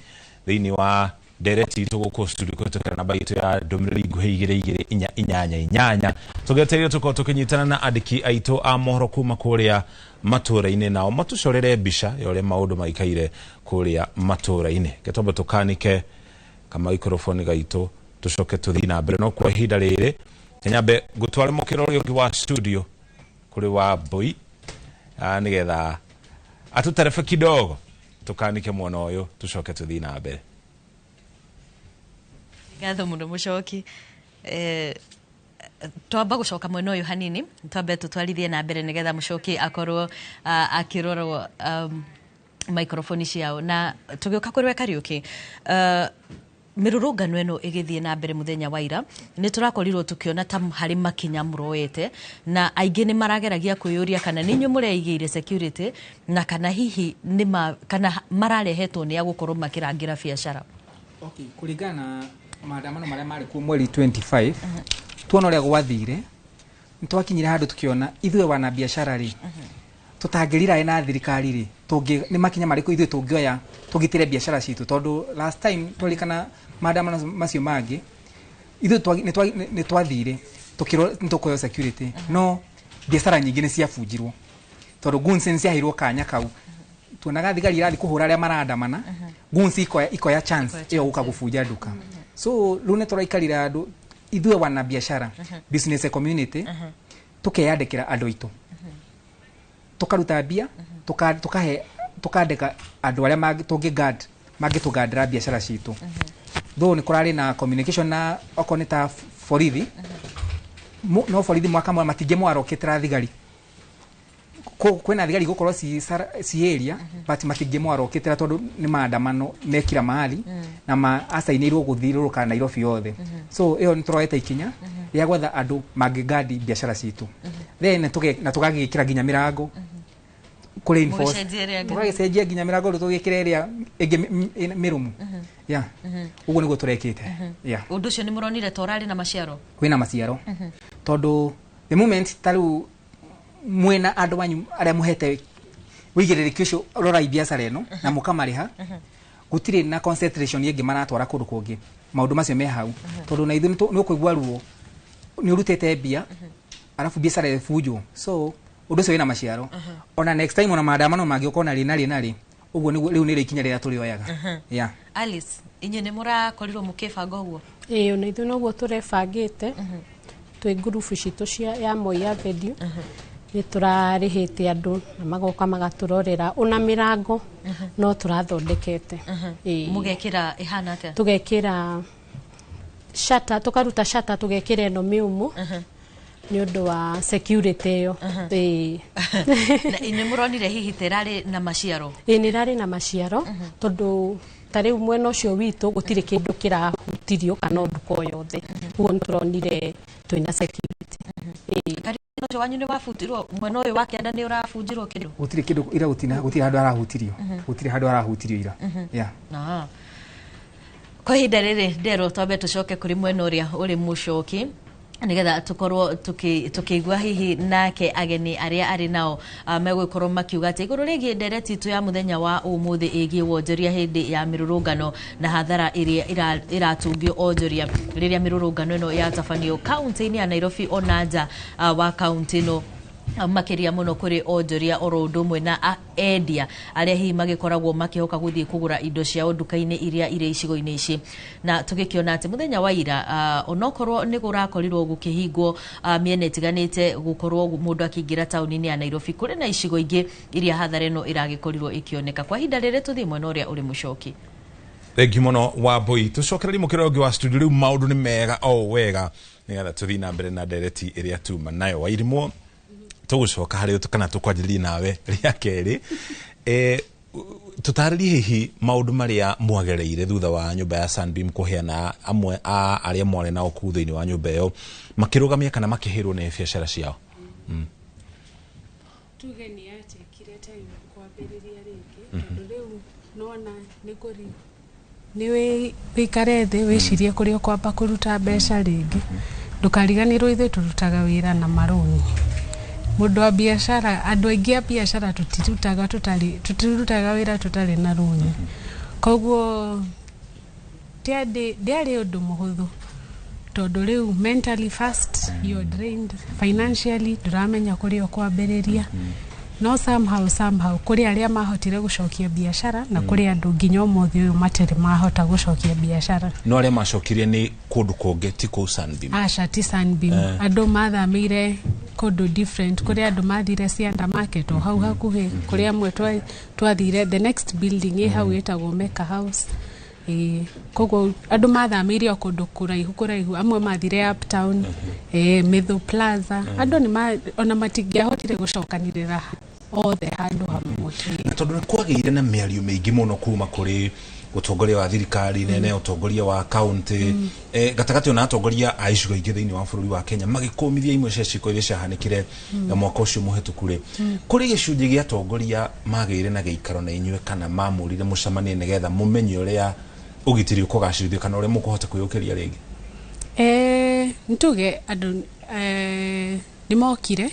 thĩinĩ wa ndereti itũ gũkũ studio kũhĩtũkĩra namba itũ ya ndũmĩrĩri nguhĩ 22488. Tũgetereire tũkorwo tũkĩnyitana na andĩki aitũ a mohoro kuma kũrĩa matũũra-inĩ, nao matũcorere mbica ya ũrĩa maũndũ maikaire kũrĩa matũũra-inĩ. Reke twambe tũkanike kamaikrofoni gaitũ, tũcoke tũthiĩ na mbere. No kwa ihinda rĩrĩ nyambe ngũtware mũkĩra ũrĩa ũngĩ wa studio kũrĩ wa Mbui, nĩgetha atũterebe kidogo, tũkanike mwena ũyũ, tũcoke tũthiĩ na mbere. Ngatho mũno, mũcoki. Twamba gũcoka mwena ũyũ hanini, twambe tũtwarithie na mbere nĩgetha mũcoki akorwo akĩrorwo microphone ciao. Na tũgĩũka kũrĩ we Kariũki, mĩrũrũngano ĩno ĩgĩthiĩ na mbere mũthenya wa ira, nĩ tũrakorirwo tũkĩona ta harĩ makinya mũroete, na aingĩ nĩ marageragia kwĩyũria kana nĩ inyuĩ mũreigĩire security, na kana hihi nĩ ma, kana mararehetwo nĩ a gũkorwo makĩrangĩra biacara. Okay, kũringana na maandamano marĩa marĩ kuo mweri 25, tuona ũrĩa gwathire, nĩ twakinyire handũ tũkĩona ithuĩ wana biacara rĩ, tũtangĩrirae na thirikari rĩ, tũngĩ nĩ makinya marĩkũ ithuĩ tũngĩoya tũgitĩre biacara citũ? Tondũ last time twaririkana maandamano macio mangĩ, ithuĩ nĩ twathire tũkĩrwo nĩ tũkũheo security, no biacara nyingĩ nĩ ciabunjirwo tondũ goons nĩ ciaheirwo kanya kau. Tuonaga thigari irathiĩ kũhũra arĩa marandamana, goons ikoya chance ĩyo gũka gũbunja nduka. So rĩu nĩ tũraikarire andũ ithuĩ wana biacara, business community, tukeyandĩkĩra andũ aitũ, tukaruta mbia, tukahe, tukandĩka andũ arĩa tũngĩ guard, mangĩtũgandĩra biacara citũ. Though nĩ kũrarĩ na communication na okorwo nĩ ta borithi, no borithi mwaka mwe matingĩmwarokĩtĩra thigari. Kwĩna thigari gũkorwo ci area, but matingĩmwarokĩtĩra tondũ nĩ maandamano mekira mahali na ma acainĩirwo gũthiũrũrũka Nairobi yothe. So ĩyo nĩ tũroete ikinya rĩa gwetha andũ mangĩgandi biacara citũ, then na tũgagĩkĩra nginya mĩrango kũrĩ enforce. Mũgĩcenjia ĩrĩa ĩngĩ. Tũgagĩcenjia nginya mĩrango rĩu, tũgĩkĩra ĩrĩa ĩngĩ mĩrũmu. Yeah, ũguo nĩguo tũrekĩte, yeah. Ũndũ ũcio nĩ mũronire ta ũrarĩ na maciaro? Kwĩna maciaro, tondũ the moment ta rĩu mwĩna andũ anyu arĩa mũhete wĩigĩrĩrĩki ũcio, rorai biacara ĩno na mũkamarĩha, gũtirĩ na concentration ĩngĩ maratwara kũndũ kũngĩ. Maũndũ macio me hau, tondũ na ithuĩ nĩ ũkũigua ruo nĩ ũrutĩte mbia arabu biacara ĩbunjwo. So ũndũ ũcio wĩna maciaro. Ona next time ona maandamano mangĩũka ona rĩ na rĩ na rĩ, ũguo nĩguo rĩu nĩrĩo ikinya rĩrĩa tũrĩoyaga, yeah. Alice, inyuĩ nĩ mũrakorirwo mũkĩbanga ũguo? Ĩĩ, ona ithuĩ noguo tũrebangĩte. Twĩ ngurubu citũ cia ya Moi Avenue nĩ tũrarĩhĩte andũ na magoka magatũrorera ona mĩrango no tũrathondekete. Ĩĩ. Mũgekĩra ĩhana atĩa? Tũgekĩra shata, tũkaruta shata, tũgekĩra ĩno mĩũmũ nĩ ũndũ wa security ĩyo. Ĩĩ. Na nĩ mũronire hihi ta ĩrarĩ na maciaro? Ĩĩ, nĩ ĩrarĩ na maciaro, tondũ ta rĩu mwena ũcio witũ gũtirĩ kĩndũ kĩrahutirio kana o nduka o yothe. Ũguo nĩ tũronire twĩna security. Ĩĩ. Ũcio wanyu nĩ wabutirwo? Mwena ũyũ wa kĩanda nĩ ũrabunjirwo kĩndũ? Gũtirĩ kĩndũ ira, gũtina, gũtirĩ handũ harahutirio. Gũtirĩ handũ harahutirio ira. Yeah. Ah. Kwa ihinda rĩrĩ nderwo twambe tũcoke kũrĩ mwena ũrĩa ũrĩ mũcoki nigetha tukorwo tukĩigua hihi nake ageni arĩa arĩ nao megũgĩkorwo makiuga atĩ igũrũ rĩgiĩ ndereti itũ ya mũthenya wa ũmũthĩ ĩgiĩ wonjoria hĩndĩ ya mĩrũrũngano na hathara ĩrĩa ĩratungio onjoria rĩrĩa mĩrũrũngano ĩno yatabanio kaunti-inĩ ya Nairobi ona nja wa kaunti ĩno, makĩria mũno kũrĩ onjoria oro ũndũ ũmwe na endia arĩa hihi magĩkoragwo makĩhoka gũthiĩ kũgũra indo ciao nduka-inĩ iria irĩ icigo-inĩ ici. Na tũgĩkĩona atĩ mũthenya wa ira, onokorwo nĩ kũrakorirwo gũkĩhingwo mĩena ĩtiganĩte gũkorwo mũndũ akĩingĩra taũni-inĩ ya Nairobi, kũrĩ na icigo ingĩ iria hathara ĩno ĩragĩkorirwo ĩkĩoneka. Kwa ihinda rĩrĩ tũthiĩ mwena ũrĩa ũrĩ mũcoki. Thengiũ mũno Wambui. Tũcokererie mũkĩra ũngĩ wa studio. Rĩu maũndũ nĩ mega o wega, nĩgetha tũthiĩ na mbere na ndereti ĩrĩa tuma nayo. Wairimũ, tũgũcoka harĩ kana tũkwanjĩrĩria nawe rĩa kerĩ. Tũtarĩrie hihi maũndũ marĩa mwagereire thutha wa nyũmba ya Sunbeam kũheana amwe a arĩa mwarĩ nao kũu thĩinĩ wa nyũmba ĩyo makĩrũgamia kana makĩhĩrwo nĩ biacara ciao. Tuge nĩ yatekire time kwambĩrĩria rĩngĩ, tondũ rĩu nona nĩ kũri nĩ wĩikare thĩ wĩcirie kũrĩa ũkwamba kũruta mbeca rĩngĩ. Ndũkariganĩrwo ithuĩ tũrutaga wĩra na marũni. Mũndũ wa biacara, andũ aingĩ a biacara tũtirutaga tũtarĩ, tũtirutaga wĩra tũtarĩ na rũni. Koguo ndĩarĩ ũndũ mũhũthũ, tondũ rĩu mentally first you're drained, financially ndũramenya kũrĩa ũkwambĩrĩria. No somehow kũrĩ arĩa mahotire gũcokia biacara na kũrĩ andũ nginya ũmũthĩ ũyũ matirĩ mahota gũcokia biacara. No arĩa macokirie nĩ kũndũ kũngĩ, ti kũu Sunbeam? Aca, ti Sunbeam. Andũ mathamĩire kũndũ different. Kũrĩ andũ mathire Cianda Market o hau hakuhĩ, kũrĩ amwe twathire the next building ĩ hau ĩtagwo Mecca House. Ĩĩ, koguo andũ mathamĩire o kũndũ kũraihu kũraihu. Amwe mathire Uptown, Metho Plaza. Andũ nĩ ona matingĩahotire gũcokanĩrĩra othe handũ hamwe. Na tondũ nĩ kwagĩire na mĩario mĩingĩ mũno kuma kũrĩ ũtongoria wa thirikari nene, ũtongoria wa kaunti, gatagatĩ ona atongoria a icigo ingĩ thĩinĩ wa bũrũri wa Kenya magĩkũmithia imwe cia ciĩko iria ciahanĩkire na mwaka ũcio mũhetũku rĩ, kũrĩ gĩcunjĩ gĩa atongoria magĩire na gĩikaro na inyuĩ kana mamũrire mũcemanie nĩgetha mũmenye ũrĩa ũgitĩri ũkũgacĩrithio kana ũrĩa mũkũhota kwĩyũkĩria rĩngĩ? Nituge andũ nĩ mokire,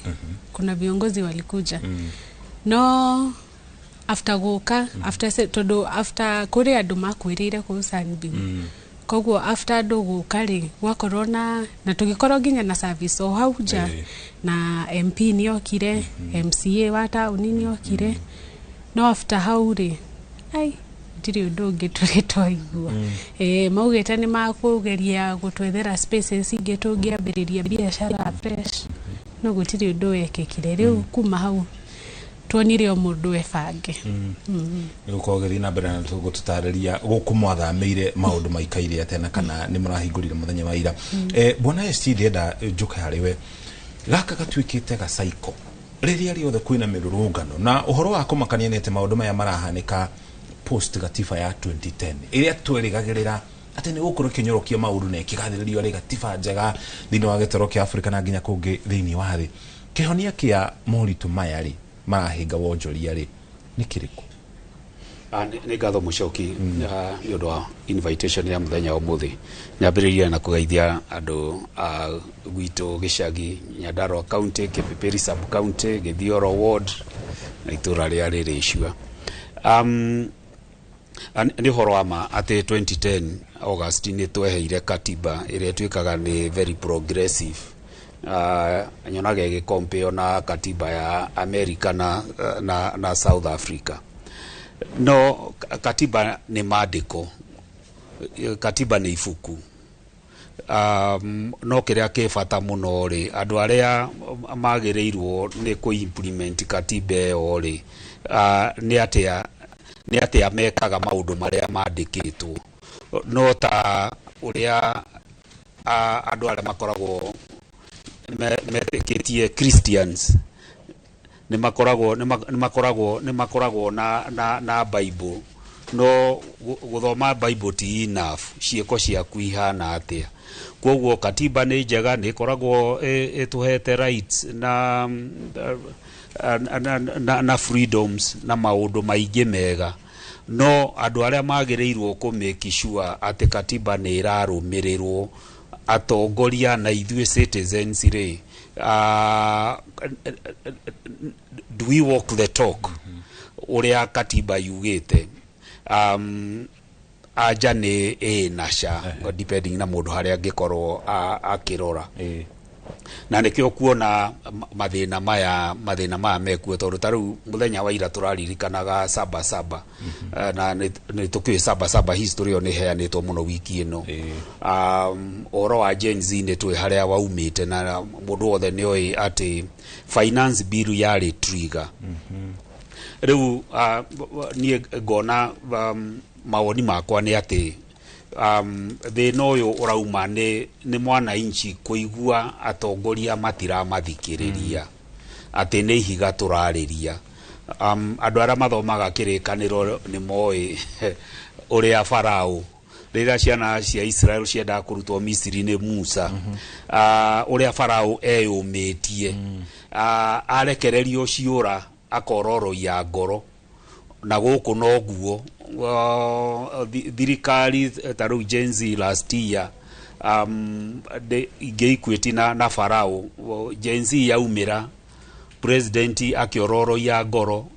kuna viongozi walikuja, no after gũka after tondũ after kũrĩ andũ makuĩrĩire kũu Sunbeam. Koguo after andũ gũka rĩ, gwakorwo na tũgĩkorwo nginya na service o hau nja. Na MP nĩ okire, MCA wa taũni nĩ okire, no after hau rĩ, ai, gũtirĩ ũndũ ũngĩ tũrĩ twaigua. Maugĩte nĩ makũgeria gũtwethera spaces ingĩ tũngĩambĩrĩria biacara fresh, no gũtirĩ ũndũ wekĩkire. Rĩu kuma hau tuonire o mũndũ ebange. Nĩ gũkorwo gĩthiĩ na mbere na gũtũtarĩria gũkũ mwathamĩire maũndũ maikaire atĩa na kana nĩ mũrahingũrire mũthenya wa ira. Bwana ST, ndĩrenda njũke harĩ we. Gaka gatuĩkĩte gacaiko rĩrĩa rĩothe kwĩna mĩrũrũngano, na ũhoro wa kũmakania nĩ atĩ maũndũ maya marahanĩka post gatiba ya 2010 ĩrĩa twerĩgagĩrĩra atĩ nĩ gũkorwo ĩkĩnyorokia maũndũ na ĩkĩgathĩrĩrio arĩ gatiba njega thĩinĩ wa gĩtaro kĩa Afrika na nginya kũngĩ thĩinĩ wa thĩ. Kĩhonia kĩa moritũ maya rĩ marahĩnga wonjoria rĩ nĩ kĩrĩkũ? Nĩ ngatho mũcoki nĩ ũndũ wa invitation ya mũthenya wa ũmũthĩ. Nyambĩrĩrie na kũgeithia andũ a gwitũ gĩcagi Nyandarua County, Kipipiri sub county, Gĩthioro ward na itũra rĩa rĩrĩ Icua. Nĩ ũhoro wa ma atĩ 2010 August nĩ tweheire katiba ĩrĩa ĩtuĩkaga nĩ very progressive. Nyonaga ĩgĩkompeo na katiba ya America na South Africa, no katiba nĩ mandĩko, katiba nĩ ibuku. No kĩrĩa kĩ bata mũno rĩ, andũ arĩa magĩrĩirwo nĩ kũ implement katiba ĩyo rĩ, nĩ atĩa mekaga maũndũ marĩa mandĩkĩtwo? No ta ũrĩa andũ arĩa makoragwo metĩkĩtie Christians nĩ makoragwo na Bible, no gũthoma Bible ti enough, ciĩko ciaku ihana atĩa? Koguo katiba nĩ njega, nĩ ĩkoragwo ĩtũhete rights na freedoms na maũndũ maingĩ mega, no andũ arĩa magĩrĩirwo kũ make sure atĩ katiba nĩ ĩrarũmĩrĩrwo, atongoria na ithuĩ citizens rĩ, do we walk the talk ũrĩa katiba yugĩte? Anja nĩ ĩ na ca, depending na mũndũ harĩa angĩkorwo akĩrora. Na nĩkĩo kuona mathĩna maya mekuo, tondũ ta rĩu mũthenya wa ira tũraririkanaga Saba Saba. Na nĩ tũkĩũĩ Saba Saba history ĩyo nĩ ĩheanĩtwo mũno wiki ĩno. Ũhoro wa Gen Z nĩ tũĩ harĩa waumĩte, na mũndũ wothe nĩ oĩ atĩ finance bill yarĩ trigger. Rĩu niĩ ngona, mawoni makwa nĩ atĩ thĩna ũyũ ũrauma nĩ mwananchi kũigua atongoria matiramathikĩrĩria, atĩ nĩ ihiga tũrarĩria. Andũ arĩa mathomaga kĩrĩkanĩro nĩ moĩ ũrĩa Farao, rĩrĩa ciana cia Israel ciendaga kũrutwo Misiri nĩ Musa, ũrĩa Farao eyũmĩtie, arekererio ciũra akororoia ngoro. Na gũkũ noguo thirikari ta rĩu Gen Z last year, ingĩequate na Farao. Gen Z yaumĩra, president akĩororoia ngoro,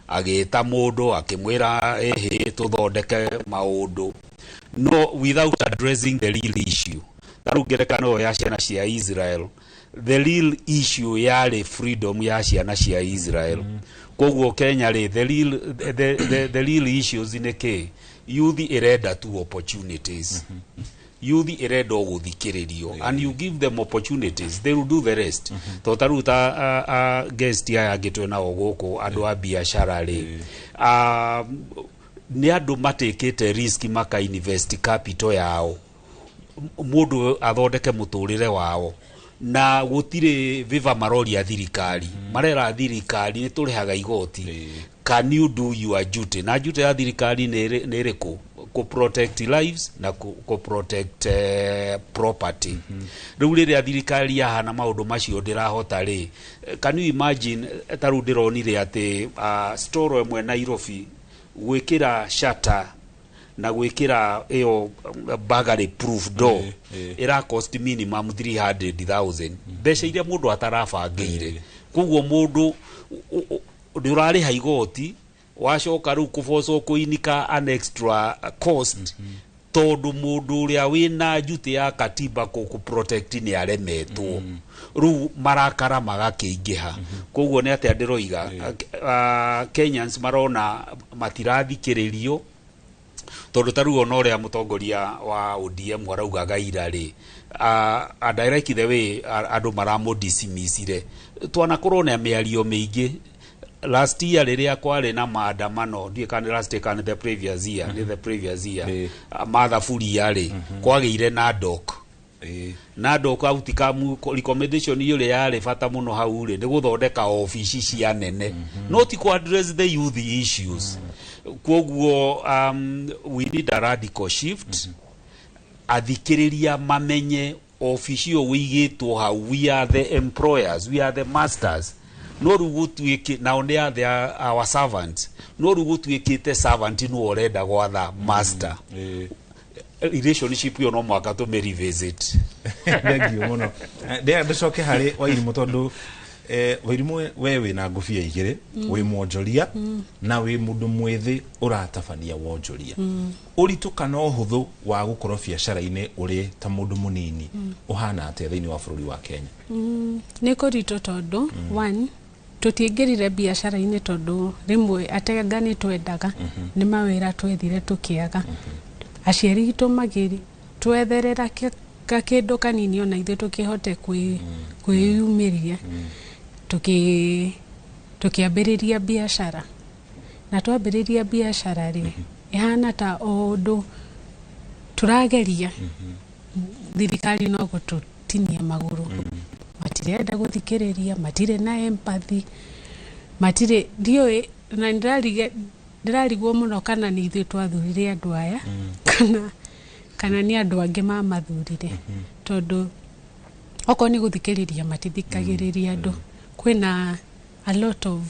agĩta mũndũ akĩmwĩra ĩhĩ tũthondeke maũndũ, no without addressing the real issue. Ta rĩu ngerekano ĩyo ya ciana cia Israel, the real issue yarĩ freedom ya ciana cia Israel. Koguo Kenya rĩ, the real issues nĩ kĩ? Youth ĩrenda two opportunities. Youth ĩrenda o gũthikĩrĩrio, and you give them opportunities, they will do the rest. To ta rĩu ta guest aya angĩ twĩ nao gũkũ, andũ a biacara rĩ, nĩ andũ matekĩte risk, maka invest capital yao, mũndũ athondeke mũtũrĩre wao, na gũtirĩ viva maroria thirikari. Marera thirikari nĩ tũrĩhaga igoti, can you do your duty? Na duty ya thirikari nĩ ĩrĩkũ? Kũ protect lives na kũ protect property. Rĩu rĩrĩa thirikari yahana maũndũ macio ndĩrahota rĩ, can you imagine? Ta rĩu ndĩronire atĩ store ĩmwe Nairobi gwĩkĩra shutter na gwĩkĩra ĩyo burglary proof door ĩra cost minimum 300,000, mbeca iria mũndũ atarabangĩire. Koguo mũndũ nĩ ũrarĩha igoti, wacoka rĩu kũbocwo kũinika an extra cost, tondũ mũndũ ũrĩa wĩna duty ya katiba kũ protect nĩ aremetwo. Rĩu marakara magakĩingĩha. Koguo nĩ atĩa ndĩroiga? Kenyans marona matirathikĩrĩrio, tondũ ta rĩu ona ũrĩa mũtongoria wa ODM araugaga ira rĩ, and I like the way andũ maramũdismissire. Twanakorwo na mĩario mĩingĩ last year rĩrĩa kwarĩ na maandamano, ndiũĩ kana nĩ last year kana nĩ the previous year, nĩ the previous year, mathaburia rĩ, kwagĩire na doc na doc outcome recommendation ĩrĩa yarĩ bata mũno hau rĩ, nĩ gũthondeka obici cia nene, no ti kũ address the youth issues. Koguo we need a radical shift. Athikĩrĩria mamenye obici ĩyo wĩigĩtwo hau, we are the employers, we are the masters, no rĩu gũtuĩke nao nĩ are our servants, no rĩu gũtuĩkĩte servant nĩwe ũrenda gwatha master. Relationship ĩyo no mũhaka tũmĩ revisit. Thank you mũno. Ndĩrenda ndĩcoke harĩ Wairimũ, tondũ Wairimũ, we wĩna ngũbia igĩrĩ, wĩ mwonjoria na wĩ mũndũ mwĩthĩ ũratabania wonjoria. Ũritũ kana ũhũthũ wa gũkorwo biacara-inĩ ũrĩ ta mũndũ mũnini ũhana atĩa thĩinĩ wa bũrũri wa Kenya? Nĩ kũritũ, tondũ one, tũtiingĩrire biacara-inĩ tondũ rĩmwe atenga nĩ twendaga, nĩ mawĩra twethire tũkĩaga. Aciari itũ magĩri twetherera Gakĩndũ kanini ona ithuĩ tũkĩhote kwĩyumĩria. Tũkĩambĩrĩria biacara, na twambĩrĩria biacara rĩ, ĩhana ta o ũndũ tũrageria, thirikari no gũtũtinia magũrũ. Matirenda gũthikĩrĩria, matirĩ na empathy, matirĩ, ndiũĩ, na ndĩrarigwo mũno kana nĩ ithuĩ twathurire andũ aya kana nĩ andũ angĩ mamathurire, tondũ okorwo nĩ gũthikĩrĩria matithikagĩrĩria andũ. Kwĩna a lot of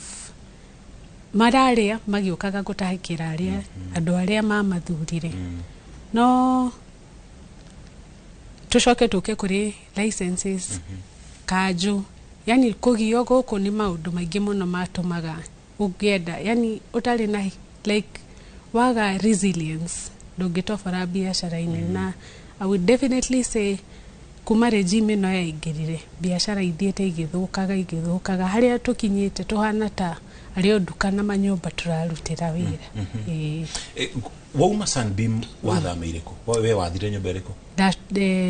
mararĩa magĩũkaga gũtahĩkĩra arĩa andũ arĩa mamathurire. No tũcoke tũke kũrĩ licenses, kanjũ, yani kũgio gũkũ nĩ maũndũ maingĩ mũno matũmaga ũngĩenda, yani ũtarĩ na like waga resilience ndũngĩtobora biacara-inĩ. Na I would definitely say kuma regime ĩno yaingĩrire, biacara ithiĩte igĩthũkaga igĩthũkaga, harĩa tũkinyĩte tũhana ta arĩ o nduka na manyũmba tũrarutĩra wĩra. Ĩĩ. Wauma Sunbeam wathamĩire kũ? We wathire nyũmba ĩrĩkũ?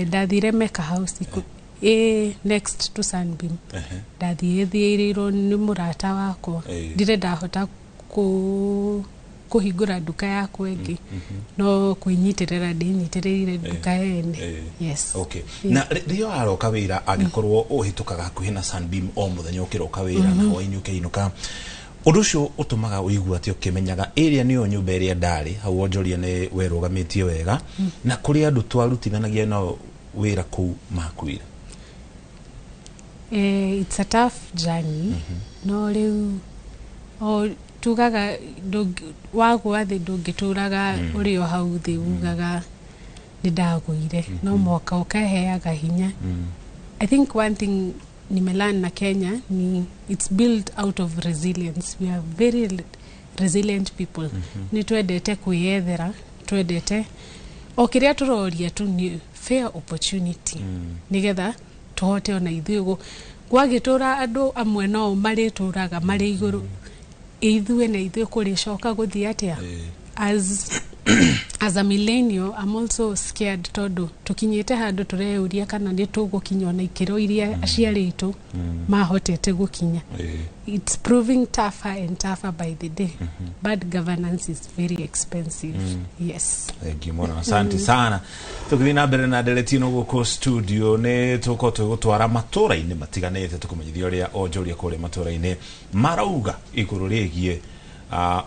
Ndathire Mecca House ĩ next to Sunbeam. Ndathiĩ thiĩrĩirwo nĩ mũrata wakwa. Ndirĩ ndahota kũhingũra nduka yakwa ĩngĩ, no kwĩnyitĩrĩra ndĩnyitĩrĩire nduka yene. Yes. Okay. Na rĩrĩa waroka wĩra, angĩkorwo ũhĩtũkaga hakuhĩ na Sunbeam o mũthenya ũkĩroka wĩra na hwaĩ-inĩ ũkĩinũka, ũndũ ũcio ũtũmaga ũigue atĩ ũkĩmenyaga ĩrĩa nĩyo nyũmba ĩrĩa ndarĩ hau wonjoria nĩ werũgamĩtie wega, na kũrĩ andũ twarutithanagia nao wĩra kũu makuire? It's a tough journey, no rĩu o tugaga wagwa thĩ ndũngĩtũraga ũrĩ o hau thĩ ugaga nĩ ndagũire, no mwaka ũkeheaga hinya. I think one thing nimelearn na Kenya ni it's built out of resilience. We are very resilient people. Nĩ twendete kwĩyethera, twendete o kĩrĩa tũroria tu nĩ fair opportunity, nĩgetha tũhote ona ithuĩ gwagĩtũra andũ amwe no marĩtũraga marĩ igũrũ, ithuĩ na ithuĩ kũrĩcoka gũthiĩ atĩa. As a millennial, I'm also scared tondũ tũkinyĩte handũ tũreyũria kana nĩ tũgũkinya ona ikĩro iria aciari aitũ mahotete gũkinya. It's proving tougher and tougher by the day. Bad governance is very expensive. Yes. Thank you mũno, asante sana. Tũgĩthiĩ na mbere na ndereti ĩno gũkũ studio, nĩ tũkorwo tũgĩgũtwara matũra-inĩ matiganĩte tũkũmenyithia ũrĩa onjoria kũrĩa matũra-inĩ marauga igũrũ rĩgiĩ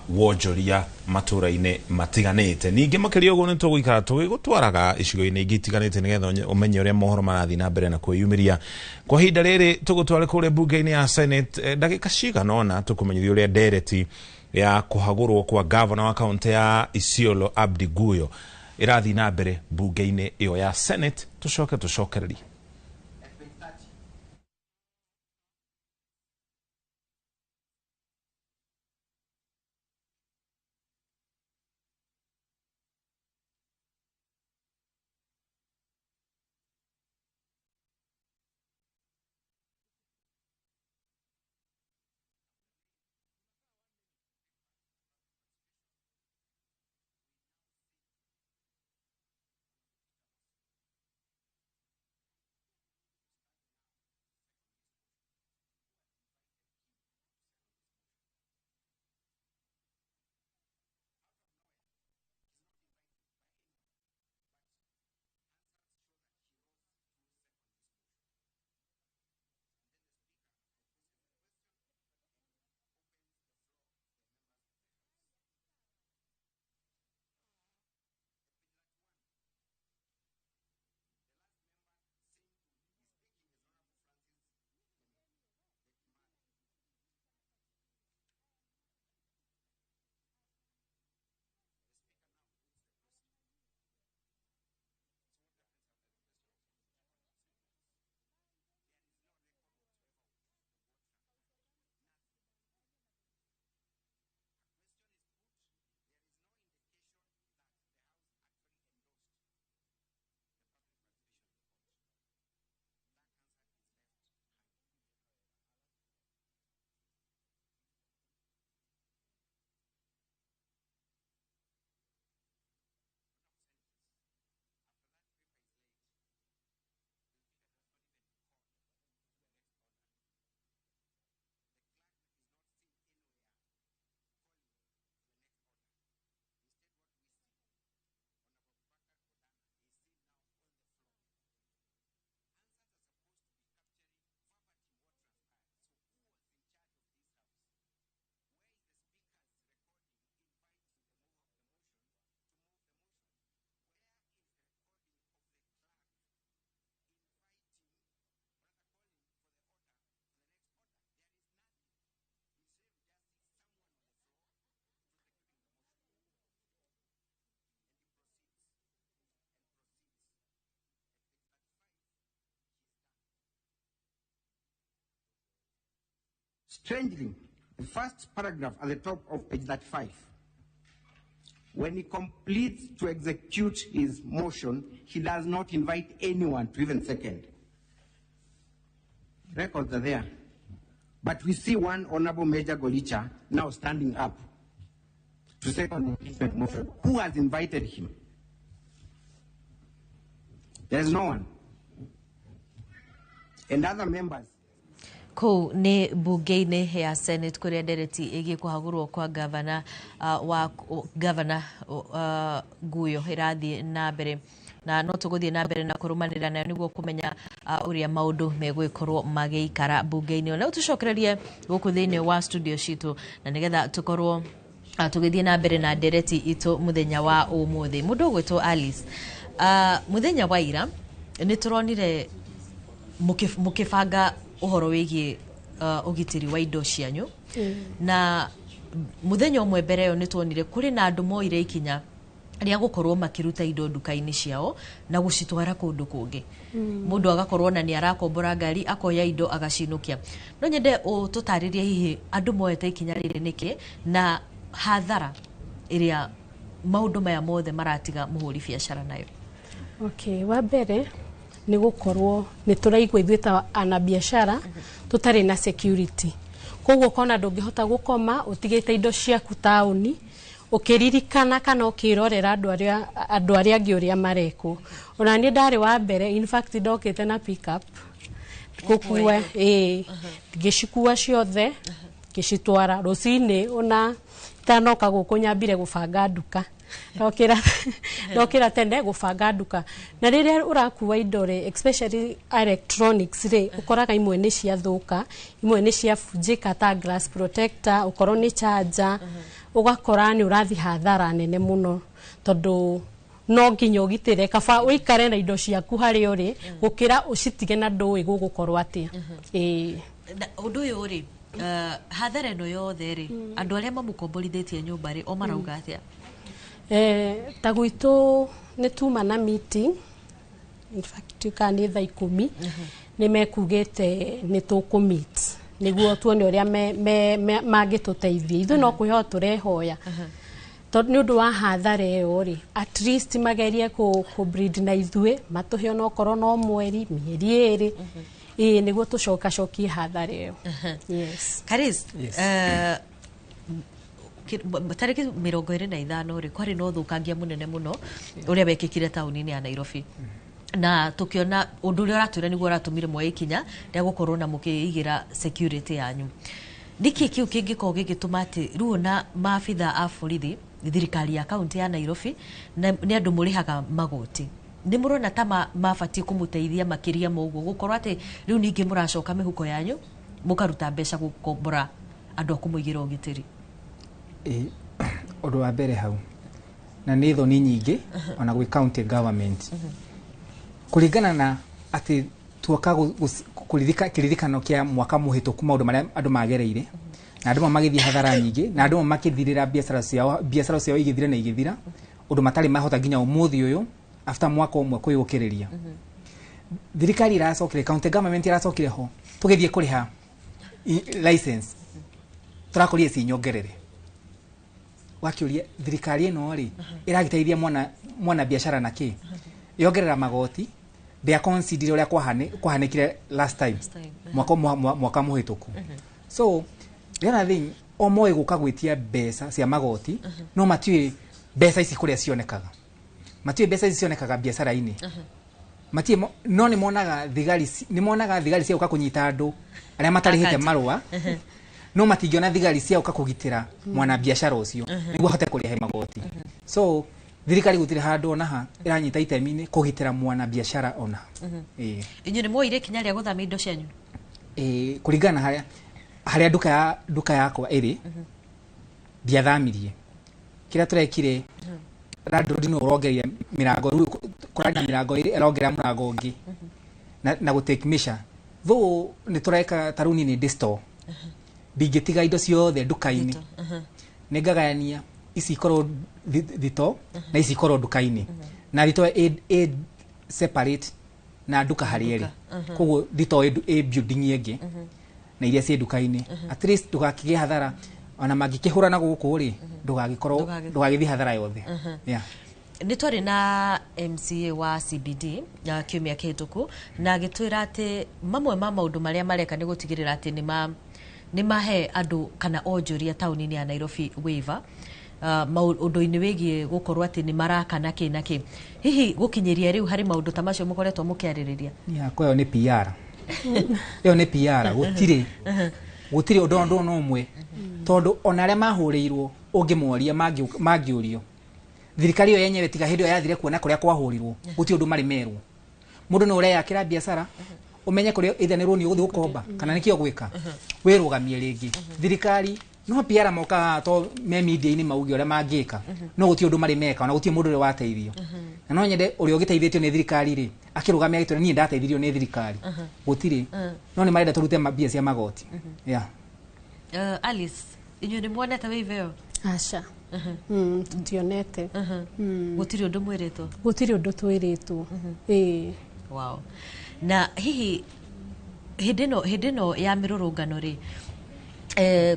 wonjoria matũra-inĩ matiganĩte. Ningĩ makĩria ũguo nĩ tũgũikara tũgĩgũtwaraga icigo-inĩ ingĩ itiganĩte nĩgetha ũmenye ũrĩa mohoro marathiĩ na mbere na kwĩyumĩria. Kwa ihinda rĩrĩ tũgũtware kũrĩa mbunge-inĩ ya Senate, ndagĩka cigana ũna tũkũmenyithia ũrĩa ndereti ya kũhagũrwo kwa gavana wa kaunti ya Isiolo Abdi Guyo ĩrathiĩ na mbere mbunge-inĩ ĩyo ya Senate. Tũcoke tũcokererie. Strangely, the first paragraph at the top of page 35, when he completes to execute his motion, he does not invite anyone to even second. Records are there. But we see one Honorable Major Golicha now standing up to second the impeachment motion. Who has invited him? There is no one. And other members. Kũu nĩ mbunge-inĩ ya Senate kũrĩa ndereti ĩgiĩ kũhagũrwo kwa gavana wa gavana Nguyo ĩrathiĩ na mbere, na no tũgũthiĩ na mbere na kũrũmanĩrĩra nayo nĩguo kũmenya ũrĩa maũndũ megũgĩkorwo magĩikara mbunge-inĩ. Na tũcokererie gũkũ thĩinĩ wa studio citũ na nĩgetha tũkorwo tũgĩthiĩ na mbere na ndereti itũ mũthenya wa ũmũthĩ. Mũndũ ũgwĩtwo Alice, mũthenya wa ira nĩ tũronire mũkĩbanga ũhoro wĩgiĩ ũgitĩri wa indo cianyu, na mũthenya ũmwe mbere ĩyo nĩ tuonire kũrĩ na andũ moire ikinya rĩa gũkorwo makĩruta indo nduka-inĩ ciao na gũcitwara kũndũ kũngĩ. Mũndũ agakorwo na nĩ arakombora ngari akoya indo agacinũkia. No nyende ũtũtarĩrie hihi andũ moete ikinya rĩrĩ nĩkĩ, na hathara ĩrĩa maũndũ maya mothe maratiga mũhũri biacara nayo. Okay, wa mbere nĩ gũkorwo nĩ tũraigua ithuĩ ta anabiacara tũtarĩ na security, koguo ũkona ndũngĩhota gũkoma ũtigĩte indo ciaku taũni ũkĩririkana kana ũkĩrorera andũ arĩa angĩ ũrĩa marekwo. Ona niĩ ndarĩ wa mbere, in fact ndokĩte na pick up gũkua, ngĩcikua ciothe ngĩcitwara rũcinĩ, ona itanoka gũkũ nyambire gũbanga nduka, ndokĩra tene gũbanga nduka. Na rĩrĩa ũrakua indo rĩ, especially electronics rĩ, ũkoraga imwe nĩ ciathũka, imwe nĩ ciabunjĩka ta glass protector, ũkorwo nĩ charger, ũgakora nĩ ũrathiĩ hathara nene mũno, tondũ no nginya ũgitĩre, kaba ũikare na indo ciaku harĩa ũrĩ gũkĩra ũcitige na ndũĩ gũgũkorwo atĩa. Ũndũ ũyũ rĩ, hathara ĩno yothe rĩ, andũ arĩa mamũkomborithĩtie nyũmba rĩ, o marauga atĩa? Ta gwitũ nĩ tuma na meeting, in fact kana nĩ thaa 10 nĩ mekugĩte nĩ tũkũ meet nĩguo tuone ũrĩa mangĩtũteithia. Ithuĩ no kwĩhoya tũrehoya, tondũ nĩ ũndũ wa hathara ĩyo rĩ, at least magerie kũ breed na ithuĩ, matũhe onokorwo no mweri, mĩeri 2, ĩĩ, nĩguo tũcokacokie hathara ĩyo. Yes. Karis, tarĩki 25 rĩ, kwarĩ na ũthũkangia mũnene mũno ũrĩa wekĩkire taũni-inĩ ya Nairobi, na tũkĩona ũndũ ũrĩa ũratwĩra nĩguo ũratũmire muoye ikinya rĩa gũkorwo na mũkĩigĩra security yanyu. Nĩkĩ kĩu kĩngĩkorwo gĩgĩtũma atĩ rĩu ona maabitha a borithi thirikari ya kaunti ya Nairobi nĩ andũ mũrĩhaga magoti, nĩ mũrona ta mabatiĩ kũmũteithia makĩria ma ũguo, gũkorwo atĩ rĩu ningĩ mũracoka mĩhuko yanyu mũkaruta mbeca gũkombora andũ a kũmũigĩra ũgitĩri? Ũndũ wa mbere hau, na nĩ thoni nyingĩ ona gwĩ county government, kũringana na atĩ tuoka kĩririkano kĩa mwaka mũhĩtũku, maũndũ marĩa andũ magereire, na andũ amwe magĩthiĩ hathara nyingĩ, na andũ amwe makĩthirĩra biacara ciao igĩthira na igĩthira, ũndũ matarĩ mahota nginya ũmũthĩ ũyũ after mwaka ũmwe kwĩyũkĩrĩria. Thirikari ĩracokire, county government ĩracokire ho tũgĩthiĩ kũrĩha license, tũrakorire ci nyongerere. Wakĩũria thirikari ĩno rĩ, ĩragĩteithia mwana biacara na kĩ? Yongerera magoti, ndĩaconsider ũrĩa kwahanĩkire last time, mwaka mũhĩtũku. So the other thing, o moĩ gũka gwĩtia mbeca cia magoti, no matiũĩ mbeca ici kũrĩa cionekaga, matiũĩ mbeca ici cionekaga biacara-inĩ, matiĩ, no nĩ monaga thigari, nĩ monaga thigari cia gũka kũnyita andũ arĩa matarĩhĩte marũa, no matingĩona thigari cia gũka kũgitĩra mwana biacara ũcio nĩguo ahote kũrĩha magoti. So thirikari gũtirĩ handũ ona ha ĩranyita itemi-inĩ kũgitĩra mwana biacara ona. Inyuĩ nĩ muoire ikinya rĩa gũthamia indo cianyu? Kũringana na harĩa nduka yakwa ĩrĩ, ndiathamirie. Kĩrĩa tũrekire, landlord nĩ ũrongereire mĩrango, rĩu kũrarĩ na mĩrango ĩrĩ, arongerera mũrango ũngĩ na gũ take measure. Though nĩ tũreka ta rĩu niĩ nĩ ndĩ store, ndingĩtiga indo ciothe nduka-inĩ, nĩ ngagayania ici ikorwo thito na ici ikorwo nduka-inĩ, na thito ĩ separate na nduka harĩa ĩrĩ, koguo thito ĩ building ĩngĩ. Na iria ciĩ nduka-inĩ, at least ndũgakĩgĩe hathara ona mangĩkĩhũrana gũkũ rĩ, ndũgagĩkorwo ndũgagĩthiĩ hathara yothe. Yeah. Nĩ twarĩ na MCA wa CBD ya kiumia kĩhĩtũku na agĩtwĩra atĩ mamwe ma maũndũ marĩa mareka nĩ gũtigĩrĩra atĩ nĩ mahe andũ kana onjoria taũni-inĩ ya Nairobi waiver ũndũ-inĩ wĩgiĩ gũkorwo atĩ nĩ maraka na kĩ na kĩ. Hihi gũkinyĩria rĩu harĩ maũndũ ta macio mũkoretwo mũkĩarĩrĩria? Yakwa ĩyo nĩ PR, ĩyo nĩ PR. Gũtirĩ ũndũ ona ũmwe, tondũ ona arĩa mahũrĩirwo ũngĩmoria, mangĩũrio thirikari ĩyo yenyewe, tiga hĩndĩ ĩyo yathire kuona kũrĩa kwahũrirwo, gũtirĩ ũndũ marĩ merwo. Mũndũ no ũreyakĩra biacara, ũmenye kũrĩa either nĩ rũni ũgũthiĩ gũkomba kana nĩkĩo ũgwĩka wĩrũgamie rĩngĩ. Thirikari no PR mokaga to me media-inĩ mauge ũrĩa mangĩka, no gũtirĩ ũndũ marĩ meka, ona gũtirĩ mũndũ ũrĩa wateithio. Na no nyende ũrĩa ũgĩteithĩtio nĩ thirikari rĩ akĩrũgamia agĩtwĩra niĩ ndateithirio nĩ thirikari. Gũtirĩ. No nĩ marenda tũrute mbia cia magoti, yeah. Alice, inyuĩ nĩ muonete waiver ĩyo? Aca. Tutionete. Gũtirĩ ũndũ mwĩrĩtwo? Gũtirĩ ũndũ twĩrĩtwo, ĩĩ. Wow. Na hihi hĩndĩ ĩno ya mĩrũrũngano rĩ,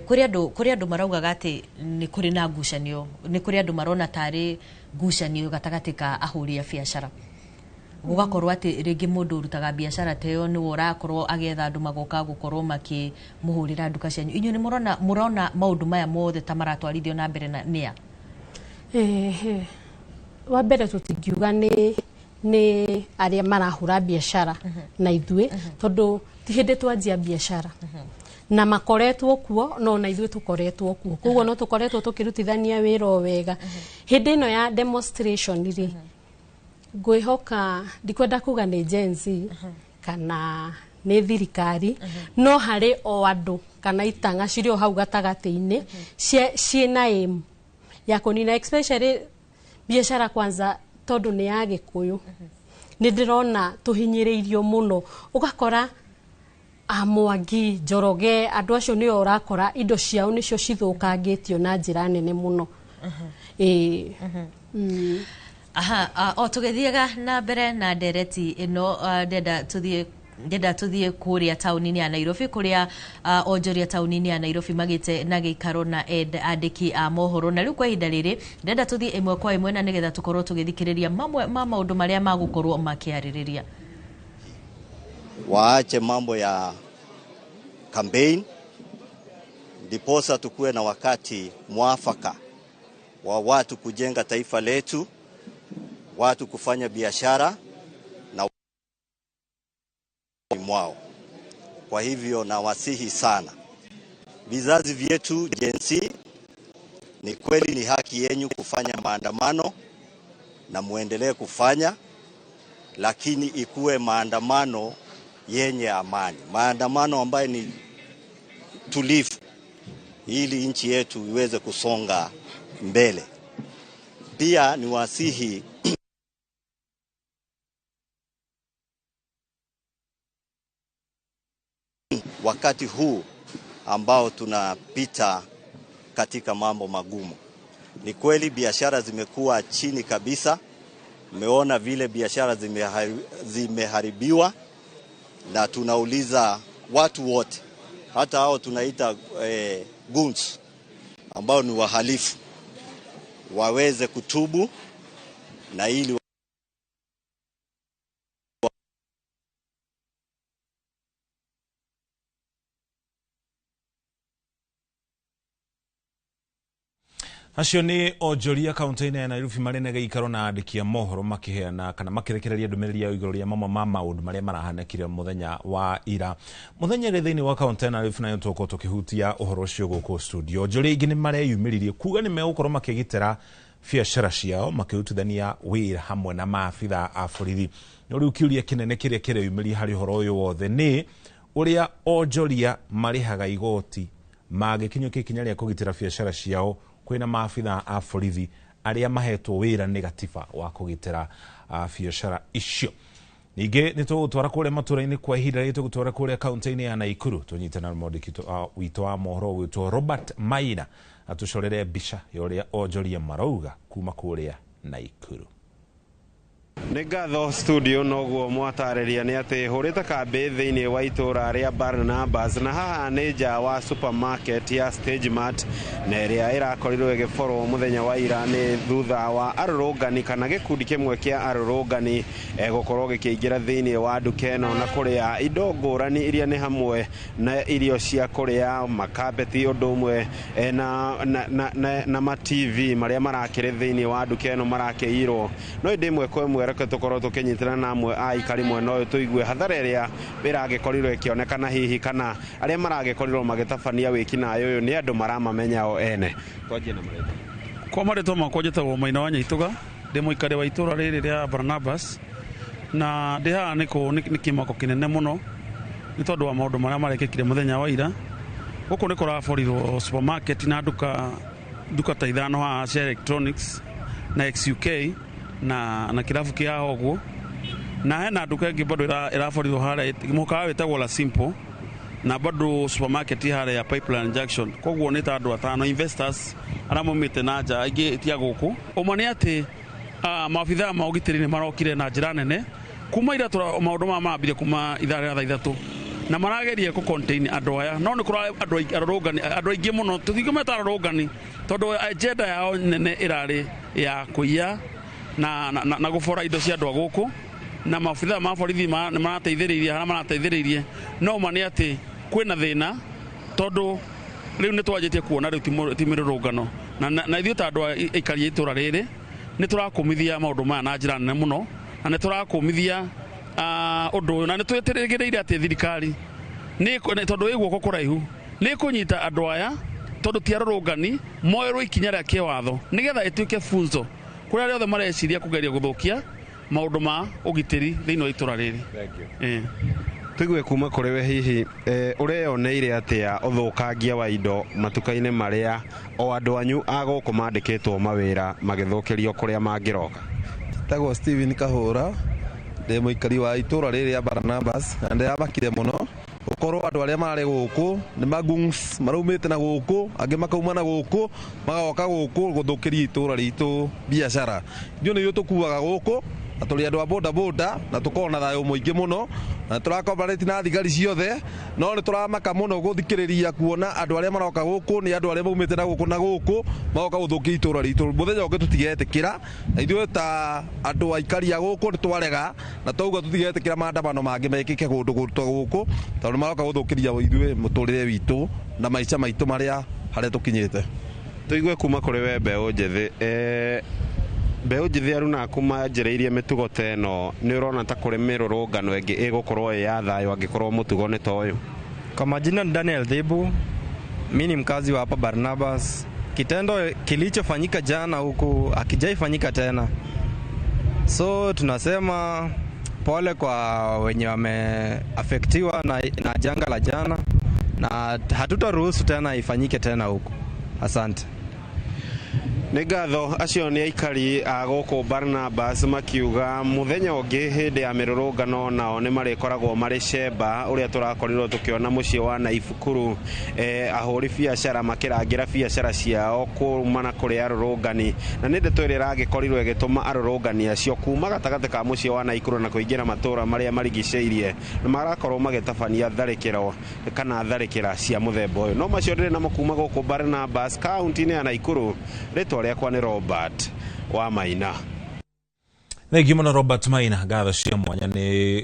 kũrĩ andũ maraugaga atĩ nĩ kũrĩ na ngucanio, nĩ kũrĩ andũ marona tarĩ ngucanio gatagatĩ ka ahũri a biacara, gũgakorwo atĩ rĩngĩ mũndũ ũrutaga biacara ta ĩyo nĩwe ũrakorwo agĩetha andũ magoka gũkorwo makĩmũhũrĩra nduka cianyu. Inyuĩ nĩ mũrona maũndũ maya mothe ta maratwarithio na mbere na nĩa? Ehe. Wa mbere, tũtingiuga nĩ arĩa marahũra biacara na ithuĩ, tondũ ti hĩndĩ twanjia biacara na makoretwo kuo, no na ithuĩ tũkoretwo kuo, koguo no tũkoretwo tũkĩrutithania wĩra o wega. Hĩndĩ ĩno ya demonstration rĩ, ngwĩhoka ndikwenda kuga nĩ Gen Z kana nĩ thirikari, no harĩ o andũ kana itang'a cirĩ o hau gatagatĩ-inĩ ciĩna aim ya kũnina especially biacara kwanza, tondũ nĩ ya Gĩkũyũ. Nĩ ndĩrona tũhinyĩrĩirio mũno, ũgakora a Mwangi, Njoroge, andũ acio nĩo ũrakora indo ciao nĩcio cithũkangĩtio na njĩra nene mũno, ĩĩ. Aha, o tũgĩthiaga na mbere na ndereti ĩno, ndenda tũthiĩ kũrĩa taũni-inĩ ya Nairobi, kũrĩa onjoria taũni-inĩ ya Nairobi magĩte na gĩikaro na andĩki a mohoro. Na rĩu kwa ihinda rĩrĩ ndenda tũthiĩ ĩmwe kwa ĩmwe na nĩgetha tũkorwo tũgĩthikĩrĩria mamwe ma maũndũ marĩa magũkorwo makĩarĩrĩria. Waache mambo ya campaign, ndiposa tukuwe na wakati mwafaka wa watu kujenga taifa letu, watu kufanya biashara na mwao. Kwa hivyo nawasihi sana vizazi vyetu Gen Z, ni kweli ni haki yenyu kufanya maandamano na muendelee kufanya, lakini ikuwe maandamano yenye amani, maandamano ambayo ni tulivu, ili nchi yetu iweze kusonga mbele. Pia ni wasihi wakati huu ambao tunapita katika mambo magumu. Ni kweli biashara zimekuwa chini kabisa. Mmeona vile biashara zimeharibiwa, na tunauliza watu wote, hata hao tunaita goons ambao ni wahalifu, waweze kutubu na ili Acio nĩ onjoria kaunti-inĩ ya Nairobi marĩ na gĩikaro na andĩki a mohoro, makĩheana kana makĩrekereria ndũmĩrĩri yao igũrũ rĩa mamwe ma maũndũ marĩa marahanĩkire mũthenya wa ira. Mũthenya ĩrĩ thĩinĩ wa kaunti ya Nairobi nayo tũgũkorwo tũkĩhutia ũhoro ũcio gũkũ studio. Onjoria aingĩ nĩ mareyumĩririe kuga nĩ megũkorwo makĩgitĩra biacara ciao makĩrutithania wĩra hamwe na maabitha a borithi. No rĩu kĩũria kĩnene kĩrĩa kĩreyumĩria harĩ ũhoro ũyũ wothe nĩ ũrĩa onjoria marĩhaga igoti magĩkinyũkia ikinya rĩa kũgitĩra biacara ciao kwĩna maabitha a borithi arĩa mahetwo wĩra nĩ gatiba wa kũgitĩra biacara icio. Ningĩ nĩ tũgũtwara kũrĩa matũra-inĩ kwa ihinda rĩrĩ, tũgũtwara kũrĩa kaunti-inĩ ya Naikuru, tũnyite na mwandĩki witũ wa mohoro gwĩtwo Robert Maina atũcorere mbica ya ũrĩa onjoria marauga kuma kũrĩa Naikuru. Nĩ ngatho studio. Noguo mwatarĩria nĩ atĩ hũrĩte kambĩ thĩinĩ wa itũra rĩa Barnabas, na haha nĩ nja wa supermarket ya Stage Mart, na ĩrĩa ĩrakorirwo ĩgĩborwo mũthenya wa ira nĩ thutha wa arũrũngani kana gĩkundi kĩmwe kĩa arũrũngani gũkorwo gĩkĩingĩra thĩinĩ wa nduka ĩno na kũrĩa indo ngũrani iria nĩ hamwe na irio cia kũrĩa, makabeti, ũndũ ũmwe na ma TV marĩa marakĩrĩ thĩinĩ wa nduka ĩno marakĩirwo. No ĩndĩ ĩmwe kwa ĩmwe reke tũkorwo tũkĩnyitana na amwe a aikari mwena ũyũ tũigue hathara ĩrĩa ĩragĩkorirwo ĩkĩonekana hihi kana arĩa maragĩkorirwo magĩtabania wĩkinaĩ ũyũ nĩ andũ maramamenya o ene. Twanjie na marĩtwa. Kwa marĩtwa makwa njĩtagwo Maina wa Nyaitũga, ndĩ mũikari wa itũra rĩrĩ rĩa Barnabas, na ndĩ haha nĩ kĩmako kĩnene mũno nĩ tondũ wa maũndũ marĩa marekĩkire mũthenya wa ira. Gũkũ nĩ kũraborirwo supermarket na nduka ta 5 haha cia electronics na XUK na kĩrabu kĩa haha ũguo, na hena nduka ĩngĩ bado ĩraborirwo harĩa mũkawa wĩtagwo La Simple, na bado supermarket harĩa ya Pipeline Junction. Koguo nĩ ta andũ 5 investors arĩa maumĩte na nja, aingĩ ti a gũkũ. Ũma nĩ atĩ maabithaa ma ũgitĩri nĩ marokire na njĩra nene kuma ira, maũndũ maya mambire kuma ithaa rĩa thaa 3, na marageria kũ contain andũ aya, no nĩ kũra andũ aingĩ mũno tũtingĩmeta arũrũngani tondũ agenda yao nene ĩrarĩ ya kũiya na gũbora indo cia andũ a gũkũ, na maabithaa ma borithi nĩ marateithĩrĩirie harĩa marateithĩrĩirie. No ma nĩ atĩ kwĩna thĩna tondũ rĩu nĩ twanjĩtie kuona rĩu ti mĩrũrũngano, na ithuĩ ta andũ a aikari a itũra rĩrĩ nĩ tũrakũmithia maũndũ maya na njĩra nene mũno, na nĩ tũrakũmithia ũndũ ũyũ, na nĩ twĩtĩrĩgĩrĩire atĩ thirikari tondũ ĩ guoko kũraihu nĩ ĩkũnyita andũ aya tondũ ti arũrũngani, moerwo ikinya rĩa kĩwatho nĩgetha ĩtuĩke funzo kũrĩ arĩa othe mareciria kũgeria gũthũkia maũndũ ma ũgitĩri thĩinĩ wa itũra rĩrĩ. Tũigue kuma kũrĩ we hihi ũreyoneire atĩa ũthũkangia wa indo matuka-inĩ marĩa o andũ anyu a gũkũ mandĩkĩtwo mawĩra magĩthũkĩrio kũrĩa mangĩroka? Tagwo Steven Kahũra, ndĩ mũikari wa itũra rĩrĩ rĩa Barnabas, na ndĩramakire mũno gũkorwo andũ arĩa marĩ gũkũ nĩ magungs maraumĩte na gũkũ, angĩ makauma na gũkũ magoka gũkũ gũthũkĩria itũra ritũ biacara. Ithuĩ nĩ ithuĩ tũkuaga gũkũ na tũrĩ andũ a boda boda na tũkorwo na thayũ mũingĩ mũno na tũrakomarĩti na thigari ciothe, no nĩ tũramaka mũno gũthikĩrĩria kuona andũ arĩa maroka gũkũ nĩ andũ arĩa maumĩte na gũkũ na gũkũ magoka gũthũkia itũra ritũ. Mũthenya ũngĩ tũtigetĩkĩra, na ithuĩ ta andũ aikari a gũkũ nĩ twarega na twauga tũtigetĩkĩra maandamano mangĩ mekĩke kũndũ ta gũkũ tondũ maroka gũthũkĩria ithuĩ mũtũrĩre witũ na maica maitũ marĩa harĩa tũkinyĩte. Tũigue kuma kũrĩ we mbeũ njĩthĩ, mbeũ njĩthĩ aruna aku manjĩrĩirie mĩtugo ta ĩno, nĩ ũrona ta kũrĩ mĩrũrũngano ĩngĩ ĩgũkorwo ĩ ya thayũ angĩkorwo mũtugo nĩ ta ũyũ? Kwa majina ni Daniel Dhibu, mi ni mkazi wa hapa Barnabas. Kitendo kilichofanyika jana huku hakijaifanyika tena, so tunasema pole kwa wenye wameafektiwa na janga la jana, na hatutaruhusu tena ifanyike tena huku. Asante. Nĩ ngatho. Acio nĩ aikari a gũkũ Barnabas makiuga mũthenya ũngĩ hĩndĩ ya mĩrũrũngano nao nĩ marĩkoragwo marĩ cemba ũrĩa tũrakorirwo tũkĩona mũciĩ wa Naikuru, ahũri biacara makĩrangĩra biacara ciao kumana kũrĩ arũrũngani, na nĩ ndeto ĩrĩa ĩragĩkorirwo ĩgĩtũma arũrũngani acio kuma gatagatĩ ka mũciĩ wa Naikuru na kũingĩra matũra marĩa marigicĩirie na marakorwo magĩtabania tharĩkĩro kana tharĩkĩra cia mũthemba ũyũ. No macio ndĩrĩ namo kuma gũkũ Barnabas kaunti-inĩ ya Naikuru. Rĩtwa rĩakwa nĩ Robert wa Maina. Thengiũ mũno Robert Maina, ngatho cia mwanya nĩ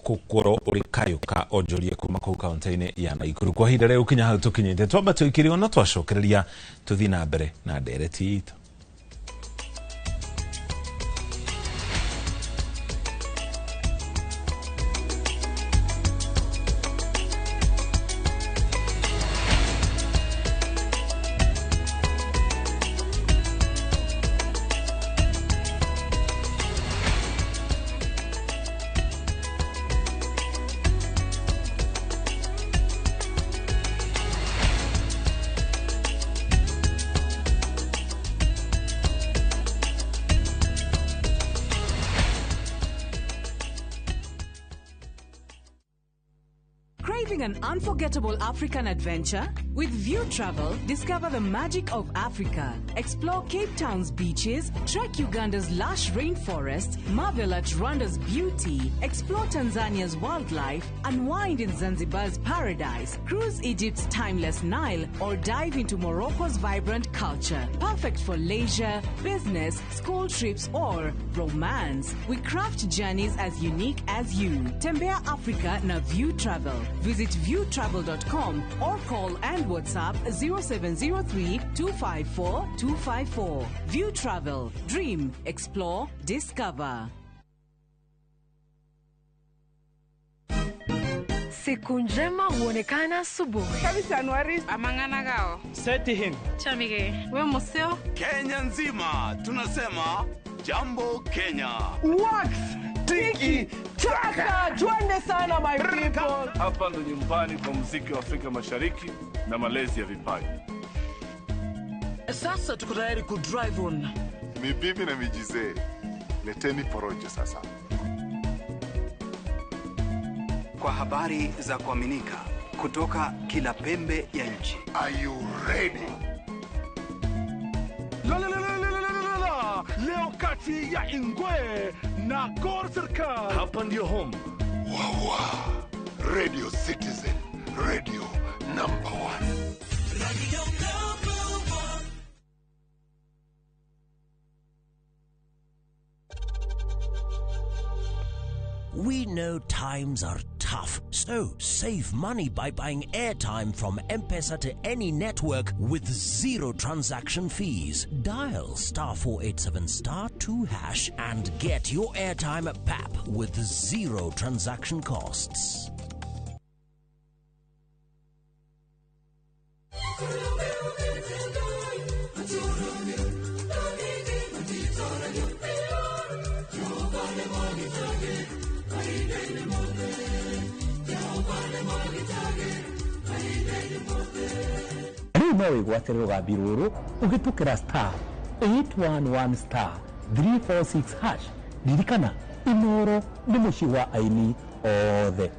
gũkorwo ũrĩ kayũ ka onjoria kuma kũu kaunti-inĩ ya Naikuru. Kwa ihinda rĩu kinya hau tũkinyĩte, twamba tũikĩrio na twacokereria tũthiĩ na mbere na ndereti itũ. Craving an unforgettable African adventure? With View Travel, discover the magic of Africa. Explore Cape Town's beaches, trek Uganda's lush rainforests, marvel at Rwanda's beauty, explore Tanzania's wildlife, unwind in Zanzibar's paradise, cruise Egypt's timeless Nile, or dive into Morocco's vibrant culture. Perfect for leisure, business, school trips, or romance. We craft journeys as unique as you. Tembea Africa na View Travel. Visit viewtravel.com or call and WhatsApp 0703 254 254. View Travel. Dream, explore, discover. Siku njema huonekana asubuhi. Kabisa Anuari amangana gao. Seti him. Chamige. We museo. Kenya nzima tunasema jambo Kenya. Wax tiki taka, twende sana my people. Hapa ndo nyumbani kwa muziki wa Afrika Mashariki na malezi ya vipaji. Sasa tuko tayari ku drive on. Mibibi na mijizee, leteni porojo sasa. Kwa habari za kuaminika kutoka kila pembe ya nchi. Are you ready? La la la la la la la. Leo kati ya Ingwe na Gor Serikal. Hapa ndio home. Wawa. Radio Citizen, radio number 1. Radio number 1. We know times are tough, so save money by buying airtime from M-Pesa to any network with zero transaction fees. Dial *487*2# and get your airtime at PAP with zero transaction costs. Rĩu no wĩgwatĩre rũgambi rũrũ ũhĩtũkĩra *811*346#. Ririkana, Inoro nĩ mũciĩ wa aini othe.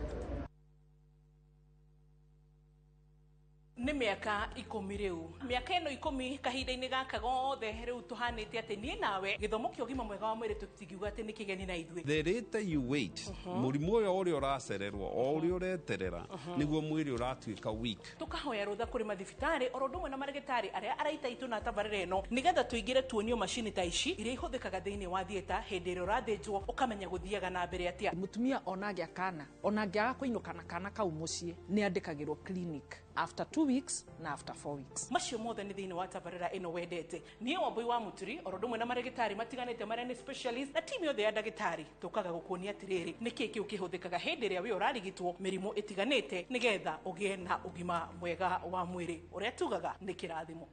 Nĩ mĩaka 10 rĩu, mĩaka ĩno 10 kahinda-inĩ gaka gothe rĩu tũhanĩte atĩ niĩ nawe gĩthomo kĩa ũgima mwega wa mwĩrĩ tũtingiuga atĩ nĩ kĩgeni na ithuĩ. The later you wait, mũrimũ ũyũ ũrĩa ũracererwo o ũrĩa ũreterera nĩguo mwĩrĩ ũratuĩka weak. Tũkahoya rũtha kũrĩ mathibitarĩ oro ũndũ ũmwe na marĩgĩtarĩ arĩa araita itũ na tabarĩra ĩno nĩgetha tũingĩre tuonio macini ta ici iria ihũthĩkaga thĩinĩ wa theatre hĩndĩ ĩrĩa ũrathĩnjwo ũkamenya gũthiaga na mbere atĩa. Mũtumia ona angĩa kana ona angĩaga kũinũka na kana kau mũciĩ nĩ andĩkagĩrwo clinic after 2 weeks na after 4 weeks. Macio mothe nĩ thĩinĩ wa tabarĩra ĩno wendete. Niĩ Wambui wa Mũturi oro ũndũ ũmwe na marĩgĩtarĩ matiganĩte marĩa nĩ specialist na timu yothe ya ndagĩtarĩ tũkaga gũkuonia atĩrĩrĩ nĩkĩĩ kĩu kĩhũthĩkaga hĩndĩ ĩrĩa wĩ ũrarigitwo mĩrimũ ĩtiganĩte nĩgetha ũgĩe na ũgima mwega wa mwĩrĩ ũrĩa tugaga nĩ kĩrathimo.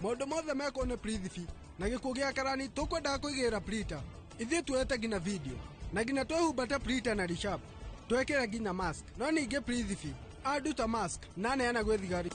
Maũndũ mothe mekwo nĩ Prithvi na gĩkuũ gĩa karani tũkwendaga kũigĩrĩra Prita ithuĩ tuoete nginya video na nginya twehumbate Prita na Rishab twekĩra nginya mask no ningĩ Prithvi anduta mask na neana gwĩ thigari.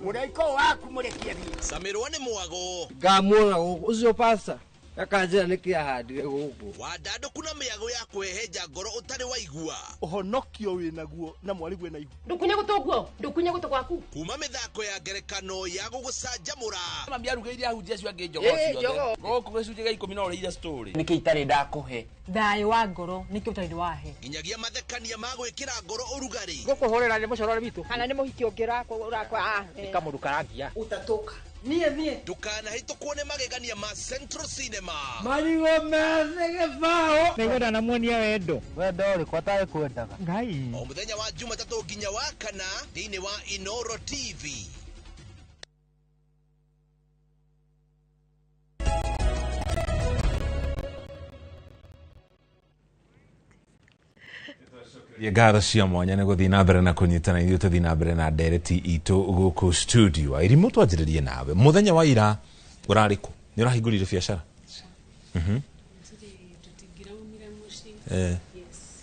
Mũraiko waku mũrekie thiĩ. Samirwo nĩ mwago. Ngamuona gũkũ ũcio pasta akanjĩra nĩkĩ ahandire gũkũ. Wandandũku na mĩago ya kwĩhenja ngoro ũtarĩ waigua. Ũhonokio wĩnaguo na mwarigwe na ihu. Ndũkunye gũtũ guo, ndũkunye gũtũ gwaku. Kuma mĩthako ya ngerekano ya gũgũcanjamũra. Mami arugĩire ahunjia acio angĩ njogoo ciothe. Gũkũ gĩcunjĩ gĩa 10 no ũrĩire story. Nĩkĩ itarĩ ndakũhe? Thayũ wa ngoro nĩkĩ ũtarĩ wahe. Nginyagia mathekania ma gwĩkĩra ngoro ũrugarĩ. Gũkũhũrĩra nĩ mũcorore witũ. Kana nĩ mũhiki ũngĩ ũrakwa. Nĩ kamũndũ karangia. Ũtatũka. Niĩ. Ndũkanahĩtũkwo nĩ magegania ma Central Cinema. Marigũ methĩ gĩbaũ. Nĩngwenda namuonia wendo. Wendo ũrĩkũ atarĩ kwendaga. Ngai. O mũthenya wa Jumatatũ nginya wa kana thĩinĩ wa Inoro TV. Ngatho cia mwanya nĩ gũthiĩ na mbere na kũnyitana ithuĩ tũthiĩ na mbere na ndereti itũ gũkũ studio. Irimũ twanjĩrĩrie nawe mũthenya wa ira ũrarĩ kũ? Nĩ ũrahingũrire biacara?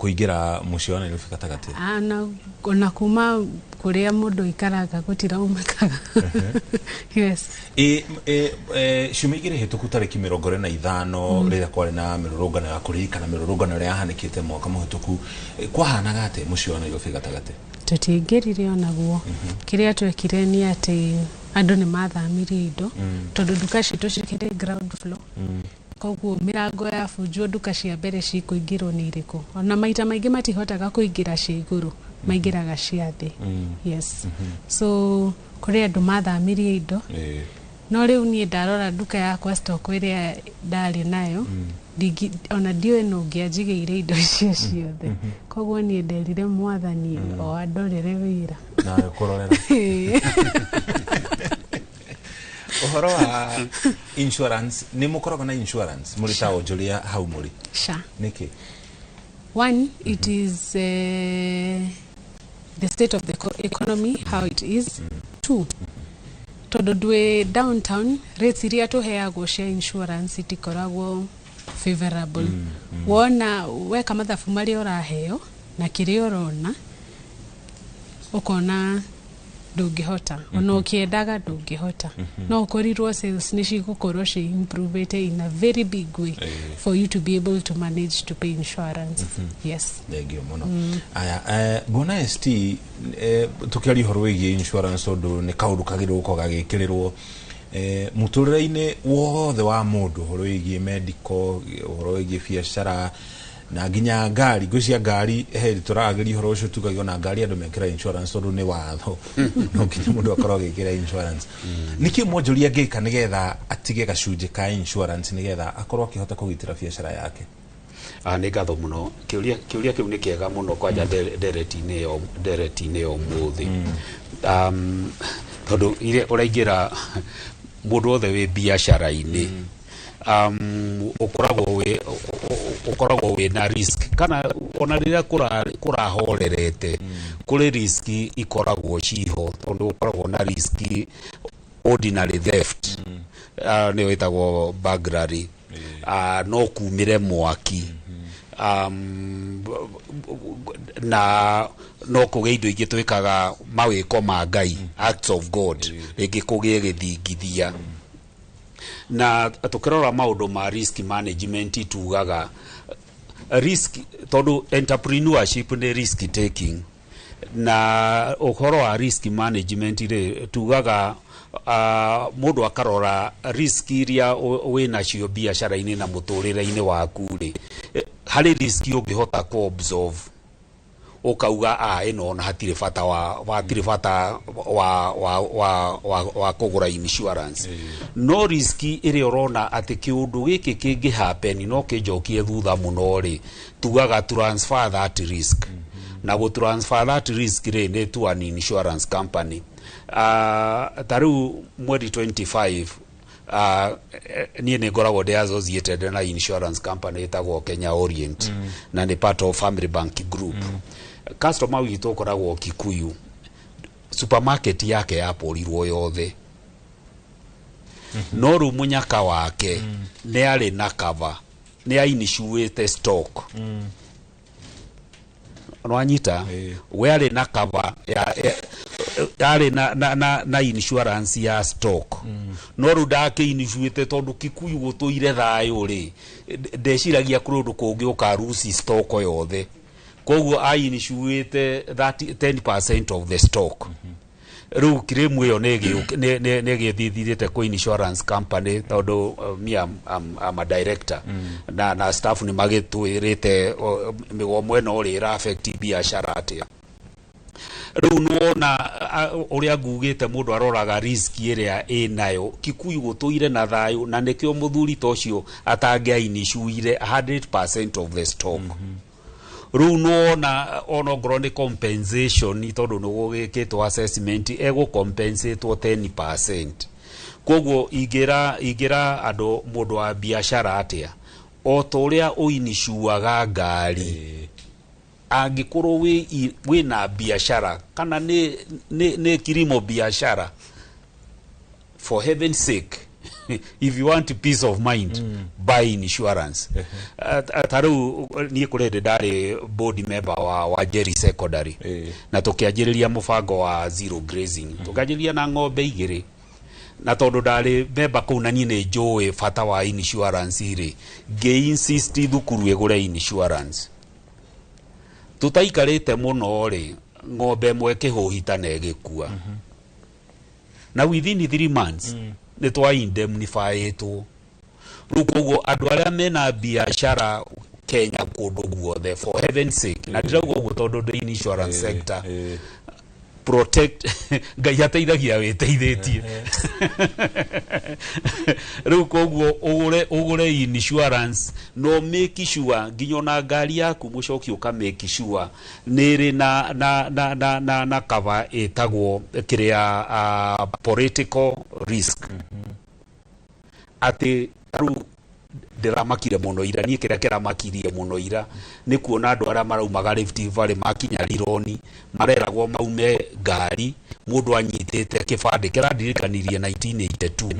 Kũingĩra mũciĩ wa Nairobi gatagatĩ. Ah, na ona kuma kũrĩa mũndũ aikaraga gũtiraumĩkaga, yes. Ĩ ĩ ciumia 2 hĩtũku, tarĩki 45, rĩrĩa kwarĩ na mĩrũrũngano ya kũririkana mĩrũrũngano ĩrĩa yahanĩkĩte mwaka mũhĩtũku, kwahanaga atĩa mũciĩ wa Nairobi gatagatĩ? Tũtiingĩrire onaguo. Kĩrĩa twekire nĩ atĩ andũ nĩ mathamirie indo, tondũ nduka citũ cikĩrĩ ground floor, koguo mĩrango yabunjwo, nduka cia mbere cikũingĩrwo nĩ irĩkũ? Ona maita maingĩ matihotaga kũingĩra cia igũrũ, maingĩraga cia thĩ. Yes, so kũrĩ andũ mathamirie indo, no rĩu niĩ ndarora nduka yakwa, stock ĩrĩa ndarĩ nayo, ona ndiũĩ nũ ũngĩanjigĩire indo icio ciothe. Koguo niĩ nderire Mwathani o andorere wĩra. Nawe kũrorera. Ũhoro wa insurance, nĩ mũkoragwo na insurance mũrĩ ta onjoria hau mũrĩ? Sha. Nĩkĩ? One, it is the state of the economy, how it is. Two, tondũ ndwĩ downtown, rates iria tũheagwo cia insurance itikoragwo favorable. Wona weka mathabu marĩa ũraheo na kĩrĩa ũrona, ũkona ndũngĩhota, ona ũkĩendaga ndũngĩhota. No ũkorirwo sales nĩ cigũkorwo ci improvete in a very big way for you to be able to manage to pay insurance, yes. Thengio mũno. Aya, bwana ST, tũkĩaria ũhoro wĩgiĩ insurance, tondũ nĩ kaũndũ kagĩrĩirwo gũkorwo gagĩkĩrĩrwo mũtũrĩre-inĩ wothe wa mũndũ, ũhoro wĩgiĩ medical, ũhoro wĩgiĩ biacara na nginya ngari, ngwĩcia ngari he tũragĩria ũhoro ũcio, tugagia ona ngari andũ mekĩra insurance tondũ nĩ watho, no nginya mũndũ akorwo agĩkĩra insurance. Nĩkĩ mwonjoria angĩka nĩgetha atige gacunjĩ ka insurance nĩgetha akorwo akĩhota kũgitĩra biacara yake? Ah, nĩ ngatho mũno. Kĩũria kĩu nĩ kĩega mũno, kwanja ndereti-inĩ ĩyo ũmũthĩ, tondũ ire ũraingĩra mũndũ wothe wĩ biacara-inĩ, ũkoragwo wĩ na risk, kana ona rĩrĩa kũrahorerete kũrĩ risk ikoragwo ciho, tondũ ũkoragwo na risk ordinary theft, nĩyo ĩtagwo burglary, no kumĩre mwaki, na no kũgĩe indo ingĩ twĩkaga mawĩko ma Ngai, acts of God, rĩngĩ kũgĩe gĩthingithia. Na tũkĩrora maũndũ ma risk management, tugaga risk, tondũ entrepreneurship nĩ risk taking, na ũhoro wa risk management rĩ, tugaga mũndũ akarora risk iria wĩ nacio biacara-inĩ na mũtũrĩre-inĩ waku rĩ. Harĩ risk ũngĩhota ku absorb, ũkauga a ĩno ona hatirĩ bata wa kũgũra insurance. No risk ĩrĩa ũrona atĩ kĩũndũ gĩkĩ kĩngĩ happen no kĩnjokie thutha mũno rĩ, tugaga transfer that risk. Na gũ transfer that risk rĩ, nĩ to an insurance company. Ta rĩu mweri 25, niĩ nĩ ngoragwo ndĩ associated na insurance company ĩtagwo Kenya Orient, na nĩ part of Family Bank Group. Customer witũ ũkoragwo Kikuyu, supermarket yake yapũrirwo yothe, no rĩu mũnyaka wake nĩ arĩ na cover, nĩ ainiciuĩte stock. Nwanyita, we arĩ na cover ya yarĩ na insurance ya stock, no rĩu ndakĩiniciuĩte tondũ Kikuyu gũtũire thayũ rĩ, ndeciragia kũrĩ ũndũ kũngĩ ũkaruci stock yothe. Koguo ainiciuĩte 10% of the stock. Rĩu claim ĩyo nĩ ĩgĩthithirĩte kwĩ insurance company, tondũ me I'm a director, na staff nĩ magĩtwĩrĩte mĩgomo ĩno rĩ ĩra affect biacara atĩa. Rĩu nĩwona ũrĩa ngugĩte, mũndũ aroraga risk ĩrĩa ĩnayo. Kikuyu gũtũire na thayũ, na nĩkĩo mũthuri ta ũcio atangĩainicuire 100% of the stock. Rĩu nĩwona ona ongorwo nĩ compensation, tondũ nĩ gũgĩkĩtwo assessment, egũ compensatwo 10%. Koguo ingĩra andũ, mũndũ wa biacara atĩa, o ta ũrĩa ũinicuaga ngari, angĩkorwo wĩna biacara kana nĩ kilimo biacara, for heaven's sake, If you want peace of mind, buy insurance. Ta rĩu niĩ kũrĩ hĩndĩ ndarĩ board member wa Jerry Secondary, na tũkĩanjĩrĩria mũbango wa zero grazing. Tũkĩanjĩrĩria na ng'ombe 2, na tondũ ndarĩ member kũu na niĩ nĩ njũĩ bata wa insurance rĩ, ngĩ insist thukuru ĩgũre insurance. Tũtaikarĩte mũno rĩ, ng'ombe ĩmwe ĩkĩhũhita na ĩgĩkua, na within 3 months nĩ twa indemnifyĩtwo. Rĩu koguo andũ arĩa mena biacara Kenya kũndũ guothe, for heaven's sake, na ndirauga ũguo tondũ ndĩ insurance sector, protect. Ngai ateithagia wĩteithĩtie. Rĩu koguo ũgũre insurance, no make sure nginya ona ngari yaku, mũcoki, ũka make sure nĩ ĩrĩ na cover ĩtagwo kĩrĩa, political risk. Atĩ rĩu ndĩramakire mũno ira, niĩ kĩrĩa kĩramakirie mũno ira nĩ kuona andũ arĩa maraumaga Rift Valley makinya Rironi mareragwo maume ngari, mũndũ anyitĩte kĩbandĩ kĩrandirikanirie 1982.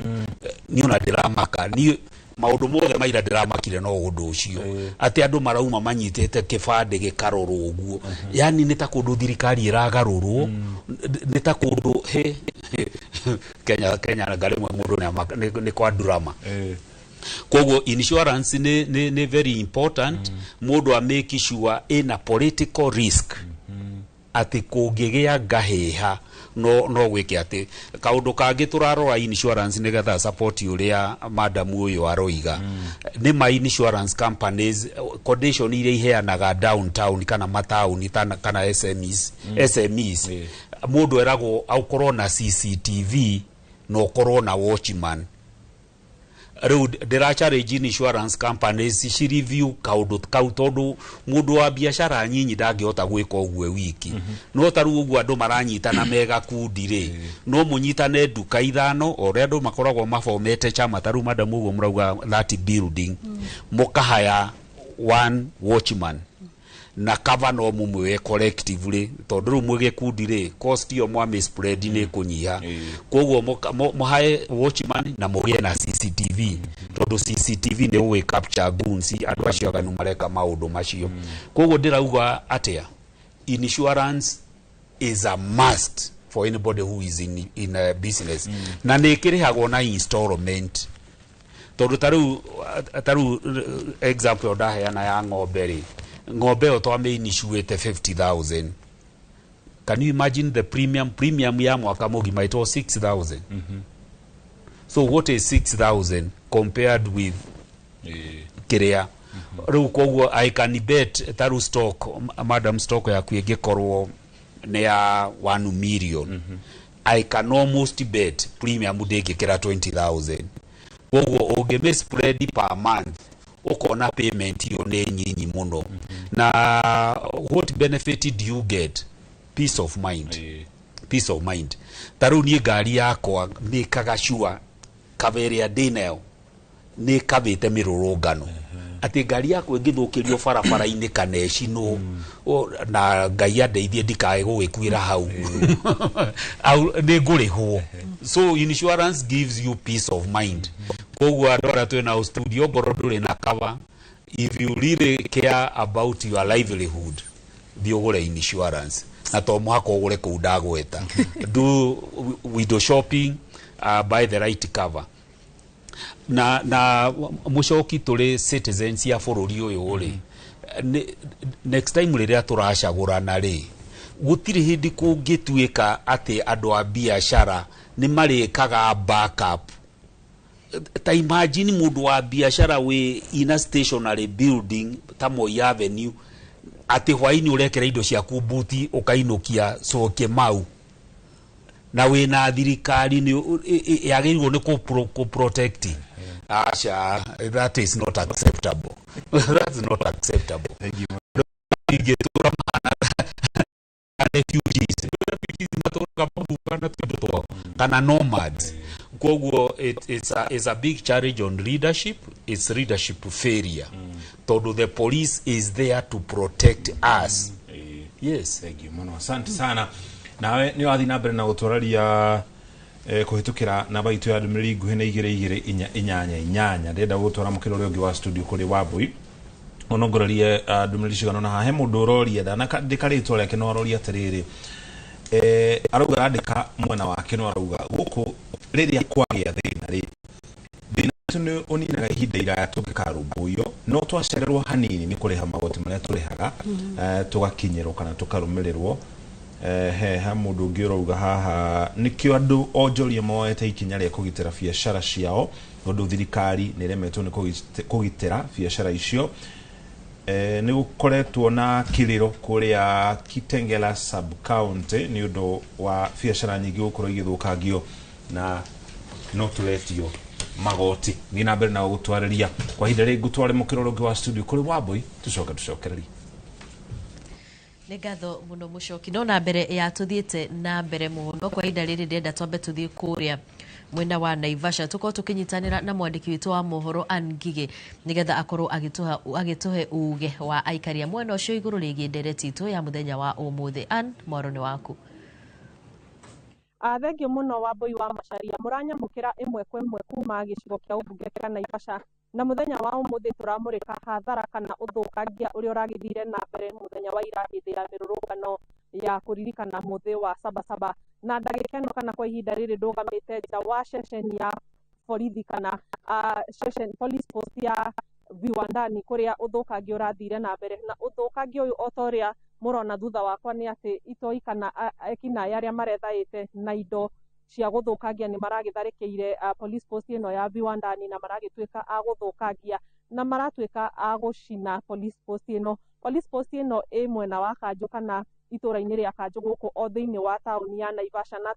Niĩ ona ndĩramaka, niĩ maũndũ mothe maira ndĩramakire no ũndũ ũcio, atĩ andũ marauma manyitĩte kĩbandĩ gĩkarorwo ũguo. Yani nĩ ta kũndũ thirikari ĩragarũrwo, nĩ ta kũndũ he Kenya ngarĩmwe mũndũ nĩ kwa drama. Koguo insurance nĩ very important. Mũndũ a make sure ĩna political risk, atĩ kũngĩgĩa ngahĩha no gwĩke atĩ kaũndũ kangĩ tũrarora insurance nĩgetha support ũrĩa madam ũyũ aroiga. Nĩ ma insurance companies, condition iria iheanaga downtown kana mataũni kana SMEs, SMEs, mũndũ eragwo akorwo na CCTV na ũkorwo na watchman. Rĩu ndĩra challenge insurance companies ci review kaũndũ kau, tondũ mũndũ wa biacara nyinyi ndangĩhota gwĩka ũguo wiki. No ta rĩu ũguo andũ maranyitana me gakundi rĩ, no mũnyitane nduka 5, o ũrĩa andũ makoragwo mabomete chama, ta rĩu madam ũguo mũrauga that building, mũkahaya one watchman na cover no mumwe collectively, tondũ rĩu mwĩ gĩkundi rĩ, cost ĩyo mwamĩ spread nĩ ĩkũnyiha. Koguo mũhae watchman na mũgĩe na CCTV, tondũ CCTV nĩ ũgĩ capture goons, andũ acio aganu mareka maũndũ macio. Koguo ndĩrauga atĩa, insurance is a must for anybody who is in a business, na nĩ ĩkĩrĩhagwo na installment, tondũ ta rĩu example ĩyo ndaheana ya ng'ombe rĩ, ng'ombe ĩyo twamĩinicuĩte 50,000. Can you imagine the premium? Premium ya mwaka mũgima, it was 6000. So what is 6000 compared with kĩrĩa rĩu? Koguo I can bet ta rĩu stock, madam, stock yaku ĩngĩkorwo nĩ ya 1 million, I can almost bet premium ndĩngĩkĩra 20,000. Koguo ũngĩmĩ spread per month, ũkona payment iyo nĩ nyinyi mũno. Na what benefit do you get? Peace of mind, peace of mind. Ta rĩu niĩ ngari yakwa mĩkaga sure cover ĩrĩa ndĩnayo nĩ kabĩte mĩrũrũngano, atĩ ngari yakwa ĩngĩthũkĩrio barabara-inĩ kana ĩcinwo, na Ngai andeithie ndikae gũgĩkuĩra hau. Nĩ ngũrĩhwo. So insurance gives you peace of mind. Koguo andũ arĩa twĩ nao studio, ngorwo ndũrĩ na cover, if you really care about your livelihood, thiĩ ũgũre insurance, na to mũhaka ũgũre kũu ndagweta. Do window shopping, buy the right cover. Na mũcoki, tũrĩ citizens ya bũrũri ũyũ rĩ, next time rĩrĩa tũracagũrana rĩ, gũtirĩ hĩndĩ kũngĩtuĩka atĩ andũ a biacara nĩ marĩkaga backup. Ta imagine mũndũ wa biacara wĩ in a stationary building ta Moi Avenue, atĩ hwainĩ ũrekera indo ciaku buti ũkainũkia coke mau, na wĩna thirikari nĩ yagĩrĩirwo nĩ kũ protect. Aca, that is not acceptable, that's not acceptable. Ingĩtũra mahana refugees matũraga mabuka na tũindo twao kana nomads. Koguo it's a big challenge on leadership. It's leadership failure, tondũ the police is there to protect us. Yes. Thank you mũno, asante sana. Nawe nĩ wathiĩ na mbere na gũtwararia Kũhĩtũkĩra namba itũ ya ndũmĩrĩri nguhĩ nĩ 2 2 4 8 8. Ndĩrenda gũtwara mũkĩra ũrĩa ũngĩ wa studio kũrĩ Wambui onongorerie ndũmĩrĩri cigana na haha. He mũndũ ũroria, ndanandĩka rĩtwa rĩake, no aroria atĩrĩrĩ, arauga arandĩka mwena wake, no arauga gũkũ rĩrĩa kwagĩa thĩna rĩ, thĩna ũcio nĩ ũninaga ihinda iraya tũngĩkarũmbũiyo, no twacererwo hanini nĩ kũrĩha magoti marĩa tũrĩhaga, tũgakinyĩrwo kana tũkarũmĩrĩrwo. He mũndũ ũngĩ ũrauga haha nĩkĩo andũ onjoria moete ikinya rĩa kũgitĩra biacara ciao, tondũ thirikari nĩ ĩremetwo nĩ kũgitĩra biacara icio. Nĩ gũkoretwo na kĩrĩro kũrĩa Kitengela sub county nĩ ũndũ wa biacara nyingĩ gũkorwo igĩthũkangio na no tũretio magoti. Thiĩ na mbere na gũtwarĩria kwa ihinda rĩngĩ, ngũtware mũkĩra ũrĩa ũngĩ wa studio kũrĩ Wambui, tũcoke tũcokererie. Nĩ ngatho mũno Mũcoki, no na mbere ya tũthiĩte na mbere mũno kwa ihinda rĩrĩ, ndĩrenda twambe tũthiĩ kũrĩa mwena wa Naivasha, tũkorwo tũkĩnyitanĩra na mwandĩki witũ wa mohoro Ann Ngigĩ, nĩgetha akorwo agĩtũhe uge wa aikari a mwena ũcio igũrũ rĩgiĩ ndereti itũ ya mũthenya wa ũmũthĩ. Ann, mwaro nĩ waku. Thengio mũno Wambui wa Macharia, mũranyamũkĩra ĩmwe kwa ĩmwe kuma gĩcigo kĩa ũmbunge kĩa Naivasha, na mũthenya wa ũmũthĩ tũramũrĩka hathara kana ũthũkangia ũrĩa ũragĩthire na mbere mũthenya wa ira hĩndĩ ya mĩrũrũngano ya kũririkana mũthĩ wa Sabasaba. Na ndagĩka ĩno kana kwa ihinda rĩrĩ ndũgamĩte nja wa ceceni ya borithi kana ceceni police post ya Viwandani, kũrĩa ũthũkangia ũrathire na mbere. Na ũthũkangia ũyũ o ta ũrĩa mũrona thutha wakwa nĩ atĩ itoi kana ekinaĩ arĩa marethaĩte na indo cia gũthũkangia nĩ maragĩtharĩkĩire police post ĩno ya Viwandani, na maragĩtuĩka a gũthũkangia na maratuĩka a gũcina police post ĩno. Police post ĩno ĩ mwena wa Kanjũ kana itũra-inĩ rĩa Kanjũ gũkũ o thĩinĩ wa taũni ya Naivasha. Na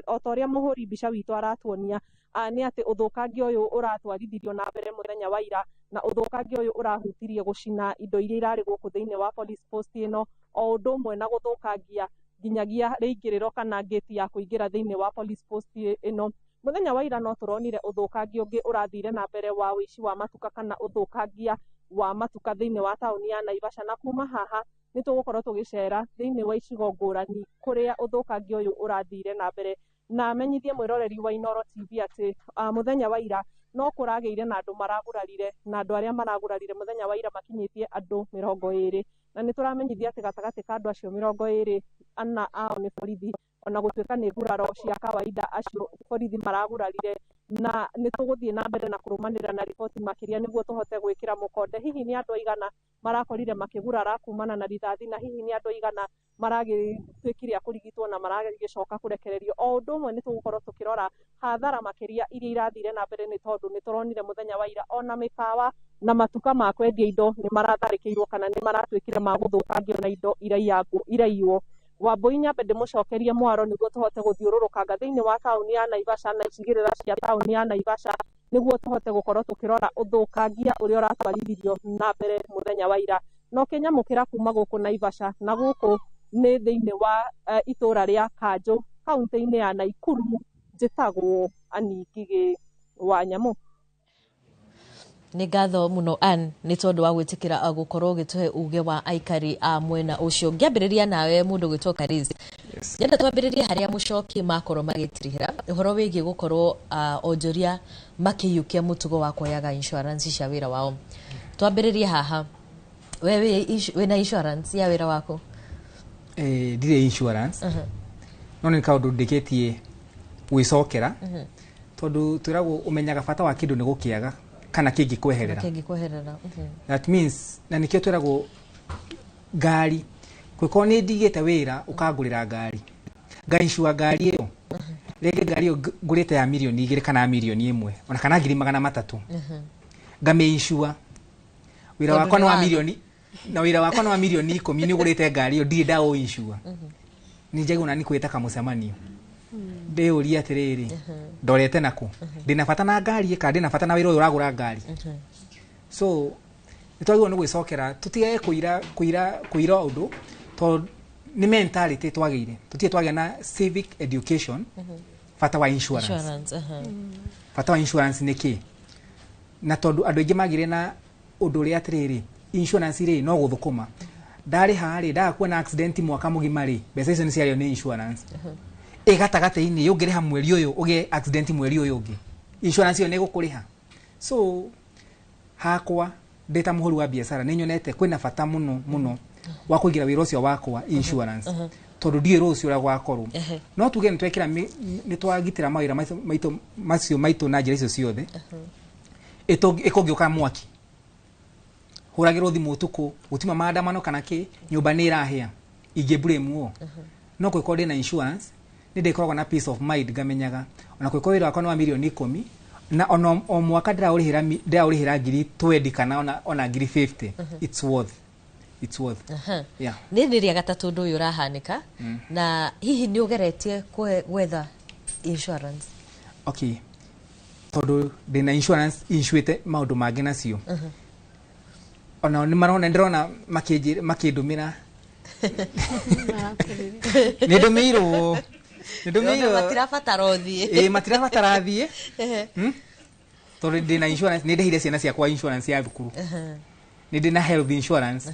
o ta ũrĩa mũhũri mbica witũ aratuonia, nĩ atĩ ũthũkangia ũyũ ũratwarithirio na mbere mũthenya wa ira, na ũthũkangia ũyũ ũrahutirie gũcina indo iria irarĩ gũkũ thĩinĩ wa police post ĩno, o ũndũ ũmwe na gũthũkangia nginyagia rĩingĩrĩro kana ngĩti ya kũingĩra thĩinĩ wa police post ĩno. Mũthenya wa ira no tũronire ũthũkangia ũngĩ ũrathire na mbere wa ũici wa matuka kana ũthũkangia wa matuka thĩinĩ wa taũni ya Naivasha, na kuma haha nĩ tũgũkorwo tũgĩcera thĩinĩ wa icigo ngũrani kũrĩa ũthũkangia ũyũ ũrathire na mbere. Na menyithie mwĩroreri wa Inooro TV atĩ mũthenya wa ira no kũragĩire na andũ maragurarire, na andũ arĩa maragurarire mũthenya wa ira makinyĩtie andũ 20, na nĩ tũramenyithia atĩ gatagatĩ ka andũ acio 24 ao nĩ borithi, ona gũtuĩka nĩ nguraro cia kawaida acio borithi maragurarire. Na nĩ tũgũthiĩ na mbere na kũrũmanĩrĩra na riboti makĩria nĩguo tũhote gwĩkĩra mũkonde hihi nĩ andũ aigana marakorire makĩgurara kumana na rithathi, na hihi nĩ andũ aigana maragĩtuĩkire a kũrigitwo na maragĩcoka kũrekererio. O ũndũ ũmwe nĩ tũgũkorwo tũkĩrora hathara makĩria iria irathire na mbere, nĩ tondũ nĩ tũronire mũthenya wa ira ona mĩkawa na matuka ma kwendia indo nĩ maratharĩkĩirwo kana nĩ maratuĩkire ma gũthũkangio na indo iraiywo. Wambui, nyambe ndĩmũcokerie mwaro nĩguo tũhote gũthiũrũrũkanga thĩinĩ wa taũni ya Naivasha na icigĩrĩra cia taũni ya Naivasha, nĩguo tũhote gũkorwo tũkĩrora ũthũkangia ũrĩa ũratwarithirio na mbere mũthenya wa ira. No kĩnyamũkĩra kuma gũkũ Naivasha, na gũkũ nĩ thĩinĩ wa itũra rĩa Kanjũ kaunti-inĩ ya Naikuru. Njĩtagwo Ann Ngigĩ wa Nyamũ. Nĩ ngatho mũno Ann nĩ tondũ wa gwĩtĩkĩra gũkorwo ũgĩtũhe uge wa aikari a mwena ũcio. Ngĩambĩrĩria nawe mũndũ gwĩtwo Karis, nyenda twambĩrĩrie harĩa Mũcoki makorwo magĩtirihĩra ũhoro wĩgiĩ gũkorwo onjoria makĩiyũkia mũtugo wa kuoyaga insurance cia wĩra wao. Twambĩrĩrie haha, we wĩna insurance ya wĩra waku? Ndirĩ insurance, no nĩ kaũndũ ndĩkĩtie gwĩcokera, tondũ twĩragwo ũmenyaga bata wa kĩndũ nĩ gũkĩaga kana kĩngĩkweherera. That means, na nĩkĩo twĩragwo ngari kwĩkorwo nĩ ndigĩte wĩra ũkangũrĩra ngari, ngaincua ngari ĩyo, rĩngĩ ngari ĩyo ngũrĩte ya 2 million kana 1 million ona kana 300,000, ngamĩincua. Wĩra wakwa nĩ wa mirioni, na wĩra wakwa nĩ wa 10 million, nĩ ũgũrĩte ngari ĩyo ndirĩ ndaũincua. Nĩ njagĩrĩirwo nani kwĩta kamũcemanio ndĩũrie atĩrĩrĩ, ndorete nakũ, ndĩna bata na ngari kana ndĩna bata na wĩra ũyũ ũragũra ngari? So nĩ twagĩrĩirwo nĩ gwĩcokera, tũtigage kũira kũira kũira ũndũ, tondũ nĩ mentality twagĩire, tũtirĩ twagĩa na civic education bata wa insurance. Bata wa insurance nĩ kĩ? Na tondũ andũ aingĩ magire na ũndũ ũrĩa atĩrĩrĩ, insurance rĩ no gũthũkũma, ndarĩha rĩ, ndaga kuona accident mwaka mũgima rĩ, mbeca icio nĩ ciarĩo nĩ insurance. Ĩ gatagatĩ-inĩ, ũngĩrĩha mweri ũyũ ũgĩe accident mweri ũyũ ũngĩ, insurance ĩyo nĩ ĩgũkũrĩha. So hakwa ndĩ ta mũhũri wa biacara, nĩ nyonete kwĩna bata mũno mũno wa kũigĩra wĩra ũcio wakwa insurance, tondũ ndiũĩ rũciũ ũrĩa gwakorwo. No tuge nĩ twekĩra nĩ twagitĩra mawĩra maitũ macio maitũ na njĩra icio ciothe, ĩkũngĩũka mwaki, hũragĩrwo thimũ ũtukũ, gũtima maandamano kana kĩ, nyũmba nĩ ĩrahĩa, ingĩ no kwĩkorwo ndĩna insurance nĩ ndĩkoragwo na peace of mind, ngamenyaga ona kwĩkorwo wĩra wakwa nĩ wa mirioni 10 na ona o mwaka ndĩraũrĩhĩra ngiri 20 kana ona ngiri 50, it's worth. Yeah. Nĩ rĩa gatatũ ũndũ ũyũ ũrahanĩka. Na hihi nĩ ũgeretie gwetha insurance? Okay, tondũ ndĩna insurance insuĩte maũndũ mangĩ nacio, ona nĩ marona, ndĩrona makĩndũmĩra, nĩ ndũmĩirwo, nĩ ndũmĩirwo. Matirabatara ũthiĩ. Ĩĩ, matirabatara thiĩ. Tondũ ndĩna insurance, nĩ ndĩhire ciana ciakwa insurance ya thukuru, nĩ ndĩ na health insurance,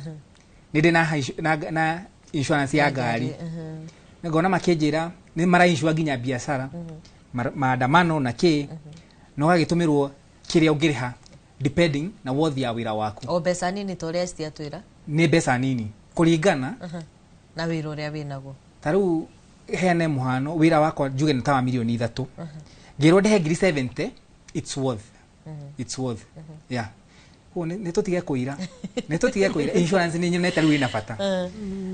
nĩ ndĩ na insurance ya ngari. Ngona makĩnjĩra nĩ marainsure nginya biacara, maandamano na kĩ, na ũgagĩtũmĩrwo kĩrĩa ũngĩrĩha depending na worth ya wĩra waku. O mbeca nini ta ũrĩa ST atwĩra. Nĩ mbeca nini kũringana na wĩra ũrĩa wĩnaguo. Ta rĩu heane mũhano, wĩra wakwa njuge nĩ ta wa mirioni 3, ngĩrwo ndĩhe ngiri 70, it's worth, it's worth, yeah. Koguo nĩ tũtige kũira, nĩ tũtige kũira insurance. Nĩ nyonete rĩu ĩna bata,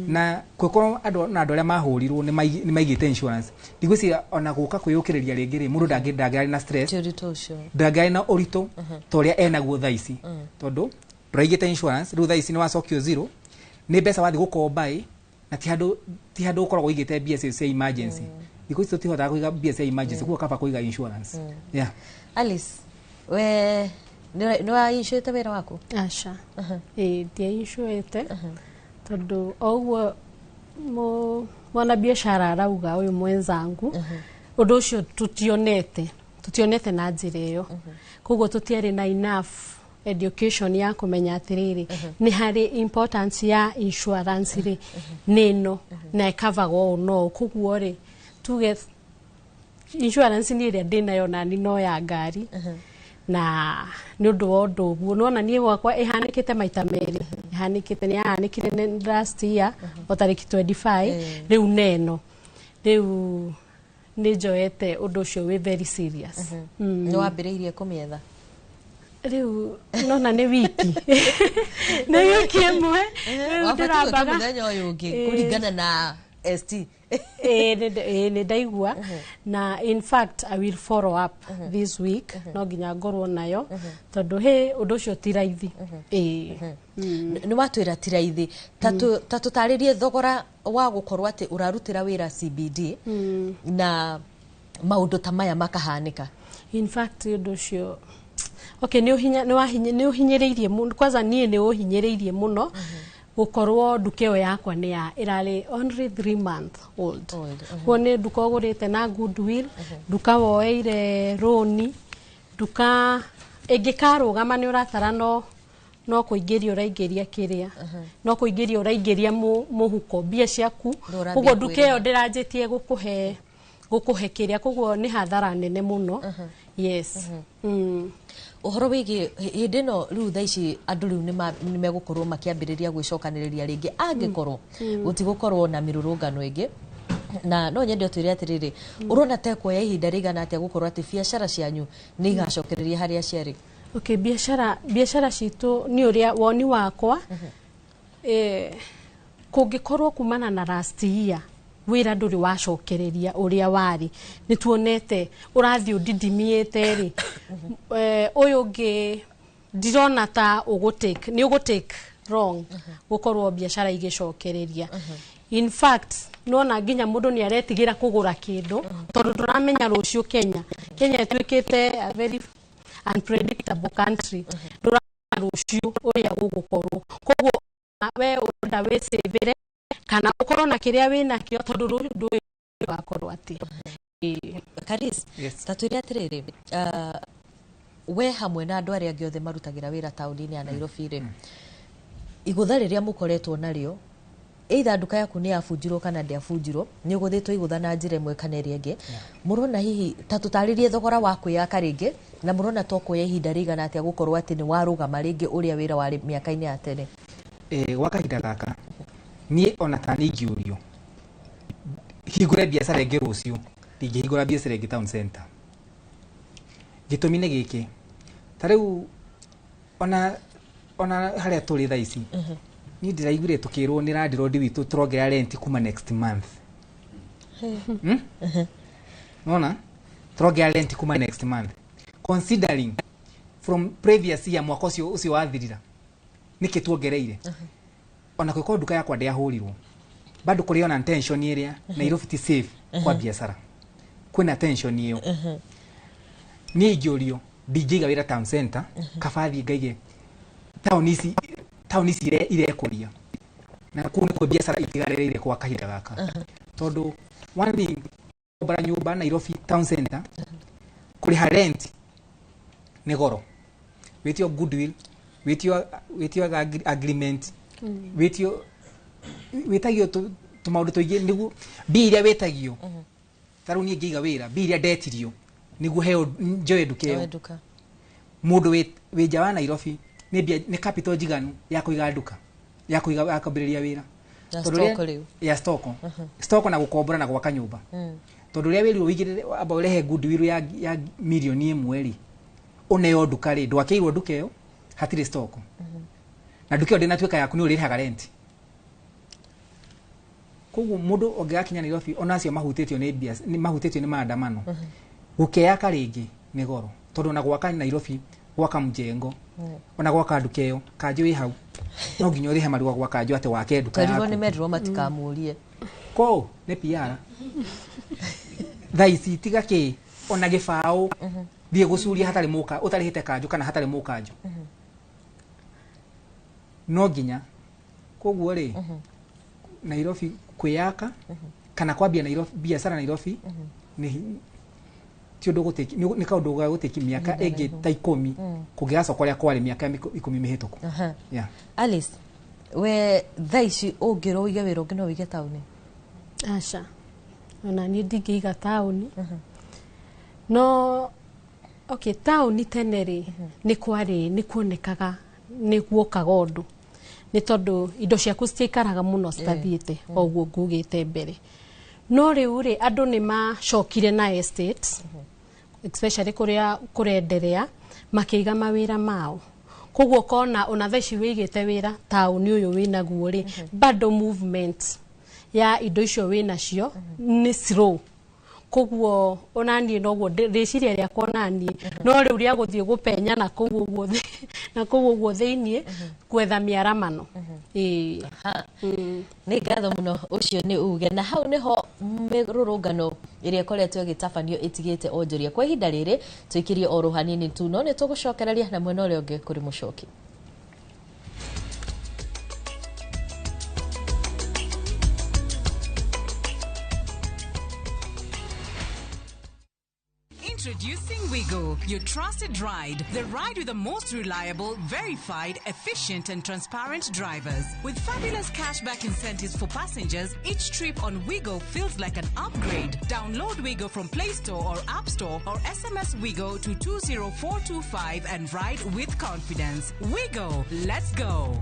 na kwĩkorwo andũ na andũ arĩa mahũrirwo nĩ maigĩte insurance, ndigwĩciria ona gũka kwĩyũkĩrĩria rĩngĩ rĩ, mũndũ ndangĩarĩ na stress. Ti ũritũ ũcio. Ndangĩarĩ na ũritũ ta ũrĩa enaguo thaa ici, tondũ ndũraigĩte insurance. Rĩu thaa ici nĩ wacokio zero, nĩ mbeca wathiĩ gũkomba ĩ, na ti handũ ũkoragwo ũigĩte mbia cia emergency. Thikũ ici tũtihotaga kũiga mbia cia emergency, koguo kaba kũiga insurance, yeah. Alice, we nĩ wainsuĩte wĩra waku? Aca, ĩĩ, ndiainsuĩte, tondũ o ũguo mwana biacara arauga ũyũ mwenzangu, ũndũ ũcio tũtionete na njĩra ĩyo, koguo tũtiarĩ na enough education ya kũmenya atĩrĩrĩ, nĩ harĩ importance ya insurance rĩ, nĩ ĩno na ĩkavagwo ũũ no ũũ. Koguo rĩ, tuge insurance nĩ ĩrĩa ndĩnayo nani no ya ngari, na nĩ ũndũ wa ũndũ ũguo nona niĩ gwakwa ĩhanĩkĩte maita merĩ, ĩhanĩkĩte, nĩ yahanĩkire last year o tarĩki 25, rĩu neno rĩu nĩ njoete ũndũ ũcio wĩ very serious. Nĩ wambĩrĩirie kũmĩetha? Rĩu nona nĩ wiki ĩmwe rĩu Wabatiĩ gwĩka ndĩrambaga. Mũthenya ũyũ ũngĩ. Ĩĩ. Kũringana na ST. Ĩĩ, nĩ ndaigua, na in fact I will follow up this week, no nginya ngorwo nayo, tondũ hĩ, ũndũ ũcio ti raithi, ĩĩ. Nĩ watwĩra ti raithi. Ta tũtarĩrie thogora wa gũkorwo atĩ ũrarutĩra wĩra CBD na maũndũ ta maya makahanĩka. In fact ũndũ ũcio, okay, nĩ ũhinya nĩ wahinya nĩ ũhinyĩrĩirie mũno. Kwanza niĩ nĩ ũhinyĩrĩirie mũno gũkorwo nduka ĩyo yakwa nĩ ya ĩrarĩ only 3 month old. Kuo nĩ nduka ũgũrĩte na goodwill, nduka woeire rũni, nduka ĩngĩkarũgama nĩ ũratara no kũingĩria ũraingĩria kĩrĩa, no kũingĩria ũraingĩria mũhuko mbia ciaku. Ndũrambia Koguo nduka ĩyo kwĩrĩha. ndĩranjĩtie gũkũhe kĩrĩa, koguo nĩ hathara nene mũno, yes. Ũhoro wĩgiĩ hĩndĩ ĩno rĩu thaa ici andũ rĩu nĩ megũkorwo makĩambĩrĩria gwĩcokanĩrĩria rĩngĩ angĩkorwo gũtigũkorwo na mĩrũrũngano ĩngĩ, na no nyende ũtwĩre atĩrĩrĩ, ũrona ta ĩkuoya ihinda rĩigana atĩa gũkorwo atĩ biacara cianyu nĩ igacokereria harĩa ciarĩ? Okay, biacara citũ, nĩ ũrĩa woni wakwa, kũngĩkorwo kumana na last year wĩra ndũrĩ wacokereria ũrĩa warĩ, nĩ tuonete ũrathiĩ ũndindimiĩte rĩ, ũyũ ũngĩ ndirona ta ũgũtake, nĩ ũgũtake wrong gũkorwo biacara igĩcokereria. In fact nona nginya mũndũ nĩ aretigĩra kũgũra kĩndũ, tondũ ndũramenya rũciũ. Kenya ĩtuĩkĩte a very unpredictable country, ndũramenya rũciũ ũrĩa gũgũkorwo. Koguo we ũrenda wĩcĩvĩre kana ũkorwo na kĩrĩa wĩnakĩo, tondũ rũciũ ndũĩ wakorwo atĩa. Ĩĩ. Karis. Yes. Ta twĩre atĩrĩrĩ, we hamwe na andũ arĩa angĩ othe marutagĩra wĩra taũni-inĩ ya Nairobi rĩ, igũtha rĩrĩa mũkoretwo narĩo Either nduka yaku nĩ yabunjirwo kana ndĩabunjirwo, nĩ ũgũthĩtwo igũtha na njĩra ĩmwe kana ĩrĩa ĩngĩ. Mũrona hihi ta tũtarĩrie thogora wa kwĩyaka rĩngĩ, na mũrona to kuoya ihinda rĩigana atĩa gũkorwo atĩ nĩ warũgama rĩngĩ ũrĩa wĩra warĩ mĩaka-inĩ ya tene? Gwa kahinda gaka niĩ ona ta niĩ ingĩũrio hingũre biacara ĩngĩ rũciũ, ndingĩhingũra biacara ĩngĩ town center. Gĩtũmi nĩ gĩkĩ, ta rĩu ona harĩa tũrĩ thaa ici, niĩ ndĩraiguire tũkĩrwo nĩ landlord witũ tũrongerera rent kuma next month. Nona tũrongerera rent kuma next month, considering from previous year, mwaka ũcio wathirira nĩkĩ tuongereire. Ona kwĩkorwo nduka yakwa ndĩahũrirwo, bado kũrĩ ona tension ĩrĩa Nairobi ti safe kwa biacara, kwĩna tension ĩyo. Niĩ ingĩũrio ndingĩiga wĩra town center, kaba thiĩ ngaige taũni ici irekũria, na kũu nĩkuo biacara itigarĩrĩire kwa kahinda gaka, tondũ one thing, bara nyũmba Nairobi town center kũrĩha rent nĩ goro, wĩtio goodwill, wĩtio agreement, wĩtio wĩtagio tũmaũndũ tũingĩ nĩguo mbia iria wĩtagio. Ta rĩu niĩ ngĩiga wĩra, mbia iria ndetirio nĩguo heo njoe nduka ĩyo, nduka, mũndũ wĩ nja wa Nairobi nĩ mbia nĩ capital njiganu ya kũiga nduka, ya kũiga, ya kwambĩrĩria wĩra? Ya Tondũ rĩrĩa- stock rĩu. Ya stock, stock na gũkombora na gwaka nyũmba, tondũ rĩrĩa wĩrirwo wĩigĩrĩre, amba ũrehe goodwill ya 1 million rĩ, ũneo nduka rĩ, ndwakĩirwo nduka ĩyo hatirĩ stock, na nduka ĩyo ndĩnatuĩka yaku, nĩ ũrĩrĩhaga rent. Koguo mũndũ ũngĩgakinya Nairobi, ona acio mahutĩtio nĩ mbia, nĩ mahutĩtio nĩ maandamano, gũkeyaka rĩngĩ nĩ goro, tondũ ona gwaka Nairobi, gwaka mjengo, ona gwaka nduka ĩyo, kanjũ wĩ hau, no nginya ũrĩhe marũa gwa kanjũ atĩ wake nduka Twerirwo yaku. nĩ merirwo matikamũrie. Kũ nĩ PR thaa ici, tiga kĩ ona gĩbaũ thiĩ gũcuria hatarĩ mũka ũtarĩhĩte kanjũ kana hatarĩ mũkanjũ, no nginya. Koguo rĩ, Nairobi kwĩyaka kana kwambia Nairobi biacara Nairobi nĩ ti ũndũ gũtĩki, nĩ kaũndũ ga gũtĩki mĩaka Ihinda ĩngĩ iraihu. ta 10 kũngĩgacoka ũrĩa kwarĩ mĩaka 10 mĩhĩtũku. Yeah. Alice, we thaa ici ũngĩrwo ũige wĩra ũngĩ, no ũige taũni? Aca, ona niĩ ndingĩiga taũni. No okay, taũni tene rĩ, nĩ kwarĩ nĩ kuonekaga nĩ guokaga ũndũ, nĩ tondũ indo ciaku citiaikaraga mũno citathiĩte o ũguo ngugĩte mbere. No rĩu rĩ, andũ nĩ macokire na estates, especially kũrĩa kũrenderea, makĩiga mawĩra mao. Koguo ũkona ona thaa ici wĩigĩte wĩra taũni ũyũ wĩnaguo rĩ, bado movement ya indo icio wĩnacio nĩ slow. Koguo ona niĩ noguo rĩciria rĩakwa onaniĩ no rĩu rĩa gũthiĩ gũpenya na kũu ũguo na kũu ũguo thĩiniĩ gwetha mĩaramano, ĩĩ. Nĩ ngatho mũno, ũcio nĩ uge. Na hau nĩho mĩrũrũngano ĩrĩa ĩkoretwo ĩgĩtabanio ĩtigĩte onjoria kwa ihinda rĩrĩ. Tũikĩrie oro hanini tu, no nĩ tũgũcokereria na mwena ũrĩa ũngĩ kũrĩ mũcoki. Introducing Wigo, your trusted ride. The ride with the most reliable, verified, efficient, and transparent drivers. With fabulous cashback incentives for passengers, each trip on Wigo feels like an upgrade. Download Wigo from Play Store or App Store or SMS Wigo to 20425 and ride with confidence. Wigo, let's go.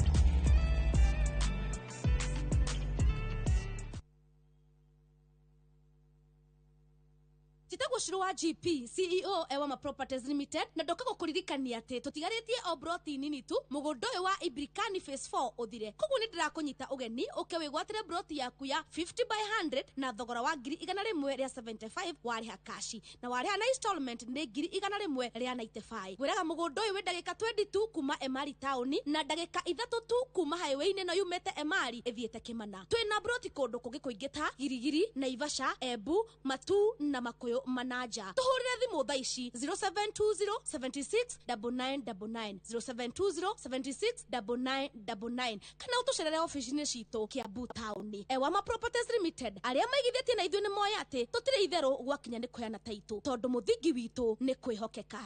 Njĩtagwo Cũrũ wa GP, CEO Ewama Properties Limited, na ndoka gũkũririkania atĩ tũtigarĩtie o broti nini tu mũgũnda ũyũ wa Ibrikani Phase 4 ũthire. Koguo nĩ ndĩrakũnyita ũgeni ũke wĩgwatĩre broti yaku ya 50 by 100 na thogora wa 175,000 warĩha kashi, na warĩha na installment nĩ 195,000. Ngwĩraga mũgũnda ũyũ wĩ ndagĩka 20 tu kuma Emali taũni na ndagĩka 3 tu kuma highway-inĩ ĩno yumĩte Emali ĩthiĩte Kĩmana. Twĩna broti kũndũ kũngĩ kũingĩ ta Girigiri, Naivasha, Embu, Matu na Makuyu Manaja. Tũhũrĩre thimũ thaa ici 0720 76 9999, 0720 76 9999, kana ũtũcerere ofici-inĩ citũ Kiambu taũni. Ewama Properties Limited, arĩa maigithĩtie na ithuĩ nĩ moĩ atĩ tũtirĩ itherũ gwakinya nĩ kũheana taitũ, tondũ mũthingi witũ nĩ kwĩhokeka.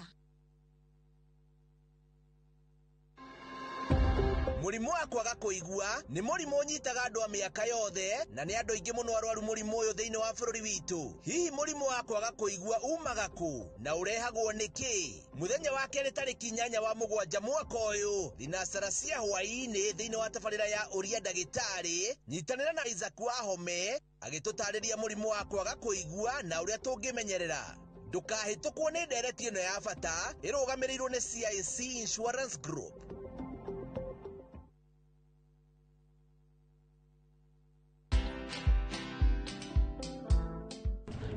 Mũrimũ wa kwaga kũigua nĩ mũrimũ ũnyitaga andũ a mĩaka yothe na nĩ andũ aingĩ mũno arwaru mũrimũ ũyũ thĩinĩ wa bũrũri witũ. Hihi mũrimũ wa kwaga kũigua umaga kũ na ũrehagwo nĩkĩ? Mũthenya wa kerĩ tarĩki 8 wa 7 mwaka ũyũ thinacara cia hwaĩ-inĩ thĩinĩ wa tabarĩra ya ũria ndagĩtarĩ, nyitanĩra na Isaac Wahome agĩtũtarĩria mũrimũ wa kwaga kũigua na ũrĩa tũngĩmenyerera. Ndũkahĩtũkwo nĩ ndereti ĩno ya bata ĩrũgamĩrĩirwo nĩ CIC Insurance Group.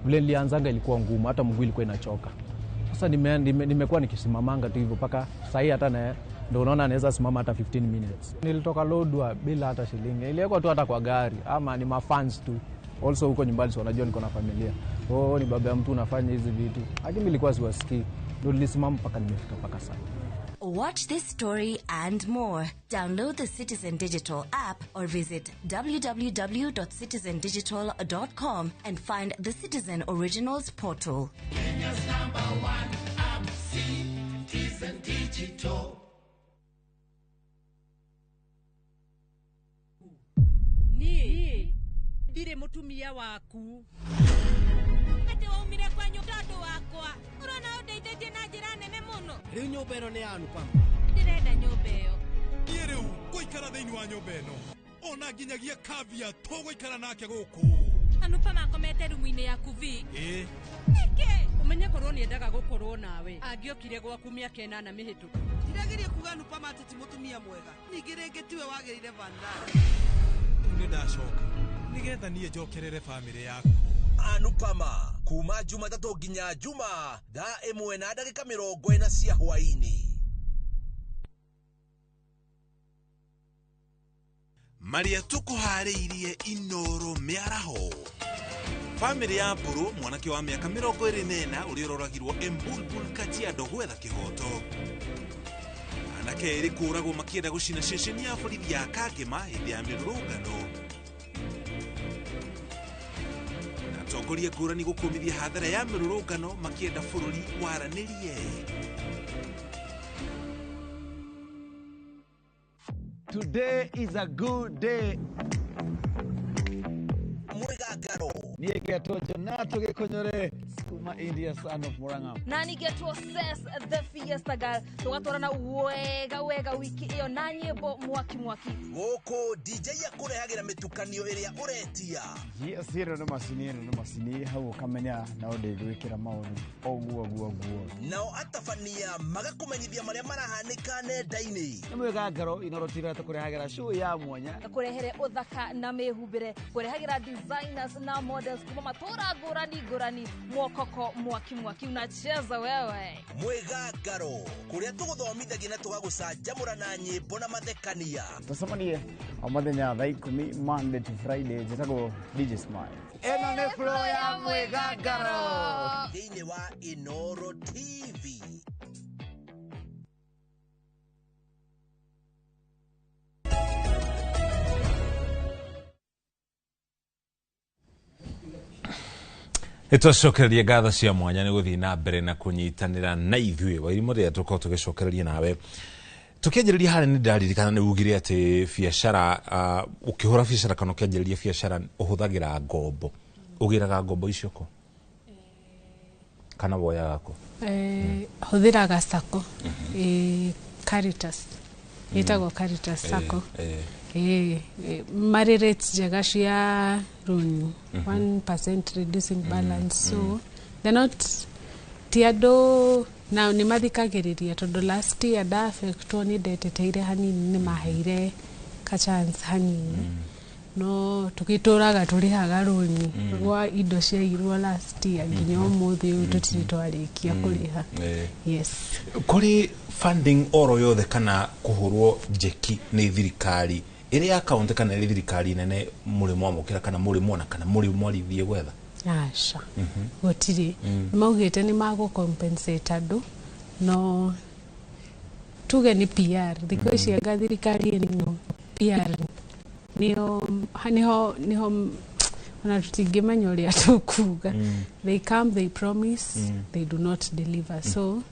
Vile nilianzanga ilikuwa ngumu, hata mguu ilikuwa inachoka. Sasa nimekuwa nikisimamanga tu hivyo mpaka sahii, hata na ndio unaona naweza simama hata 15 minutes. Nilitoka Lodwar bila hata shilingi. Niliwekwa tu hata kwa gari ama ni mafans tu. Also huko nyumbani si wanajua niko na familia. Oh, ni baba ya mtu unafanya hizi vitu. Lakini nilikuwa siwasikii. Ndio nilisimama mpaka nimefika mpaka sasa. Watch this story and more. Download the Citizen Digital app or visit www.citizendigital.com and find the Citizen Originals portal. Kenya's #1 app, Citizen Digital. Ni ndire mutumia waku. Ati waumire kwa nyũmba wakwa. Urona undeithĩtie na njĩra nene mũno. Rĩu nyũmba ĩno nĩ ya Anupama. Ndĩrenda nyũmba ĩyo. Niĩ rĩu ngũikara thĩinĩ wa nyũmba ĩno. Ona nginyagia Kavya tũgũikara nake gũkũ. Anupama akomete rumu-inĩ yaku vi. Ĩĩ. Nĩkĩ? Ũmenye korwo nĩendaga gũkorwo nawe. Angĩokire gwaku mĩaka 8 mĩhĩtũku. Ndirageria kuga Anupama atĩ ti mũtumia mwega. Ningĩ rĩngĩ tiwe wagĩrĩire Vandana. Rĩu nĩndacoka. Nĩgetha niĩ njokerere bamĩrĩ yaku. Anupama kuma Jumatatũ nginya Juma thaa 1:40 cia hwaĩ-inĩ. Marĩa tũkũharĩirie Inoro mĩaraho. Bamĩrĩ ya Mbũrũ, mwanake wa mĩaka 24 ũrĩa ũroragirwo Embulbul Kajiado gwetha kĩhoto. Anake erĩ kũũragwo makĩenda gũcina ceceni ya borithi ya Kangema hĩndĩ ya mĩrũrũngano. Atongoria ngũrani gũkũmithia hathara ya mĩrũrũngano makĩenda bũrũri waranĩrie. Today is a good day. Mwigangaro. Niĩ ngetwo Jonato Gĩkũnyore kuma India, son of Murang'a. Na nĩngetwo Ses the Fiesta Girl. Tũgatwarana wega wega wiki ĩyo na nyĩmbo mwaki mwaki. Gũkũ DJ akũrehagĩra mĩtukanio ĩrĩa ũretia. Yes, ĩno nĩ macini, ĩno nĩ macini, hau ũkamenya no ndĩgwĩkĩra maũndũ ũguo ũguo ũguo. Nao atabania magakũmenyithia marĩa marahanĩka nenda-inĩ. Nĩ mwĩgangaro Inoro TV tũkũrehagĩra show ya mwanya. Kũrehere ũthaka na mĩhumbĩre, kũrehagĩra designers na models kuma matũra ngũrani ngũrani, mwokoko mwaki mwaki unacheza wewe. Mwĩgangaro kũrĩa tũgũthomithagia na tũgagũcanjamũra na nyĩmbo na mathekania. Tũcemanie o mũthenya thaa 10 Monday to Friday. Njĩtagwo DJ Smile. Ĩno nĩ flow ya mwĩgangaro thĩinĩ wa Inoro TV. Nĩtwacokereria ngatho cia mwanya nĩ gũthiĩ na mbere na kũnyitanĩra na ithuĩ Wairimu rĩrĩa tũkorwo tũgĩcokereria nawe. Tũkĩanjĩrĩria harĩa nĩ ndaririkana nĩ ugire atĩ biacara, ũkĩhũra biacara kana ũkĩanjĩrĩria biacara ũhũthagĩra ngombo. Ũgĩraga ngombo icio kũ? Kana woyaga kũ? Hũthĩraga SACCO. Caritas. Ĩtagwo Caritas SACCO. Marĩ rates njega cia loan, 1% reducing balance, so they're not ti andũ na nĩ mathikagĩrĩria tondũ last year ndaaffectwo nĩ ndeteteire hanini nĩ maheire ka chance hanini, no tũgĩtũraga tũrĩhaga rũni rwa indo ciairwo last year nginya ũmũthĩ ũyũ tũtirĩ twarĩkia kũrĩha. Yes. Kũrĩ funding oro yothe kana kũhũrwo njeki nĩ thirikari ĩrĩ ya kaunti kana ĩrĩ thirikari nene mũrĩ mwamũkĩra kana mũrĩ mwona kana mũrĩ mwarithie gwetha? Aca, gũtirĩ. Nĩmaugĩte nĩ magũ compensate andũ, no tuge nĩ PR. Thikũ ici anga thirikari ĩno PR nĩho nĩho ona tũtingĩmenya ũrĩa tũkuga. They come, they promise, they do not deliver. So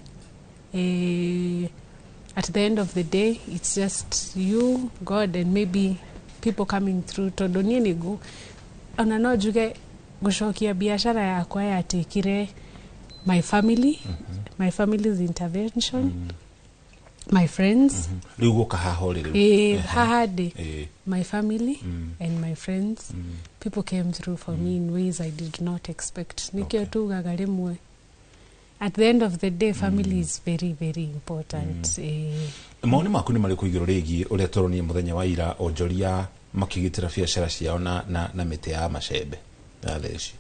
At the end of the day, it's just you, God, and maybe people coming through, tondũ niĩ nĩngũ ona no njuge gũcokia biacara yakwa yatikire my family, my family's intervention, my friends. Rĩu gũka haha ũrĩ rĩu. Ĩĩ, haha ndĩ, my family and my friends, people came through for me in ways I did not expect. Nikĩo tugaga rĩmwe, at the end of the day, family is very, very important. Mawoni maku nĩ marĩkũ igũrũ rĩgiĩ ũrĩa tũronire mũthenya wa ira onjoria makĩgitĩra biacara ciao na mĩtĩ ya macembe ya theci?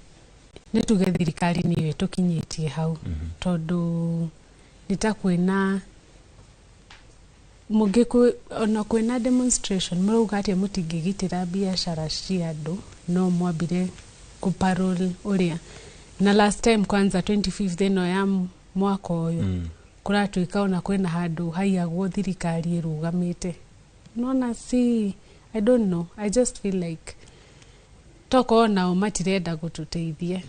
Nĩ tuge thirikari nĩyo ĩtũkinyĩtie hau, tondũ nĩ ta kwĩna mũngĩ ona kwĩna demonstration mũrauga atĩ mũtingĩgitĩra biacara cia andũ, no mwambire kũparol ũrĩa na last time kwanza 25th ĩno ya mwaka ũyũ kũratuĩka ona kwĩna handũ haiyagwo thirikari ĩrũgamĩte. Nona si, I don't know, I just feel like tokorwo nao matirenda gũtũteithia.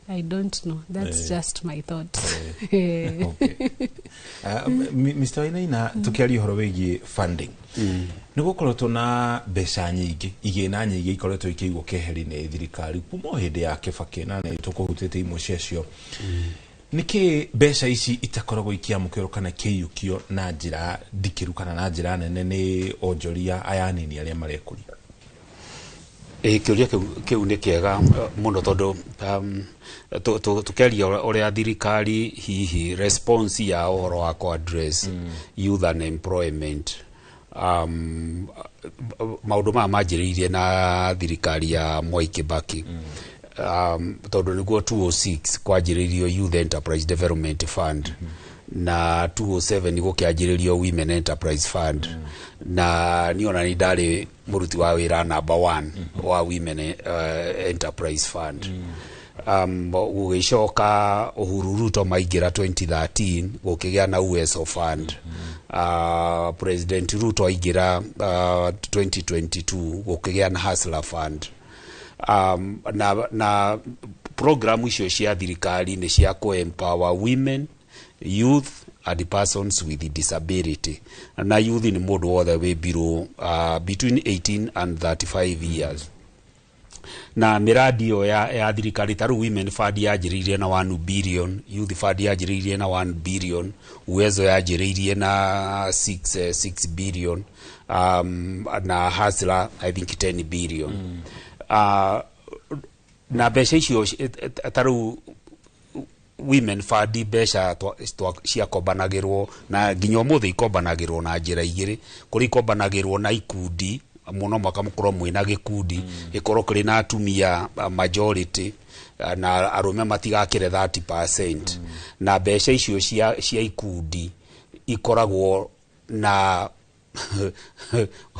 I don't know, that's just my thought. Mr. Wainaina, tukiaria ũhoro wĩgiĩ funding, nĩ gũkoretwo na mbeca nyingĩ, igĩna nyingĩ ikoretwo ikĩigwo keheri nĩ thirikari kuma o hĩndĩ ya Kĩbakĩ, na nĩ tũkũhutĩtie imwe ciacio. Nĩkĩ mbeca ici itakoragwo ikĩamũkĩrwo kana ikĩiyũkio na njĩra ndikĩru kana na njĩra nene nĩ onjoria aya anini arĩa marekũria? Ĩ, kĩũria kĩu nĩ kĩega mũno, tondũ tũkĩaria ũrĩa thirikari hihi response ya ũhoro wa kũ address youth unemployment, maũndũ maya manjĩrĩirie na thirikari ya Mwai Kibaki, tondũ nĩguo 206 kwanjĩrĩirio Youth Enterprise Development Fund, na 207 gũkĩanjĩrĩrio Women Enterprise Fund, na niĩ ona nĩ ndarĩ mũruti wa wĩra number one wa Women Enterprise Fund. Gũgĩcoka Uhuru, Ruto maingĩra 2013, gũkĩgĩa na Uwezo Fund. President Ruto aingĩra 2022, gũkĩgĩa na Hustler Fund. Na programu icio cia thirikari nĩ cia kũ-empower women, youth and persons with disability. Na youth nĩ mũndũ wothe wĩ below, between 18 and 35 years. Na miradi ĩyo ya thirikari, ta rĩu Women Fund yanjĩrĩirie na 1 billion, Youth Fund yanjĩrĩirie na 1 billion, Uwezo yanjĩrĩirie na 6 billion, na Hustler I think 10 billion. Na mbeca icio ta rĩu Women Fund, mbeca ciakombanagĩrwo na nginya ũmũthĩ ikombanagĩrwo na njĩra igĩrĩ. Kũrĩ ikombanagĩrwo na ikundi mũno, mwaka mũkorwo mwĩna gĩkundi, gĩkorwo kĩrĩ na atumia majority, na arũme matigakĩre 30%, na mbeca icio cia ikundi ikoragwo na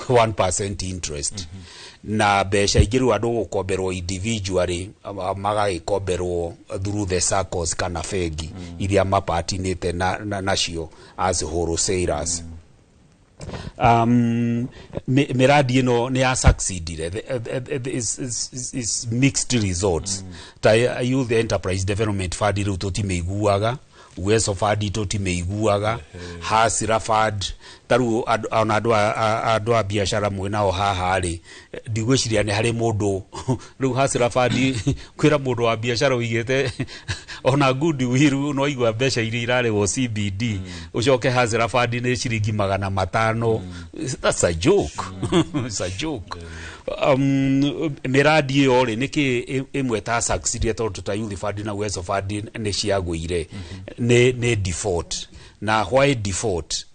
1% interest. Na mbeca ingĩ rĩu andũ gũkomberwo individually, magagĩkomberwo through the SACCOs kana bengi iria mapatinĩte nacio as wholesalers. Miradi ĩno nĩ ya succeedire. Is mixed results. Ta Youth Enterprise Development Fund rĩu tũtimĩiguaga, Uwezo Fund tũtimĩiguaga, Hustler Fund ta rĩu ona andũ a biacara mwĩnao haha rĩ, ndigwĩciria nĩ harĩ mũndũ rĩu Hustler Fund kwĩra mũndũ wa biacara ũigĩte ona goodwill no igua mbeca iria irarĩhwo CBD, ũcoke Hustler Fund nĩ ciringi 500. That's a joke, it's a joke. Mĩradi ĩyo rĩ, nĩkĩ ĩmwe ta succeed, tondũ ta Youth Fund na Uwezo Fund nĩ ciagũire, nĩ default. Na why default?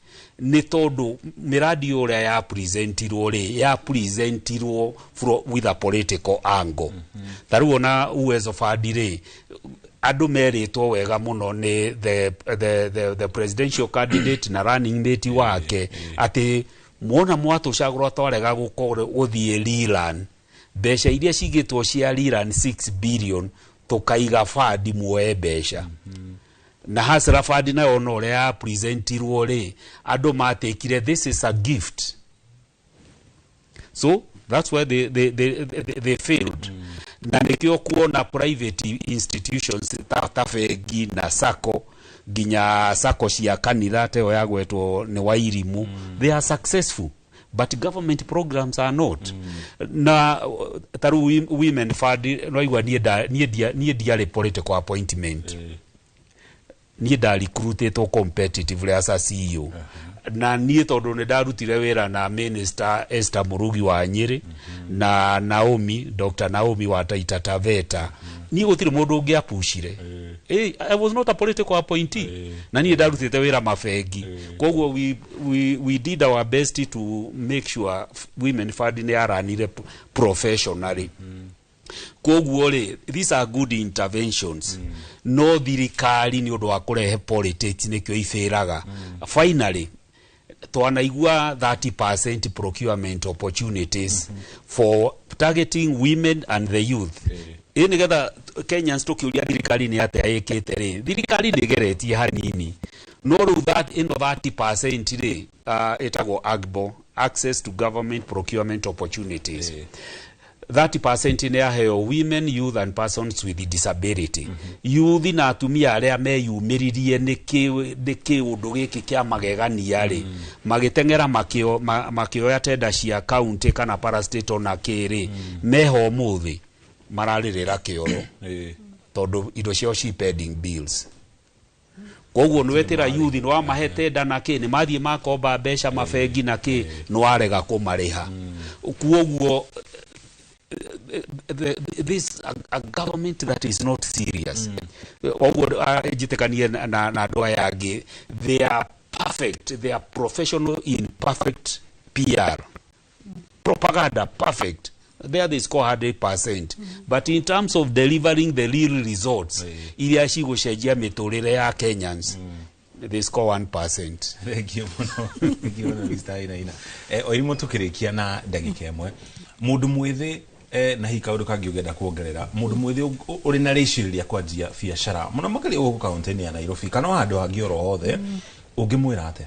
Nĩ tondũ mĩradi ũrĩa ya presentirwo rĩ, ya presentirwo with a political angle. Ta rĩu ona Uwezo Fund rĩ, andũ merĩtwo wega mũno nĩ the presidential candidate na running mate wake atĩ mwona mwatũcagũra, twarega gũkorwo gũthiĩ rerun, mbeca iria cigĩtwo cia rerun 6 billion tũkaiga fund muoe mbeca. Na Hustler Fund nayo ona ũrĩa ya presentirwo rĩ, andũ matekire this is a gift, so that's why they failed. Na nĩkĩo kuona private institutions ta bengi na SACCO Nginya sacco cia kanitha teo yagwetwo nĩ Wairimu, they are successful, but government programs are not. Na taru Women Fund, no niĩ ndiarĩ political appointment, niĩ ndarecruitĩtwo competitively as a CEO. Na niĩ tondũ nĩ ndarutire wĩra na Minister Esther Murugi wa Nyĩrĩ na Naomi, Dr. Naomi wa Taita Taveta, niĩ gũtirĩ mũndũ ũngĩ apushire. I was not a political appointee, na niĩ ndarutĩte wĩra mabengi. Koguo we did our best to make sure Women Fund nĩ yaranire professionally. Koguo rĩ, these are good interventions, no thirikari nĩ ũndũ wa kũrehe politics nĩkĩo ibĩraga. Finally, twanaigua 30% procurement opportunities for targeting women and the youth, ĩ nĩgetha Kenyans tũkĩũria thirikari nĩ atĩa ĩkĩte rĩ, thirikari nĩ ĩgeretie hanini, no rĩu that ĩno 30% rĩ, ĩtagwo AGBO, access to government procurement opportunities. 30% nĩ yaheo women, youth and persons with disability. Youth na atumia arĩa meyumĩririe nĩ kĩũndũ gĩkĩ kĩa magegania rĩ, magĩteng'era makĩoya tenda cia county kana parastatal na kĩrĩ, meho ũmũthĩ mararĩrĩra kĩoro tondũ indo ciao ci pending bills. Koguo nĩwetĩra youth, nĩ wamahe tenda na kĩ, nĩ mathiĩ makomba mbeca mabengi na kĩ, nĩ warega kũmarĩha. Koguo this a government that is not serious. Oguo njĩtĩkanie na andũ aya angĩ, they are perfect, they are professional in perfect PR propaganda, perfect. There they score 100%, but in terms of delivering the real results iria cigũcenjia mĩtũrĩre ya Kenyans, they score 1%. Thank you mũno. Thank you mũno, Mr. Ainaina. Oirimũ, tũkĩrĩkia na ndagĩka ĩmwe, mũndũ mwĩthĩ, na hihi kaũndũ kangĩ ũngĩenda kuongerera, mũndũ mwĩthĩ ũrĩ na rĩcirĩria kwanjia biacara mũno makĩria gũkũ kaũntĩ-inĩ ya Nairobi kana o handũ hangĩ oro hothe, ũngĩmwĩra atĩa?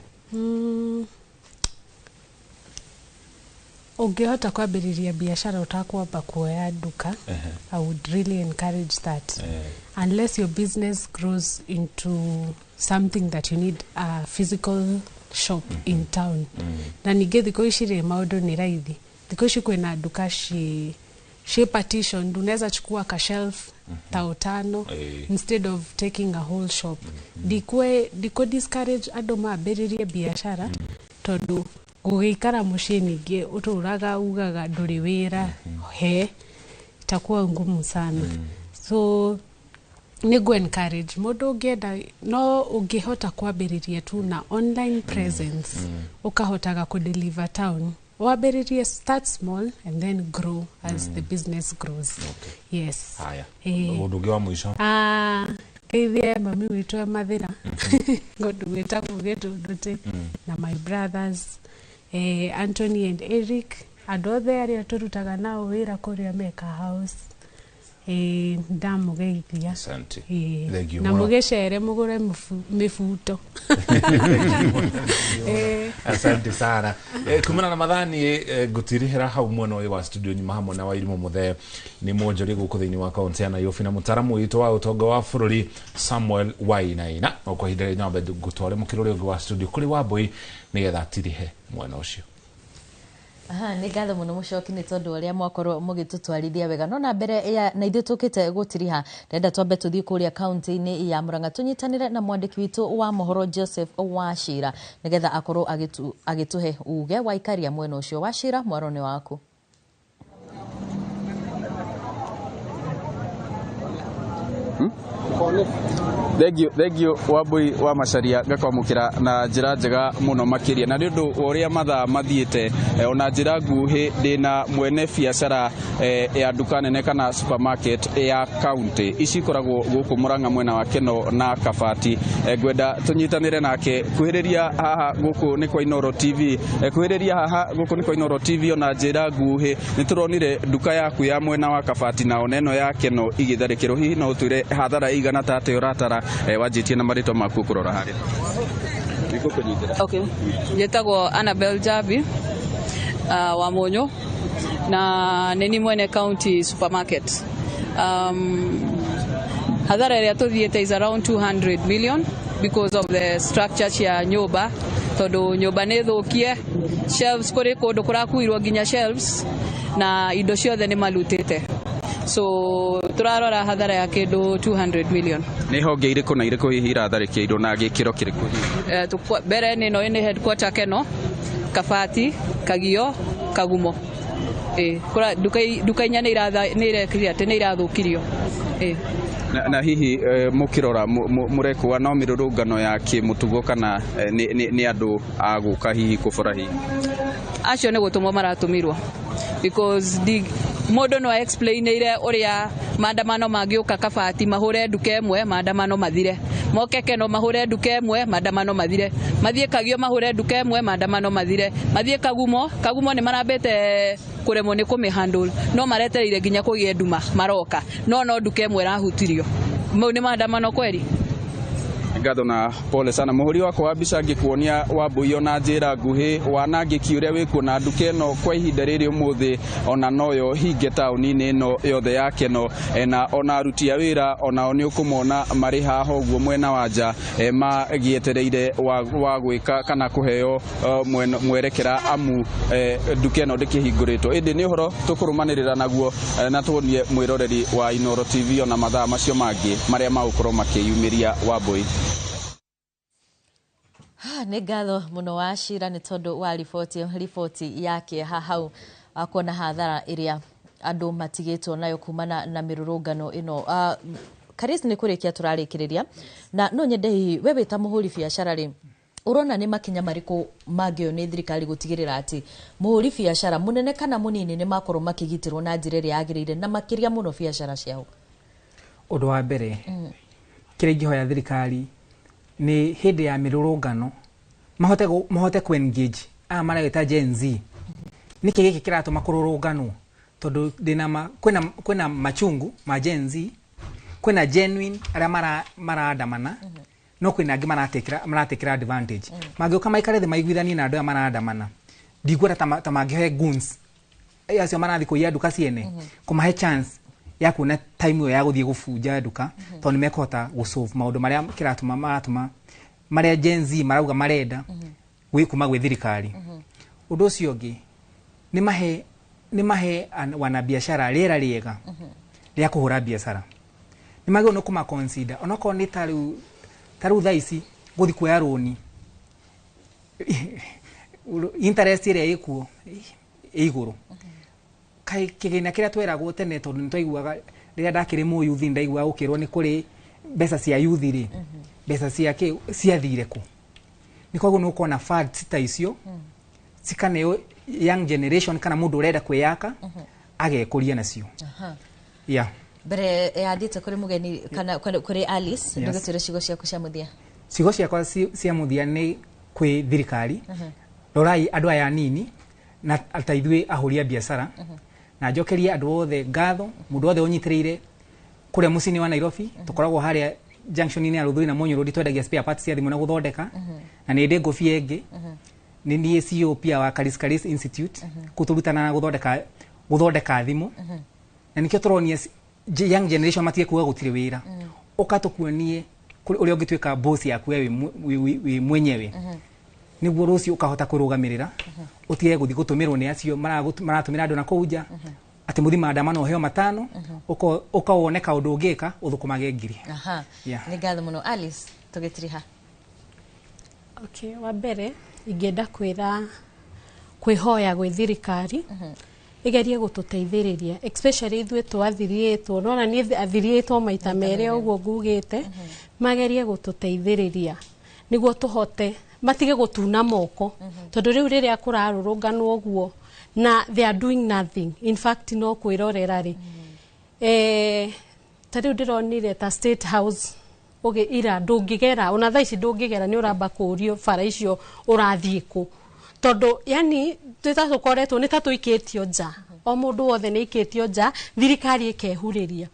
Ũngĩhota kwambĩrĩria biacara ũtakwamba kuoya nduka, I would really encourage that. Unless your business grows into something that you need a physical shop in town. Na ningĩ thikũ ici rĩ, maũndũ nĩ raithi. Thikũ ici kwĩna nduka ci partition, unaweza chukua ka shelf tao 5 instead of taking a whole shop. Ndikũ discourage andũ mambĩrĩrie biacara tondũ gũgĩikara mũciĩ ningĩ ũtũraga ugaga ndũrĩ wĩra, he itakuwa ngumu sana. So nĩngũ encourage mũndũ ũngĩenda, no ũngĩhota kwambĩrĩria tu na online presence, ũkahotaga kũdeliver town, wambĩrĩrie, start small and then grow as the business grows. Yes. Haya, ũndũ ũngĩ wa mũico? Ngeithie mami witũ e Mathĩra, ngũndũ gwĩtagwo Gĩtũndũtĩ, na my brothers, Anthony and Eric, andũ othe arĩa tũrutaga nao wĩra kũrĩa Meka House, ndamũgeithia. Asante. Eh, Thank you na mũno. Mũgĩcere mũgũre mĩbuto. Asante sana. Kumana na mathani, ngutirihira hau mwena ũyũ wa studio nyuma hamwe na Wairimũ Muthee, nĩ mwonjoria gũkũ thĩinĩ wa kaunti ya Nairobi, na mũtaramu witũ wa ũtonga wa bũrũri Samuel Wainaina. O kwa ihinda rĩa nyambe ngũtware mũkĩra ũrĩa ũngĩ wa studio kũrĩ Wambui nĩgetha atirihe mwena ũcio. Aha, nĩ ngatho mũno mũcoki nĩ tondũ ũrĩa mwakorwo mũgĩtũtwarithia wega, no na mbere ya na ithuĩ tũkĩte gũtiriha, ndenda twambe tũthiĩ kũrĩa kaunti-inĩ ya Murang'a tũnyitanĩre na mwandĩki witũ wa mohoro Joseph Wachira nĩgetha akorwo agĩtũhe uge wa ikaria mwena ũcio. Wachira, mwaro nĩ waku. Thank you, thank you, Wambui wa Macaria. Ngakwamũkĩra na njĩra njega mũno makĩria, na nĩ ũndũ wa ũrĩa mathaa mathiĩte, ona njĩra nguhĩ, ndĩna mwene biacara ya nduka nene kana supermarket ya county ici ikoragwo gũkũ Murang'a mwena wa Keno na Kabati. Ngwenda tũnyitanĩre nake. Kuhĩrĩria haha, gũkũ nĩ kwa Inooro TV. Kuhĩrĩria haha, gũkũ nĩ kwa Inooro TV. Ona njĩra nguhĩ, nĩ tũronire nduka yaku ya mwena wa Kabati na ona ĩno ya Keno igĩtharĩkĩrwo. Hihi no ũtwĩre hathara ĩigana ta atĩa ũratara? Wanjĩtie na marĩtwa maku kũrora harĩa. Nĩngũkũnyitĩra. Okay. Njĩtagwo Annabel Jabi wa Munyu na nĩ ni mwene county supermarket. Hathara ĩrĩa tũthiĩte is around 200 million. Because of the structure cia nyũmba, tondũ nyũmba nĩ thũkie, shelves, kũrĩ kũndũ kũrakuirwo nginya shelves na indo ciothe nĩ marutĩte, so tũrarora hathara ya kĩndũ 200 million. Nĩ honge irĩkũ na irĩkũ hihi iratharĩkĩirwo na gĩkĩro kĩrĩkũ hihi? Mbere nĩ ĩno nĩ headquarter, Keno, Kabati, Kagio, Kagumo. Nduka inya nĩ irekire atĩ nĩ irathũkirio. Na hihi mũkĩrora mũrekũa no mĩrũrũngano ya kĩmũtugo kana nĩ andũ a gũka hihi kũbora hihi? Acio nĩ gũtũmwo maratũmirwo, because mũndũ no explainĩire ũrĩa maandamano mangĩũka Kabati mahũre nduka ĩmwe, maandamano mathire, moke Keno mahũre nduka ĩmwe, maandamano mathire, mathiĩ Kagio mahũre nduka ĩmwe, maandamano mathire, mathiĩ Kagumo. Kagumo nĩ marambĩte kũremwo nĩ kũmĩhandle, no maretereire nginya kũgĩe nduma maroka, no nduka ĩmwe ĩrahutirio. Mau nĩ maandamano kweri? Ngatho na pole sana. Mũhũri wakwa wa mbica, ngĩkuonia Wambui ona njĩra nguhĩ wanangĩki ũrĩa wĩkuo na nduka ĩno kwa ihinda rĩrĩ ũmũthĩ ona noyo hinge taũni-inĩ ĩno yothe ya Keno. Na ona aruti a wĩra onao nĩ ũkũmona marĩ haha ũguo mwena wa nja, magĩetereire wa gwĩka kana kũheo mwerekera, amu nduka ĩno ndĩkĩhingũrĩtwo. Ĩndĩ nĩ ũhoro tũkũrũmanĩrĩra naguo, na tuonie mwĩroreri wa Inooro TV ona mathaa macio mangĩ marĩa magũkorwo makĩyumĩria, Wambui. Nĩ ngatho mũno wa cira nĩ tondũ wa riboti ya kĩeha hau, kuona hathara ĩrĩa andũ matigĩtwo nayo kumana na mĩrũrũngano ĩno. Karis, nĩ kũrĩkia tũrarĩkĩrĩria, na no nyende hihi we wĩ ta mũhũri biacara rĩ, ũrona nĩ makinya marĩkũ mangĩoywo nĩ thirikari gũtigĩrĩra atĩ mũhũri biacara mũnene kana mũnini nĩ makorwo makĩgitĩrwo na njĩra ĩrĩa yagĩrĩire, na makĩria mũno biacara ciao? Ũndũ wa mbere kĩrĩa ingĩhoya thirikari nĩ hĩndĩ ya mĩrũrũngano mahote ku engage aya maragĩta Gen Z. Nĩkĩ gĩkĩ kĩratũma kũrũrũnganwo? Tondũ ndĩna ma, kwĩna machungu ma Gen Z, kwĩna genuine arĩa maraandamana, no kwĩna angĩ maratekera advantage. Mangĩũka maikare thĩ maiguithanie na andũ aya maraandamana, ndiguona ta mangĩhe goons acio marathiĩ kũiya nduka ciene, kũmahe chance ya kuona time ĩyo ya gũthiĩ gũbunja nduka, tondũ nĩ mekũhota gũsolve maũndũ marĩa kĩratũma maratũma marĩa Gen Z marauga marenda gwĩ kuma gwĩ thirikari. Ũndũ ũcio ũngĩ nĩ mahe wanabiacara rĩera rĩega rĩa kũhũra biacara. Nĩ magĩrĩirwo nĩ kũma consider onokorwo nĩ ta rĩu thaa ici gũthiĩ kuoya rũni, interest ĩrĩa ĩkuo ĩ igũrũ. Kaĩ kĩgĩna kĩrĩa tweragwo tene, tondũ nĩ twaiguaga rĩrĩa ndakĩrĩ mũyuthi, ndaiguaga gũkĩrwo nĩ kũrĩ mbeca cia yuthi rĩ, mbeca cia kĩ ciathire kũ? Nĩ koguo nĩ ũkuona funds ta icio cikaneo young generation kana mũndũ ũrenda kwĩyaka agekũria nacio. Yeah. Mbere ya thiĩte kũrĩ mũgeni kana kũrĩ Alice, ndũgĩtwĩre ciugo ciaku cia mũthia. Ciugo ciakwa cia mũthia nĩ kwĩ thirikari, rorai andũ aya anini na ta ithuĩ ahũri a biacara, na njokerie andũ othe ngatho, mũndũ wothe ũnyitĩrĩire kũrĩa mũciĩ-inĩ wa Nairobi. Tũkoragwo harĩa junction-inĩ ya Rũthuri na Munyũ Road, twendagia spare parts cia thimũ na gũthondeka, na nĩ ndĩ ngũbia ĩngĩ, nĩ niĩ CEO pia wa Karis Karis Institute, kũu tũrutanaga gũthondeka thimũ, na nĩkĩo tũronia young generation matige kuga gũtirĩ wĩra. Ũka tũkuonie ũrĩa ũngĩtuĩka boss yaku we wĩ mwenyewe, nĩguo rũciũ ũkahota kwĩrũgamĩrĩra, ũtige gũthiĩ gũtũmĩrwo nĩ acio maratũmĩra andũ na kũu nja atĩ mũthi maandamano ũheo matano, ũka wone kaũndũ ũngĩka ũthũkũmage ngiri. Yeah. Nĩ ngatho mũno Alice, tũgĩtiriha. Okay, wa mbere ingĩenda kwĩra kwĩhoya gwĩ thirikari ĩgerie gũtũteithĩrĩria, especially ithuĩ twathirĩtwo. Nona niĩ athirĩtwo maita merĩ ũguo ngugĩte, magerie gũtũteithĩrĩria nĩguo tũhote, matige gũtuna moko, tondũ rĩu rĩrĩa kũrarũrũnganwo ũguo na they are doing nothing, in fact no kwĩrorera rĩ. Ta rĩu ndĩronire ta State House ũgĩ ira ndũngĩgera, ona thaa ici ndũngĩgera, nĩ ũramba kũũrio bara icio ũrathiĩ kũ, tondũ yani twĩ ta tũkoretwo nĩ ta tũikĩtio nja, o mũndũ wothe nĩ aikĩtio nja, thirikari ĩkehurĩria.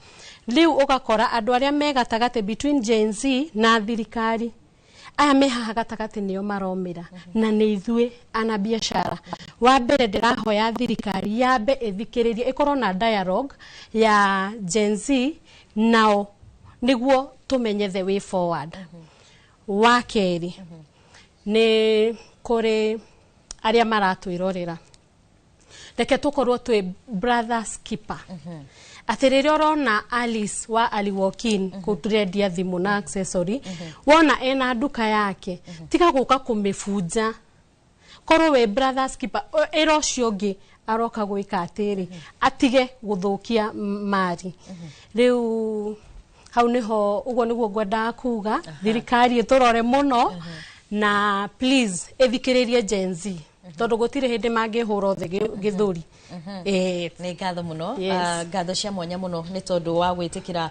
Rĩu ũgakora andũ arĩa me gatagatĩ between Gen Z na thirikari, aya me haha gatagatĩ nĩo maromĩra, na nĩ ithuĩ ana biacara. Wa mbere ndĩrahoya thirikari yambe ĩthikĩrĩrie, ĩkorwo na dialogue ya Gen Z nao nĩguo tũmenye the way forward. Wa kerĩ nĩ kũrĩ arĩa maratwĩrorera, reke tũkorwo twĩ brothers keeper, atĩ rĩrĩa ũrona Alice wa Ali Walk-in kũu tũrendia thimũ na accessory, wona ena nduka yake, tiga gũka kũmĩbunja. Korwo wĩ brothers keeper, ĩra ũcio ũngĩ aroka gwĩka atĩrĩ, atige gũthũkia mari. Rĩu hau niho ũguo nĩguo ngwendaga kuga, thirikari ĩtũrore mũno na please ĩthikĩrĩrie Gen Z, tondũ gũtirĩ hĩndĩ mangĩhũra othe gĩthũri. Nĩ ngatho mũno. Yes. Ngatho cia mwanya mũno nĩ tondũ wa gwĩtĩkĩra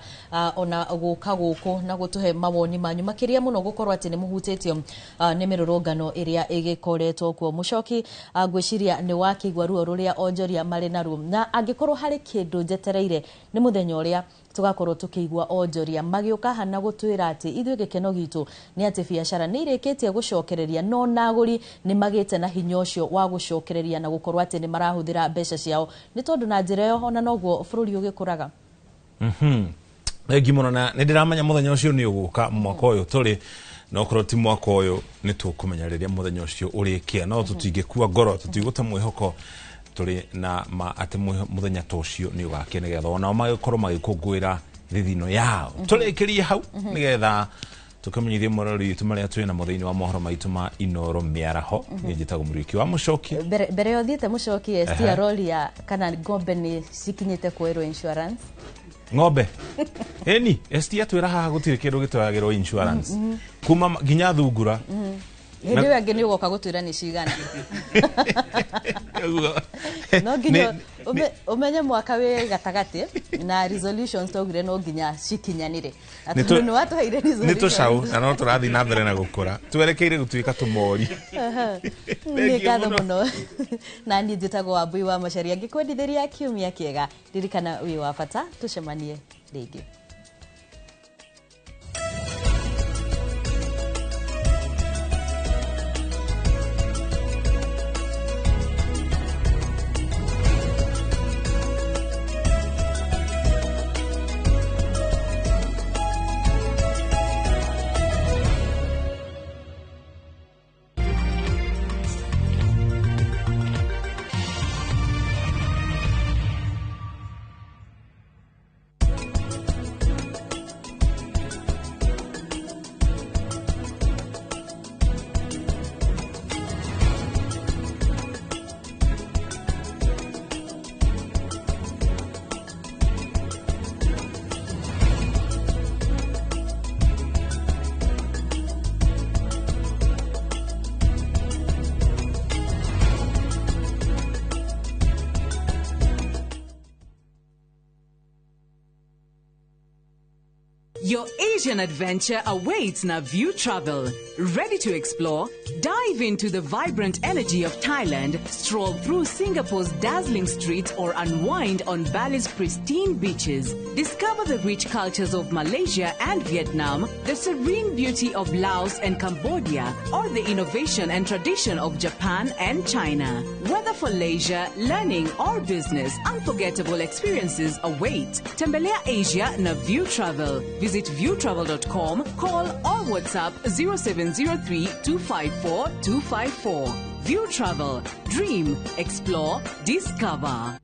ona gũka gũkũ na gũtũhe mawoni manyu, makĩria mũno gũkorwo atĩ nĩ mũhutĩtio nĩ mĩrũrũngano ĩrĩa ĩgĩkoretwo kuo. Mũcoki, ngwĩciria nĩ wakĩigua ruo rũrĩa onjoria marĩ naruo, na angĩkorwo harĩ kĩndũ njetereire nĩ mũthenya ũrĩa tũgakorwo tũkĩigua onjoria magĩũka haha na gũtwĩra atĩ ithuĩ gĩkeno gitũ nĩ atĩ biacara nĩ irĩkĩtie gũcokereria, no na agũri nĩ magĩte na hinya ũcio wa gũcokereria na gũkorwo atĩ nĩ marahũthĩra mbeca ciao, nĩ tondũ na njĩra ĩyo ona noguo bũrũri ũgĩkũraga. Thengi mũno, na nĩ ndĩramenya mũthenya ũcio nĩ ũgũka mwaka ũyũ tũrĩ, na okorwo ti mwaka ũyũ nĩ tũkũmenya rĩrĩa mũthenya ũcio ũrĩkia, no tũtingĩkua ngoro, tũtigũte mwĩhoko, tũrĩ na ma atĩ mũthenya ta ũcio nĩ ũgakia, nĩgetha onao magĩkorwo magĩkũngũĩra thithino yao. Tũrĩkĩrie hau nĩgetha tũkamenyithie mũrori witũ marĩa twĩ namo thĩinĩ wa mohoro maitũ ma Inoro mĩaraho. Niĩ njĩtagwo Mũriũki wa Mũcoki. Mbere ya ũthiĩte Mũcoki, ST aroria kana ng'ombe nĩ cikinyĩte kuoerwo insurance. Ng'ombe ĩni ST atwĩra haha gũtirĩ kĩndũ gĩtoyagĩrwo insurance kuma nginya thungura. Hĩndĩ ĩyo ĩngĩ nĩ ũgoka gũtwĩra nĩ cigana. No nginya ũmenye mwaka wĩ gatagatĩ na resolutions twaugire no nginya cikinyanĩre. Na Nĩ tondũ nĩ watũheire nĩ resolutions. tũcaũ na no tũrathiĩ na mbere na gũkũra, twerekeire gũtuĩka tũmori. Nĩ ngatho mũno, na niĩ njĩtagwo Wambui wa Macaria, ngĩkwendithĩria kiumia kĩega. Ririkana wĩ wa bata, tũcemanie rĩngĩ. Your Asian adventure awaits na View Travel. Ready to explore? Dive into the vibrant energy of Thailand, stroll through Singapore's dazzling streets, or unwind on Bali's pristine beaches. Discover the rich cultures of Malaysia and Vietnam, the serene beauty of Laos and Cambodia, or the innovation and tradition of Japan and China. Whether for leisure, learning, or business, unforgettable experiences await. Tembelea Asia na View Travel. Visit viewtravel.com, call or WhatsApp 0703 254 254. View Travel. Dream, explore, discover.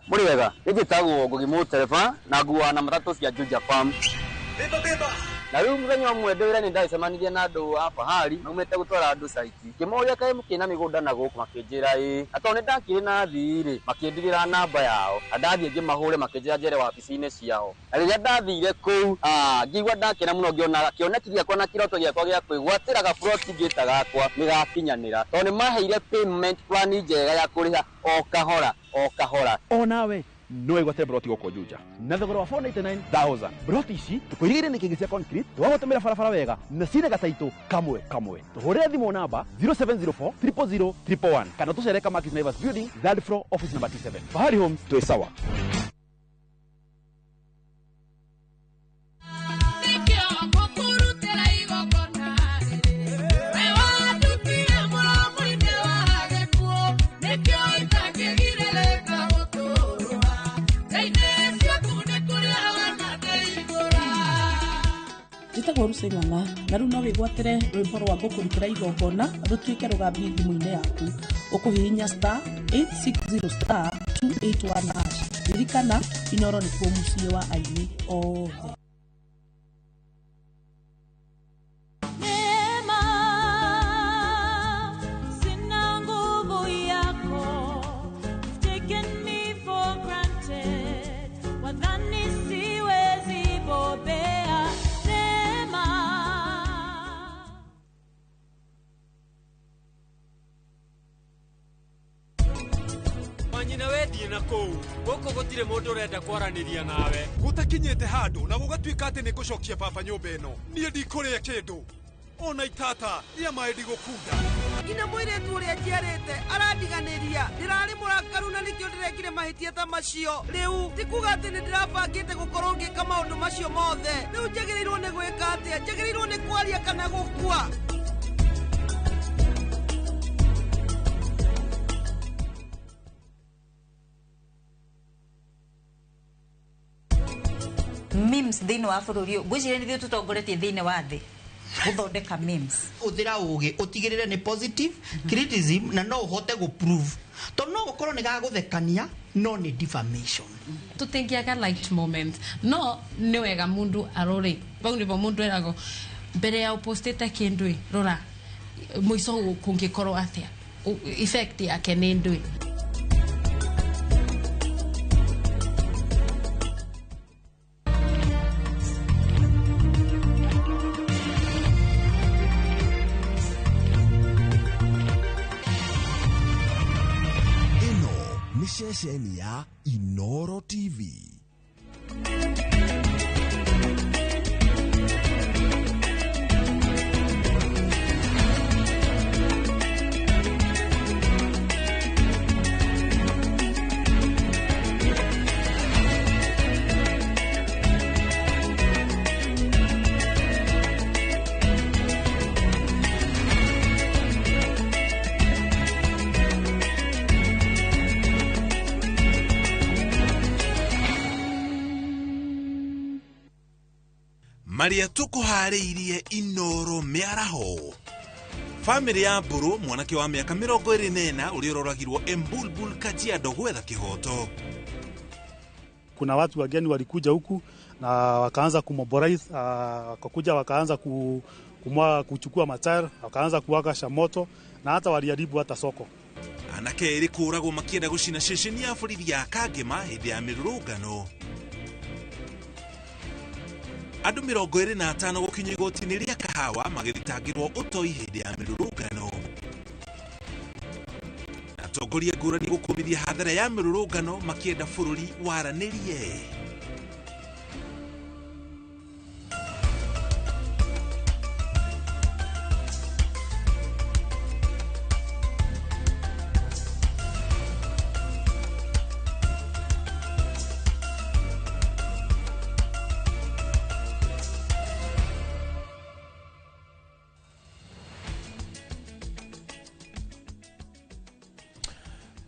Mũrĩ wega, nĩ njĩtagwo Ngugi Mũtereba na nguaga na matatũ cia Juja Farm. Na rĩu mũthenya ũmwe ndĩ wĩra-inĩ ndagĩcemanirie na andũ a Fahari maumĩte gũtwara andũ site. Ngĩmoria kaĩ mũkĩrĩ na mĩgũnda na gũkũ, makĩnjĩra ĩĩ. Na tondũ nĩ ndakĩrĩ na athii rĩ, makĩndigĩra namba yao. Na ndathiĩ ngĩmahũre makĩnjĩra njere wabici-inĩ ciao. Na rĩrĩa ndathire kũu, ngĩigua ndakena mũno ngĩona kĩoneki gĩakwa na kĩroto gĩakwa gĩa kwĩgwatĩra gaburoti ngĩta gakwa nĩ gakinyanĩra. Tondũ nĩ maheire payment plan njega ya kũrĩha o kahora o kahora. Onawe no wĩgwatĩre broti gũkũ Juja na thogora wa 499,000. Broti ici tũkũirigĩire nĩ kĩngĩ cia concrete, twagũtũmĩra barabara wega na cina gataitũ kamwe kamwe. Tũhũrĩre thimũ namba 0704 000 111 kana tũcere Kamakis Naivas building, third floor, office number T7. Fahari Homes, twĩ sawa. Njĩtagwo Lucy Ng'ang'a na rĩu no wĩgwatĩre rwĩmbo rwa ngũkũrutĩra igongona rũtuĩke rũgambi thimũ-inĩ yaku. Ũkũhihinya star 860 star 281 hash. Ririkana, Inoro nĩkuo mũciĩ wa aini othe. Neema, sina nguvu yako. You've taken me for granted. Wadhani siwezi bobea. Neema. Manyina wethiĩ na kũu gũkũ gũtirĩ mũndũ ũrenda kwaranĩria nawe. Gũtakinyĩte handũ na gũgatuĩka atĩ nĩ ngũcokia baba nyũmba ĩno. Niĩ ndikũrĩa kĩndũ ona itata rĩa maĩ ndigũkunda. Nginya mũirĩtu ũrĩa njiarĩte arandiganĩria. Ndĩrarĩ mũrakaru na nĩkĩo ndĩrekire mahĩtia ta macio. Rĩu ti kuga atĩ nĩ ndĩrabangĩte gũkorwo ngĩka maũndũ macio mothe. Rĩu njagĩrĩirwo nĩ gwĩka atĩa? Njagĩrĩirwo nĩ kwaria kana gũkua? Memes thĩinĩ wa bũrũri ũyũ ngwĩciria nĩ ithuĩ tũtongoretie thĩinĩ wa thĩ gũthondeka memes. Hũthĩra ũgĩ ũtigĩrĩre nĩ positive criticism na no ũhote gũ prove tondũ no gũkorwo nĩ gagũthekania no nĩ defamation. Tũtingĩaga light moment no nĩ wega mũndũ arore bau nĩbo mũndũ eragwo mbere ya ũpostĩte kĩndũ ĩ rora mũico kũngĩkorwo atĩa effect yake nĩ ndũĩ. Ceceni ya Inoro TV. Maria tukuharĩirie Inoro mĩaraho. Famĩlĩ ya Mbũrũ mwanake wa mĩaka 24 ũrĩa ũroragirwo Embulbul Kajiado gwetha kĩhoto. Kuna watu wageni walikuja huku na wakaanza kumobilize, wakakuja wakaanza kuchukua matayari, wakaanza kuwakasha moto na hata waliharibu hata soko. Anake erĩ kũũragwo makĩenda gũcina ceceni ya borithi ya Kangema hĩndĩ ya mĩrũrũngano. Andũ 25 gũkinyio igoti-inĩ rĩa Kahawa magĩthitangĩrwo ũtoi hĩndĩ ya mĩrũrũngano. Atongoria ngũrani gũkũmithia hathara ya mĩrũrũngano makĩenda bũrũri waranĩrie.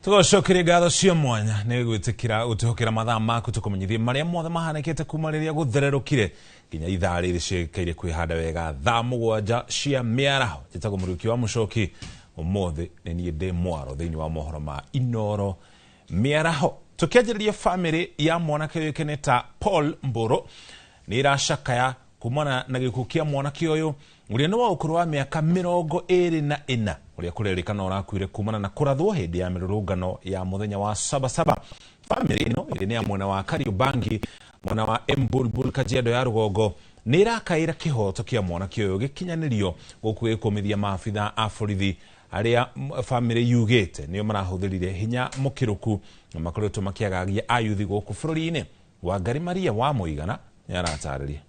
Tũgacokeria ngatho cia mwanya nĩ gwĩtĩkĩra gũtũhokera mathaa maku tũkũmenyithie marĩa mothe mahanĩkĩte kuma rĩrĩa gũthererũkire nginya ithaa rĩrĩ ciĩkaire kwĩhanda wega thaa 7 cia mĩaraho. Njĩtagwo Mũriũki wa Mũcoki, ũmũthĩ nĩ niĩ ndĩ mwaro thĩinĩ wa mohoro ma Inoro mĩaraho. Tũkĩanjĩrĩria famĩlĩ ya mwanake ũĩkaine ta Paul Mbũrũ nĩ ĩracakaya kumana na gĩkuũ kĩa mwanake ũyũ ũrĩa nĩ wa ũkũrũ wa mĩaka 24 ũrĩa kũrerĩkana ũrakuire kumana na kũrathwo hĩndĩ ya mĩrũrũngano ya mũthenya wa Sabasaba. Famĩlĩ ĩno ĩrĩ nĩ ya mwena wa Kariobangi mwena wa Embulbul Kajiado ya rũgongo nĩ ĩrakaĩra kĩhoto kĩa mwanake ũyũ gĩkinyanĩrio gũkũ gĩkũmithia maabitha a borithi arĩa famĩlĩ yugĩte nĩo marahũthĩrire hinya mũkĩrũku na makoretwo makĩagagia ayuthi gũkũ bũrũri-inĩ. Wangari Maria wa Mũigana nĩ aratarĩria.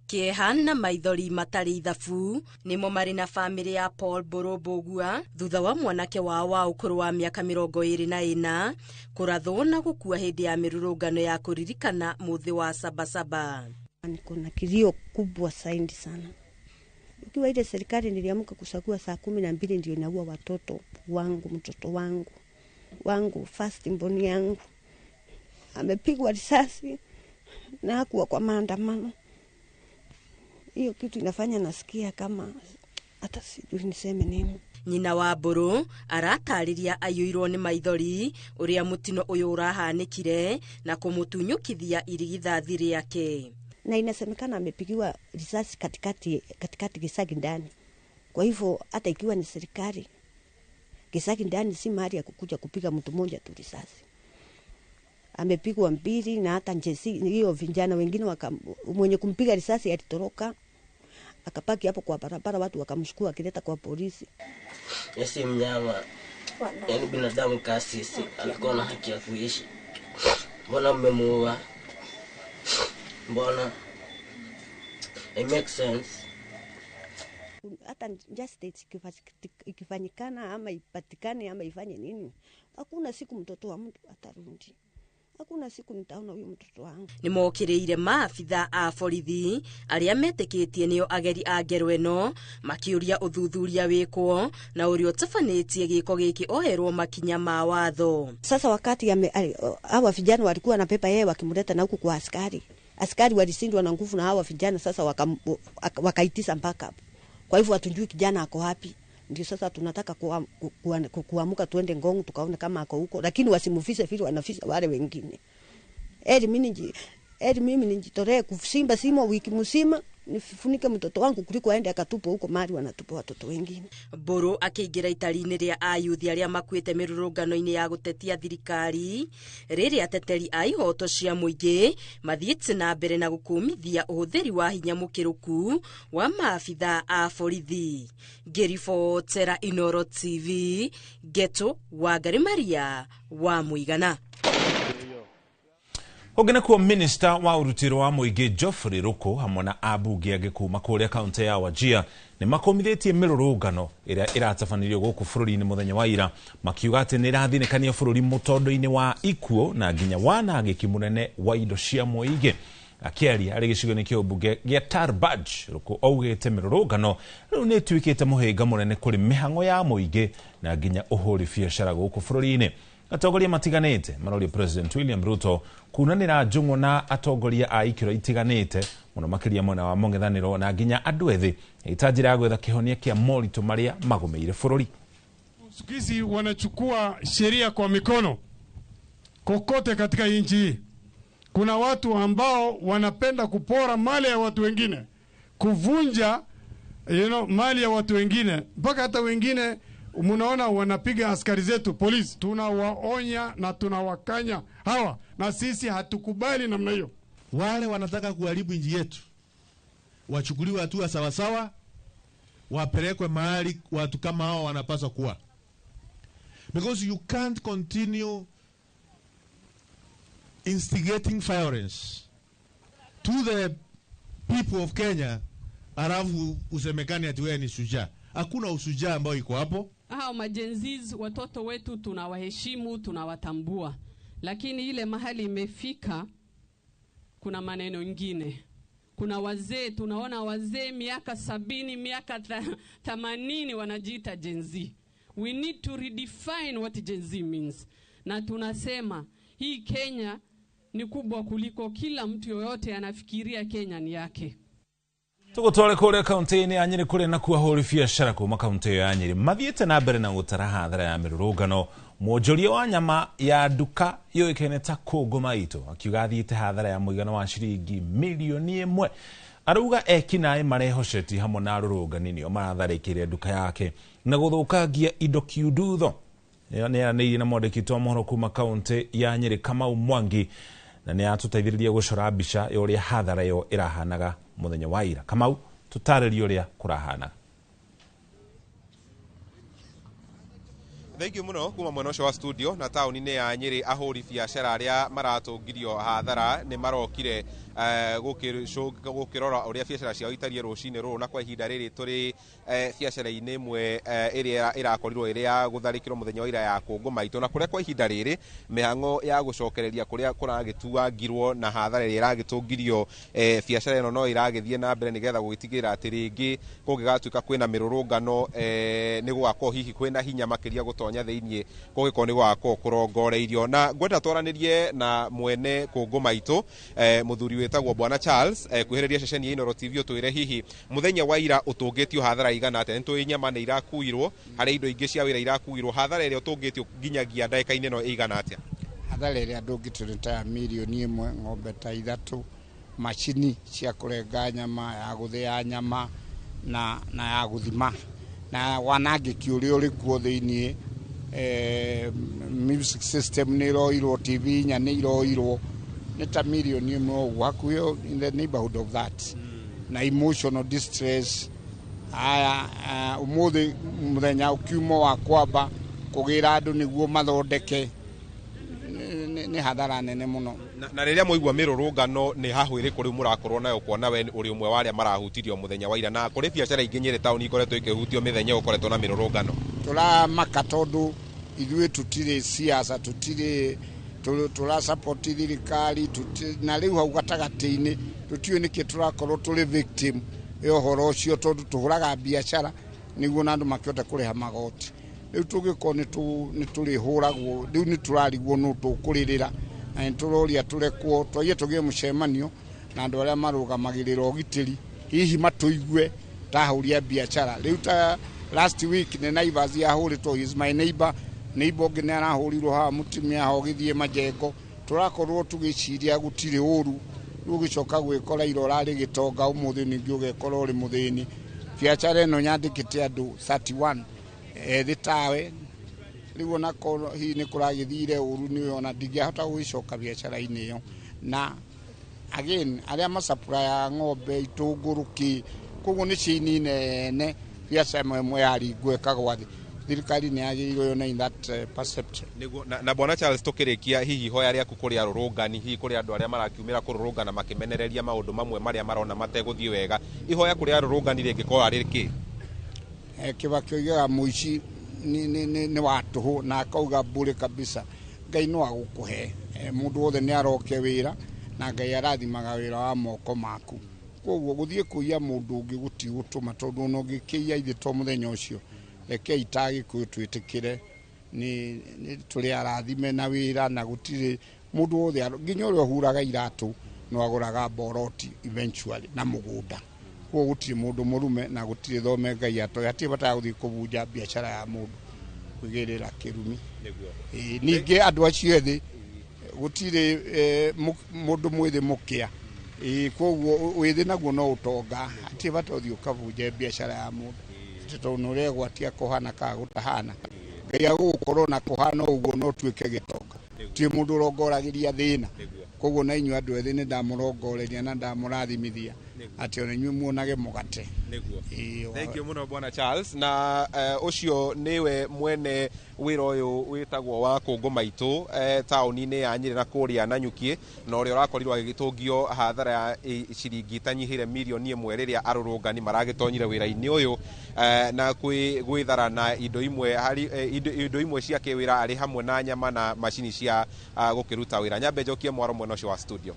Kĩeha na maithori matarĩ ithabu nĩmo marĩ na famĩlĩ ya Paul Mbũrũ Mbũgua thutha wa mwanake wao wa ũkũrũ wa mĩaka 24 kũrathwo na gũkua hĩndĩ ya mĩrũrũngano ya kũririkana mũthĩ wa Sabasaba. Niko na kilio kubwa zaidi sana. Ukiwa ile serikali niliamka kusakua saa 12 ndio inaua watoto wangu, mtoto wangu first mboni yangu amepigwa risasi Na hakuwa kwa maandamano. Hiyo kitu inafanya nasikia kama hata sijui niseme nini. Nyina wa Mburu aratarĩria aiyũirwo nĩ maithori ũrĩa mũtino ũyũ ũrahanĩkire na kũmũtunyũkithia irigithathi rĩake. Na inasemekana amepigiwa risasi katikati katikati Gicagi ndani. Kwa hivyo hata ikiwa ni serikali, Gicagi ndani si mahali ya kukuja kupiga mtu mmoja tu risasi. Amepigwa mbili na hata njesi hiyo vijana wengine mwenye kumpiga risasi alitoroka. Akapaki hapo kwa barabara, watu wakamshukua akileta kwa polisi. Yesi mnyama, yani binadamu kasisi, alikuwa na haki ya kuishi. Mbona mmemuua? Mbona? It makes sense. Hata justice ikifanyikana ama ipatikane ama ifanye nini, hakuna siku mtoto wa mtu atarudi. Hakuna siku nitaona huyu mtoto wangu. Nĩ mokĩrĩire maabitha a borithi arĩa metĩkĩtie nĩo ageri a ngero ĩno makĩũria ũthuthuria wĩkwo na ũrĩa ũtabanĩtie gĩko gĩkĩ oherwo makinya ma watho. Sasa wakati hawa vijana walikuwa na pepa yeye wakimleta na huku kwa askari. Askari walishindwa na nguvu na hawa vijana sasa wakaitisa mpaka hapo. Kwa hivyo hatujui kijana ako wapi. Ndio sasa tunataka kuamuka tuende Ngong tukaone kama ako huko, lakini wasimufise vile wanafisa wale wengine. Eri mimi nijitolee kusimba simo wiki mzima nifunike mtoto wangu kuliko aende akatupwe huko mahali wanatupa watoto wengine. Mburu akĩingĩra itari-inĩ rĩa ayuthi arĩa makuĩte mĩrũrũngano-inĩ ya gũtetia thirikari rĩrĩa ateteri a ihoto cia mũingĩ mathiĩte na mbere na gũkũmithia ũhũthĩri wa hinya mũkĩrũku wa maabitha a borithi. Ngĩribotera Inoro TV, Geto Wangari Maria wa Mũigana. Ũngĩ nĩkuo minista wa ũrutĩro wa mũingĩ Geoffrey Ruku hamwe na ambunge angĩ kuma kũrĩa kaunti ya Wajir nĩ makũmithĩtie mĩrũrũngano ĩrĩa ĩratabanirio gũkũ bũrũri-inĩ mũthenya wa ira, makiuga atĩ nĩ ĩrathinĩkania bũrũri mũtondo-inĩ wa ikuũ na nginya wanangĩki mũnene wa indo cia mũingĩ. Akĩaria arĩ gĩcigo-inĩ kĩa ũmbunge gĩa Tarbaj, Ruku augĩte mĩrũrũngano rĩu nĩ ĩtuĩkĩte mũhĩnga mũnene kũrĩ mĩhang'o ya mũingĩ na nginya ũhũri biacara gũkũ bũrũri-inĩ. Atongoria matiganĩte maroria President William Ruto kunanĩra njũng'wa na atongoria a ikĩro itiganĩte mũno makĩria mwena wa mũng'ethanĩro na nginya andũ ethĩ ĩta njĩra ya gwetha kĩhonia kĩa moritũ marĩa magũmĩire bũrũri. Siku hizi wanachukua sheria kwa mikono kokote katika nchi hii. Kuna watu ambao wanapenda kupora mali ya watu wengine, kuvunja mali ya watu wengine, mpaka hata wengine munaona wanapiga askari zetu polisi. Tunawaonya na tunawakanya hawa, na sisi hatukubali namna hiyo. Wale wanataka kuharibu nchi yetu wachukuliwe hatua sawasawa, wapelekwe mahali watu kama hao wanapaswa kuwa. Because you can't continue instigating violence to the people of Kenya alafu usemekane ati wewe ni shujaa. Hakuna ushujaa ambao iko hapo. Hao majenziz watoto wetu tunawaheshimu, tunawatambua. Lakini ile mahali imefika kuna maneno ingine. Kuna wazee, tunaona wazee miaka 70, miaka 80 wanajiita Gen Z. We need to redefine what Gen Z means. Na tunasema hii Kenya ni kubwa kuliko kila mtu yoyote anafikiria Kenya ni yake. Tugutware kuria kaunti-inĩ ya Nyĩrĩ kũrĩa nakuo ahũri biacara kuma kaunti ĩyo ya Nyĩrĩ mathiĩte na mbere na gũtara hathara ya mĩrũrũngano. Mwonjoria wa nyama ya nduka yũĩkaine ta Kũngũ Maitũ akiuga athiĩte hathara ya mũigana wa ciringi milioni 1. Arauga ekinaĩ marehocetie hamwe na arũrũngani nĩo maratharĩkĩire nduka yake na gũthũkangia indo kiundutho. Nĩaranĩirie na mwandĩki wa mohoro kuma kaunti ya Nyĩrĩ Kamau Mwangi na nĩ atũteithĩrĩria gũcora mbica ya ũrĩa hathara ĩyo ĩrahanaga mũthenya wa ira. Kamau, tũtarĩrie ũrĩa kũrahanaga. Thank you muno kuma mwena ũcio wa studio na taũni-inĩ ya Nyĩrĩ ahũri biacara arĩa maratũngirio hathara nĩ marokire gũkĩrora ũrĩa biacara ciao itariĩ rũcinĩ rũrũ, na kwa ihinda rĩrĩ tũrĩ biacara-inĩ ĩmwe ĩrĩa ĩrakorirwo ĩrĩ ya gũtharĩkĩrwo mũthenya wa ira ya Kũngũ Maitũ, na kũrĩa kwa ihinda rĩrĩ mĩhang'o ya gũcokereria kũrĩa kũragĩtuangirwo na hathara ĩrĩa ĩragĩtũngirio biacara ĩno no ĩragĩthiĩ na mbere nĩgetha gũgĩtigĩrĩra atĩ rĩngĩ kũngĩgatuĩka kwĩna mĩrũrũngano nĩ gũgakorwo hihi kwĩna hinya makĩria gũtonya gũgĩtonya thĩinĩ kũngĩkorwo nĩ gũgakorwo kũrongoreirio. Na ngwenda twaranĩrie na mwene kũngũ maitũ, mũthuri wĩtagwo Bwana Charles, kwĩhĩrĩria ceceni ya Inooro TV, ũtwĩre hihi mũthenya wa ira ũtũngĩtio hathara igana atĩa. Nĩ tũĩ nyama nĩ irakuirwo, harĩ indo ingĩ cia wĩra irakuirwo, hathara ĩrĩa ũtũngĩtio nginyagia ndagĩka-inĩ ĩno ĩigana atĩa? Hathara ĩrĩa ndũngĩtio nĩ ta ya 1 million, ng'ombe ta 3, macini cia kũrenga nyama, ya gũthĩa nyama na ya gũthima, na wanangĩki ũrĩa ũrĩ kuo thĩiniĩ. Music system nĩ ĩroirwo, TV 4 nĩ iroirwo, nĩ ta 1 million ũguo, hakuhĩ, in the neighborhood of that, na emotional distress. Aya, ũmũthĩ mũthenya ũkiuma wa kwamba kũgĩra andũ nĩguo mathondeke, nĩ hathara nene mũno. Na rĩrĩa mwaigua mĩrũrũngano, nĩ hahũ ĩrĩkũ rĩu mũrakorwo nayo, kuona we ũrĩ ũmwe wa arĩa marahutirio mũthenya wa ira, na kũrĩ biacara ingĩ Nyĩrĩ taũni ikoretwo ikĩhutio mĩthenya ĩyo ũkoretwo na mĩrũrũngano? Tũramaka tondũ ithuĩ tũtirĩ siasa, tũtirĩ tũra support thirikari, na rĩu hau gatagatĩ-inĩ tũtiũĩ nĩkĩ tũrakorwo tũrĩ victim ya ũhoro ũcio, tondũ tũhũraga biacara nĩguo na andũ makĩhote kũrĩha magoti. Rĩu tũngĩkorwo nĩ tũrĩhũragwo, rĩu nĩ tũrarigwo nũ tũkũrĩrĩra, na nĩ tũroria tũrekwo twaige tũgĩe mũcemanio na andũ arĩa marũgamagĩrĩra ũgitĩri, hihi matũigue ta ahũri a biacara. Rĩu ta last week nĩ Naivas yahũrĩtwo, is my neighbor, neighbor ũngĩ nĩ arahũrirwo haha mũtumia haha ũgĩthiĩ majengo. Tũrakorwo tũgĩciria gũtirĩ ũru, rĩu ũgĩcoka gwĩkora ira ũrarĩ gĩtonga, ũmũthĩ ningĩ ũgekora ũrĩ mũthĩni. Biacara ĩno nyandĩkĩte andũ 31 ethĩ tawe. Rĩu onakorwo hihi nĩ kũragĩthire ũru, nĩ ona ndingĩahota gũgĩcoka biacara-inĩ ĩyo. Na again, arĩa macapurayaga ng'ombe, itũngũrũ, kĩ, koguo nĩ chain nene, biacara ĩmwe ĩmwe yaringwo ĩkagwa thĩ. Thirikari nĩ yagĩrĩirwo yone in that perception. Nĩguo. Na Bwana Charles, tũkĩrĩkia, hihi ihoya rĩaku kũrĩ arũrũngani, hihi kũrĩ andũ arĩa marakiumĩra kũrũrũngana makĩmenereria maũndũ mamwe marĩa marona mategũthiĩ wega, ihoya kũrĩ arũrũngani rĩngĩkorwo rĩ kĩ? Kibaki oigaga mũici nĩ wa tũhũ, na akauga bure kabisa. Ngai no agũkũhe. Mũndũ wothe nĩ aroke wĩra, na Ngai arathimaga wĩra wa moko maku. Koguo gũthiĩ kũiya mũndũ ũngĩ gũtigũtũma, tondũ ona ũngĩkĩiya ithe to mũthenya ũcio. Rekei ta Gĩkũyũ twĩtĩkĩre nĩ tũrĩ arathime na wĩra, na gũtirĩ mũndũ wothe, nginya ũrĩa ũhuraga iratũ no agũraga mboroti eventually na mũgũnda. Koguo gũtirĩ mũndũ mũrume na gũtirĩ thome Ngai atoĩ, hatirĩ bata wa gũthiĩ kũbunja biacara ya mũndũ kwĩgĩrĩra kĩrumi. Ĩĩ, ningĩ andũ acio ethĩ, gũtirĩ mũndũ mwĩthĩ mũkĩa. Ĩĩ, koguo wĩthĩ naguo no ũtonga, hatirĩ bata ũthiĩ ũkabunje biacara ya mũndũ atĩ tondũ nĩ ũregwatia kũhana kana gũtahana. Ngai agũgũkorwo na kũhana ũguo no ũtuĩke gĩtonga, ti mũndũ ũrongoragĩria thĩna. Koguo na inyuĩ andũ ethĩ nĩ ndamũrongoreria na ndamũrathimithia atĩ ona inyuĩ muonage mũgate. Ĩĩ. Thank you mũno, Bwana Charles. Na ũcio nĩwe mwene wĩra ũyũ wĩtagwo wa kũngũ maitũ, taũni-inĩ ya Nyĩrĩ na kũrĩa Nanyuki, na ũrĩa ũrakorirwo agĩgĩtũngio hathara ya ciringi itanyihĩire 1 million rĩrĩa arũrũngani maragĩtonyire wĩra-inĩ ũyũ, na gwĩthara na indo imwe harĩ indo imwe cia kĩwĩra, arĩ hamwe na nyama na macini cia gũkĩruta wĩra. Nyambe njokie mwaro mwena ũcio wa studio.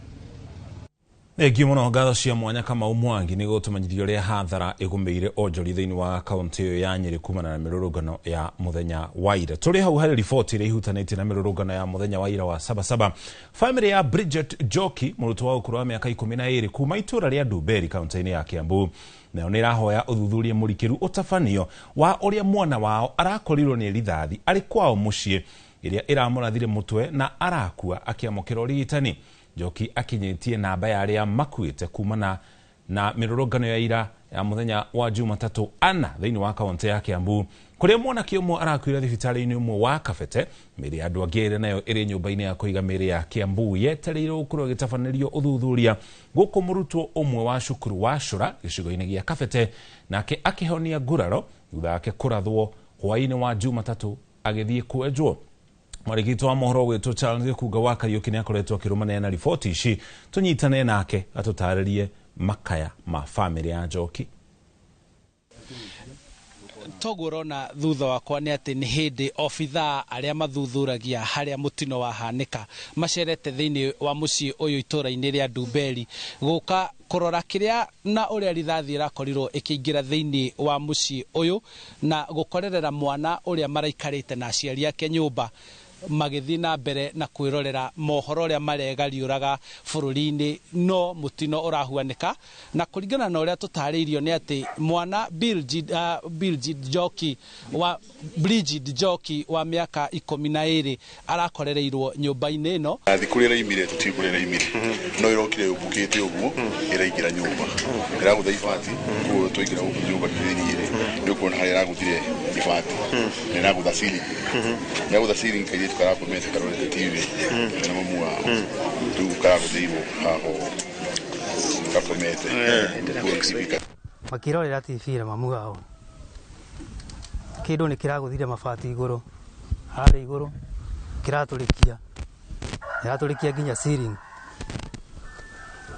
Thengiũ mũno, ngatho cia mwanya Kamau Mwangi nĩ gũtũmenyithia ũrĩa hathara ĩgũmĩire onjori thĩinĩ wa kaunti ĩyo ya Nyĩrĩ kumana na mĩrũrũngano ya mũthenya wa ira. Tũrĩ hau harĩ riboti ĩrĩa ihutanĩtie na mĩrũrũngano ya mũthenya wa ira wa Sabasaba. Famĩlĩ ya Bridget Njoki, mũrutwo wa ũkũrũ wa mĩaka 12 kuma itũũra rĩa Ndumberi kaunti-inĩ ya Kiambu, nayo nĩ ĩrahoya ũthuthuria mũrikĩru ũtabanio wa ũrĩa mwana wao arakorirwo nĩ rithathi arĩ kwao mũciĩ, ĩrĩa ĩramũrathire mũtwe na arakua akĩamũkĩra ũrigitani. Njoki akinyĩtie namba ya arĩa makuĩte kumana na mĩrũrũngano ya ira ya mũthenya wa Jumatatũ ana thĩinĩ wa kaunti ya Kiambu, kũrĩa mwanake ũmwe arakuire thibitarĩ-inĩ ũmwe wa Kabete. Mĩĩrĩ ya andũ angĩ erĩ nayo ĩrĩ nyũmba-inĩ ya kũiga mĩĩrĩ ya Kiambu yetereire gũkorwo ĩgĩtabanĩrio ũthuthuria, gũkũ mũrutwo ũmwe wa cukuru wa Cũra gĩcigo-inĩ gĩa Kabete nake akĩhonia nguraro thutha wake kũrathwo hwaĩ-inĩ wa Jumatatũ agĩthiĩ kwenjwo. Mwarĩki wa mohoro witũ Charles Gĩkunga wa Kariũki nĩ akoretwo akĩrũmanĩra na riboti ici. Tũnyitane nake atũtarĩrie makaya ma famĩlĩ ya Njoki. Toguo ũrona thutha wakwa nĩ atĩ nĩ hĩndĩ obithaa arĩa mathuthuragia harĩa mũtino wahanĩka macerete thĩinĩ wa mũciĩ ũyũ itũũra-inĩ rĩa Ndumberi gũka kũrora kĩrĩa na ũrĩa rithathi ĩrakorirwo ĩkĩingĩra thĩinĩ wa mũciĩ ũyũ na gũkorerera mwana ũrĩa maraikarĩte na aciari ake nyũmba magĩthiĩ na mbere na kwĩrorera mohoro ũrĩa maregariũraga bũrũri-inĩ no mũtino ũrahuanĩka na kũringana na ũrĩa tũtarĩirio nĩ atĩ mwana Bridget Njoki wa mĩaka 12 arakorereirwo nyũmba-inĩ ĩno. Thikũ rĩrĩa ĩraimire tũtiũĩ kũrĩa ĩraimire no ĩrokire yũmbũkĩte ũguo ĩraingĩra nyũmba ĩragũtha ibati koguo twaingĩra gũkũ nyũmba thĩinĩ rĩ nĩ ũkuona harĩa ĩragũthire ibati na ĩragũtha ceiling ĩragũtha ceiling kairĩtu karakomete karorete TV na mamu wao rĩu karagũthĩirwo haha ũguo gakomete makĩrorera TV na mamu wao kĩndũ nĩ kĩragũthire mabati igũrũ harĩa igũrũ kĩratũrĩkia kĩratũrĩkia nginya ceiling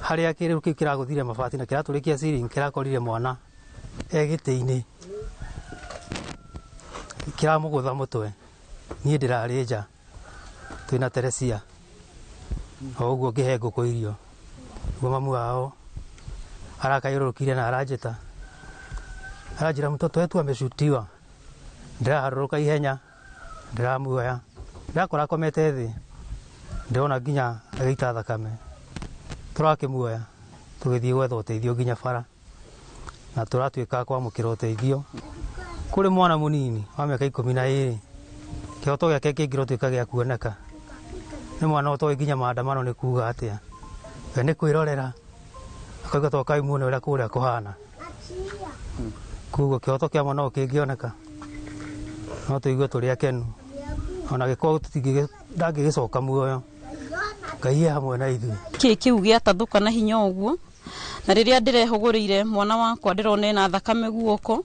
harĩa kĩrĩu kĩu kĩragũthire mabati na kĩratũrĩkia ceiling kĩrakorire mwana e gĩtĩ-inĩ kĩramũgũtha mũtwe. Niĩ ndĩrarĩ nja twĩna Teresia o ũguo ngĩhe ngũkũ irio nĩguo mamu wao arakayũrũrũkire na aranjĩta aranjĩra mtoto wetu ameshutiwa. Ndĩraharũrũka ihenya ndĩramuoya ndĩrakora akomete thĩ ndĩrona nginya agĩita thakame tũrakĩmuoya tũgĩthiĩ gwetha ũteithio nginya bara na tũratuĩka kwamũkĩra ũteithio kũrĩ mwana mũnini wa mĩaka 12 kĩhoto gĩake kĩngĩrotuĩka gĩa kuoneka nĩ mwana ũtoĩ nginya maandamano nĩ kuga atĩa we nĩ kwĩrorera akauga tokai muone ũrĩa kũrĩa kũhana koguo kĩhoto kĩa mwana ũyũ kĩngĩoneka no tũigue tũrĩ akenu ona gĩkorwo ndangĩgĩcoka muoyo Ngai e hamwe na ithuĩ. Kĩ kĩu gĩatathũka na hinya ũguo na rĩrĩa ndĩrehũgũrĩire mwana wakwa ndĩrona ena thakame guoko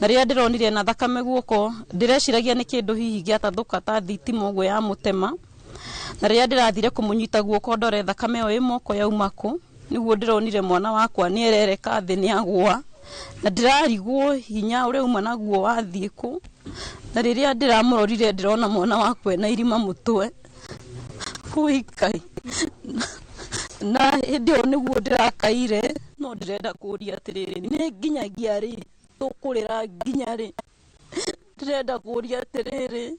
na rĩrĩa ndĩronire ena thakame guoko ndĩreciragia nĩ kĩndũ hihi gĩatathũka ta thitima ũguo ya mũtema na rĩrĩa ndĩrathire kũmũnyita guoko ndore thakame ĩyo ĩ moko yauma kũ nĩguo ndĩronire mwana wakwa nĩ erereka thĩ nĩ agũa na ndĩrarigwo hinya ũrĩa uma naguo wathiĩ kũ na rĩrĩa ndĩramũrorire ndĩrona mwana wakwa ena irima mũtwe ũikai na hĩndĩ ĩyo nĩguo ndĩrakaire no ndĩrenda kũũria atĩrĩrĩ nĩ nginyagia rĩ tũkũrĩra nginya rĩ ndĩrenda kũũria atĩrĩrĩ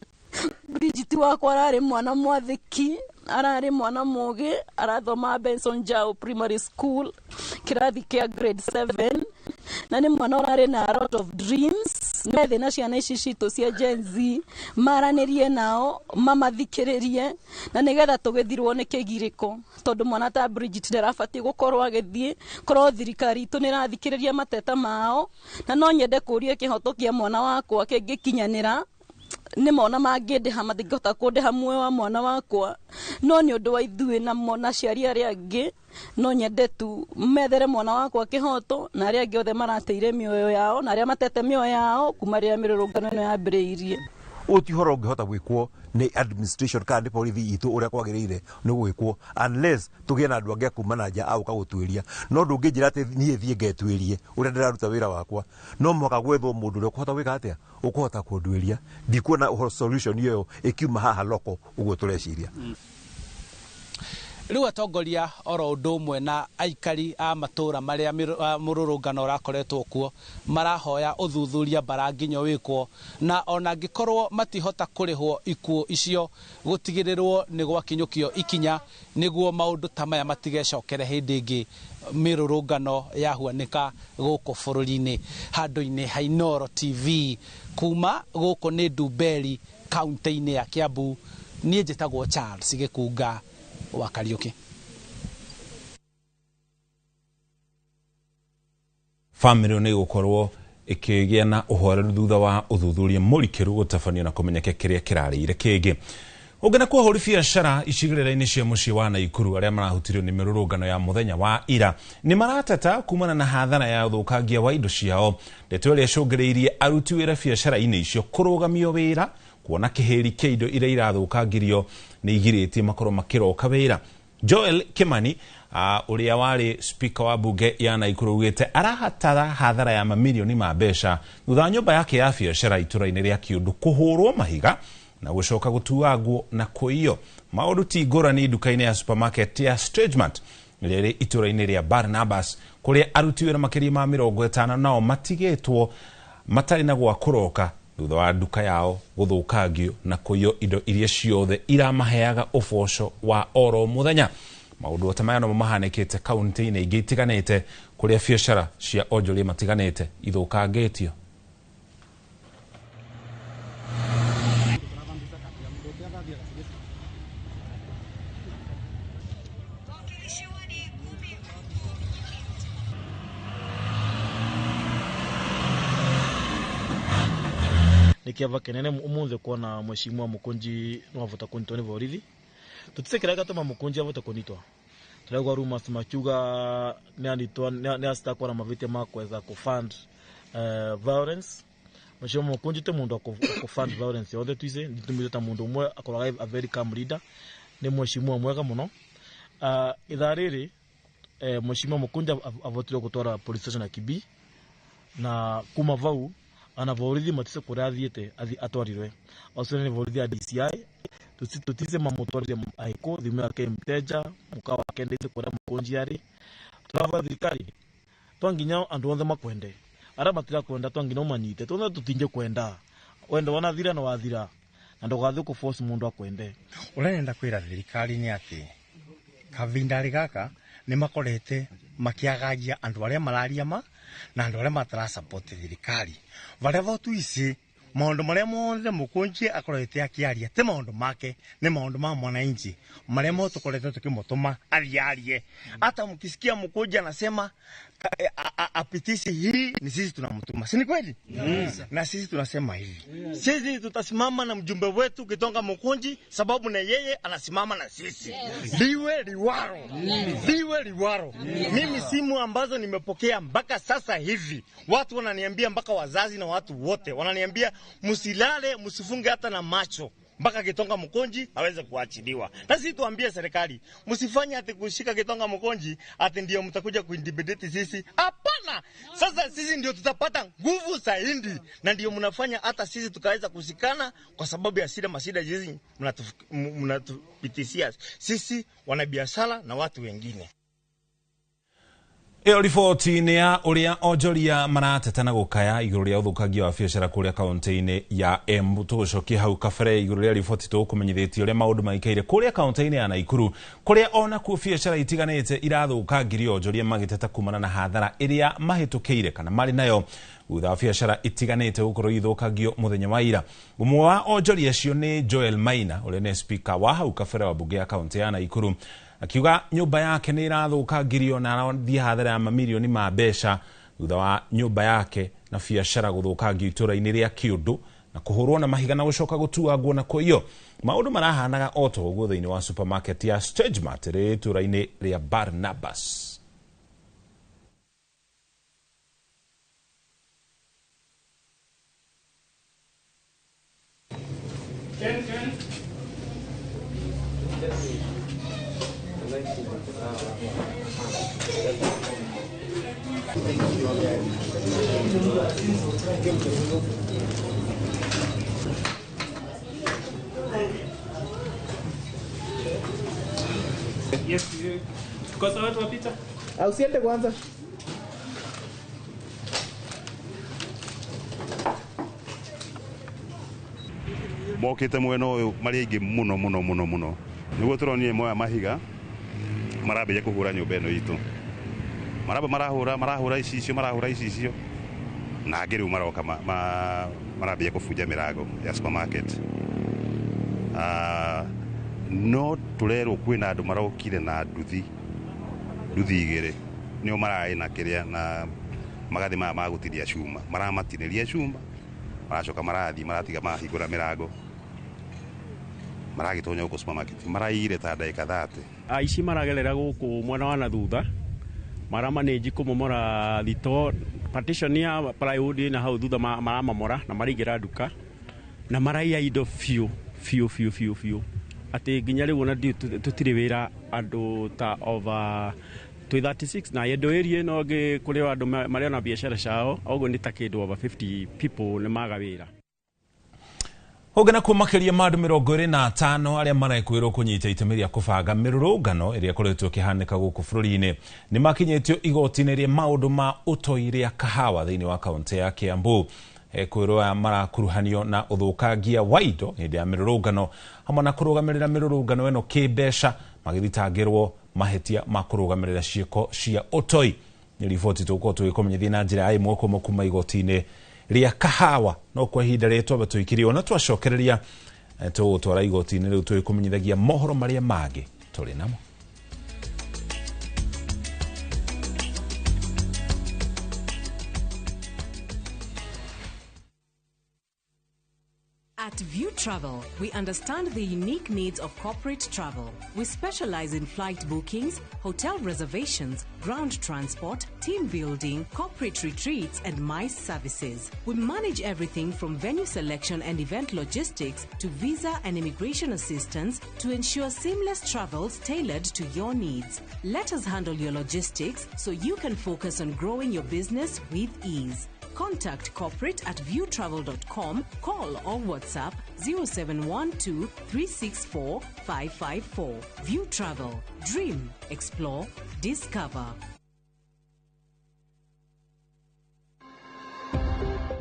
Bridget wakwa ararĩ mwana mwathĩki ararĩ mwana mũgĩ arathoma Benson Njau Primary School kĩrathi kĩa grade 7 na nĩ mwana ũrarĩ na a lot of dreams methe na ciana ici citũ cia Gen Z maranĩrie nao mamathikĩrĩrie na nĩgetha tũgĩthirwo nĩ kĩgirĩko tondũ mwana ta Bridget ndarabatiĩ gũkorwo agĩthiĩ korwo thirikari itũ nĩrathikĩrĩria mateta mao na no nyende kũũria kĩhoto kĩa mwana wakwa kĩngĩkinyanĩra nĩ mona mangĩndĩha matingĩhota kũndĩha muoyo wa mwana wakwa no nĩ ũndũ wa ithuĩ na aciari arĩa angĩ no nyende tu methere mwana wakwa kĩhoto na arĩa angĩ othe marateire mĩoyo yao na arĩa matete mĩoyo yao kuma rĩrĩa mĩrũrũngano ĩno yambĩrĩirie. Ũyũ ti ũhoro ũngĩhota gwĩkwo nĩ administration kana nĩ borithi itũ ũrĩa kwagĩrĩire nĩ gwĩkwo unless tũgĩe na andũ angĩ a kuma na nja a gũka gũtuĩria no ndũngĩnjĩra atĩ niĩ thiĩ ngetuĩrie ũrĩa ndĩraruta wĩra wakwa no mũhaka gwethwo mũndũ ũrĩa ũkũhota gwĩka atĩa ũkũhota kũnduĩria ndikuona ũhoro solution ĩyo ĩkiuma haha loko ũguo tũreciria. Rĩu atongoria oro ũndũ ũmwe na aikari a matũũra marĩa mũrũrũngano ũrakoretwo kuo marahoya ũthuthuria mbara nginya wĩkwo na ona angĩkorwo matihota kũrĩhwo ikuũ icio gũtigĩrĩrwo nĩ gwakinyũkio ikinya nĩguo maũndũ ta maya matigecokere hĩndĩ ĩngĩ mĩrũrũngano yahuanĩka gũkũ bũrũri-inĩ. Handũ-inĩ ha Inooro TV kuma gũkũ nĩ Ndumberi kaunti-inĩ ya Kiambu niĩ njĩtagwo Charles Gĩkunga wa Kariuki. Famĩlĩ nĩ gũkorwo ĩkĩgĩa na ũhoreru thutha wa ũthuthuria mũrikĩru gũtabanio na kũmenyeke kĩrĩa kĩrarĩire kĩngĩ. Ũngĩ na kwa ahũri biacara icigĩrĩra-inĩ cia mũciĩ wa Naikuru arĩa marahutirio nĩ mĩrũrũngano ya mũthenya wa ira nĩ marateta kumana na hathara ya ũthũkangia wa indo ciao ndeto ĩrĩa ĩcũngĩrĩirie aruti wĩra biacara-inĩ icio kũrũgamio wĩra kuona kĩhĩri kĩa indo iria irathũkangirio nĩ igirĩtie makorwo makĩroka wĩra. Joel Kimani ũrĩa warĩ speaker wa bunge ya Naikuru augĩte arahatara hathara ya mamirioni ma mbeca thutha wa nyũmba yake ya biacara itũra-inĩ rĩa Kĩũndũ kũhũrwo mahiga na gũcoka gũtuangwo na kũiywo. Maũndũ ti ngũrani nduka-inĩ ya supermarket ya Stagemart ĩrĩa ĩrĩ itũra-inĩ rĩa Barnabas kũrĩa aruti wĩra makĩria ma 50 nao matigĩtwo matarĩ na gwa kũroka thutha wa nduka yao gũthũkangio na kũiywo indo iria ciothe iramaheaga ũboco wa oro mũthenya. Maũndũ ta maya nomo mahanĩkĩte kaunti-inĩ ingĩ itiganĩte kũrĩa biacara cia onjoria matiganĩte ithũkangĩtio. Nĩ kĩava kĩnene ũmũthĩ kuona mheshimiwa Mukunji no avota kũnyitwo nĩ borithi. Tutise kĩrĩa gĩatũma Mukunji avote kũnyitwo. Tũraigua rumors makiuga nĩ anyitwo nĩ acitakuwa na mavĩtia ma kuweza kufund violence. Mheshimiwa Mukunji ti mũndũ wa kufund violence yothe twise nĩtũmwĩte ta mũndũ ũmwe akoragwo a very calm leader, nĩ mheshimiwa mwega mũno. Ithaa rĩrĩ mheshimiwa Mukunji avotirwe gũtwara police station ya Kibii na kuma vau ana borithi matise kuria athiĩte atwarirwe acio nĩ borithi ya DCI. Tutise mamutwarire aiko thimu yake mteja muka wake ndĩte kuria Mukunji arĩ. Turavoya thirikari twanginya andu othe makwende aria matirakwenda twanginya umanyite twothe tutinje kwenda wendo wanathira na wathira na ndugathiĩ kũ force mundu akwende. Ũrĩa nenda kwĩra thirikari nĩ atĩ kavindarĩ gaka nĩ makorete makĩagagia andũ arĩa mararia ma na andũ arĩa matara support thirikari. Varia votu ici maũndũ marĩa mothe Mukunji akorete akĩaria ti maũndũ make, nĩ maũndũ ma mwananchi marĩa mothe tũkoretwo tũkĩmũtũma athiĩ arie. Hata mkisikia Mukunji anasema apitishe hii, ni sisi tunamtuma, si ni kweli? Na sisi tunasema hivi, sisi tutasimama na mjumbe wetu Gitonga Mukunji sababu na yeye anasimama na sisi. Liwe liwaro, liwe liwaro. Mimi simu ambazo nimepokea mpaka sasa hivi, watu wananiambia, mpaka wazazi na watu wote wananiambia msilale, msifunge hata na macho mpaka Gitonga Mukunji aweze kuachiliwa. Na sisi tuambie serikali, msifanye ati kushika Gitonga Mukunji ati ndio mtakuja kuintimidate sisi. Hapana. Sasa sisi ndio tutapata nguvu zaidi na ndio mnafanya hata sisi tukaweza kushikana kwa sababu ya shida mashida hizi mnatupitishia sisi wanabiashara na watu wengine. Ĩyo riboti nĩ ya ũrĩa onjoria marateta na gũkaya igũrũ rĩa ũthũkangia wa biacara kũrĩa kaunti-inĩ ya Embu. Tũgũcokia hau kabere igũrũ rĩa riboti tũgũkũmenyithĩtie ũrĩa maũndũ maikaire kũrĩa kaunti-inĩ ya Naikuru kũrĩa onakuo biacara itiganĩte irathũkangirio onjoria magĩteta kumana na hathara ĩrĩa mahĩtũkĩire kana marĩ nayo thutha wa biacara itiganĩte gũkorwo ithũkangio mũthenya wa ira. Ũmwe wa onjoria acio nĩ Joel Maina ũrĩa nĩ speaker wa hau kabere wa bunge ya kaunti ya Naikuru akiuga nyũmba yake nĩ ĩrathũkangirio na arathiĩ hathara ya mamirioni ma mbeca thutha wa nyũmba yake na biacara gũthũkangio itũra-inĩ rĩa Kĩũndũ na kũhũrwo na mahiga na gũcoka gũtuangwo na kũiywo. Maũndũ marahanaga o ta ũguo thĩinĩ wa supermarket ya Stagemart ĩrĩ itũra-inĩ rĩa Barnabas. Yes, tuko sawa tuwapita? Usiende kwanza. Mokite mwena ũyũ marĩ aingĩ mũno mũno mũno mũno nĩguo tũronire moya mahiga marambĩrĩria kũhũra nyũmba ĩno itũ maramba marahũra marahũra icicio marahũra icicio na angĩ rĩu maroka marambĩrĩria kũbunja mĩrango ya supermarket. No tũrerwo kwĩna andũ marokire na nduthi igĩrĩ nĩo mararĩ na kĩrĩa na magathĩ maya ma gũtinia cuma maramatinĩria cuma maracoka marathiĩ maratiga mahingũra mĩrango maragĩtonya gũkũ supermarket maraiyire ta ndagĩka 30. Aici maragerera gũkũ mwena wa na thutha maramanĩnji kũmomora thito partition ya plywood ĩna hau thutha maramomora na maraingĩra nduka na maraiya indo biũ biũ biũ biũ biũ. Atĩ nginya rĩu ona tũtirĩ wĩra andũ ta over 36 na yendo area ĩno ĩngĩ kũrĩ andũ marĩa na biacara ciao oguo nĩ ta kĩndũ over 50 people nĩ maga wĩra. Ũngĩ nakuo makĩria ma andũ 25 arĩa marekwĩrwo kũnyita itemi rĩa kũbanga mĩrũrũngano ĩrĩa ĩkoretwo ĩkĩhanĩka gũkũ bũrũri-inĩ nĩ makinyĩtio igoti-inĩ rĩa maũndũ ma ũtoi rĩa Kahawa thĩinĩ wa kaũntĩ ya Kiambu. Kwĩrwo aya marakuruhanio na ũthũkangia wa indo hĩndĩ ya mĩrũrũngano hamwe na kũrũgamĩrĩra mĩrũrũngano ĩno kĩmbeca, magĩthitangĩrwo mahĩtia ma kũrũgamĩrĩra ciĩko cia ũtoi. Nĩ riboti tũgũkorwo tũgĩkũmenyithia na njĩra ya ĩmwe kwa ĩmwe kuma igoti-inĩ rĩa Kahawa, no kwa ihinda rĩrĩ twambe tũikĩrie ona twacokereria tũgũtwara igoti-inĩ rĩu tũgĩkũmenyithagia mohoro marĩa mangĩ tũrĩ namo. At View Travel, we understand the unique needs of corporate travel. We specialize in flight bookings, hotel reservations, ground transport, team building, corporate retreats, and MICE services. We manage everything from venue selection and event logistics to visa and immigration assistance to ensure seamless travels tailored to your needs. Let us handle your logistics so you can focus on growing your business with ease. Contact corporate at viewtravel.com, call or WhatsApp 0712 364 554. View Travel. Dream, explore, discover.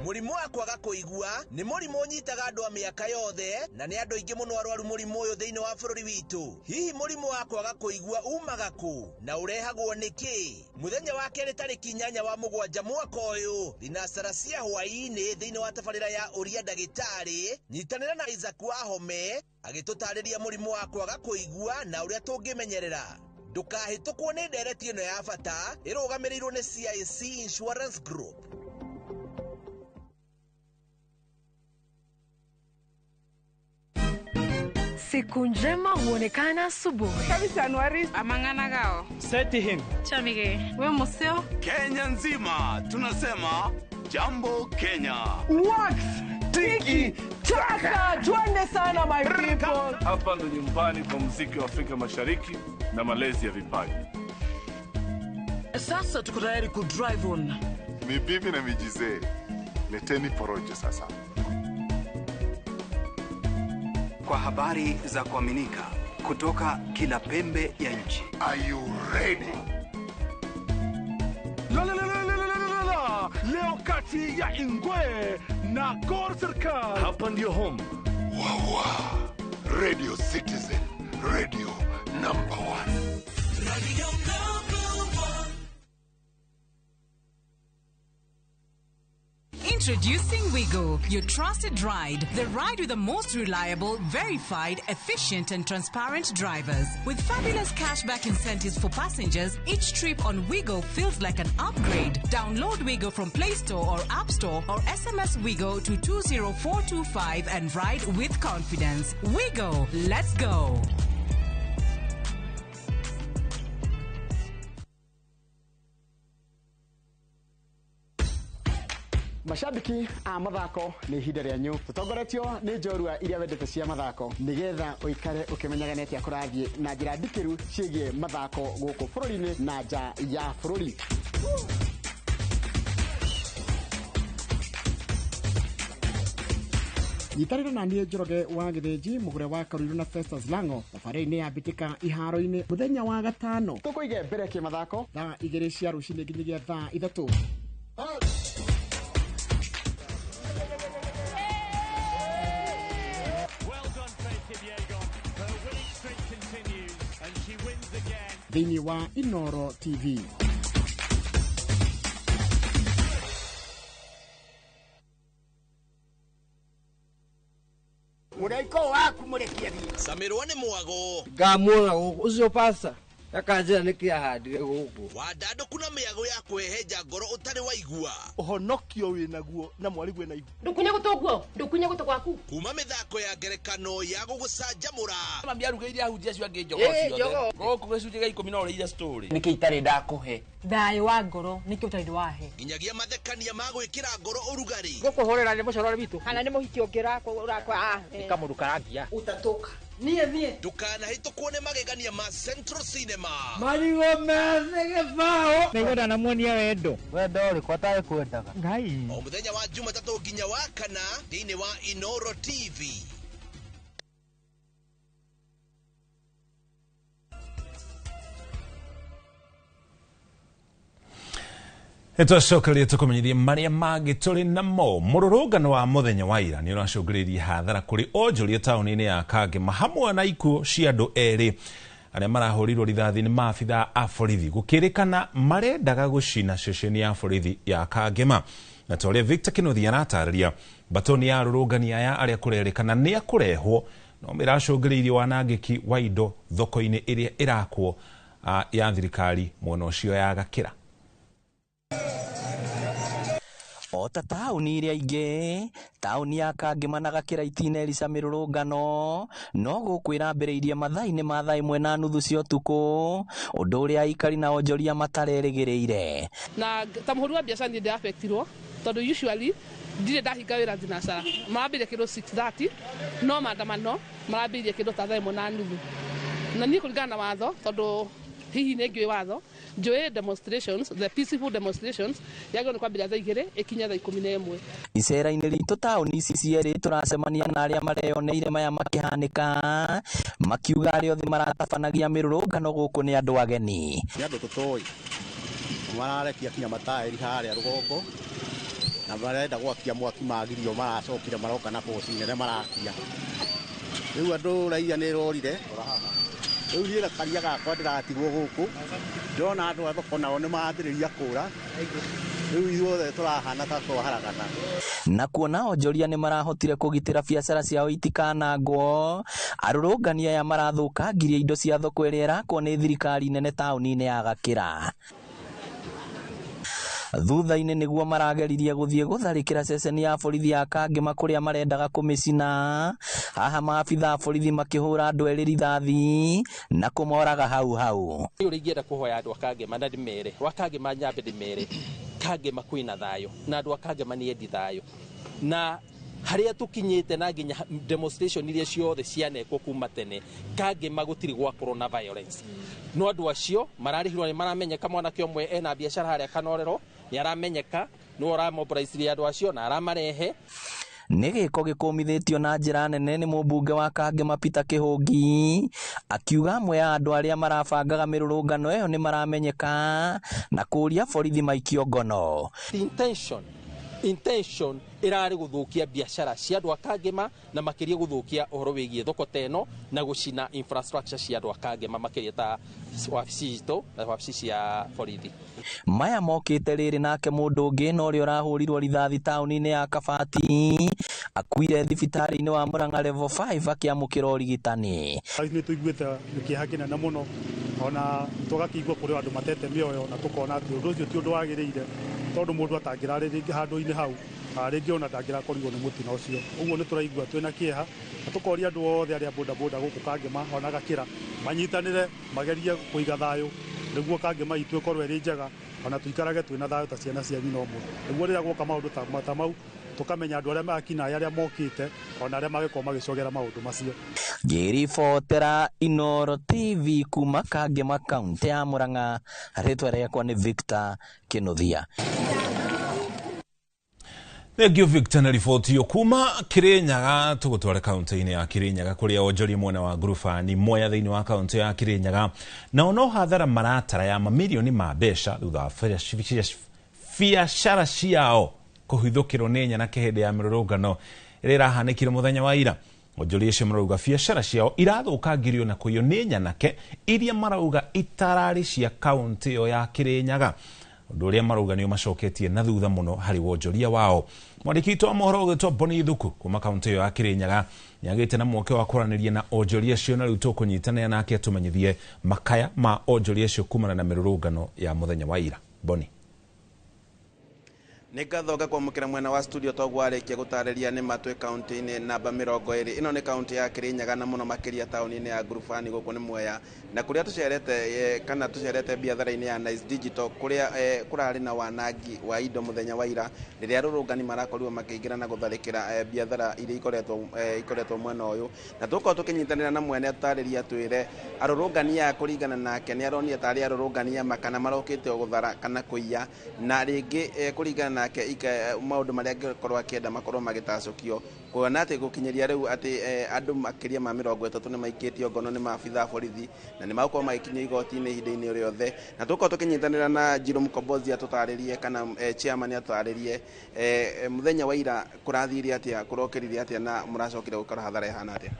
Mũrimũ wa kwaga kũigua nĩ mũrimũ ũnyitaga andũ a mĩaka yothe na nĩ andũ aingĩ mũno arwaru mũrimũ ũyũ thĩinĩ wa bũrũri witũ. Hihi mũrimũ wa kwaga kũigua umaga kũ na ũrehagwo nĩkĩ? Mũthenya wa kerĩ tarĩki 8 wa mũgwanja mwaka ũyũ thinacara cia hwaĩ-inĩ thĩinĩ wa tabarĩra ya ũria ndagĩtarĩ, nyitanĩra na Isaac Wahome agĩtũtarĩria mũrimũ wa kwaga kũigua na ũrĩa tũngĩmenyerera. Ndũkahĩtũkwo nĩ ndereti ĩno ya bata ĩrũgamĩrĩirwo nĩ CIC Insurance Group. Siku njema huonekana asubuhi. Kabisa Anuari amangana gao. Seti him. Chamige. We museo. Kenya nzima tunasema jambo Kenya. Wax tiki taka twende sana my people. Hapa ndo nyumbani kwa muziki wa Afrika Mashariki na malezi ya vipaji. Sasa tuko tayari ku drive on. Mibibi na mijizee. Leteni porojo sasa. Kwa habari za kuaminika kutoka kila pembe ya nchi. Are you ready? La la la la la la la. Leo kati ya Ingwe na Gor Serikali. Hapa ndio home. Wawa. Radio Citizen, radio number 1. Radio number 1. Introducing Wigo, your trusted ride. The ride with the most reliable, verified, efficient and transparent drivers. With fabulous cashback incentives for passengers, each trip on Wigo feels like an upgrade. Download Wigo from Play Store or App Store or SMS Wigo to 20425 and ride with confidence. Wigo, let's go. Mashabiki a mathako nĩ ihinda rĩanyu tũtongoretio nĩ njorua iria wendete cia mathako nĩgetha ũikare ũkĩmenyaga nĩ atĩa kũrathiĩ na njĩra ndikĩru ciĩgiĩ mathako gũkũ bũrũri-inĩ na nja ya bũrũri. Nyitanĩra na niĩ Njoroge wa Gĩthĩnji mũgũre wa Karuiru na Festus Lango thabarĩ-inĩ ya mbĩtĩka iharo-inĩ mũthenya wa gatano tũkũige mbere kĩmathako thaa 2 cia rũcinĩ nginyagia thaa 3. Thĩinĩ wa Inoro TV. Mũraiko waku mũrekie thiĩ. Samirwo nĩ mwago. Ngamuona gũkũ ũcio pasta akanjĩra nĩkĩ ahandire gũkũ. Wandandũku na mĩago ya kwĩhenja ngoro ũtarĩ waigua. Ũhonokio wĩnaguo na mwarigwe na ihu. Ndũkunye gũtũ guo, ndũkunye gũtũ gwaku. Kuma mĩthako ya ngerekano ya gũgũcanjamũra. Mami arugĩire ahunjia acio angĩ njogoo ciothe. Gũkũ gĩcunjĩ gĩa 10 no ũrĩire story. Nĩkĩ itarĩ ndakũhe? Thayũ wa ngoro nĩkĩ ũtarĩ wahe? Nginyagia mathekania ma gwĩkĩra ngoro ũrugarĩ. Gũkũhũrĩra nĩ mũcorore witũ. Kana nĩ mũhiki ũngĩ ũrakwa. Nĩ kamũndũ karangia. Utatoka. Niĩ ndũkanahĩtũkwo nĩ magegania ma Central Cinema. Marigo methĩ gĩbaũ. Ndaigua ndanamuonia wendo. Wendo ũrĩkũ atarĩ kwendaga? Ngai. O mũthenya wa Jumatatũ nginya wa kana thĩinĩ wa Inoro TV. Nĩtwacokereria tũkũmenyithie marĩa mangĩ tũrĩ namo. Mũrũrũngano wa mũthenya wa ira nĩ ũracũngĩrĩirie hathara kũrĩ onjoria taũni-inĩ ya Kangema hamwe na ikuũ cia andũ erĩ arĩa marahũrirwo rithathi nĩ maabithaa a borithi gũkĩrĩkana marendaga gũcina ceceni ya borithi ya Kangema. Na ta ũrĩa Victor Kĩnuthia aratarĩria, mbatoni ya arũrũngani aya arĩa kũrerĩkana nĩ akũrehwo no mĩracũngĩrĩirie wanangĩki wa indo thoko-inĩ ĩrĩa ĩrakwo ya thirikari mwena ũcio ya Gakĩra. O ta taũni iria ingĩ, taũni ya Kangema na Gakĩra itinerica mĩrũrũngano no gũkũ ĩrambĩrĩirie mathaa-inĩ ma thaa 1:30 cia ũtukũ, ũndũ ũrĩa aikari na onjoria matarerĩgĩrĩire. Na ta mũhũri wa biacara niĩ ndĩrabektirwo tondũ usually ndirĩ ndahinga wĩra thinacara, marambĩrĩria kĩndũ 6:30 no maandamano marambĩrĩirie kĩndũ ta thaa 1:30, na niĩ kũringana na watho tondũ hihi nĩ ngĩũĩ watho njũĩ demonstrations, the peaceful demonstrations yagĩrĩirwo nĩ kwambĩrĩria thaa 2 ĩkinye thaa 11. Icera-inĩ ritũ taũni ici cierĩ tũracemania na arĩa mareyoneire maya makĩhanĩka, makiuga arĩa othe maratabanagia mĩrũrũngano gũkũ nĩ andũ ageni. Nĩ andũ tũtoĩ mararekia kinya mataĩri harĩa rũgongo na marenda gwakia mwaki magirio, maracokire maroka na boci nene marakia. Rĩu andũ raia nĩ rorire. Rĩu niĩ gakaria gakwa ndĩratigwo gũkũ, ndĩrona andũ a thoko nao nĩ marambĩrĩria kũra, rĩu ithuothe tũrahana ta twaharagana. Na kuona onjoria nĩ marahotire kũgitĩra biacara ciao itikanangwo, arũrũngani aya marathũkangirie indo cia thoko ĩrĩa ĩrakwo nĩ thirikari nene taũni-inĩ ya Gakĩra. Thutha-inĩ nĩguo marageririe gũthiĩ gũtharĩkĩra ceceni ya borithi ya Kangema kũrĩa marendaga kũmĩcina. Haha maabithaa a borithi makĩhũra andũ erĩ rithathi na kũmoraga hau hau. Ũrĩa ingĩenda kũhoya andũ a Kangema na ndĩmere, wa Kangema nyambe ndĩmere, Kangema kwĩna thayũ na andũ a Kangema nĩ endi thayũ, na harĩa tũkinyĩte na nginya demonstration iria ciothe cianekwo kuma tene, Kangema gũtirĩ gwakorwo na violence. No andũ acio mararĩhirwo nĩ maramenyeka, mwanake ũmwe ena biacara harĩa Kanorero nĩ aramenyeka, nĩwe ũramobilize andũ acio na aramarehe. Nĩ gĩko gĩkũmithĩtio na njĩra nene nĩ mũmbunge wa Kangema Peter Kĩhũngi, akiuga amwe a andũ arĩa marabangaga mĩrũrũngano ĩyo nĩ maramenyeka na kũũria borithi maikio ngono. Intention ĩrarĩ gũthũkia biacara cia andũ a Kangema na makĩria gũthũkia ũhoro wĩgiĩ thoko ta ĩno na gũcina infrastructure cia andũ a Kangema makĩria ta wabici citũ na wabici cia borithi. Maya mokĩte rĩrĩ nake mũndũ ũngĩ na ũrĩa ũrahũrirwo rithathi taũni-inĩ ya Kabati akuire thibitarĩ-inĩ wa Murang'a level 5 akĩamũkĩra ũrigitani. Nĩ tũiguĩte kĩeha kĩnene mũno ona tũgakĩigua kũrĩ andũ matete mĩoyo na tũkona atĩ ũndũ ũcio ti ũndũ wagĩrĩire tondũ mũndũ atangĩrarĩ rĩngĩ handũ-inĩ hau rĩngĩ ona ndangĩrakorirwo nĩ mũtino ũcio. Ũguo nĩ tũraigua twĩna kĩeha na tũkoria andũ othe arĩa bodaboda gũkũ Kangema ona Gakĩra manyitanĩre magerie kũiga thayũ nĩguo Kangema itũ ĩkorwo ĩrĩ njega ona tũikarage twĩna thayũ ta ciana cia nyina ũmwe, nĩguo rĩrĩa guoka maũndũ ta mau tũkamenya andũ arĩa makinaĩ arĩa mokĩte ona arĩa magĩkorwo magĩcogera maũndũ macio. Ngĩribotera Inoro TV kuma Kangema kaunti ya Murang'a, rĩtwa rĩakwa nĩ Victor Kĩnuthia. Thank you Victor na riboti ĩyo kuma Kirinyaga. Tũgũtware kaunti-inĩ ya Kirinyaga kũrĩa onjoria mwena wa Ngurubani Mwea thĩinĩ wa kaunti ya Kirinyaga nao no hathara maratara ya mamirioni ma mbeca thutha wa biacara ciao kũhithũkĩrwo nĩ nyanake hĩndĩ ya mĩrũrũngano ĩrĩa ĩrahanĩkire mũthenya wa ira. Onjoria acio marauga biacara ciao irathũkangirio na kũiywo nĩ nyanake iria marauga itararĩ cia kaunti ĩyo ya Kirinyaga, ũndũ ũrĩa marauga nĩ ũmacoketie na thutha mũno harĩ wonjoria wao. Mwandĩki witũ wa mohoro ũgĩtwo Boni Thuku kuma kaunti ĩyo ya Kirinyaga nĩagĩte na mweke wa kwaranĩria na onjoria acio na rĩu tũkũnyitanĩra nake atũmenyithie makaya ma onjoria acio kumana na mĩrũrũngano ya mũthenya wa ira. Boni. Nĩ ngatho ngakwamũkĩra mwena wa studio toguo arĩkia gũtarĩria nĩ matwĩ kaunti-inĩ namba 20. Ĩno nĩ kaunti ya Kĩrĩnyaga na mũno makĩria taũni-inĩ ya Ngurubani gũkũ nĩ Mwea, na kũrĩa tũcerete kana tũcerete biathara-inĩ ya Nice Digital kũrĩa kũrarĩ na wanangi wa indo mũthenya wa ira rĩrĩa arũrũngani marakorirwo makĩingĩra na gũtharĩkĩra biathara iria ikoretwo mwena ũyũ, na tũgũkorwo tũkĩnyitanĩra na mwene atarĩria twĩre arũrũngani aya kũringana nake nĩ aronire tarĩ arũrũngani ama kana marokĩte o gũthara kana kũiya, na rĩngĩ kũringana nake maũndũ marĩa angĩkorwo akĩenda makorwo magĩtacũkio, kuona atĩ gũkinyĩria rĩu atĩ andũ makĩria ma 30 nĩ maikĩtio ngono nĩ maabitha a borithi na nĩ magũkorwo magĩkinyio igoti-inĩ ihinda-inĩ rĩothe. Na tũgũkorwo tũkĩnyitanĩra na Njirũ Mkombozi atũtarĩrie kana chairman atũtarĩrie mũthenya wa ira kũrathire atĩa, kũrokĩrire atĩa na mũracokire gũkora hathara ĩhana atĩa.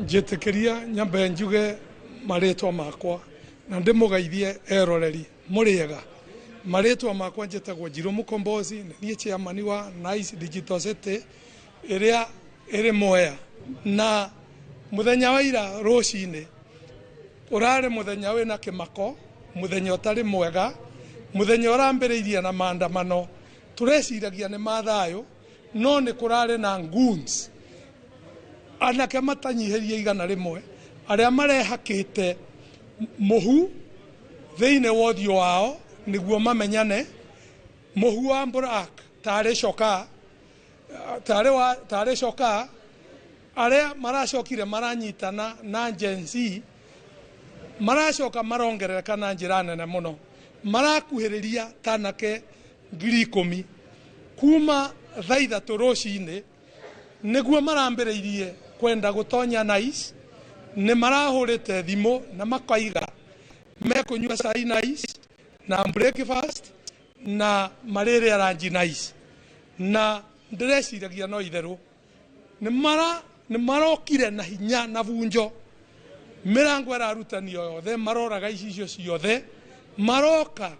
Njĩtĩkĩria nyambe njuge marĩtwa makwa na ndĩmũgeithie eroreri mũrĩega. Marĩtwa makwa njĩtagwo Njirũ Mkombozi, nĩ niĩ chairman wa Nice Digital City ĩrĩa ĩrĩ Mwea. Na mũthenya wa ira rũcinĩ ũrarĩ mũthenya wĩna kĩmako, mũthenya ũtarĩ mwega, mũthenya ũrambĩrĩirie na maandamano tũreciragia nĩ ma thayũ, no nĩ kũrarĩ na goons anake matanyihĩrie 100 arĩa marehakĩte mũhu thĩinĩ wa ũthiũ wao nĩguo mamenyane, mũhu wa black tarĩ coka, tarĩ coka arĩa maracokire maranyitana na Gen Z maracoka marongerereka na njĩra nene mũno, marakuhĩrĩria tanake 10,000 kuma thaa 3 rũcinĩ nĩguo marambĩrĩirie kwenda gũtonya Nice. Nĩ marahũrĩte thimũ na makaiga mekũnyua cai Nice na breakfast na marĩrĩa ranji Nice, na ndĩreciragia no itherũ nĩ marokire na hinya na bunjo, mĩrango ĩrarutanio yothe, maroraga icicio ciothe, maroka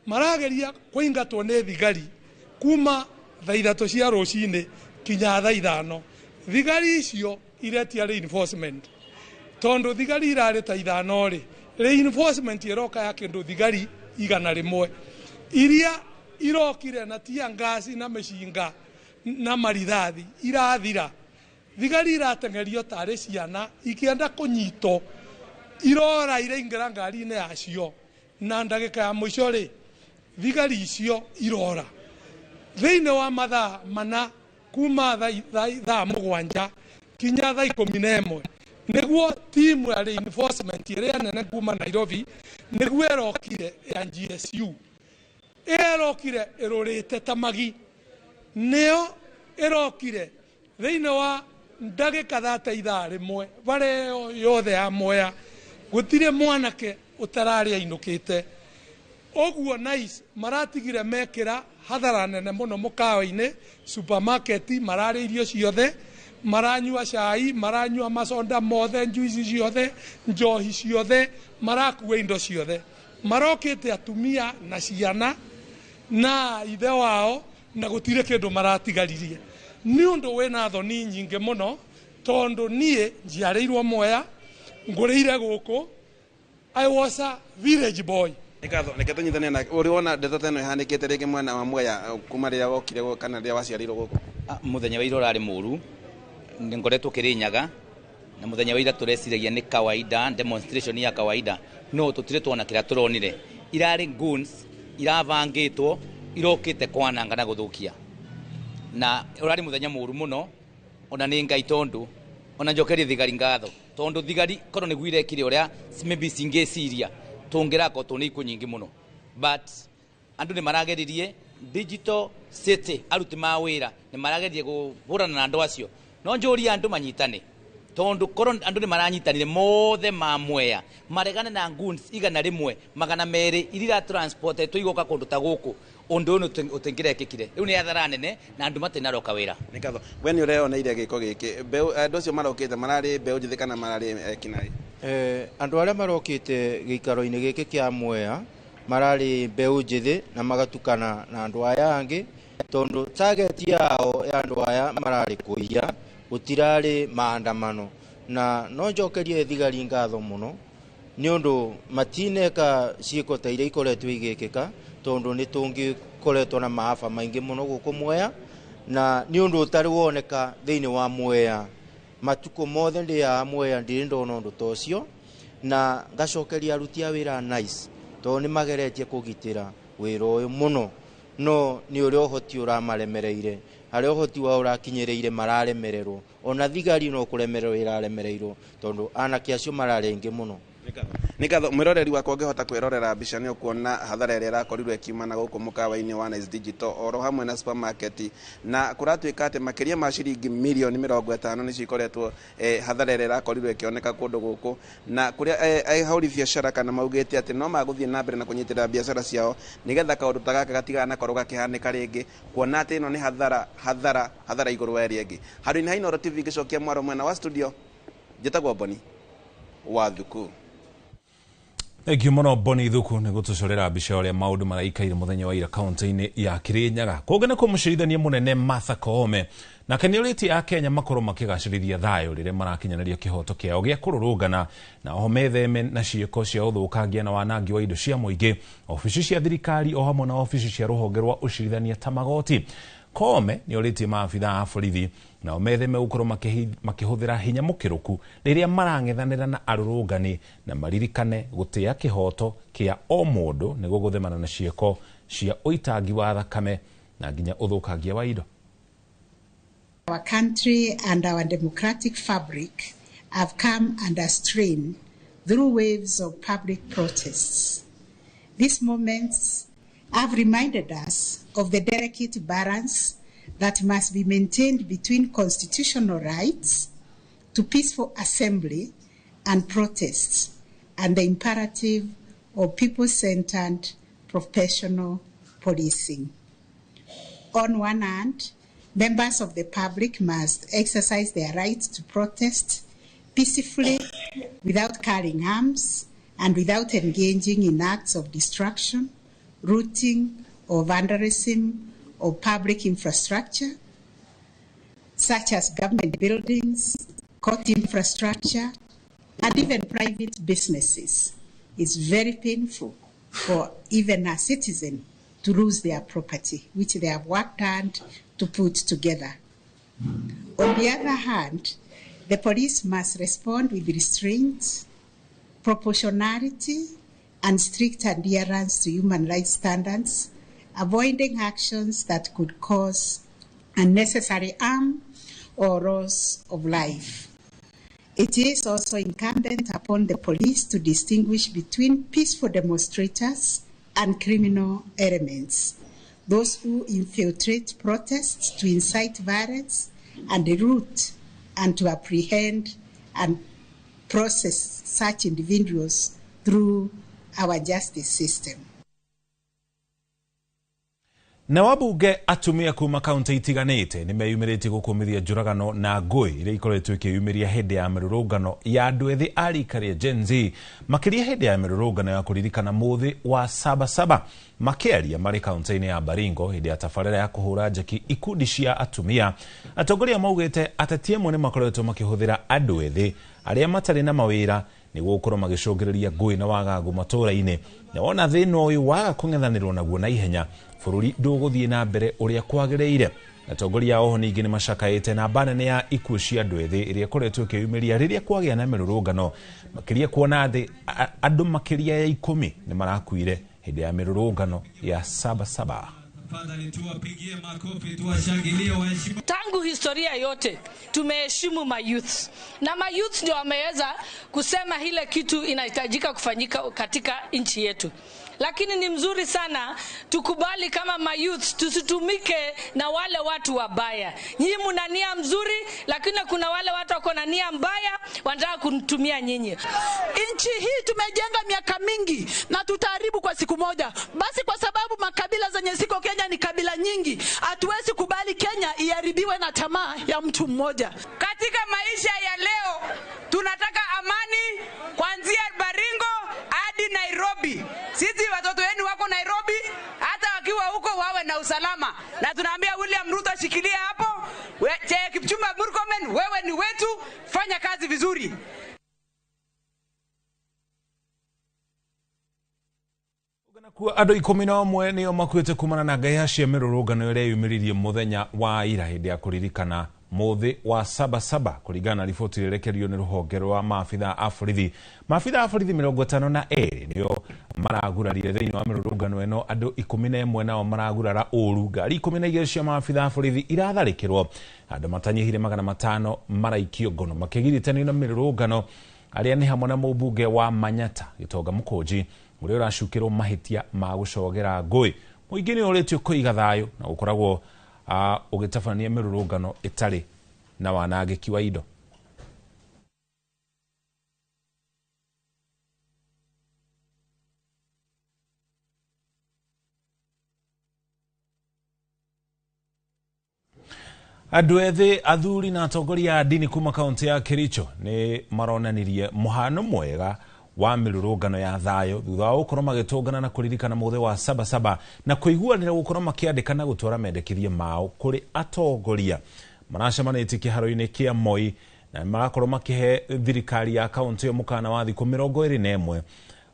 marageria kũingatwo nĩ thigari kuma thaa 3 cia rũcinĩ kinya thaa 5. Thigari icio iretia reinforcement, tondũ thigari irarĩ ta 5 rĩ, reinforcement ĩroka ya kĩndũ thigari 100 iria irokire na tia ngasi na mĩcinga na marithathi irathira. Thigari irateng'erio tarĩ ciana ikĩenda kũnyitwo, irora iraingĩra ngari-inĩ yacio, na ndagĩka ya mũico rĩ thigari icio irora thĩinĩ wa mathaa 4 kuma thaa 7 kinya thaa 11 nĩguo timu ya reinforcement ĩrĩa nene kuma Nairobi nĩguo ĩrokire ya GSU ĩrokire ĩrũrĩte ta magi, nĩyo ĩrokire thĩinĩ wa ndagĩka thata ithaa rĩmwe barĩa yothe ya Mwea gũtirĩ mwanake ũtararĩ ainũkĩte. Ũguo Nice maratigire mekĩra hathara nene mũno mũkawa-inĩ, supermarket mararĩa irio ciothe, maranyua cai, maranyua maconda mothe, njuici ciothe, njohi ciothe, marakua indo ciothe. Marokĩte atumia na ciana na ithe wao na gũtirĩ kĩndũ maratigaririe. Nĩ ũndũ wĩna thoni nyingĩ mũno tondũ niĩ njiarĩirwo Mwea, ngũrĩire gũkũ, I was a village boy. Nĩngatho reke tũnyitane na ũrĩ wona ndeto ta ĩno ĩhanĩkĩte rĩngĩ mwena wa Mwea kuma rĩrĩa wokire kana rĩrĩa waciarĩirwo gũkũ? Mũthenya wa ira ũrarĩ mũru, ngoretwo Kĩrĩnyaga na mũthenya wa ira tũreciragia nĩ kawaida, demonstration ya kawaida, no tũtirĩ tuona kĩrĩa tũronire. Irarĩ goons irabangĩtwo irokĩte kwananga na gũthũkia, na ũrarĩ mũthenya mũru mũno. Ona nĩ Ngai tondũ ona njokerie thigari ngatho tondũ thigari korwo nĩguo irekire ũrĩa maybe cingĩciria tũngĩrakotwo nĩ ikuũ nyingĩ mũno, but andũ nĩ marageririe Digital City aruti ma wĩra nĩ marageririe kũhũrana na andũ acio, no njũrie andũ manyitane tondũ korwo andũ nĩ maranyitanire mothe ma Mwea maregane na goons 100 200 iria transportetwo igoka kũndũ ta gũkũ, ũndũ ũyũ ũtingĩrekĩkire. Rĩu nĩ hathara nene na andũ matinaroka wĩra. Nĩ ngatho. We nĩ ũreyoneire gĩko gĩkĩ, andũ acio marokĩte mararĩ mbeũ njĩthĩ kana mararĩ ekinaĩ? Andũ arĩa marokĩte gĩikaro-inĩ gĩkĩ kĩa Mwea mararĩ mbeũ njĩthĩ na magatukana na andũ aya angĩ tondũ target yao ya andũ aya mararĩ kũiya, gũtirarĩ maandamano. Na no njokerie thigari ngatho mũno nĩ ũndũ matineka ciĩko ta iria ikoretwo igĩkĩka tondu ni tungikoretwo na maafa maingi muno guku Mwea na ni undu utari woneka thiini wa Mwea matuko mothe ndi ya Mwea ndiri ndona undu ta ucio na ngacokeria aruti a wira nice tondu ni mageretie kugitira wira uyu muno no ni uria uhoti uramaremereire haria uhoti wao urakinyireire mararemererwo ona thigari no kuremererwo iraremereirwo tondu anake acio mararĩ aingĩ muno. Nĩ ngatho mwĩroreri wakwa ũngĩhota kwĩrorera mbica nĩ ũkuona hathara ĩrĩa ĩrakorirwo ĩkiumana gũkũ mũkawa-inĩ wa Nice Digital oro hamwe na supermarket na kũratuĩka atĩ makĩria ma ciringi mirioni 50 nĩcio ikoretwo hathara ĩrĩa ĩrakorirwo ĩkĩoneka kũndũ gũkũ na kũrĩa ahũri biacara kana maugĩte atĩ no magũthiĩ na mbere na kũnyitĩrĩra biacara ciao nĩgetha kaũndũ ta gaka gatiganakorwo gakĩhanĩka rĩngĩ kuona atĩ ĩno nĩ hathara hathara hathara igũrũ wa ĩrĩa ĩngĩ. Handũ-inĩ ha Inooro TV ngĩcokia mwaro mwena wa studio njĩtagwo Boni wa Thuku. Thank you muno Boni Thuku nĩ gũtũcorera mbica ũrĩa maũndũ maraikaire mũthenya wa ira kaunti-inĩ ya Kirinyaga. Kũngĩ nĩ kũmũcirithania mũnene Martha Koome nake nĩ ũrĩtie Akenya makorwo makĩgacĩrithia thayũ rĩrĩa marakinyanĩria kĩhoto kĩao gĩa kũrũrũngana na oho metheme na ciĩko cia ũthũkangia na wanangi wa indo cia mũingĩ, obici cia thirikari o hamwe na obici cia rũhonge rwa ũcirithania ta magoti. Koome nĩ ũrĩtie maabitha a borithi nao metheme gũkorwo makĩhũthĩra hinya mũkĩrũku rĩrĩa marang'ethanĩra na arũrũngani na maririkane gũtĩa kĩhoto kĩa o mũndũ nĩguo gũthemana na ciĩko cia ũitangi wa thakame na nginya ũthũkangia wa indo. Our country and our democratic fabric have come under strain through waves of public protests. These moments have reminded us of the delicate balance that must be maintained between constitutional rights to peaceful assembly and protests and the imperative of people-centered professional policing. On one hand, members of the public must exercise their right to protest peacefully without carrying arms and without engaging in acts of destruction, looting, or vandalism of public infrastructure, such as government buildings, court infrastructure, and even private businesses. It's very painful for even a citizen to lose their property, which they have worked hard to put together. On the other hand, the police must respond with restraint, proportionality, and strict adherence to human rights standards, avoiding actions that could cause unnecessary harm or loss of life. It is also incumbent upon the police to distinguish between peaceful demonstrators and criminal elements, those who infiltrate protests to incite violence and root, and to apprehend and process such individuals through our justice system. Na wabunge atumia kuma kaunti itiganĩte nĩ meyumĩrĩtie gũkũmithia njũragano na ngũĩ iria ikoretwo ikĩyumĩria hĩndĩ ya mĩrũrũngano ya andũ ethĩ a rika rĩa Gen Z, makĩria hĩndĩ ya mĩrũrũngano ya kũririkana mũthĩ wa Sabasaba. Makĩaria marĩ kaunti-inĩ ya Baringo hĩndĩ ya tabarĩra ya kũhũra njeki ikundi cia atumia, atongoria maugĩte ateti amwe nĩ makoretwo makĩhũthĩra andũ ethĩ arĩa matarĩ na mawĩra nĩguo gũkorwo magĩcũngĩrĩria ngũĩ na wagagu matũũra-inĩ, na wona thĩna ũyũ waga kũng'ethanĩrwo naguo na ihenya bũrũri ndũgũthiĩ na mbere ũrĩa kwagĩrĩire. Atongoria oho ningĩ nĩ macakaĩte namba nene ya ikuũ cia andũ ethĩ ĩrĩa ĩkoretwo ĩkĩyumĩria rĩrĩa kwagĩa na mĩrũrũngano, makĩria kuona atĩ andũ makĩria ya 10 nĩ marakuire hĩndĩ ya mĩrũrũngano ya Sabasaba. Tangu historia yote tumeheshimu mayouth, na mayouth ndio wameweza kusema ile kitu inahitajika kufanyika katika nchi yetu. Lakini ni mzuri sana tukubali kama mayouth tusitumike na wale watu wabaya. Nyinyi mna nia mzuri, lakini kuna wale watu wako na nia mbaya wanataka kutumia nyinyi. Nchi hii tumejenga miaka mingi na tutaharibu kwa siku moja. Basi kwa sababu makabila zenye ziko Kenya ni kabila nyingi, hatuwezi kubali Kenya iharibiwe na tamaa ya mtu mmoja. Katika maisha ya leo tunataka amani kuanzia Baringo hadi Nairobi. Sisi watoto wenu wako Nairobi, hata wakiwa huko wawe na usalama. Na tunaambia William Ruto shikilia hapo. Kipchumba Murkomen, wewe ni wetu, fanya kazi vizuri. Andũ 11 nĩo makuĩte kumana na ngahĩha cia mĩrũrũngano ĩrĩa yumĩririe mũthenya wa ira hĩndĩ ya kũririkana mũthĩ wa Sabasaba kũringana na riboti ĩrekereirio nĩ rũhonge rwa maabitha a borithi. Maabitha a borithi 52 nĩo maragurarire thĩinĩ wa mĩrũrũngano ĩno, andũ 11 nao maragurara ũru, ngari 12 cia maabitha a borithi iratharĩkĩrwo, andũ matanyihire 500 maraikio ngono makĩgiritanio na mĩrũrũngano arĩa nĩ hamwe na mũmbunge wa Manyata Gĩtonga Mũkũnji ũrĩa ũracukĩrwo mahĩtia ma gũcogera ngũĩ. Mũingĩ nĩ ũrĩtio kũiga thayũ na gũkoragwo ũgĩtabania mĩrũrũngano ĩtarĩ na wanangĩki wa indo. Andũ ethĩ, athuri na atongoria a ndini kuma kaunti ya Kericho nĩ maronanirie mũhano mwega wa mĩrũrũngano ya thayũ thutha wa gũkorwo magĩtũngana na kũririkana mũthĩ wa Sabasaba na kũiguanĩra gũkorwo makĩandĩka na gũtwara mendekithia mao kũrĩ atongoria. Maracemanĩtie kĩharo-inĩ kĩa Moi na marakorwo makĩhe thirikari ya kaunti ĩyo mũkana wa thikũ 21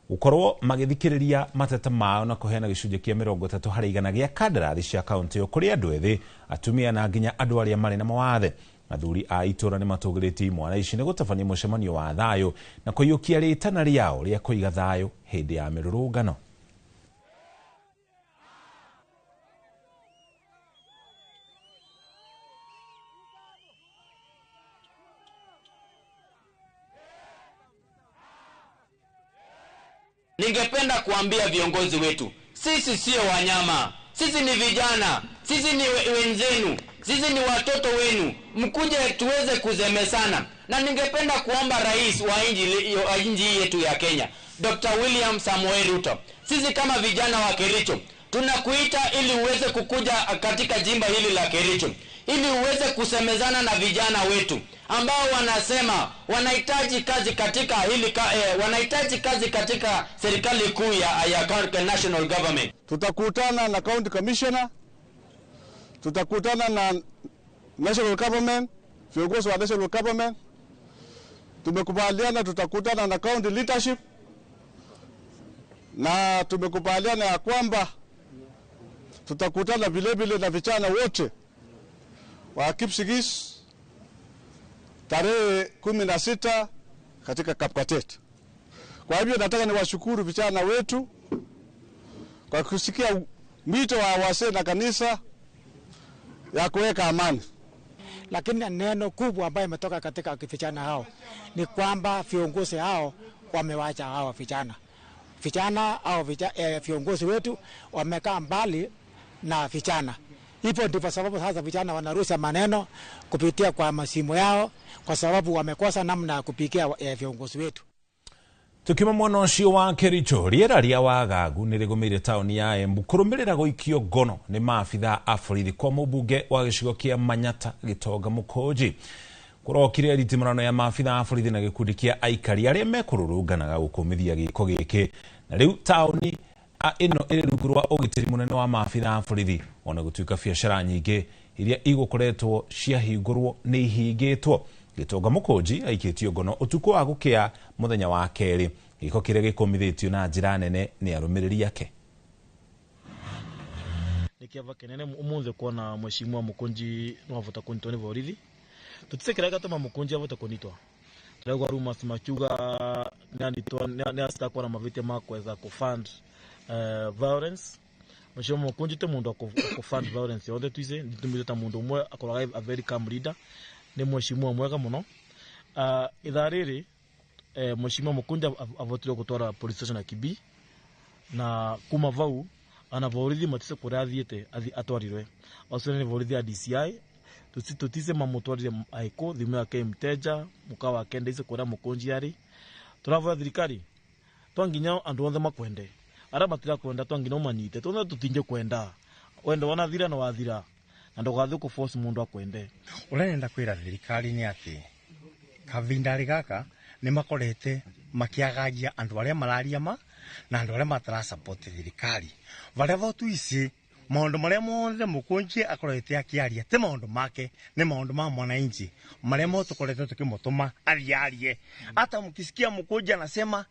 gũkorwo magĩthikĩrĩria mateta mao na kũheana gĩcunjĩ kĩa 30 harĩ igana gĩa kandarathi cia kaunti ĩyo kũrĩ andũ ethĩ, atumia na nginya andũ arĩa marĩ na mawathe. Athuri a itũra nĩ matũgĩrĩtie imwana ici nĩ gũtabania mũcemanio wa thayũ na kũiyũkia rĩtana rĩao rĩa kũiga thayũ hĩndĩ ya mĩrũrũngano. Ningependa kuambia viongozi wetu, sisi sio wanyama, sisi ni vijana, sisi ni wenzenu, sisi ni watoto wenu, mkuje tuweze kuzemesana. Na ningependa kuomba rais wa nchi yetu ya Kenya, Dr. William Samoei Ruto, sisi kama vijana wa Kericho tunakuita ili uweze kukuja katika jimba hili la Kericho, ili uweze kusemezana na vijana wetu ambao wanasema wanahitaji kazi katika hili wanahitaji kazi katika serikali kuu ya national government. Tutakutana na county commissioner, tutakutana na national government, viongozi wa national government. Tumekubaliana tutakutana na county leadership, na tumekubaliana ya kwamba tutakutana vile vile na vijana wote wa Kipsigis tarehe 16 katika Kapkatet. Kwa hivyo nataka niwashukuru vijana wetu kwa kusikia mwito wa wazee na kanisa ya kuweka amani. Lakini neno kubwa ambayo imetoka katika vijana hao ni kwamba viongozi hao wamewacha hao vijana. Vijana au viongozi wetu wamekaa mbali na vijana. Ipo ndipo sababu sasa vijana wanarusha maneno kupitia kwa masimu yao, kwa sababu wamekosa namna ya kupigia viongozi wetu. Tukima mwena ũcio wa Kericho, rĩera rĩa wagagu nĩ rĩgũmĩire taũni ya Embu kũrũmĩrĩra gũikio ngono nĩ maabitha a borithi kwa mũmbunge wa gĩcigo kĩa Manyata Gĩtonga Mũkũnji. Kũrokire nditimũrano ya maabitha a borithi na gĩkundi kĩa aikari arĩa mekũrũrũnganaga gũkũmithia gĩko gĩkĩ, na rĩu taũni ĩno ĩrĩ rungu rwa ũgitĩri mũnene wa maabitha a borithi, ona gũtuĩka biacara nyingĩ iria igũkoretwo ciahingũrwo nĩ ihingĩtwo. Gĩtonga Mũkũnji aikĩtio ngono ũtukũ wa gũkĩa mũthenya wa kerĩ, gĩko kĩrĩa gĩkũmithĩtio na njĩra nene nĩ arũmĩrĩri ake. Nĩ kĩava kĩnene ũmũthĩ kuona mheshimiwa Mũkũnji no avota kũnyitwo nĩ borithi. Tũtise kĩrĩa gĩatũma Mũkũnji avote kũnyitwo. Tũraigua rumors makiuga nĩ acitakuwa na mavĩtia ma kuweza kufund violence. Mheshimiwa Mũkũnji ti mũndũ wa kufund violence yothe twise, nĩtũmwĩte ta mũndũ ũmwe akoragwo a very calm leader. Nĩ mheshimiwa mwega mũno. Ithaa rĩrĩ mheshimiwa Mũkũnji avotire gũtwara police station ya Kibii, na kuma vau ana borithi matise kũrĩa athiĩte atwarirwe. Acio nĩ borithi ya DCI. Tutise mamũtwarire aiko thimũ yake mteja mũka wake ndaice kũrĩa Mũkũnji arĩ. Tũravoya thirikari twanginya andũ othe makwende, arĩa matirakwenda twanginya ũmanyite, tondũ tũtinge kwenda wendo wanathira na wathira, na ndũgathiĩ kũ force mũndũ akwende. Ũrĩa nenda kwĩra thirikari nĩ atĩ kavindarĩ gaka nĩ makorete makĩagagia andũ arĩa mararia ma na andũ arĩa matara support thirikari. Varia votu ici Maundu maria mothe Mukunji akorete akiaria ti maundu make, ni maundu ma mwananchi maria mothe tukorete tukimutuma arie. Hata mkisikia Mukunji anasema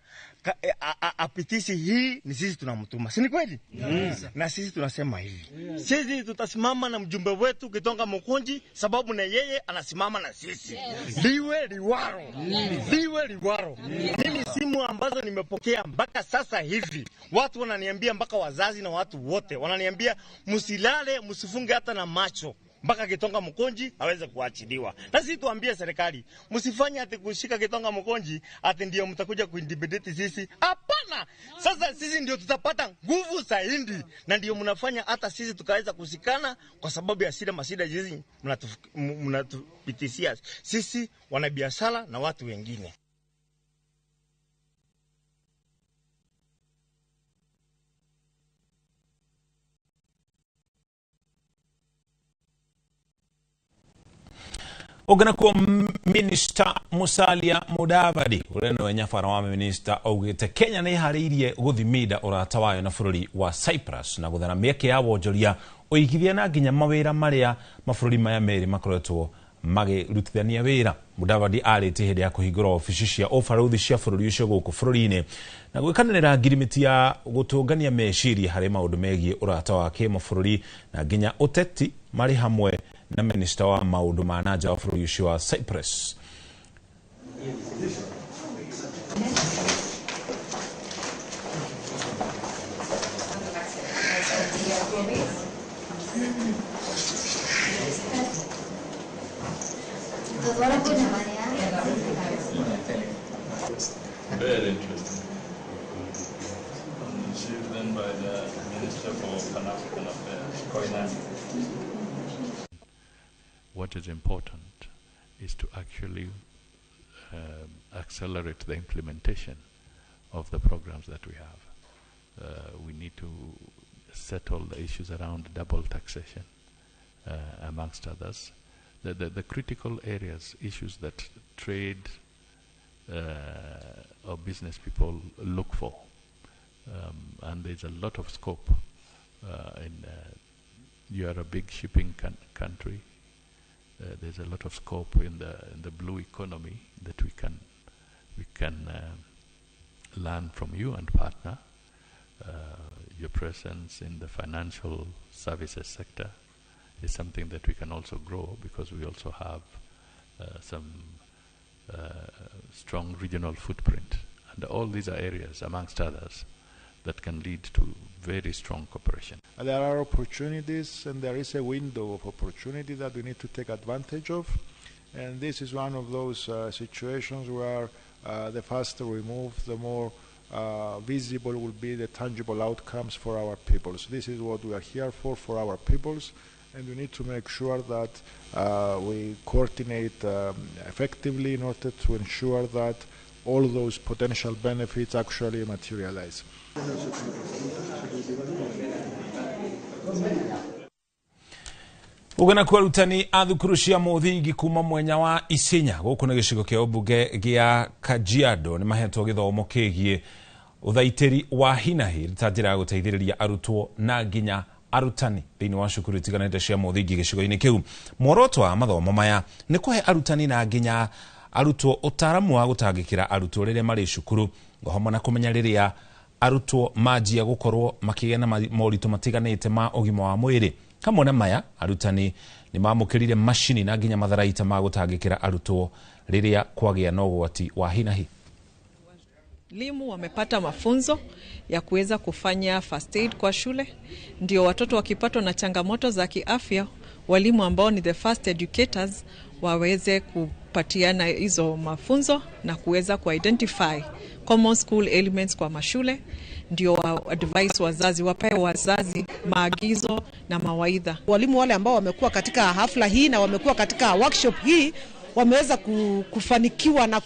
apitisi hii, ni sisi tunamtuma, si ni kweli? Yes. Na sisi tunasema hivi, yes. Sisi tutasimama na mjumbe wetu Gitonga Mukunji, sababu na yeye anasimama na sisi. Yes. Liwe liwaro. Yes. Liwe liwaro. Yes. Mimi simu ambazo nimepokea mpaka sasa hivi, watu wananiambia, mpaka wazazi na watu wote wananiambia msilale, msifunge hata na macho mpaka Gitonga Mukunji aweze kuachiliwa. Na sisi tuambie serikali, msifanye ati kushika Gitonga Mukunji ati ndio mtakuja kuintimidate sisi. Hapana. Sasa sisi ndio tutapata nguvu zaidi, na ndio mnafanya hata sisi tukaweza kushikana kwa sababu ya shida masida hizi mnatupitishia sisi wanabiashara na watu wengine. Ogana Minister Musalia Mudavadi uria niwe nyabara wa minister augite Kenya nĩ ĩharĩirie gũthimida ũrata wayo na bũrũri wa Cyprus na gũthara mĩeke ya wonjoria ũigithia na nginya mawĩra marĩa mabũrũri maya merĩ makoretwo magĩrutithania wĩra. Mudavadi arĩtie hĩndĩ ya kũhingũra obici cia ũbarũthi cia bũrũri ũcio gũkũ bũrũri-inĩ na gwĩkanĩrĩra ngirimiti ya gũtũngania meciria harĩ maũndũ megiĩ ũrata wa kĩmabũrũri na nginya ũteti marĩ hamwe na minister wa maũndũ ma na nja wa bũrũri ũcio wa Cyprus. Very interesting. Received then by the Minister for Pan-African Affairs, Koinange. What is important is to actually accelerate the implementation of the programs that we have. We need to settle the issues around double taxation, amongst others. The critical areas, issues that trade or business people look for. And there's a lot of scope. You are a big shipping country. There's a lot of scope in the blue economy that we can learn from you and partner. Your presence in the financial services sector is something that we can also grow, because we also have some strong regional footprint. And all these are areas, amongst others, that can lead to very strong cooperation. There are opportunities, and there is a window of opportunity that we need to take advantage of. And this is one of those situations where the faster we move, the more visible will be the tangible outcomes for our peoples. This is what we are here for our peoples. And we need to make sure that we coordinate effectively in order to ensure that all those potential benefits actually materialize. Ugana kwa arutani a thukuru cia mũthingi kuma mwenya wa Isinya gũkũ nĩ gĩcigo kĩa ũmbunge gĩa Kajiado nĩ mahetwo gĩthomo kĩgiĩ ũthaitĩri wa hinahi ta njĩra ya gũteithĩrĩria arutwo na nginya arutani thĩinĩ wa cukuru itiganĩte cia mũthingi gĩcigo-inĩ kĩu. Muoroto wa mathomo maya nĩ kũhe arutani na nginya arutwo ũtaaramu wa gũtangĩkĩra arutwo rĩrĩa marĩ cukuru hamwe na kũmenya rĩrĩa arutwo manjia gũkorwo makĩgĩa na moritũ matiganĩte ma ũgima wa mwĩrĩ. Hamwe na maya, arutani nĩ mamũkĩrire macini na nginya matharaita ma gũtangĩkĩra arutwo rĩrĩa kwagĩa na ũgwati wa hinahi. Walimu wamepata mafunzo ya kuweza kufanya first aid kwa shule, ndio watoto wakipatwa na changamoto za kiafya, walimu ambao ni the first educators waweze kupatiana hizo mafunzo na kuweza kuidentify common school elements kwa mashule, ndio wa advise wazazi, wapewe wazazi maagizo na mawaidha. Walimu wale ambao wamekuwa katika hafla hii na wamekuwa katika workshop hii wameweza kufanikiwa na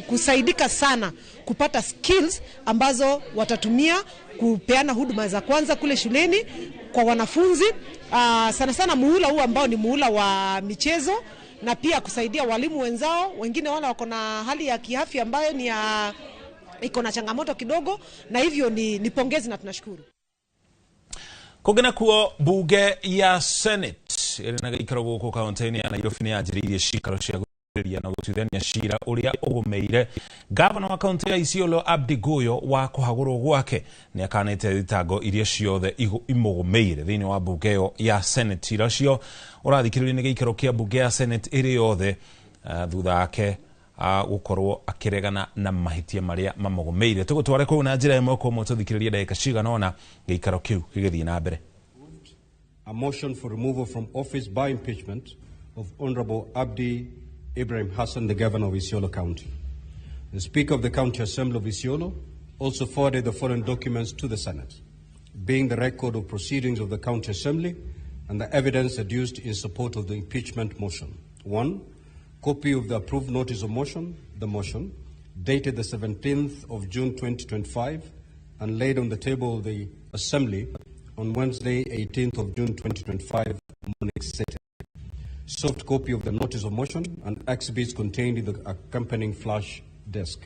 kusaidika sana kupata skills ambazo watatumia kupeana huduma za kwanza kule shuleni kwa wanafunzi, sana sana muhula huu ambao ni muhula wa michezo, na pia kusaidia walimu wenzao wengine wala wako na hali ya kiafya ambayo ni ya iko na changamoto kidogo, na hivyo ni pongezi na tunashukuru. Kũngĩ nakuo bunge ya Senate ĩrĩ na gĩikaro gũkũ kaunti-inĩ ya Nairobi nĩ yanjĩrĩirie cikaro cia gũthikĩrĩria na gũtuithania cira ũrĩa ũgũmĩire gavana wa kaunti ya Isiolo Abdi Guyo wa kũhagũrwo gwake. Nĩ akanĩte thitango iria ciothe imũgũmĩire thĩinĩ wa bunge ĩyo ya Senate. Cira ũcio ũrathikĩrĩrio nĩ gĩikaro kĩa bunge ya Senate ĩrĩ yothe thutha wake gũkorwo akĩregana na mahĩtia marĩa mamũgũmĩire. Tũgũtware kũu na njĩra ĩmwe kwa ĩmwe tũthikĩrĩrie ndagĩka cigana ũna gĩikaro kĩu gĩgĩthiĩ na mbere. A motion for removal from office by impeachment of Honorable Abdi Ibrahim Hassan, the Governor of Isiolo County. The Speaker of the County Assembly of Isiolo also forwarded the following documents to the Senate, being the record of proceedings of the County Assembly and the evidence adduced in support of the impeachment motion. 1, copy of the approved notice of motion, the motion, dated the 17th of June 2025 and laid on the table of the Assembly on Wednesday, 18th of June 2025, morning sitting. Soft copy of the notice of motion and exhibits contained in the accompanying flash disk.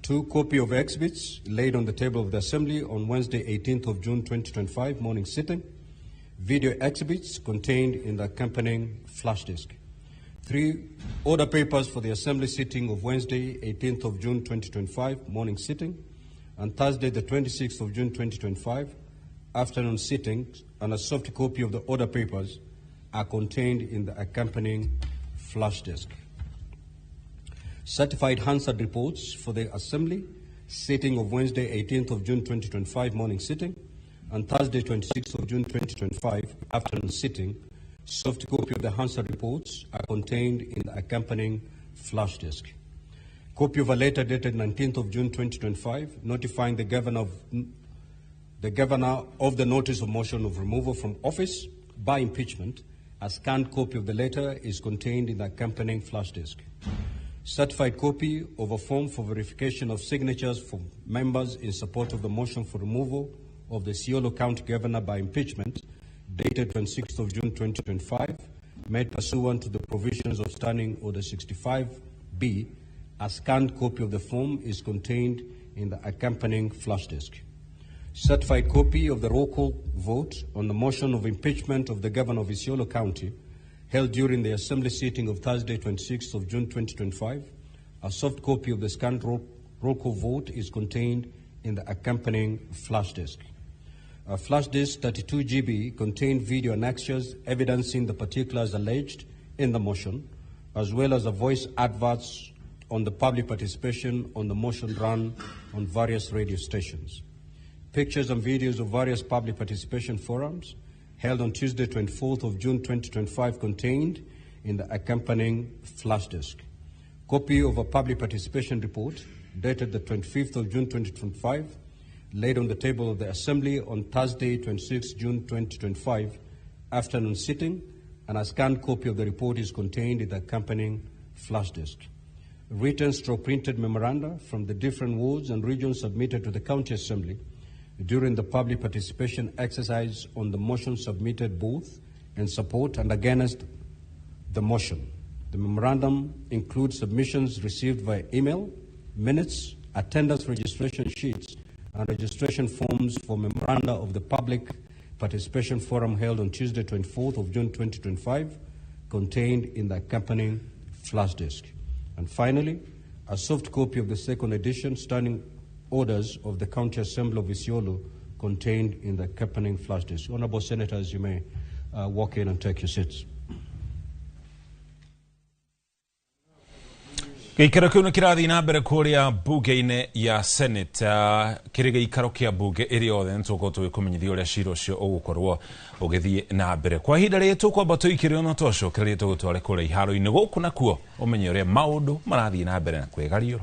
2, copy of exhibits laid on the table of the Assembly on Wednesday, 18th of June 2025, morning sitting. Video exhibits contained in the accompanying flash disk. 3, order papers for the Assembly sitting of Wednesday, 18th of June 2025, morning sitting, and Thursday, the 26th of June 2025, afternoon sitting, and a soft copy of the order papers are contained in the accompanying flash disk. Certified Hansard reports for the Assembly sitting of Wednesday, 18th of June 2025, morning sitting, and Thursday, 26th of June 2025, afternoon sitting. Soft copy of the Hansard reports are contained in the accompanying flash disk. Copy of a letter dated 19th of June 2025, notifying the governor of the notice of motion of removal from office by impeachment. A scanned copy of the letter is contained in the accompanying flash disk. Certified copy of a form for verification of signatures for members in support of the motion for removal of the Isiolo County Governor by impeachment, dated 26th of June 2025, made pursuant to the provisions of Standing Order 65B. A scanned copy of the form is contained in the accompanying flash disk. Certified copy of the roll call vote on the motion of impeachment of the Governor of Isiolo County held during the Assembly sitting of Thursday, 26th of June 2025. A soft copy of the scanned roll call vote is contained in the accompanying flash disk. A flash disk 32 GB contained video annexures evidencing the particulars alleged in the motion, as well as a voice adverts on the public participation on the motion run on various radio stations. Pictures and videos of various public participation forums held on Tuesday, 24th of June 2025, contained in the accompanying flash disk. Copy of a public participation report dated the 25th of June 2025, laid on the table of the Assembly on Thursday, 26 June 2025, afternoon sitting, and a scanned copy of the report is contained in the accompanying flash disk. Written stroke printed memoranda from the different wards and regions submitted to the County Assembly during the public participation exercise on the motion submitted both in support and against the motion. The memorandum includes submissions received via email, minutes, attendance registration sheets, and registration forms for memoranda of the public participation forum held on Tuesday, 24th of June 2025, contained in the accompanying flash disk. And finally, a soft copy of the second edition standing orders of the County Assembly of Isiolo contained in the accompanying flash disk. Honorable Senators, you may walk in and take your seats. Gĩikaro kĩu nĩ kĩrathiĩ na mbere kũrĩa bunge-inĩ ya Senate, kĩrĩ gĩikaro kĩa bunge ĩrĩ yothe. Nĩ tũgũkorwo tũgĩkũmenyithia ũrĩa cira ũcio ũgũkorwo ũgĩthiĩ na mbere. Kwa ihinda rĩrĩ tũkwamba tũikĩrĩrwo na twacokereria tũgũtware kũrĩa iharo-inĩ gũkũ nakuo ũmenye ũrĩa maũndũ marathiĩ na mbere na kwĩgariũra.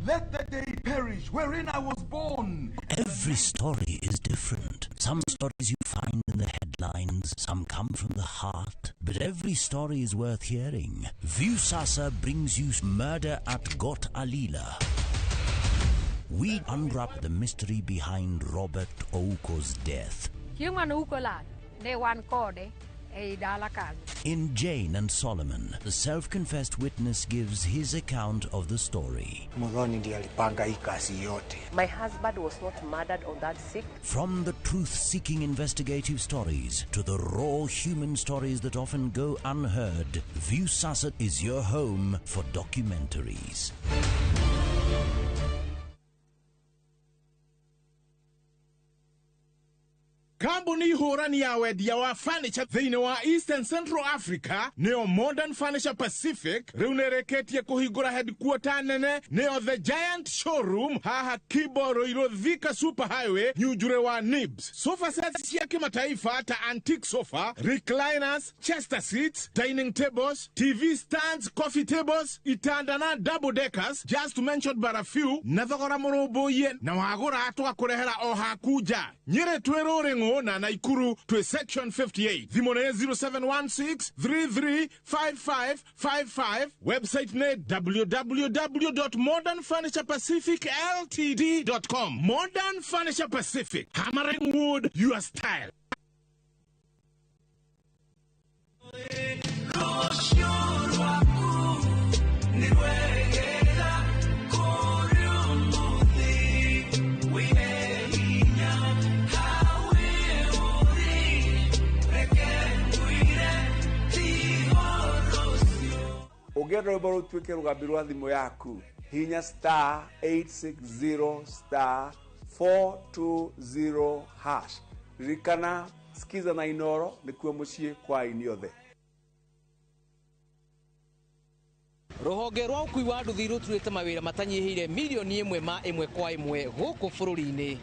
Let the day perish wherein I was born. Every story is different. Some stories you find in the headlines, some come from the heart. But every story is worth hearing. Viusasa brings you Murder at Got Alila. We unwrap the mystery behind Robert Ouko's death. Chieng' mane Ouko lal, ne wan kode Ei dala kanyo. In Jane and Solomon, the self-confessed witness gives his account of the story. Muthoni ndiye alipanga hii kazi yote. My husband was not murdered on that 6th. From the truth-seeking investigative stories to the raw human stories that often go unheard, Viusasa is your home for documentaries. Kambuni hũrani ya wendia wa furniture thĩinĩ wa Eastern Central Africa nĩyo Modern Furniture Pacific rĩu nĩrĩkĩtie kũhingũra headquarter nene nĩyo The Giant Showroom haha Kibo Ruiru Thika Super Highway Nyunjure wa Nibs. Sofa sets cia kimataifa ta antique sofa, recliners, chester seats, dining tables, TV stands, coffee tables, itanda na double deckers, just to mention but a few, na thogora mũrũmbũiye na wagũra tũgakũrehera o haku nja. Nyĩrĩ twĩ Rũrĩng'ũ na Naikuru twĩ section 58. Thimũ nĩ 0716 335555. Website nĩ www.modernfurniturepacificltd.com. Modern Furniture Pacific, hammering wood your style. Ũngĩenda rwĩmbo rũtuĩke rũgambi rwa thimũ yaku, hinya star 860 star 420 hash. Ririkana Skiza na Inoro nĩkuo mũciĩ kwa aini othe. Rũhonge rwa ũkui wa nduthi rũturĩte mawĩra matanyihĩire milioni ĩmwe ma ĩmwe kwa ĩmwe gũkũ bũrũri-inĩ.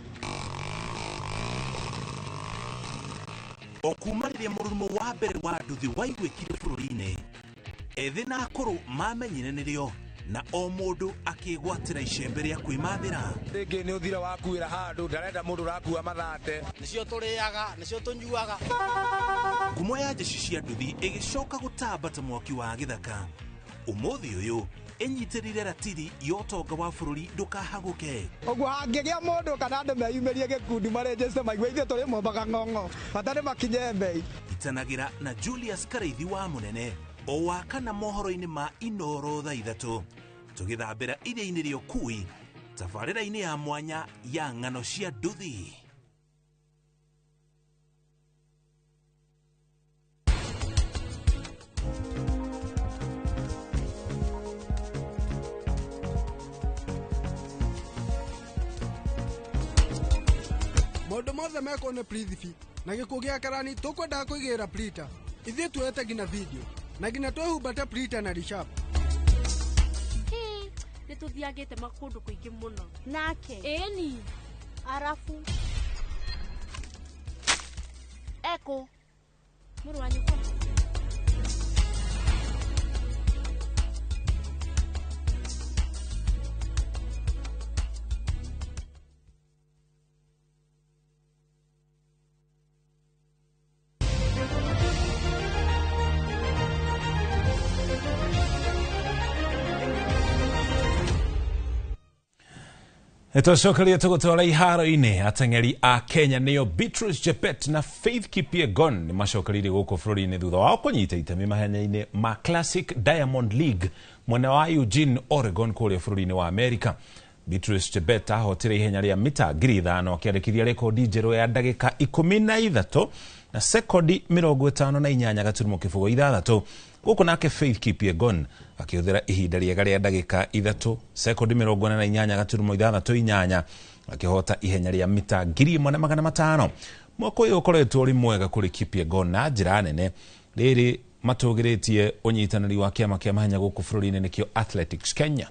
O kuma rĩrĩa mũrurumo wa mbere wa nduthi waiguĩkire bũrũri-inĩ, ethĩ na akũrũ mamenyire nĩrĩo na o mũndũ akĩgwatĩra icembe rĩa kwĩmathĩra. Rĩngĩ nĩ ũthira wakuĩra handũ ndarenda mũndũ ũrakua mathate. Nĩcio tũrĩaga, nĩcio tũnyuaga. Ngumo ya jeshi cia nduthi ĩgĩcoka gũtamba ta mwaki wa gĩthaka. Ũmũthĩ ũyũ ĩnyitĩrĩire ratiri ya ũtonga wa bũrũri ndũkahagũke. Ũguo hangĩgĩa mũndũ kana andũ meyumĩrie gĩkundi marenjeste maigue ithuĩ tũrĩ mombaga ng'ong'o bata nĩ makinye mbei. Itanagĩra na Julius Karaithi wa Mũnene o wa kana mohoro-inĩ ma Inoro thaa ithatũ tũgĩthambĩra iria-inĩ rĩa ũkui tabarĩra-inĩ ya mwanya ya ng'ano cia nduthi. Maũndũ mothe mekwo nĩ Prithvi na gĩkuũ gĩa karani tũkwendaga kũigĩrĩra Prita ithuĩ tuoete nginya video na nginya twĩhumbate Prita na Rishab. Nĩ tũthiangĩte makũndũ kũingĩ mũno nake ĩni arabu eko mũrũ wa nyũkwa. Nĩtwacokeria tũgũtwara iharo-inĩ ateng'eri a Kenya nĩo Beatrice Chebet na Faith Kipyegon nĩ macokereirie gũkũ bũrũri-inĩ thutha wao kũnyita itemi mahenya-inĩ ma Classic Diamond League mwena wa Eugene, Oregon kũrĩa bũrũri-inĩ wa America. Beatrice Chebet ahotire ihenya rĩa mita 5,000 akĩandĩkithia rekondi njerũ ya ndagĩka 13 na sekondi 58.06 gũkũ nake Faith Kipyegon akĩhũthĩra ihinda rĩega rĩa ndagĩka 3 sekondi 48.68 akĩhota ihenya rĩa mita 1,500. Mwaka ũyũ ũkoretwo ũrĩ mwega kũrĩ Kipyegon na njĩra nene rĩrĩ matũgĩrĩtie ũnyitanĩri wa kĩama kĩa mahenya gũkũ bũrũri-inĩ nĩkĩo Athletics Kenya.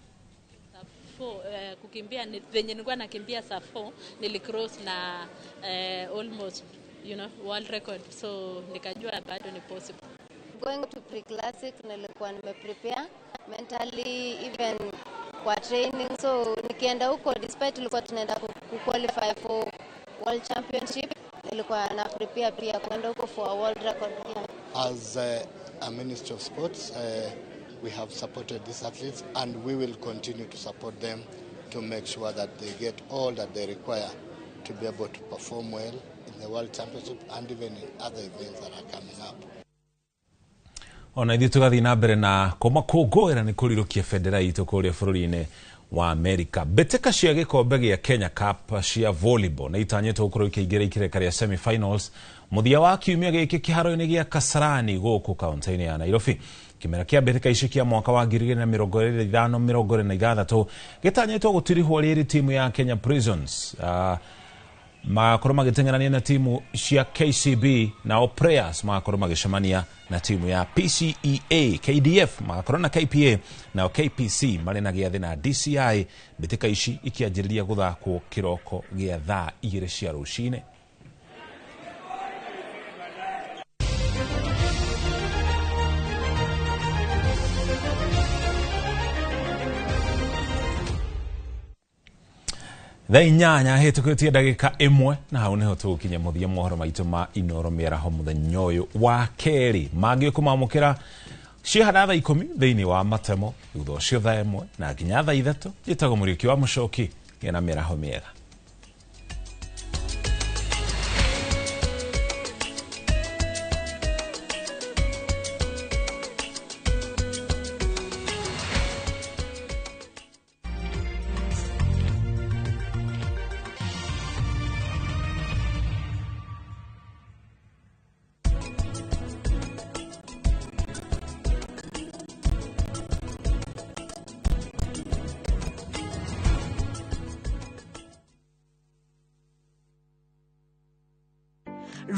Kukimbia venye nilikuwa nakimbia saa 4 nilicross na almost world record, so nikajua bado ni possible. Going to pre-classic nilikuwa nimeprepare mentally even kwa training, so nikienda huko despite tulikuwa tunaenda ku qualify for world championship, nilikuwa na prepare pia kwenda huko for a world record. Yeah. As a Ministry of Sports, we have supported these athletes and we will continue to support them to make sure that they get all that they require to be able to perform well in the World Championship and even in other events that are coming up. Ona ithuĩ tũgathiĩ na mbere na kũmakũngũĩra nĩ kũrirũkia bendera itũ kũrĩa bũrũri-inĩ wa Amerika. Mbĩtĩka cia gĩkombe gĩa Kenya Cup cia volleyball nĩ itanyĩtwo gũkorwo ikĩingĩra ikĩreka rĩa semi-finals mũthia wa kiumia gĩkĩ kĩharo-inĩ gĩa Kasarani gũkũ kaunti-inĩ ya Nairobi. Kĩmera kĩa mbĩtĩka ici kĩa mwaka wa 2025-26 gĩtanyĩtwo gũtirihwo rĩrĩ timu ya Kenya Prisons magakorwo magĩteng'erania na timu cia KCB, nao Prayers magakorwo magĩcemania na timu ya PCEA, KDF magakorwo na KPA, nao KPC marĩ na gĩathĩ na DCI. Mbĩtĩka ici ikĩanjĩrĩria gũthakwo kĩroko gĩa thaa 2 cia rũcinĩ. Thaa 8 hĩtũkĩtie ndagĩka 1 na hau nĩho tũgũkinya mũthia mohoro maitũ ma Inoro mĩaraho mũthenya ũyũ wa kerĩ. Mangĩ ũkũmamũkĩra ciahana thaa 10 thĩinĩ wa matemo, thutha ũcio thaa 1 na nginya thaa 3. Njĩtagwo Mũriũki wa Mũcoki, gĩa na mĩaraho mĩega.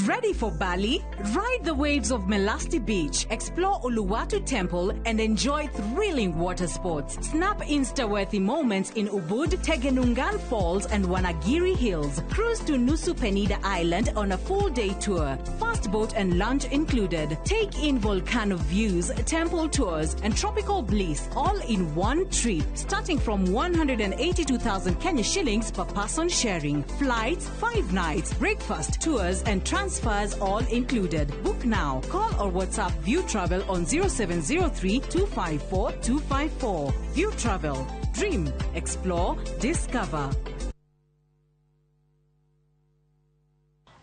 Ready for Bali? Ride the waves of Melasti Beach, explore Uluwatu Temple, and enjoy thrilling water sports. Snap Insta-worthy moments in Ubud, Tegenungan Falls, and Wanagiri Hills. Cruise to Nusa Penida Island on a full-day tour. Fast boat and lunch included. Take in volcano views, temple tours, and tropical bliss all in one trip, starting from 182,000 Kenya shillings per person sharing. Flights, 5 nights, breakfast, tours, and transfers all included. Book now. Call or WhatsApp View Travel on 0703 254 254. View Travel. Dream, explore, discover.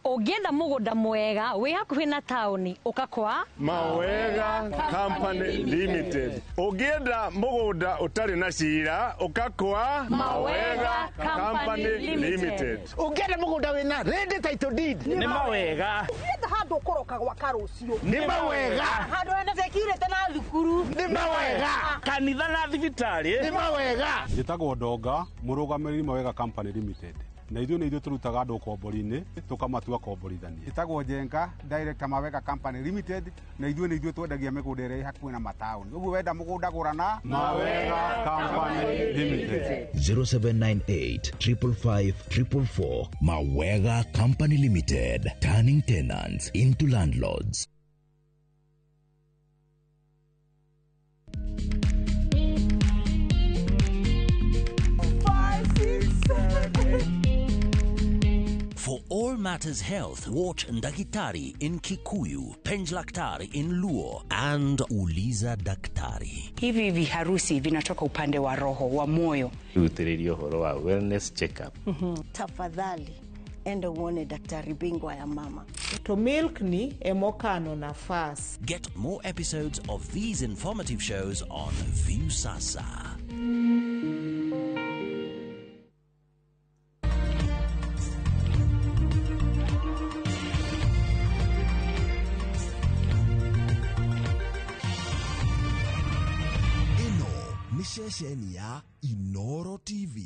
Ũngĩenda mũgũnda mwega wĩ hakuhĩ na taũni ũka kwa Mawega Company Limited. Ũngĩenda mũgũnda ũtarĩ na cira ũka kwa Mawega Company Limited. Ũngĩenda mũgũnda wĩna ready title deed nĩ Mawega. Ũngĩenda handũ ũkũroka gwaka rũciũ nĩ Mawega. Handũ hena security na thukuru nĩ Mawega. Kanitha na thibitarĩ nĩ Mawega. Njĩtagwo Ndonga, mũrũgamĩrĩri Mawega Company Limited. Na ithuĩ nĩ ithuĩ tũrutaga andũ ũkombori-inĩ tũkamatua komborithania. Njĩtagwo Njenga, director Mawega Company Limited, na ithuĩ nĩ ithuĩ twendagia mĩgũnda ĩrĩa ĩ hakuhĩ na mataũni. Ũguo wenda mũgũnda gũra na Mawega Company Limited. 0798 555 444. Mawega Company Limited, turning tenants into landlords. 5, 6, 7, 8. For all matters health, watch Ndakitari in Kikuyu, Penjlaktari in Luo, and Uliza Daktari. Hivi viharusi vinatoka upande wa roho, wa moyo. Rutĩrĩria ũhoro wa wellness check-up. Tafadhali enda uone daktari bingwa ya mama. To milk ni emokano nafas. Get more episodes of these informative shows on Viusasa. Ceceni ya Inoro TV.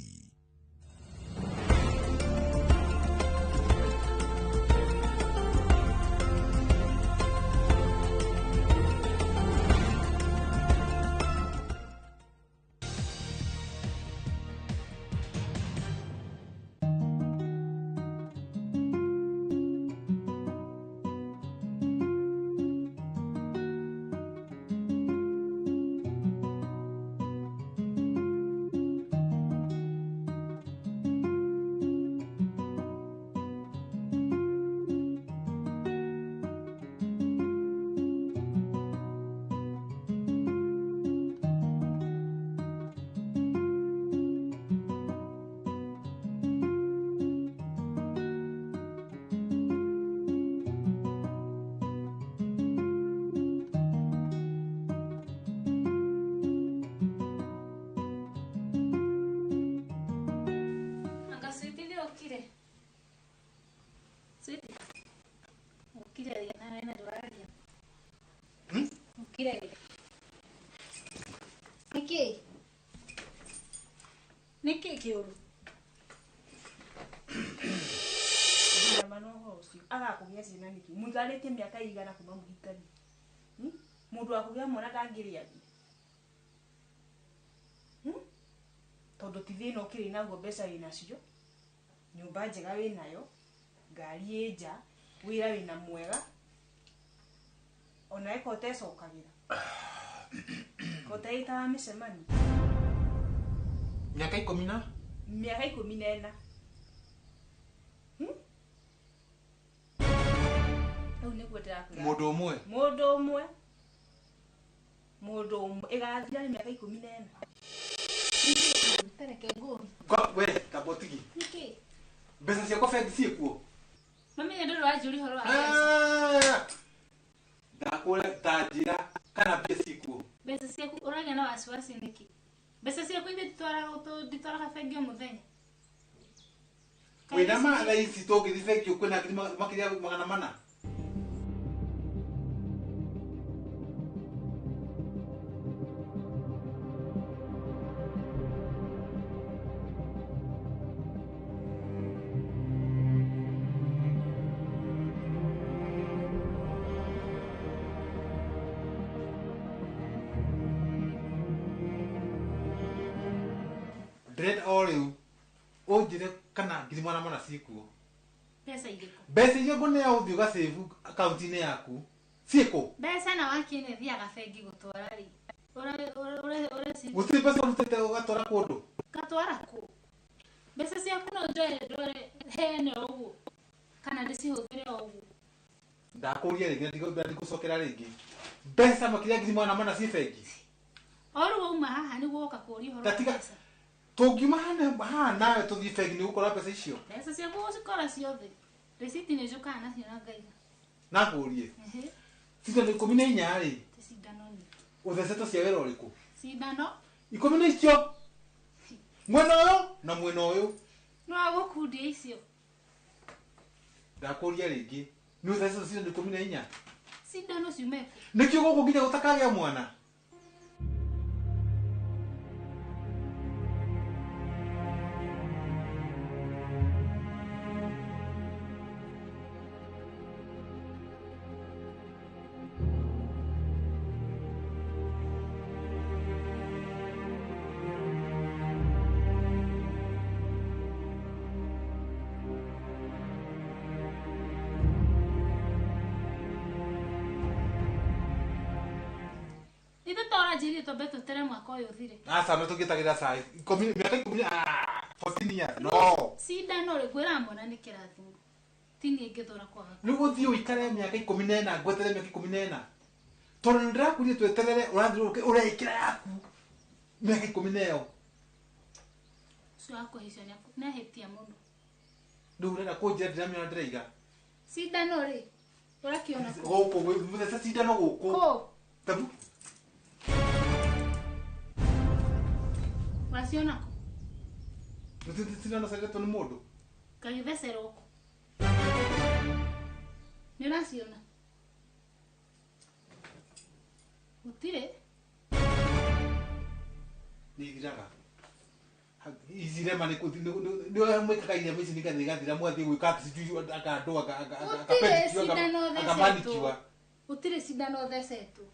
Ũkiraria nawe na ndũraria. Ũkiraria. Nĩkĩ? Nĩkĩ kĩũru? Mana ũhoro ũcio agakũgĩa ciana nĩkĩ mũikarĩtie mĩaka igana kuma mũhikanie mũndũ wa kũgĩa mwana ndangĩrĩa thĩ tondũ ti thĩna ũkĩrĩ naguo mbeca wĩ nacio nyũmba njega wĩ nayo ngari ĩ nja wĩra wĩna mwega onawe ko ũtecokagĩra ko ũteĩtaga mĩcemanio mĩaka ikũmi na mĩaka 14 Rĩu nĩguo ndĩrakwĩra mũndũ ũmwe mũndũ ũmwe ĩgathira nĩ mĩaka 14 Tareke ngũri. We tambotigi Nĩkĩ? Mbeca ciakwa bengi ciĩkuo Mami nĩ ndũrĩ wanjũria ũhoro wa mbeca. Ndakũra ta njĩra kana mbia ciĩkuo Mbeca ciaku ũragĩa na wasiwasi nĩkĩ? Mbeca ciaku ithe nditwaraga bengi o mũthenya. Wĩna ma thaa ici tũngĩthiĩ bengi ũkwĩna ngiri makĩria 400. Ndĩrenda o rĩu ũnjĩre kana ngiri 400 ciĩkuo. Mbeca irĩkũ? Mbeca iria ngũnea ũthiĩ ũgacĩbu akaunti-inĩ yaku ciĩkũ? Mbeca na wakinya thiaga bengi gũtwara rĩ. Gũtirĩ mbeca ũrutĩte ũgatwara kũndũ? Ngatwara kũ? Mbeca ciaku no njoe ndware heane o ũguo kana ndĩcihũthĩre o ũguo. Ndakũria rĩngĩ na ndigũcokera rĩngĩ. Mbeca makĩria ngiri 400 ciĩ bengi? O rĩu wauma haha nĩguo woka kũũria ũhoro wa mbeca. Tũngiuma haha nawe tũthiĩ bengi nĩ ũgũkora mbeca icio? Mbeca ciaku ũgũcikora ciothe. Rĩciti nĩ njũkaga nacio na ngaiga. Na ngũrie. Cindano 14 rĩ. Ti cindano nyingĩ. Ũthecetwo cia wĩra ũrĩkũ? Cindano 10 na icio. Mwena ũyũ na mwena ũyũ. No agũkundia icio. Ndakũria rĩngĩ. Nĩ ũthecetwo cindano 14? Cindano ciume kũ? Nĩkĩo gũkũ nginya gũtakagĩa mwana? Twambe tũtere mwaka ũyũ ũthire. Aca no tũngĩtagĩra cai mĩaka 10 14 years no. Cindano rĩ ngwĩraga mwana nĩ kĩrathimo. Ti niĩ ingĩthũra kwaga. Rĩu ũthiĩ ũikare mĩaka 14 ngweterere mĩaka 14. Tondũ nĩ ndĩrakũria tweterere ũrathiĩ ũreĩkĩra yaku mĩaka 10 na ĩyo. Ũcio wa kũhĩcio nĩahĩtia mũno. Rĩu ũrenda kũnjĩra ndiramĩona ndĩraiga. Cindano rĩ ũrakĩona kũ? Gũkũ mũtheca cindano gũkũ. Kũ? Tabu. Ũraciona kũ? Cindano ciaretwo nĩ mũndũ. Ngagĩthecerwo kũ? Nĩ ũraciona? Gũtirĩ. Nĩ ithiraga. Ici irema nĩ mwĩkaga irema ici nĩgetha igathira mũgathiĩ gwĩka atĩ sijui akandũ akamanikiwa. Gũtirĩ cindano thecetwo.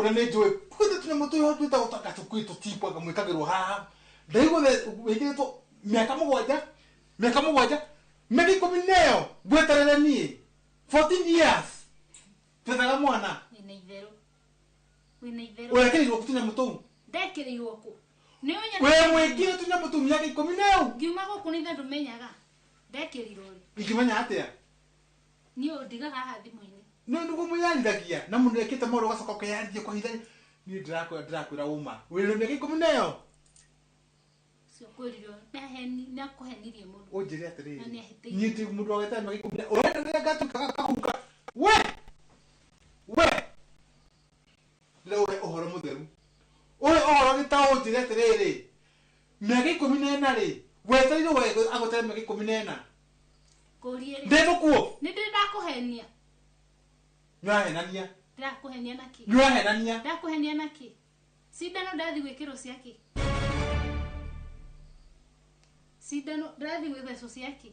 Nĩ njũĩ Tũnyamũ tũu twĩtagwo ta gatukui tũtipwa kamwĩkagĩrwo haha. Ndaigua wĩkĩrĩtwo mĩaka mũgwanja, mĩaka mũgwanja, mĩaka ikũmi na ĩyo ngweterere niĩ 14 years twethaga mwana. Wĩna itherũ. Wĩna itherũ. Ũrekĩrĩirwo kũ tũnyamũ tũu? Ndekĩrĩirwo kũ? Nĩ ũnya. We mwĩkire tũnyamũ tũu mĩaka ikũmi na ĩyo. Ngiuma gũkũ nĩ ithe ndũmenyaga. Ndekĩrirwo rĩ? Ingĩmenya atĩa? Niĩ ũndigaga haha thimũ-inĩ. No nĩguo mwĩyarithagia na mũndũ ekĩte maũndũ ũgacoka ũkeyarithia kwa ihinda. Niĩ ndĩrakwĩra ũma. Wĩna mĩaka ikũmi na ĩyo. Ũcio kwĩrirwo nĩ akũhenirie mũno. Ũnjĩre atĩrĩrĩ. Na nĩ ahĩtĩirie. Niĩ ti mũndũ wa gwetera mĩaka ikũmi na ĩyo. Ũrenda rĩrĩa ngatuĩka kahuka. We! We! Ndĩraũhe ũhoro mũtheru. Ũhe ũhoro gĩtaũ ũnjĩre atĩrĩrĩ. Mĩaka ikũmi na ĩna rĩ, wetereire agweterere mĩaka ikũmi na ĩna. Kũrie rĩ. Ndĩ mũkuũ. Nĩ ndĩ ndakũhenia. Nĩũrahenania. Ndĩrakũhenia na kĩ? Nĩũrahenania. Ndakũhenia na kĩ? Cindano ndathi gwĩkĩrwo cia kĩ? Cindano ndathi gwĩthecwo cia kĩ?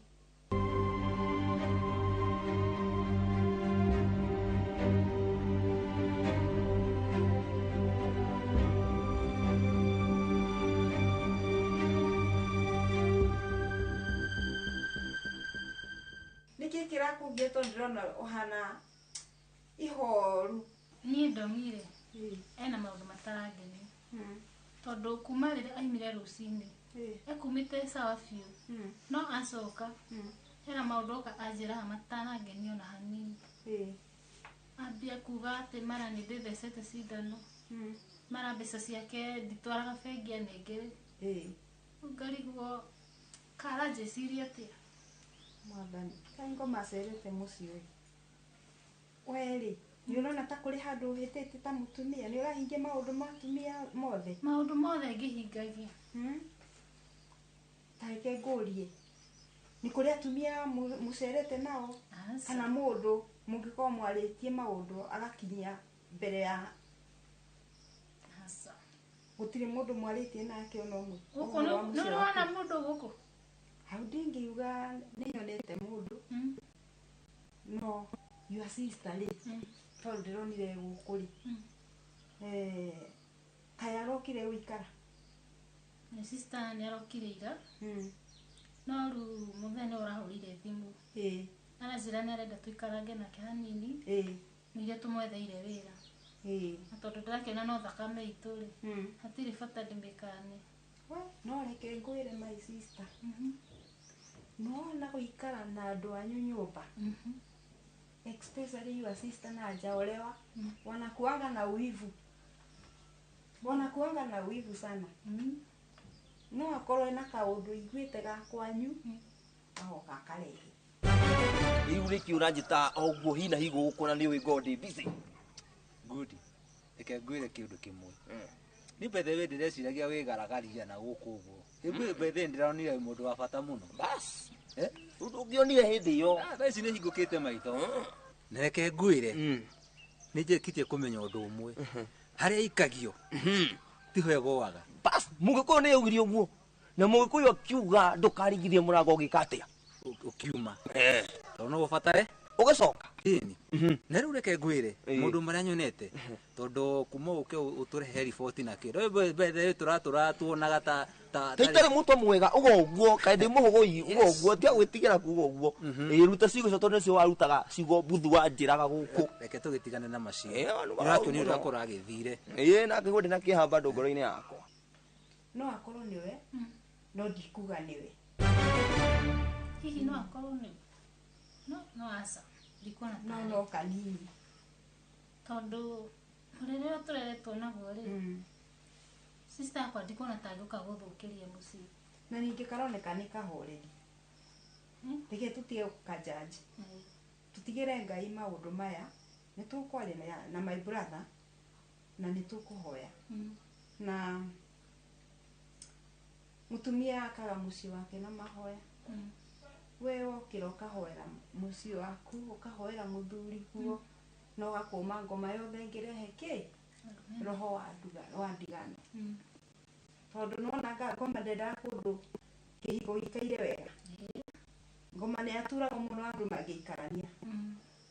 Nĩkĩ kĩrakũgia tondũ ndĩrona ũhana ihoru? Niĩ ndomire ena maũndũ matarangenia. Tondũ kuma rĩrĩa aimire rũcinĩ ekumĩte sawa biũ, no acoka hena maũndũ oka anjĩraga matarangenia ona hanini. Ambia kuga atĩ mara nĩ ndĩthecete cindano, mara mbeca ciake nditwaraga bengi anengere. Ngarigwo karanjĩciria atĩa. Mwathani, kaĩ ngoma acerete mũciĩ ũyũ. We rĩ, nĩ ũrona ta kũrĩ handũ ũhĩtĩtie ta mũtumia? Nĩ ũrahingia maũndũ ma atumia mothe? Maũndũ mothe ngĩhingagia. Ta reke ngũrie, nĩ kũrĩ atumia mũcerete nao? Kana mũndũ mũngĩkorwo mwarĩtie maũndũ agakinyia mbere ya? Aca. Gũtirĩ mũndũ mwarĩtie nake ona ũmwe? Gũkũ nĩ ũrona mũndũ gũkũ? Hau ndingiuga nĩ nyonete mũndũ. No your sister rĩ, tondũ ndĩronire gũkũ rĩ, kaĩ arokire gũikara? My sister nĩ arokire ira. No rĩu mũthenya ũrahũrire thimũ. Aranjĩra nĩ arenda tũikarange nake hanini. Nĩrĩo tũmwetheire wĩra. Na tondũ ndĩrakĩona no thakame itũ rĩ, hatirĩ bata ndĩmĩkane. No reke ngwĩre my sister. Nĩwona gũikara na andũ anyu nyũmba, especially your sister na hajaolewa, wanakuanga na uivu. Wanakuanga na uivu sana. No akorwo ena kaũndũ iguĩte ga kwanyu, agoka akarehe. Rĩu rĩkĩ ũranjĩta o ũguo hi na hi gũkũ na nĩ ũĩ ngorwo ndĩ busy. Good. Reke ngwĩre kĩũndũ kĩmwe. Ni by the way ndĩreciragia wĩgaragaria na gũkũ ũguo. Ĩguĩ by the way ndĩronire mũndũ wa bata mũno. Bas. Ũngĩonire hĩndĩ ĩyo. Thaa ici nĩ hingũkĩte maitho. Na reke ngwĩre, nĩ njĩkĩtie kũmenya ũndũ ũmwe. Harĩa ikagio, tiho ĩgũaga. Bas, Mũgĩkũyũ nĩ augire ũguo. Na Mũgĩkũyũ akiuga ndũkarigithie mũrango ũgĩka atĩa? Ũkiuma. Tondũ no ũbatare ũgĩcoka. Ĩni. Na rĩu reke ngwĩre, maũndũ marĩa nyonete, tondũ kuma ũke ũtũrehe riboti na kĩ. Rĩu by the way tũratũra tuonaga ta itarĩ mũtwe mwega uga ũguo, kaĩ ndĩ mũhũgũi uga ũguo, tiga gwĩtigĩra kuga ũguo. Ĩĩ ruta ciugo icio tondũ nĩcio warutaga ciugo buthu wanjĩraga gũkũ. Reke tũgĩtigane na macio. Nĩũrakĩonire ũrĩa kũragĩthire. Ĩĩ na ngĩigua ndĩna kĩeha bado ngoro-inĩ yakwa. No akorwo nĩwe, no ndikuga nĩwe. Hihi no akorwo nĩwe? No, no aca. Ndikuona No, tarĩ. no kanini. Tondũ mũrerere tũreretwo naguo rĩ, sister yakwa ndikuona ta angĩũka gũthũkĩria mũciĩ. Na ningĩ karoneka nĩ kahoreri. Reke tũtige gũkajaji. Tũtigĩre Ngai maũndũ maya, nĩ tũkwaria na my brother na nĩ tũkũhoya. Na mũtumia akaga mũciĩ wake na mahoya. We wokĩra ũkahoera mũciĩ waku, ũkahoera mũthuri guo, na ũgakũma ngoma yothe ĩngĩrehe kĩ? Roho wa ndigano. Tondũ nĩwona ngoma ndendaga kũndũ kĩhiko gĩikaire wega. Ngoma nĩ aturagwo mũno andũ mangĩikarania.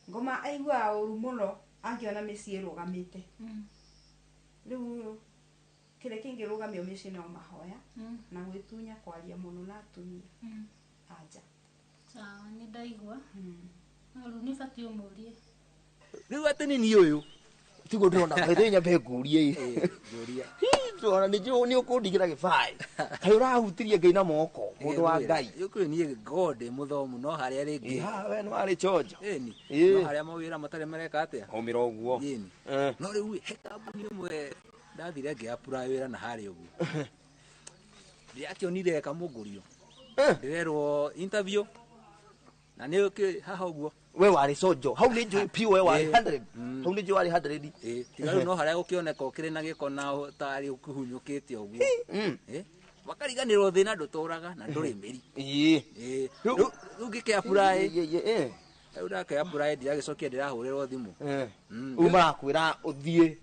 Ngoma aiguaga ũru mũno angĩona mĩciĩ ĩrũgamĩte. Rĩu kĩrĩa kĩngĩrũgamio mĩciĩ no mahoya na gwĩtunya kwaria mũno na atumia anja. Sawa, nĩ ndaigua. No rĩu nĩ batiĩ ũmũrie. Rĩu atĩ nĩ niĩ ũyũ tiguo ndĩrona kaithe nyambe ngũrie Ngũria. Ndĩrona nĩ njũĩ nĩ ũkũndigĩra gĩbaĩ. Kaĩ ũrahutirie Ngai na moko mũndũ wa Ngai. Yũkũĩ niĩ God mũthomu no harĩa rĩngĩ. Ha we nĩ warĩ chonjo. Ĩni. No harĩa mawĩra matarĩ mareka atĩa? Aumĩra ũguo. Ĩni. No rĩu he kambuni ĩmwe ndathire ngĩapura wĩra na harĩa ũguo. Ndĩrakĩonire kamũngũrio. Ndĩrerwo interview na nĩ ũkĩ haha ũguo. We warĩ sojo hau nĩ njũĩ piũ we warĩ 100 hau nĩ njũĩ warĩ 100. Tiga rĩu no harĩa gũkĩoneka ũkĩrĩ na gĩko na tarĩ ũkĩhunyũkĩte ũguo. Wakariganĩrwo thĩna ndũtũraga na ndũrĩ mĩri. Rĩu ngĩkĩapply. Rĩu ndakĩapply ndiragĩcokia ndĩrahũrĩrwo thimũ. Rĩu marakwĩra ũthiĩ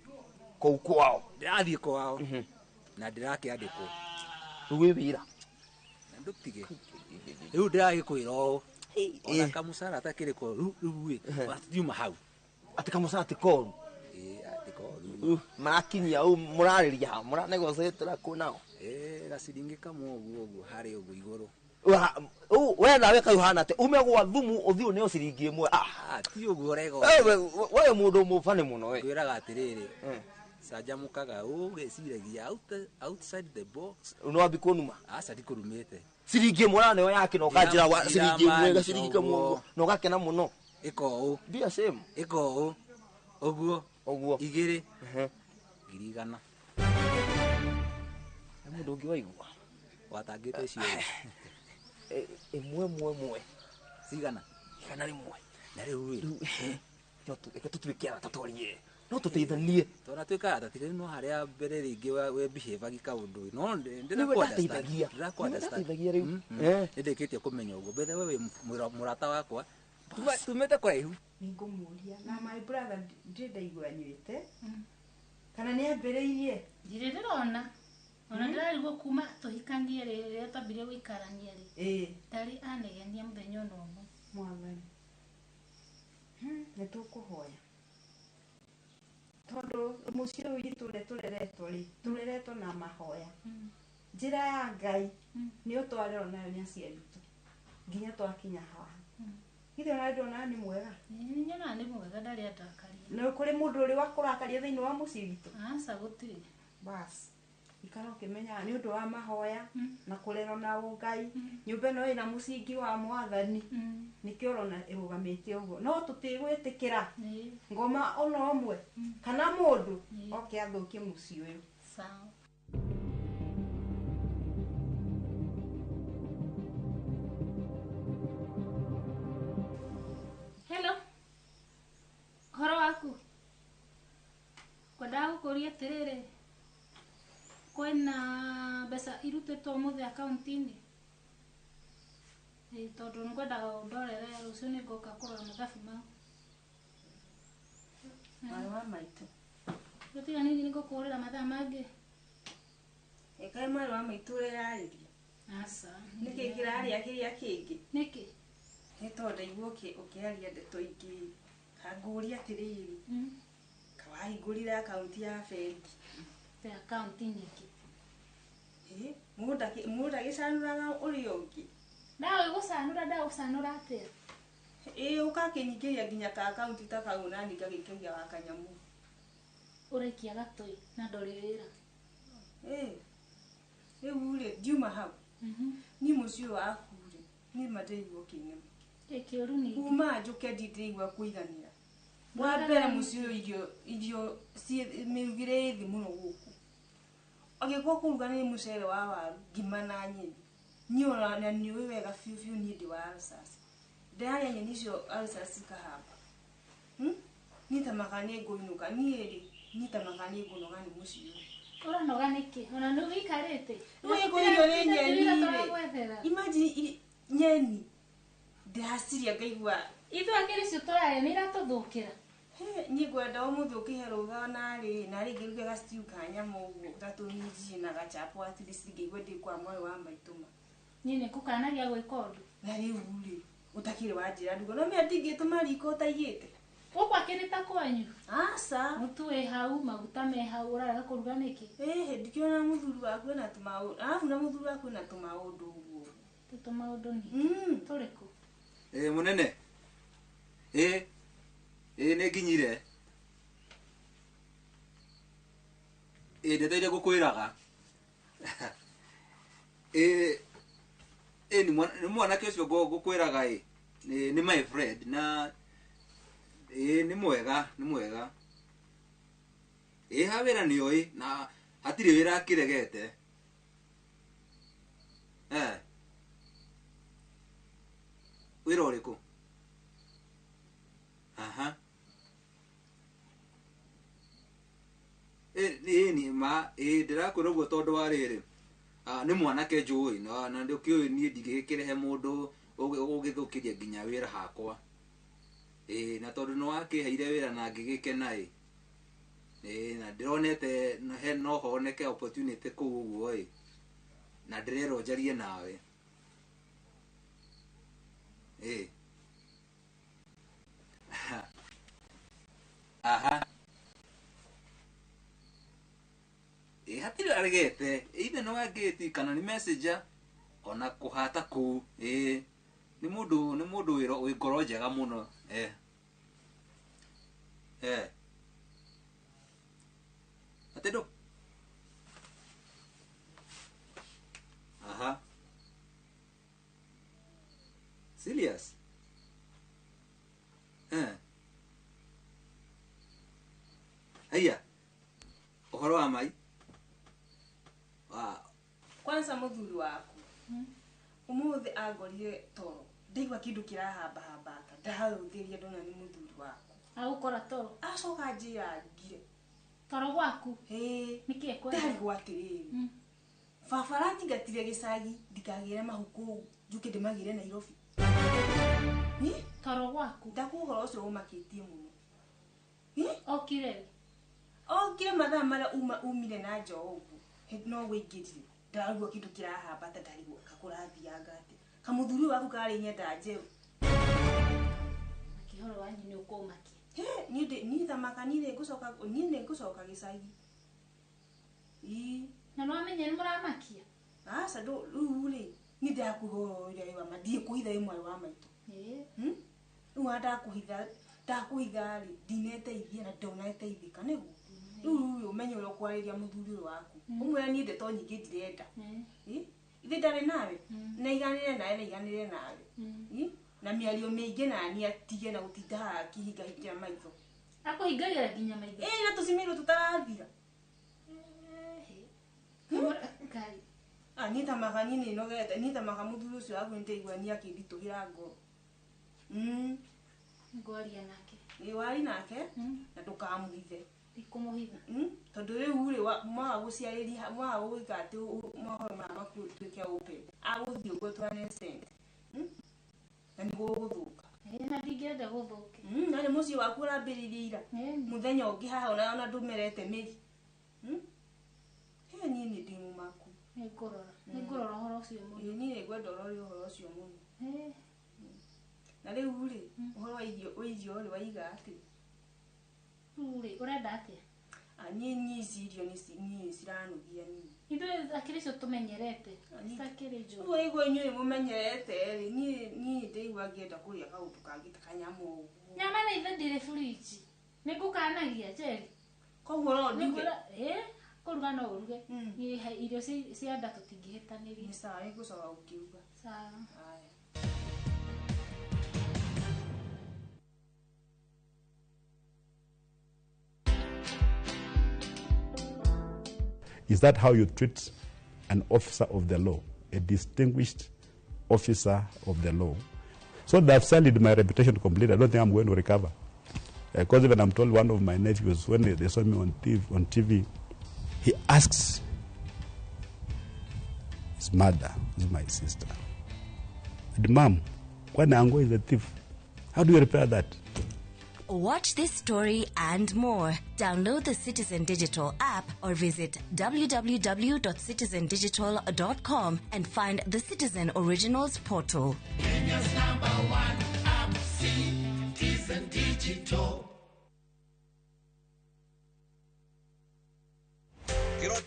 kũu kwao. Ndĩrathiĩ kwao na ndĩrakĩandĩkwo. Rĩu wĩ wĩra. Na ndũtige. Rĩu ndĩragĩkwĩra ũũ. Ona kamucara atakĩrĩ koru rĩu ĩ tutiuma hau. Atĩ kamucara ti koru. Ĩ atĩ koru. Marakinyia ũũ mũrarĩria ha mũranegoceatĩra kũ nao. Gaciringi kamwe ũguo ũguo harĩa ũguo igũrũ. We nawe kaĩ ũhana atĩa ume gwa thumu ũthiĩ ũneo ciringi ĩmwe. Ti ũguo ũrega. We mũndũ mũbani mũno we. Ngwĩraga atĩrĩrĩ. Canjamũkaga ũgeciragia outside the box. No wambi kũnuma. Aca ndikũrumĩte. Ciringi ĩmwe ũraneo yake na ũkanjĩra wa ciringi ĩmwe gaciringi kamwe ũguo na ũgakena mũno. Ĩka ũũ. Be a shame. Ĩka ũũ. Ũguo. Ũguo. Igĩrĩ. 100,000. Nĩ mũndũ ũngĩ waigua. Watangĩte icio. Ĩmwe ĩmwe ĩmwe. Cigana? 100. Na rĩu ĩ. Reke tũtuĩke arata twarie. No tũteithanie. Tona tuĩka arata tiga no harĩa mbere rĩngĩ we behave kaũndũ. No ndĩrakũunderstand. Ndĩrakũunderstand. Rĩu. Nĩndĩkĩtie kũmenya ũguo. Bethe we wĩ mũrata wakwa. Tumĩte kũraihu. Nĩngũmũria na my brother ndirĩ ndaigua anyuĩte. Kana nĩ ambĩrĩirie? Ndirĩ ndĩrona. Ona ndĩrarigwo kuma tũhikanie rĩ rĩrĩa twambirie gũikarania rĩ. Ndarĩ anegenia mũthenya ona ũmwe. Mwathani. Nĩ tũkũhoya. Tondũ mũciĩ ũyũ witũ ũrĩa tũreretwo rĩ, tũreretwo na mahoya. Njĩra ya Ngai nĩyo twarerwo nayo nĩ aciari aitũ nginya twakinya haha. Githĩ ona ndona nĩ mwega? Nyonaga nĩ mwega ndarĩ andakaria. Na kũrĩ mũndũ ũrĩ wakũrakaria thĩinĩ wa mũciĩ witũ? Aca gũtirĩ. Bas. Ikara ũkĩmenyaga nĩ ũndũ wa mahoya na kũrerwo na ũngai. Nyũmba ĩno ĩna mũcingi wa mwathani. Nĩkĩo ũrona ĩrũgamĩte ũguo. No tũtigwĩtĩkĩra ngoma ona ũmwe kana mũndũ oke athũkie mũciĩ ũyũ. Sawa. Hello. Ũhoro waku? Kwendaga gũkũria atĩrĩrĩ, kwĩna mbeca irutĩtwo ũmũthĩ akaunti-inĩ? Tondũ nĩngwendaga ũndorere rũciũ nĩngũka kũrora mathabu mau. Mwarĩ wa maitũ. Rũtiga nini nĩngũkũhũrĩra mathaa mangĩ. Ĩkaĩ mwarĩ wa maitũ ũreyarĩria? Aca. Nĩkĩ kĩrarĩa kĩrĩa kĩngĩ? Nĩkĩ? Nĩ tondũ ndaigua ũkĩaria ndeto ingĩ. Kangũria atĩrĩrĩ, kawahingũrire akaunti ya bengi. Te akaunti nĩkĩ? Mũndũ agĩcanũraga ũrĩa ũngĩ. Ndaũĩ gũcanũra ndagũcanũra atĩa? Ĩ ũgakĩnyingĩria nginya ka akaunti ta kau nani ngagĩikagia wa kanyamũ. Ũraikia gatũĩ na ndũrĩ wĩra. Rĩu rĩ ndiuma hau. Niĩ mũciĩ ũyũ waku rĩ niĩ ma ndĩraigua ũkĩnema. Kĩũru ningĩ. Kuma njũke ndiraigua kũiganĩra. Wa mbere mũciĩ ũyũ irio mĩrugĩre ĩ thĩ mũno gũkũ. Angĩkorwo kũruga nĩ mũcere wa waru ngima na nyeni. Niĩ ona na nĩũĩ wega biũ biũ niĩ ndĩ wa ulcers. Ndĩrarĩa nyeni icio ulcers ikahamba. Niĩ ta maka nĩ ngũinũka. Niĩ rĩ niĩ ta maka nĩ ngũnoga nĩ mũciĩ ũyũ. Ũranoga nĩkĩ? Ona nĩ ũikarĩte. Rĩu ĩkũirio nĩ nyeni rĩ. Imagine nyeni. Ndĩraciria ngaigua. Ithuĩ akĩrĩ icio tũrarĩa nĩ iratũthũkĩra. Niĩ ngwenda ũmũthĩ ũkĩhe rũtha narĩ narĩ ngĩruge ga stew ka nyama ũguo ta tũminji na gachapo at least ngĩigue ndĩ kwa mwarĩ wa maitũ ma. Niĩ nĩngũkanagia gwĩka ũndũ. Na rĩu rĩ ũtakĩrĩ wanjĩra ndugo no mĩa ndingĩtũma riko ũtaigĩte. Gũkũ akĩrĩ ta kwanyu? Aca. Mũtu wĩ hau, maguta me hau, ũrarega kũruga nĩkĩ? Ĩhĩ, ndikĩona mũthuri waku ena tũmaũndũ. Arabu na mũthuri waku ena tũmaũndũ ũguo. Tũmaũndũ nĩ? Tũrĩkũ? Mũnene. Nĩ nginyire. Ndeteire gũkwĩraga. Nĩ mwanake ũcio ngũkwĩraga nĩ my friend na nĩ mwega, nĩ mwega. Ha wĩra nĩ oĩ na hatirĩ wĩra akĩregete. Wĩra ũrĩkũ? Aha. Nĩ ma ndĩrakwĩra ũguo tondũ wa rĩrĩ. Nĩ mwanake njũĩ na ndũkĩũĩ niĩ ndingĩgĩkĩrehe mũndũ ũgĩthũkĩria nginya wĩra hakwa. Na tondũ nĩ wakĩheire wĩra na ngĩgĩkena na ndĩronete no honeke opportunity kũu ũguo na ndĩrerwo njarie nawe. Aha. Hatirĩ aregete either nĩ wangĩti kana nĩ messenger ona kũhata kũu. Nĩ mũndũ wĩ ngoro njega mũno. Atĩ ndũ? Aha. Serious? Haiya. Ũhoro wa mai? Kwanza mũthuri waku umuthi angorire toro ndaigua kindu kirahamba hambata ndaharũthĩria ndona nĩ mũthuri waku agũkora toro acoka njĩra ngire toro gwaku nĩkĩ ekwenda ndarigwo atĩrĩrĩ baba aratingatire gĩcagi ndikagĩre mahu kũu njuke ndĩmagĩre Nairobi toro gwaku ndakuga ũhoro ũcio ũmakĩtie mũno okire okire mathaa marĩa umire na nja ũguo no wĩingĩrire ndarigwo kindu kirahambata ndarigwo kakũrathianga atĩa kamuthuri waku karĩ nyenda njerũ kĩhoro wanyu nĩ ũkũmakia niĩ thamaka niĩ nĩngũcoka gĩcagi na nĩwamenya nĩ mũramakia aca rĩu rĩ niĩ ndakũhe ũhoro ũrĩa wa ma ndiĩkũhitha wĩ mwarĩ wa maitũ rĩu ona ndakũhitha rĩ ndineteithia na ndoneteithĩka nĩguo rĩu ũmenye ũrĩa ũkwarĩria mũthuri ũyũ waku ũmwĩre niĩ ndeto nyingĩ ndirenda ithe ndarĩ nawe naiganĩre nawe naiganĩre nawe na mĩario mĩingĩ nani atige na gũtinda haha akĩhingahingira maitho akũhingagĩra nginya maitho na tũcimĩirwo tũtarathira niĩ thamaka niĩ nĩnogete niĩ thamaka mũthuri ũcio waku nĩndaigua niĩ akĩnditũhĩra ngoro ngwaria nake wari nake na ndũkamũhithe ndikũmũhitha tondũ rĩu rĩ mwaga gũciarĩria mwaga gwĩka atĩ mohoro maya maku tuĩke open agũthiĩ ũguo to an extent na nĩguo gũgũthũka na ndingĩenda gũthũke na nĩ mũciĩ waku ũrambĩrĩirie ira mũthenya ũngĩ haha ona ndũmerete mĩri he niĩ nĩ ndĩ mũmaku nĩngũrora ũhoro ũcio mũno niĩ nĩngwenda ũrore ũhoro ũcio mũno na rĩu rĩ ũhoro wa irio rĩ waiga atĩ rĩu rĩ ũrenda atĩa niĩ ici irio niĩ ciranugia niĩ ithuĩ akĩrĩ icio tũmenyerete citakĩrĩ njũru ũguo igua inyuĩ mũmenyerete rĩ niĩ ndĩigua ngĩenda kũrĩa kaũndũ kangĩ ta kanyama ũguo nyama na ithe ndĩrĩ fridge nĩngũkanagia Njeri koguo no nduge kũruga no ũruge niĩ irio cia nda tũtingĩhĩtanĩria nĩ sawa nĩngũcoka gũkĩruga sawa haya. Is that how you treat an officer of the law, a distinguished officer of the law? So they've sullied my reputation completely. I don't think I'm going to recover. Because even I'm told one of my nephews, when they saw me on TV, he asks his mother, who's my sister, and Mom, when Ango is a thief, how do you repair that? Watch this story and more. Download the Citizen Digital app or visit www.citizendigital.com and find the Citizen Originals portal. Kenya's #1 app, Citizen Digital.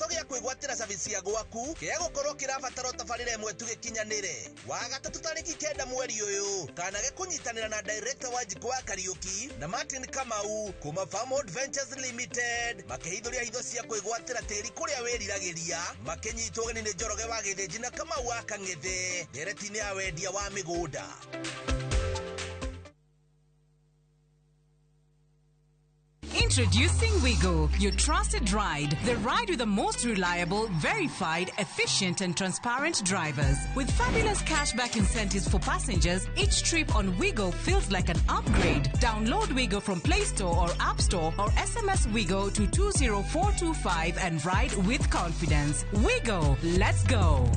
Kĩroto gĩa kwĩgwatĩra cabi cia gwaku kĩa gũkorwo kĩrabatara tabarĩra ĩmwe tu gĩkinyanĩre. Wa gatatũ tarĩki 9 mweri ũyũ kana gĩkũnyitanĩra na director wa Njikũ wa Kariũki na Martin Kamau kuma Farmhold Ventures Limited makĩhithũria hitho cia kwĩgwatĩra tĩri kũrĩa wĩriragĩria makĩnyitwo ũgeni nĩ Njoroge wa Gĩthĩnji na Kamau wa Kang'ethe ndereti-inĩ ya wendia wa mĩgũnda. Introducing Wigo, your trusted ride. The ride with the most reliable, verified, efficient, and transparent drivers. With fabulous cashback incentives for passengers, each trip on Wigo feels like an upgrade. Download Wigo from Play Store or App Store or SMS Wigo to 20425 and ride with confidence. Wigo, let's go.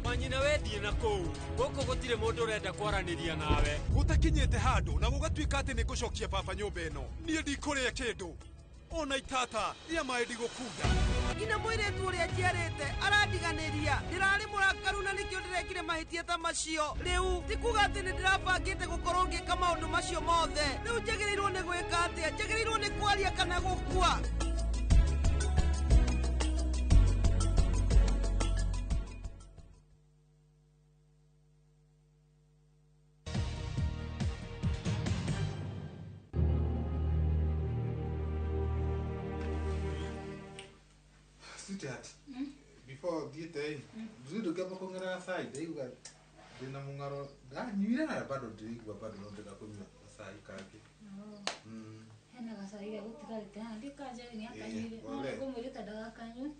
Manyina wethie na kũu gũkũ gũtirĩ mũndũ ũrenda kwaranĩria nawe. Gũtakinyĩte handũ na gũgatuĩka atĩ nĩ ngũcokia baba nyũmba ĩno. Niĩ ndikũrĩa kĩndũ ona itata rĩa maĩ ndigũkunda. Nginya mũirĩtu ũrĩa njiarĩte arandiganĩria. Ndĩrarĩ mũrakaru na nĩkĩo ndĩrekire mahĩtia ta macio. Rĩu ti kuga atĩ nĩ ndĩrabangĩte gũkorwo ngĩka maũndũ macio mothe. Rĩu njagĩrĩirwo nĩ gwĩka atĩa? Njagĩrĩirwo nĩ kwaria kana gũkua? Sweetheart, before thiete ndũrĩ ngĩamba kũng'era gacai ndaigua ndĩna mũng'aro ndanyuire na bado ndĩraigua bado no ndĩrenda kũnyua gacai kangĩ. Hena gacai ge gũtigarĩte haha ndikanja nĩ akanyuire no ngũmwĩrĩte ndagakanyue.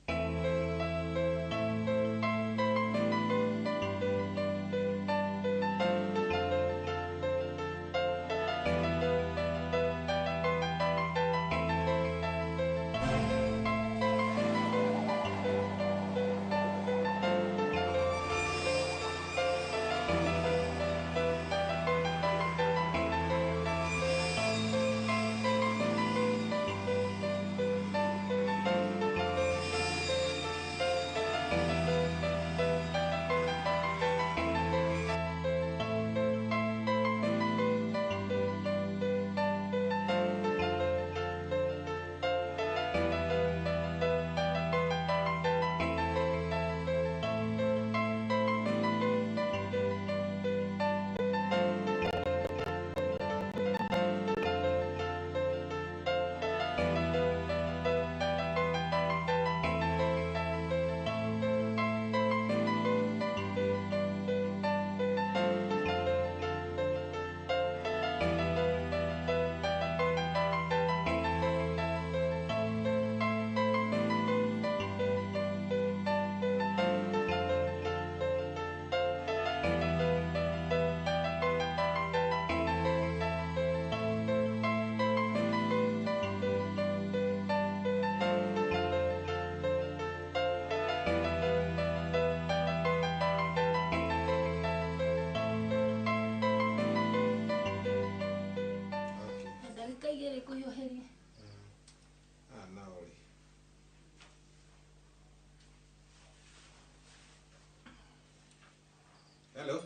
Hello.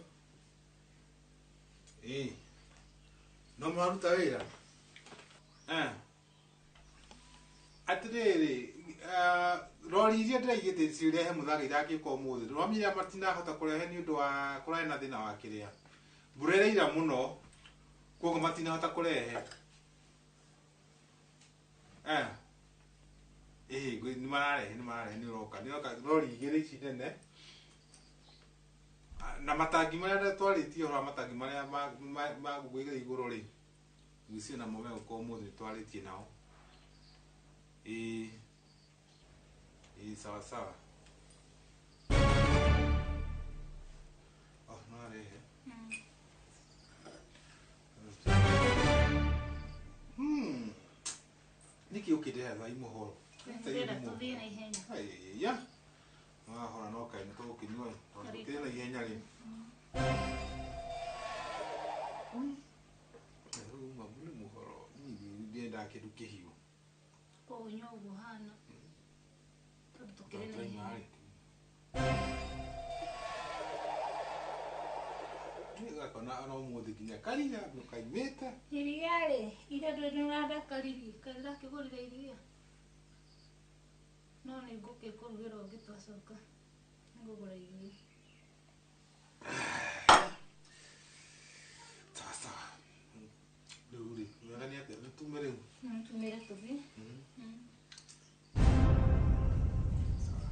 No mũraruta wĩra? Atĩrĩrĩ, rori iria ndĩraigĩte cirehe mũthanga irangĩũka ũmũthĩ. Ndĩramenya matinahota kũrehe nĩ ũndũ wa kũrarĩ na thĩna wa kĩrĩa. Mbura ĩraira mũno, koguo matinahota kũrehe. Nĩ mararehe nĩ ũroka. Nĩ ũroka rori igĩrĩ ici nene. Na matangi marĩa twarĩtie ũhoro wa matangi marĩa ma gwĩkĩra igũrũ rĩ, ngwĩciria namo megũka ũmũthĩ nĩtwarĩtie nao. Ĩĩ, sawa sawa. Oh, no arehe. Nĩkĩ ũkĩndehe thaa imũhoro? Ndĩrenda tũthiĩ na ihenya. Haiya. Wahora no kaĩ nĩ tũgũkĩnyua tondũ tũkĩrĩ na ihenya rĩ. Rĩu mamu nĩ mũhoro, niĩ ndiendaga kĩndũ kĩhiũ. Koguo nyua ũguo ũhana tondũ tũkĩrĩ na ihenya. Gakona ona ũmũthĩ nginya kariga nĩkaimĩte. Iria rĩ, ira ndũrĩ nĩũrandakaririe, kaĩ ndĩrakĩgũrire iria? No nĩ ngũkĩkũrugĩra ũngĩ twacoka. Nĩngũgũra iria. Sawa sawa. Rĩu rĩ, wega nĩ atĩa? Nĩtume rĩu? Tumĩre tũthiĩ. Sawa.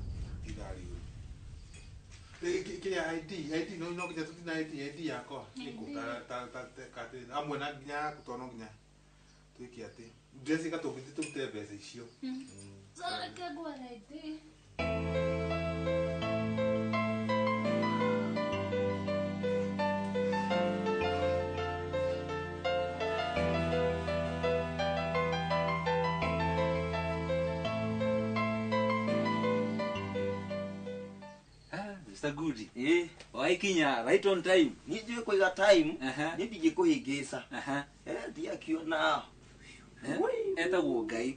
Ithaa rĩu. Kĩrĩa ID, ID no no nginya tũthiĩ na ID, ID yakwa. Ĩkũ ta ta ta amwe na nginya yaku tondũ no nginya twĩke atĩ. Ndĩreciria tũngĩthiĩ tũrute mbeca icio. Sawa, reke ngware ID. Mr. Goody. Eh, waikinya right on time. Niĩ njũĩ kũiga time, niĩ ndingĩkũhĩngĩca. Ndiakiona. Etagwo Ngai.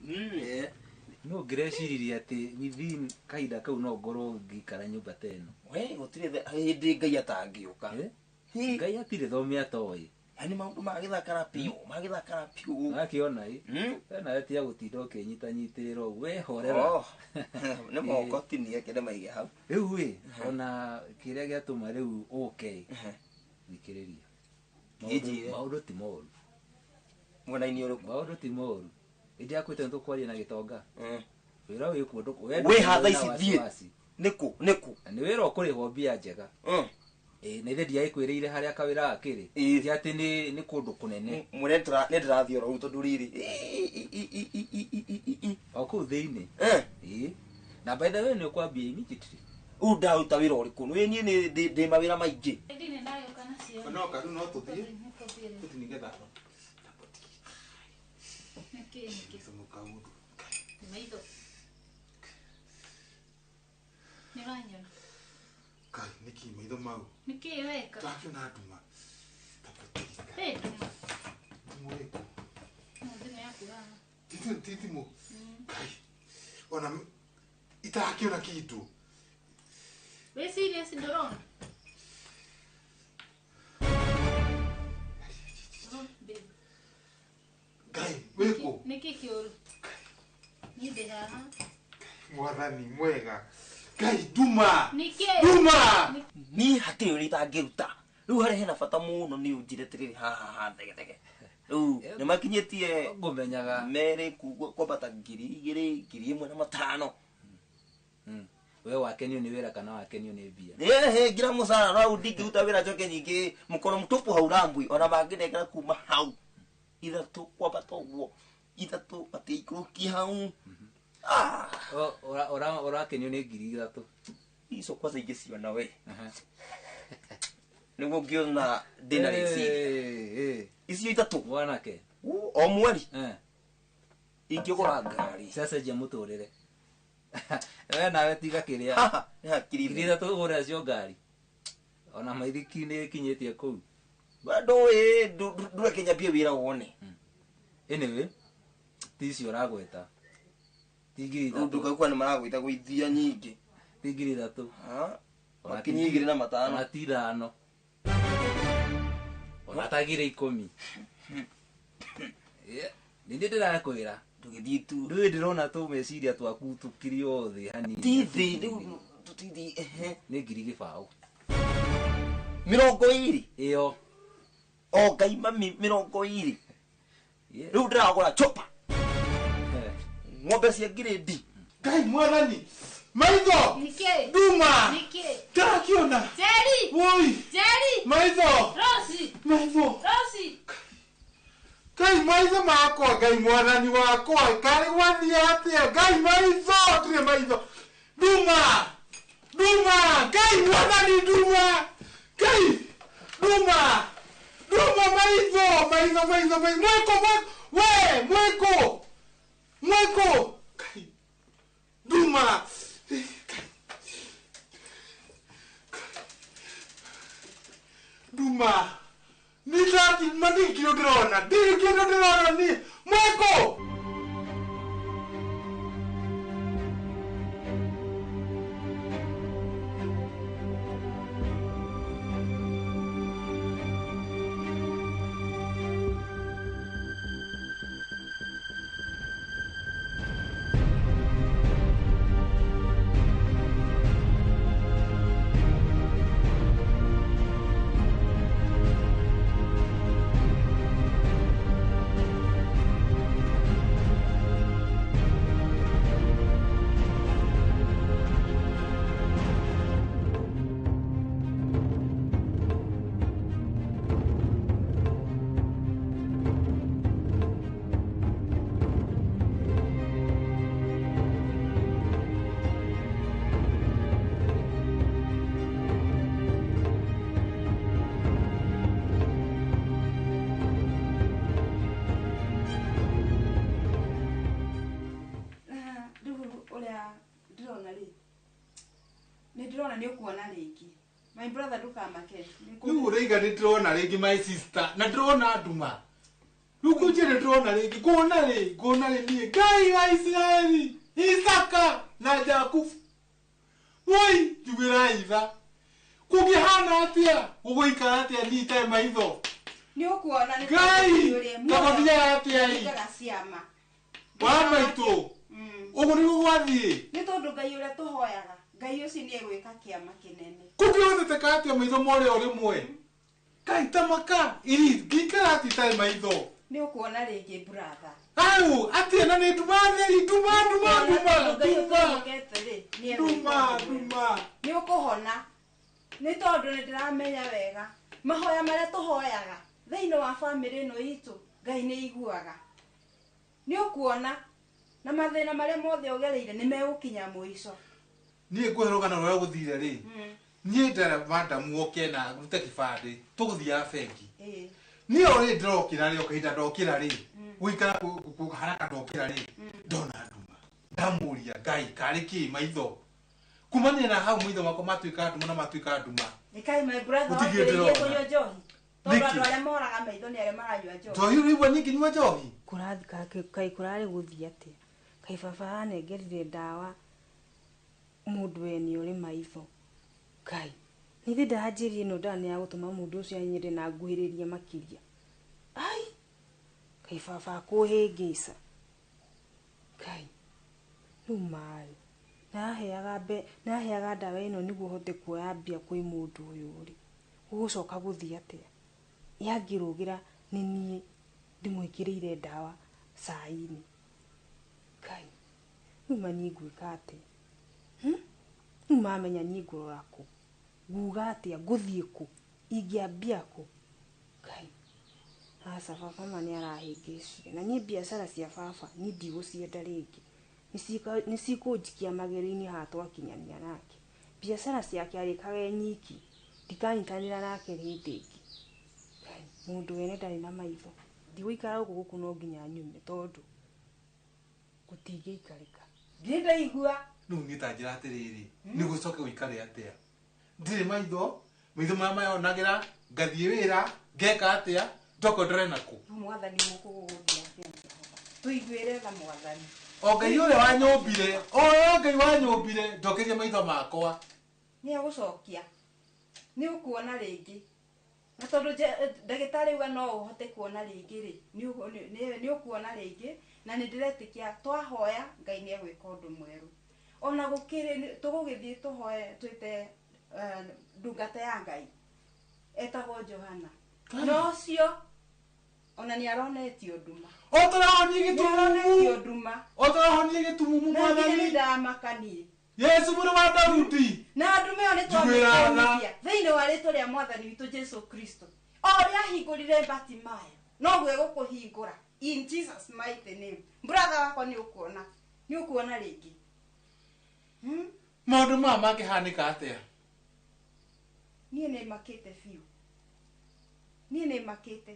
No ngĩreciririe atĩ within kahinda kau no ngorwo ngĩikara nyũmba ta ĩno. We gũtirĩ hĩndĩ Ngai atangĩũka. Ngai hatirĩ thome atoĩ. Yaani maũndũ magĩthakara biũ, magĩthakara biũ. Wakĩona ĩ. We nawe tiga gũtinda ũkĩnyitanyitĩrĩra ũguo, we horera. Oh, nĩ moko tinie kĩrĩa maige hau. Rĩu ĩ, ona kĩrĩa gĩatũma rĩu ũke ĩ, thikĩrĩria. Kĩnjĩre. Maũndũ ti moru. Mwena-inĩ ũrĩkũ? Maũndũ ti moru. Ĩndĩ yakwĩte nĩtũkwaria na gĩtonga. Wĩra wĩ kuo Wĩ ha thaa ici thiĩ? Nĩkũ? Nĩkũ? Na nĩ wĩra ũkũrĩhwo mbia njega. Na ithe ndiagĩkwĩrĩire harĩa kawĩra gakĩrĩ. Ti atĩ nĩ kũndũ kũnene. Mwene nĩ ndĩrathiĩ oro rĩu tondũ rĩrĩ. O kũu thĩinĩ. Ĩĩ. Na by the way nĩ ũkwambia immediately. Rĩu ndaruta wĩra ũrĩkũ? Nĩ niĩ nĩ ndĩ mawĩra maingĩ. ID nĩ ndagĩũka nacio. Onoka rĩu no tũthiĩ. Tũthiĩ nĩgetha. Nĩkĩ nĩkĩ? Kaũndũ. Maitho. Nĩ ũranyona? Kai, nĩkĩ maitho mau? Nĩkĩ weka? Ndakĩona nduma. Ĩ nduma. Nduma ĩrĩkũ? No thimũ yaku haha. Ti thimũ. Kai, ona itarakĩona kĩndũ. Wĩ serious ndũrona? Oh, babe. Ngai, wĩkũ? Nĩkĩ kĩũru? Niĩ ndĩ haha. Mwathani mwega. Ngai, nduma. Nĩkĩ? Nduma! Niĩ hatirĩ ũrĩa itangĩruta. Rĩu harĩa hena bata mũno nĩ ũnjĩre atĩrĩrĩ haha haha thegethege. Rĩu nĩmakinyĩtie ngũmenyaga merĩ kwambata 2,000, 1,500. We wakenio nĩ wĩra kana wakenio nĩ mbia? Ĩhĩ, ngira mũcara rau ndingĩruta wĩra njoke nyingĩ mũkono mũtupu hau rambui ona mangĩnengera kuma hau 3 kwambata ũguo 3 matiikũrũkie hau. Ũrakenio nĩ 3,000. Icio kwanza ingĩciona we. Nĩguo ngĩona ndĩna rĩciria. Icio 3. Mwanake. O mweri. Ingĩgũra ngari. Cacenjia mũtũrĩre. We nawe tiga kĩrĩa. Ngiri 3 ũgũre cio ngari. Ona maithiki nĩ ĩkinyĩtie kũu. Ndũĩ ndũreke nyambie wĩra wone. Anyway, ti icio ũragweta. Ti 3,000. Ndũkaigua nĩ maragwĩta gũithia nyingĩ. Ti 3,000. Makinyie 2,500. Ona ti 5. Ona ta 10,000. Nĩ niĩ ndĩrakwĩra. Ndũgĩthiĩ tu. Ndũĩ ndĩrona tũmeciria twaku tũkiri o thĩ hanini. Ti thĩ, rĩu tũtithiĩ, ehe. Nĩ 20,000. 20? Ĩyo. O Ngai mami 20. Rĩu ndĩragũra chopa. Ng'ombe cia ngirĩndi. Ngai mwathani. Maitho. Nĩkĩ? Nduma. Nĩkĩ? Ndĩrakĩona. Jerry. Woi. Jerry. Maitho. Rosie. Maitho. Rosie. Ngai maitho makwa, Ngai mwathani wakwa, karĩ gwathiĩ atĩa? Ngai maitho, ndirĩ maitho. Nduma. Nduma. Ngai mwathani nduma. Ngai nduma. Nduma maitho, maitho, maitho, maitho. Mwĩkũ, mwĩkũ. We, mwĩkũ. Mwĩkũ. Ngai. Nduma. Nduma. Nĩ ndirĩ kĩndũ ndĩrona, ndirĩ kĩndũ ndĩrona niĩ. Mwĩkũ. Ndĩrona nĩ ũkuona rĩngĩ. My brother ndũkamake. Rĩu ũraiga nĩ ndĩrona rĩngĩ my sister na ndĩrona nduma. Rĩu kũnjĩre ndĩrona rĩngĩ nguona rĩ niĩ Ngai wa Isiraeli Isaka na Jakubu. Woi njugĩra itha. Kũngĩhana atĩa gũgũikara atĩa niĩ itarĩ maitho. Nĩ ũkuona nĩ Ngai tagũthiaga atĩa ĩ. Nĩngaga ciama. Wa maitũ. Ũguo nĩguo gwathiĩ. Nĩ tondũ Ngai ũrĩa tũhoyaga Ngai ũcio nĩ egwĩka kĩama kĩnene. Kũngĩhoteteka atĩa maitho more o rĩmwe. Ngai tamaka iri ngĩikara atĩa itarĩ maitho. Nĩ ũkuona rĩngĩ brother. Au atĩa na nĩ nduma theri nduma nduma nduma nduma nduma. Nĩ ũkũhona. Nĩ tondũ nĩ ndĩramenya wega mahoya marĩa tũhoyaga thĩinĩ wa bamĩrĩ ĩno itũ Ngai nĩ iguaga. Nĩ ũkuona na mathĩna marĩa mothe ũgereire nĩ megũkinya mũico. Niĩ ngũhe rũgano rũrĩa gũthire rĩ niĩ ndara madamu oke na rute kĩbandĩ tũgũthiaga bengi. Niĩ o rĩ ndĩrokĩra rĩ o kahinda ndokĩra rĩ gũikara haraka ndokĩra rĩ ndona nduma ndamũria Ngai karĩ kĩ maitho kumania na hau maitho makwa matuĩka nduma na matuĩka nduma. Nĩkaĩ my brother wambĩrĩirie kũnyua njohi tondũ andũ arĩa moraga maitho nĩ arĩa maranyua njohi. Njohi ũraigua niĩ ngĩnyua njohi? Kaĩ kũrarĩ gũthiĩ atĩa? Kaĩ baba aranengerire ndawa mũndũ wene ũrĩ maitho. Ngai nithe ndaranjĩrire ĩno ndawa nĩ ya gũtũma mũndũ ũcio anyende na nguhĩrĩrie makĩria. Ai kaĩ baba akũhĩngĩca. Ngai rĩu maĩ naheaga ndawa ĩno nĩguo hote kuoya mbia kwĩ mũndũ ũyũ rĩ gũgũcoka gũthiĩ atĩa? Yangĩrũgĩra nĩ niĩ ndĩmwĩkĩrĩire ndawa cai-inĩ. Ngai rĩu ma niĩ ngwĩka atĩa? Rĩu mamenya niĩ ngũrora kũ? Nguga atĩa? Ngũthiĩ kũ? Ingĩambia kũ? Ngai aca baba ma nĩ arahĩngĩcire na niĩ biacara cia baba niĩ ndigũcienda rĩngĩ. Nĩ cikũnjikia magerio-inĩ haha twakinyania nake. Biacara ciake arĩkaga e nyiki ndikanyitanĩra nake hĩndĩ ĩngĩ. Ngai mũndũ wene ndarĩ na maitho. Ndigũikara gũkũ no nginya nyume tondũ gũtingĩikarĩka. Ndirĩ ndaigua. Rĩu niĩ ta njĩra atĩrĩrĩ nĩ gũcoke ũikare atĩa? Ndirĩ maitho maitho marĩa mayonagĩra ngathiĩ wĩra ngeka atĩa njoke ndore nakũ. Mwathani gũkũ gũgũthiĩ atĩa Jehova? Tũiguĩre tha Mwathani. O Ngai ũrĩa wanyũmbire o Ngai wanyũmbire njokerie maitho makwa. Nĩ egũcokia. Nĩ ũkuona rĩngĩ. Na tondũ ndagĩtarĩ auga no ũhote kuona rĩngĩ rĩ nĩ ũkuona rĩngĩ na nĩ ndĩretĩkia twahoya Ngai nĩ egwĩka ũndũ mwerũ. Ona gũkĩrĩ tũgũgĩthiĩ tũhoe twĩte ndungata ya Ngai etagwo Johana. No ũcio ona nĩ aronetio nduma. O tũrahonie gĩtumumu. Nduma. O tũrahonie gĩtumumu Mwathani. Nĩ ndamakanie. Yesu mũrũ wa Daudi. Na ndume ĩyo nĩ twamĩkũmithia thĩinĩ wa rĩtwa rĩa Mwathani witũ Jesu Kristo. O ũrĩa ahingũrire Bartimayo noguo egũkũhingũra in Jesus mighty name. Brother wakwa nĩ ũkuona. Nĩ ũkuona rĩngĩ. Maũndũ maya mangĩhanĩka atĩa? Niĩ nĩ makĩte biũ. Niĩ nĩ makĩte.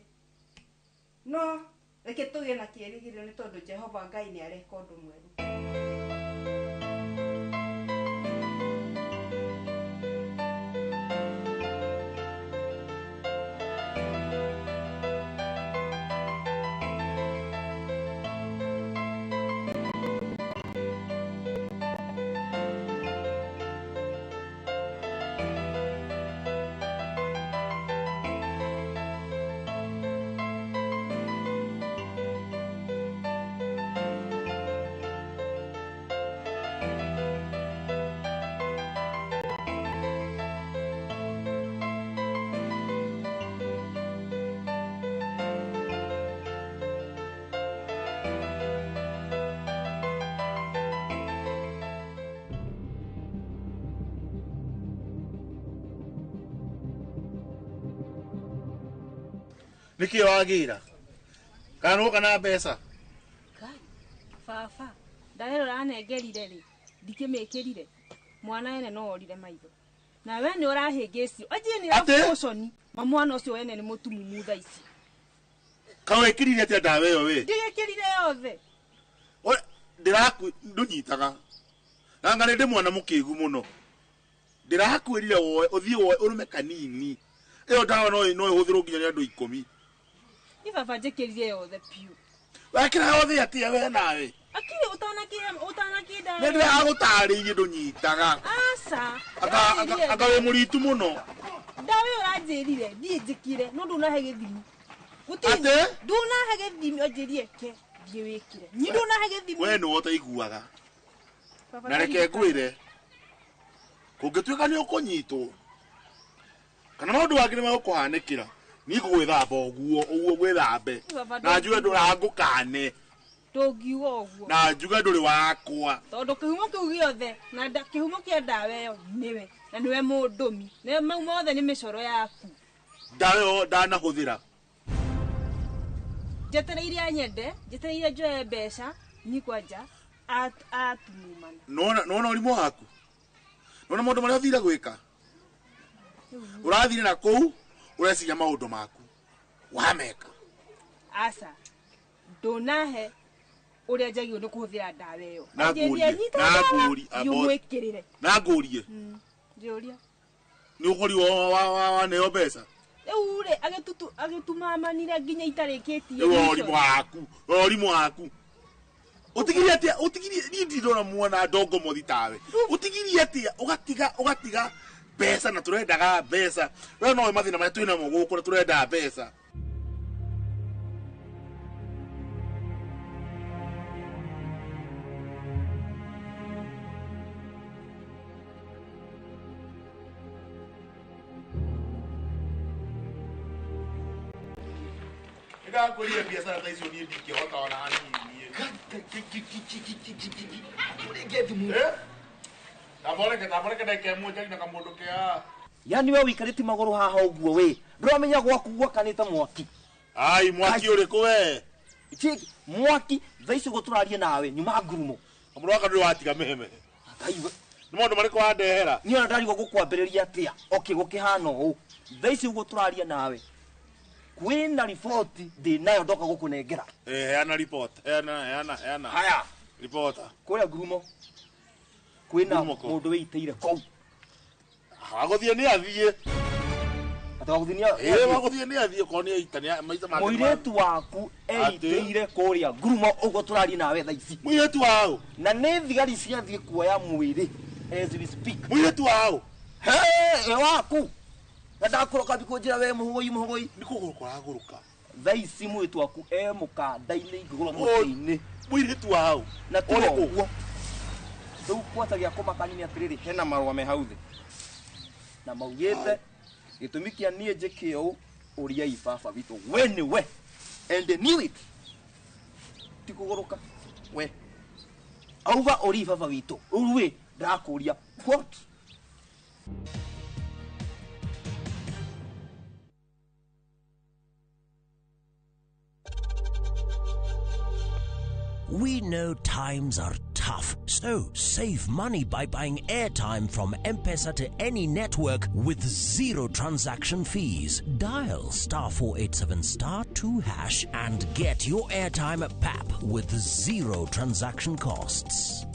No reke tũgĩe na kĩĩrĩgĩrĩro nĩ tondũ Jehova Ngai nĩ areka ũndũ mwerũ. Niki wagira kana woka na mbeca? Baba ndawa ĩno ũranengerire rĩ ndikĩmĩkĩrire mwana ene no orire maitho na we nĩ ũrahĩngĩcio anjie nĩ abuconi ma mwana ũcio wene nĩ mũtumumu thaa ici. Kawekirire atĩa ndawa ĩyo we? Ndigĩkĩrire yothe. Ndĩraku ndũnyitaga nanga nĩ ndĩ mwana mũkĩgu mũno. Ndĩrakwĩrire woe ũthiĩ woe ũrume kanini. Ĩyo ndawa no ĩhũthĩrwo nginya nĩ andũ 10. Ni baba njĩkĩrire yothe piũ. Wekĩra yothe atĩa we nawe? Akiri utanakĩnda. Nĩ ndĩragũtarĩirie ndũnyitaga. Aca. Anga wĩ mũritu mũno. Ndawa ĩyo ũranjĩrire thiĩ njĩkĩre no ndũnahe gĩthimi. Atĩ? Ndũnahe gĩthimi ũnjĩrie ke thiĩ wĩkĩre. Ni ndũnahe gĩthimi. We nĩwe ũtaiguaga. Na reke ngwĩre kũngĩtuĩka nĩ ũkũnyitwo kana maũndũ mangĩ nĩ megũkũhanĩkĩra niĩ ngũgwĩthamba ũguo ũguo ngwĩthambe na njuge ndũrangũkane ndũngiuga ũguo na njuge ndũrĩ wakwa tondũ kĩhumo kĩu gĩothe na kĩhumo kĩa ndawa ĩyo nĩwe na nĩwe mũndũmi nĩwe mau mothe nĩ mĩcoro yaku. Ndawa ĩyo ndanahũthĩra. Njetereire nyende njetereire njoe mbeca niĩ kwanja atumumana. Nona ũrimũ waku. Nona maũndũ marĩa ũthire gwĩka. Ũrathire na kũu ũreciria maũndũ maku wameka. Aca ndũnahe ũrĩa njagĩrĩirwo nĩ kũhũthĩra ndawa ĩyo. Na ngũrie. Na ngũrie. Njũria. Nĩ ũkorirwo waneo mbeca. Rĩu rĩ agĩtumamanire nginya itarĩkĩtie. Rĩu ũrimũ waku. Ũrimũ waku. Utigirie atia utigirie ni ndirona mwana ndongo mothi tawe. Utigirie atia ũgatiga mbeca na turendaga mbeca. We no mathina marĩa twĩnamo gũkũ na turenda mbeca. Ndakwĩrire biacara ta icio niĩ ndingĩhota ona hanini. Tamboreke ndagĩka ĩmwe njarie na kamũndũ kea. Yani we wikarĩtie magũrũ haha ũguo we ndũramenya gwaku gwakanĩte mwaki. Ai mwaki ũrĩkũ we? Mwaki thaa ici ũguo tũraria nawe nyuma ngurumo. Kamũndũ gaka ndũrĩ watiga meme. Nĩ maũndũ marĩkũ wandehera? Niĩ ona ndarigwo gũkwambĩrĩria atĩa. Okay gũkĩhana ũũ thaa ici ũguo tũraria nawe kwĩna riboti ndĩ nayo ndoka gũkũnengera. Heana riboti. Heana. Haya. Ribota. Kũrĩa ngurumo kwĩna mũndũ wĩitĩire kũu. Wagũthiĩ nĩ athiĩ. Atĩ wagũthiĩ nĩ athiĩ. Wagũthiĩ nĩ athiĩ okorwo nĩ aita nĩ maita make. Mũirĩtu waku eitĩire kũrĩa ngurumo ũguo tũraria nawe thaa ici. Mũirĩtu waũ? Na nĩ thigari ciathiĩ kuoya mwĩrĩ as we speak. Mũirĩtu waũ? He waku. Na ndakũroka thikũ njĩra we mũhũgũi. Nĩ kũgũrũka ũragũrũka. Thaa ici mũirĩtu waku e mũkanda-inĩ igũrũ mũtĩ-inĩ. Mũirĩtu waũ? Na ti ũguo. Rĩu kwata gĩa kũmakania nĩ atĩrĩrĩ hena marũa me hau thĩ. Na maugĩte gĩtũmi kĩa niĩ njĩke ũũ ũriai baba witũ we nĩwe and they knew it. Ti kũgũrũka we. Auga ũriai baba witũ. Rĩu we ndakũria what? We know times are tough, so save money by buying airtime from M-Pesa to any network with zero transaction fees. Dial *487*2# and get your airtime at PAP with zero transaction costs.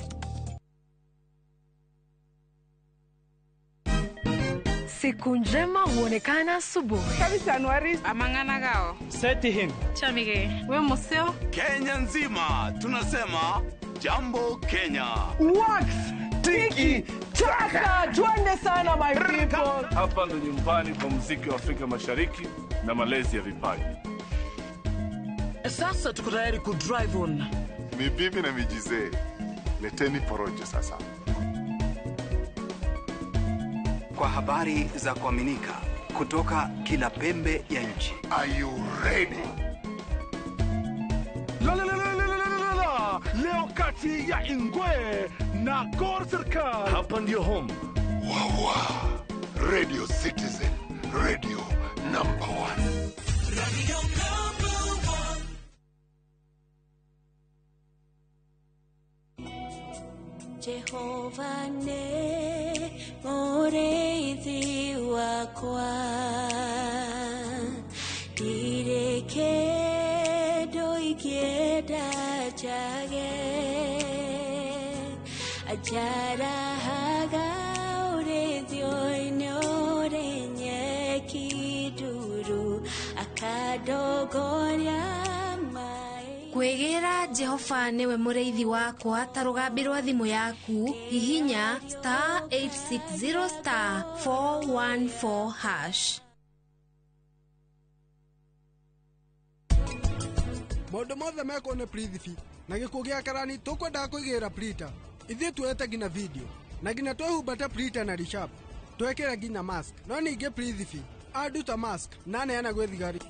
Siku njema huonekana asubuhi. Kabisa Anuari amangana gao. Seti him. Chamige. We museo. Kenya nzima tunasema jambo Kenya. Wax tiki taka twende sana my people. Hapa ndo nyumbani kwa muziki wa Afrika Mashariki na malezi ya vipaji. Sasa tuko tayari ku drive on. Ni bibi na mijize. Leteni porojo sasa. Kwa habari za kuaminika kutoka kila pembe ya nchi. Are you ready? La la la la la la la. Leo kati ya Ingwe na Gor Serikali. Hapa ndio home. Wawa. Radio Citizen, radio number 1. Radio number 1. Jehova ne mũrĩithi wakwa ndirĩ kĩndũ ingĩenda njage anjarahaga ũrĩithio Ndongoria maĩ. Kwĩgĩra Jehova nĩwe mũrĩithi wakwa ta rũgambi rwa thimũ yaku hihinya star 860 star 414 hash. Maũndũ mothe mekwo nĩ Prithvi na gĩkuũ gĩa karani tũkwendaga kũigĩrĩra Prita. Ithuĩ tuoete nginya video na nginya twehumbate Prita na Rishab twekĩre nginya mask, no ningĩ Prithvi anduta mask na aneana gwĩ thigari.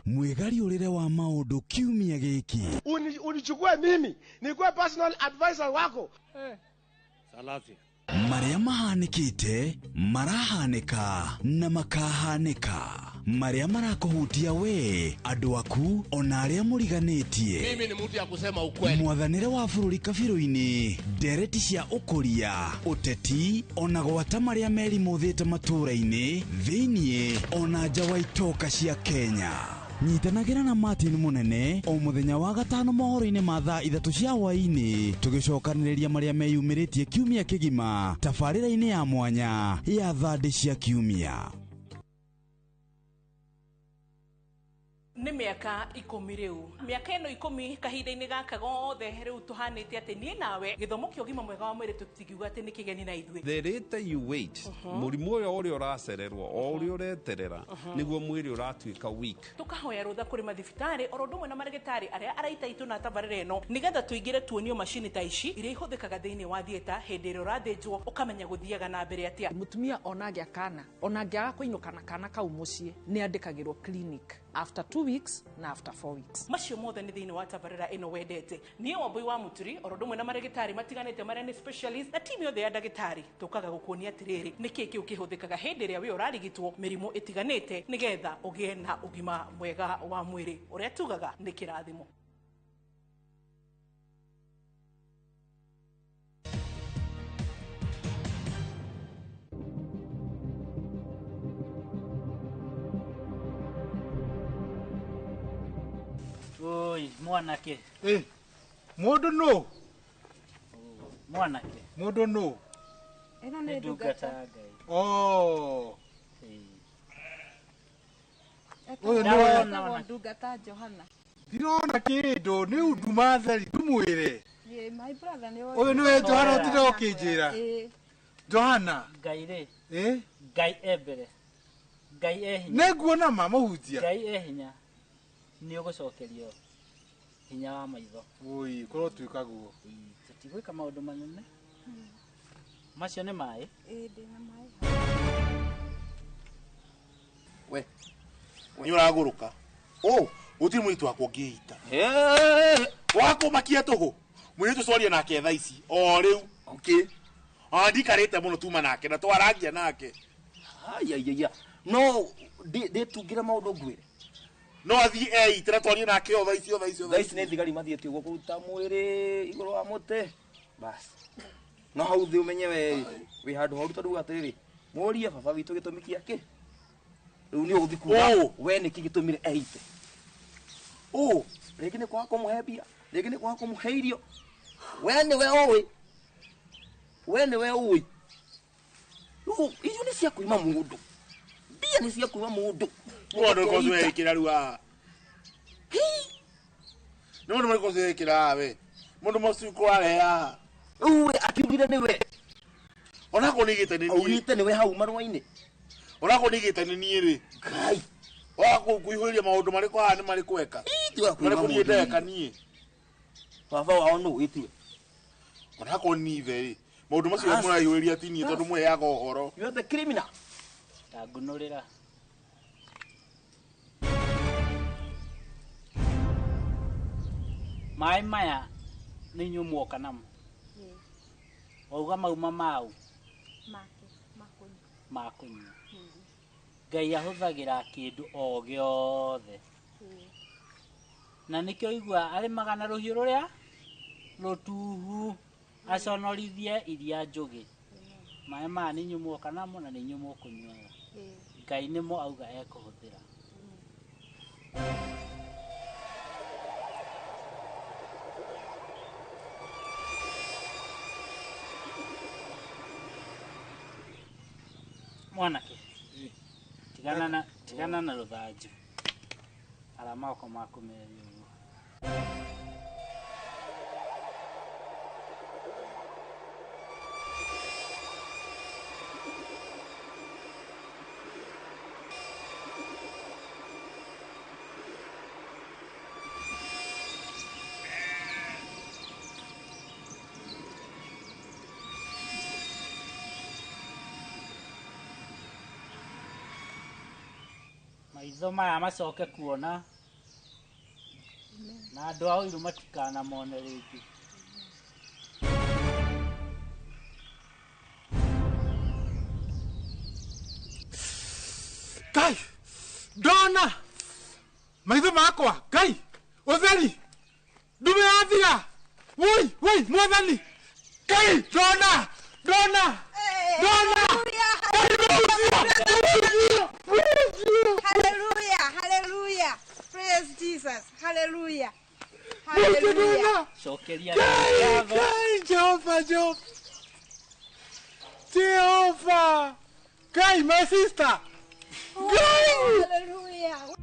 Mwĩgariũrĩre wa maũndũ kiumia gĩkĩ. Unichukue mimi nikuwe personal advisor wako. Salasia. Marĩa mahanĩkĩte marahanĩka na makahanĩka, marĩa marakũhutia we, andũ aku ona arĩa mũriganĩtie. Mimi ni mtu ya kusema ukweli. Mwathanĩre wa bũrũri kabirũ-inĩ, ndereti cia ũkũria, ũteti ona gwata marĩa merimũthĩte matũũra-inĩ thĩiniĩ ona nja wa itoka cia Kenya. Nyitanagĩra na Martin Munene o mũthenya wa gatano mohoro-inĩ ma thaa 3 cia hwaĩ-inĩ, tũgĩcokanĩrĩria marĩa meyumĩrĩtie kiumia kĩgima tabarĩra-inĩ ya mwanya ya thandĩ cia kiumia. Nĩ mĩaka 10 rĩu, mĩaka ĩno 10 kahinda-inĩ gaka gothe rĩu tũhanĩte atĩ niĩ nawe gĩthomo kĩa ũgima mwega wa mwĩrĩ tũtingiuga atĩ nĩ kĩgeni na ithuĩ. The later you wait, mũrimũ ũyũ ũrĩa ũracererwo o ũrĩa ũreterera nĩguo mwĩrĩ ũratuĩka weak. Tũkahoya rũtha kũrĩ mathibitarĩ oro ũndũ ũmwe na marĩgĩtarĩ arĩa araita itũ na tabarĩra ĩno nĩgetha tũingĩre tuonio macini ta ici iria ihũthĩkaga thĩinĩ wa theatre hĩndĩ ĩrĩa ũrathĩnjwo ũkamenya gũthiaga na mbere atĩa. Mũtumia ona angĩa kana ona angĩaga kũinũka na kana kau mũciĩ nĩ andĩkagĩrwo clinic after 2 weeks na after 4 weeks. Macio mothe nĩ thĩinĩ wa tabarĩra ĩno wendete. Niĩ Wambui wa Mũturi oro ũndũ ũmwe na marĩgĩtarĩ matiganĩte marĩa nĩ specialist na timu yothe ya ndagĩtarĩ tũkaga gũkuonia atĩrĩrĩ nĩkĩ kĩu kĩhũthĩkaga hĩndĩ ĩrĩa we ũrarigitwo mĩrimũ ĩtiganĩte nĩgetha ũgĩe na ũgima mwega wa mwĩrĩ ũrĩa tugaga nĩ kĩrathimo. Oi, mwanake. Mũndũ nũ? Mwanake. Mũndũ nũ? Ĩno nĩ ndungata. Oh. Ũyũ nĩwe ndungata Johana. Ndirona kĩndũ, nĩ unduma theri, ndũmwĩre. My brother nĩ ũyũ nĩwe Johana ũtinda ũkĩnjĩra. Johana. Ngai rĩ. Ngai e mbere. Ngai e hinya. Nĩnguona ma mũhunjia. Ngai e hinya. Nĩ ũgũcokerio hinya wa maitho. Oi, korwo tuĩka guo. Tũtigwĩka maũndũ manene. Macio nĩ maĩ? Ĩĩ, ndĩna maĩ. We, nĩ ũragũrũka. Gũtirĩ mũirĩtu wakwa ũngĩita. Wakũmakia tũhũ. Mũirĩtu twaria nake thaa ici o rĩu. Okay. Ona ndikarĩte mũno tuma nake na twarangia nake. Haya, no ndĩtungĩra maũndũ ngwĩre. No athiĩ eitĩra twarie nake o thaa ici o thaa ici o thaa ici nĩ thigari mathiĩte ũguo kũruta mwĩrĩ igũrũ wa mũtĩ. Bas. No hau thĩ ũmenye we wĩ handũ horu tondũ atĩrĩrĩ mũrie baba witũ gĩtũmi kĩake. Rĩu nĩ ũgũthiĩ kuga we nĩkĩ gĩtũmire eite. Rĩngĩ nĩ kwaga kũmũhe mbia, rĩngĩ nĩ kwaga kũmũhe irio. We nĩwe ũĩ. We nĩwe ũĩ. Rĩu irio nĩ cia kuima mũndũ. Mbia nĩ cia kuima mũndũ. Mũndũ ũrĩkũ wekĩra rĩu haha? Nĩ mũndũ ũrĩkũ wekĩra haha we? Mũndũ mũcio kũrarehe haha. Rĩu we akiugire nĩwe. Onakorwo nĩigĩte nĩ niĩ. Augĩte nĩwe hau marũa-inĩ. Onakorwo nĩigĩte nĩ niĩ rĩ. Ngai. Wakũihũrĩria maũndũ marĩkũ haha nĩ marĩkũ eka? Marĩkũ niĩ ndeka niĩ? Baba wao nũ wĩtiwe? Onakorwo nĩ ithe rĩ. Maũndũ macio mũraihũrĩria ti niĩ tondũ mũheaga ũhoro. You are the criminal. Ndangunũrĩra. Maĩ maya nĩ inyuĩ muoka namo. Wauga mauma mau? Make, ma kũnyua. Ma kũnyua. Ngai ahũthagĩra kĩndũ o gĩothe. Na nĩkĩo igua arĩmaga na rũhiũ rũrĩa rũtuhu aconorithie iria njũgĩ. Maĩ maya nĩ inyuĩ muoka namo na nĩ inyuĩ mũkũnyuaga. Ngai nĩmo auga ekũhũthĩra. Mwanake tigana na rũthanju ara moko maku merĩ ũguo. Maitho maya macoke kuona na andũ a ũiru matikanamone rĩngĩ. Ngai ndona maitho makwa Ngai ũtheri ndume yathira woi woi mwathani Ngai ndona ndona ndona. Hallelujah, hallelujah. Praise Jesus. Hallelujah. Hallelujah. Cokeria Ngai Jehovah, Jehovah. Jehovah. Ngai, my sister. Ngai. Hallelujah.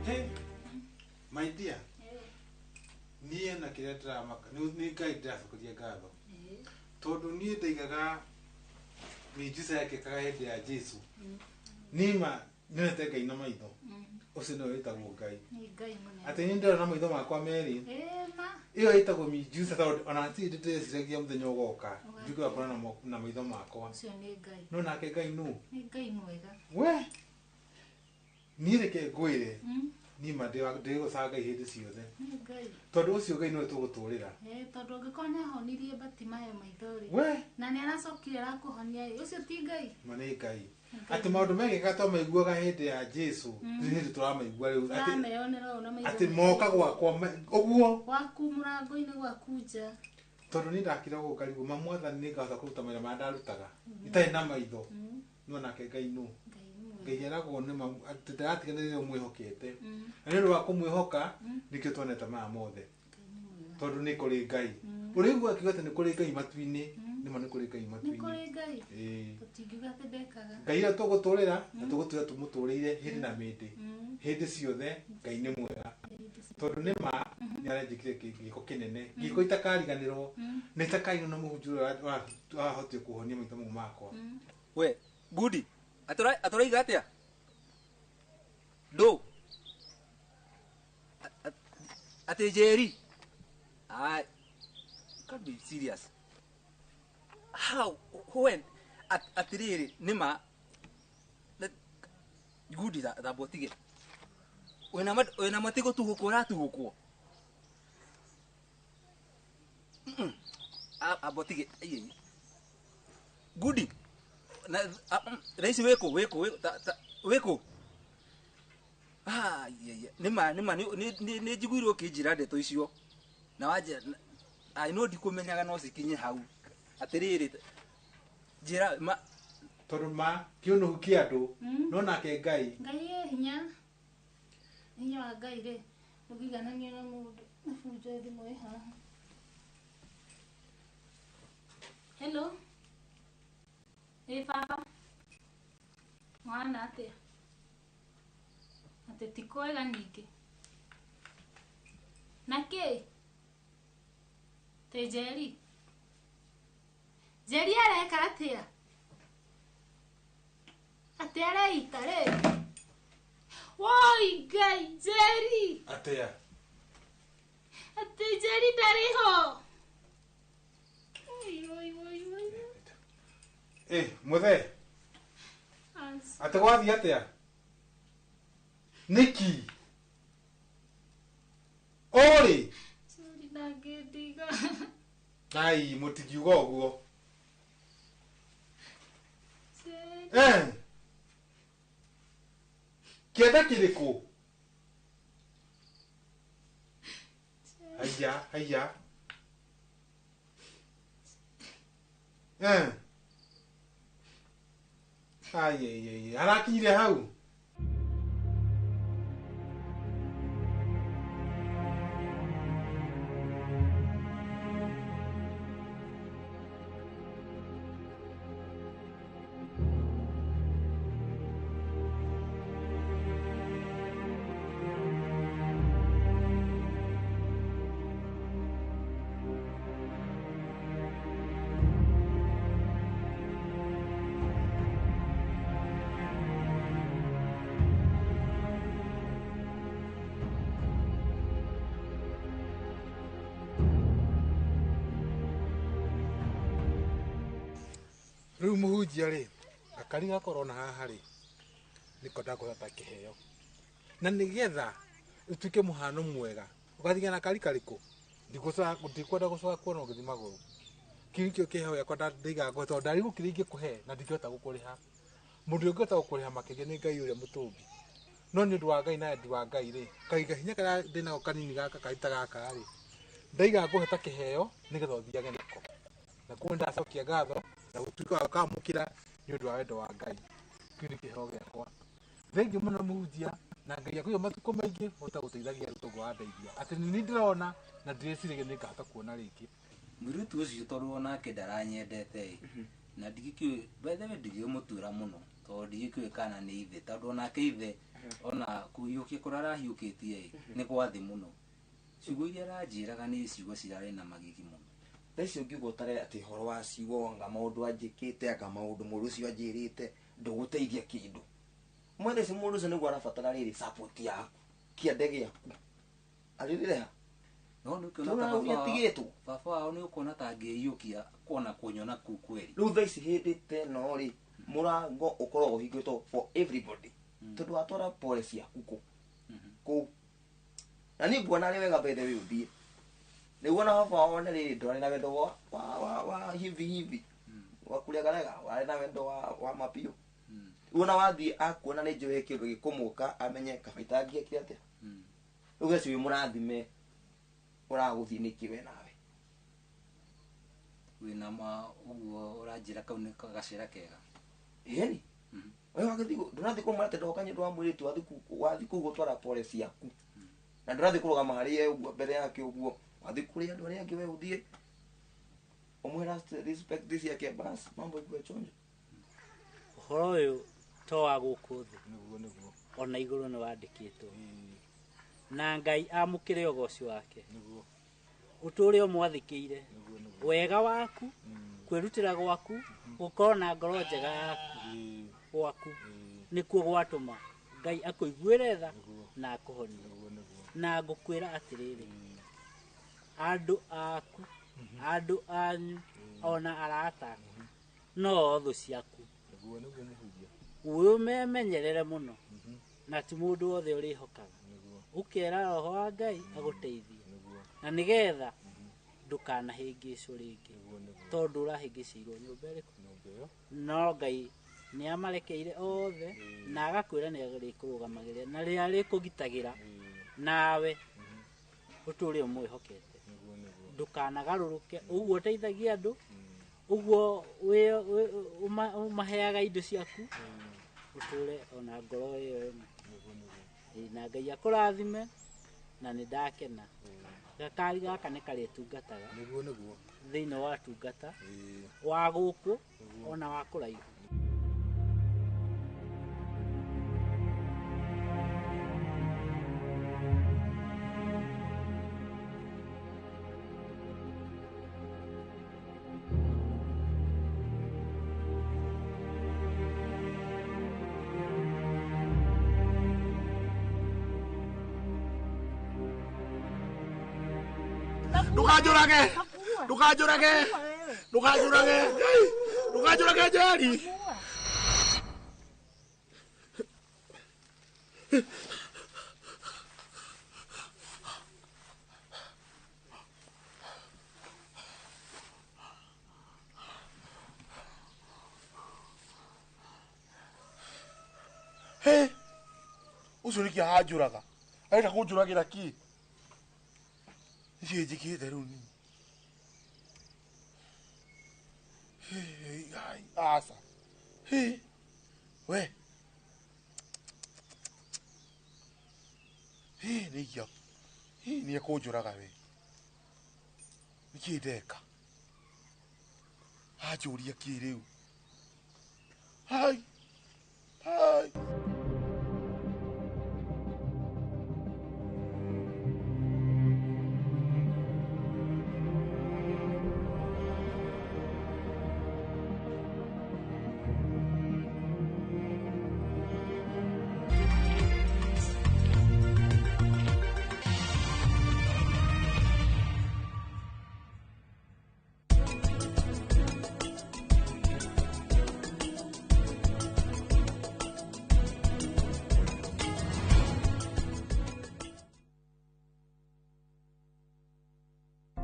Hey, my dear, niĩ na kĩrĩa ndĩramaka nĩ Ngai ndĩracokeria ngatho tondũ niĩ ndaigaga mĩujiza yekĩkaga hĩndĩ ya Jesũ nĩma nyonete Ngai na maitho ũcio nĩwe wĩtagwo Ngai atĩ niĩ ndĩrona maitho makwa merĩ ĩyo ĩtagwo mĩujiza tondũ ona hatirĩ hĩndĩ ndĩreciragia mũthenya ũgoka njuge wa kuona na maitho makwa no nake Ngai nũ we niĩ reke ngwĩre niĩ ma ndĩgocaga Ngai hĩndĩ ciothe tondũ ũcio Ngai nĩwe tũgũtũrĩra. Tondũ angĩkorwo nĩahonirie Batimayo maitho rĩ we na nĩaracokire arakũhonia rĩ ũcio ti Ngai? Ma nĩ Ngai atĩ maũndũ mekĩkaga twamaiguaga hĩndĩ ya Jesũ hĩndĩ tũramaigua rĩu atĩ moka gwakwa ũguo gwaku mũrango-inĩ gwaku nja tondũ niĩ ndakira gũkũ ngarigwo ma mwathani nĩngahota kũruta mawĩra marĩa ndarutaga itarĩ na maitho no nake Ngai nũ Ngai eragwo nĩ atĩ ndaratiganĩria ũmwĩhokete na nĩ ũndũ wa kũmwĩhoka nĩkĩo twonete maya mothe tondũ nĩ kũrĩ Ngai ũrĩigua akiuga atĩ nĩ kũrĩ Ngai matu-inĩ nĩma nĩ kũrĩ Ngai matu-inĩ Ngai ũrĩa tũgũtũrĩra na tũgũtũra tũmũtũrĩire hĩndĩ na mĩndĩ hĩndĩ ciothe Ngai nĩ mwega tondũ nĩ ma nĩ arenjĩkire gĩko kĩnene gĩko itakariganĩrwo na itakariganĩrwo na mũhunjia ũrĩa wahotire kũhonia maitho mau makwa. We Gudi atũraiga atĩa ndũ atĩ Njeri I can't be serious. How when atĩrĩrĩ nĩma Gudi thamba ũtige wĩna matigũ tuhũkwo ũratuhũkwo amba ũtige Gudi thaa ici wĩkũ wĩkũ nĩma nĩma nĩ njiguire ũkĩnjĩra ndeto icio na wanjĩra no ndikũmenyaga no cikinye hau atĩrĩrĩ njĩra ma tondũ ma kĩũnũhu kĩa andũ no nake Ngai Ngai e hinya hinya wa Ngai rĩ ndũngĩigananio na mũndũ mũbunjo thimũ ĩ haha. Hello. Ĩ baba mwana atĩa atĩ ti kwega ningĩ na kĩ tĩ Njeri Njeri areka atĩa atĩ areita rĩ woi Ngai Njeri atĩa atĩ Njeri ndarĩ ho oi oi oi oi. Mũthee atĩ gwathiĩ atĩa nĩkĩ ũrĩ Njeri ndangĩndiga Ngai mũtingiuga ũguo kĩenda kĩrĩkũ haiya haiya Ai arakinyire hau. Riu muhunjia ri gakari ga korona haha ri niko ndakũhe kĩheo na nĩgetha ũtuĩke mũhano mwega ũgathiĩ na kari karĩkũ ndikwenda gũcoka kuona ũgĩthiĩ magũrũ kĩu nĩkĩo kĩheo gĩakwa ndaigaga ngũhe tondũ ndarĩ gũkĩrĩa ingĩkũhe na ndingĩhota gũkũrĩha mũndũ ũrĩa ũngĩhota gũkũrĩha makĩria nĩ Ngai ũrĩa mũtũmbi no nĩ ũndũ wa Ngai na wendi wa Ngai rĩ kaiga hinya karĩa ndĩnako kanini gaka karita gaka rĩ ndaigaga ngũhe ta kĩheo nĩgetha ũthiage nako na kuo ndacokia ngatho na gutuika wa kamukira ni undu wa wendo wa Ngai kiu ni kiheo giakwa thengiũ mũno mũhunjia na Ngai akũiga matukũ maingĩ hote gũteithagia rũtũngũ wa ndeithia atĩ nĩ ndĩrona na ndĩreciragia nĩ ngahota kuona rĩngĩ. Mũirĩtu ũcio tondũ onake ndaranyendete na ndigĩkĩũĩ by the way ndigĩũmũtuĩra mũno tondũ ndigĩkĩũĩ kana nĩ ithe tondũ onake ithe ona kũhiũkia kũrĩa arahiũkĩtie nĩ gwa thĩ mũno ciugo iria aranjĩraga nĩ ciugo cirarĩ na magigi mũno. Thaa icio ũngiuga ũtare atĩ ũhoro wa ciugo anga maũndũ anjĩkĩte anga maũndũ mũndũ ũcio anjĩrĩte ndũgũteithia kĩndũ. Mwene ici mũndũ ũcio nĩguo arabatara rĩrĩ support yaku kĩande gĩaku arĩrĩre ha no nĩ ũkĩona ta baba wao nĩ ũkuona ta angĩiyũkia kuona kũnyona kuu kweri. Rĩu thaa ici hĩndĩ ta ĩno rĩ mũrango ũkoragwo ũhingũrĩtwo for everybody tondũ watwara pole ciaku kũ kũu na niĩ nguona arĩ wega by the way ũthiĩ nĩguo na baba wao rĩrĩ ndwarĩ na wendo wa hivi hivi wa kũregarega warĩ na wendo wa mapiũ rĩu ona wathiĩ akuona nĩ njũĩ kĩndũ gĩkũmũka amenye kabaita angĩekire atĩa rĩu geci wĩ mũrathime ũragũthiĩ nĩkĩ we nawe wĩna ma ũguo ũranjĩra kau nĩ gacĩra kega ĩni we wagĩthiĩ ndũrathiĩ kũmwĩra atĩ ndoka nĩ ũndũ wa mũirĩtu wathiĩ kũu gũtwara pole ciaku na ndũrathiĩ kũrũgama harĩ ye ũguo mbere yake ũguo wathiĩ kũrĩ andũ arĩa angĩ we ũthiĩ ũmũhe respect ciake bas mambo ikuwe chonjo. Ũhoro ũyũ to wa gũkũ thĩ nĩguo nĩguo ona igũrũ nĩ wandĩkĩtwo na Ngai amũkĩre ũgoci wake nĩguo ũtũre ũmwathĩkĩire wega waku kwĩrutĩra gwaku gũkorwo na ngoro njega yaku gwaku nĩkuo gwatũma Ngai akũiguĩre tha na akũhonie na ngũkwĩra atĩrĩrĩ andũ aku andũ anyu ona arata aku no thũ ciaku nĩguo nĩguo mũhunjia wĩmemenyerere mũno na ti mũndũ wothe ũrĩhokaga ũkera roho wa Ngai agũteithie na nĩgetha ndũkanahĩngĩcwo rĩngĩ tondũ ũrahĩngĩcĩirwo nyũmba ĩrĩkũ no Ngai nĩ amarekeire othe na agakwĩra nĩ arĩkũrũgamagĩrĩra na rĩrĩa arĩkũgitagĩra nawe ũtũre ũmwĩhokete ndũkanagarũrũke ũguo ũteithagia andũ ũguo ũmaheaga indo ciaku ũtũre ona ngoro ĩyo ĩmwe na Ngai akũrathime na nĩ ndakena gakari gaka nĩ karĩtungataga nĩguo nĩguo thĩinĩ wa tungata wa gũkũ ona wa kũraihu. Ndũkanjũrage ndũkanjũrage ndũkanjũrage ndũkanjũrage Njeri. He ũcio nĩkĩ aranjũraga arenda kũnjũragĩra kĩ icio njĩkĩte rĩu niĩ aca. We. Hii ni ya. Hii ni ekũnjũraga we. Nĩkĩ ndeka? Anjũria kĩ rĩu? Hai. Hai.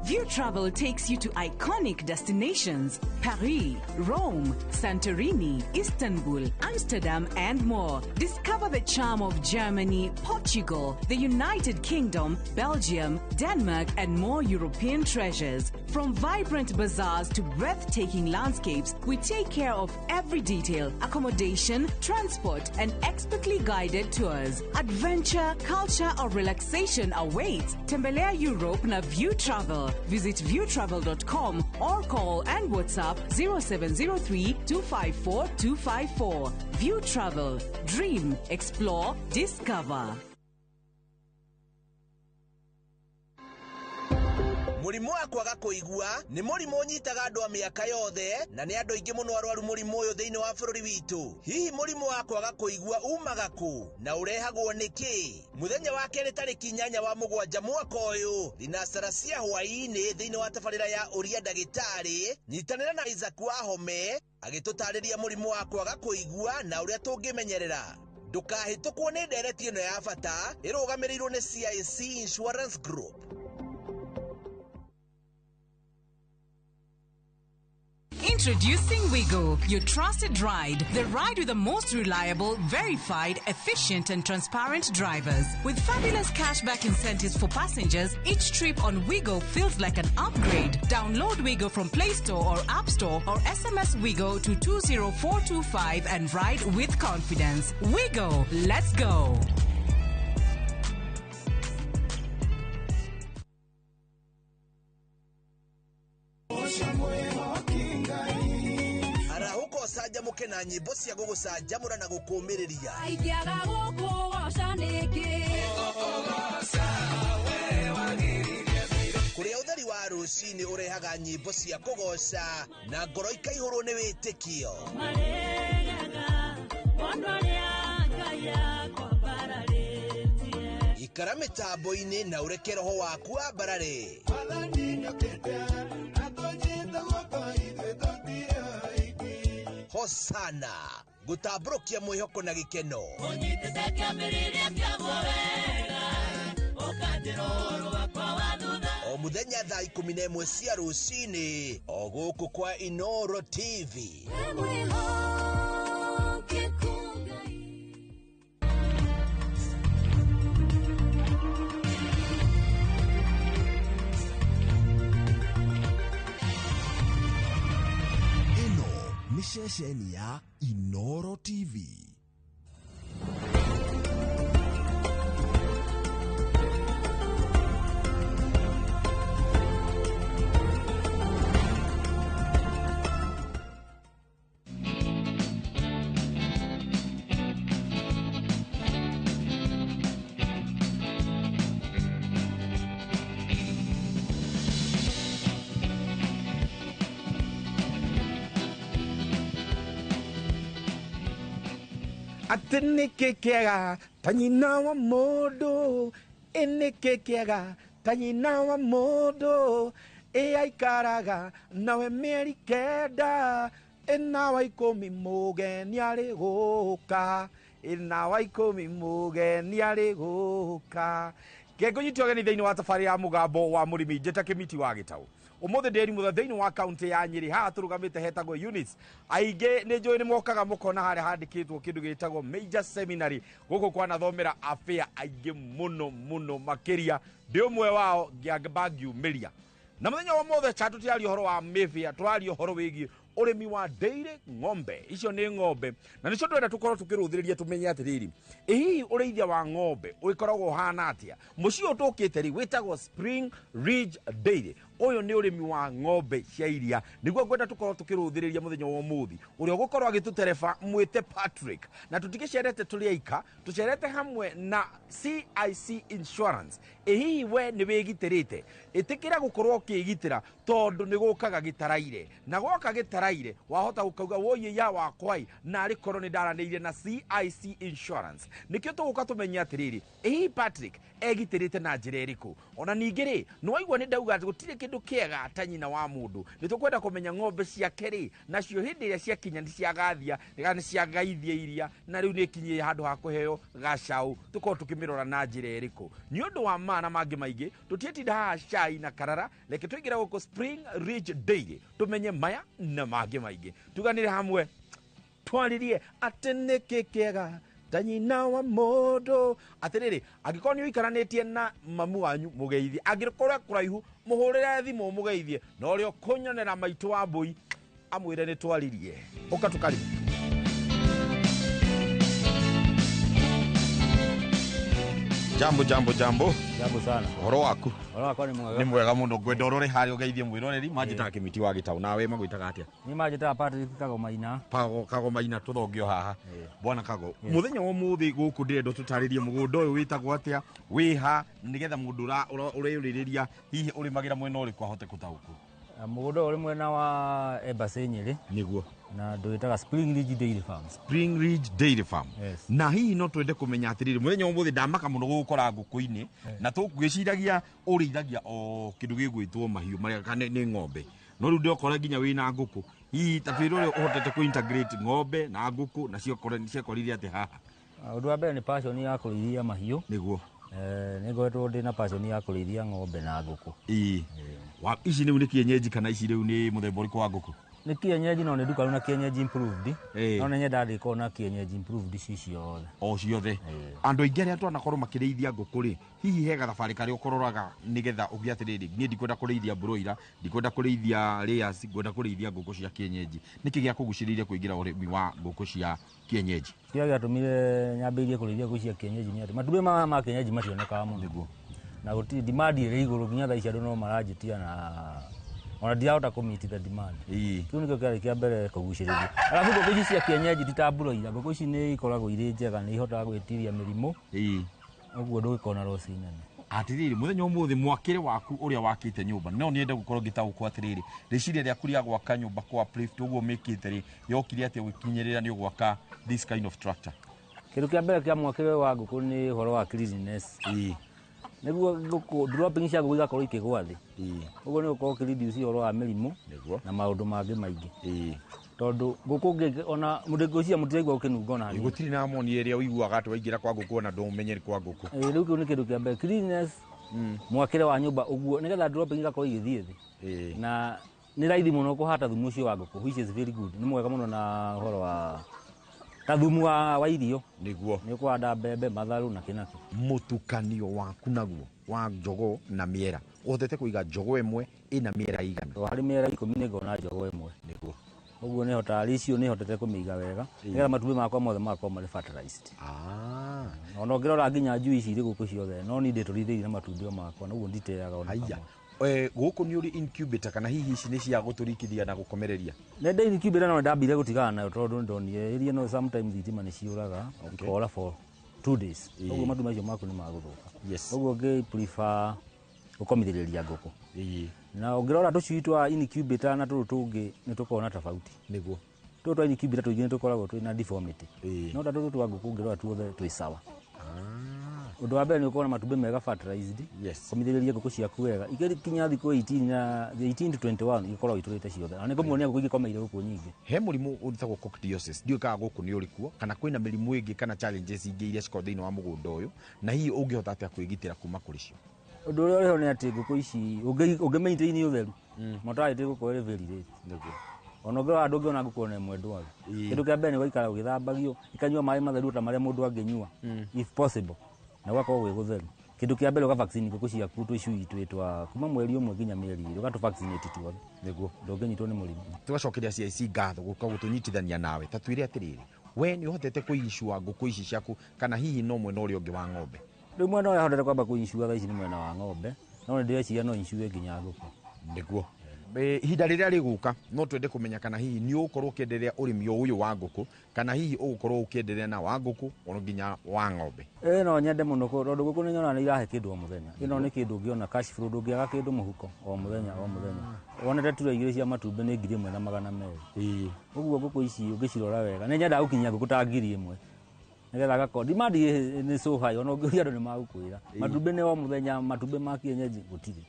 View Travel takes you to iconic destinations Paris, Rome, Santorini, Istanbul, Amsterdam, and more. Discover the charm of Germany, Portugal, the United Kingdom, Belgium, Denmark, and more European treasures. From vibrant bazaars to breathtaking landscapes, we take care of every detail accommodation, transport, and expertly guided tours. Adventure, culture, or relaxation awaits. Tembelea Europe na View Travel. Visit viewtravel.com or call and WhatsApp 0703 254 254. View Travel. Dream, explore, discover. Mũrimũ wa kwaga kũigua nĩ mũrimũ ũnyitaga andũ a mĩaka yothe na nĩ andũ aingĩ mũno arwaru mũrimũ ũyũ thĩinĩ wa bũrũri witũ. Hihi mũrimũ wa kwaga kũigua umaga kũ na ũrehagwo nĩkĩ? Mũthenya wa kerĩ tarĩki 8 wa mũgwanja mwaka ũyũ thinacara cia hwaĩ-inĩ thĩinĩ wa tabarĩra ya ũria ndagĩtarĩ nyitanĩra na Isaac Wahome agĩtũtarĩria mũrimũ wa kwaga kũigua na ũrĩa tũngĩmenyerera. Ndũkahĩtũkwo nĩ ndereti ĩno ya bata ĩrũgamĩrĩirwo nĩ CIC Insurance Group. Introducing Wigo, your trusted ride. The ride with the most reliable, verified, efficient, and transparent drivers. With fabulous cashback incentives for passengers, each trip on Wigo feels like an upgrade. Download Wigo from Play Store or App Store or SMS Wigo to 20425 and ride with confidence. Wigo, let's go. Arahũka ũcanjamũke na nyĩmbo cia gũgũcanjamũra na gũkũũmĩrĩria. Ingĩaga gũkũgoca nĩkĩ? Kũrĩa ũtheri wa rũcinĩ ũrehaga nyĩmbo cia kũgoca na ngoro ikaihũrwo nĩ wĩtĩkio. Ikara mĩtambo-inĩ na ũreke roho waku wambarare. Hosana gũtambũrũkia mwĩhoko na gĩkeno. O mũthenya thaa 11 cia rũcinĩ o gũkũ kwa Inoro TV. Nĩ ceceni ya Inoro TV. Atĩ nĩkĩ kĩega ta nyina wa mũndũ, ĩ nĩkĩ kĩega ta nyina wa mũndũ, ĩ aikaraga nawe mĩeri 9, ĩ na wa 10 mũgeni arĩ gũka, ĩ na wa 10 mũgeni arĩ gũka. Ngengũnyitwo ũgeni thĩinĩ wa tabarĩra ya mũgambo wa mũrĩmi njĩta Kĩmiti wa Gĩtaũ. Ũmũthĩ ndĩ Rimutha thĩinĩ wa kaunti ya Nyĩrĩ haha tũrũgamĩte hetagwo units. Aingĩ nĩ njũĩ nĩ mokaga mũkona harĩa handĩkĩtwo kĩndũ gĩtagwo Major Seminary gũkũ kwanathomera afĩa aingĩ mũno mũno makĩria ndĩ ũmwe wao ngĩamba ngiumĩria. Na mũthenya wa ũmũthĩ cha tũtiraria ũhoro wa mĩbĩa, tũraria ũhoro wĩgiĩ Ũrĩmi wa dairy ng'ombe, icio nĩ ng'ombe na nĩcio ndĩrenda tũkorwo tũkĩrũthĩrĩria tũmenye atĩrĩrĩ, ĩ hihi ũrĩithia wa ng'ombe ũgĩkoragwo ũhana atĩa? Mũciĩ ũyũ tũkĩte rĩ wĩtagwo Spring Ridge Dairy. Ũyũ nĩ ũrĩmi wa ng'ombe cia iria, nĩguo ngwenda tũkorwo tũkĩrũthĩrĩria mũthenya wa ũmũthĩ. Ũrĩa ũgũkorwo agĩtũtereba mwĩte Patrick, na tũtigĩcerete tũrĩ aika, tũcerete hamwe na CIC Insurance. Ĩ hihi we nĩ wĩgitĩrĩte? Ĩtĩkĩra gũkorwo ũkĩgitĩra tondũ nĩ gũkaga gĩtaraire, na gwoka gĩtaraire wahota gũkauga woiye ya wakwai na arĩ korwo nĩ ndaranĩirie na CIC Insurance. Nĩkĩo tũgũka tũmenye atĩrĩrĩ, ĩ hihi Patrick egitĩrĩte na njĩra ĩrĩkũ? Ona ningĩ rĩ, nĩ waigua nĩ ndauga atĩ gũtirĩ kĩndũ kĩega ta nyina wa mũndũ. Nĩ tũkwenda kũmenya ng'ombe ciake rĩ, nacio hĩndĩ ĩrĩa ciakinya nĩ ciagathia kana nĩ ciagaithia iria, na rĩu nĩ ikinyie handũ ha kũheo gacaũ, tũkorwo tũkĩmĩrora na njĩra ĩrĩkũ. Nĩ ũndũ wa ma na mangĩ maingĩ, tũtiĩtinda haha cai na karara, reke tũingĩre gũkũ Spring Ridge Dairy tũmenye maya na mangĩ maingĩ. Tuganĩre hamwe twaririe atĩ nĩkĩ kĩega ta nyina wa mũndũ. Atĩrĩrĩ, angĩkorwo nĩ ũikaranĩtie na mamu wanyu mũgeithie, angĩkorwo kũraihu mũhũrĩre thimũ mũgeithie, na ũrĩa ũkũnyonera maitũ wa mbũi amwĩre nĩ twaririe. Ũka tũkarĩme. Jambo, jambo, jambo. Jambo sana. Ũhoro waku? Ũhoro wakwa nĩ mwega. Nĩ mwega mũno. Ngwenda ũrore harĩa ũgeithie mwĩroreri. Manjĩtaga Kĩmiti wa Gĩtaũ, nawe magwĩtaga atĩa? Niĩ manjĩtaga Patrick Kagomaina. Kagomaina tũthongio haha. Bwana Kago, mũthenya wa ũmũthĩ gũkũ ndĩrenda tũtarĩrie mũgũnda ũyũ wĩtagwo atĩa, wĩha, nĩgetha mũndũ ũreyũrĩrĩria hihi ũrĩmagĩra mwena ũrĩkũ ahote gũtaũkwo. Mũgũnda ũyũ ũrĩ mwena wa Embassy Nyĩrĩ. Nĩguo. Na ndwĩtaga Spring Ridge Dairy Farm. Spring Ridge Dairy Farm. Yes. Na hihi no twende kũmenya atĩrĩrĩ, mũthenya wa ũmũthĩ ndamaka mũno gũgũkora ngũkũ-inĩ, na tũgwĩciragia ũrĩithagia o kĩndũ gĩgwĩtwo mahiũ marĩa kana nĩ ng'ombe, no rĩu ndĩokora nginya wĩna ngũkũ. Hihi ta twĩre ũrĩa ũhotete kũ integrate ng'ombe na ngũkũ na ciakorire atĩ haha? Ũndũ wa mbere nĩ passion ya kũrĩithia mahiũ. Nĩguo. Nĩ ngoretwo ndĩ na passion ya kũrĩithia ng'ombe na ngũkũ. Ĩĩ. Ici rĩu nĩ kienyeji kana ici rĩu nĩ mũthemba ũrĩkũ wa ngũkũ? Nĩ kienyeji no nĩ ndukaru na kienyeji improved. No nĩ nyendaga ndĩkorwo na kienyeji improved ici ciothe. O ciothe. Andũ aingĩ arĩa twanakorwo makĩrĩithia ngũkũ rĩ, hihi he gathabarĩ karĩa ũkororaga nĩgetha ũgĩe atĩrĩrĩ, niĩ ndikwenda kũrĩithia broiler, ndikwenda kũrĩithia layers, ngwenda kũrĩithia ngũkũ cia kienyeji. Nĩkĩ gĩakũgucĩrĩirie kũingĩra ũrĩmi wa ngũkũ cia kienyeji? Kĩrĩa gĩatũmire nyambĩrĩrie kũrĩithia ngũkũ cia kienyeji nĩ atĩ matumbĩ maya ma kienyeji mationekaga mũno. Nĩguo. Na gũtirĩ demand ĩrĩ igũrũ nginya thaa ici andũ no maranjĩtia na ona ndirahota kũ meet the demand. Kĩu nĩkĩo kĩarĩ kĩa mbere kũgucĩrĩria. Alafu ngũkũ ici cia kienyeji ti ta broiler, ngũkũ ici nĩ ikoragwo irĩ njega, nĩ ihotaga gwĩtiria mĩrimũ. Ũguo ndũgĩkorwo na loss nene. Atĩrĩrĩ, mũthenya ũmũthĩ mwakĩre waku ũrĩa wakĩte nyũmba, no nyende gũkorwo ngĩtaũkwo atĩrĩrĩ, rĩciria rĩaku rĩa gwaka nyũmba kwa uplift ũguo mĩkĩte rĩ, yokire atĩa ũgĩkinyĩrĩra nĩ ũgwaka this kind of structure? Kĩndũ kĩa mbere kĩa mwakĩre wa ngũkũ nĩ ũhoro wa cleanliness. Nĩguo ngũkũ dropping cia ngũkũ igakorwo ikĩgwa thĩ. Ũguo nĩ ũkorwo ũkĩreduce ũhoro wa mĩrimũ na maũndũ mangĩ maingĩ. Tondũ ngũkũ ngĩ ona mũndũ mũtiraigua ũkĩnunga ona hanini. Gũtirĩ na ammonia ĩrĩa ũiguaga atĩ waingĩra kwa ngũkũ ona ndũmenye nĩ kwa ngũkũ. Rĩu kĩu nĩ kĩndũ kĩa mbere, cleanliness, mwakĩre wa nyũmba ũguo nĩgetha dropping igakorwo igĩthiĩ thĩ. Na nĩ raithi mũno kũhata thumu ũcio wa ngũkũ, which is very good. Nĩ mwega mũno na ũhoro wa ta thumu wa irio. Nĩguo. Nĩ ũkũhanda mbembe, matharũ na kĩnakĩ. Mũtukanio waku naguo wa njogoo na mĩera, ũhotete kũiga njogoo ĩmwe ĩna mĩera igana? Harĩ mĩera 10 nĩ ngona njogoo ĩmwe. Nĩguo. Ũguo nĩ hotaga ratio nĩ hotete kũmĩiga wega nĩgetha matumbĩ makwa mothe magakorwo marĩ fertilized. Ona ũngĩrora nginya njui ici irĩ gũkũ ciothe no niĩ ndĩtũrithĩirie na matumbĩ o makwa na ũguo nditeaga ona Haiya. kamwe. Gũkũ nĩ ũrĩ incubator kana hihi ici nĩ cia gũtũrikithia na gũkomereria? Nĩ ndĩ incubator no nĩndambire gũtigana nayo tondũ nĩndonire ĩrĩa no sometimes thitima nĩ ciũraga ikora for 2 days. Ũguo matumbĩ macio maku nĩ magũthũka. Ũguo ngĩ prefer gũkomithĩrĩria ngũkũ. Na ũngĩrora tũcui twa incubator na tũtũ tũngĩ nĩ tũkoragwo na tofauti. Nĩguo. Tũtũ twa incubator tũingĩ nĩ tũkoragwo twĩna deformity. No ta tũtũ twa ngũkũ ũngĩrora tuothe twĩ sawa. Ũndũ wa mbere nĩ ũkorwo na matumbĩ mega fertilized. Komithĩrĩria ngũkũ ciaku wega. Igĩkinya thikũ 18 na 18 to 21 ikoragwo itũrĩte ciothe. Na nĩngũmuonia ngũkũ igĩkomeire gũkũ nyingĩ. He mũrimũ ũtagwo coccidiosis, ndiũĩ kana gũkũ nĩ ũrĩ kuo, kana kwĩna mĩrimũ ĩngĩ kana challenges ingĩ iria cikoragwo thĩinĩ wa mũgũnda ũyũ, na hihi ũngĩhota atĩa kwĩgitĩra kuma kũrĩ cio? Ũndũ ũrĩa ũrĩ ho nĩ atĩ ngũkũ ici ũngĩ maintain ũtheru, mortality ĩgũkorwo ĩrĩ very late. Nĩguo. Ona ũngĩrora ndũngĩona ngũkũ ona ĩmwe ndwaru. Kĩndũ kĩa mbere nĩ gũikara ũgĩthambagio, ikanyua maĩ matheru ta marĩa mũndũ angĩnyua, if possible, na gũgakorwo gwĩ gũtheru. Kĩndũ kĩa mbere ũga vaccine ngũkũ ciaku tũcui twĩ twa kuma mweri ũmwe nginya mĩeri ĩrĩ, ũgatũ vaccinate tuothe nĩguo ndũngĩnyitwo nĩ mũrimũ. Tũgacokeria CIC ngatho gũka gũtũnyitithania nawe. Ta twĩre atĩrĩrĩ, we nĩ ũhotete kũicua ngũkũ ici ciaku kana hihi no mwena ũrĩa ũngĩ wa ng'ombe? Rĩu mwena ũrĩa hotete kwamba kũicua thaa ici nĩ mwena wa ng'ombe, no nĩ ndĩreciria no icue nginya ngũkũ. Nĩguo. Ihinda rĩrĩa rĩgũka no twende kũmenya kana hihi nĩ ũgũkorwo ũkĩenderea ũrĩmi ũyũ wa ngũkũ kana hihi ũgũkorwo ũkĩenderea na wa ngũkũ ona nginya wa ng'ombe. Ĩĩ no nyende mũno tondũ ngũkũ nĩ nyonaga nĩ irahe kĩndũ o mũthenya. Ĩno nĩ kĩndũ ũngĩona cash flow, ndũngĩaga kĩndũ mũhuko o mũthenya o mũthenya. Wonete turo igĩrĩ cia matumbĩ nĩ 1200. Ũguo ngũkũ ici ũngĩcirora wega nĩ nyendaga gũkinyia ngũkũ ta 1000 nĩgetha gakorwo demand nĩ so high, ona ũngĩũria andũ nĩ magũkwĩra matumbĩ nĩ o mũthenya, matumbĩ ma kienyeji gũtirĩ.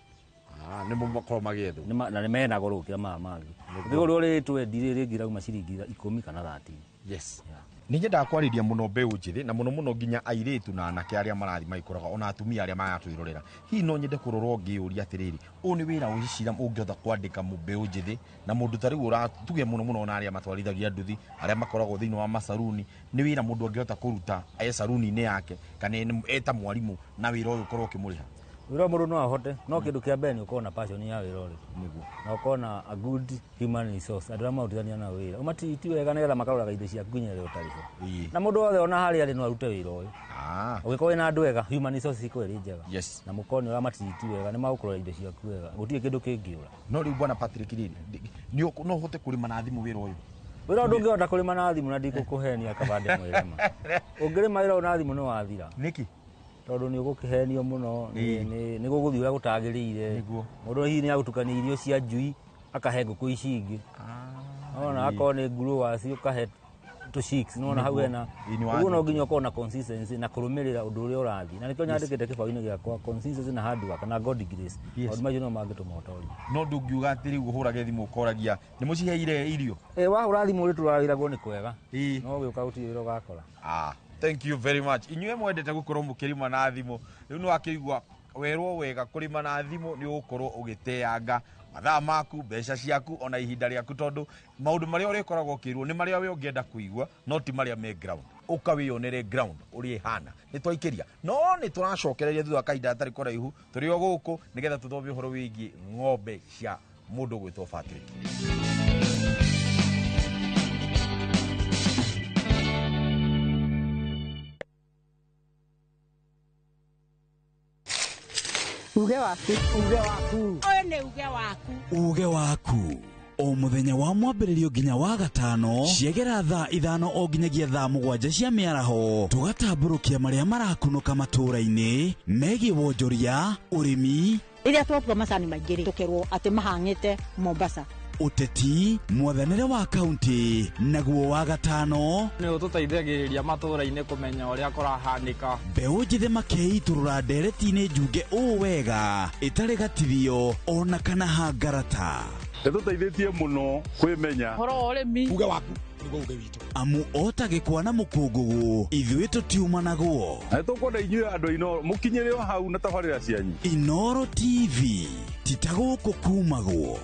Nĩmo makorwo magĩethwo na nĩ mena goro gũkĩra maya mangĩ. Ũngĩgũrwo rĩ twendi rĩ rĩngĩ irauma ciringi 10 kana 13. Yes. Nĩ nyendaga kwarĩria mũno mbeũ njĩthĩ na mũno mũno nginya airĩtu na anake arĩa marathiĩ magĩkũraga ona atumia arĩa maratwĩrorera. Hihi no nyende kũrora ngĩũria atĩrĩrĩ, ũyũ nĩ wĩra ũgĩcira ũngĩhota kwandĩka mbeũ njĩthĩ na mũndũ ta rĩu ũratuge mũno mũno ona arĩa matwarithagia nduthi, arĩa makoragwo thĩinĩ wa macaruni, nĩ wĩra mũndũ angĩhota kũruta e caruni-inĩ yake kana e ta mwarimũ na wĩra ũyũ ũkorwo ũkĩmũrĩha? Wĩra mũndũ no ahote, no kĩndũ kĩa mbere nĩ ũkorwo na passion ya wĩra ũrĩ. Nĩguo. Na ũkorwo na a good human resource, andũ arĩa marutithania na wĩra. Ũmatiriti wega nĩgetha makaroraga indo ciaku nginya rĩrĩa ũtarĩ ho. Na mũndũ wothe ona harĩa arĩ no arute wĩra ũyũ. Ũngĩkorwo wĩna andũ ega, human resource ikorwo ĩrĩ njega. Yes. Na mũkorwo nĩ ũramatiriti wega, nĩ magũkũrora indo ciaku wega. Gũtirĩ kĩndũ kĩngĩũra. No rĩu bwana Patrick rĩ, no ũhote kũrĩma na thimũ wĩra ũyũ? Wĩra ndũngĩhota kũrĩma na thimũ na ndikũkũhenia kaba ndĩmwĩre ma. Ũngĩrĩma wĩra ũyũ na thimũ nĩ wathira. Nĩkĩ? Tondũ nĩ ũgũkĩhenio mũno, nĩ gũgũthiĩ ũrĩa gũtagĩrĩire. Mũndũ hihi nĩ agũtukania irio cia njui akahe ngũkũ ici ingĩ. Nona akorwo nĩ growers ũkahe tũ chicks, nona hau hena. Ũguo no nginya ũkorwo na consistency na kũrũmĩrĩra ũndũ ũrĩa ũrathiĩ. Na nĩkĩo nyandĩkĩte kĩbaũ-inĩ gĩakwa consistency na hard work na God grace. Maũndũ macio no mangĩtũma ũtorie. No ndũngiuga atĩ rĩu ũhũrage thimũ ũkoragia nĩ mũciheire irio? Wahũra thimũ rĩ tũrawĩragwo nĩ kwega. No ũgĩũka gũtirĩ wĩra ũgakora. Thank you very much. Inyuĩ mwendete gũkorwo mũkĩrĩma na thimũ, rĩu nĩ wakĩigua werwo wega kũrĩma na thimũ nĩ ũgũkorwo ũgĩteanga mathaa maku, mbeca ciaku ona ihinda rĩaku, tondũ maũndũ marĩa ũrĩkoragwo ũkĩrwo nĩ marĩa we ũngĩenda kũigua no ti marĩa me ground. Ũka wĩyonere ground ũrĩa ĩhana. Nĩ twaikĩria no nĩ tũracokereria thutha wa kahinda gatarĩ kũraihu tũrĩ o gũkũ nĩgetha tũthome ũhoro wĩgiĩ ng'ombe cia mũndũ ũgwĩtwo Patrick. Uge waku. Uge waku. Ũyũ nĩ uge waku. Uge waku. O mũthenya wa mwambĩrĩrio nginya wa gatano ciegera thaa 5 o nginyagia thaa 7 cia mĩaraho, tũgatambũrũkia marĩa marakunũka matũũra-inĩ megiĩ wonjoria, ũrĩmi, rĩrĩa twatua macani maingĩ rĩ, tũkerwo atĩ mahang'ĩte Mombasa, ũteti, mwathanĩre wa kaunti, naguo wa gatano nĩ ũtũteithagĩrĩria matũũra-inĩ kũmenya ũrĩa kũrahanĩka. Mbeũ njĩthĩ makeitũrũra ndereti-inĩ njunge ũũ wega ĩtarĩ gatithio ona kana hangarata. Ĩtũteithĩtie mũno kwĩmenya ũhoro wa ũrĩmi. Uge waku nĩguo uge witũ. Amu ota gĩkwa na mũkũngũgũ ithuĩ tũtiumanagwo. Na nĩtũkwenda inyuĩ andũ a Inooro mũkinyĩre o hau na tabarĩra cianyu. Inooro TV ti ta gũkũ kumagwo.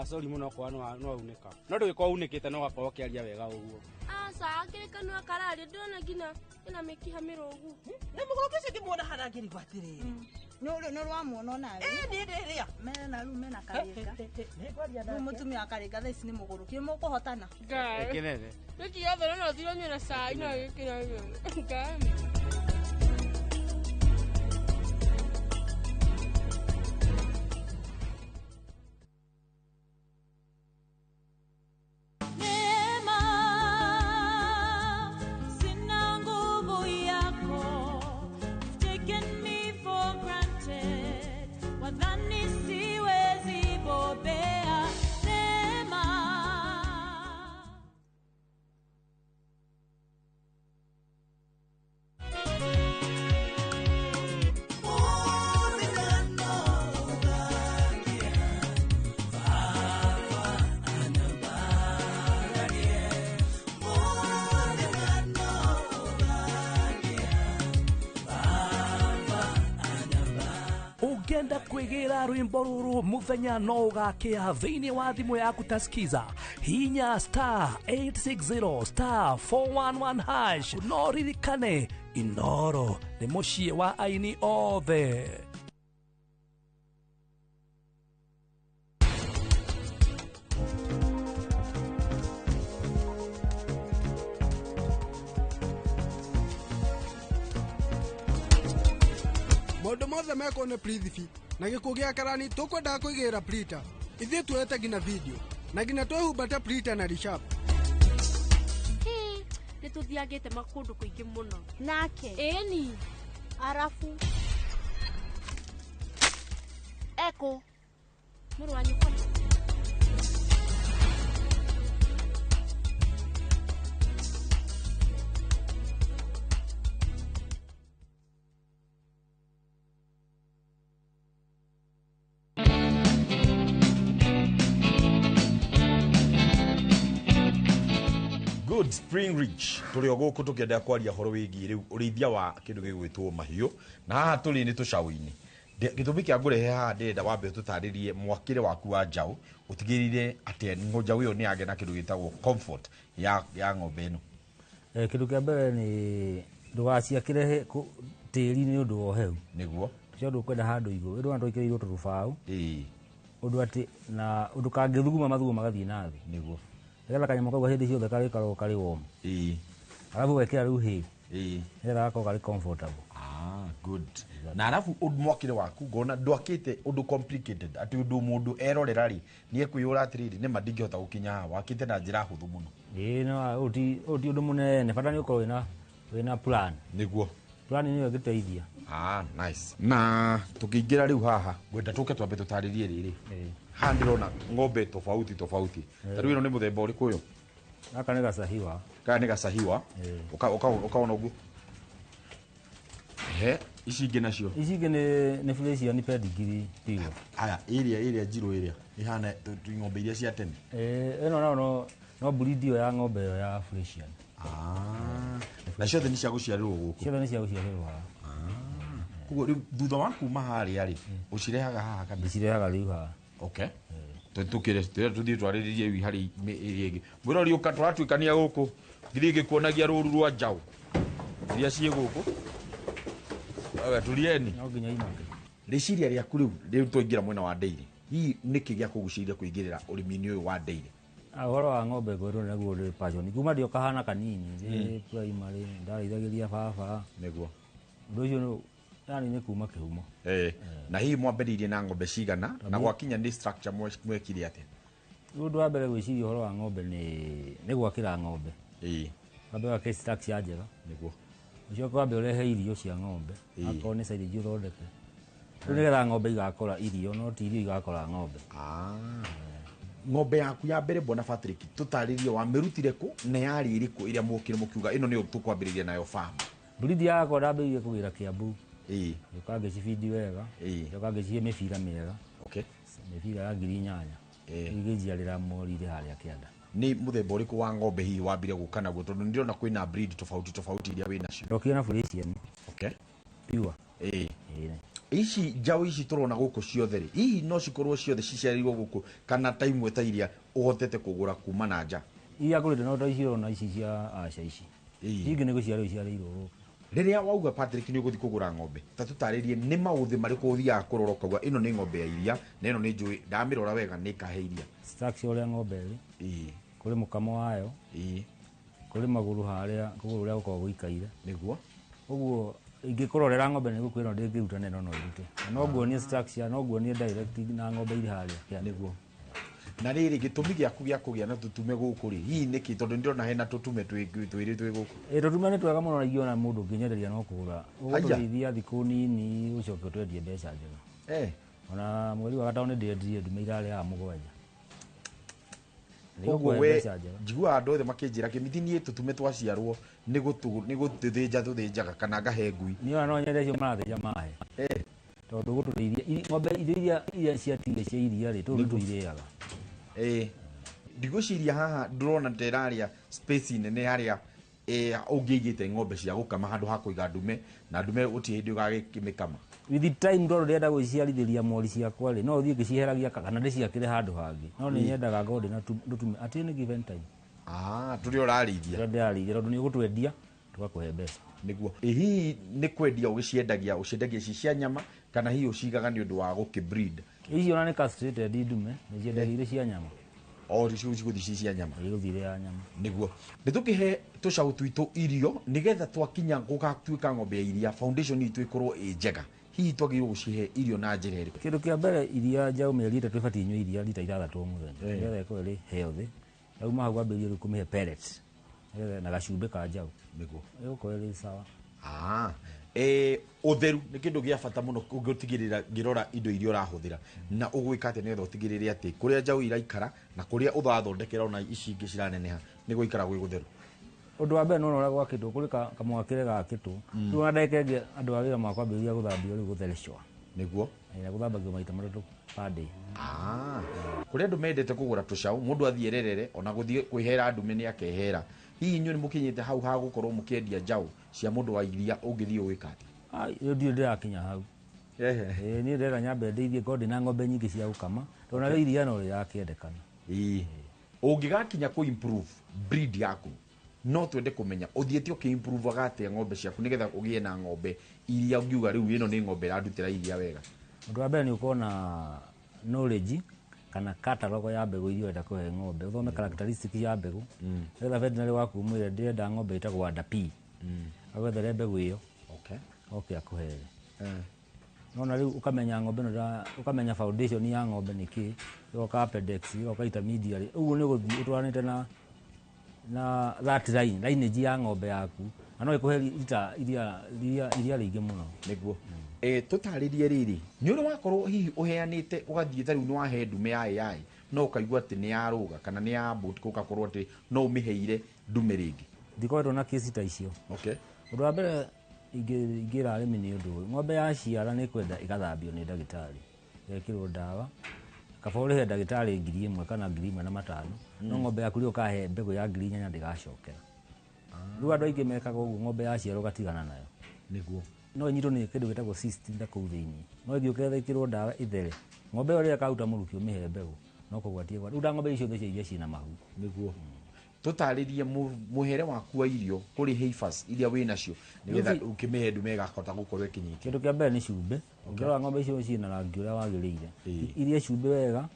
Sorry mũno kwa no aunĩka. No ndũgĩkorwo unĩkĩte no gakorwo ũkĩaria wega ũguo. Aca, akĩrĩ kanua kararia ndĩrona nginya ĩna mĩkiha mĩrũgu. Nĩ mũgũrũki ũcio ngĩmuona hana ngĩrigwo atĩrĩrĩ. Nĩ ũramuona onawe? Ĩĩ niĩ ndĩrĩa. Mena rĩu mena karĩnga. Rĩu mũtumia wa karĩnga thaa ici nĩ mũgũrũki. Mũkũhotana. Ngenene. Gĩkĩ gĩothe no ũthire ũnyue na cai no gĩkĩ Ngai. Ũngĩenda kwĩgĩra rwĩmbo rũrũ mũthenya no ũgakĩa thĩinĩ wa thimũ yaku ta skiza, hinya star 860 star 411 hash. No ririkane, Inoro nĩ mũciĩ wa aini othe. Maũndũ mothe mekwo nĩ Prithvi na gĩkuũ gĩa karani tũkwendaga kũigĩrĩra Prita. Ithuĩ tuoete nginya video na nginya twĩhumbate Prita na Rishab. Nĩ tũthiangĩte makũndũ kũingĩ mũno. Nake ĩni arabu eko mũrũ wa nyũkwa. Good Spring Ridge tũrĩ o gũkũ tũkĩenda kwaria horo wĩgiĩ rĩu ũrĩithia wa kĩndũ gĩgwĩtwo mahiũ, na haha tũrĩ nĩ tũcaũ-inĩ. Gĩtũmi kĩa ngũrehe haha, ndĩrenda wambe ũtũtarĩrie mwakĩre waku wa njaũ, ũtigĩrĩre atĩ njaũ ĩyo nĩ yagĩa na kĩndũ gĩtagwo comfort ya ng'ombe ĩno. Kĩndũ kĩa mbere nĩ ndũgaciakĩre tĩri nĩ ũndũ wa ũhehu. Nĩguo. Tũcaũ ndũkwenda handũ igũrũ, ĩndũ twĩkĩrĩirwo tũrũbaũ. Ũndũ atĩ na ũndũ kangĩthuguma mathugumo magathiĩ na thĩ. Nĩguo. Nĩgetha kanyamũ kau hĩndĩ ciothe karĩkoragwo karĩ warm. Arabu wekĩra rĩu hay. Nĩgetha gakorwo karĩ comfortable. Ah, good. Na arabu mwakĩre waku ngona ndwakĩte ũndũ complicated, atĩ ũndũ mũndũ erorera rĩ nĩ ekwĩyũra atĩrĩrĩ, nĩma ndingĩhota gũkinya haha, wakĩte na njĩra hũthũ mũno. Ĩĩ, no ũyũ ti ũndũ mũnene, bata nĩ ũkorwo wĩna plan. Nĩguo. Plan nĩyo ĩngĩteithia. Ah, nice. Na tũkĩingĩra rĩu haha, ngwenda tũke twambe tũtarĩrie rĩrĩ. Haha ndĩrona ng'ombe tofauti tofauti. Ta rĩu ĩno nĩ mũthemba ũrĩkũ ũyũ? Gaka nĩ gacahiwa. Gaka nĩ gacahiwa. Ũkaona ũguo. He, ici ingĩ nacio? Ici ingĩ nĩ Frisian pedigree pure. Aya, ĩrĩa njirũ ĩrĩa ĩhana ng'ombe iria cia tene. Ĩno nayo no breed ĩyo ya ng'ombe ĩyo ya Frisian. Ah. Na ciothe nĩ cia gũciarĩrwo gũkũ? Ciothe nĩ cia gũciarĩrwo haha. Koguo rĩu thutha wa kuma harĩa rĩ, ũcirehaga haha kana? Ndĩcirehaga rĩu haha. Okay. Tũkĩre tũthiĩ twarĩrĩrie rĩu harĩ ĩrĩa ĩngĩ. Mwĩrori ũka tũratuĩkania gũkũ, ngĩthiĩ ngĩkuonagia rũru rwa njaũ iria ciĩ gũkũ. Ewe, turieni. No nginya imake. Rĩciria rĩaku rĩu twaingĩra mwena wa dairy, hihi nĩkĩ gĩakũgucĩrĩria kũingĩrĩra ũrĩmi-inĩ ũyũ wa dairy? Ũhoro wa ng'ombe ngwĩrwo naguo ndĩ passion. Kuma ndĩ o kahana kanini, ndĩ primary, ndarĩithagĩria baba. Nĩguo. Ũndũ ũcio yani nĩ kuma kĩhumo. Na hihi mwambĩrĩirie na ng'ombe cigana, na gwakinya nĩ structure mwekire atĩa? Ũndũ wa mbere gwĩciria ũhoro wa ng'ombe nĩ gwakĩra ng'ombe. Wambe wake structure njega. Nĩguo. Ũcoke wambe ũrehe irio cia ng'ombe. Akorwo nĩ silage ũthondeke. Rĩu nĩgetha ng'ombe igakora irio, no ti irio igakora ng'ombe. Ng'ombe yaku ya mbere Bwana Patrick, tũtarĩrie wamĩrutire kũ na yarĩ ĩrĩkũ ĩrĩa mwokire mũkiuga ĩno nĩyo tũkwambĩrĩria nayo farm? Breed yakwa ndambĩrĩirie kũgĩra Kiambu. Ngĩũka ngĩcibindi wega. Ngĩũka ngĩcihe mĩbira mĩega. Okay. Mĩbira ya 8,000. Ĩgĩnjiarĩra mori irĩ harĩa kĩanda. Nĩ mũthemba ũrĩkũ wa ng'ombe hihi wambire gũka naguo, tondũ nĩndĩrona kwĩna breed tofauti tofauti iria wĩ nacio? Ndokire na Frisian. Okay. Pure. Ici njaũ ici tũrona gũkũ ciothe rĩ, hihi no cikorwo ciothe ciciarĩirwo gũkũ kana ta imwe ta iria ũhotete kũgũra kuma na nja? Iria ngũrĩte no ta ici ũrona ici cia aca ici. Ici ingĩ nĩ gũciarwo iciarĩirwo gũkũ. Rĩrĩa wauga Patrick nĩ ũgũthiĩ kũgũra ng'ombe, ta tũtarĩrie nĩ maũthĩ marĩkũ ũthiaga kũrora ũkauga ĩno nĩ ng'ombe ya iria na ĩno nĩ njũĩ, ndamĩrora wega nĩ ĩkahe iria? Structure ũrĩa ng'ombe ĩrĩ. Kũrĩ mũkamo wayo. Kũrĩ magũrũ harĩa, kũgũrũ ũrĩa gũkoragwo gũikaire. Nĩguo. Ũguo ingĩkũrorera ng'ombe nĩ ngũkwĩra ndĩngĩruta na ĩno no ĩrute. Na no nguonie structure, no nguonie direct na ng'ombe irĩ harĩa. Nĩguo. Na rĩrĩ gĩtũmi gĩaku gĩa kũgĩa na tũtume gũkũ rĩ, hihi nĩkĩ? Tondũ nĩndĩrona hena tũtume twĩrĩ twĩ gũkũ. Tũtume nĩ twega mũno na ingĩona mũndũ ũngĩnyenderia no kũgũra. Ũgũtũrĩithia thikũ nini ũcoke ũtwendie mbeca njega. Ona mweri wa gatano nĩndĩendirie ndume irarĩaga 7. Koguo we njiguaga andũ othe makĩnjĩra kĩmithi niĩ tũtume twaciarwo nĩ gũtũthĩnja tũthĩnjaga kana ngahe ngui. Niĩ ona no nyende acio marathĩnja mahe. Tondũ gũtũrĩithia ng'ombe irio iria ciatigire cia iria rĩ, tũu nĩtũirĩaga. Ndigwĩciria haha ndĩrona ta ĩrarĩa space nene harĩa ũngĩigĩte ng'ombe cia gũkama handũ ha kũiga ndume, na ndume gũtirĩ hĩndĩ ũgagĩkĩmĩkama. With the time tondũ ndĩrenda gwĩciarithĩria mori ciakwa rĩ, no thiĩ ngĩcieheragia kana ndĩciakĩre handũ hangĩ. No nĩ nyendaga ngorwo ndĩna tũtume at any given time. Ah, tũrĩa ũrarĩithia. Tũrĩa ndĩrarĩithia tondũ nĩ ũgũtwendia tũgakũhe mbeca. Nĩguo. Ĩ hihi nĩ kwendia ũgĩciendagia, ũciendagia ci cia nyama kana hihi ũcigaga nĩ ũndũ wa gũkĩ breed? Icio ona nĩ castrated ndume, nĩ ciendagia irĩ cia nyama. O cigũthiĩ ci cia nyama. Igũthiĩ irĩ ya nyama. Nĩguo. Nĩ tũkĩhe tũcaũ twitũ irio nĩgetha twakinya gũgatuĩka ng'ombe ya iria, foundation itũ ĩkorwo ĩ njega. Hihi twagĩrĩirwo gũcihe irio na njĩra ĩrĩkũ? Kĩndũ kĩa mbere iria njaũ mĩeri 3 ĩbatiĩ inyue iria rita 6 o mũthenya. Nĩgetha ĩkorwo ĩrĩ healthy. Yauma hau wambĩrĩrie rĩu kũmĩhe pellets. Nĩgetha na gacumbĩ ka njaũ. Nĩguo. Ĩgũkorwo ĩrĩ sawa. Ah. Ũtheru nĩ kĩndũ gĩa bata mũno ũngĩtigĩrĩra ngĩrora indo iria ũrahũthĩra na ũgwĩka atĩa nĩgetha ũtigĩrĩre atĩ kũrĩa njaũ iraikara na kũrĩa ũrathondekera ona ici ingĩ ciraneneha nĩ gũikara gwĩ gũtheru. Ũndũ wa mbere nĩwona ũrĩa gwakĩtwo kũrĩ kamwakĩre gakĩtwo. Rĩu ona ndagĩka ĩngĩ andũ a wĩra makwambĩrĩria gũthambio rĩu gũtherecwa. Nĩguo. Na gũthambagio maita 3 per day. Ah. Kũrĩ andũ mendete kũgũra tũcaũ, mũndũ athiĩ ererere ona gũthiĩ kwĩhera ndume nĩ akehera. Hihi inyuĩ nĩ mũkinyĩte hau ha gũkorwo mũkĩendia njaũ cia mũndũ wa iria ũngĩthiĩ ũgĩka atĩa? Rĩu ndirĩ ndĩrakinya hau. Niĩ ndĩrenda nyambe ndeithie ngorwo ndĩna ng'ombe nyingĩ cia gũkama tondũ narĩo iria no rĩrakĩendekana. Ũngĩgakinya kũ improve breed yaku no twende kũmenya ũthiĩte ũkĩ improve atĩa ng'ombe ciaku nĩgetha ũgĩe na ng'ombe iria ũngiuga rĩu ĩno nĩ ng'ombe ĩrandutĩra iria wega. Ũndũ wa mbere nĩ ũkorwo na knowledge kana catalogue ya mbegũ iria ũrenda kũhe ng'ombe, ũthome characteristic ya mbegũ nĩgetha veterinary waku ũmwĩre ndĩrenda ng'ombe ĩtagwo Wanda P, agwethere mbegũ ĩyo oke akũhere. Nona rĩu ũkamenya ng'ombe ĩno, ũkamenya foundation ya ng'ombe nĩ kĩ, ĩgoka apedex, ĩgoka intermediary, ũguo nĩ ũgũthiĩ ũtwaranĩte na that line, lineage ya ng'ombe yaku, na no ĩkũhe rita iria rĩingĩ mũno. Nĩguo. Tũtarĩrie rĩrĩ, nĩ ũrĩ wakorwo hihi ũheanĩte ũgathiĩ ta rĩu nĩ wahe ndume ya AI no ũkaigua atĩ nĩ yarũga kana nĩ ya boot ũgakorwo atĩ no ũmĩheire ndume rĩngĩ? Ndikoretwo na kesi ta icio. Ũndũ wa mbere ingĩra arĩmi nĩ ũndũ ũyũ, ng'ombe yaciara nĩ kwenda ĩgathambio nĩ ndagĩtarĩ, ĩgekĩrwo ndawa, kaba ũrĩhe ndagĩtarĩ 1,000 kana 1,500, no ng'ombe yaku rĩrĩa ũkahe mbegũ ya 4,000 ndĩgacokera. Rĩu andũ aingĩ mekaga ũguo, ng'ombe yaciara ũgatigana nayo. Nĩguo. No ĩnyitwo nĩ kĩndũ gĩtagwo cyst na kũu thĩinĩ, no ĩngĩũka ĩkĩrwo ndawa ĩthere, ng'ombe ĩyo rĩrĩa ĩkaruta mũrukĩ ũmĩhe mbegũ no kũgwatie rĩu nda ng'ombe icio ciothe iria ciĩna mahu. Nĩguo. Tũtarĩrie mũhere waku wa irio kũrĩ heifers iria wĩ nacio nĩgetha ũkĩmĩhe ndume ĩgakota gũkorwo ĩkĩnyita. Kĩndũ kĩa mbere nĩ cumbĩ. Ũngĩrora ng'ombe icio ciĩna rangi ũrĩa wagĩrĩire, irie cumbĩ wega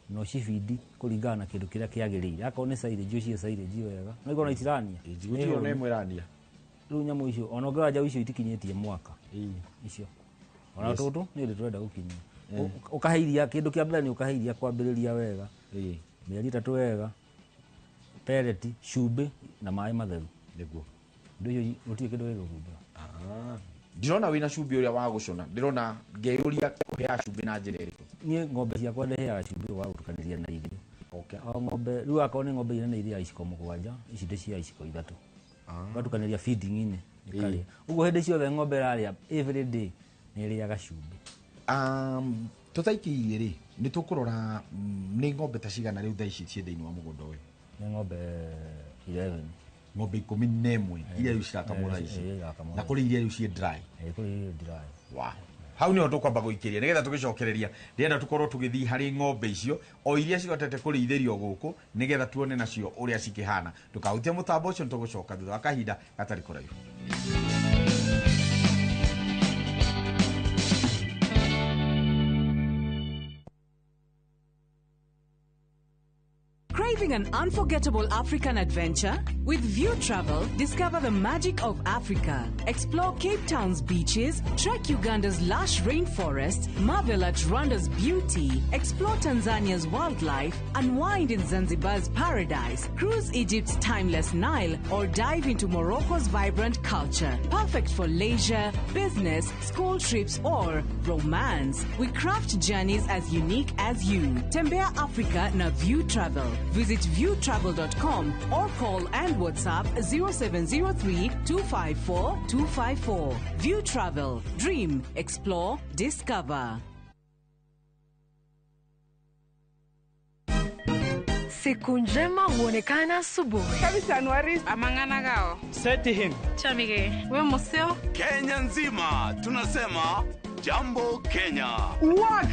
na ũcibindi kũringana na kĩndũ kĩrĩa kĩagĩrĩire. Akorwo nĩ silage ũcihe silage wega, no ikorwo na itirania. Gũtirĩ ona ĩmwe ĩrania. Rĩu nyamũ icio ona ũngĩrora njaũ icio itikinyĩtie mwaka icio, ona tũtũ nĩ hĩndĩ tũrenda gũkinyia. Ũkahe iria, kĩndũ kĩa mbere nĩ ũkahe iria kwambĩrĩria wega, mĩeri 3 wega, pellet, cumbĩ na maĩ matheru. Nĩguo. Ũndũ ũcio gũtirĩ kĩndũ gĩgũthumbũra. Ndĩrona wĩna cumbĩ ũrĩa wa gũcũna, ndĩrona ngeyũria ũheaga cumbĩ na njĩra ĩrĩkũ? Niĩ ng'ombe ciakwa ndĩheaga cumbĩ wa gũtukanĩria na irio. O ng'ombe rĩu akorwo nĩ ng'ombe inene irĩaga iciko 7, ici ndĩciheaga iciko 3. Ũgatukanĩria feeding-inĩ ĩkarĩa. Ũguo hĩndĩ ciothe ng'ombe ĩrarĩa every day nĩ ĩrĩaga cumbĩ. Tũtaikĩirie rĩ, nĩ tũkũrora nĩ ng'ombe ta cigana rĩu thaa ici ciĩ thĩinĩ wa mũgũnda ũyũ? Nĩ ng'ombe 11. Ng'ombe 11 iria rĩu cirakamwo thaa ici, na kũrĩ iria rĩu ciĩ dry. Kũrĩ iria dry. Wow. Hau nĩho tũkwamba gũikĩria nĩgetha tũgĩcokereria, ndĩrenda tũkorwo tũgĩthiĩ harĩ ng'ombe icio o iria cihotete kũrĩithĩrio gũkũ nĩgetha tuone nacio ũrĩa cikĩhana. Ndũkahutie mũtambo ũcio, nĩtũgũcoka thutha wa kahinda gatarĩ kũraihu. Craving an unforgettable African adventure? With View Travel, discover the magic of Africa. Explore Cape Town's beaches, trek Uganda's lush rainforest, marvel at Rwanda's beauty, explore Tanzania's wildlife, unwind in Zanzibar's paradise, cruise Egypt's timeless Nile, or dive into Morocco's vibrant culture. Perfect for leisure, business, school trips, or romance. We craft journeys as unique as you. Tembea Africa na View Travel. Visit viewtravel.com or call and WhatsApp 0703 254 254. View Travel. Dream, explore, discover. Siku njema huonekana asubuhi. Kabisa Anuari. Amangana gao. Seti him. Chamige. We museo. Kenya nzima tunasema Jambo Kenya. Wax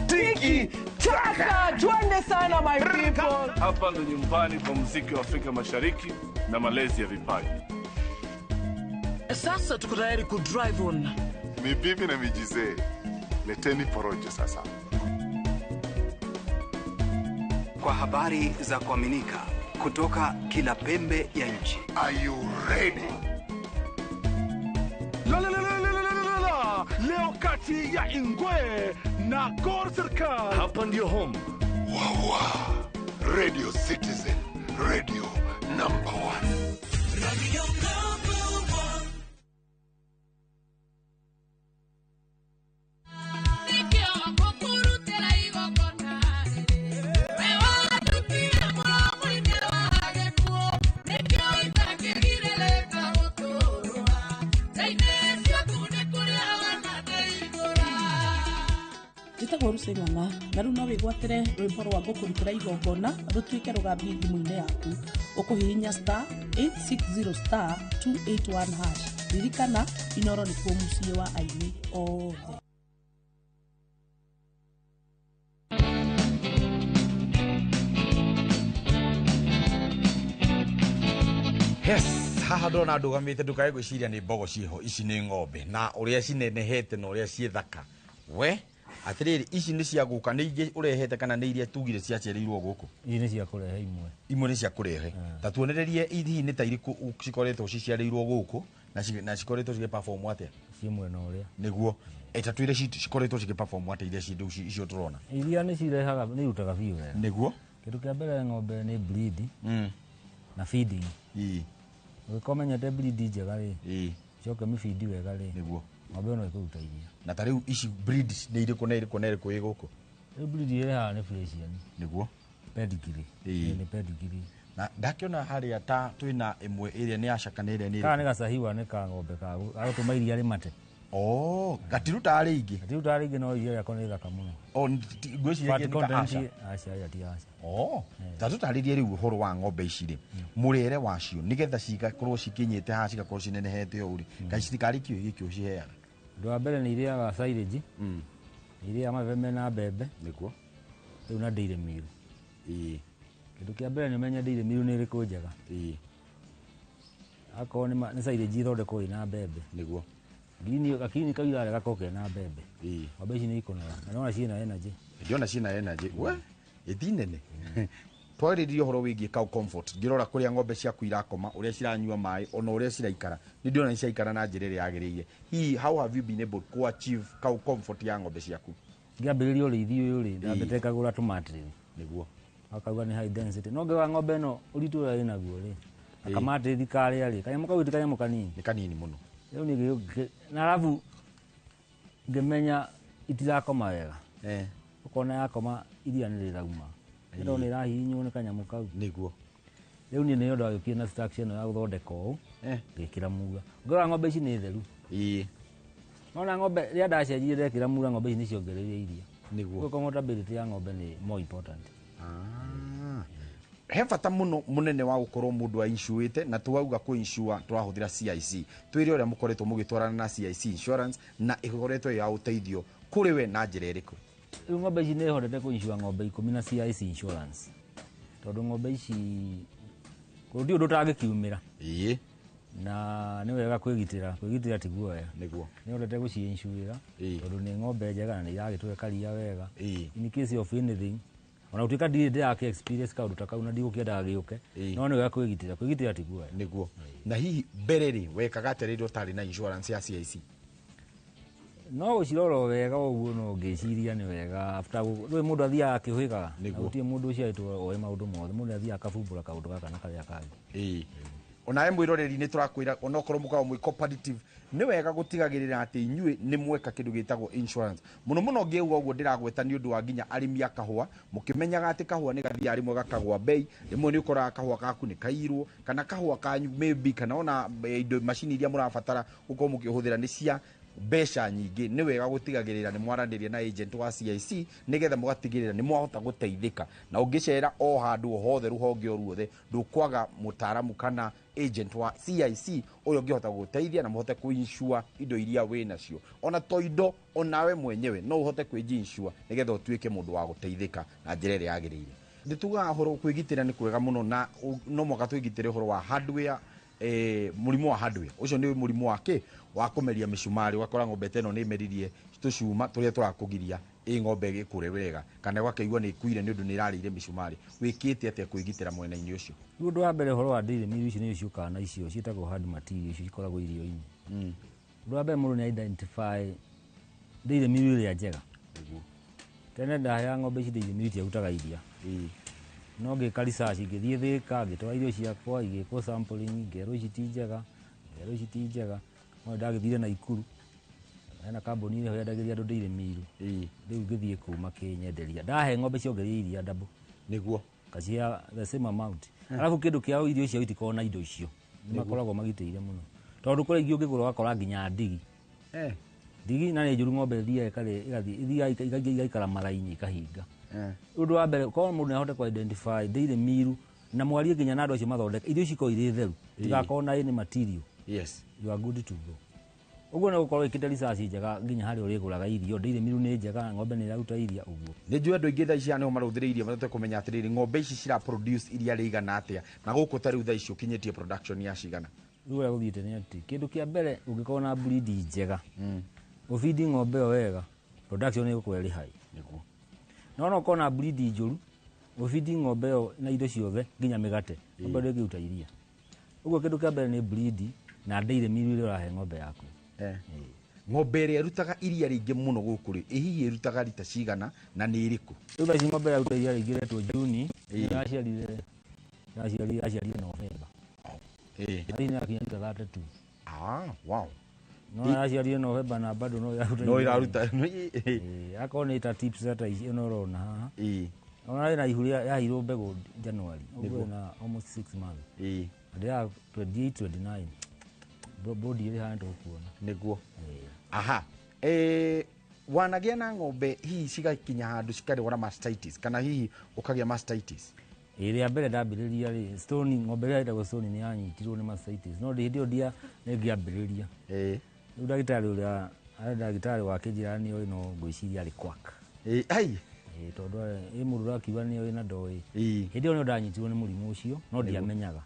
tiki taka, twende sana my people. Hapa ndo nyumbani kwa muziki wa Afrika Mashariki na malezi ya vipaji. Sasa tuko tayari ku drive on. Mibibi na mijizee, leteni porojo sasa. Kwa habari za kuaminika kutoka kila pembe ya nchi. Are you ready? La la la la la la la la. Leo kati ya Ingwe na Gor Serikal. Hapa ndio home. Wawa. Radio Citizen, radio number 1. Radio number 1. Njĩtagwo Lucy Ng'ang'a na rĩu no wĩgwatĩre rwĩmbo rwa ngũkũrutĩra igongona rũtuĩke rũgambi thimũ-inĩ yaku. Ũkũhihinya star 860 star 281 hash. Ririkana, Inoro nĩkuo mũciĩ wa aini othe. Yes, haha ndona ndũgamĩte ndũkae gwĩciria nĩ mbogo ciĩho, ici nĩ ng'ombe na ũrĩa cinenehete na ũrĩa ciĩ thaka. We atĩrĩrĩ, ici nĩ cia gũka, nĩ ingĩ ũrehete kana nĩ iria tugire ciaciarĩirwo gũkũ? Ici nĩ cia kũrehe imwe. Imwe nĩ cia kũrehe. Ta tuonererie hihi nĩ ta irĩkũ cikoretwo ciciarĩirwo gũkũ na cikoretwo cigĩ perform atĩa? Ciĩ mwena ũrĩa. Nĩguo. Ta twĩre cikoretwo cigĩ perform atĩa iria icio tũrona? Iria nĩ cirehaga, nĩ irutaga biũ wega. Nĩguo. Kĩndũ kĩa mbere ng'ombe nĩ breed na feeding. Ũngĩkorwo ũmenyete breed njega rĩ, ũcoke ũmĩbindi wega rĩ, nĩguo ng'ombe ĩyo no ĩkũruta iria. Na ta rĩu ici breed nĩ irĩkũ na irĩkũ na irĩkũ ĩ gũkũ? Rĩu breed ĩrĩa haha nĩ Friesian. Nĩguo. Pedigree. Nĩ pedigree. Na ndakĩona harĩa ta twĩna ĩmwe ĩrĩa nĩ ya Shaka na ĩrĩa nĩ Kana nĩ gacahiwa, nĩ ka ng'ombe ka gũtũma iria rĩmate. Oh, gatirutaga rĩingĩ? Gatirutaga rĩingĩ, no iria rĩako nĩ rĩthaka mũno. Oh, ngwĩciria Fat nĩ ka content Asha. Aca, ĩyo ti Asha. Oh, ta tũtarĩrie rĩu ũhoro wa ng'ombe ici rĩ, mũrĩre wacio nĩgetha cigakorwo cikinyĩte haha, cigakorwo cinenehete ũũ rĩ, kaĩ citikarĩ kĩo gĩkĩ ũciheaga? Ũndũ wa mbere nĩ irĩaga silage, nĩ irĩaga mabebe na mbembe. Nĩguo. Rĩu na dairy meal. Kĩndũ kĩa mbere nĩ ũmenye dairy meal nĩ ĩrĩkũ njega. Akorwo nĩ silage ĩthondekwo ĩna mbembe. Nĩguo. Ngirini gakirini kau irarĩa gakorwo kena mbembe. Ng'ombe ici nĩ ikũnora. Na nĩwona ciĩna energy. Ndĩrona ciĩna energy. We, ĩti nene. Twarĩrĩria ũhoro wĩgiĩ cow comfort. Ngĩrora kũrĩa ng'ombe ciaku irakoma, ũrĩa ciranyua maĩ, ona ũrĩa ciraikara. Nĩ ndĩrona nĩ ciraikara na njĩra ĩrĩa yagĩrĩire. Hihi, how have you been able to achieve cow comfort ya ng'ombe ciaku? Ngĩambĩrĩria ũrĩithi ũyũ rĩ, ndambĩte ngagũra tũmatĩrĩ. Nĩguo. Akauga nĩ high density. No ngĩrora ng'ombe ĩno ũritũ ũrĩa ĩnaguo rĩ, akamatĩrĩ karĩa rĩ, kanyamũ kau ti kanyamũ kanini. Nĩ kanini mũno. Rĩu niĩ na arabu ngĩmenya itirakoma wega. Ũkona yakoma iria nĩ rĩrauma. Ĩno nĩ ĩrahihinywo nĩ kanyamũ kau. Nĩguo. Rĩu niĩ nĩyo ndagĩũkire na structure ĩno ya gũthondeka ũũ, ngĩkĩra mura. Ngĩrora ng'ombe ici nĩ theru. Nona ng'ombe rĩrĩa ndacenjirie ndekĩra mura, ng'ombe ici nĩ ciongereire iria. Nĩguo. Comfortability ya ng'ombe nĩ more important. He bata mũno mũnene wa gũkorwo mũndũ ainsuĩte, na twauga kũ-insure tũrahũthĩra CIC. Twĩre ũrĩa mũkoretwo mũgĩtwarana na CIC Insurance na ĩkoretwo ĩ ya ũteithio kũrĩ we na njĩra ĩrĩkũ? Rĩu ng'ombe ici nĩ hotete kũ-insure ng'ombe 10 na CIC Insurance. Tondũ ng'ombe ici gũtirĩ ũndũ ũtangĩkiumĩra. Na nĩ wega kwĩgitĩra, kwĩgitĩra ti guoya. Nĩguo. Nĩ hotete gũci-insurĩra tondũ nĩ ng'ombe njega na nĩ iragĩtũhe karia wega. In case of anything, ona gũtuĩka ndirĩ ndĩrakĩ experience kaũndũ ta kau na ndigũkĩendaga gĩũke, no nĩ wega kwĩgitĩra, kwĩgitĩra ti guoya. Nĩguo. Na hihi mbere rĩ, wekaga atĩa rĩrĩa ũtarĩ na insurance ya CIC? No gũcirora wega ũguo no ngĩciria nĩ wega. After rĩu mũndũ athiaga akĩhũĩkaga. Na gũtirĩ mũndũ ũciarĩtwo oĩ maũndũ mothe, mũndũ nĩ athiaga akabumbũra kaũndũ gaka na karĩa kangĩ. Onawe mwĩroreri nĩ tũrakwĩra onokorwo mũkoragwo mwĩ cooperative, nĩ wega gũtigagĩrĩra atĩ inyuĩ nĩ mweka kĩndũ gĩtagwo insurance. Mũno mũno ngĩuga ũguo ndĩragweta nĩ ũndũ wa nginya arĩmi a kahũa, mũkĩmenyaga atĩ kahũa nĩ gathiaga rĩmwe gakagũa bei, rĩmwe nĩ ũkoraga kahũa gaku nĩ kairwo, kana kahũa kanyu maybe, kana ona indo macini iria mũrabatara gũkorwo mũkĩhũthĩra nĩ cia Mbeca nyingĩ nĩ wega gũtigagĩrĩra nĩ mwaranĩria na agent wa CIC nĩgetha mũgatigĩrĩra nĩ mwahota gũteithĩka. Na ũngĩcera o handũ o hothe, rũhonge o ruothe, ndũkwaga mũtaaramu kana agent wa CIC ũrĩa ũngĩhota gũgũteithia na mũhote kũinsure indo iria wĩ nacio. Ona to indo, onawe mwenyewe no ũhote kwĩji-insure nĩgetha ũtuĩke mũndũ wa gũteithĩka na njĩra ĩrĩa yagĩrĩire. Nĩ tugaga ũhoro kwĩgitĩra nĩ kwega mũno, na no mũhaka twĩgitĩre ũhoro wa hardware, mũrimũ wa hardware. Ũcio nĩ mũrimũ wa kĩ wa kũmeria mĩcumarĩ, ũgakora ng'ombe ta ĩno nĩ ĩmeririe tũcuma tũrĩa tũrakũgiria ĩ ng'ombe ĩgĩkũre wega, kana ũgakĩigua nĩ ĩkuire nĩ ũndũ nĩ ĩrarĩire mĩcumarĩ. Wĩkĩte atĩa kwĩgitĩra mwena-inĩ ũcio? Rĩu ũndũ wa mbere, ũhoro wa dairy meal ici nĩ ciũkaga na icio ciĩtagwo hard material, icio cikoragwo irio-inĩ. Ũndũ wa mbere, mũndũ nĩ identify dairy meal ĩrĩa njega. Tene ndaheaga ng'ombe ici dairy meal, itiarutaga iria. No ngĩka research, ngĩthiĩ Thĩka, ngĩtwara irio ciakwa igĩkwo sampling, ngerwo ici ti njega, ngerwo ici ti njega. No ndagĩthire Naikuru, hena kambuni ĩrĩa yendagĩria andũ dairy meal. Rĩu ngĩthiĩ kũu makĩnyenderia, ndahe ng'ombe ciongereire iria double. Nĩguo. Ngacihe the same amount. Arabu kĩndũ kĩao, irio ciao itikoragwo na indo icio, nĩ makoragwo magitĩire mũno, tondũ kũrĩ ingĩ ũngĩgũra ũgakora nginya ndigi. Ndigi na nĩ njũru, ng'ombe ĩthiaga ĩkarĩa, ĩgathiĩ ĩthiaga igaikara mara-inĩ ikahinga. Ũndũ wa mbere, korwo mũndũ nĩ ahote kũ identify dairy meal na mwarie nginya na andũ acio mathondeka irio, cikorwo irĩ theru, itigakorwo na any material, you are good to go. Ũguo nĩ gũkorwo ĩkĩte research njega nginya harĩa ũrĩgũraga irio, dairy meal nĩ njega, ng'ombe nĩ ĩraruta iria ũguo. Nĩ njũĩ andũ aingĩ thaa ici nĩho marũthĩrĩirie mahote kũmenya atĩrĩrĩ, ng'ombe ici cira produce iria rĩigana atĩa, na gũkũ ta rĩu thaa ici ũkinyĩtie production ya cigana? Rĩu ũrĩa gũthiĩte nĩ atĩ kĩndũ kĩa mbere, ũngĩkorwo na breed njega, ũbidi ng'ombe ĩyo wega, production ĩgũkorwo ĩrĩ high. No ũkorwo na breed njũru, ũbidi ng'ombe ĩyo na indo ciothe nginya mĩgate, ng'ombe ndĩngĩruta iria. Ũguo kĩndũ kĩa mbere nĩ breed na dairy meal ĩrĩa ũrahe ng'ombe yaku. Ng'ombe ĩrĩa ĩrutaga iria rĩingĩ mũno gũkũ rĩ, ĩ hihi ĩrutaga rita cigana na nĩ ĩrĩkũ? Rĩu thaa ici ng'ombe ĩraruta iria rĩingĩ ĩretwo Juni, yaciarire November. Na rĩu nĩyakinya rita 32. Ah, wow. No yaciarire November na bado no ĩraruta No iria. ĩraruta. Akorwo nĩ ta tips ta ici ĩno ũrona haha. Ona ĩna ihu yaheirwo mbegũ January. Ũguo ĩna almost 6 months. Na ndĩra 28, 29. Body ĩrĩ haha nĩtũkuona. Nĩguo. Aha. Wanagĩa na ng'ombe hihi cigakinya handũ cikarwara mastitis, kana hihi ũkagĩa mastitis? Ĩ, rĩa mbere ndambĩrĩria rĩ, Stone, ng'ombe ĩrĩa ĩtagwo Stone nĩ yanyitirwo nĩ mastitis, no hĩndĩ ĩyo ndia nĩngĩambĩrĩria. Rĩu ndagĩtarĩ ũrĩa arĩ ndagĩtarĩ wa kĩnjĩra nĩ oĩ, no ngwĩciria arĩ quack. Ai. Tondũ ĩ mũndũ ũrakiuga nĩ oĩ na ndoĩ. Hĩndĩ ĩyo nĩyo ndanyitirwo nĩ mũrimũ ũcio, no ndiamenyaga.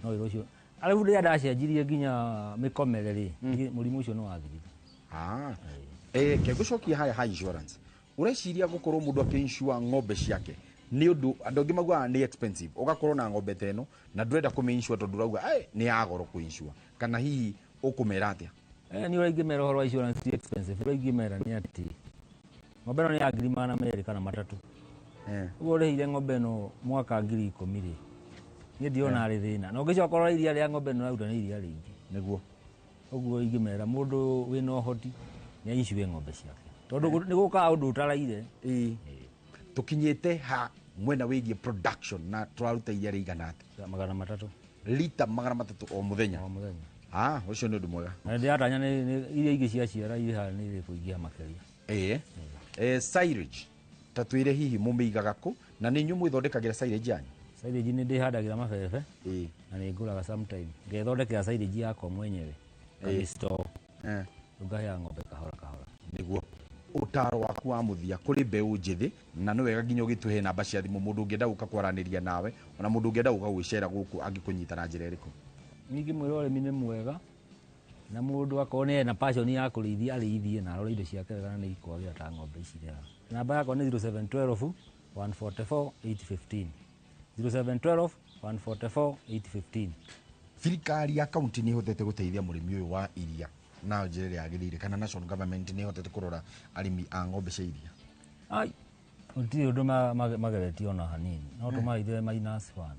No wĩra ũcio, arabu rĩrĩa ndacenjirie nginya mĩkomere rĩ, mũrimũ ũcio nĩ wathirire. Ke ngũcokia harĩa ha insurance. Ũreciria gũkorwo mũndũ akĩ-insure ng'ombe ciake nĩ ũndũ andũ aingĩ maugaga nĩ expensive, ũgakorwo na ng'ombe ta ĩno na ndũrenda kũmĩ-insure tondũ ũrauga nĩ ya goro kũ-insure, kana hihi ũkũmera atĩa? Niĩ ũrĩa ingĩmera ũhoro wa insurance ti expensive. Ũrĩa ingĩmera nĩ atĩ ng'ombe ĩno nĩ ya 200,000 kana 300. Ũguo ũrĩhire ng'ombe ĩno mwaka 10,000 rĩ, niĩ ndiona arĩ thĩna. Na ũngĩcoka ũrore iria rĩa ng'ombe ĩno ĩraruta nĩ iria rĩingĩ. Ũguo ingĩmera mũndũ wĩna ũhoti nĩ ainsure ng'ombe ciake, tondũ nĩ gũkaga ũndũ ũtaraire. Tũkinyĩte ha mwena wĩgiĩ production, na tũraruta iria rĩigana atĩa? 300. Lita 300 o mũthenya? O mũthenya. Ah, ũcio nĩ ũndũ mwega. Na ndĩratanya nĩ iria ingĩ ciaciara irĩ haha nĩ irĩkũingĩha makĩria. Silage ta twĩre hihi mũmĩigaga kũ, na nĩ inyuĩ mwĩthondekagĩra silage yanyu? Silage nĩ ndĩhandagĩra mabebe na nĩ ngũraga sometime, ngethondekera silage yakwa mwenyewe, ngamĩ-store. Rĩu ngaheaga ng'ombe kahora kahora. Nĩguo. Ũtaro waku wa mũthia kũrĩ mbeũ njĩthĩ, na nĩ wega nginya ũgĩtũhe namba cia thimũ, mũndũ ũngĩenda gũka kwaranĩria nawe, ona mũndũ ũngĩenda gũka gwĩcera gũkũ angĩkũnyita na njĩra ĩrĩkũ? Ningĩ mwĩra ũrĩmi nĩ mwega, na mũndũ akorwo nĩ ena passion ya kũrĩithia, arĩithie na arore indo ciake wega na nĩ ikwagĩra ta ng'ombe ici irĩ haha. Namba yakwa nĩ 0712 144 815, 0712 144 815. Thirikari ya kaunti nĩ ĩhotete gũteithia mũrĩmi ũyũ wa iria na njĩra ĩrĩa yagĩrĩire, kana national government nĩ ĩhotete kũrora arĩmi a ng'ombe cia iria? Ai, gũtirĩ ũndũ mageretie ona hanini, no tũmaheire minus one.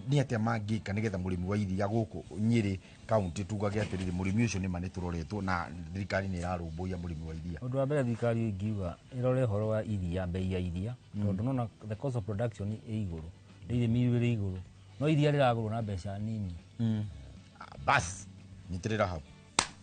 Nĩ atĩa mangĩka nĩgetha mũrĩmi wa iria gũkũ Nyĩrĩ kaunti tugage atĩrĩrĩ, mũrĩmi ũcio nĩma nĩ tũroretwo na thirikari nĩ ĩrarũmbũiya mũrĩmi wa iria? Ũndũ wa mbere, thirikari ingiuga ĩrore ũhoro wa iria, bei ya iria, tondũ nona the cost of production ĩ igũrũ, dairy meal ĩrĩ igũrũ, no iria rĩragũrwo na mbeca nini. Bas, nyitĩrĩra hau,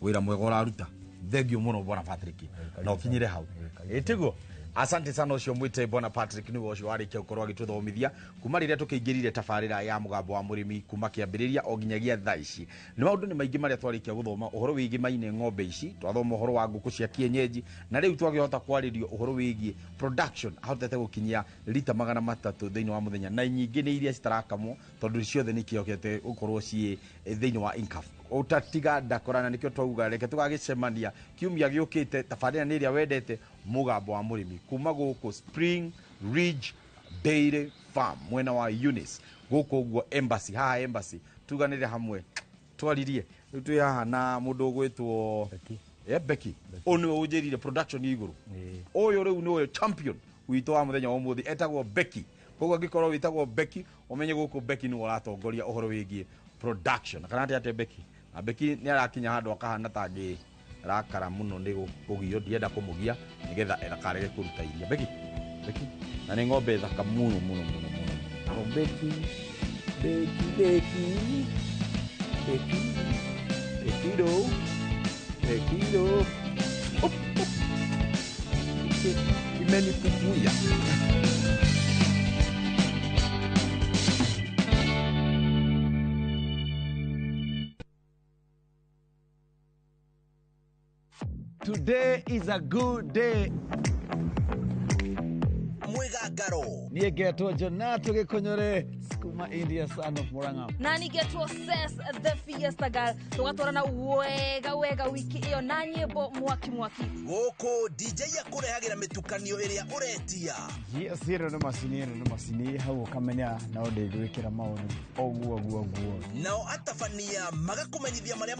wĩra mwega ũraruta. Thank you muno bwana Patrick. Na ukinyire hau. Ĩtiguo. Asante sana ucio mwite bwana Patrick niwe ucio warĩkia gũkorwo agĩtũthomithia kuma rĩrĩa tũkĩingĩrire tabarĩra ya mũgambo wa mũrĩmi kuma kĩambĩrĩria o nginyagia thaa ici. Nĩ maũndũ nĩ maingĩ marĩa twarĩkia gũthoma ũhoro wĩgiĩ maine ng'ombe ici, twathoma ũhoro wa ngũkũ cia kienyeji na rĩu twakĩhota kwarĩrio ũhoro wĩgiĩ production ahotete gũkinyia lita 300 thĩinĩ wa mũthenya na nyingĩ nĩ iria citarakamwo tondũ ciothe nĩ ikĩhokete gũkorwo ciĩ thĩinĩ wa Incaf. Ũtatiga ndakora na nĩkĩo twauga reke tũgagĩcemania kiumia gĩũkĩte tabarĩra nĩ ĩrĩa wendete mũgambo wa mũrĩmi kuma gũkũ Spring Ridge Dairy Farm mwena wa Eunice gũkũ ũguo embassy haha embassy tuganĩre hamwe twaririe rĩu twĩ haha na mũndũ ũgwĩtwo Becky ũyũ nĩwe ũnjĩrire production igũrũ ũyũ rĩu nĩwe champion witũ wa mũthenya wa ũmũthĩ etagwo Becky koguo angĩkorwo wĩtagwo Becky ũmenye gũkũ Becky nĩwe ũratongoria ũhoro wĩgiĩ production kana atĩa Becky na Becky nĩ arakinya handũ akahana tangĩ rakara muno nĩ kũgio ndienda kũmũgia nĩgetha ndakarege kũruta iria. Becky Becky na nĩ ng'ombe thaka mũno mũno mũno mũno. Oh, Becky Becky Becky Becky Becky do Becky do imenipukuya. Today is a good day. Mwigagaro. Niĩ ngetwo Jonato Gĩkũnyore kuma India son of Murang'a. Na nĩ ngetwo Ses the Fiesta Girl. Tũgatwarana wega wega wiki ĩyo na nyĩmbo mwaki mwaki. Gũkũ DJ akũrehagĩra mĩtukanio ĩrĩa ũretia. Yes, ĩno nĩ macini, ĩno nĩ macini hau ũkamenya no ndĩgwĩkĩra maũndũ ũguo guo guo. Nao atabania magakũmenyithia marĩa